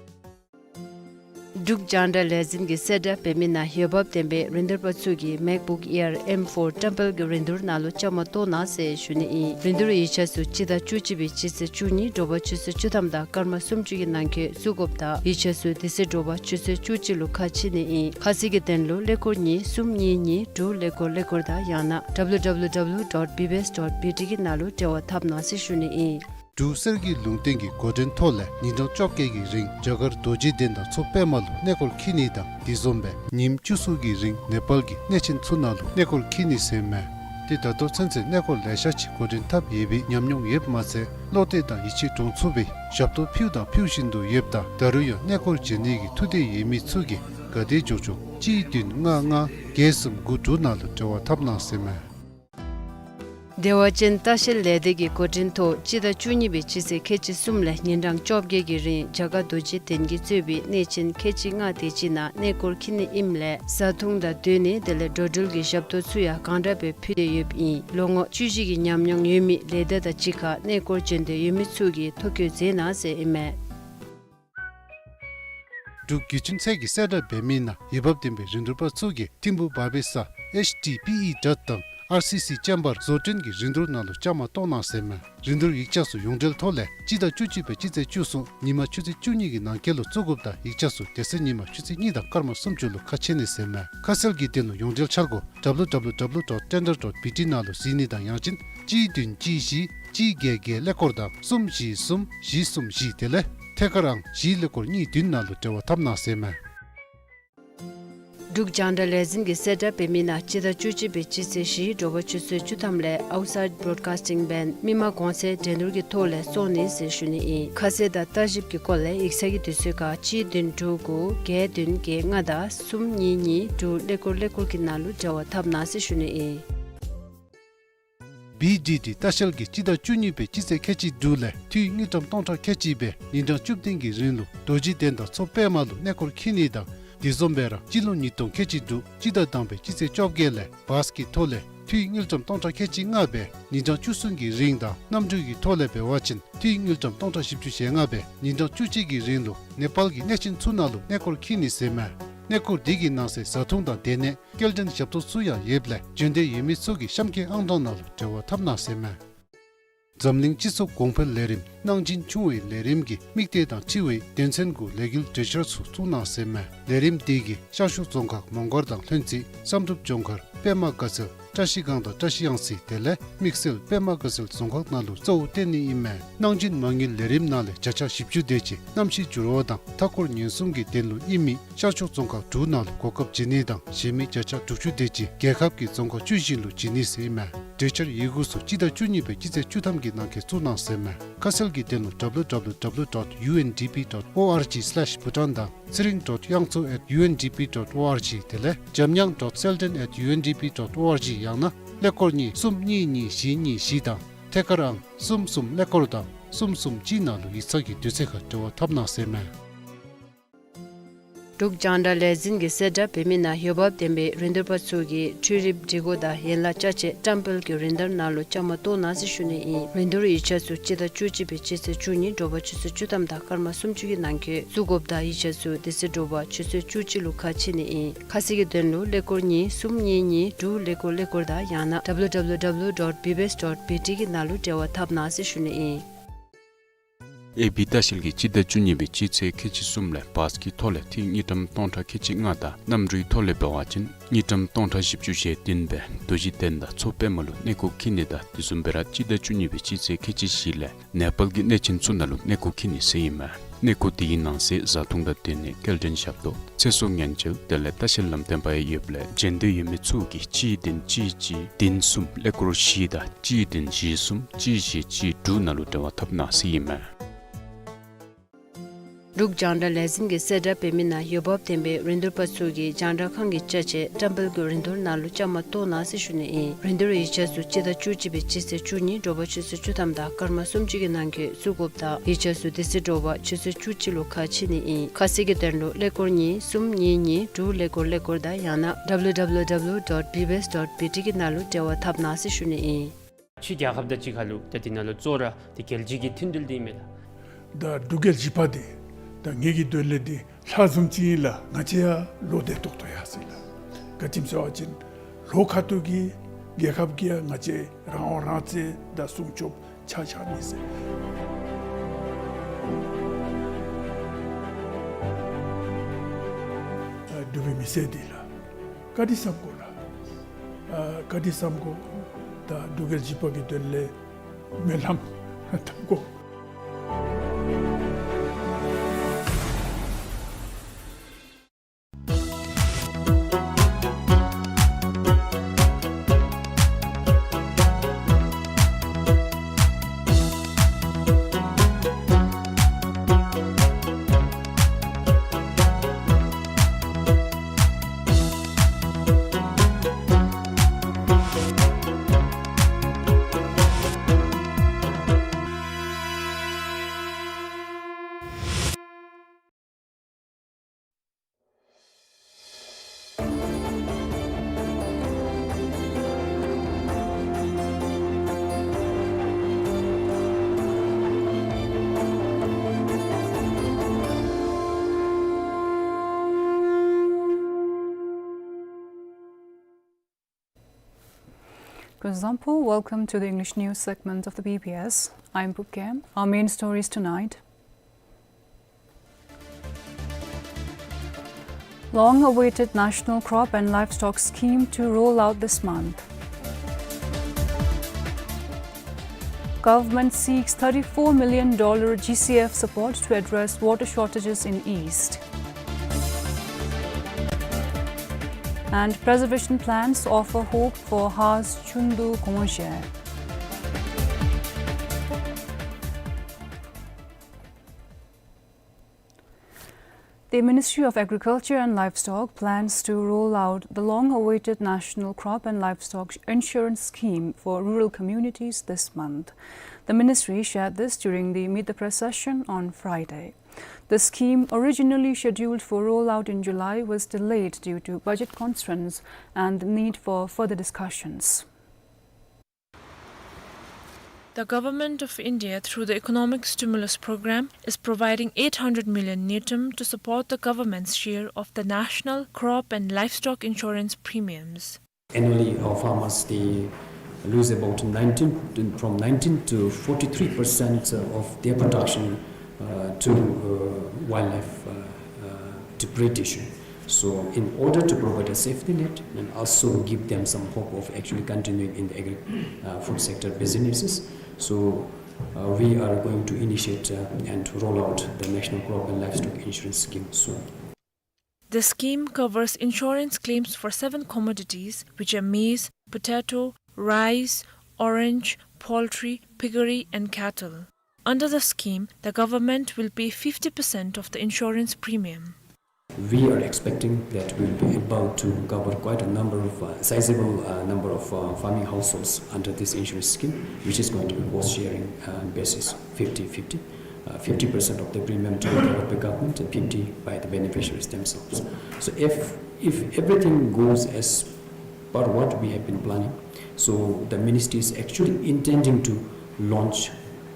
འབྲུག་རྒྱང་བསྒྲགས་ལས་འཛིན་གྱིས་གསལ་བསྒྲགས་འབད་མི་ནང་འོས་འབབ་ལྡན་པའི་རིན་བསྡུར་པ་ཚུ་གིས་MacBook Air M four བཀྲམ་སྤེལ་གྱི་རིན་བསྡུར་ནང་ལུ་བཅའ་མར་གཏོགས་གནང་ཟེར་ཞུ་ནི་ཨིན། རིན་བསྡུར་ཡིག་ཆ་ཚུ་སྤྱི་ཟླ་བཅུ་གཅིག་པའི་སྤྱི་ཚེས་བཅུ་གཉིས་དྲོ་པ་ཆུ་ཚོད་བཅུ་ཐམ་དང་སྐར་མ་སུམ་ཅུ་གི་ནང་འཁོད་བཙུགས་དགོཔ་དང་ཡིག་ཆ་ཚུ་དེ་ཚེ་དྲོ་པ་ཆུ་ཚོད་བཅུ་གཅིག་ལུ་ཁ་ཕྱེ་ནི་ཨིན། ཁ་གསལ་གྱི་དོན་ལུ་ཀླད་ཀོར་གཉིས་གསུམ་གཉིས་གཉིས་དྲུག་ཀླད་ཀོར་ཀླད་ཀོར་དང་ཡང་ན་W W W dot B B S dot B T གི་ནང་ལུ་འབྲེལ་བ་འཐབ་གནང་ཟེར་ཞུ་ནི་ཨིན། འབྲུག་གསེར་གྱི་ལུང་བསྟན་གྱི་འགོ་འདྲེན་ཐོག་ལས་ཉིན་གྲངས་བཅོ་བརྒྱད་ཀྱི་རིང་རྒྱ་གར་རྡོ་རྗེ་གདན་དང་མཚོ་པདྨ་ལུ་གནས་སྐོར་འཁྱིད་ནི་དང་དེ་བཟུམ་སྦེ་ཉིནམ་བཅུ་གསུམ་གྱི་རིང་ནེ་པཱལ་གྱི་གནས་ཆེན་ཚུ་ནང་ལུ་གནས་སྐོར་འཁྱིད་ནི་ཟེར་མས། ཏེ་ད་ལྟོ་ཚུན་ཚོད་གནས་སྐོར་ལེ་ཤ་ཅིག་འགོ་འདྲེན་འཐབ་ཡོད་པའི་ཉམས་མྱོང་ཡོདཔ་མ་ཚད་བློ་གཏད་དང་ཡིད་ཆེས་འདྲོངས་ཚུགས་པའི་ཞབས་ཏོག་ཕུལཝ་དང་ཕུལ་བཞིན་དུ་ཡོདཔ་ད་ད་རུང་ཡང་གནས་སྐོར་མཇལ་ནི་གི་ཐུགས་འདོད་ཡོད་མི་ཚུ་གིས་ག་དེ་མགྱོགས་མགྱོགས་གཅིག་བདུན་ལྔ་ལྔ་བརྒྱད་གསུམ་དགུ་དྲུག་ནང་ལུ་འབྲེལ་བ་འཐབ་གནང་ཟེར་མས། བདེ་བ་ཅན་ལྟ་བཤལ་ལས་སྡེ་གི་འགོ་འདྲེན་ཐོག་སྤྱི་ཟླ་བཅུ་གཉིས་པའི་སྤྱི་ཚེས་ཁལ་གཅིག་གསུམ་ལས་ཉིན་གྲངས་བཅོ་བརྒྱད་ཀྱི་རིང་རྒྱ་གར་རྡོ་རྗེ་གདན་གྱིས་གཙོས་པའི་གནས་ཆེན་ཁལ་གཅིག་ལྔ་དེ་ཅིག་ནང་གནས་སྐོར་འཁྱིད་ནི་ཨིནམ་ལས་བཟའ་འཐུང་དང་སྡོད་གནས་དེ་ལས་འགྲོ་འགྲུལ་གྱི་ཞབས་ཏོག་ཚུ་ཡང་གང་དྲག་སྦེ་ཕུལ་ཏེ་ཡོདཔ་ཨིན། ལོ་ངོ་བཅུ་བཞི་གི་ཉམས་མྱོང་ཡོད་མི་ལས་སྡེ་དང་གཅིག་ཁར་གནས་སྐོར་འབྱོན་འདོད་ཡོད་མི་ཚུ་གིས་ཐོ་བཀོད་མཛད་གནང་ཟེར་ཨིན་མས། འབྲུག་བརྒྱུད་འཕྲིན་ཚད་ཀྱི་གསལ་བསྒྲགས་འབད་མི་ནང་འོས་འབབ་ལྡན་པའི་རིན་བསྡུར་པ་ཚུ་གིས་ཐིམ་ཕུག་བར་པའི་ས་ཨེཆ་ཊི་པི་ཨི་དྲ་དང་ཨར་སི་སི་ཅེམ་བར་བཟོ་སྐྲུན་གྱི་རིན་བསྡུར་ནང་ལུ་བཅའ་མར་གཏོགས་གནང་ཟེར་མས། རིན་བསྡུར་ཡིག་ཆ་ཚུ་ཡོངས་འབྲེལ་ཐོག་ལས་སྤྱི་ཟླ་བཅུ་གཅིག་པའི་སྤྱི་ཚེས་བཅུ་གསུམ་ཉིན་མ་ཆུ་ཚོད་བཅུ་གཉིས་ཀྱི་ནང་འཁོད་ལུ་བཙུགས་དགོཔ་དང་ཡིག་ཆ་ཚུ་དེ་ཚེ་ཉིན་མ་ཆུ་ཚོད་གཉིས་དང་སྐར་མ་སུམ་ཅུ་ལུ་ཁ་ཕྱེ་ནི་ཟེར་མས། ཁ་གསལ་གྱི་དོན་ལུ་ཡོངས་འབྲེལ་འཆར་སྒོ་www dot tender dot bt ནང་ལུ་གཟིགས་ནི་དང་ཡང་ཅིན་གཅིག་བདུན་གཅིག་བཞི་གཅིག་བརྒྱད་བརྒྱད་ཀླད་ཀོར་དང་གསུམ་བཞི་གསུམ་བཞི་གསུམ་བཞི་དེ་ལས་ཐད་ཀར་ཨང་བཞི་ཀླད་ཀོར་གཉིས་བདུན་ནང་ལུ་འབྲེལ་བ་འཐབ་གནང་ཟེར་མས། འབྲུག་རྒྱང་བསྒྲགས་ལས་འཛིན་གྱིས་གསལ་བསྒྲགས་འབད་མི་ནང་སྤྱི་ཟླ་བཅུ་གཅིག་པའི་སྤྱི་ཚེས་བཞི་དྲོ་པ་ཆུ་ཚོད་བཅུ་ཐམ་ལས་Outside Broadcasting Band མི་མང་གོང་ཚད་འགྲན་བསྡུར་གྱི་ཐོག་ལས་བཙོང་ནི་ཟེར་ཞུ་ནི་ཨིན། ཁ་གསལ་དང་ལྟ་ཞིབ་ཀྱི་སྐོར་ལས་ཡིག་ཚང་གི་དུས་ཚོད་ཁར་གཅིག་བདུན་དྲུག་དགུ་བརྒྱད་བདུན་བརྒྱད་ལྔ་དང་གསུམ་གཉིས་གཉིས་དྲུག་ཀླད་ཀོར་ཀླད་ཀོར་གྱི་ནང་ལུ་འབྲེལ་བ་འཐབ་གནང་ཟེར་ཞུ་ནི་ཨིན། བི་ཌི་ཌི་ལྟ་བཤལ་གྱིས་སྤྱི་ཟླ་བཅུ་གཉིས་པའི་སྤྱི་ཚེས་ཁལ་གཅིག་དྲུག་ལས་འཐུས་དངུལ་ཀྲམ་སྟོང་ཕྲག་ཁལ་གཅིག་སྦེ་ཉིན་གྲངས་བཅུ་བདུན་གྱི་རིང་ལུ་རྡོ་རྗེ་གདན་དང་མཚོ་པདྨ་ལུ་གནས་སྐོར་འཁྱིད་ནི་དང་དེ་བཟུམ་སྦེ་ར་སྤྱི་ལོ་ཉིས་སྟོང་ཁལ་གཅིག་དྲུག་སྤྱི་ཟླ་དང་པའི་སྤྱི་ཚེས་བཅོ་བརྒྱད་ལས་བཱས་ཀྱི་ཐོག་ལས་འཐུས་དངུལ་ཀྲམ་སྟོང་ཕྲག་ཁལ་གཅིག་ལྔ་སྦེ་ཉིན་གྲངས་བཅུ་གསུམ་གྱི་རིང་དང་གནམ་གྲུ་གི་ཐོག་ལས་འབད་བ་ཅིན་འཐུས་དངུལ་ཀྲམ་སྟོང་ཕྲག་བཞི་བཅུ་ཞེ་ལྔ་སྦེ་ཉིན་གྲངས་བཅུ་གཅིག་གི་རིང་ལུ་ནེ་པཱལ་གྱི་གནས་ཆེན་ཚུ་ནང་ལུ་གནས་སྐོར་འཁྱིད་ནི་ཟེར་མས། གནས་སྐོར་འདི་གི་ནང་གསེས་བཟའ་འཐུང་དང་སྡོད་གནས་སྐྱེལ་འདྲེན་ཞབས་ཏོག་ཚུ་ཡང་ཡོདཔ་ལས་འབྱོན་འདོད་ཡོད་མི་ཚུ་གིས་གཤམ་གྱི་ཨང་གྲངས་ནང་ལུ་འབྲེལ་བ་འཐབ་གནང་ཟེར་མས། འཛམ་གླིང་སྤྱི་ཚོགས་གོང་འཕེལ་ལས་རིམ་གནང་སྦྱིན་ཆུང་བའི་ལས་རིམ་གྱི་དམིགས་གཏད་དང་འཁྲིལ་བའི་དོན་ཚན་གུ་ལས་འགུལ་གྲོས་འཆར་ཚུ་བཙུགས་གནང་ཟེར་མས། ལས་རིམ་འདི་གིས་ཤར་ཕྱོགས་རྫོང་ཁག་མོང་སྒར་དང་ལྷུན་རྩེ་བསམ་གྲུབ་ལྗོངས་མཁར་པདྨ་དགའ་ཚལ་བཀྲ་ཤིས་སྒང་དང་བཀྲ་ཤིས་གཡང་རྩེ་དེ་ལས་དམིགས་བསལ་པདྨ་དགའ་ཚལ་རྫོང་ཁག་ནང་ལུ་གཙོ་བོ་བཏོན་ནི་ཨིན་མས། གནང་སྦྱིན་མ་དངུལ་ལས་རིམ་ནང་ལས་བརྒྱ་ཆ་བཞི་བཅུ་དེ་ཅིག་གནམ་གཤིས་འགྱུར་བ་དང་མཐའ་འཁོར་ཉེན་སྲུང་གི་དོན་ལུ་ཨིན་མི་ཤར་ཕྱོགས་རྫོང་ཁག་དྲུག་ནང་ལུ་གོ་སྐབས་བྱིན་ནི་དང་གཞན་མི་བརྒྱ་ཆ་དྲུག་ཅུ་དེ་ཅིག་རྒྱལ་ཁབ་ཀྱི་རྫོང་ཁག་བཅུ་བཞི་ལུ་བྱིན་ནི་ཟེར་ཨིན་མས། གྲོས་འཆར་ཡི་གུ་ཚུ་སྤྱི་ཟླ་བཅུ་གཉིས་པའི་སྤྱི་ཚེས་བཅུ་ཐམ་གྱི་ནང་འཁོད་བཙུགས་གནང་ཟེར་ཨིན་མས། ཁ་གསལ་གྱི་དོན་ལུ་www dot U N D P dot org slash Bhutan དང་ཚེ་རིང་ཌོཊ་དབྱངས་མཚོ་ཨེཊ་ཡུ་ཨེན་ཌི་པི་ཌོཊ་ཨོ་ཨར་ཇི་དེ་ལས་འཇམ་དབྱངས་ཌོཊ་སེལ་ཌན་ཨེཊ་ཡུ་ཨེན་ཌི་པི་ཌོཊ་ཨོ་ཨར་ཇི་ཡང་ན་ཀླད་ཀོར་གཉིས་གསུམ་གཉིས་གཉིས་བཞི་གཉིས་བཞི་དང་ཐད་ཀར་ཨང་གསུམ་གསུམ་ཀླད་ཀོར་དང་གསུམ་གསུམ་གཅིག་ནང་ལུ་ཡིག་ཚང་གི་དུས་ཚོད་ཁར་འབྲེལ་བ་འཐབ་གནང་ཟེར་ཨིན་མས། འབྲུག་རྒྱང་བསྒྲགས་ལས་འཛིན་གྱིས་གསལ་བསྒྲགས་འབད་མི་ནང་འོས་འབབ་ལྡན་པའི་རིན་བསྡུར་པ་ཚུ་གིས་འཕྲུལ་རིག་སྒྲིག་གོ་དང་ཡན་ལག་ཅ་ཆས་བཀྲམ་སྤེལ་གྱི་རིན་བསྡུར་ནང་ལུ་བཅའ་མར་གཏོགས་གནང་ཟེར་ཞུ་ནི་ཨིན། རིན་བསྡུར་ཡིག་ཆ་ཚུ་སྤྱི་ཟླ་བཅུ་གཅིག་པའི་སྤྱི་ཚེས་བཅུ་གཉིས་དྲོ་པ་ཆུ་ཚོད་བཅུ་ཐམ་དང་སྐར་མ་སུམ་ཅུ་གི་ནང་འཁོད་བཙུགས་དགོཔ་དང་ཡིག་ཆ་ཚུ་དེ་ཚེ་དྲོ་པ་ཆུ་ཚོད་བཅུ་གཅིག་ལུ་ཁ་ཕྱེ་ནི་ཨིན། ཁ་གསལ་གྱི་དོན་ལུ་ཀླད་ཀོར་གཉིས་གསུམ་གཉིས་གཉིས་དྲུག་ཀླད་ཀོར་ཀླད་ཀོར་དང་ཡང་ན་www dot bbs dot bt གི་ནང་ལུ་འབྲེལ་བ་འཐབ་གནང་ཟེར་ཞུ་ནི་ཨིན། ཨེ་བི་ལྟ་བཤལ་གྱིས་སྤྱི་ཟླ་བཅུ་གཉིས་པའི་སྤྱི་ཚེས་ཁལ་གཅིག་གསུམ་ལས་བཱས་ཀྱི་ཐོག་ལས་འཐུས་དངུལ་ཀྲམ་སྟོང་ཕྲག་ཁལ་གཅིག་ལྔ་དང་གནམ་གྲུའི་ཐོག་ལས་འབད་བ་ཅིན་དངུལ་ཀྲམ་སྟོང་ཕྲག་བཞི་བཅུ་ཞེ་བདུན་སྦེ་རྡོ་རྗེ་གདན་དང་མཚོ་པདྨ་ལུ་གནས་སྐོར་འཁྱིད་ནི་དང་དེ་བཟུམ་སྦེ་ར་སྤྱི་ཟླ་བཅུ་གཉིས་པའི་སྤྱི་ཚེས་ཁལ་གཅིག་བཞི་ལས་ནེ་པཱལ་གྱི་གནས་ཆེན་ཚུ་ནང་ལུ་གནས་སྐོར་འཁྱིད་ནི་ཟེར་ཨིན་མས། གནས་སྐོར་དེའི་ནང་གསེས་བཟའ་འཐུང་དང་སྡོད་གནས་སྐྱེལ་འདྲེན་ཞབས་ཏོག་ཚེ་སྲོག་ཉེན་བཅོལ་དེ་ལས་ལྟ་བཤལ་ལམ་སྟོན་པ་ཡང་ཡོདཔ་ལས་འབྱོན་འདོད་ཡོད་མི་ཚུ་གིས་གཅིག་བདུན་གཅིག་གཅིག་བདུན་གསུམ་ཀླད་ཀོར་བཞི་དང་གཅིག་བདུན་བཞི་གསུམ་གཅིག་བཞི་གཅིག་དྲུག་ནང་ལུ་འབྲེལ་བ་འཐབ་གནང་ཟེར་ཨིན་མས། འབྲུག་རྒྱང་བསྒྲགས་ལས་འཛིན་གྱིས་གསལ་བསྒྲགས་འབད་མི་ནང་འོས་འབབ་ལྡན་པའི་རིན་བསྡུར་པ་ཚུ་གིས་རྒྱང་བསྒྲགས་ཁང་གི་ཅ་ཆས་བཀྲམ་སྤེལ་གྱི་རིན་བསྡུར་ནང་ལུ་བཅའ་མར་གཏོགས་གནང་ཟེར་ཞུ་ནི་ཨིན། རིན་བསྡུར་ཡིག་ཆ་ཚུ་སྤྱི་ཟླ་བཅུ་གཅིག་པའི་སྤྱི་ཚེས་བཅུ་གཉིས་དྲོ་པ་ཆུ་ཚོད་བཅུ་ཐམ་དང་སྐར་མ་སུམ་ཅུ་གི་ནང་འཁོད་བཙུགས་དགོཔ་དང་ཡིག་ཆ་ཚུ་དེ་ཚེ་དྲོ་པ་ཆུ་ཚོད་བཅུ་གཅིག་ལུ་ཁ་ཕྱེ་ནི་ཨིན། ཁ་གསལ་གྱི་དོན་ལུ་ཀླད་ཀོར་གཉིས་གསུམ་གཉིས་གཉིས་དྲུག་ཀླད་ཀོར་ཀླད་ཀོར་དང་ཡང་ན་www dot bbs dot bt གི་ནང་ལུ་འབྲེལ་བ་འཐབ་གནང་ཟེར་ཞུ་ནི་ཨིན། ཕྱི་རྒྱལ་ཁབ་དང་གཅིག་ཁར་ལུ་ད་དེ་ནང་ལུ་གཙོ་བོ་ར་དེ་རྒྱལ་སྤྱི་གི་མཐུན་འབྲེལ་འདི་མས་ལགས། ད་འབྲུག་རྒྱལ་བཞི་པ་འདི་ད་ངེ་གི་དོན་ལས་འདི་ལྷ་བཟུམ་ཅིག་ཨིན་ལགས། ང་བཅས་ཡང་བློ་བདེ་ཏོག་ཏོ་ཡར་སོ་ཡི་ལགས། ག་ཅི་སྨོ་ཟེར་བ་ཅིན་ལོ་ཁ་ཐུག་གི་རྒྱལ་ཁབ་ཀྱིས་ཡང་ང་བཅས་རང་དབང་རང་བཙན་དང་སྲུང་སྐྱོབ་ཆ་བཞག་ནི་ཟེར། ཨ་འབྲུག་པའི་མི་སེར་འདི་ལགས། ག་དེ་བསམ་དགོ་ལགས། ཨ་ག་དེ་བསམ་དགོ། ད་འབྲུག་རྒྱལ་བཞི་པ་གི་དོན་ལས་སྨོན་ལམ་འཐབ་དགོ། Zampo, welcome to the English news segment of the B B S. I'm Pupkem. Our main stories tonight. Long-awaited National Crop and Livestock Scheme to roll out this month. Government seeks thirty-four million dollar G C F support to address water shortages in East. And preservation plans offer hope for Ha's Chundu Gongzhe. The Ministry of Agriculture and Livestock plans to roll out the long-awaited National Crop and Livestock Insurance Scheme for rural communities this month. The ministry shared this during the Meet the Press session on Friday. The scheme, originally scheduled for rollout in July, was delayed due to budget constraints and the need for further discussions. The Government of India, through the Economic Stimulus Programme, is providing eight hundred million ngultrum to support the government's share of the National Crop and Livestock Insurance premiums. Annually, our farmers, they lose about nineteen, from nineteen to forty-three percent of their production, uh, to, uh, wildlife, uh, uh, depredation. So in order to provide a safety net and also give them some hope of actually continuing in the agri-, uh, food sector businesses, so, uh, we are going to initiate, uh, and roll out the National Crop and Livestock Insurance Scheme soon. The scheme covers insurance claims for seven commodities, which are maize, potato, rice, orange, poultry, piggery, and cattle. Under the scheme, the government will pay fifty percent of the insurance premium. We are expecting that we'll be able to cover quite a number of, uh, sizable, uh, number of, uh, farming households under this insurance scheme, which is going to be cost sharing, uh, basis, fifty fifty. Uh, fifty percent of the premium to be covered by government and fifty by the beneficiaries themselves. So if, if everything goes as per what we have been planning, so the ministry is actually intending to launch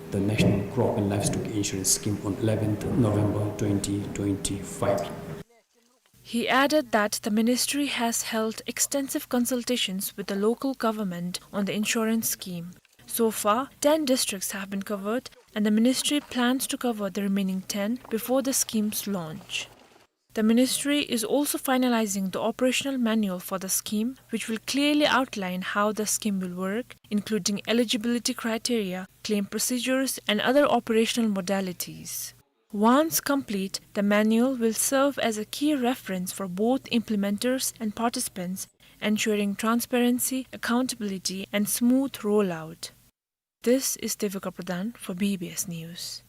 the National Crop and Livestock Insurance Scheme on eleventh November twenty twenty-five. He added that the ministry has held extensive consultations with the local government on the insurance scheme. So far, ten districts have been covered, and the ministry plans to cover the remaining ten before the scheme's launch. The ministry is also finalizing the operational manual for the scheme, which will clearly outline how the scheme will work, including eligibility criteria, claim procedures, and other operational modalities. Once complete, the manual will serve as a key reference for both implementers and participants, ensuring transparency, accountability, and smooth rollout. This is Devika Pradhan for B B S News.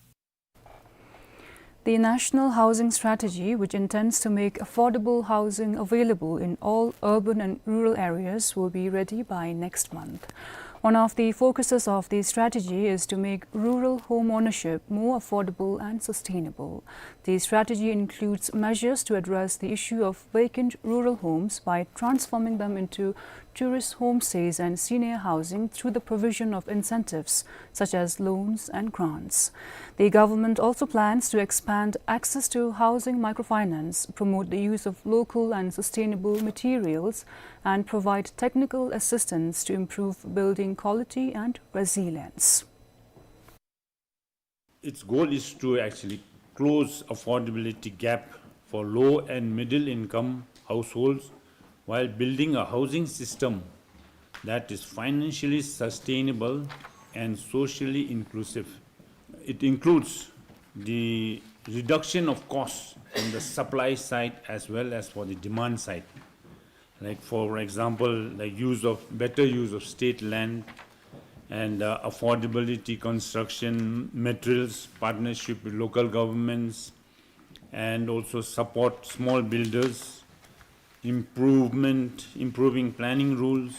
The National Housing Strategy, which intends to make affordable housing available in all urban and rural areas, will be ready by next month. One of the focuses of the strategy is to make rural home ownership more affordable and sustainable. The strategy includes measures to address the issue of vacant rural homes by transforming them into tourist homestays and senior housing through the provision of incentives such as loans and grants. The government also plans to expand access to housing microfinance, promote the use of local and sustainable materials, and provide technical assistance to improve building quality and resilience. Its goal is to actually close affordability gap for low and middle income households while building a housing system that is financially sustainable and socially inclusive. It includes the reduction of costs on the supply side as well as for the demand side. Like, for example, the use of, better use of state land and, uh, affordability construction materials, partnership with local governments, and also support small builders, improvement, improving planning rules.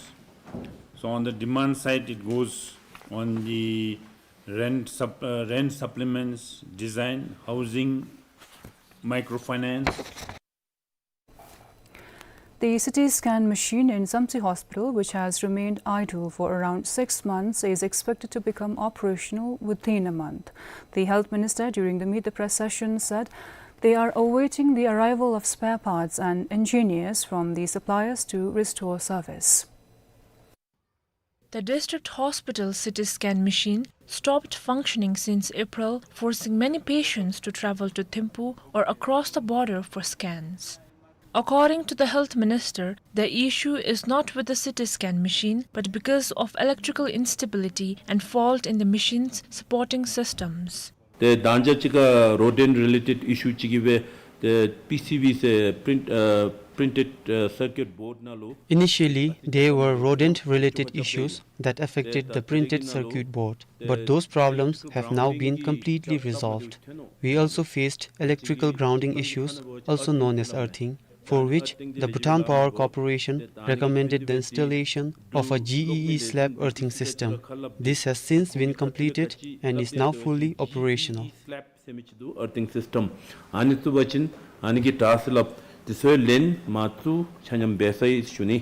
So on the demand side, it goes on the rent sup-, uh, rent supplements, design, housing, microfinance. The C T scan machine in Samtse Hospital, which has remained idle for around six months, is expected to become operational within a month. The health minister, during the Meet the Press session, said they are awaiting the arrival of spare parts and engineers from the suppliers to restore service. The district hospital C T scan machine stopped functioning since April, forcing many patients to travel to Thimphu or across the border for scans. According to the health minister, the issue is not with the C T scan machine, but because of electrical instability and fault in the machine's supporting systems. ཏེ་མདང་ཞག་ཅིག་ཁར་rodent related issue ཅིག་གིས་སྦེ་ཏེ་P C B ཟེར་print- ཨ་printed- ཨ་circuit board ནང་ལུ Initially, there were rodent-related issues that affected the printed circuit board, but those problems have now been completely resolved. We also faced electrical grounding issues, also known as earthing, for which the Bhutan Power Corporation recommended the installation of a G E E slab earthing system. This has since been completed and is now fully operational. Earthing system ཨ་ནི་བཙུགས་པ་ཅིན་ཨ་ནི་གི་དྲག་ས་ལུ་དེ་ཚུ་ལེན་མ་བཙུགས་ཆ་མཉམ་འབད་ཚར་ཡི་ཟེར་ཞུ་ནི།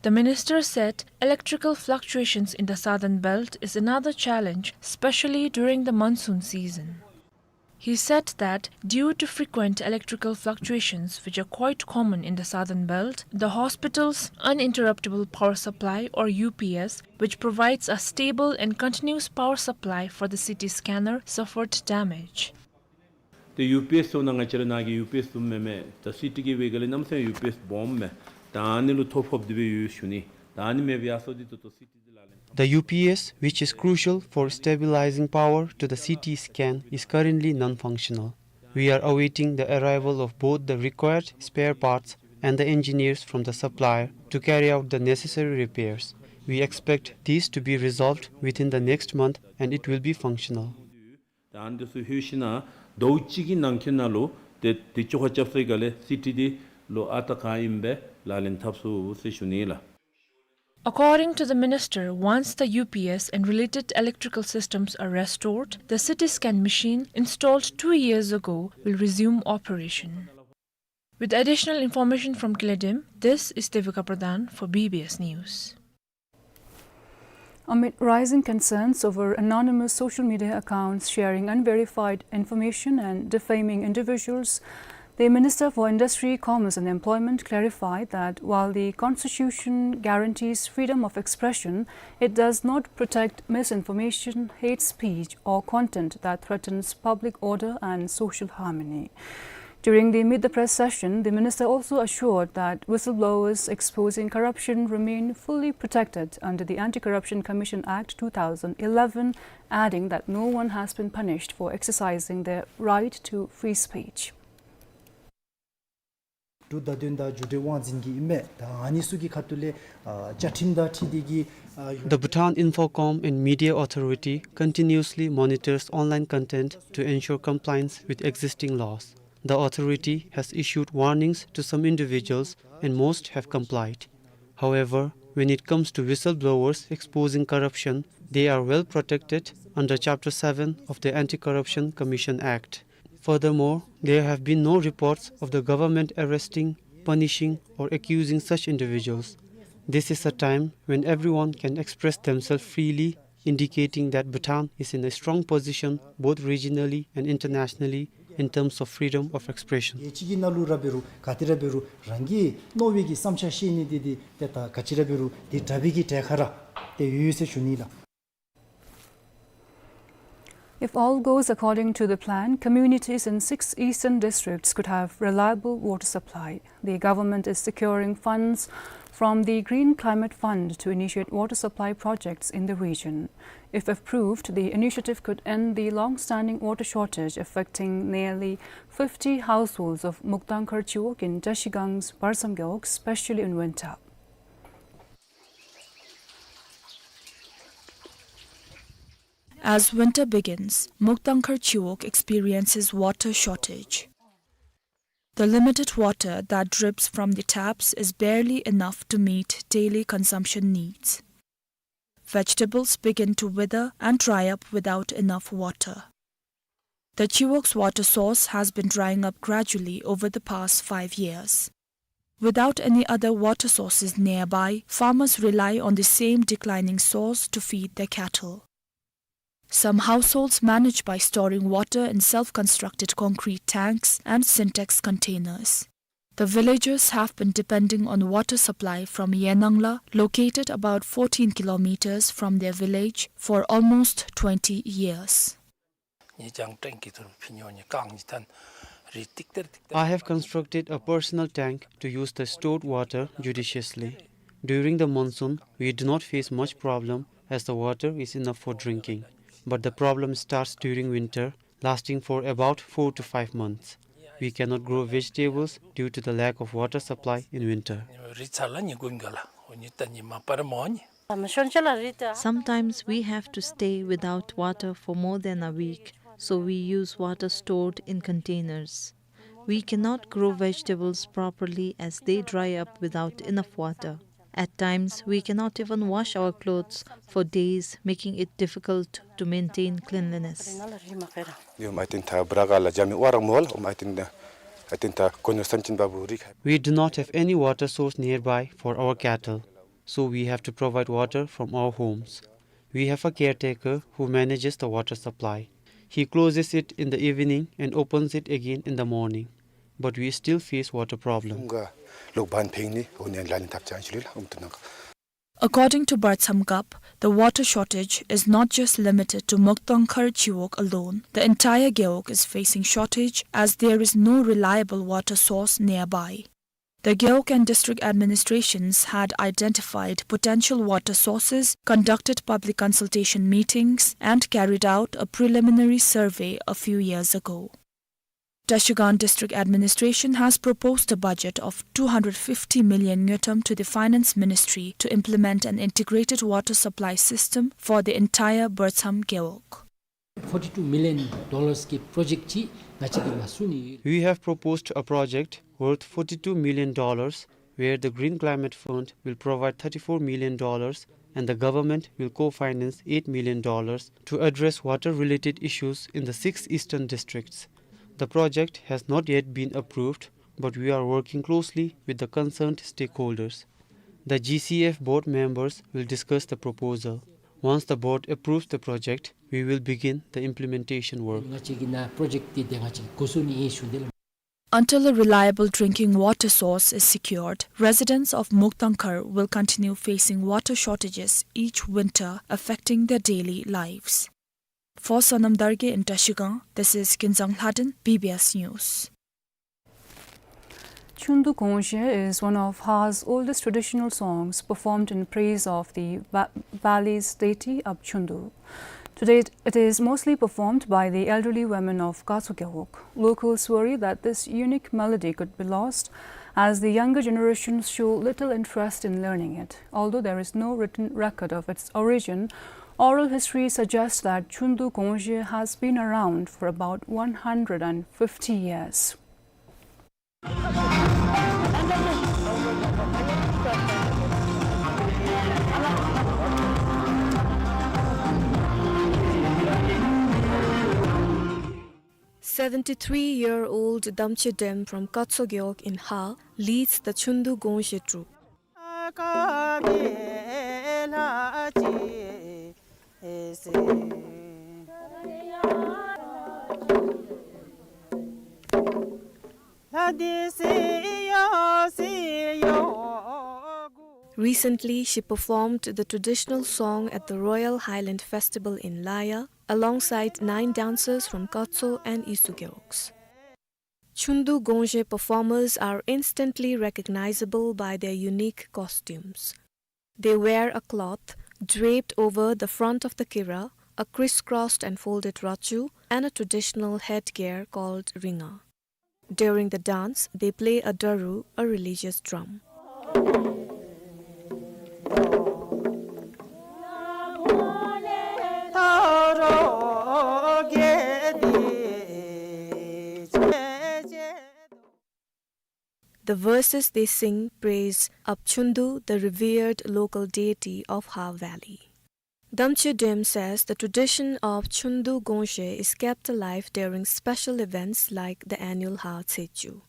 The minister said electrical fluctuations in the southern belt is another challenge, especially during the monsoon season. He said that due to frequent electrical fluctuations, which are quite common in the southern belt, the hospital's uninterruptible power supply, or U P S, which provides a stable and continuous power supply for the C T scanner, suffered damage. ཏེ་ཡུ་པི་ཨེསི་ཟེར་ན་ང་བཅས་ར་ནཱ་གི་ཡུ་པི་ཨེསི་བཟུམ་མེན་མས། ད་སི་ཊི་གི་སྦེ་ག་ལས་གནམ་མེད་ས་མེད་ཡུ་པི་ཨེསི་སྦོམ་མས། ད་ཨ་ནི་ལུ་ཐོ་ཕོག་སྟེ་སྦེ་ཡོད་ཟེར་ཞུ་ནི། ད་ཨ་ནི་མེདཔ་ཡར་སོང་སྟེ་ད་ལྟོ་སི་ཊི་འདི་ལག་ལེན་འཐབ། The U P S, which is crucial for stabilizing power to the C T scan, is currently non-functional. We are awaiting the arrival of both the required spare parts and the engineers from the supplier to carry out the necessary repairs. We expect these to be resolved within the next month and it will be functional. ད་ཨ་ནི་འདི་ཚུ་ལྷོད་ཞིནམ་ཟླཝ་གཅིག་གི་ནང་འཁོད་ནང་ལུ་ཏེ་དེ་བཅོ་ཁ་རྐྱབ་ཚར་ག་ལས་སི་ཊི་འདི་ལུ་ཨ་རྟག་ག་ཨིནམ་སྦེ་ལག་ལེན་འཐབ་ཚུགས་ཟེར་ཞུ་ནི་ལགས། According to the minister, once the U P S and related electrical systems are restored, the C T scan machine installed two years ago will resume operation. With additional information from Kiledim, this is Devika Pradhan for B B S News. Amid rising concerns over anonymous social media accounts sharing unverified information and defaming individuals, the Minister for Industry, Commerce and Employment clarified that while the Constitution guarantees freedom of expression, it does not protect misinformation, hate speech, or content that threatens public order and social harmony. During the Meet the Press session, the minister also assured that whistleblowers exposing corruption remain fully protected under the Anti-Corruption Commission Act two thousand eleven, adding that no one has been punished for exercising their right to free speech. འབྲུག་བརྡ་དོན་དང་བརྒྱུད་འབྲེལ་དབང་འཛིན་གྱི་ཨིན་མས། ད་ཨ་ནི་ཚུ་གི་ཁ་ཐུག་ལས་ཨ་བཅའ་ཁྲིམས་དང་འཁྲིལ་ཏེ་གི་ཨ་The Bhutan Infocom and Media Authority continuously monitors online content to ensure compliance with existing laws. The authority has issued warnings to some individuals and most have complied. However, when it comes to whistleblowers exposing corruption, they are well protected under Chapter seven of the Anti-Corruption Commission Act. Furthermore, there have been no reports of the government arresting, punishing, or accusing such individuals. This is a time when everyone can express themselves freely, indicating that Bhutan is in a strong position both regionally and internationally in terms of freedom of expression. རྒྱལ་སྤྱི་གི་ནང་ལུ་ར་འབད་རུང་ག་ཏེ་ར་འབད་རུང་རང་གི་མནོ་བའི་གི་བསམ་འཆར་བཤད་ནི་འདི་འདི་ཏེ་ད་ག་ཅི་ར་འབད་རུང་འདི་དྲག་པའི་གི་གྲལ་ཁར་ར་ཏེ་ཡོད་ཟེར་ཞུ་ནི་ལགས། If all goes according to the plan, communities in six eastern districts could have reliable water supply. The government is securing funds from the Green Climate Fund to initiate water supply projects in the region. If approved, the initiative could end the long-standing water shortage affecting nearly fifty households of Mokdangkhar Chiwog in Jashigang's Barsamgyeog, especially in winter. As winter begins, Mokdangkhar Chiwog experiences water shortage. The limited water that drips from the taps is barely enough to meet daily consumption needs. Vegetables begin to wither and dry up without enough water. The Chiwog's water source has been drying up gradually over the past five years. Without any other water sources nearby, farmers rely on the same declining source to feed their cattle. Some households manage by storing water in self-constructed concrete tanks and Sintex containers. The villagers have been depending on water supply from Yenangla, located about fourteen kilometers from their village, for almost twenty years. I have constructed a personal tank to use the stored water judiciously. During the monsoon, we do not face much problem as the water is enough for drinking. But the problem starts during winter, lasting for about four to five months. We cannot grow vegetables due to the lack of water supply in winter. Sometimes we have to stay without water for more than a week, so we use water stored in containers. We cannot grow vegetables properly as they dry up without enough water. At times, we cannot even wash our clothes for days, making it difficult to maintain cleanliness. We do not have any water source nearby for our cattle, so we have to provide water from our homes. We have a caretaker who manages the water supply. He closes it in the evening and opens it again in the morning. But we still face water problem. According to Bartsam Gap, the water shortage is not just limited to Mokdangkhar Gewog alone. The entire Gewog is facing shortage as there is no reliable water source nearby. The Gewog and district administrations had identified potential water sources, conducted public consultation meetings, and carried out a preliminary survey a few years ago. Trashigang District Administration has proposed a budget of two hundred fifty million ngultrum to the Finance Ministry to implement an integrated water supply system for the entire Bartsam Gewog. Forty-two million dollars གི་project ཅིག་ང་བཅས་ཀྱིས་ལགས་སུ་ནི། We have proposed a project worth forty-two million dollars, where the Green Climate Fund will provide thirty-four million dollars and the government will co-finance eight million dollars to address water-related issues in the six eastern districts. The project has not yet been approved, but we are working closely with the concerned stakeholders. The G C F board members will discuss the proposal. Once the board approves the project, we will begin the implementation work. ང་བཅས་ཀྱི་ནཱ་project འདི་ཏེ་ང་བཅས་ཀྱིས་འགོ་བཙུགས་ནི་ཨིན་ཞུ་ནི་ལགས། Until a reliable drinking water source is secured, residents of Mokdangkhar will continue facing water shortages each winter, affecting their daily lives. For Sonam Darge in Trashigang, this is Kinzang Lhaden, B B S News. Chundu Gongzhe is one of Ha's oldest traditional songs performed in praise of the va-, valley's deity Apchundu. Today, it is mostly performed by the elderly women of Katso Gewog. Locals worry that this unique melody could be lost, as the younger generations show little interest in learning it. Although there is no written record of its origin, oral history suggests that Chundu Gongzhe has been around for about one hundred and fifty years. Seventy-three-year-old Damche Dem from Katso Gewog in Ha leads the Chundu Gongzhe troupe. Recently, she performed the traditional song at the Royal Highland Festival in Laya, alongside nine dancers from Katso and Isu Gewogs. Chundu Gongzhe performers are instantly recognizable by their unique costumes. They wear a cloth draped over the front of the kira, a crisscrossed and folded rachu, and a traditional headgear called ringa. During the dance, they play a daru, a religious drum. The verses they sing praise Apchundu, the revered local deity of Ha Valley. Damche Dem says the tradition of Chundu Gongzhe is kept alive during special events like the annual Ha Tsechu.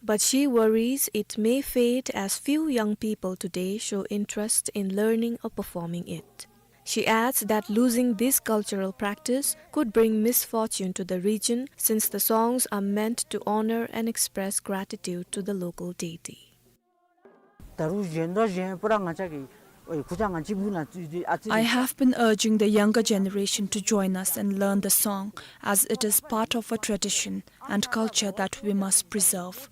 But she worries it may fade as few young people today show interest in learning or performing it. She adds that losing this cultural practice could bring misfortune to the region, since the songs are meant to honor and express gratitude to the local deity. ད་རུང་གཞན་དང་གཞན་པོ་ར་ང་བཅས་ཀྱིས་ཨོ་ཁུ་ཅག་ང་གཅིག་པུ་ན་ཙུ་དུ་ཨ་ཙི། I have been urging the younger generation to join us and learn the song, as it is part of a tradition and culture that we must preserve.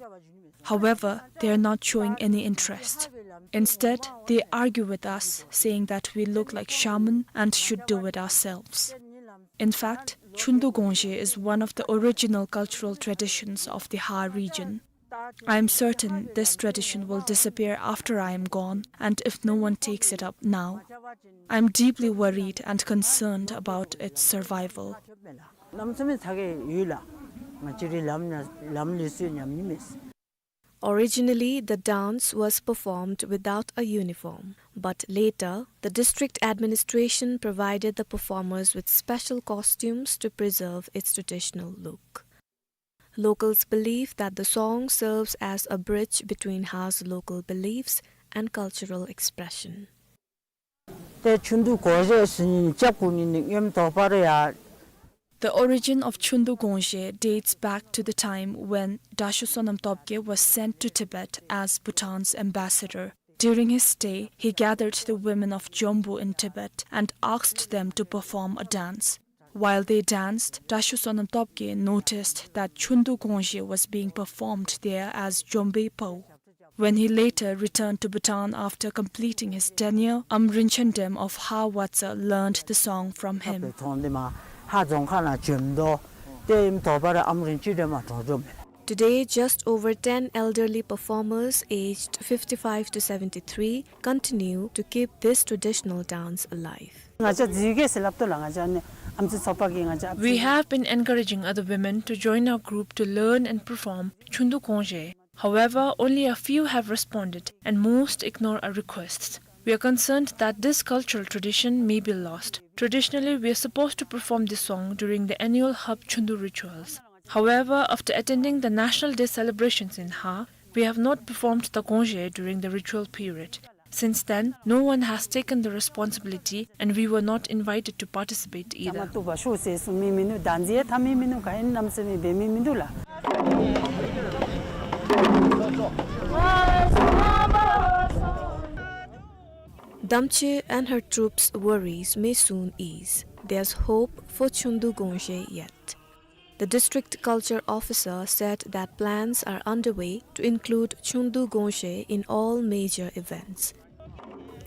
However, they are not showing any interest. Instead, they argue with us, saying that we look like shaman and should do it ourselves. In fact, Chundu Gongzhe is one of the original cultural traditions of the Ha region. I am certain this tradition will disappear after I am gone, and if no one takes it up now. I am deeply worried and concerned about its survival. གནམ་མེད་ས་མེད་ཡོད་ལགས། ང་བཅས་རའི་ལམ་ན་ལམ་ལུགས་སྲོལ་ཉམས་ནི་མས། Originally, the dance was performed without a uniform, but later, the district administration provided the performers with special costumes to preserve its traditional look. Locals believe that the song serves as a bridge between Ha's local beliefs and cultural expression. ཏེ་ཆུན་དུ་གོང་ཞེས་ཟེར་ནི་ཅབ་ཀུ་ནི་ནི་ངེམ་དོ་པ་རེ་ཡ། The origin of Chundu Gongzhe dates back to the time when Dasho Sonam Topgay was sent to Tibet as Bhutan's ambassador. During his stay, he gathered the women of Jombu in Tibet and asked them to perform a dance. While they danced, Dasho Sonam Topgay noticed that Chundu Gongzhe was being performed there as Jombei Pau. When he later returned to Bhutan after completing his tenure, Am Rinchen Dem of Ha Watsa learned the song from him. ཐོང་དེ་མ་ཧ་རྫོང་ཁ་ན་བྱོན་དོ། ཏེ་ཨིམ་དོ་པ་ར་ཨམ་རིན་ཅི་དེ་མ་གྲོང་འཇོམས་མེད། Today, just over ten elderly performers aged fifty-five to seventy-three continue to keep this traditional dance alive. ང་བཅས་ཟེར་གེ་ཟེར་སླབ་དོ་ལགས། ང་བཅས་ནི་ཨམ་ཆི་ཚོགས་པ་གིས་ང་བཅས། We have been encouraging other women to join our group to learn and perform Chundu Gongzhe. However, only a few have responded, and most ignore our requests. We are concerned that this cultural tradition may be lost. Traditionally, we are supposed to perform this song during the annual Hap Chundu rituals. However, after attending the National Day celebrations in Ha, we have not performed the Gongzhe during the ritual period. Since then, no one has taken the responsibility and we were not invited to participate either. Damche and her troupe's worries may soon ease. There's hope for Chundu Gongzhe yet. The district culture officer said that plans are underway to include Chundu Gongzhe in all major events.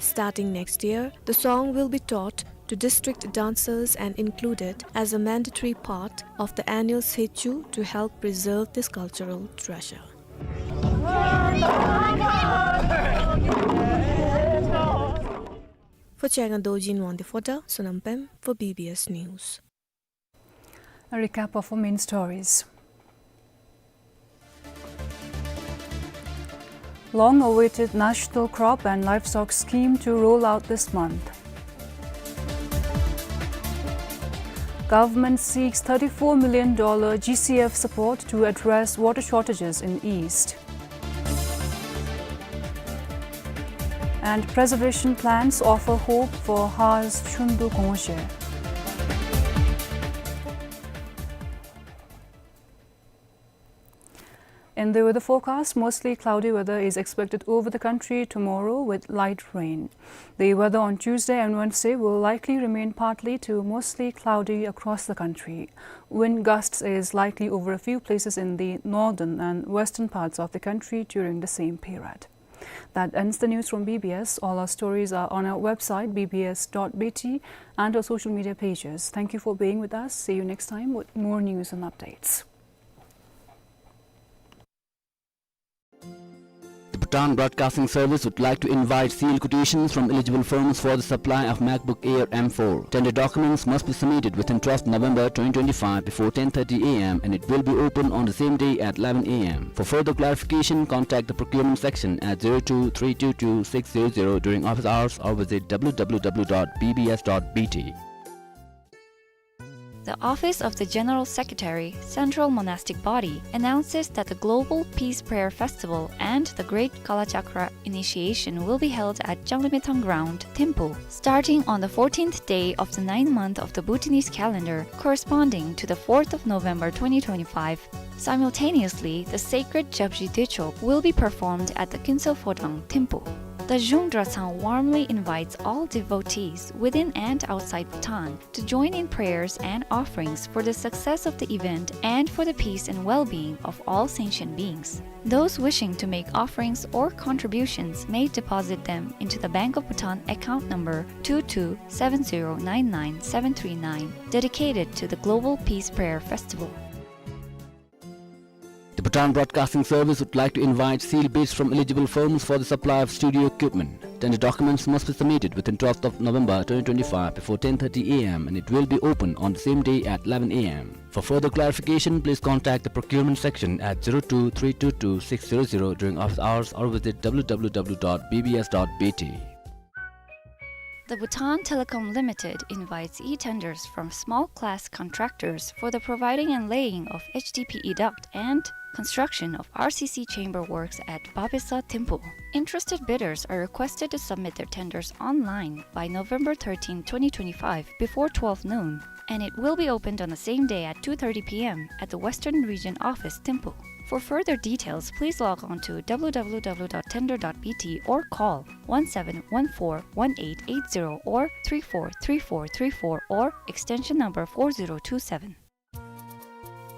Starting next year, the song will be taught to district dancers and included as a mandatory part of the annual Sechu to help preserve this cultural treasure. For Chiang Dojin Wangdi Phoda, Sonam Pem for B B S News. A recap of our main stories. Long-awaited National Crop and Livestock Scheme to roll out this month. Government seeks thirty-four million dollar G C F support to address water shortages in East. And preservation plans offer hope for Ha's Chundu Gongzhe. In the weather forecast, mostly cloudy weather is expected over the country tomorrow with light rain. The weather on Tuesday and Wednesday will likely remain partly to mostly cloudy across the country. Wind gusts is likely over a few places in the northern and western parts of the country during the same period. That ends the news from B B S. All our stories are on our website, B B S dot B T, and our social media pages. Thank you for being with us. See you next time with more news and updates. The Bhutan Broadcasting Service would like to invite sealed quotations from eligible firms for the supply of MacBook Air M four. Tender documents must be submitted within twelfth November twenty twenty-five before ten thirty A M and it will be open on the same day at eleven A M. For further clarification, contact the procurement section at zero two three two two six zero zero during office hours or visit W W W dot B B S dot B T. The Office of the General Secretary, Central Monastic Body, announces that the Global Peace Prayer Festival and the Great Kalachakra Initiation will be held at Janglimethang Ground, Thimphu, starting on the fourteenth day of the ninth month of the Bhutanese calendar, corresponding to the fourth of November twenty twenty-five. Simultaneously, the sacred Japji Dechok will be performed at the Kinsel Phodang, Thimphu. The Zhung Drachang warmly invites all devotees within and outside Bhutan to join in prayers and offerings for the success of the event and for the peace and well-being of all sentient beings. Those wishing to make offerings or contributions may deposit them into the Bank of Bhutan account number two two seven zero nine nine seven three nine, dedicated to the Global Peace Prayer Festival. The Bhutan Broadcasting Service would like to invite sealed bids from eligible firms for the supply of studio equipment. Tender documents must be submitted within twelfth of November twenty twenty-five before ten thirty A M and it will be open on the same day at eleven A M. For further clarification, please contact the procurement section at zero two three two two six zero zero during office hours or visit W W W dot B B S dot B T. The Bhutan Telecom Limited invites e-tenders from small class contractors for the providing and laying of H D P E duct and construction of R C C chamber works at Babesa, Thimphu. Interested bidders are requested to submit their tenders online by November thirteenth, twenty twenty-five, before twelve noon, and it will be opened on the same day at two thirty P M at the Western Region Office, Thimphu. For further details, please log on to W W W dot tender dot B T or call one seven one four one eight eight zero or three four three four three four or extension number four zero two seven.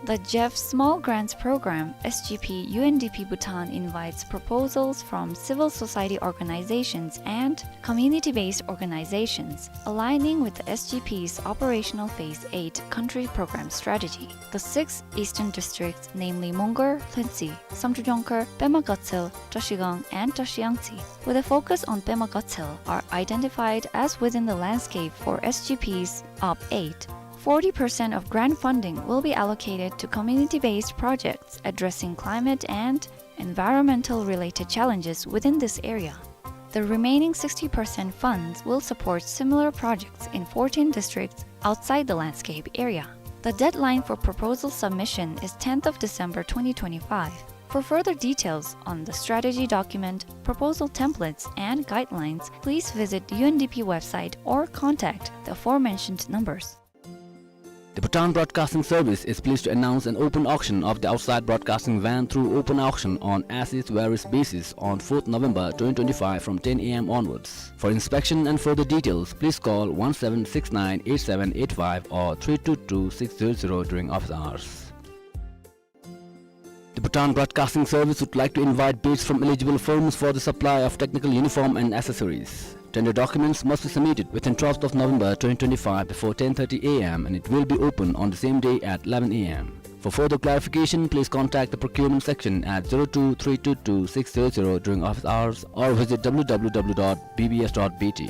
The Jeff Small Grants Program, S G P, U N D P Bhutan invites proposals from civil society organizations and community-based organizations aligning with the S G P's operational phase eight country program strategy. The six eastern districts, namely Mongar, Lhuentse, Samdrup Jongkhar, Pema Gatshel, Trashigang, and Trashiyangtse, with a focus on Pema Gatshel, are identified as within the landscape for S G P's Op eight. Forty percent of grant funding will be allocated to community-based projects addressing climate and environmental-related challenges within this area. The remaining sixty percent funds will support similar projects in fourteen districts outside the landscape area. The deadline for proposal submission is tenth of December twenty twenty-five. For further details on the strategy document, proposal templates, and guidelines, please visit U N D P website or contact the aforementioned numbers. The Bhutan Broadcasting Service is pleased to announce an open auction of the outside broadcasting van through open auction on as is where is basis on fourth November twenty twenty-five from ten A M onwards. For inspection and further details, please call one seven six nine eight seven eight five or three two two six zero zero during office hours. The Bhutan Broadcasting Service would like to invite bids from eligible firms for the supply of technical uniform and accessories. Tender documents must be submitted within twelfth of November twenty twenty-five before ten thirty A M and it will be open on the same day at eleven A M. For further clarification, please contact the procurement section at zero two three two two six zero zero during office hours or visit W W W dot B B S dot B T.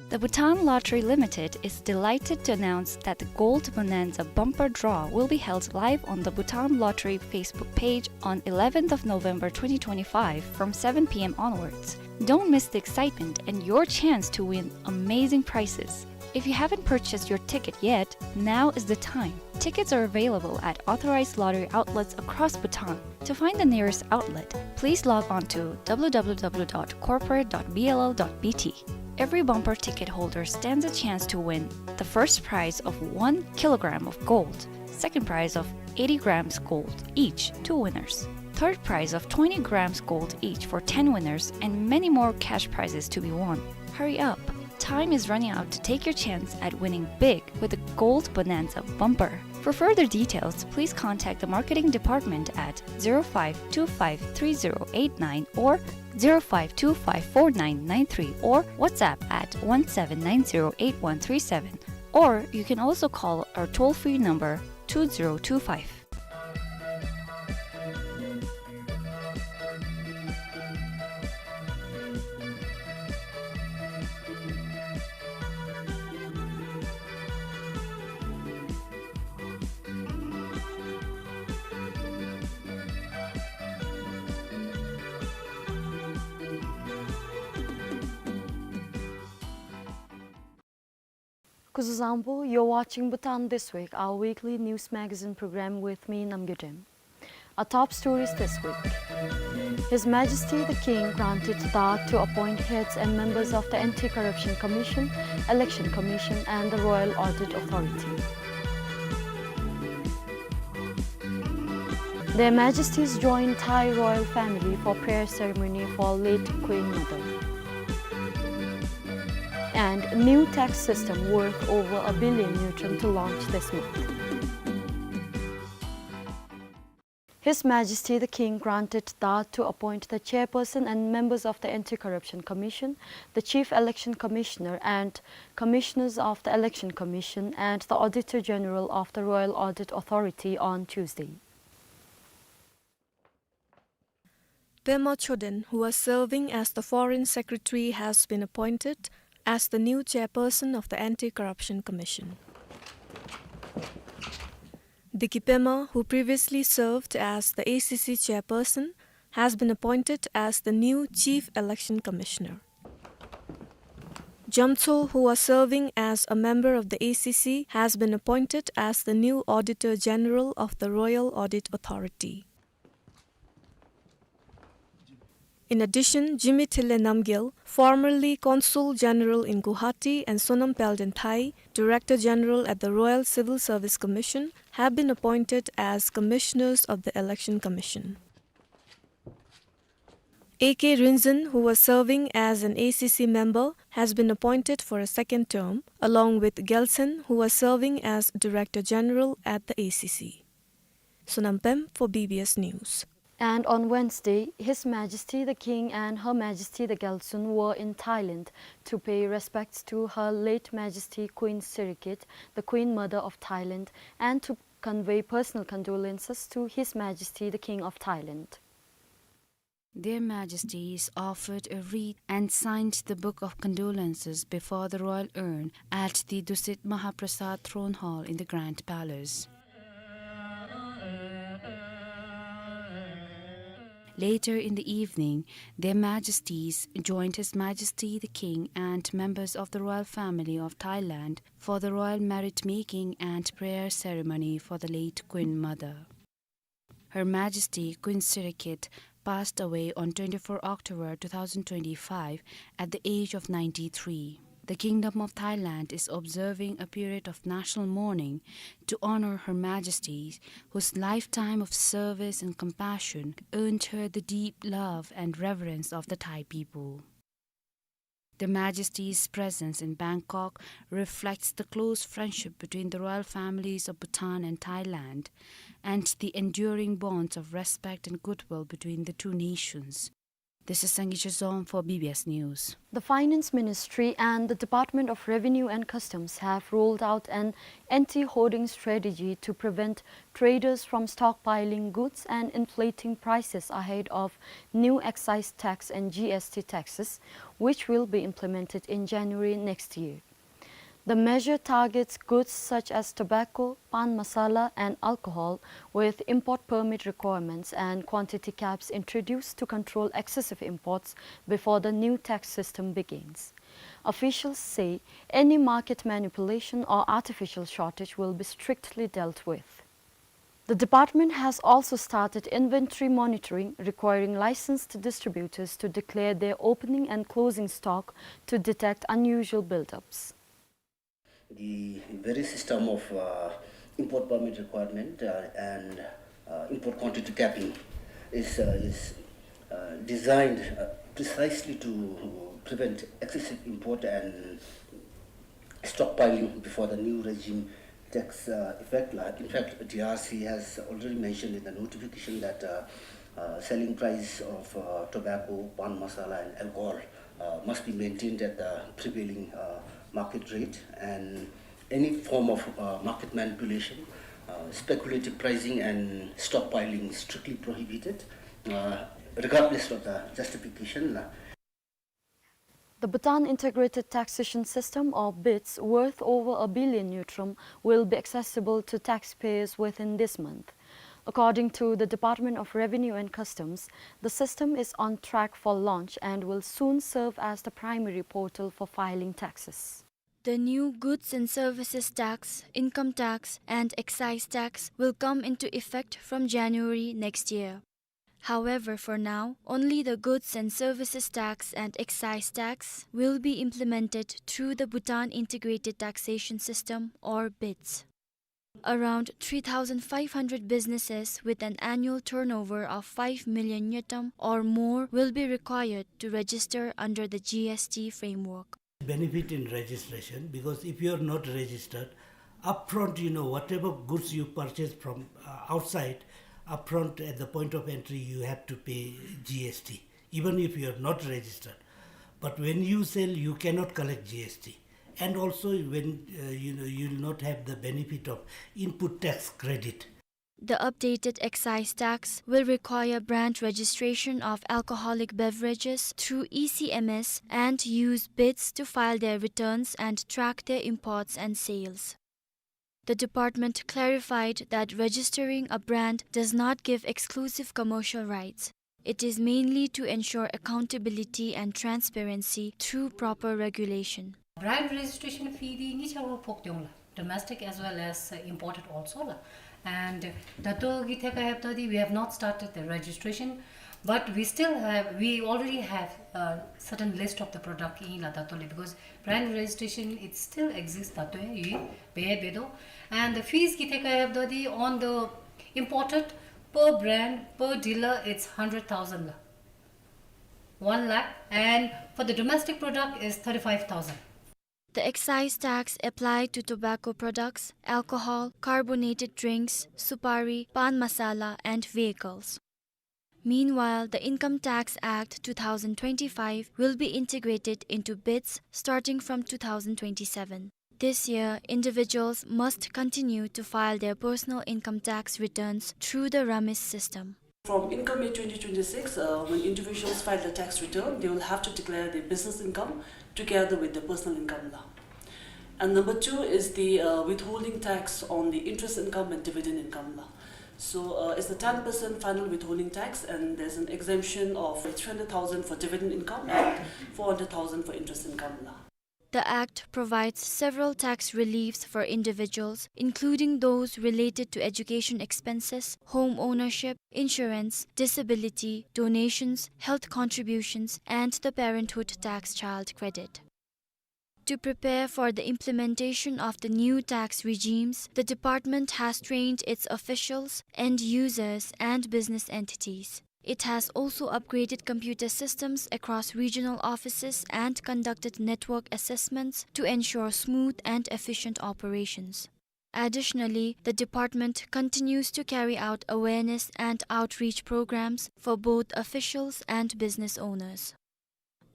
The Bhutan Lottery Limited is delighted to announce that the Gold Bonanza Bumper Draw will be held live on the Bhutan Lottery Facebook page on eleventh of November twenty twenty-five from seven P M onwards. Don't miss the excitement and your chance to win amazing prizes. If you haven't purchased your ticket yet, now is the time. Tickets are available at authorized lottery outlets across Bhutan. To find the nearest outlet, please log on to W W W dot corporate dot B L L dot B T. Every bumper ticket holder stands a chance to win the first prize of one kilogram of gold, second prize of eighty grams gold each, two winners, third prize of twenty grams gold each for ten winners, and many more cash prizes to be won. Hurry up! Time is running out to take your chance at winning big with the Gold Bonanza Bumper. For further details, please contact the marketing department at zero five two five three zero eight nine or zero five two five four nine nine three or WhatsApp at one seven nine zero eight one three seven, or you can also call our toll-free number two zero two five. Kuzuzangpo, you're watching Bhutan This Week, our weekly news magazine program with me, Namgay Dem. Our top stories this week. His Majesty the King granted Dawah to appoint heads and members of the Anti-Corruption Commission, Election Commission and the Royal Audit Authority. Their Majesties join Thai royal family for prayer ceremony for late Queen Mother. And new tax system worth over a billion ngultrum to launch this month. His Majesty the King granted Dawah to appoint the chairperson and members of the Anti-Corruption Commission, the Chief Election Commissioner and Commissioners of the Election Commission and the Auditor General of the Royal Audit Authority on Tuesday. Pema Choden, who was serving as the Foreign Secretary, has been appointed as the new chairperson of the Anti-Corruption Commission. Deki Pema, who previously served as the A C C chairperson, has been appointed as the new Chief Election Commissioner. Jamtso, who was serving as a member of the A C C, has been appointed as the new Auditor General of the Royal Audit Authority. In addition, Jimmy Thille Namgyel, formerly Consul General in Guwahati, and Sonam Palden Thai, Director General at the Royal Civil Service Commission, have been appointed as Commissioners of the Election Commission. A K Rinzin, who was serving as an A C C member, has been appointed for a second term, along with Gyaltshen, who was serving as Director General at the A C C. Sonam Pem for B B S News. And on Wednesday, His Majesty the King and Her Majesty the Gyaltsuen were in Thailand to pay respects to Her late Majesty Queen Sirikit, the Queen Mother of Thailand, and to convey personal condolences to His Majesty the King of Thailand. Their Majesties offered a wreath and signed the book of condolences before the royal urn at the Dusit Mahaprasad Throne Hall in the Grand Palace. Later in the evening, Their Majesties joined His Majesty the King and members of the royal family of Thailand for the royal merit making and prayer ceremony for the late Queen Mother. Her Majesty Queen Sirikit passed away on twenty-four October two thousand twenty-five at the age of ninety-three. The Kingdom of Thailand is observing a period of national mourning to honor Her Majesty, whose lifetime of service and compassion earned her the deep love and reverence of the Thai people. The Majesty's presence in Bangkok reflects the close friendship between the royal families of Bhutan and Thailand and the enduring bonds of respect and goodwill between the two nations. This is Sangita Zom for B B S News. The Finance Ministry and the Department of Revenue and Customs have rolled out an anti-hoarding strategy to prevent traders from stockpiling goods and inflating prices ahead of new excise tax and G S T taxes, which will be implemented in January next year. The measure targets goods such as tobacco, pan masala, and alcohol with import permit requirements and quantity caps introduced to control excessive imports before the new tax system begins. Officials say any market manipulation or artificial shortage will be strictly dealt with. The department has also started inventory monitoring, requiring licensed distributors to declare their opening and closing stock to detect unusual buildups. The very system of, uh, import permit requirement, uh, and, uh, import quantity capping is, uh, is, uh, designed, uh, precisely to prevent excessive import and stockpiling before the new regime takes, uh, effect. Like, in fact, D R C has already mentioned in the notification that, uh, uh, selling price of, uh, tobacco, pan masala, and alcohol, uh, must be maintained at the prevailing, uh, market rate, and any form of, uh, market manipulation, uh, speculative pricing, and stockpiling is strictly prohibited, uh, regardless of the justification. The Bhutan Integrated Taxation System, or BITS, worth over a billion ngultrum, will be accessible to taxpayers within this month. According to the Department of Revenue and Customs, the system is on track for launch and will soon serve as the primary portal for filing taxes. The new goods and services tax, income tax, and excise tax will come into effect from January next year. However, for now, only the goods and services tax and excise tax will be implemented through the Bhutan Integrated Taxation System, or BITS. Around three thousand five hundred businesses with an annual turnover of five million ngultrum or more will be required to register under the G S T framework. Benefit in registration, because if you are not registered, upfront, you know, whatever goods you purchase from, uh, outside, upfront at the point of entry, you have to pay G S T, even if you are not registered. But when you sell, you cannot collect G S T. And also, when, uh, you know, you will not have the benefit of input tax credit. The updated excise tax will require brand registration of alcoholic beverages through E C M S and use BITS to file their returns and track their imports and sales. The department clarified that registering a brand does not give exclusive commercial rights. It is mainly to ensure accountability and transparency through proper regulation. Brand registration fee འདི་གཉིས་ཆ་ར་ཕོག་སྟེ་འོང་ལགས། Domestic as well as, uh, imported also ལགས། And, uh, ད་ལྟོ་གི་ཐད་ཁར་ལྷོདཔ་ད་འདི་we have not started the registration, but we still have, we already have a certain list of the product ཨིན་ལགས་ད་ལྟོ་ལས། Because brand registration, it still exists ད་ལྟོ་ཡང་ཡོད། འབད་འབད་དོ། And the fees གི་ཐད་ཁར་ལྷོདཔ་ད་འདི on the imported, per brand, per dealer, it's hundred thousand ལགས། One lakh. And for the domestic product is thirty-five thousand. The excise tax applied to tobacco products, alcohol, carbonated drinks, supari, pan masala, and vehicles. Meanwhile, the Income Tax Act two thousand twenty-five will be integrated into BITS starting from two thousand twenty-seven. This year, individuals must continue to file their personal income tax returns through the RAMIS system. From income year twenty twenty-six, uh, when individuals file the tax return, they will have to declare their business income together with their personal income ལགས. And number two is the, uh, withholding tax on the interest income and dividend income ལགས. So, uh, it's a ten percent final withholding tax, and there's an exemption of three hundred thousand for dividend income and four hundred thousand for interest income ལགས. The Act provides several tax reliefs for individuals, including those related to education expenses, home ownership, insurance, disability, donations, health contributions, and the Parenthood Tax Child Credit. To prepare for the implementation of the new tax regimes, the department has trained its officials, end users, and business entities. It has also upgraded computer systems across regional offices and conducted network assessments to ensure smooth and efficient operations. Additionally, the department continues to carry out awareness and outreach programs for both officials and business owners.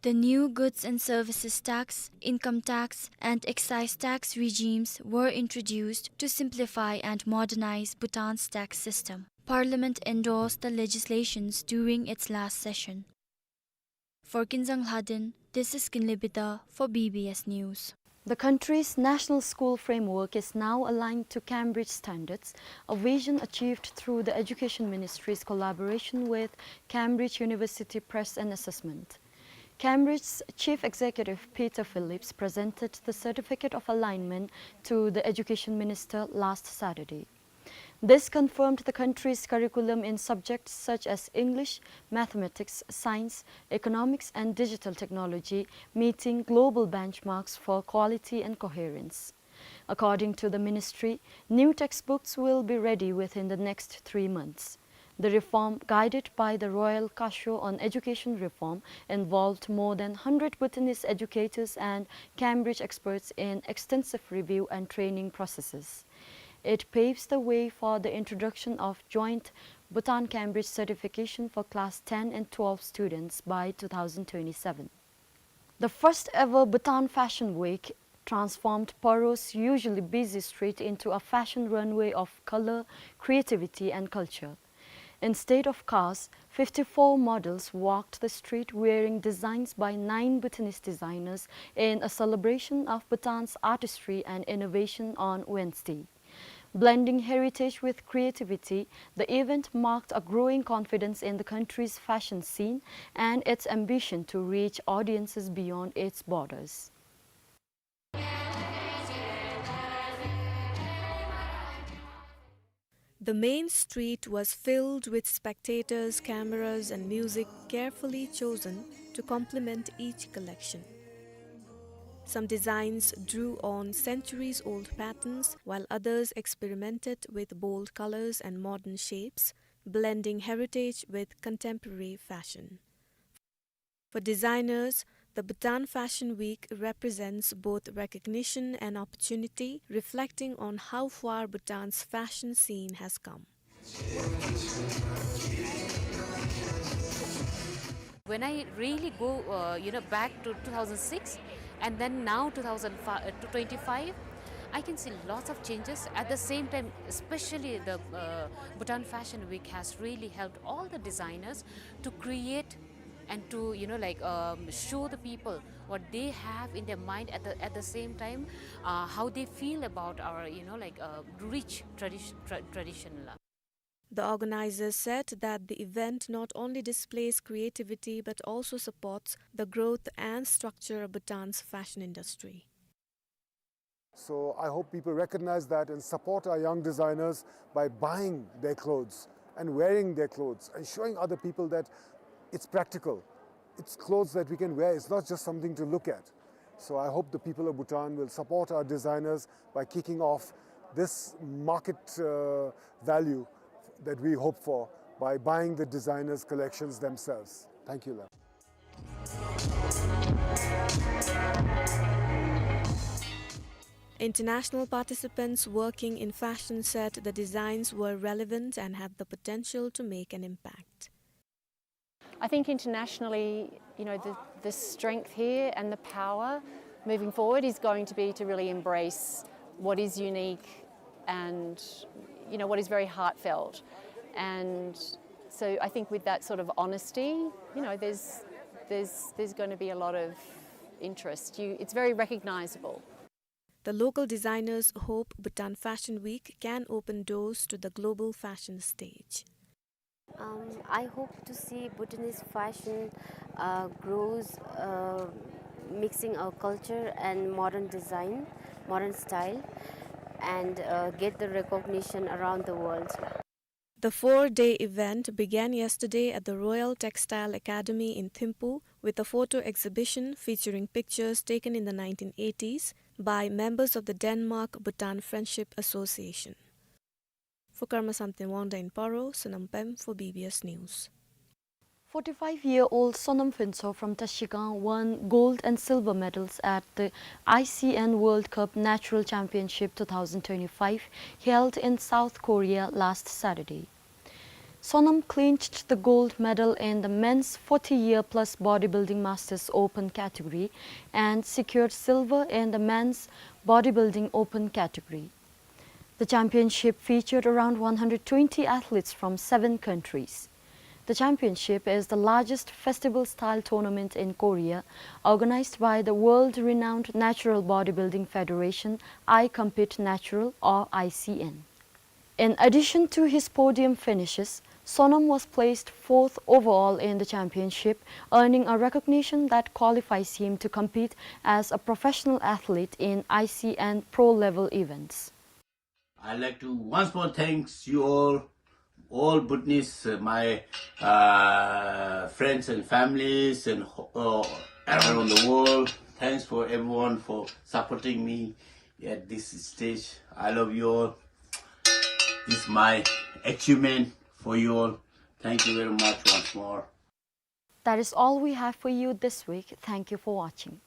The new goods and services tax, income tax, and excise tax regimes were introduced to simplify and modernize Bhutan's tax system. Parliament endorsed the legislations during its last session. For Kinzang Lhaden, this is Kinley Bida for B B S News. The country's national school framework is now aligned to Cambridge standards, a vision achieved through the Education Ministry's collaboration with Cambridge University Press and Assessment. Cambridge's Chief Executive Peter Phillips presented the Certificate of Alignment to the Education Minister last Saturday. This confirmed the country's curriculum in subjects such as English, mathematics, science, economics, and digital technology, meeting global benchmarks for quality and coherence. According to the ministry, new textbooks will be ready within the next three months. The reform, guided by the Royal Kasho on Education Reform, involved more than hundred Bhutanese educators and Cambridge experts in extensive review and training processes. It paves the way for the introduction of joint Bhutan-Cambridge certification for class ten and twelve students by two thousand twenty-seven. The first ever Bhutan Fashion Week transformed Paro's usually busy street into a fashion runway of color, creativity, and culture. Instead of cars, fifty-four models walked the street wearing designs by nine Bhutanese designers in a celebration of Bhutan's artistry and innovation on Wednesday. Blending heritage with creativity, the event marked a growing confidence in the country's fashion scene and its ambition to reach audiences beyond its borders. The main street was filled with spectators, cameras, and music carefully chosen to complement each collection. Some designs drew on centuries-old patterns, while others experimented with bold colors and modern shapes, blending heritage with contemporary fashion. For designers, the Bhutan Fashion Week represents both recognition and opportunity, reflecting on how far Bhutan's fashion scene has come. When I really go, uh, you know, back to two thousand six and then now two thousand five, uh, to twenty-five, I can see lots of changes. At the same time, especially the, uh, Bhutan Fashion Week has really helped all the designers to create and to, you know, like, um, show the people what they have in their mind at the, at the same time, uh, how they feel about our, you know, like, uh, rich tradition, tra-, tradition la. The organizers said that the event not only displays creativity but also supports the growth and structure of Bhutan's fashion industry. So I hope people recognize that and support our young designers by buying their clothes and wearing their clothes and showing other people that it's practical. It's clothes that we can wear. It's not just something to look at. So I hope the people of Bhutan will support our designers by kicking off this market, uh, value that we hope for by buying the designers' collections themselves. Thank you, Lam. International participants working in fashion said the designs were relevant and had the potential to make an impact. I think internationally, you know, the, the strength here and the power moving forward is going to be to really embrace what is unique and, you know, what is very heartfelt. And so I think with that sort of honesty, you know, there's, there's, there's gonna be a lot of interest. You, it's very recognizable. The local designers hope Bhutan Fashion Week can open doors to the global fashion stage. Um, I hope to see Bhutanese fashion, uh, grows, uh, mixing our culture and modern design, modern style, and, uh, get the recognition around the world. The four-day event began yesterday at the Royal Textile Academy in Thimphu with a photo exhibition featuring pictures taken in the nineteen eighties by members of the Denmark-Bhutan Friendship Association. For Karma Samten Wangda in Paro, Sonam Pem for B B S News. Forty-five-year-old Sonam Phuntsho from Trashigang won gold and silver medals at the I C N World Cup Natural Championship two thousand twenty-five held in South Korea last Saturday. Sonam clinched the gold medal in the men's forty-year-plus bodybuilding Masters Open category and secured silver in the men's bodybuilding open category. The championship featured around one hundred twenty athletes from seven countries. The championship is the largest festival-style tournament in Korea, organized by the world-renowned Natural Bodybuilding Federation, I Compete Natural, or I C N. In addition to his podium finishes, Sonam was placed fourth overall in the championship, earning a recognition that qualifies him to compete as a professional athlete in I C N pro-level events. I'd like to once more thanks you all, all Bhutanese, uh, my, uh, friends and families and, uh, around the world. Thanks for everyone for supporting me at this stage. I love you all. This is my achievement for you all. Thank you very much once more. That is all we have for you this week. Thank you for watching.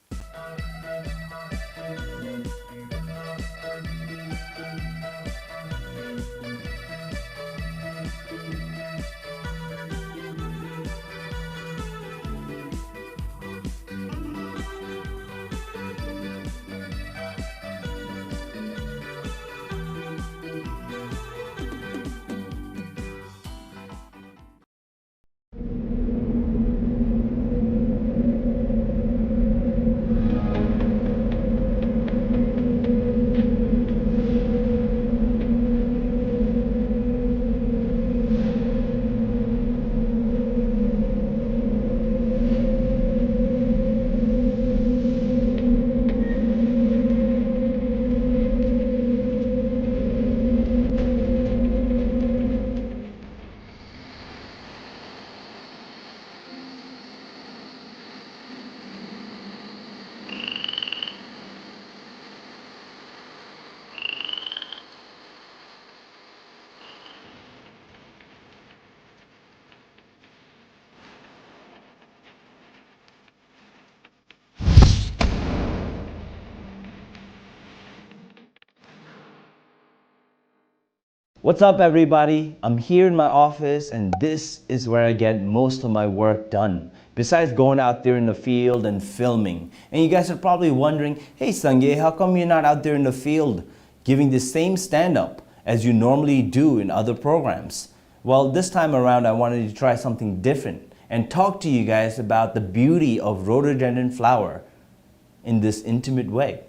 What's up, everybody? I'm here in my office, and this is where I get most of my work done, besides going out there in the field and filming. And you guys are probably wondering, "Hey, Sangay, how come you're not out there in the field giving the same stand-up as you normally do in other programs?" Well, this time around, I wanted to try something different and talk to you guys about the beauty of rhododendron flower in this intimate way.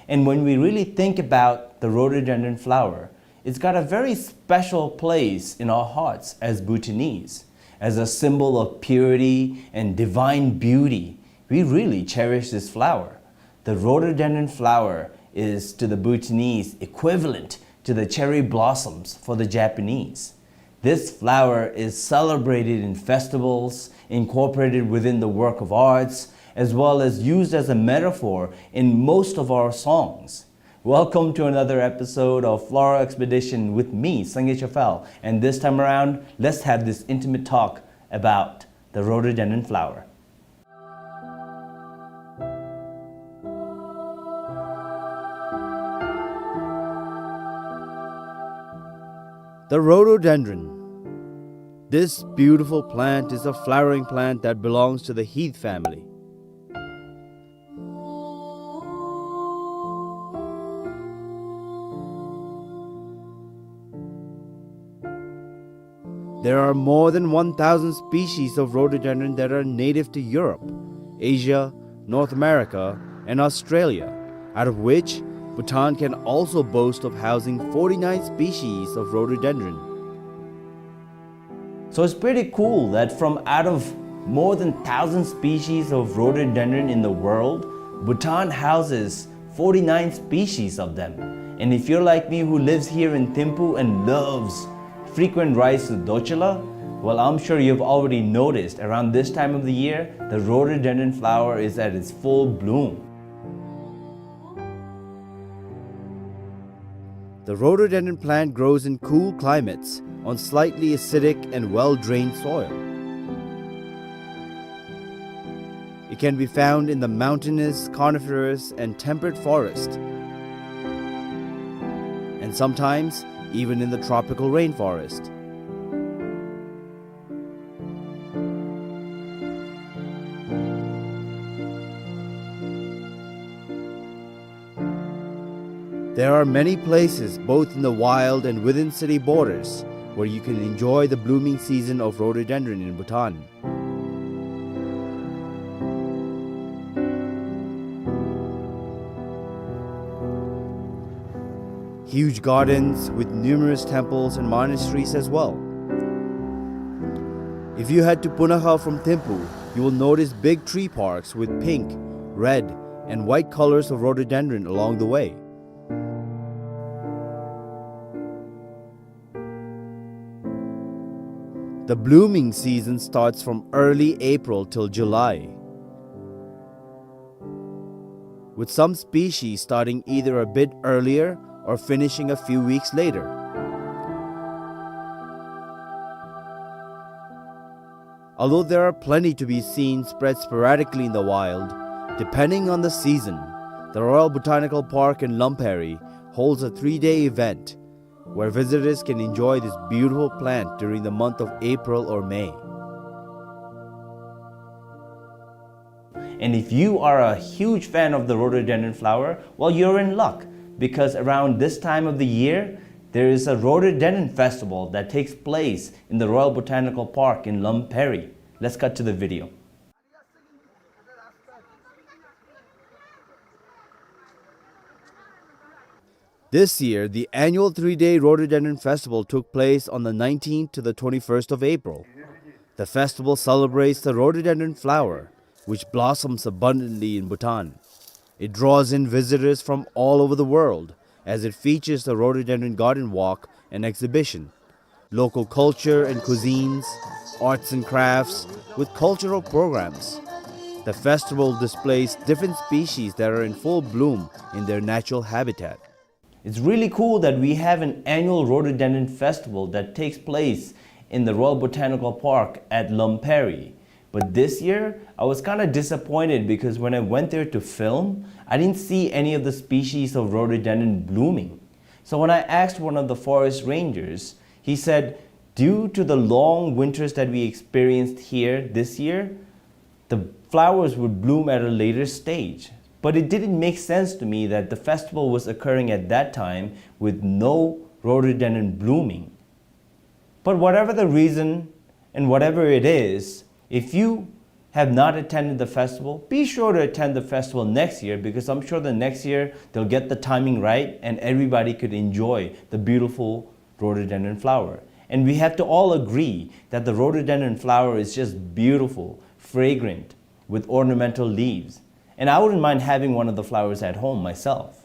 And when we really think about the rhododendron flower, it's got a very special place in our hearts as Bhutanese. As a symbol of purity and divine beauty, we really cherish this flower. The rhododendron flower is, to the Bhutanese, equivalent to the cherry blossoms for the Japanese. This flower is celebrated in festivals, incorporated within the work of arts, as well as used as a metaphor in most of our songs. Welcome to another episode of Floral Expedition with me, Sangay Chafal, and this time around, let's have this intimate talk about the rhododendron flower. The rhododendron. This beautiful plant is a flowering plant that belongs to the heath family. There are more than one thousand species of rhododendron that are native to Europe, Asia, North America, and Australia, out of which Bhutan can also boast of housing forty-nine species of rhododendron. So it's pretty cool that from out of more than thousand species of rhododendron in the world, Bhutan houses forty-nine species of them. And if you're like me, who lives here in Thimphu and loves frequent rides to Dorcula, well, I'm sure you've already noticed around this time of the year, the rhododendron flower is at its full bloom. The rhododendron plant grows in cool climates on slightly acidic and well-drained soil. It can be found in the mountainous, coniferous, and temperate forest, and sometimes even in the tropical rainforest. There are many places, both in the wild and within city borders, where you can enjoy the blooming season of rhododendron in Bhutan. Huge gardens with numerous temples and monasteries as well. If you head to Punakha from Thimphu, you will notice big tree parks with pink, red, and white colors of rhododendron along the way. The blooming season starts from early April till July, with some species starting either a bit earlier or finishing a few weeks later. Although there are plenty to be seen spread sporadically in the wild, depending on the season, the Royal Botanical Park in Lamperi holds a three-day event where visitors can enjoy this beautiful plant during the month of April or May. And if you are a huge fan of the rhododendron flower, well, you're in luck, because around this time of the year, there is a rhododendron festival that takes place in the Royal Botanical Park in Lamperi. Let's cut to the video. This year, the annual three-day Rhododendron Festival took place on the nineteenth to the twenty-first of April. The festival celebrates the rhododendron flower, which blossoms abundantly in Bhutan. It draws in visitors from all over the world, as it features the rhododendron garden walk and exhibition, local culture and cuisines, arts and crafts, with cultural programs. The festival displays different species that are in full bloom in their natural habitat. It's really cool that we have an annual rhododendron festival that takes place in the Royal Botanical Park at Lamperi. But this year, I was kinda disappointed because when I went there to film, I didn't see any of the species of rhododendron blooming. So when I asked one of the forest rangers, he said, due to the long winters that we experienced here this year, the flowers would bloom at a later stage. But it didn't make sense to me that the festival was occurring at that time with no rhododendron blooming. But whatever the reason and whatever it is, if you have not attended the festival, be sure to attend the festival next year, because I'm sure the next year they'll get the timing right and everybody could enjoy the beautiful rhododendron flower. And we have to all agree that the rhododendron flower is just beautiful, fragrant, with ornamental leaves. And I wouldn't mind having one of the flowers at home myself.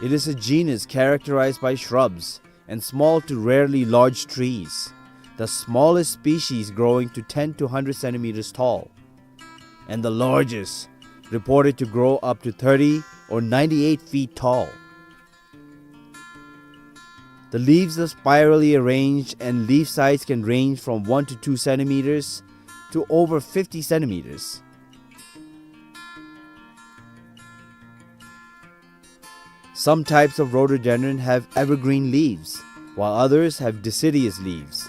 It is a genus characterized by shrubs and small to rarely large trees, the smallest species growing to ten to hundred centimeters tall, and the largest reported to grow up to thirty or ninety-eight feet tall. The leaves are spirally arranged and leaf size can range from one to two centimeters to over fifty centimeters. Some types of rhododendron have evergreen leaves, while others have deciduous leaves.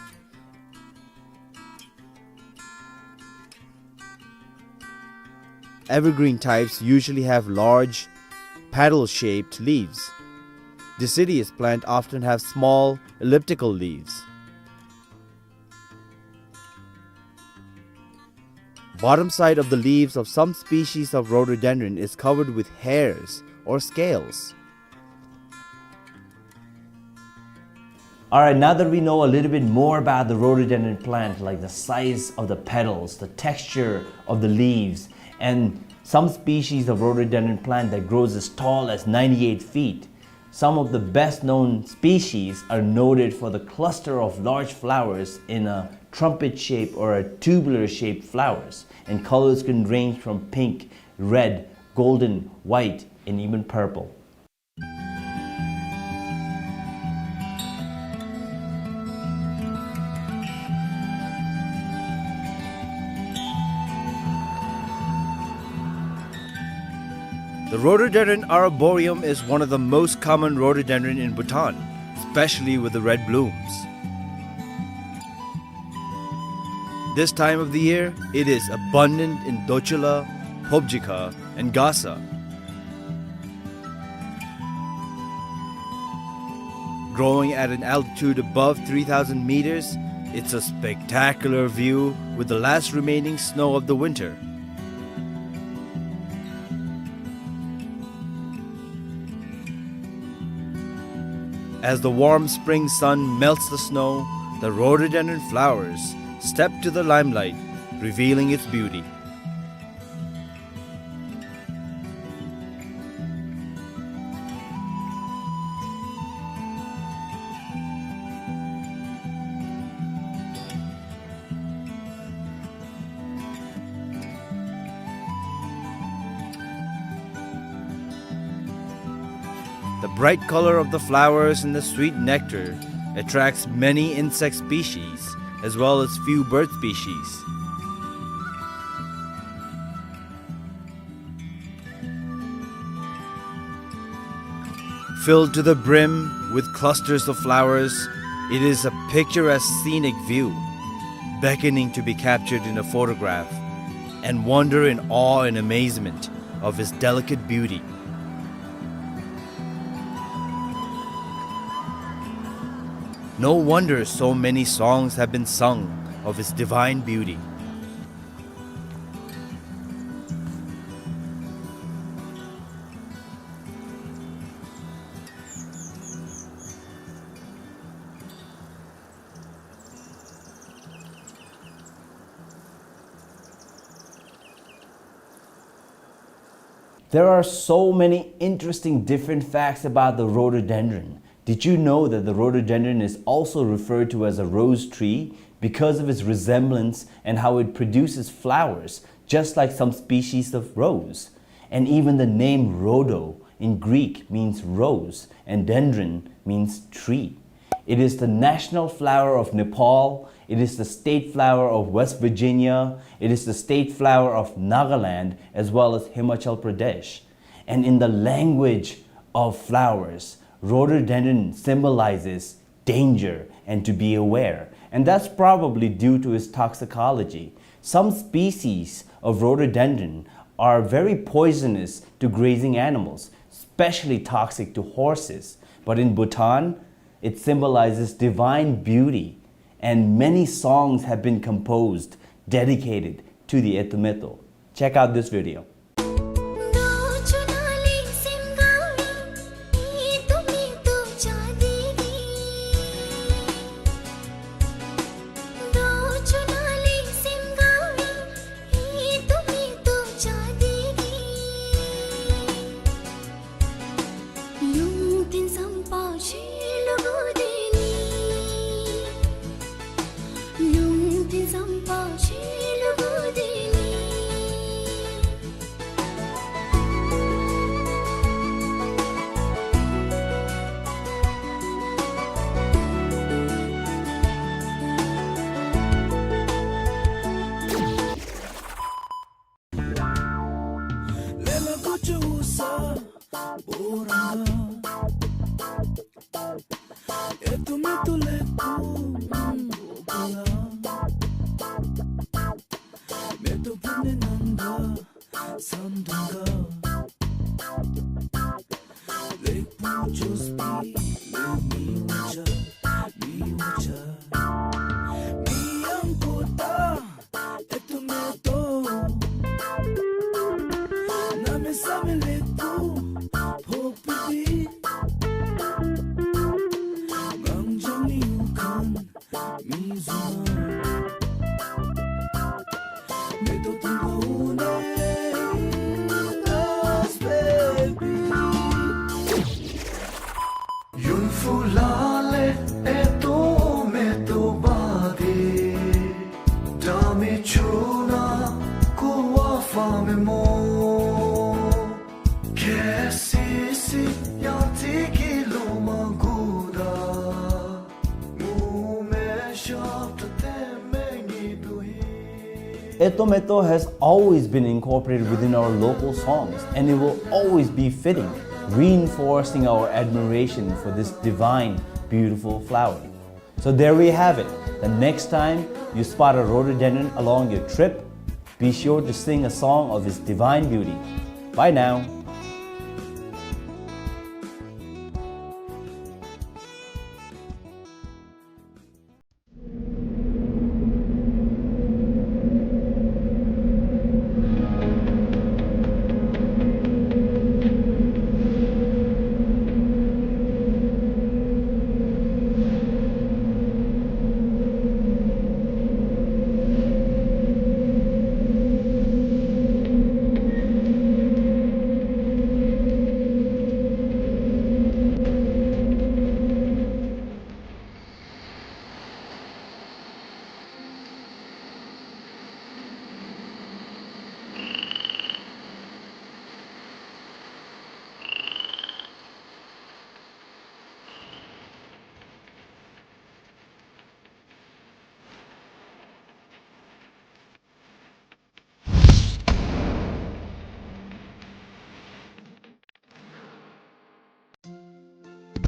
Evergreen types usually have large, petal-shaped leaves. Deciduous plant often have small, elliptical leaves. Bottom side of the leaves of some species of rhododendron is covered with hairs or scales. All right, now that we know a little bit more about the rhododendron plant, like the size of the petals, the texture of the leaves, and some species of rhododendron plant that grows as tall as ninety-eight feet, some of the best known species are noted for the cluster of large flowers in a trumpet shape or a tubular shaped flowers, and colors can range from pink, red, golden, white, and even purple. The rhododendron arboreum is one of the most common rhododendron in Bhutan, especially with the red blooms. This time of the year, it is abundant in Dochula, Phobjikha, and Gasa. Growing at an altitude above three thousand meters, it's a spectacular view with the last remaining snow of the winter. As the warm spring sun melts the snow, the rhododendron flowers step to the limelight, revealing its beauty. The bright color of the flowers and the sweet nectar attracts many insect species as well as few bird species. Filled to the brim with clusters of flowers, it is a picturesque scenic view, beckoning to be captured in a photograph, and wonder in awe and amazement of its delicate beauty. No wonder so many songs have been sung of its divine beauty. There are so many interesting different facts about the rhododendron. Did you know that the rhododendron is also referred to as a rose tree because of its resemblance and how it produces flowers, just like some species of rose? And even the name rhodo in Greek means rose, and dendron means tree. It is the national flower of Nepal. It is the state flower of West Virginia. It is the state flower of Nagaland, as well as Himachal Pradesh. And in the language of flowers, rhododendron symbolizes danger and to be aware. And that's probably due to its toxicology. Some species of rhododendron are very poisonous to grazing animals, especially toxic to horses. But in Bhutan, it symbolizes divine beauty, and many songs have been composed dedicated to the Eto Meto. Check out this video. Eto Meto has always been incorporated within our local songs, and it will always be fitting, reinforcing our admiration for this divine, beautiful flower. So there we have it. The next time you spot a rhododendron along your trip, be sure to sing a song of its divine beauty. Bye now.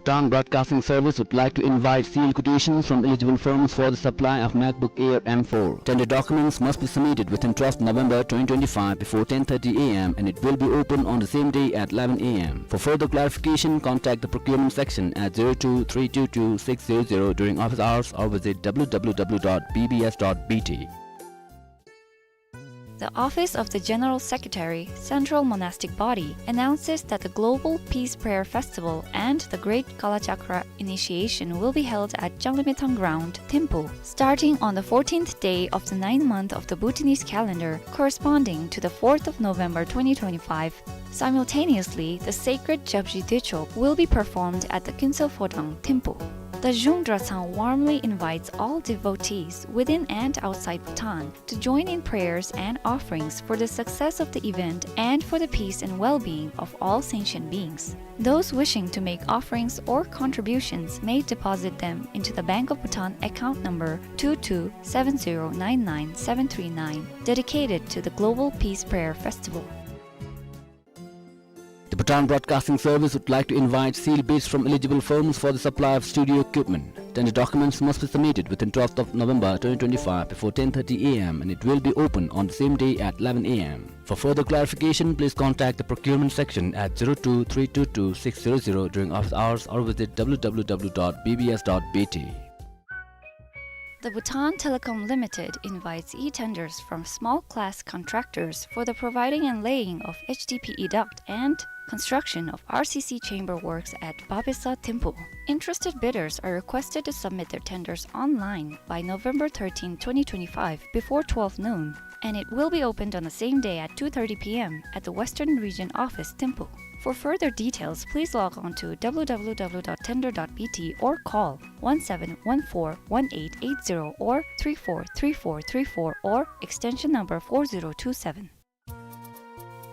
Bhutan Broadcasting Service would like to invite sealed quotations from eligible firms for the supply of MacBook Air M four. Tender documents must be submitted within twelfth November twenty twenty-five before ten thirty A M, and it will be open on the same day at eleven A M. For further clarification, contact the procurement section at zero two three two two six zero zero during office hours or visit W W W dot B B S dot B T. The Office of the General Secretary, Central Monastic Body, announces that the Global Peace Prayer Festival and the Great Kalachakra Initiation will be held at Janglimitang Ground, Thimphu, starting on the fourteenth day of the ninth month of the Bhutanese calendar, corresponding to the fourth of November twenty twenty-five. Simultaneously, the sacred Jabzhi Dechok will be performed at the Kunsel Phodang, Thimphu. The Zhung Drachang warmly invites all devotees within and outside Bhutan to join in prayers and offerings for the success of the event and for the peace and well-being of all sentient beings. Those wishing to make offerings or contributions may deposit them into the Bank of Bhutan account number two two seven zero nine nine seven three nine, dedicated to the Global Peace Prayer Festival. The Bhutan Broadcasting Service would like to invite sealed bids from eligible firms for the supply of studio equipment. Tender documents must be submitted within twelfth of November twenty twenty-five before ten thirty A M and it will be open on the same day at eleven A M. For further clarification, please contact the procurement section at zero two three two two six zero zero during office hours or visit W W W dot B B S dot B T. The Bhutan Telecom Limited invites e-tenders from small class contractors for the providing and laying of H D P E duct and construction of R C C chamber works at Babesa, Thimphu. Interested bidders are requested to submit their tenders online by November thirteenth, twenty twenty-five, before twelve noon, and it will be opened on the same day at two thirty P M at the Western Region Office, Thimphu. For further details, please log on to W W W dot tender dot B T or call one seven one four one eight eight zero or three four three four three four or extension number four zero two seven.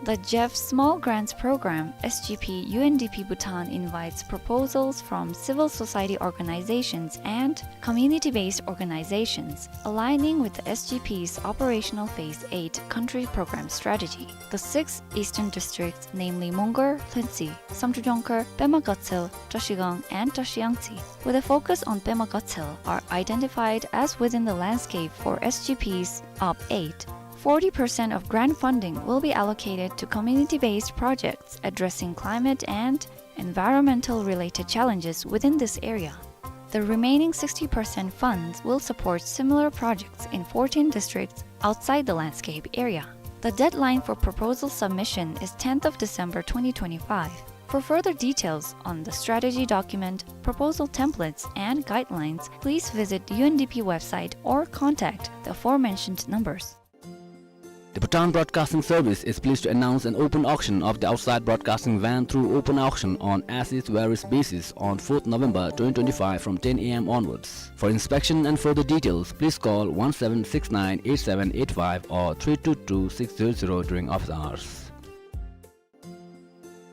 The J E F Small Grants Program, S G P, U N D P Bhutan invites proposals from civil society organizations and community-based organizations, aligning with the S G P's operational phase eight country program strategy. The six eastern districts, namely Mongar, Lhuentse, Samdrup Jongkhar, Pema Gatshel, Trashigang, and Trashiang Tse, with a focus on Pema Gatshel, are identified as within the landscape for S G P's Op eight. Forty percent of grant funding will be allocated to community-based projects addressing climate and environmental-related challenges within this area. The remaining sixty percent funds will support similar projects in fourteen districts outside the landscape area. The deadline for proposal submission is tenth of December twenty twenty-five. For further details on the strategy document, proposal templates, and guidelines, please visit U N D P website or contact the aforementioned numbers. The Bhutan Broadcasting Service is pleased to announce an open auction of the outside broadcasting van through open auction on as is where is basis on fourth November twenty twenty-five from ten A M onwards. For inspection and further details, please call one seven six nine eight seven eight five or three two two six zero zero during office hours.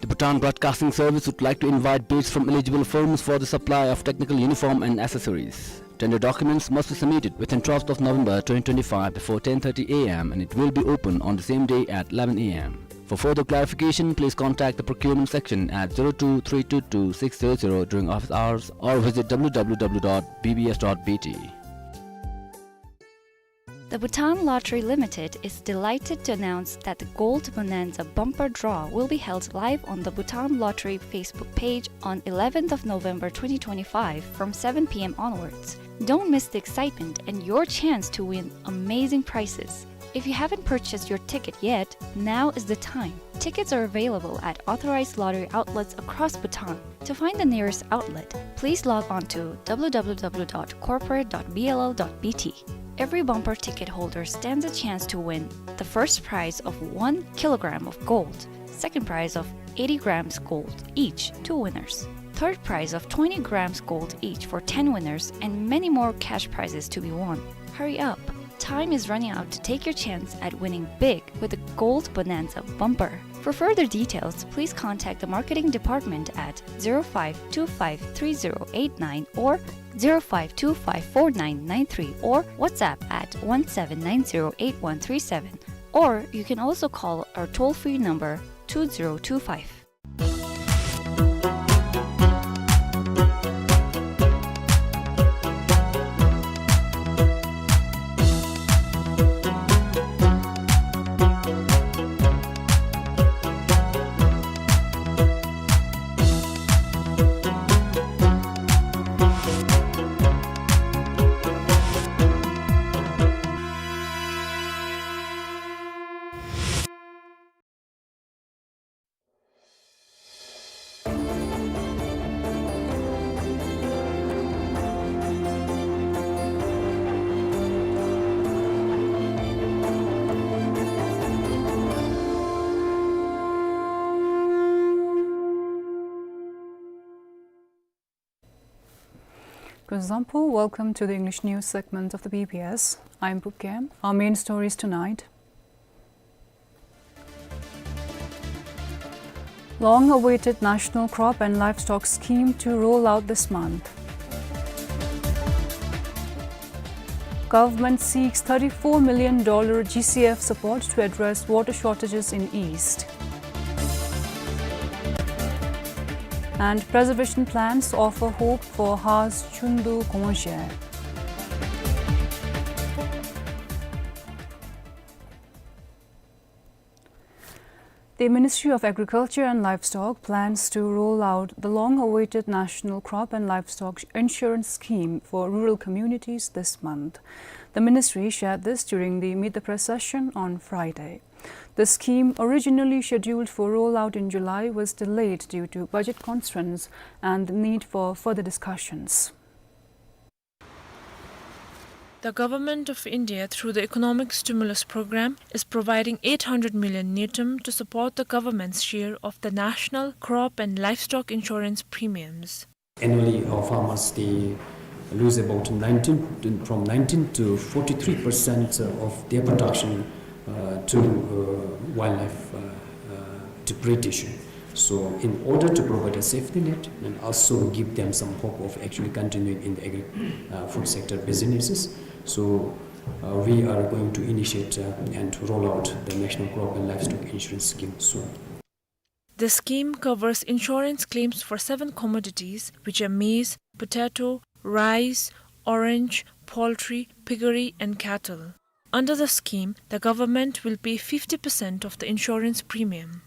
The Bhutan Broadcasting Service would like to invite bids from eligible firms for the supply of technical uniform and accessories. Tender documents must be submitted within twelfth of November twenty twenty-five before ten thirty A M and it will be open on the same day at eleven A M. For further clarification, please contact the procurement section at zero two three two two six zero zero during office hours or visit W W W dot B B S dot B T. The Bhutan Lottery Limited is delighted to announce that the Gold Bonanza Bumper Draw will be held live on the Bhutan Lottery Facebook page on eleventh of November twenty twenty-five from seven P M onwards. Don't miss the excitement and your chance to win amazing prizes. If you haven't purchased your ticket yet, now is the time. Tickets are available at authorized lottery outlets across Bhutan. To find the nearest outlet, please log on to W W W dot corporate dot B L L dot B T. Every bumper ticket holder stands a chance to win the first prize of one kilogram of gold, second prize of eighty grams gold each, two winners, third prize of twenty grams gold each for ten winners, and many more cash prizes to be won. Hurry up! Time is running out to take your chance at winning big with the Gold Bonanza Bumper. For further details, please contact the marketing department at zero five two five three zero eight nine or zero five two five four nine nine three or WhatsApp at one seven nine zero eight one three seven, or you can also call our toll-free number two zero two five. Kuzuzangpo, welcome to the English news segment of the B B S. I'm Pupkem. Our main stories tonight. Long-awaited National Crop and Livestock Scheme to roll out this month. Government seeks thirty-four million dollar G C F support to address water shortages in East. And preservation plans offer hope for Haaz Chundu Gongzhe. The Ministry of Agriculture and Livestock plans to roll out the long-awaited National Crop and Livestock Insurance Scheme for rural communities this month. The ministry shared this during the Meet the Press session on Friday. The scheme, originally scheduled for rollout in July, was delayed due to budget constraints and the need for further discussions. The Government of India, through the Economic Stimulus Programme, is providing eight hundred million ngultrum to support the government's share of the National Crop and Livestock Insurance premiums. Annually, our farmers, they lose about nineteen, from nineteen to forty-three percent of their production, uh, to, uh, wildlife, uh, uh, depredation. So in order to provide a safety net and also give them some hope of actually continuing in the agri-, uh, food sector businesses, so, uh, we are going to initiate, uh, and roll out the National Crop and Livestock Insurance Scheme soon. The scheme covers insurance claims for seven commodities, which are maize, potato, rice, orange, poultry, piggery, and cattle. Under the scheme, the government will pay fifty percent of the insurance premium.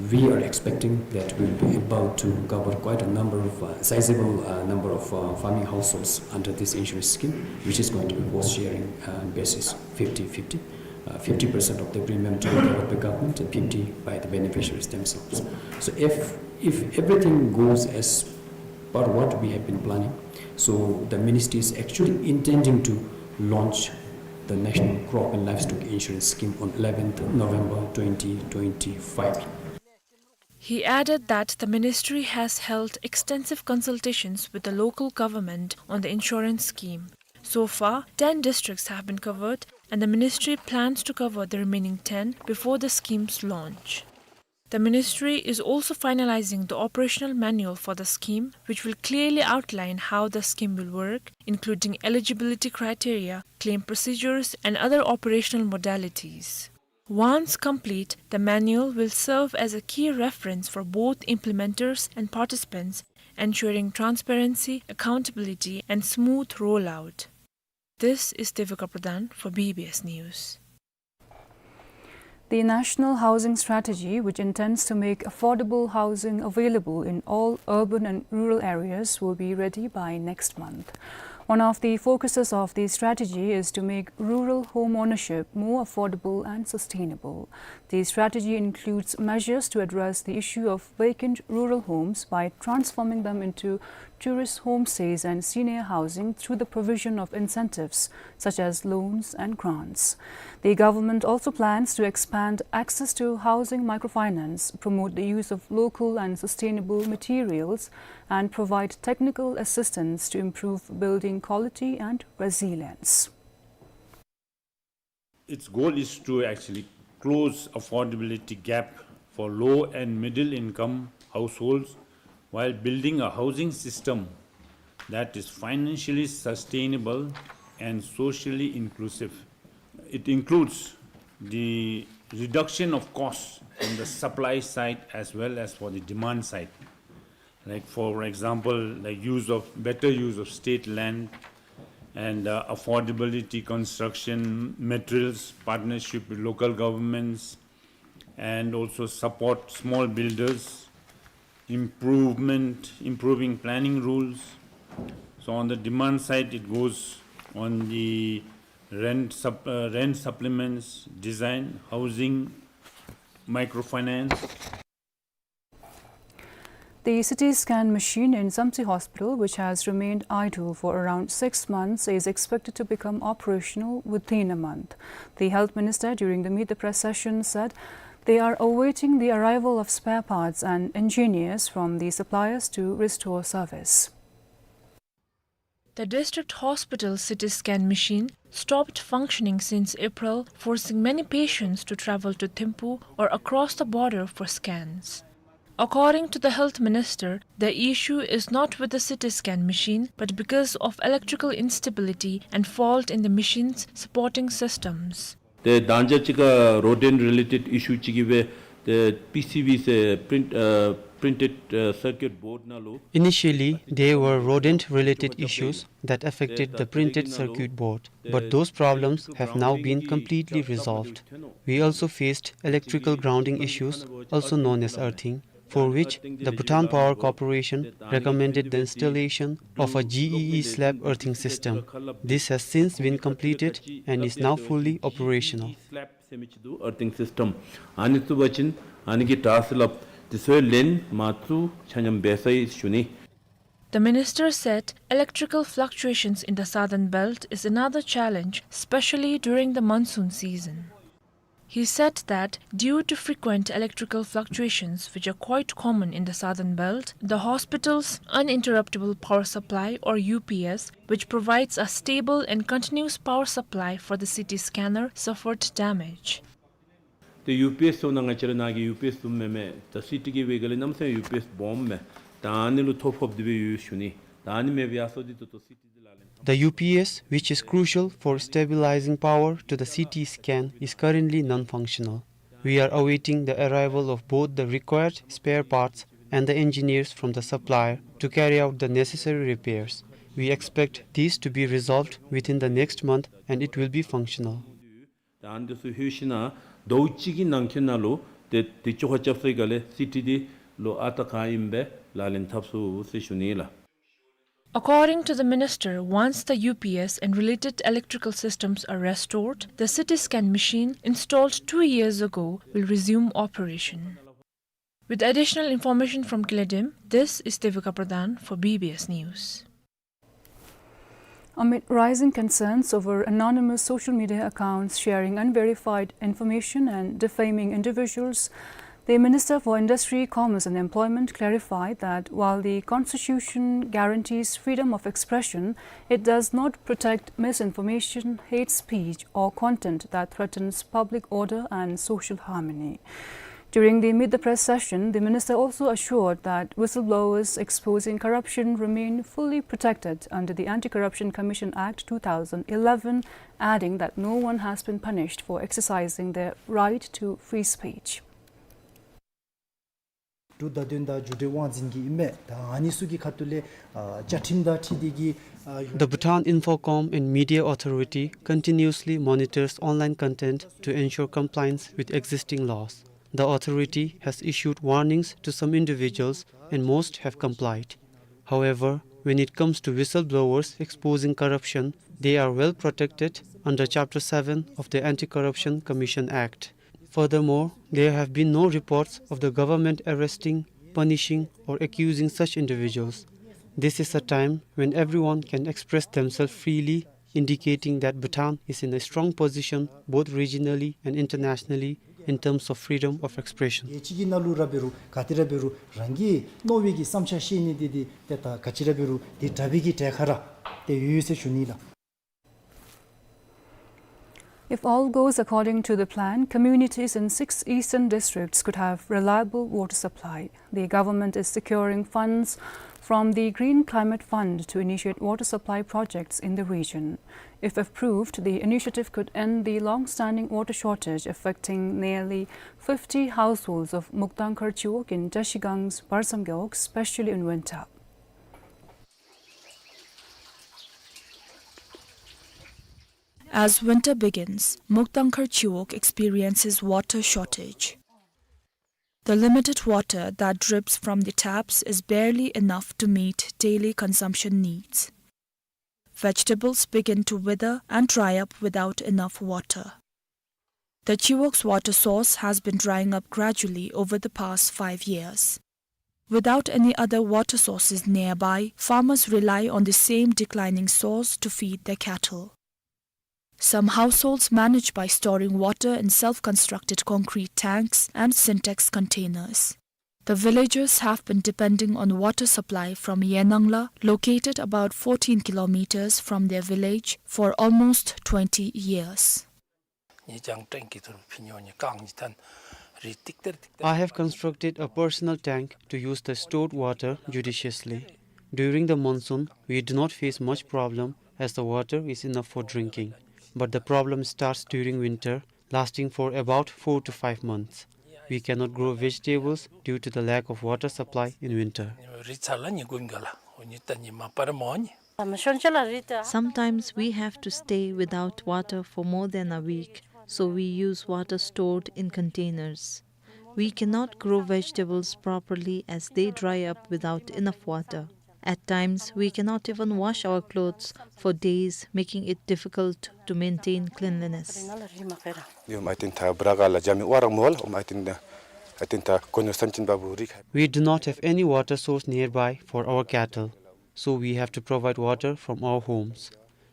We are expecting that we'll be able to cover quite a number of, uh, sizable, uh, number of, uh, farming households under this insurance scheme, which is going to be cost sharing, uh, basis, fifty fifty. Uh, fifty percent of the premium to be covered by government and fifty by the beneficiaries themselves. So if, if everything goes as per what we have been planning, so the ministry is actually intending to launch the National Crop and Livestock Insurance Scheme on eleventh November twenty twenty-five. He added that the ministry has held extensive consultations with the local government on the insurance scheme. So far, ten districts have been covered, and the ministry plans to cover the remaining ten before the scheme's launch. The ministry is also finalizing the operational manual for the scheme, which will clearly outline how the scheme will work, including eligibility criteria, claim procedures, and other operational modalities. Once complete, the manual will serve as a key reference for both implementers and participants, ensuring transparency, accountability, and smooth rollout. This is Devika Pradhan for B B S News. The National Housing Strategy, which intends to make affordable housing available in all urban and rural areas, will be ready by next month. One of the focuses of the strategy is to make rural home ownership more affordable and sustainable. The strategy includes measures to address the issue of vacant rural homes by transforming them into tourist homestays and senior housing through the provision of incentives such as loans and grants. The government also plans to expand access to housing microfinance, promote the use of local and sustainable materials, and provide technical assistance to improve building quality and resilience. Its goal is to actually close affordability gap for low and middle income households while building a housing system that is financially sustainable and socially inclusive. It includes the reduction of costs on the supply side as well as for the demand side. Like, for example, the use of, better use of state land and, uh, affordability construction materials, partnership with local governments, and also support small builders, improvement, improving planning rules. So on the demand side, it goes on the rent sup-, uh, rent supplements, design, housing, microfinance. The C T scan machine in Samtse Hospital, which has remained idle for around six months, is expected to become operational within a month. The health minister, during the Meet the Press session, said they are awaiting the arrival of spare parts and engineers from the suppliers to restore service. The district hospital C T scan machine stopped functioning since April, forcing many patients to travel to Thimphu or across the border for scans. According to the health minister, the issue is not with the C T scan machine, but because of electrical instability and fault in the machine's supporting systems. ཏེ་མདང་ཞག་ཅིག་ཁར་rodent related issue ཅིག་གིས་སྦེ་ཏེ་P C B ཟེར་print- ཨ་printed- ཨ་circuit board ནང་ལུ Initially, there were rodent-related issues that affected the printed circuit board, but those problems have now been completely resolved. We also faced electrical grounding issues, also known as earthing, for which the Bhutan Power Corporation recommended the installation of a G E E slab earthing system. This has since been completed and is now fully operational. Earthing system ཨ་ནི་བཙུགས་པ་ཅིན་ཨ་ནི་གི་དྲག་ས་ལུ་དེ་ཚུ་ལེན་མ་བཙུགས་ཆ་མཉམ་འབད་ཚར་ཡི་ཟེར་ཞུ་ནི། The minister said electrical fluctuations in the southern belt is another challenge, especially during the monsoon season. He said that due to frequent electrical fluctuations, which are quite common in the southern belt, the hospital's uninterruptible power supply, or U P S, which provides a stable and continuous power supply for the C T scanner, suffered damage. ཏེ་ཡུ་པི་ཨེསི་ཟེར་ན་ང་བཅས་ར་ནཱ་གི་ཡུ་པི་ཨེསི་བཟུམ་མེན་མས། ད་སི་ཊི་གི་དབང་གིས་ལས་གནམ་མེད་ས་མེད་ཡུ་པི་ཨེསི་སྦོམ་མས། ད་ཨ་ནི་ལུ་ཐོ་ཕོག་སྟེ་སྦེ་ཡོད་ཟེར་ཞུ་ནི། ད་ཨ་ནི་མེདཔ་ཡར་སོང་སྟེ་ད་ལྟོ་སི་ཊི་འདི་ལག་ལེན་འཐབ། The U P S, which is crucial for stabilizing power to the C T scan, is currently non-functional. We are awaiting the arrival of both the required spare parts and the engineers from the supplier to carry out the necessary repairs. We expect these to be resolved within the next month and it will be functional. ད་ཨ་ནི་ཚུ་ལྷོད་ཞིནམ་ལས་ཟླཝ་གཅིག་གི་ནང་འཁོད་ནང་ལུ་ཏེ་དེ་ཅོག་ཁ་རྐྱབ་ཚར་ག་ལས་སི་ཊི་འདི་ལོག་ཨ་རྟག་ག་ཨིནམ་སྦེ་ལག་ལེན་འཐབ་ཚུགས་ཟེར་ཞུ་ནི་ལགས། According to the minister, once the U P S and related electrical systems are restored, the C T scan machine installed two years ago will resume operation. With additional information from Kiledim, this is Devika Pradhan for B B S News. Amid rising concerns over anonymous social media accounts sharing unverified information and defaming individuals, the Minister for Industry, Commerce and Employment clarified that while the Constitution guarantees freedom of expression, it does not protect misinformation, hate speech, or content that threatens public order and social harmony. During the Meet the Press session, the minister also assured that whistleblowers exposing corruption remain fully protected under the Anti-Corruption Commission Act two thousand eleven, adding that no one has been punished for exercising their right to free speech. འབྲུག་བརྡ་དོན་དང་བརྒྱུད་འབྲེལ་དབང་འཛིན་གྱི་ཨིན་མས། ད་ཨ་ནི་ཚུ་གི་ཁ་ཐུག་ལས་ཨ་བཅའ་ཁྲིམས་དང་འཁྲིལ་ཏེ་གི་ཨ་The Bhutan Infocom and Media Authority continuously monitors online content to ensure compliance with existing laws. The authority has issued warnings to some individuals and most have complied. However, when it comes to whistleblowers exposing corruption, they are well protected under Chapter seven of the Anti-Corruption Commission Act. Furthermore, there have been no reports of the government arresting, punishing, or accusing such individuals. This is a time when everyone can express themselves freely, indicating that Bhutan is in a strong position both regionally and internationally in terms of freedom of expression. རྒྱལ་སྤྱི་གི་ནང་ལུ་ར་འབད་རུང་ག་ཏེ་ར་འབད་རུང་རང་གི་རྣོ་བའི་གི་བསམ་འཆར་བཤད་ནི་འདི་འདི་ཏེ་ད་ག་ཅི་ར་འབད་རུང་འདི་དྲག་པའི་གི་གྲལ་ཁར་ར་ཏེ་ཡོད་ཟེར་ཞུ་ནི་ལགས། If all goes according to the plan, communities in six eastern districts could have reliable water supply. The government is securing funds from the Green Climate Fund to initiate water supply projects in the region. If approved, the initiative could end the long-standing water shortage affecting nearly fifty households of Mukdangkar Chiwog in Trashigang's Barsamgewog, especially in winter. As winter begins, Mukdangkar Chiwog experiences water shortage. The limited water that drips from the taps is barely enough to meet daily consumption needs. Vegetables begin to wither and dry up without enough water. The Chiwog's water source has been drying up gradually over the past five years. Without any other water sources nearby, farmers rely on the same declining source to feed their cattle. Some households manage by storing water in self-constructed concrete tanks and Sintex containers. The villagers have been depending on water supply from Yenangla, located about fourteen kilometers from their village, for almost twenty years. I have constructed a personal tank to use the stored water judiciously. During the monsoon, we do not face much problem as the water is enough for drinking. But the problem starts during winter, lasting for about four to five months. We cannot grow vegetables due to the lack of water supply in winter. Sometimes we have to stay without water for more than a week, so we use water stored in containers. We cannot grow vegetables properly as they dry up without enough water. At times, we cannot even wash our clothes for days, making it difficult to maintain cleanliness. We do not have any water source nearby for our cattle, so we have to provide water from our homes.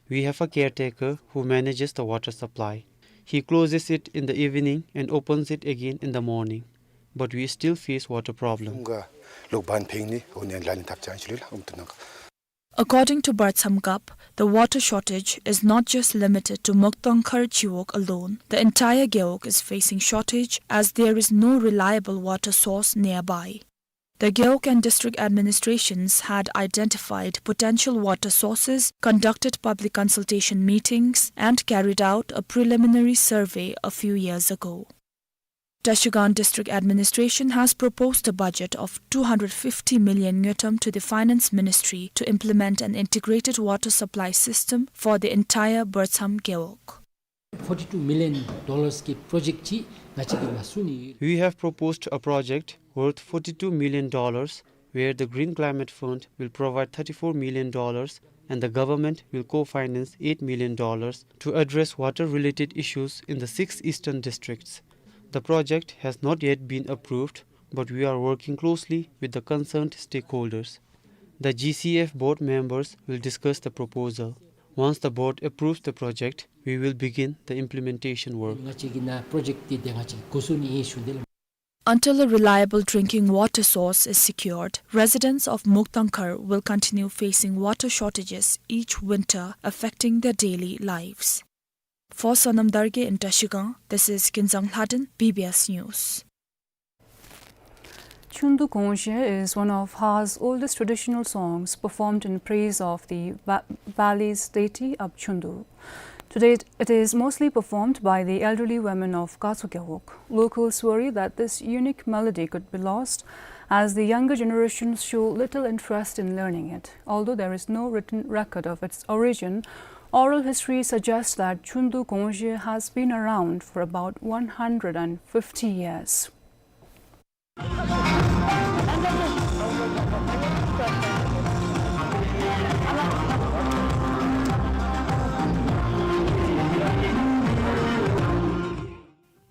We have a caretaker who manages the water supply. He closes it in the evening and opens it again in the morning. But we still face water problem. According to Bartsam Kap, the water shortage is not just limited to Mokdangkhar Chiwog alone. The entire Gewog is facing shortage as there is no reliable water source nearby. The Gewog and district administrations had identified potential water sources, conducted public consultation meetings, and carried out a preliminary survey a few years ago. Trashigang District Administration has proposed a budget of two hundred fifty million ngultrum to the Finance Ministry to implement an integrated water supply system for the entire Bartsam Gewog. Forty-two million dollars གི་པྲོ་ཇེཀཊ་ཅིག་ང་བཅས་ཀྱིས་ནཱ་བཟོ་ནི་ཡོད། We have proposed a project worth forty-two million dollars, where the Green Climate Fund will provide thirty-four million dollars and the government will co-finance eight million dollars to address water-related issues in the six eastern districts. The project has not yet been approved, but we are working closely with the concerned stakeholders. The G C F board members will discuss the proposal. Once the board approves the project, we will begin the implementation work. ང་བཅས་ཀྱིས་ནཱ་པྲོ་ཇེཀཊ་འདི་ཏེ་ང་བཅས་ཀྱིས་འགོ་བཟུང་ནི་ཨིན་ཞུ་ནི་ལགས། Until a reliable drinking water source is secured, residents of Mokdangkhar will continue facing water shortages each winter, affecting their daily lives. For Sonam Darge in Trashigang, this is Kinzang Lhaden, B B S News. Chundu Gongzhe is one of Ha's oldest traditional songs performed in praise of the va-, valley's deity Apchundu. Today, it is mostly performed by the elderly women of Katso Gewog. Locals worry that this unique melody could be lost, as the younger generations show little interest in learning it. Although there is no written record of its origin, oral history suggests that Chundu Gongzhe has been around for about one hundred and fifty years.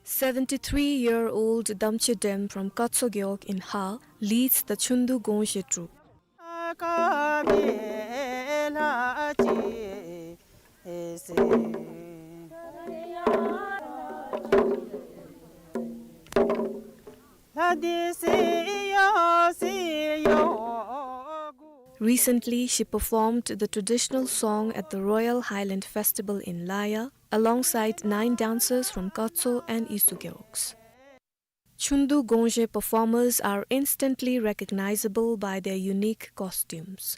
Seventy-three-year-old Damche Dem from Katso Gewog in Ha leads the Chundu Gongzhe troupe. Recently, she performed the traditional song at the Royal Highland Festival in Laya, alongside nine dancers from Katso and Isu Gewogs. Chundu Gongzhe performers are instantly recognizable by their unique costumes.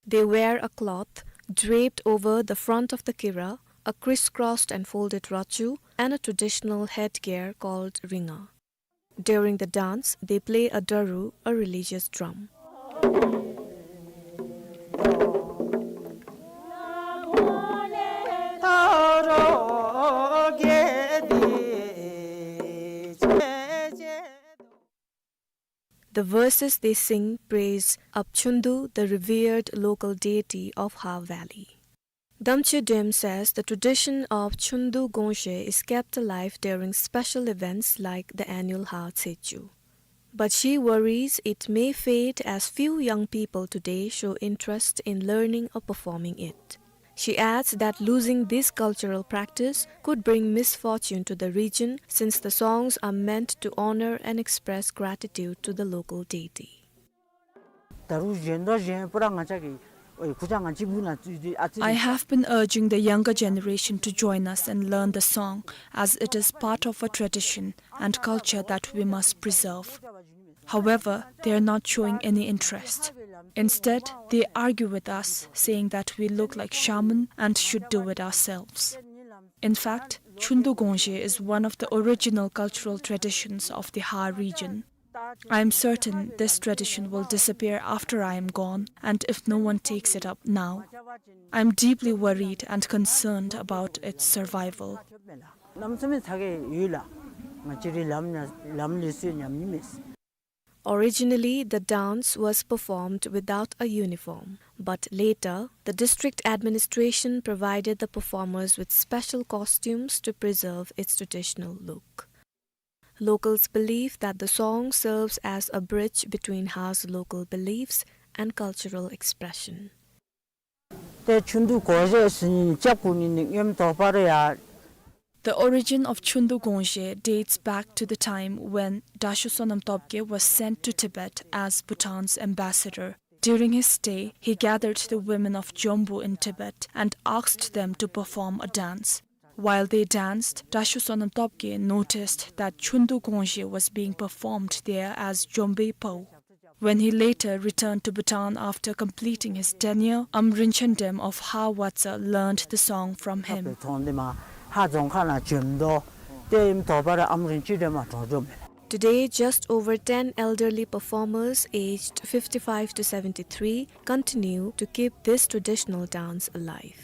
They wear a cloth draped over the front of the kira, a crisscrossed and folded rachu, and a traditional headgear called ringa. During the dance, they play a daru, a religious drum. The verses they sing praise Apchundu, the revered local deity of Ha Valley. Damche Dem says the tradition of Chundu Gongzhe is kept alive during special events like the annual Ha Tsechu. But she worries it may fade as few young people today show interest in learning or performing it. She adds that losing this cultural practice could bring misfortune to the region, since the songs are meant to honor and express gratitude to the local deity. ད་རུང་གཞན་དང་གཞན་པོ་ར་ང་བཅས་ཀྱི་ཨོ་ཁུ་ཅག་ང་གཅིག་པུ་ན་ཙུ་ཙུ་ཨ་ཙི། I have been urging the younger generation to join us and learn the song, as it is part of a tradition and culture that we must preserve. However, they are not showing any interest. Instead, they argue with us, saying that we look like shaman and should do it ourselves. In fact, Chundu Gongzhe is one of the original cultural traditions of the Ha region. I am certain this tradition will disappear after I am gone, and if no one takes it up now. I am deeply worried and concerned about its survival. Originally, the dance was performed without a uniform, but later, the district administration provided the performers with special costumes to preserve its traditional look. Locals believe that the song serves as a bridge between Ha's local beliefs and cultural expression. ཏེ་ཆུན་དུ་གོང་ཞེས་ཟེར་ནི་ནི་ཅབ་ཀུ་ནི་ནི་ཉམ་དོ་པ་རེ་ཡ། The origin of Chundu Gongzhe dates back to the time when Dasho Sonam Topgay was sent to Tibet as Bhutan's ambassador. During his stay, he gathered the women of Jombu in Tibet and asked them to perform a dance. While they danced, Dasho Sonam Topgay noticed that Chundu Gongzhe was being performed there as Jombei Pau. When he later returned to Bhutan after completing his tenure, Am Rinchen Dem of Ha Watsa learned the song from him. Today, just over ten elderly performers aged fifty-five to seventy-three continue to keep this traditional dance alive.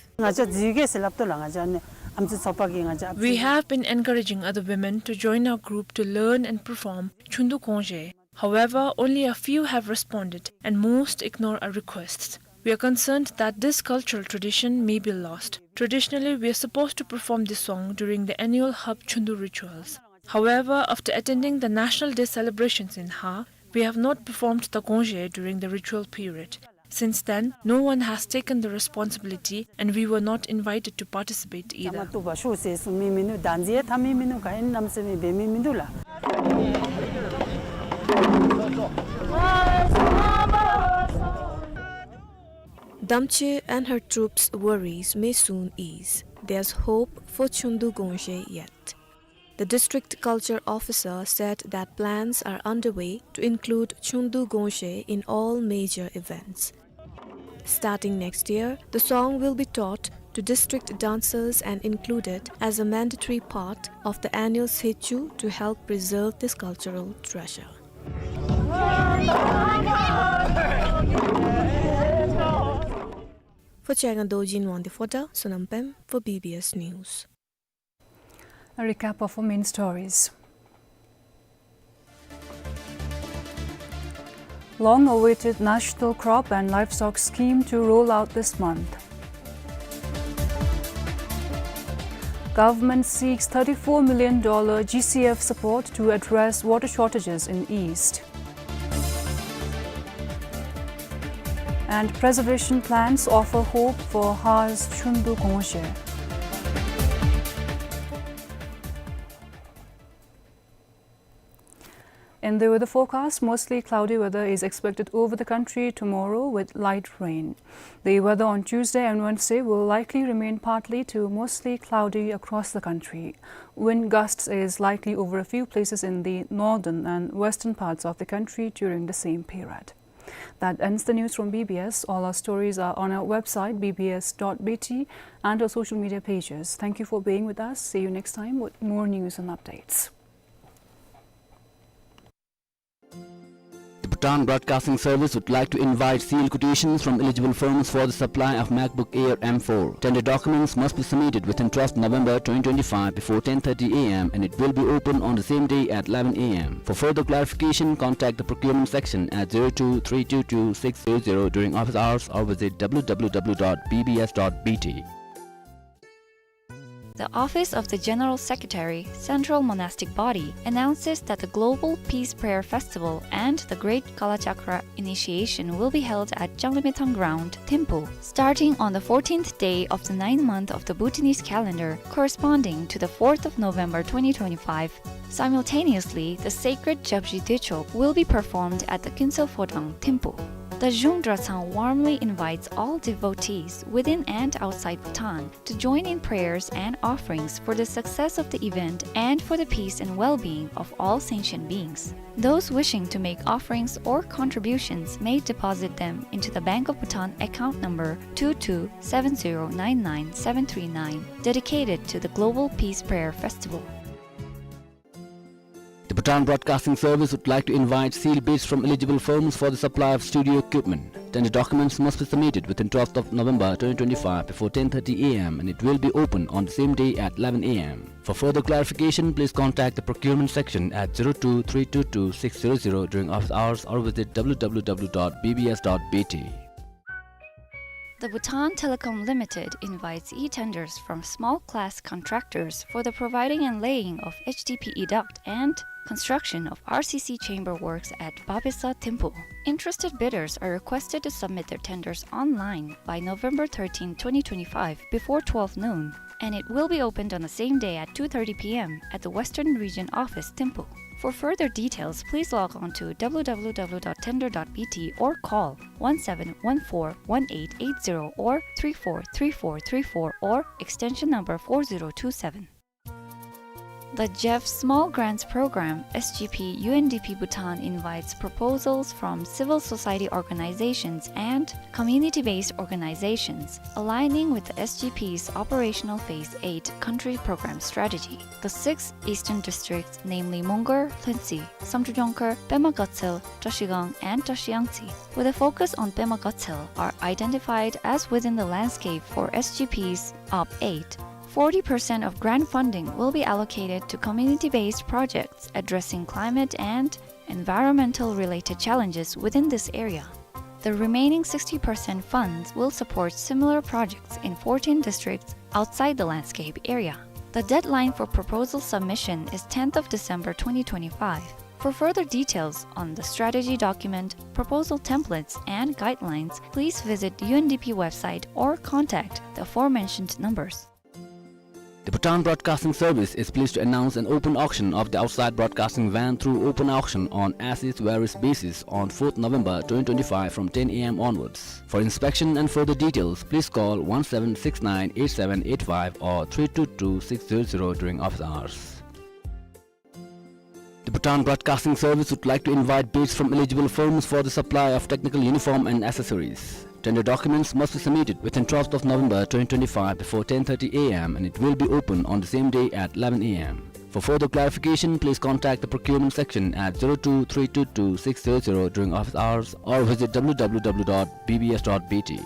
We have been encouraging other women to join our group to learn and perform Chundu Gongzhe. However, only a few have responded, and most ignore our requests. We are concerned that this cultural tradition may be lost. Traditionally, we are supposed to perform this song during the annual Hap Chundu rituals. However, after attending the National Day celebrations in Ha, we have not performed the Gongzhe during the ritual period. Since then, no one has taken the responsibility and we were not invited to participate either. Damche and her troupe's worries may soon ease. There's hope for Chundu Gongzhe yet. The district culture officer said that plans are underway to include Chundu Gongzhe in all major events. Starting next year, the song will be taught to district dancers and included as a mandatory part of the annual Sechu to help preserve this cultural treasure. For Chiang Dojin Wangdi Phoda, Sonam Pem for B B S News. A recap of our main stories. Long-awaited National Crop and Livestock Scheme to roll out this month. Government seeks thirty-four million dollar G C F support to address water shortages in East. And preservation plans offer hope for Ha's Chundu Gongzhe. In the weather forecast, mostly cloudy weather is expected over the country tomorrow with light rain. The weather on Tuesday and Wednesday will likely remain partly to mostly cloudy across the country. Wind gusts is likely over a few places in the northern and western parts of the country during the same period. That ends the news from B B S. All our stories are on our website, B B S dot B T, and our social media pages. Thank you for being with us. See you next time with more news and updates. The Bhutan Broadcasting Service would like to invite sealed quotations from eligible firms for the supply of MacBook Air M four. Tender documents must be submitted within twelfth November twenty twenty-five before ten thirty A M and it will be open on the same day at eleven A M. For further clarification, contact the procurement section at zero two three two two six zero zero during office hours or visit W W W dot B B S dot B T. The Office of the General Secretary, Central Monastic Body, announces that the Global Peace Prayer Festival and the Great Kalachakra Initiation will be held at Janglamethang Ground, Thimphu, starting on the fourteenth day of the ninth month of the Bhutanese calendar, corresponding to the fourth of November twenty twenty-five. Simultaneously, the sacred Japji Dechok will be performed at the Kintsel Phodang, Thimphu. The Zhung Drachang warmly invites all devotees within and outside Bhutan to join in prayers and offerings for the success of the event and for the peace and well-being of all sentient beings. Those wishing to make offerings or contributions may deposit them into the Bank of Bhutan account number two two seven zero nine nine seven three nine, dedicated to the Global Peace Prayer Festival. The Bhutan Broadcasting Service would like to invite sealed bids from eligible firms for the supply of studio equipment. Tender documents must be submitted within twelfth of November twenty twenty-five before ten thirty A M and it will be open on the same day at eleven A M. For further clarification, please contact the procurement section at zero two three two two six zero zero during office hours or visit W W W dot B B S dot B T. The Bhutan Telecom Limited invites e-tenders from small class contractors for the providing and laying of H D P E duct and construction of R C C chamber works at Babesa, Thimphu. Interested bidders are requested to submit their tenders online by November thirteenth, twenty twenty-five, before twelve noon, and it will be opened on the same day at two thirty P M at the Western Region Office, Thimphu. For further details, please log on to W W W dot tender dot B T or call one seven one four one eight eight zero or three four three four three four or extension number four zero two seven. The J E F Small Grants Program, S G P, U N D P Bhutan invites proposals from civil society organizations and community-based organizations, aligning with the S G P's Operational Phase eight country program strategy. The six eastern districts, namely Mongar, Lhuentse, Samdrup Jongkhar, Pema Gatshel, Trashigang, and Trashiyangtse, with a focus on Pema Gatshel, are identified as within the landscape for S G P's Op eight. Forty percent of grant funding will be allocated to community-based projects addressing climate and environmental-related challenges within this area. The remaining sixty percent funds will support similar projects in fourteen districts outside the landscape area. The deadline for proposal submission is tenth of December twenty twenty-five. For further details on the strategy document, proposal templates, and guidelines, please visit U N D P website or contact the aforementioned numbers. The Bhutan Broadcasting Service is pleased to announce an open auction of the outside broadcasting van through open auction on as is where is basis on fourth November twenty twenty-five from ten A M onwards. For inspection and further details, please call one seven six nine eight seven eight five or three two two six zero zero during office hours. The Bhutan Broadcasting Service would like to invite bids from eligible firms for the supply of technical uniform and accessories. Tender documents must be submitted within twelfth of November twenty twenty-five before ten thirty A M and it will be open on the same day at eleven A M. For further clarification, please contact the procurement section at zero two three two two six zero zero during office hours or visit W W W dot B B S dot B T.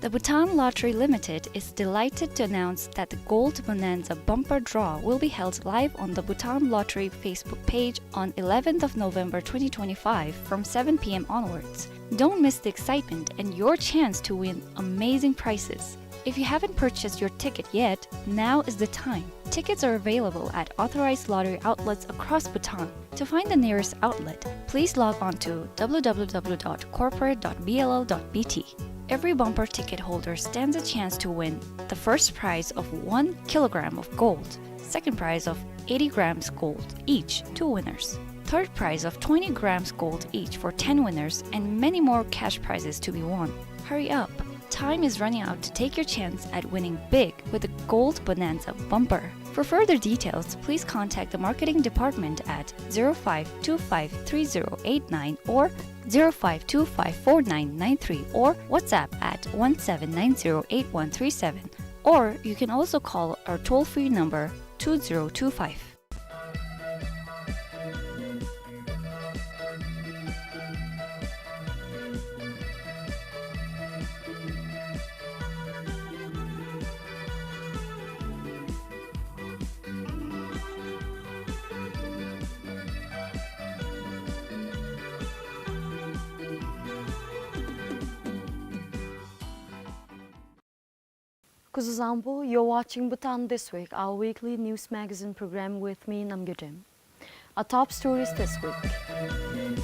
The Bhutan Lottery Limited is delighted to announce that the Gold Bonanza Bumper Draw will be held live on the Bhutan Lottery Facebook page on eleventh of November twenty twenty-five from seven P M onwards. Don't miss the excitement and your chance to win amazing prizes. If you haven't purchased your ticket yet, now is the time. Tickets are available at authorized lottery outlets across Bhutan. To find the nearest outlet, please log on to W W W dot corporate dot B L L dot B T. Every bumper ticket holder stands a chance to win the first prize of one kilogram of gold, second prize of eighty grams gold each, two winners, third prize of twenty grams gold each for ten winners, and many more cash prizes to be won. Hurry up! Time is running out to take your chance at winning big with the Gold Bonanza Bumper. For further details, please contact the marketing department at zero five two five three zero eight nine or zero five two five four nine nine three or WhatsApp at one seven nine zero eight one three seven, or you can also call our toll-free number two zero two five. Kuzuzangpo, you're watching Bhutan This Week, our weekly news magazine program with me, Namgay Dem. Our top stories this week.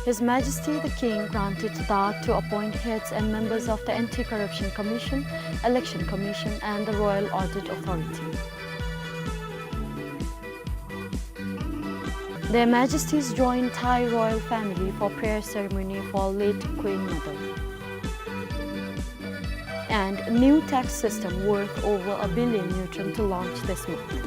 His Majesty the King granted Daat to appoint heads and members of the Anti-Corruption Commission, Election Commission and the Royal Audit Authority. Their Majesties join Thai royal family for prayer ceremony for late Queen Mother. And new tax system worth over a billion ngultrum to launch this month.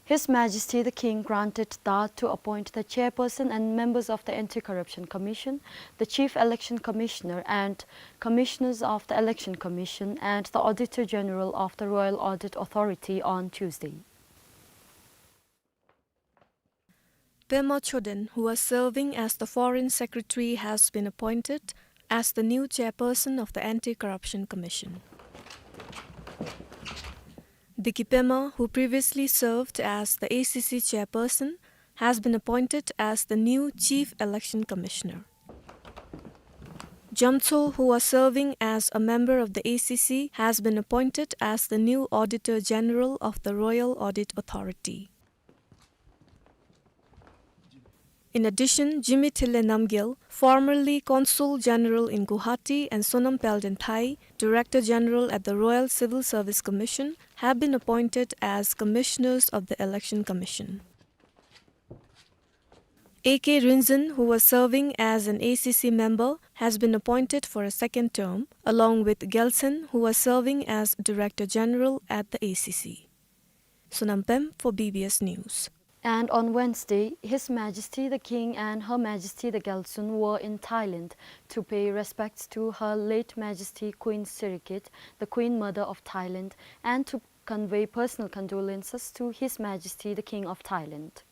His Majesty the King granted Daat to appoint the chairperson and members of the Anti-Corruption Commission, the Chief Election Commissioner and Commissioners of the Election Commission and the Auditor General of the Royal Audit Authority on Tuesday. Pema Choden, who was serving as the Foreign Secretary, has been appointed as the new chairperson of the Anti-Corruption Commission. Deki Pema, who previously served as the A C C chairperson, has been appointed as the new Chief Election Commissioner. Jamtso, who was serving as a member of the A C C, has been appointed as the new Auditor General of the Royal Audit Authority. In addition, Jimmy Thille Namgyel, formerly Consul General in Guwahati, and Sonam Palden Thai, Director General at the Royal Civil Service Commission, have been appointed as Commissioners of the Election Commission. A K Rinzin, who was serving as an A C C member, has been appointed for a second term, along with Gyaltshen, who was serving as Director General at the A C C. Sonam Pem for B B S News. And on Wednesday, His Majesty the King and Her Majesty the Gyaltsuen were in Thailand to pay respects to Her late Majesty Queen Sirikit, the Queen Mother of Thailand, and to convey personal condolences to His Majesty the King of Thailand.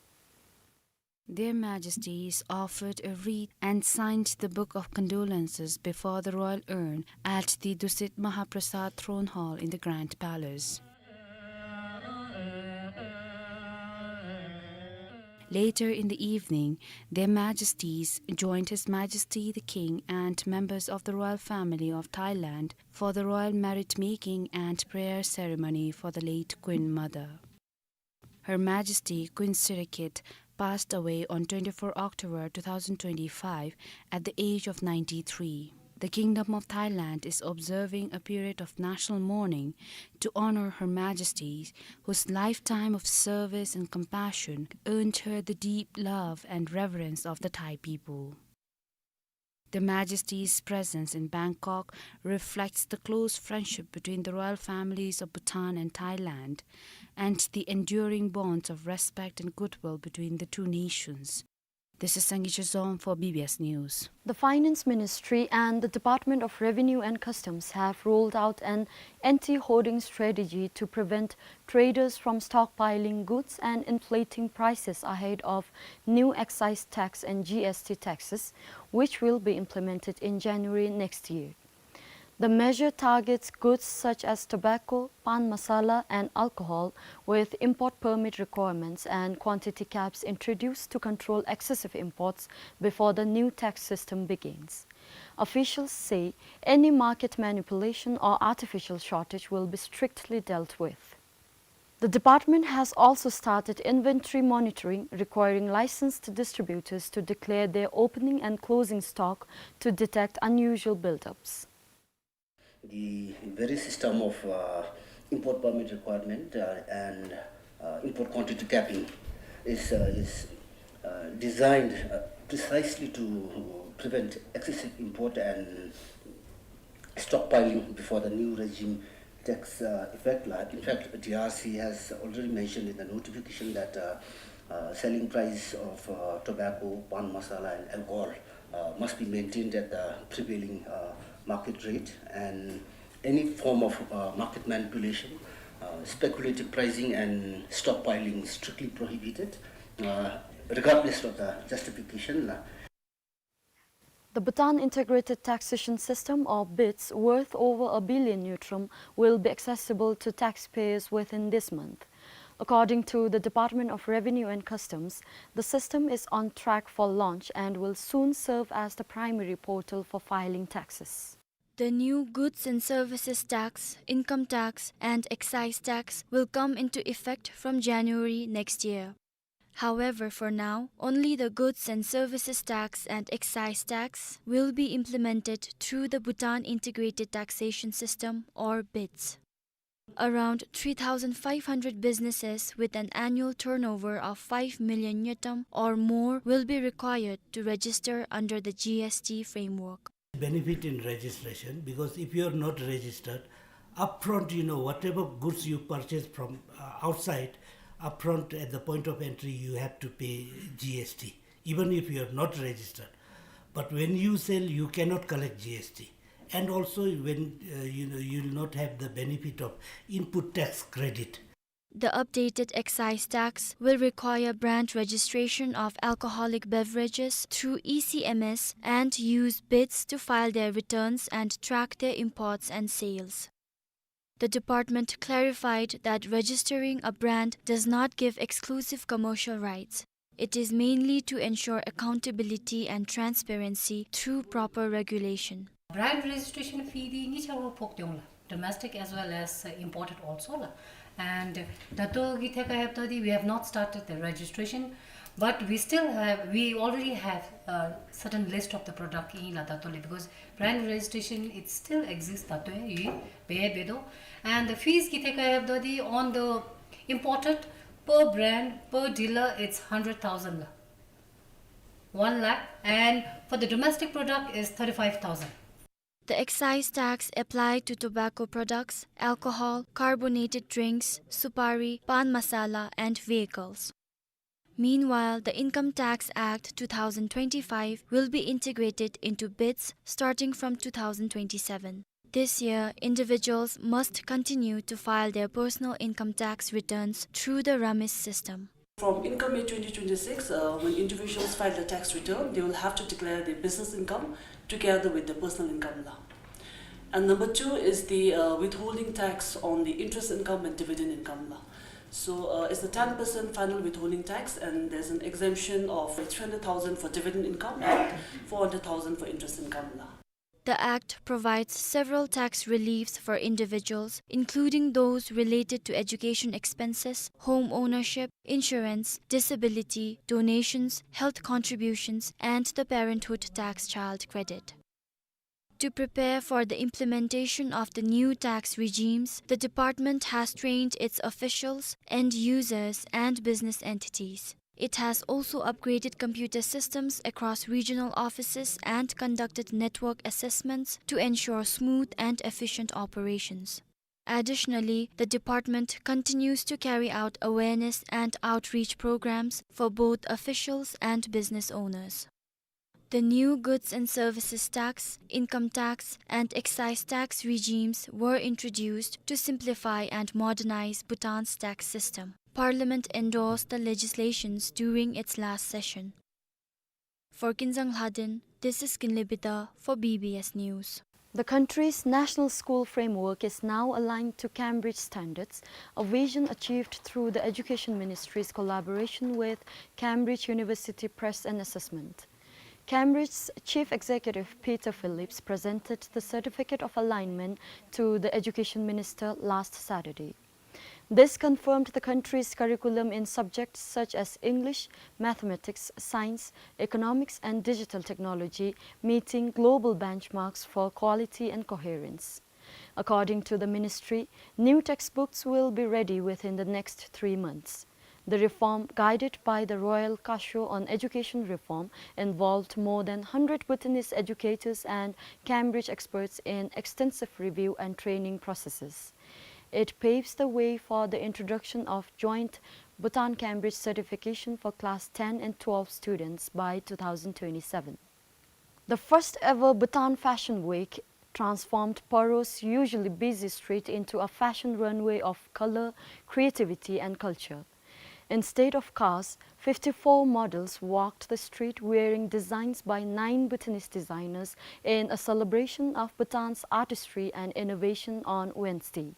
Their Majesties offered a wreath and signed the book of condolences before the royal urn at the Dusit Mahaprasad Throne Hall in the Grand Palace. Later in the evening, Their Majesties joined His Majesty the King and members of the royal family of Thailand for the royal merit making and prayer ceremony for the late Queen Mother. Her Majesty Queen Sirikit passed away on twenty-four October two thousand twenty-five at the age of ninety-three. The Kingdom of Thailand is observing a period of national mourning to honor Her Majesty, whose lifetime of service and compassion earned her the deep love and reverence of the Thai people. The Majesty's presence in Bangkok reflects the close friendship between the royal families of Bhutan and Thailand and the enduring bonds of respect and goodwill between the two nations. This is Sangita Zom for B B S News. The Finance Ministry and the Department of Revenue and Customs have rolled out an anti-hoarding strategy to prevent traders from stockpiling goods and inflating prices ahead of new excise tax and G S T taxes, which will be implemented in January next year. The measure targets goods such as tobacco, pan masala, and alcohol with import permit requirements and quantity caps introduced to control excessive imports before the new tax system begins. Officials say any market manipulation or artificial shortage will be strictly dealt with. The department has also started inventory monitoring, requiring licensed distributors to declare their opening and closing stock to detect unusual buildups. The very system of, uh, import permit requirement, uh, and, uh, import quantity capping is, uh, is, uh, designed, uh, precisely to prevent excessive import and stockpiling before the new regime takes, uh, effect. Like, in fact, D R C has already mentioned in the notification that, uh, uh, selling price of, uh, tobacco, pan masala, and alcohol, uh, must be maintained at the prevailing, uh, market rate, and any form of, uh, market manipulation, uh, speculative pricing, and stockpiling is strictly prohibited, uh, regardless of the justification. The Bhutan Integrated Taxation System, or BITS, worth over a billion ngultrum, will be accessible to taxpayers within this month. According to the Department of Revenue and Customs, the system is on track for launch and will soon serve as the primary portal for filing taxes. The new goods and services tax, income tax, and excise tax will come into effect from January next year. However, for now, only the goods and services tax and excise tax will be implemented through the Bhutan Integrated Taxation System, or BITS. Around three thousand five hundred businesses with an annual turnover of five million ngultrum or more will be required to register under the G S T framework. Benefit in registration, because if you are not registered, upfront, you know, whatever goods you purchase from, uh, outside, upfront at the point of entry, you have to pay G S T, even if you are not registered. But when you sell, you cannot collect G S T. And also, when, uh, you know, you will not have the benefit of input tax credit. The updated excise tax will require brand registration of alcoholic beverages through E C M S and use BITS to file their returns and track their imports and sales. The department clarified that registering a brand does not give exclusive commercial rights. It is mainly to ensure accountability and transparency through proper regulation. Brand registration fee འདི་གཉིས་ཆ་ར་ཕོག་སྟེ་འོང་ལགས། Domestic as well as, uh, imported also ལགས། And, uh, ད་ལྟོ་གི་ཐད་ཁར་ལྷོདཔ་ད་འདི་we have not started the registration, but we still have, we already have a certain list of the product ཨིན་ལགས་ད་ལྟོ་ལས། Because brand registration, it still exists ད་ལྟོ་ཡང་ཡོད་འབད་འབད་དོ། And the fees གི་ཐད་ཁར་ལྷོདཔ་ད་འདི on the imported, per brand, per dealer, it's hundred thousand ལགས། One lakh, and for the domestic product is thirty-five thousand. The excise tax applied to tobacco products, alcohol, carbonated drinks, supari, pan masala, and vehicles. Meanwhile, the Income Tax Act two thousand twenty-five will be integrated into BITS starting from two thousand twenty-seven. This year, individuals must continue to file their personal income tax returns through the RAMIS system. From income year twenty twenty-six, uh, when individuals file the tax return, they will have to declare their business income together with their personal income ལགས. And number two is the, uh, withholding tax on the interest income and dividend income ལགས. So, uh, it's a ten percent final withholding tax, and there's an exemption of three hundred thousand for dividend income and four hundred thousand for interest income ལགས. The Act provides several tax reliefs for individuals, including those related to education expenses, home ownership, insurance, disability, donations, health contributions, and the Parenthood Tax Child Credit. To prepare for the implementation of the new tax regimes, the department has trained its officials, end users, and business entities. It has also upgraded computer systems across regional offices and conducted network assessments to ensure smooth and efficient operations. Additionally, the department continues to carry out awareness and outreach programs for both officials and business owners. The new goods and services tax, income tax, and excise tax regimes were introduced to simplify and modernize Bhutan's tax system. Parliament endorsed the legislations during its last session. For Kinzang Lhaden, this is Kinley Bida for B B S News. The country's national school framework is now aligned to Cambridge standards, a vision achieved through the Education Ministry's collaboration with Cambridge University Press and Assessment. Cambridge's Chief Executive Peter Phillips presented the Certificate of Alignment to the Education Minister last Saturday. This confirmed the country's curriculum in subjects such as English, mathematics, science, economics, and digital technology, meeting global benchmarks for quality and coherence. According to the ministry, new textbooks will be ready within the next three months. The reform, guided by the Royal Kasho on Education Reform, involved more than hundred Bhutanese educators and Cambridge experts in extensive review and training processes. It paves the way for the introduction of joint Bhutan-Cambridge certification for class ten and twelve students by two thousand twenty-seven. The first ever Bhutan Fashion Week transformed Paro's usually busy street into a fashion runway of color, creativity, and culture. Instead of cars, fifty-four models walked the street wearing designs by nine Bhutanese designers in a celebration of Bhutan's artistry and innovation on Wednesday.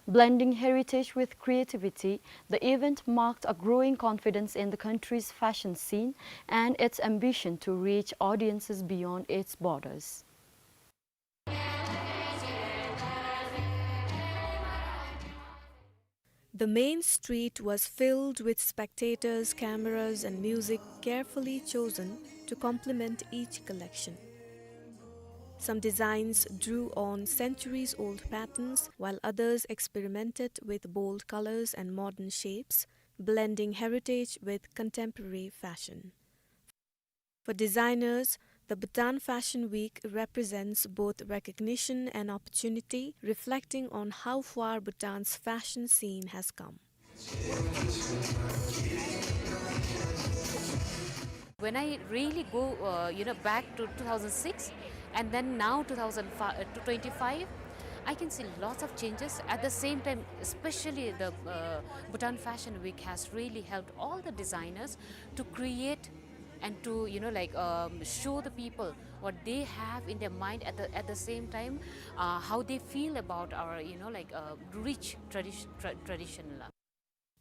Blending heritage with creativity, the event marked a growing confidence in the country's fashion scene and its ambition to reach audiences beyond its borders. The main street was filled with spectators, cameras, and music carefully chosen to complement each collection. Some designs drew on centuries-old patterns, while others experimented with bold colors and modern shapes, blending heritage with contemporary fashion. For designers, the Bhutan Fashion Week represents both recognition and opportunity, reflecting on how far Bhutan's fashion scene has come. When I really go, uh, you know, back to two thousand six and then now two thousand five, uh, to twenty-five, I can see lots of changes. At the same time, especially the, uh, Bhutan Fashion Week has really helped all the designers to create and to, you know, like, um, show the people what they have in their mind at the, at the same time, uh, how they feel about our, you know, like, uh, rich tradition, tra-, tradition la.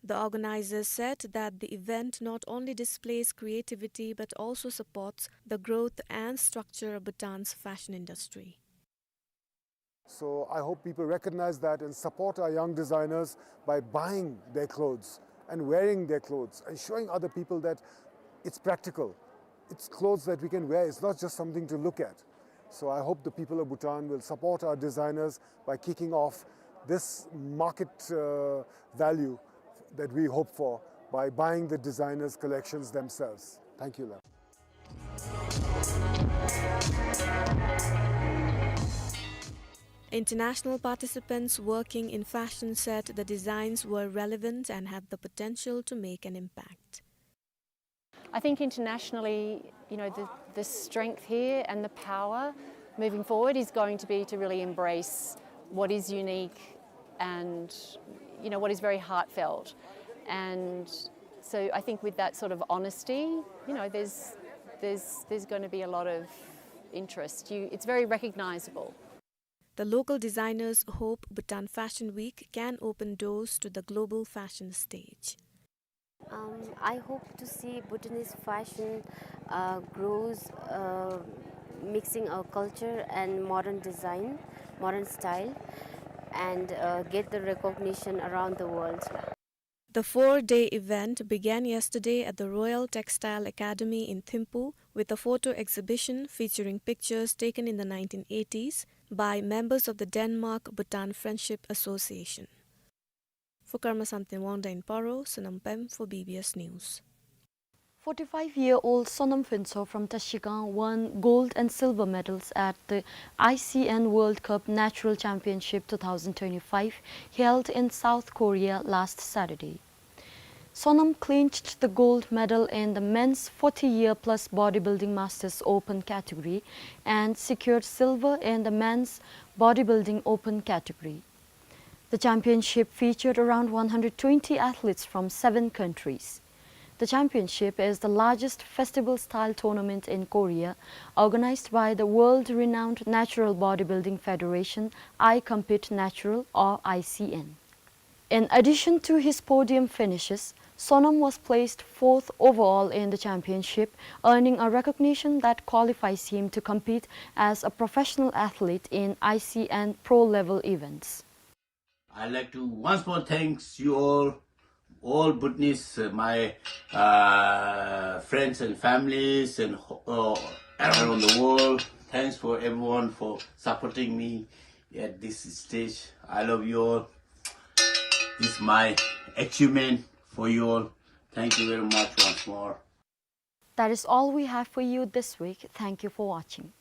The organizers said that the event not only displays creativity but also supports the growth and structure of Bhutan's fashion industry. So I hope people recognize that and support our young designers by buying their clothes and wearing their clothes and showing other people that it's practical. It's clothes that we can wear. It's not just something to look at. So I hope the people of Bhutan will support our designers by kicking off this market, uh, value that we hope for by buying the designers' collections themselves. Thank you, Lam. International participants working in fashion said the designs were relevant and had the potential to make an impact. I think internationally, you know, the, the strength here and the power moving forward is going to be to really embrace what is unique and, you know, what is very heartfelt. And so I think with that sort of honesty, you know, there's, there's, there's gonna be a lot of interest. You, it's very recognizable. The local designers hope Bhutan Fashion Week can open doors to the global fashion stage. Um, I hope to see Bhutanese fashion, uh, grows, uh, mixing our culture and modern design, modern style, and, uh, get the recognition around the world. The four-day event began yesterday at the Royal Textile Academy in Thimphu with a photo exhibition featuring pictures taken in the nineteen eighties by members of the Denmark-Bhutan Friendship Association. For Karma Samten Wangda in Paro, Sonam Pem for B B S News. Forty-five-year-old Sonam Phuntsho from Trashigang won gold and silver medals at the I C N World Cup Natural Championship two thousand twenty-five held in South Korea last Saturday. Sonam clinched the gold medal in the men's forty-year-plus bodybuilding Masters Open category and secured silver in the men's bodybuilding open category. The championship featured around one hundred twenty athletes from seven countries. The championship is the largest festival-style tournament in Korea, organized by the world-renowned Natural Bodybuilding Federation, I Compete Natural, or I C N. In addition to his podium finishes, Sonam was placed fourth overall in the championship, earning a recognition that qualifies him to compete as a professional athlete in I C N pro-level events. I'd like to once more thanks you all, all Bhutanese, uh, my, uh, friends and families and, uh, around the world. Thanks for everyone for supporting me at this stage. I love you all. This is my achievement for you all. Thank you very much once more. That is all we have for you this week. Thank you for watching.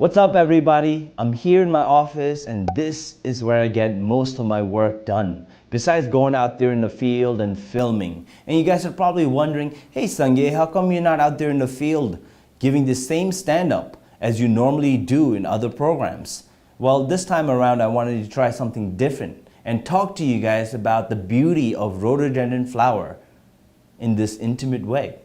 What's up, everybody? I'm here in my office, and this is where I get most of my work done, besides going out there in the field and filming. And you guys are probably wondering, "Hey, Sangay, how come you're not out there in the field giving the same stand-up as you normally do in other programs?" Well, this time around, I wanted to try something different and talk to you guys about the beauty of rhododendron flower in this intimate way.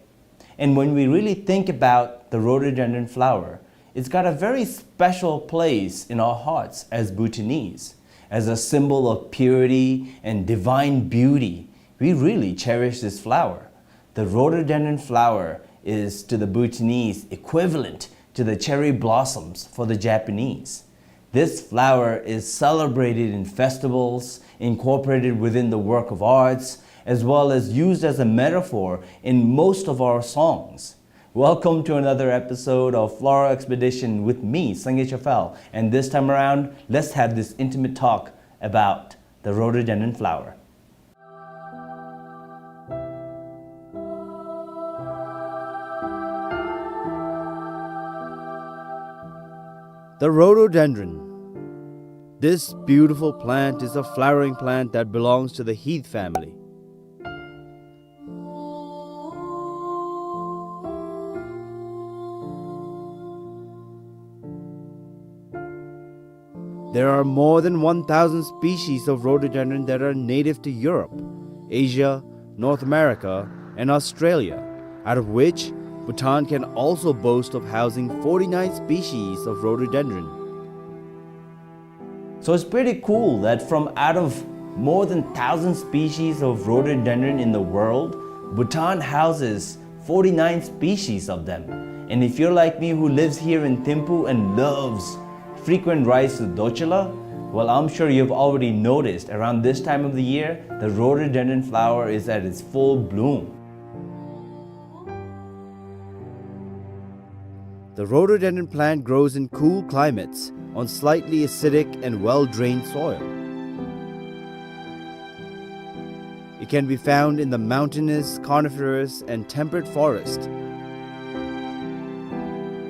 And when we really think about the rhododendron flower, it's got a very special place in our hearts as Bhutanese. As a symbol of purity and divine beauty, we really cherish this flower. The rhododendron flower is, to the Bhutanese, equivalent to the cherry blossoms for the Japanese. This flower is celebrated in festivals, incorporated within the work of arts, as well as used as a metaphor in most of our songs. Welcome to another episode of Floral Expedition with me, Sangay Chafal, and this time around, let's have this intimate talk about the rhododendron flower. The rhododendron. This beautiful plant is a flowering plant that belongs to the heath family. There are more than one thousand species of rhododendron that are native to Europe, Asia, North America, and Australia, out of which Bhutan can also boast of housing forty-nine species of rhododendron. So it's pretty cool that from out of more than thousand species of rhododendron in the world, Bhutan houses forty-nine species of them. And if you're like me, who lives here in Thimphu and loves frequent rides to Dorcula, well, I'm sure you've already noticed around this time of the year, the rhododendron flower is at its full bloom. The rhododendron plant grows in cool climates on slightly acidic and well-drained soil. It can be found in the mountainous, coniferous, and temperate forest,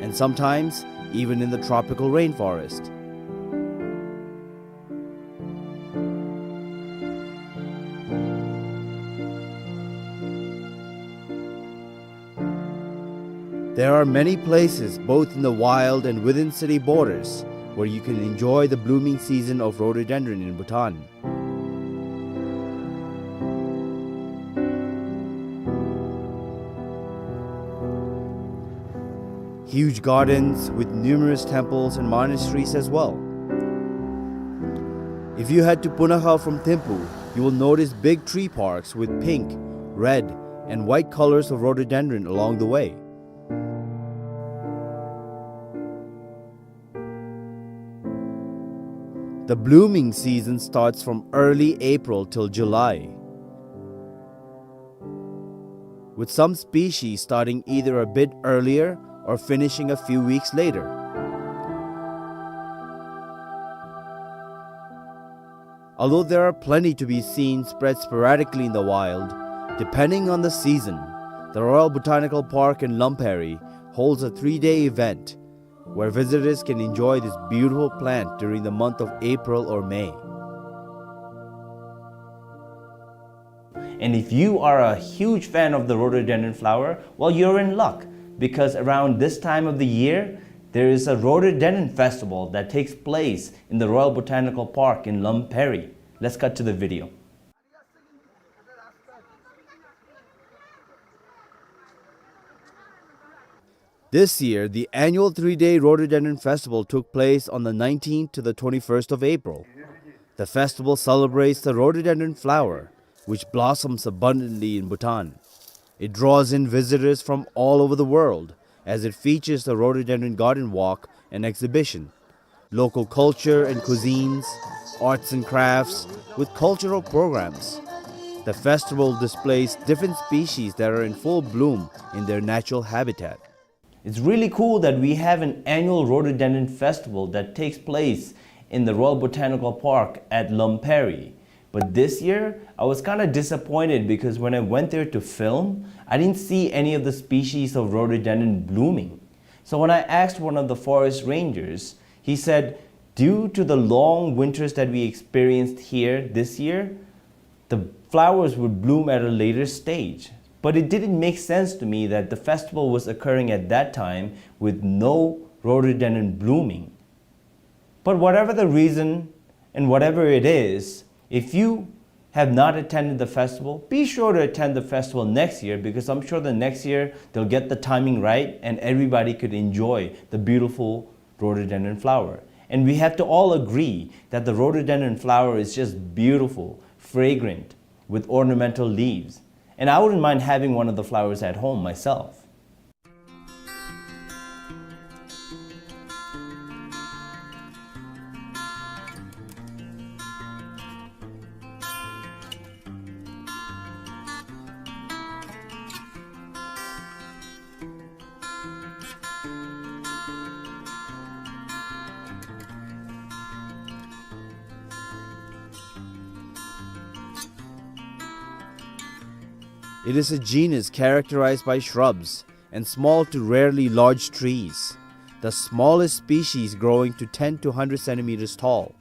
and sometimes even in the tropical rainforest. There are many places, both in the wild and within city borders, where you can enjoy the blooming season of rhododendron in Bhutan. Huge gardens with numerous temples and monasteries as well. If you head to Punakha from Thimphu, you will notice big tree parks with pink, red, and white colors of rhododendron along the way. The blooming season starts from early April till July, with some species starting either a bit earlier or finishing a few weeks later. Although there are plenty to be seen spread sporadically in the wild, depending on the season, the Royal Botanical Park in Lamperi holds a three-day event where visitors can enjoy this beautiful plant during the month of April or May. And if you are a huge fan of the rhododendron flower, well, you're in luck, because around this time of the year, there is a rhododendron festival that takes place in the Royal Botanical Park in Lamperi. Let's cut to the video. This year, the annual three-day Rhododendron Festival took place on the nineteenth to the twenty-first of April. The festival celebrates the rhododendron flower, which blossoms abundantly in Bhutan. It draws in visitors from all over the world, as it features the rhododendron garden walk and exhibition, local culture and cuisines, arts and crafts, with cultural programs. The festival displays different species that are in full bloom in their natural habitat. It's really cool that we have an annual rhododendron festival that takes place in the Royal Botanical Park at Lamperi. But this year, I was kinda disappointed because when I went there to film, I didn't see any of the species of rhododendron blooming. So when I asked one of the forest rangers, he said, due to the long winters that we experienced here this year, the flowers would bloom at a later stage. But it didn't make sense to me that the festival was occurring at that time with no rhododendron blooming. But whatever the reason and whatever it is, if you have not attended the festival, be sure to attend the festival next year, because I'm sure the next year they'll get the timing right and everybody could enjoy the beautiful rhododendron flower. And we have to all agree that the rhododendron flower is just beautiful, fragrant, with ornamental leaves. And I wouldn't mind having one of the flowers at home myself. It is a genus characterized by shrubs and small to rarely large trees, the smallest species growing to ten to hundred centimeters tall,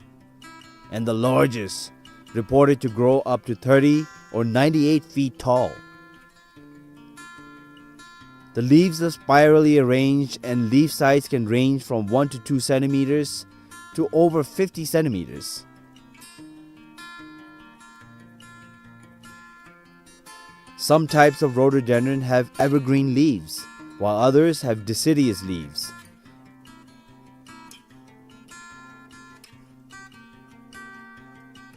and the largest reported to grow up to thirty or ninety-eight feet tall. The leaves are spirally arranged and leaf size can range from one to two centimeters to over fifty centimeters. Some types of rhododendron have evergreen leaves, while others have deciduous leaves.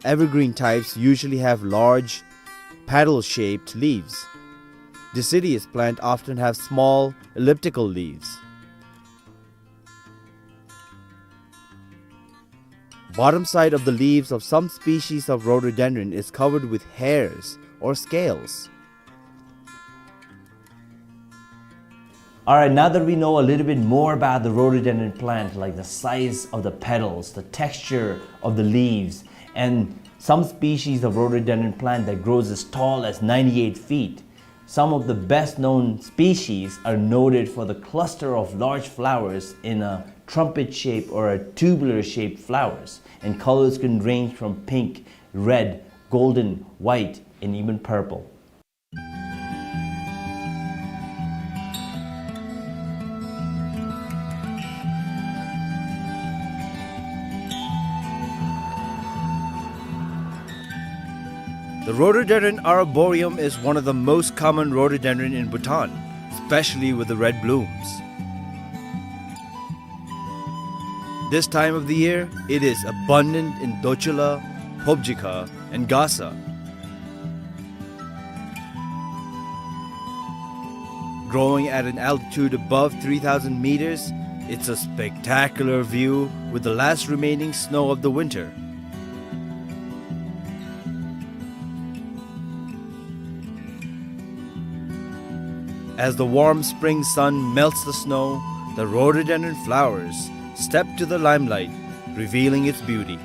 Evergreen types usually have large, petal-shaped leaves. Deciduous plant often have small, elliptical leaves. Bottom side of the leaves of some species of rhododendron is covered with hairs or scales. All right, now that we know a little bit more about the rhododendron plant, like the size of the petals, the texture of the leaves, and some species of rhododendron plant that grows as tall as ninety-eight feet, some of the best known species are noted for the cluster of large flowers in a trumpet shape or a tubular shaped flowers, and colors can range from pink, red, golden, white, and even purple. The rhododendron arboreum is one of the most common rhododendron in Bhutan, especially with the red blooms. This time of the year, it is abundant in Dochula, Phobjikha, and Gasa. Growing at an altitude above three thousand meters, it's a spectacular view with the last remaining snow of the winter. As the warm spring sun melts the snow, the rhododendron flowers step to the limelight, revealing its beauty.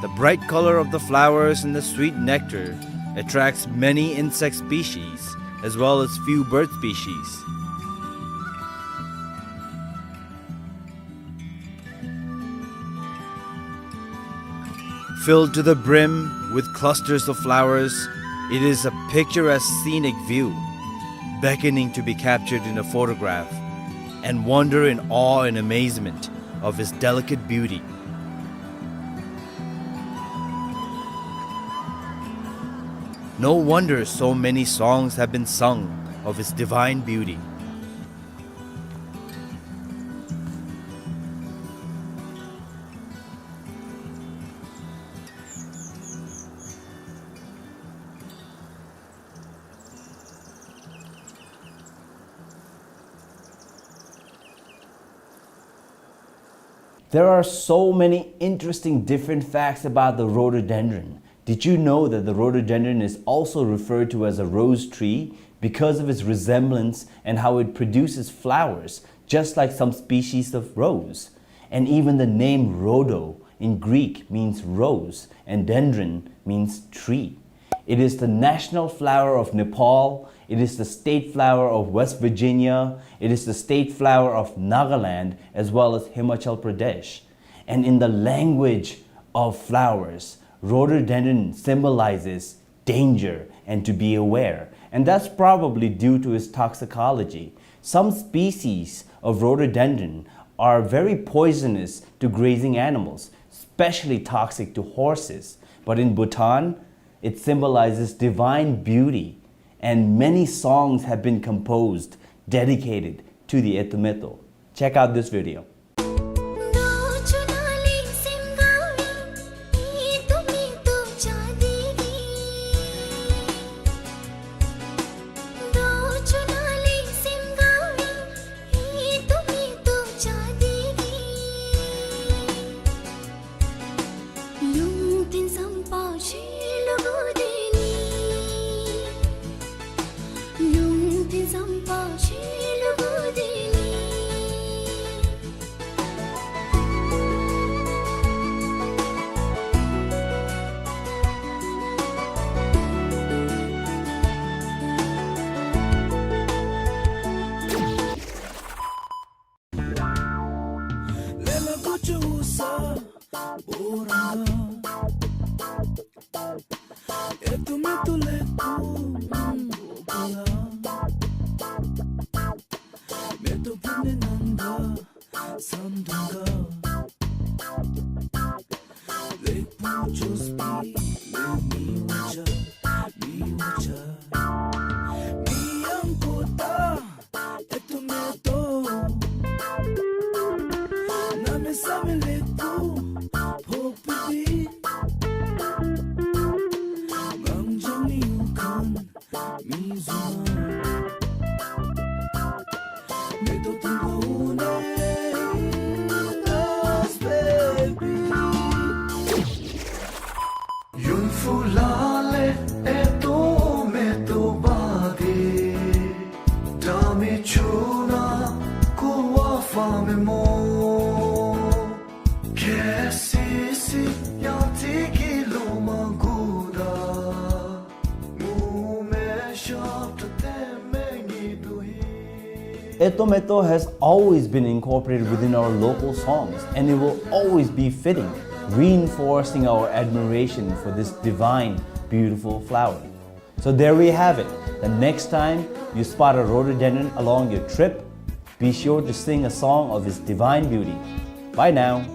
The bright color of the flowers and the sweet nectar attracts many insect species as well as few bird species. Filled to the brim with clusters of flowers, it is a picturesque scenic view, beckoning to be captured in a photograph, and wonder in awe and amazement of its delicate beauty. No wonder so many songs have been sung of its divine beauty. There are so many interesting different facts about the rhododendron. Did you know that the rhododendron is also referred to as a rose tree because of its resemblance and how it produces flowers, just like some species of rose? And even the name rhodo in Greek means rose, and dendron means tree. It is the national flower of Nepal. It is the state flower of West Virginia. It is the state flower of Nagaland, as well as Himachal Pradesh. And in the language of flowers, rhododendron symbolizes danger and to be aware. And that's probably due to its toxicology. Some species of rhododendron are very poisonous to grazing animals, especially toxic to horses. But in Bhutan, it symbolizes divine beauty, and many songs have been composed dedicated to the Eto Meto. Check out this video. Eto Meto has always been incorporated within our local songs, and it will always be fitting, reinforcing our admiration for this divine, beautiful flower. So there we have it. The next time you spot a rhododendron along your trip, be sure to sing a song of its divine beauty. Bye now.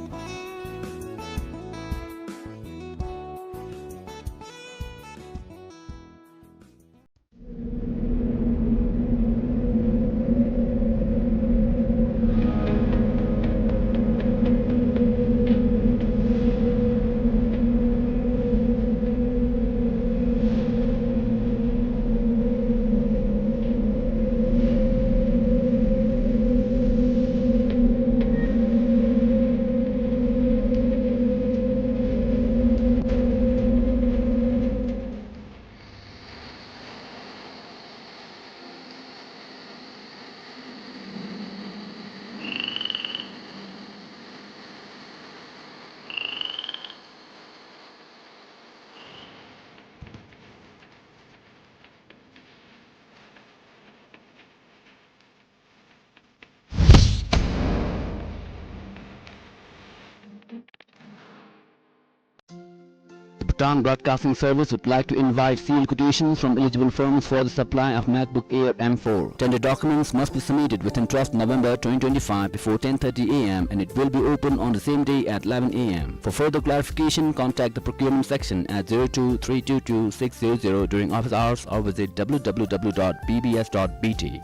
The Bhutan Broadcasting Service would like to invite sealed quotations from eligible firms for the supply of MacBook Air M four. Tender documents must be submitted within twelfth November twenty twenty-five before ten thirty A M, and it will be open on the same day at eleven A M. For further clarification, contact the procurement section at zero two three two two six zero zero during office hours or visit W W W dot B B S dot B T.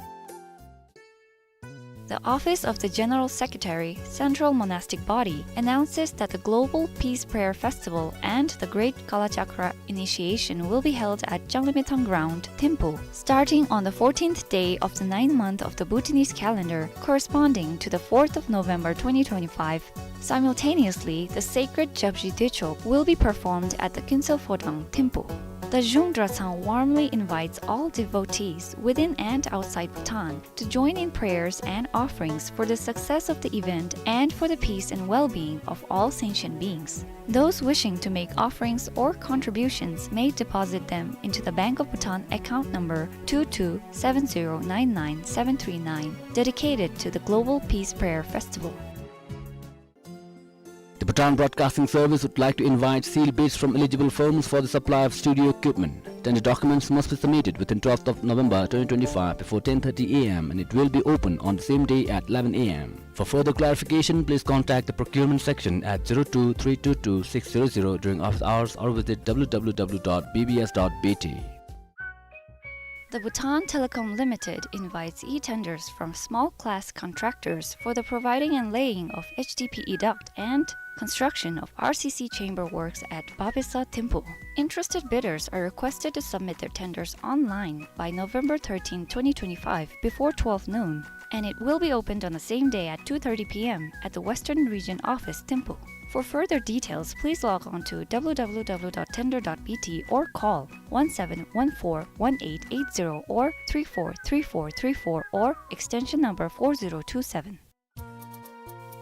The Office of the General Secretary, Central Monastic Body, announces that the Global Peace Prayer Festival and the Great Kalachakra Initiation will be held at Janglimitang Ground, Thimphu, starting on the fourteenth day of the ninth month of the Bhutanese calendar, corresponding to the fourth of November twenty twenty-five. Simultaneously, the sacred Jabzhi Dechok will be performed at the Kunsel Phodang, Thimphu. The Zhung Drachang warmly invites all devotees within and outside Bhutan to join in prayers and offerings for the success of the event and for the peace and well-being of all sentient beings. Those wishing to make offerings or contributions may deposit them into the Bank of Bhutan account number two two seven zero nine nine seven three nine, dedicated to the Global Peace Prayer Festival. The Bhutan Broadcasting Service would like to invite sealed bids from eligible firms for the supply of studio equipment. Tender documents must be submitted within twelfth of November twenty twenty-five before ten thirty A M and it will be open on the same day at eleven A M. For further clarification, please contact the procurement section at zero two three two two six zero zero during office hours or visit W W W dot B B S dot B T. The Bhutan Telecom Limited invites e-tenders from small class contractors for the providing and laying of H D P E duct and construction of R C C chamber works at Babesa, Thimphu. Interested bidders are requested to submit their tenders online by November thirteenth, twenty twenty-five, before twelve noon, and it will be opened on the same day at two thirty P M at the Western Region Office, Thimphu. For further details, please log on to W W W dot tender dot B T or call one seven one four one eight eight zero or three four three four three four or extension number four zero two seven.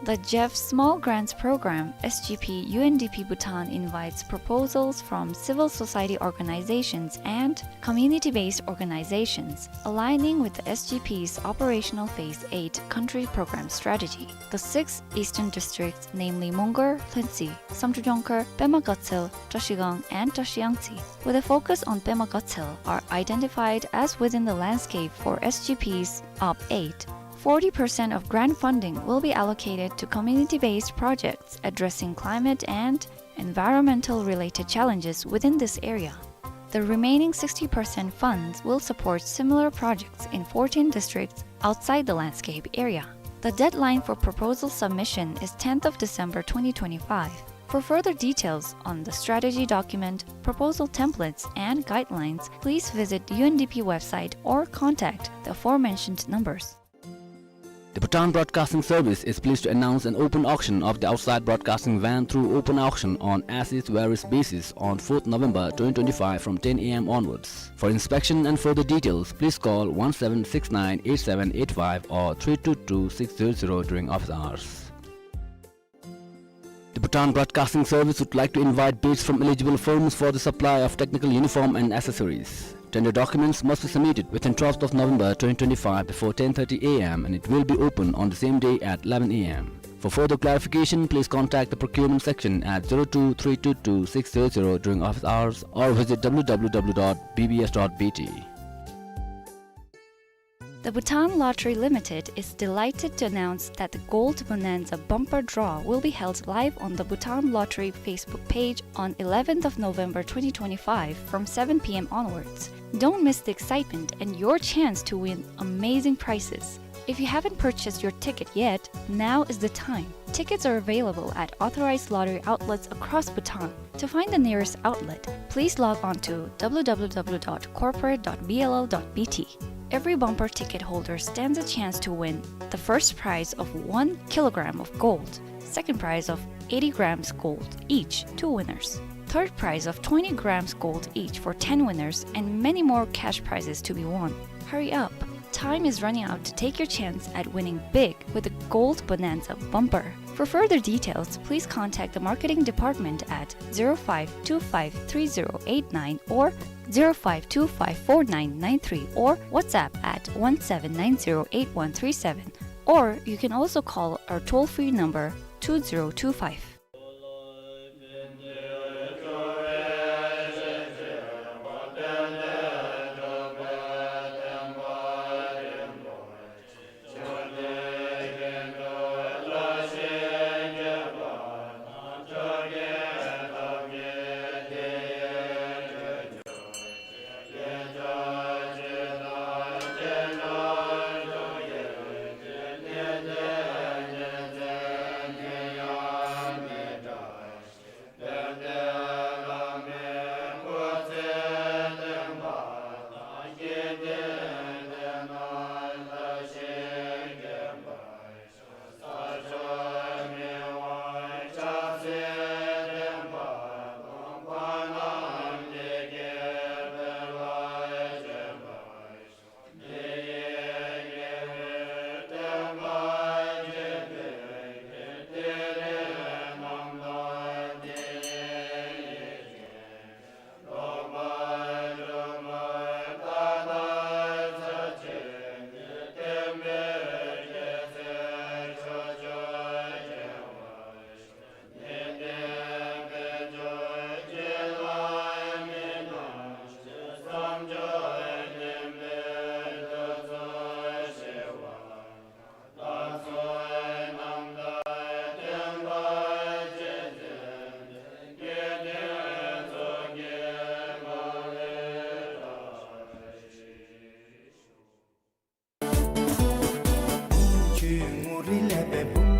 The J E F Small Grants Program, S G P, U N D P Bhutan invites proposals from civil society organizations and community-based organizations, aligning with the S G P's operational phase eight country program strategy. The six eastern districts, namely Mongar, Lhuentse, Samdrup Jongkhar, Pema Gatshel, Trashigang, and Trashiyangtse, with a focus on Pema Gatshel, are identified as within the landscape for S G P's Op eight. Forty percent of grant funding will be allocated to community-based projects addressing climate and environmental-related challenges within this area. The remaining sixty percent funds will support similar projects in fourteen districts outside the landscape area. The deadline for proposal submission is tenth of December twenty twenty-five. For further details on the strategy document, proposal templates, and guidelines, please visit U N D P website or contact the aforementioned numbers. The Bhutan Broadcasting Service is pleased to announce an open auction of the outside broadcasting van through open auction on as is where is basis on fourth November twenty twenty-five from ten A M onwards. For inspection and further details, please call one seven six nine eight seven eight five or three two two six zero zero during office hours. The Bhutan Broadcasting Service would like to invite bids from eligible firms for the supply of technical uniform and accessories. Tender documents must be submitted within twelfth of November twenty twenty-five before ten thirty A M and it will be open on the same day at eleven A M. For further clarification, please contact the procurement section at zero two three two two six zero zero during office hours or visit W W W dot B B S dot B T. The Bhutan Lottery Limited is delighted to announce that the Gold Bonanza Bumper Draw will be held live on the Bhutan Lottery Facebook page on eleventh of November twenty twenty-five from seven P M onwards. Don't miss the excitement and your chance to win amazing prizes. If you haven't purchased your ticket yet, now is the time. Tickets are available at authorized lottery outlets across Bhutan. To find the nearest outlet, please log on to W W W dot corporate dot B L L dot B T. Every bumper ticket holder stands a chance to win the first prize of one kilogram of gold, second prize of eighty grams gold each, two winners, third prize of twenty grams gold each for ten winners, and many more cash prizes to be won. Hurry up! Time is running out to take your chance at winning big with the Gold Bonanza Bumper. For further details, please contact the marketing department at zero five two five three zero eight nine or zero five two five four nine nine three or WhatsApp at one seven nine zero eight one three seven. Or you can also call our toll-free number two zero two five.